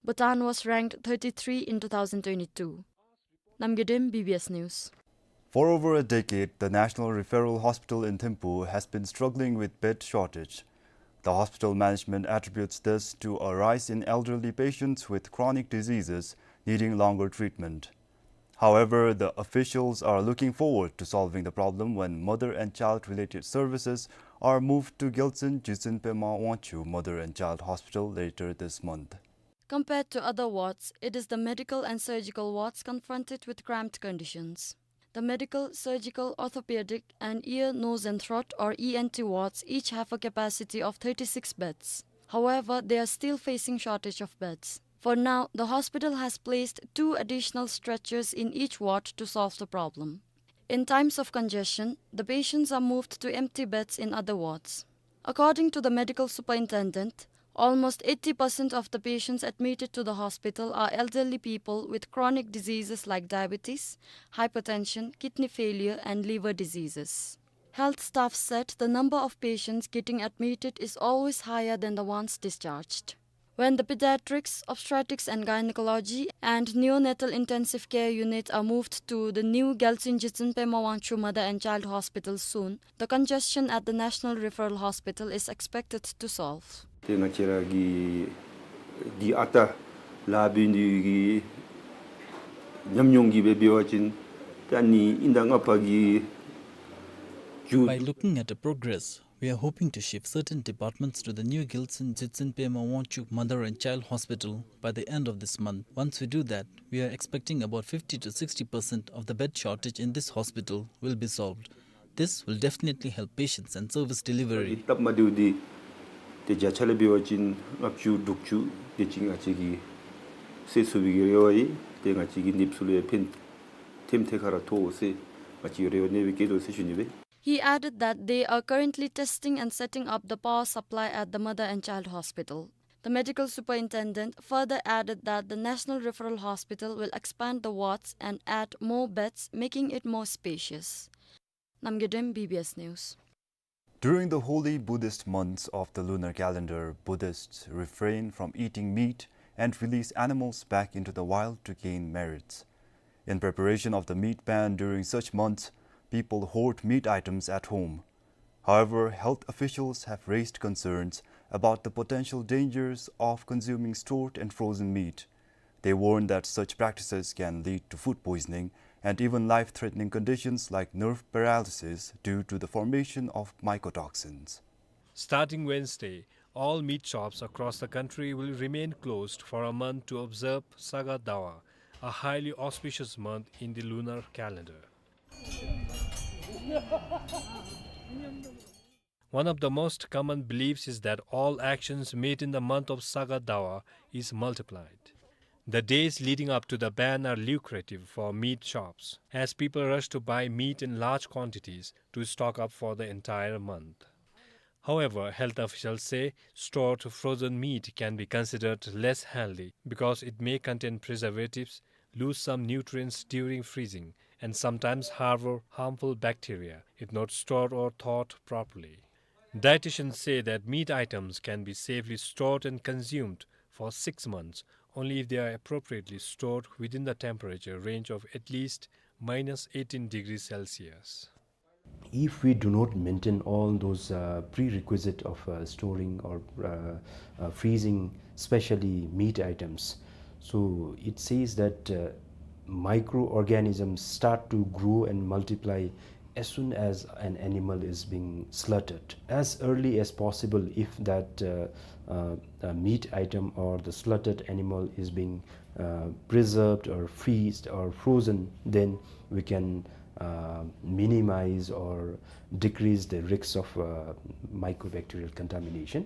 Bhutan was ranked thirty-three in two thousand twenty-two. Namgay Dem, B B S News. For over a decade, the National Referral Hospital in Thimphu has been struggling with bed shortage. The hospital management attributes this to a rise in elderly patients with chronic diseases needing longer treatment. However, the officials are looking forward to solving the problem when mother and child related services are moved to Gyaltsuen Jigtsen Pema Wangchuk Mother and Child Hospital later this month. Compared to other wards, it is the medical and surgical wards confronted with cramped conditions. The medical, surgical, orthopedic, and ear, nose, and throat, or E N T wards, each have a capacity of thirty-six beds. However, they are still facing shortage of beds. For now, the hospital has placed two additional stretchers in each ward to solve the problem. In times of congestion, the patients are moved to empty beds in other wards. According to the medical superintendent, almost eighty percent of the patients admitted to the hospital are elderly people with chronic diseases like diabetes, hypertension, kidney failure, and liver diseases. Health staff said the number of patients getting admitted is always higher than the ones discharged. When the pediatrics, obstetrics and gynecology, and neonatal intensive care unit are moved to the new Gyaltsuen Jitsun Pema Wangchuk Mother and Child Hospital soon, the congestion at the National Referral Hospital is expected to solve. ཏེ་ང་བཅས་ར་གི་འདི་ཨ་རྟག་ལཱ་འབད་ནི་གི་ཉམས་མྱོང་གིས་འབད་བ་ཅིན་ཏེ་ཨ་ནི་ཨིན་ད་ང་བཅས་ཀྱི་ཇུ། By looking at the progress, we are hoping to shift certain departments to the new Gyaltsuen Jitsun Pema Wangchuk Mother and Child Hospital by the end of this month. Once we do that, we are expecting about fifty to sixty percent of the bed shortage in this hospital will be solved. This will definitely help patients and service delivery. སྟབས་མ་བདེཝ་འདི་ཏེ་བརྒྱ་ཆ་ལས་འབད་བ་ཅིན་ལྔ་བཅུ་དྲུག་ཅུ་དེ་ཅིག་ང་བཅས་ཀྱིས་སེལ་ཚུགས་པའི་རེ་བ་ཡོད། ཏེ་ང་བཅས་ཀྱི་ནདཔ་ཚུ་ལུ་ཡང་ཕན་ཐོགས་ཐེམ་ཐེ་ཁ་ར་ཐོགས་ཟེར་ང་བཅས་རེ་བ་ནེ་སྦེ་བསྐྱེད་དོ་ཟེར་ཞུ་ནི་སྦེ། He added that they are currently testing and setting up the power supply at the Mother and Child Hospital. The medical superintendent further added that the National Referral Hospital will expand the wards and add more beds, making it more spacious. Namgay Dem, B B S News. During the holy Buddhist months of the lunar calendar, Buddhists refrain from eating meat and release animals back into the wild to gain merits. In preparation of the meat ban during such months, people hoard meat items at home. However, health officials have raised concerns about the potential dangers of consuming stored and frozen meat. They warn that such practices can lead to food poisoning and even life-threatening conditions like nerve paralysis due to the formation of mycotoxins. Starting Wednesday, all meat shops across the country will remain closed for a month to observe Saga Dawa, a highly auspicious month in the lunar calendar. One of the most common beliefs is that all actions made in the month of Saga Dawa is multiplied. The days leading up to the ban are lucrative for meat shops, as people rush to buy meat in large quantities to stock up for the entire month. However, health officials say stored frozen meat can be considered less healthy because it may contain preservatives, lose some nutrients during freezing, and sometimes harbor harmful bacteria if not stored or thawed properly. Dietitians say that meat items can be safely stored and consumed for six months only if they are appropriately stored within the temperature range of at least minus eighteen degrees Celsius. If we do not maintain all those, uh, prerequisite of, uh, storing or, uh, uh, freezing, especially meat items, so it says that, uh, microorganisms start to grow and multiply as soon as an animal is being slaughtered. As early as possible, if that, uh, uh, uh, meat item or the slaughtered animal is being, uh, preserved or freezed or frozen, then we can, uh, minimize or decrease the risks of, uh, mycobacterial contamination.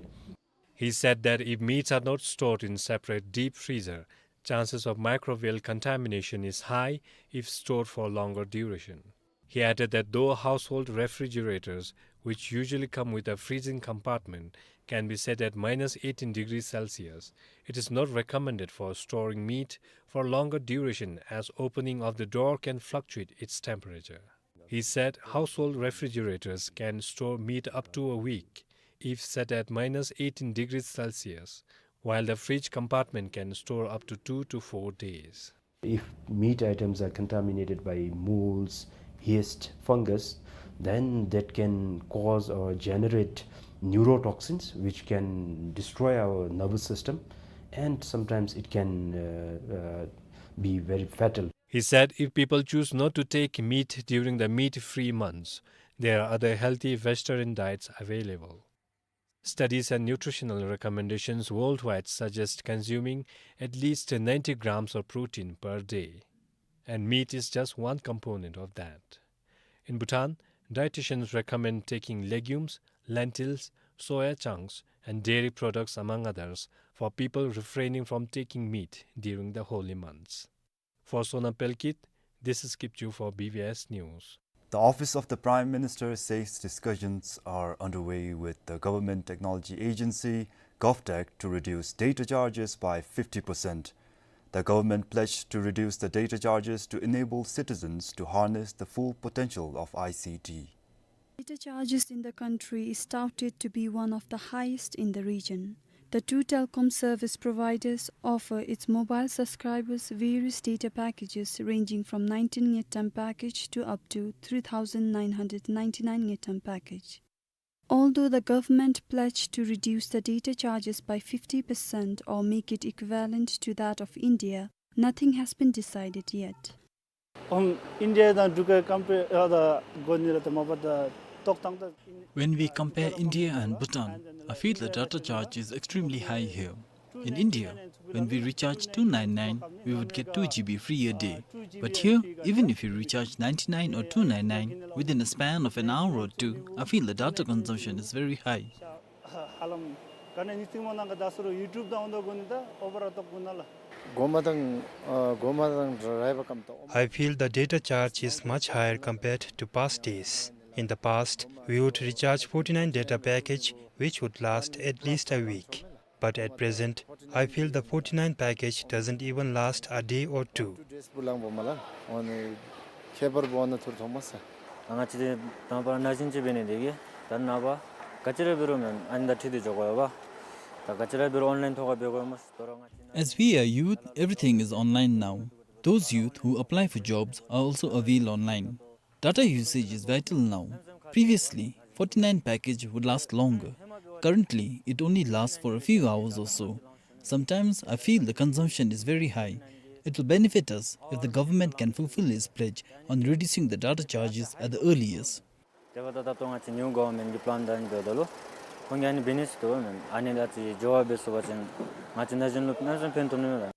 He said that if meats are not stored in separate deep freezer, chances of microbial contamination is high if stored for longer duration. He added that though household refrigerators, which usually come with a freezing compartment, can be set at minus eighteen degrees Celsius, it is not recommended for storing meat for longer duration as opening of the door can fluctuate its temperature. He said household refrigerators can store meat up to a week if set at minus eighteen degrees Celsius, while the fridge compartment can store up to two to four days. If meat items are contaminated by molds, yeast, fungus, then that can cause or generate neurotoxins, which can destroy our nervous system, and sometimes it can, uh, uh, be very fatal. He said if people choose not to take meat during the meat-free months, there are other healthy vegetarian diets available. Studies and nutritional recommendations worldwide suggest consuming at least ninety grams of protein per day, and meat is just one component of that. In Bhutan, dietitians recommend taking legumes, lentils, soya chunks, and dairy products, among others, for people refraining from taking meat during the holy months. For Sonam Pelkit, this is Kipchu for B B S News. The Office of the Prime Minister says discussions are underway with the Government Technology Agency, GovTech, to reduce data charges by fifty percent. The government pledged to reduce the data charges to enable citizens to harness the full potential of I C T. Data charges in the country is touted to be one of the highest in the region. The two telecom service providers offer its mobile subscribers various data packages ranging from nineteen ngultrum package to up to three thousand nine hundred ninety-nine ngultrum package. Although the government pledged to reduce the data charges by fifty percent or make it equivalent to that of India, nothing has been decided yet. ཨོམ་ཨིན་ཌི་ཡ་དང་འབྲུག་གི་ཀམ་པེར་ཨ་ད་གོ་ནི་ར་ད་མ་པ་ད་ཏོག་ཏང་ད། When we compare India and Bhutan, I feel the data charge is extremely high here. In India, when we recharge two ninety-nine, we would get two G B free a day. But here, even if you recharge ninety-nine or two ninety-nine, within a span of an hour or two, I feel the data consumption is very high. ཧ་ལམ་ག་ནི་ནི་སྟིང་མོ་ནང་ག་ད་སུ་རུ་ཡུ་ཊུབ་དང་འོ་ད་གོ་ནི་ད་ཨོ་བར་ཏོག་གོ་ན་ལ། གོ་མ་དང་ཨ་གོ་མ་དང་ར་ཡ་བ་ཀམ་ཏོ། I feel the data charge is much higher compared to past days. In the past, we would recharge forty-nine data package, which would last at least a week. But at present, I feel the forty-nine package doesn't even last a day or two. ཌེས་བུ་ལང་བོ་མ་ལ་འོ་ནི་ཁྱད་པར་བོ་ནི་ཐུར་ཐོང་མ་ས། ང་ཅི་དེ་དང་པ་ན་ཞིན་ཅི་བེ་ནི་དེ་གི་ད་ན་བ་ག་ཅི་ར་བེ་རོ་མེན་ཨ་ནི་ད་ཁྲི་དེ་འཇོག་གོ་ཡ་བ། ད་ག་ཅི་ར་བེ་རོ་ཨོན་ལའིན་ཐོག་ག་བེ་གོ་ཡ་མ་ས་དོ་ར་ང་ཅི་ན། As we are youth, everything is online now. Those youth who apply for jobs are also avail online. Data usage is vital now. Previously, forty-nine package would last longer. Currently, it only lasts for a few hours or so. Sometimes I feel the consumption is very high. It will benefit us if the government can fulfill its pledge on reducing the data charges at the earliest. དེ་བ་ད་ད་ཏོ་ང་ཅི་ནིའུ་གོ་ཝར་མེནཊ་གི་པི་ལཱན་དང་འདི་དོ་ལོ། ཁོང་གི་ཨ་ནི་བི་ནེས་དོ་མེན་ཨ་ནི་ད་ཅི་འགྱོ་བ་བེ་སོ་བ་ཅན་ང་ཅི་ན་ཞིན་ལུ་ན་ཞིན་ཕན་ཐོགས་ནི་མེད་ལ།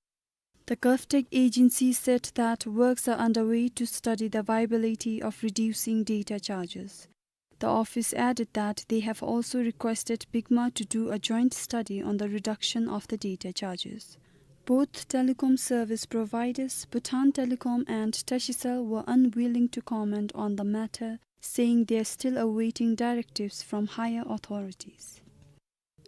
The GovTech agency said that works are underway to study the viability of reducing data charges. The office added that they have also requested BICMA to do a joint study on the reduction of the data charges. Both telecom service providers, Bhutan Telecom and Tashicell, were unwilling to comment on the matter, saying they are still awaiting directives from higher authorities.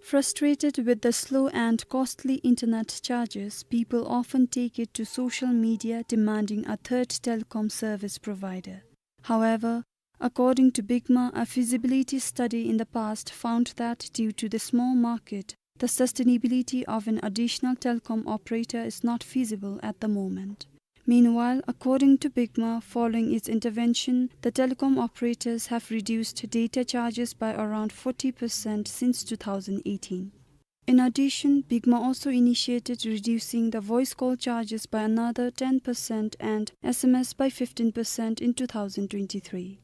Frustrated with the slow and costly internet charges, people often take it to social media demanding a third telecom service provider. However, according to BICMA, a feasibility study in the past found that due to the small market, the sustainability of an additional telecom operator is not feasible at the moment. Meanwhile, according to BICMA, following its intervention, the telecom operators have reduced data charges by around forty percent since two thousand eighteen. In addition, BICMA also initiated reducing the voice call charges by another ten percent and S M S by fifteen percent in two thousand twenty-three.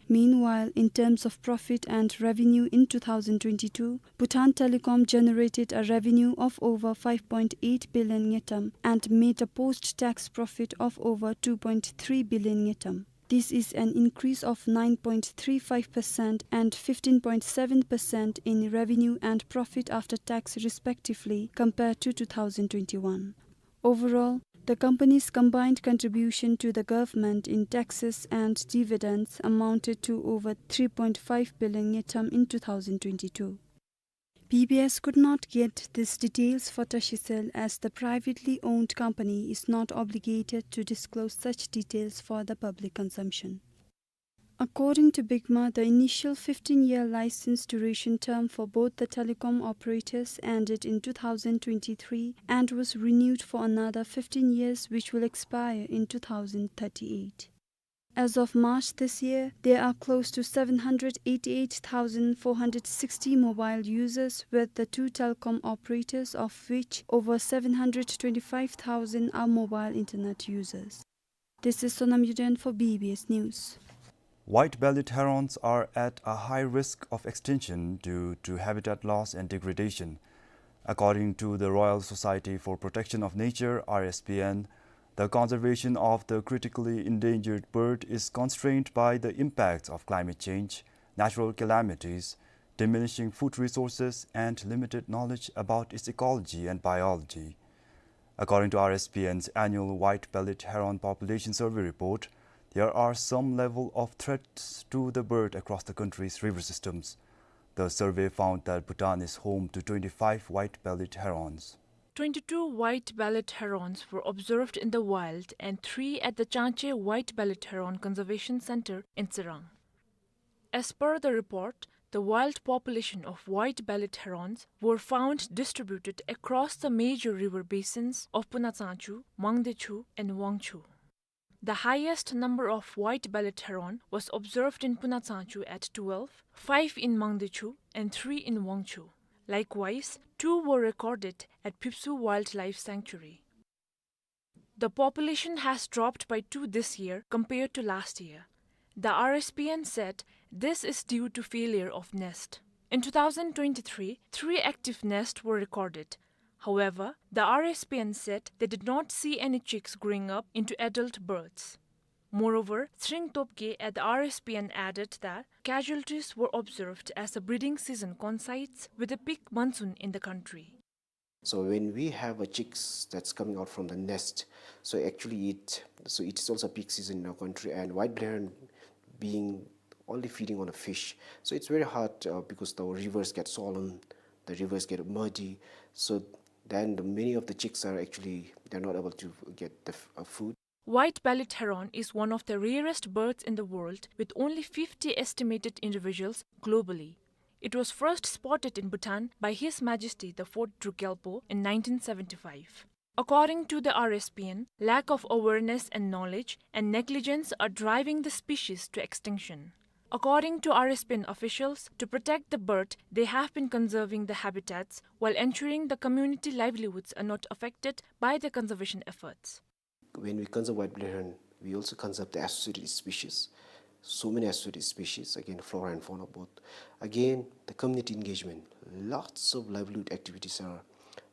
Meanwhile, in terms of profit and revenue in two thousand twenty-two, Bhutan Telecom generated a revenue of over five point eight billion ngultrum and made a post-tax profit of over two point three billion ngultrum. This is an increase of nine point three five percent and fifteen point seven percent in revenue and profit after tax respectively compared to two thousand twenty-one. Overall, the company's combined contribution to the government in taxes and dividends amounted to over three point five billion ngultrum in two thousand twenty-two. B B S could not get these details for Tashicell as the privately owned company is not obligated to disclose such details for the public consumption. According to BICMA, the initial fifteen-year license duration term for both the telecom operators ended in two thousand twenty-three and was renewed for another fifteen years, which will expire in two thousand thirty-eight. As of March this year, there are close to seven hundred eighty-eight thousand four hundred sixty mobile users, with the two telecom operators, of which over seven hundred twenty-five thousand are mobile internet users. This is Sonam Yuden for B B S News. White-bellied herons are at a high risk of extinction due to habitat loss and degradation. According to the Royal Society for Protection of Nature, R S P N, the conservation of the critically endangered bird is constrained by the impacts of climate change, natural calamities, diminishing food resources, and limited knowledge about its ecology and biology. According to R S P N's annual white-bellied heron population survey report, there are some level of threats to the bird across the country's river systems. The survey found that Bhutan is home to twenty-five white-bellied herons. Twenty-two white-bellied herons were observed in the wild and three at the Changchhe White-bellied Heron Conservation Center in Tsirang. As per the report, the wild population of white-bellied herons were found distributed across the major river basins of Puna Tsangchu, Mangdechu, and Wangchu. The highest number of white-bellied heron was observed in Puna Tsangchu at twelve, five in Mangdechu, and three in Wangchu. Likewise, two were recorded at Phipsuu Wildlife Sanctuary. The population has dropped by two this year compared to last year. The R S P N said this is due to failure of nest. In two thousand twenty-three, three active nests were recorded. However, the R S P N said they did not see any chicks growing up into adult birds. Moreover, Tshering Topgay at the R S P N added that casualties were observed as the breeding season coincides with the peak monsoon in the country. So when we have a chicks that's coming out from the nest, so actually it, so it is also peak season in our country, and white-bellied heron being only feeding on a fish. So it's very hard, uh, because the rivers get swollen, the rivers get muddy. So then the, many of the chicks are actually, they're not able to get the f-, uh, food. White-bellied heron is one of the rarest birds in the world, with only fifty estimated individuals globally. It was first spotted in Bhutan by His Majesty the Fourth Druk Gyalpo in nineteen seventy-five. According to the R S P N, lack of awareness and knowledge and negligence are driving the species to extinction. According to R S P N officials, to protect the bird, they have been conserving the habitats while ensuring the community livelihoods are not affected by the conservation efforts. When we conserve white-bellied heron, we also conserve the associated species. So many associated species, again, flora and fauna both. Again, the community engagement. Lots of livelihood activities are,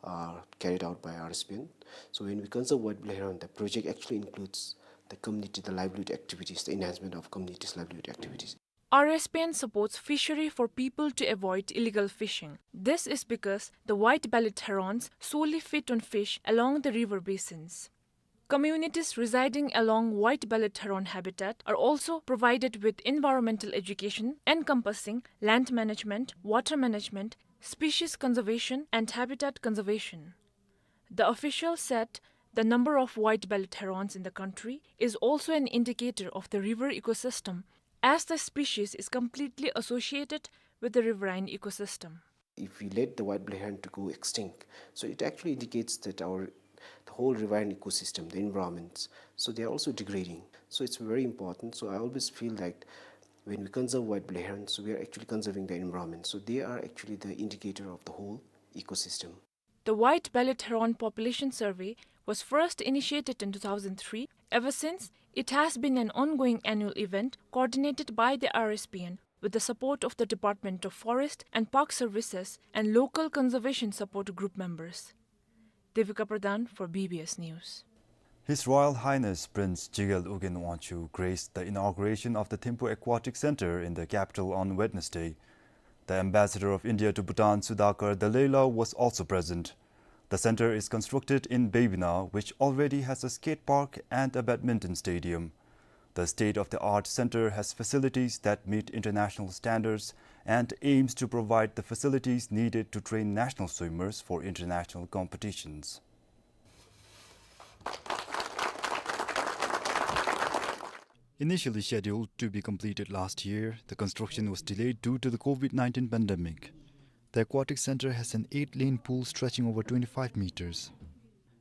are carried out by R S P N. So when we conserve white-bellied heron, the project actually includes the community, the livelihood activities, the enhancement of community's livelihood activities. R S P N supports fishery for people to avoid illegal fishing. This is because the white-bellied herons solely feed on fish along the river basins. Communities residing along white-bellied heron habitat are also provided with environmental education encompassing land management, water management, species conservation, and habitat conservation. The official said the number of white-bellied herons in the country is also an indicator of the river ecosystem, as the species is completely associated with the riverine ecosystem. If we let the white-bellied heron to go extinct, so it actually indicates that our, the whole riverine ecosystem, the environments, so they are also degrading. So it's very important. So I always feel that when we conserve white-bellied herons, so we are actually conserving the environment. So they are actually the indicator of the whole ecosystem. The white-bellied heron population survey was first initiated in two thousand three. Ever since, it has been an ongoing annual event coordinated by the R S P N with the support of the Department of Forest and Park Services and local conservation support group members. Devika Pradhan for B B S News. His Royal Highness Prince Jigel Ugyen Wangchuck graced the inauguration of the Thimphu Aquatic Center in the capital on Wednesday. The Ambassador of India to Bhutan, Sudhakar Dallela, was also present. The center is constructed in Babina, which already has a skate park and a badminton stadium. The state-of-the-art center has facilities that meet international standards and aims to provide the facilities needed to train national swimmers for international competitions. Initially scheduled to be completed last year, the construction was delayed due to the COVID nineteen pandemic. The aquatic center has an eight-lane pool stretching over twenty-five meters.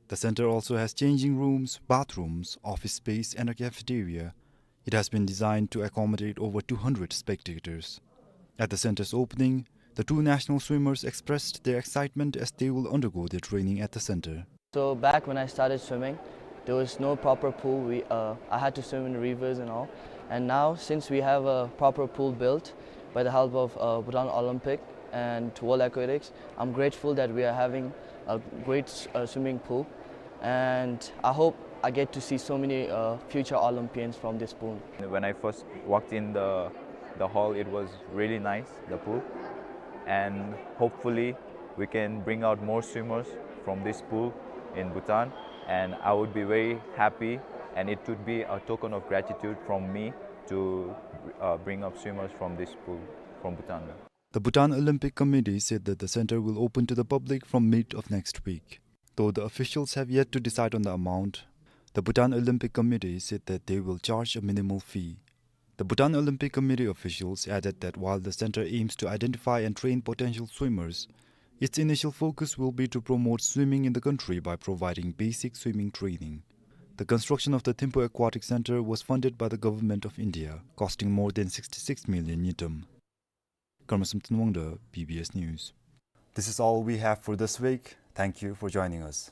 The center also has changing rooms, bathrooms, office space, and a cafeteria. It has been designed to accommodate over two hundred spectators. At the center's opening, the two national swimmers expressed their excitement as they will undergo their training at the center. So back when I started swimming, there was no proper pool. We, uh, I had to swim in rivers and all. And now, since we have a proper pool built by the help of, uh, Bhutan Olympic and World Aquatics, I'm grateful that we are having a great, uh, swimming pool. And I hope I get to see so many, uh, future Olympians from this pool. When I first walked in the, the hall, it was really nice, the pool. And hopefully, we can bring out more swimmers from this pool in Bhutan. And I would be very happy, and it would be a token of gratitude from me to, uh, bring up swimmers from this pool, from Bhutan. The Bhutan Olympic Committee said that the center will open to the public from mid of next week, though the officials have yet to decide on the amount. The Bhutan Olympic Committee said that they will charge a minimal fee. The Bhutan Olympic Committee officials added that while the center aims to identify and train potential swimmers, its initial focus will be to promote swimming in the country by providing basic swimming training. The construction of the Thimphu Aquatic Center was funded by the Government of India, costing more than sixty-six million ngultrum. Karma Samten Wangda, B B S News. This is all we have for this week. Thank you for joining us.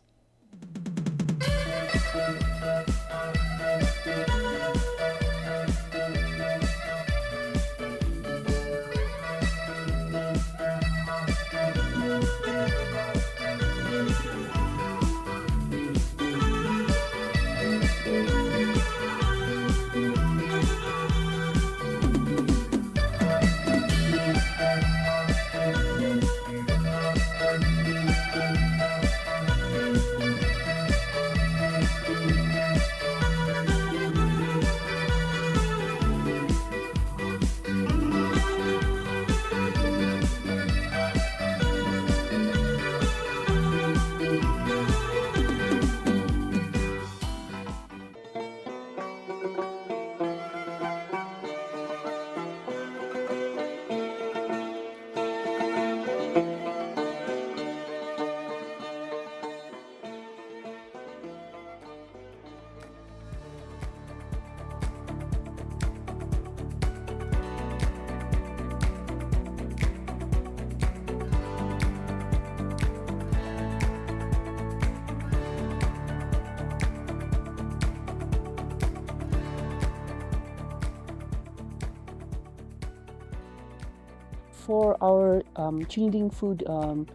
For our, um, Chingding food, um,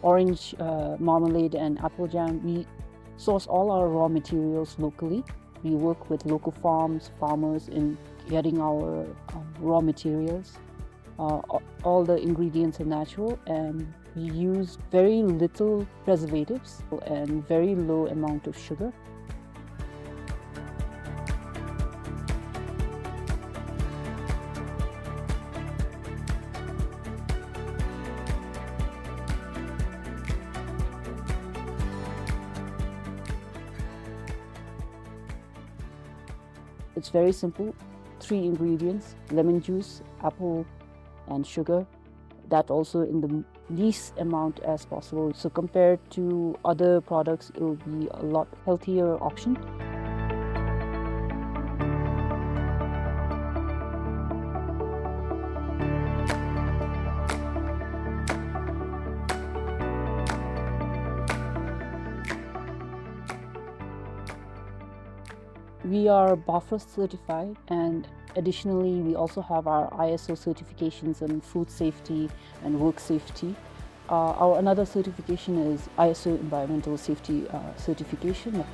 orange, uh, marmalade and apple jam, we source all our raw materials locally. We work with local farms, farmers in getting our, um, raw materials. Uh, a-, all the ingredients are natural, and we use very little preservatives and very low amount of sugar. It's very simple. Three ingredients: lemon juice, apple, and sugar. That also in the least amount as possible. So compared to other products, it will be a lot healthier option. We are BOFROS certified, and additionally, we also have our I S O certifications in food safety and work safety. Uh, our another certification is I S O environmental safety, uh, certification.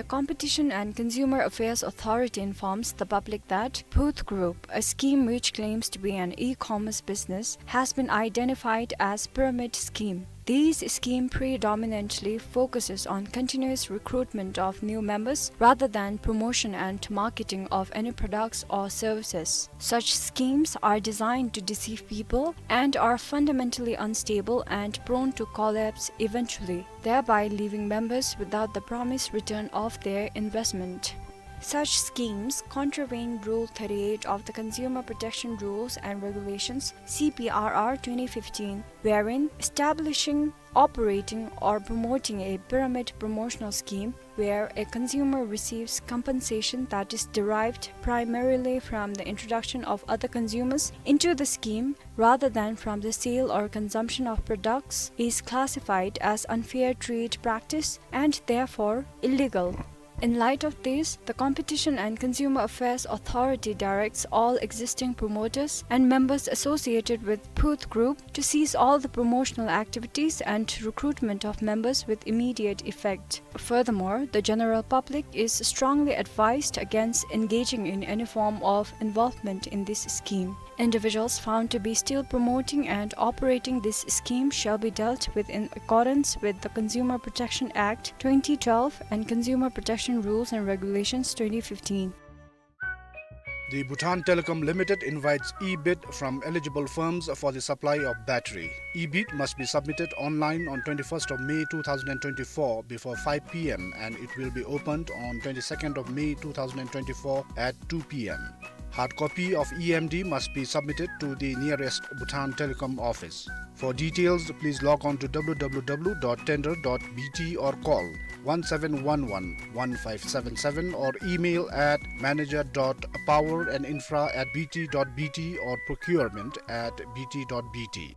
Competition and Consumer Affairs Authority informs the public that Phuth Group, a scheme which claims to be an e-commerce business, has been identified as pyramid scheme. This scheme predominantly focuses on continuous recruitment of new members rather than promotion and marketing of any products or services. Such schemes are designed to deceive people and are fundamentally unstable and prone to collapse eventually, thereby leaving members without the promised return of their investment. Such schemes contravene Rule thirty-eight of the Consumer Protection Rules and Regulations, C P R R twenty fifteen, wherein establishing, operating, or promoting a pyramid promotional scheme where a consumer receives compensation that is derived primarily from the introduction of other consumers into the scheme rather than from the sale or consumption of products is classified as unfair trade practice and therefore illegal. In light of this, the Competition and Consumer Affairs Authority directs all existing promoters and members associated with Phuth Group to cease all the promotional activities and recruitment of members with immediate effect. Furthermore, the general public is strongly advised against engaging in any form of involvement in this scheme. Individuals found to be still promoting and operating this scheme shall be dealt with in accordance with the Consumer Protection Act twenty twelve and Consumer Protection Rules and Regulations twenty fifteen. The Bhutan Telecom Limited invites e-bid from eligible firms for the supply of battery. E-bid must be submitted online on twenty-first of May two thousand and twenty-four before five p m and it will be opened on twenty-second of May two thousand and twenty-four at two p m. Hard copy of E M D must be submitted to the nearest Bhutan Telecom office. For details, please log on to w w w dot tender dot b t or call one seven one one, one five seven seven or email at manager dot power and infra at b t dot b t or procurement at b t dot b t.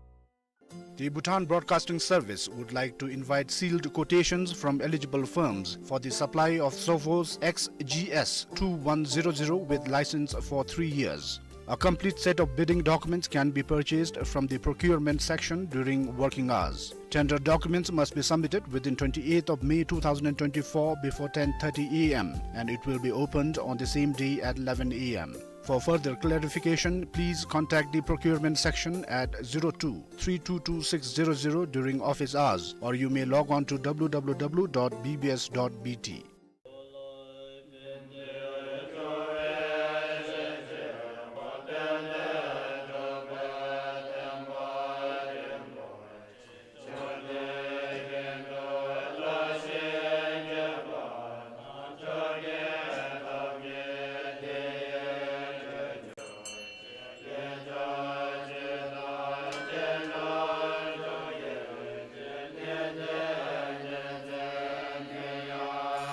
The Bhutan Broadcasting Service would like to invite sealed quotations from eligible firms for the supply of Sophos X G S two one zero zero with license for three years. A complete set of bidding documents can be purchased from the procurement section during working hours. Tender documents must be submitted within twenty-eighth of May two thousand and twenty-four before ten thirty a m and it will be opened on the same day at eleven a m. For further clarification, please contact the procurement section at zero two three two two six zero zero during office hours, or you may log on to w w w dot b b s dot b t.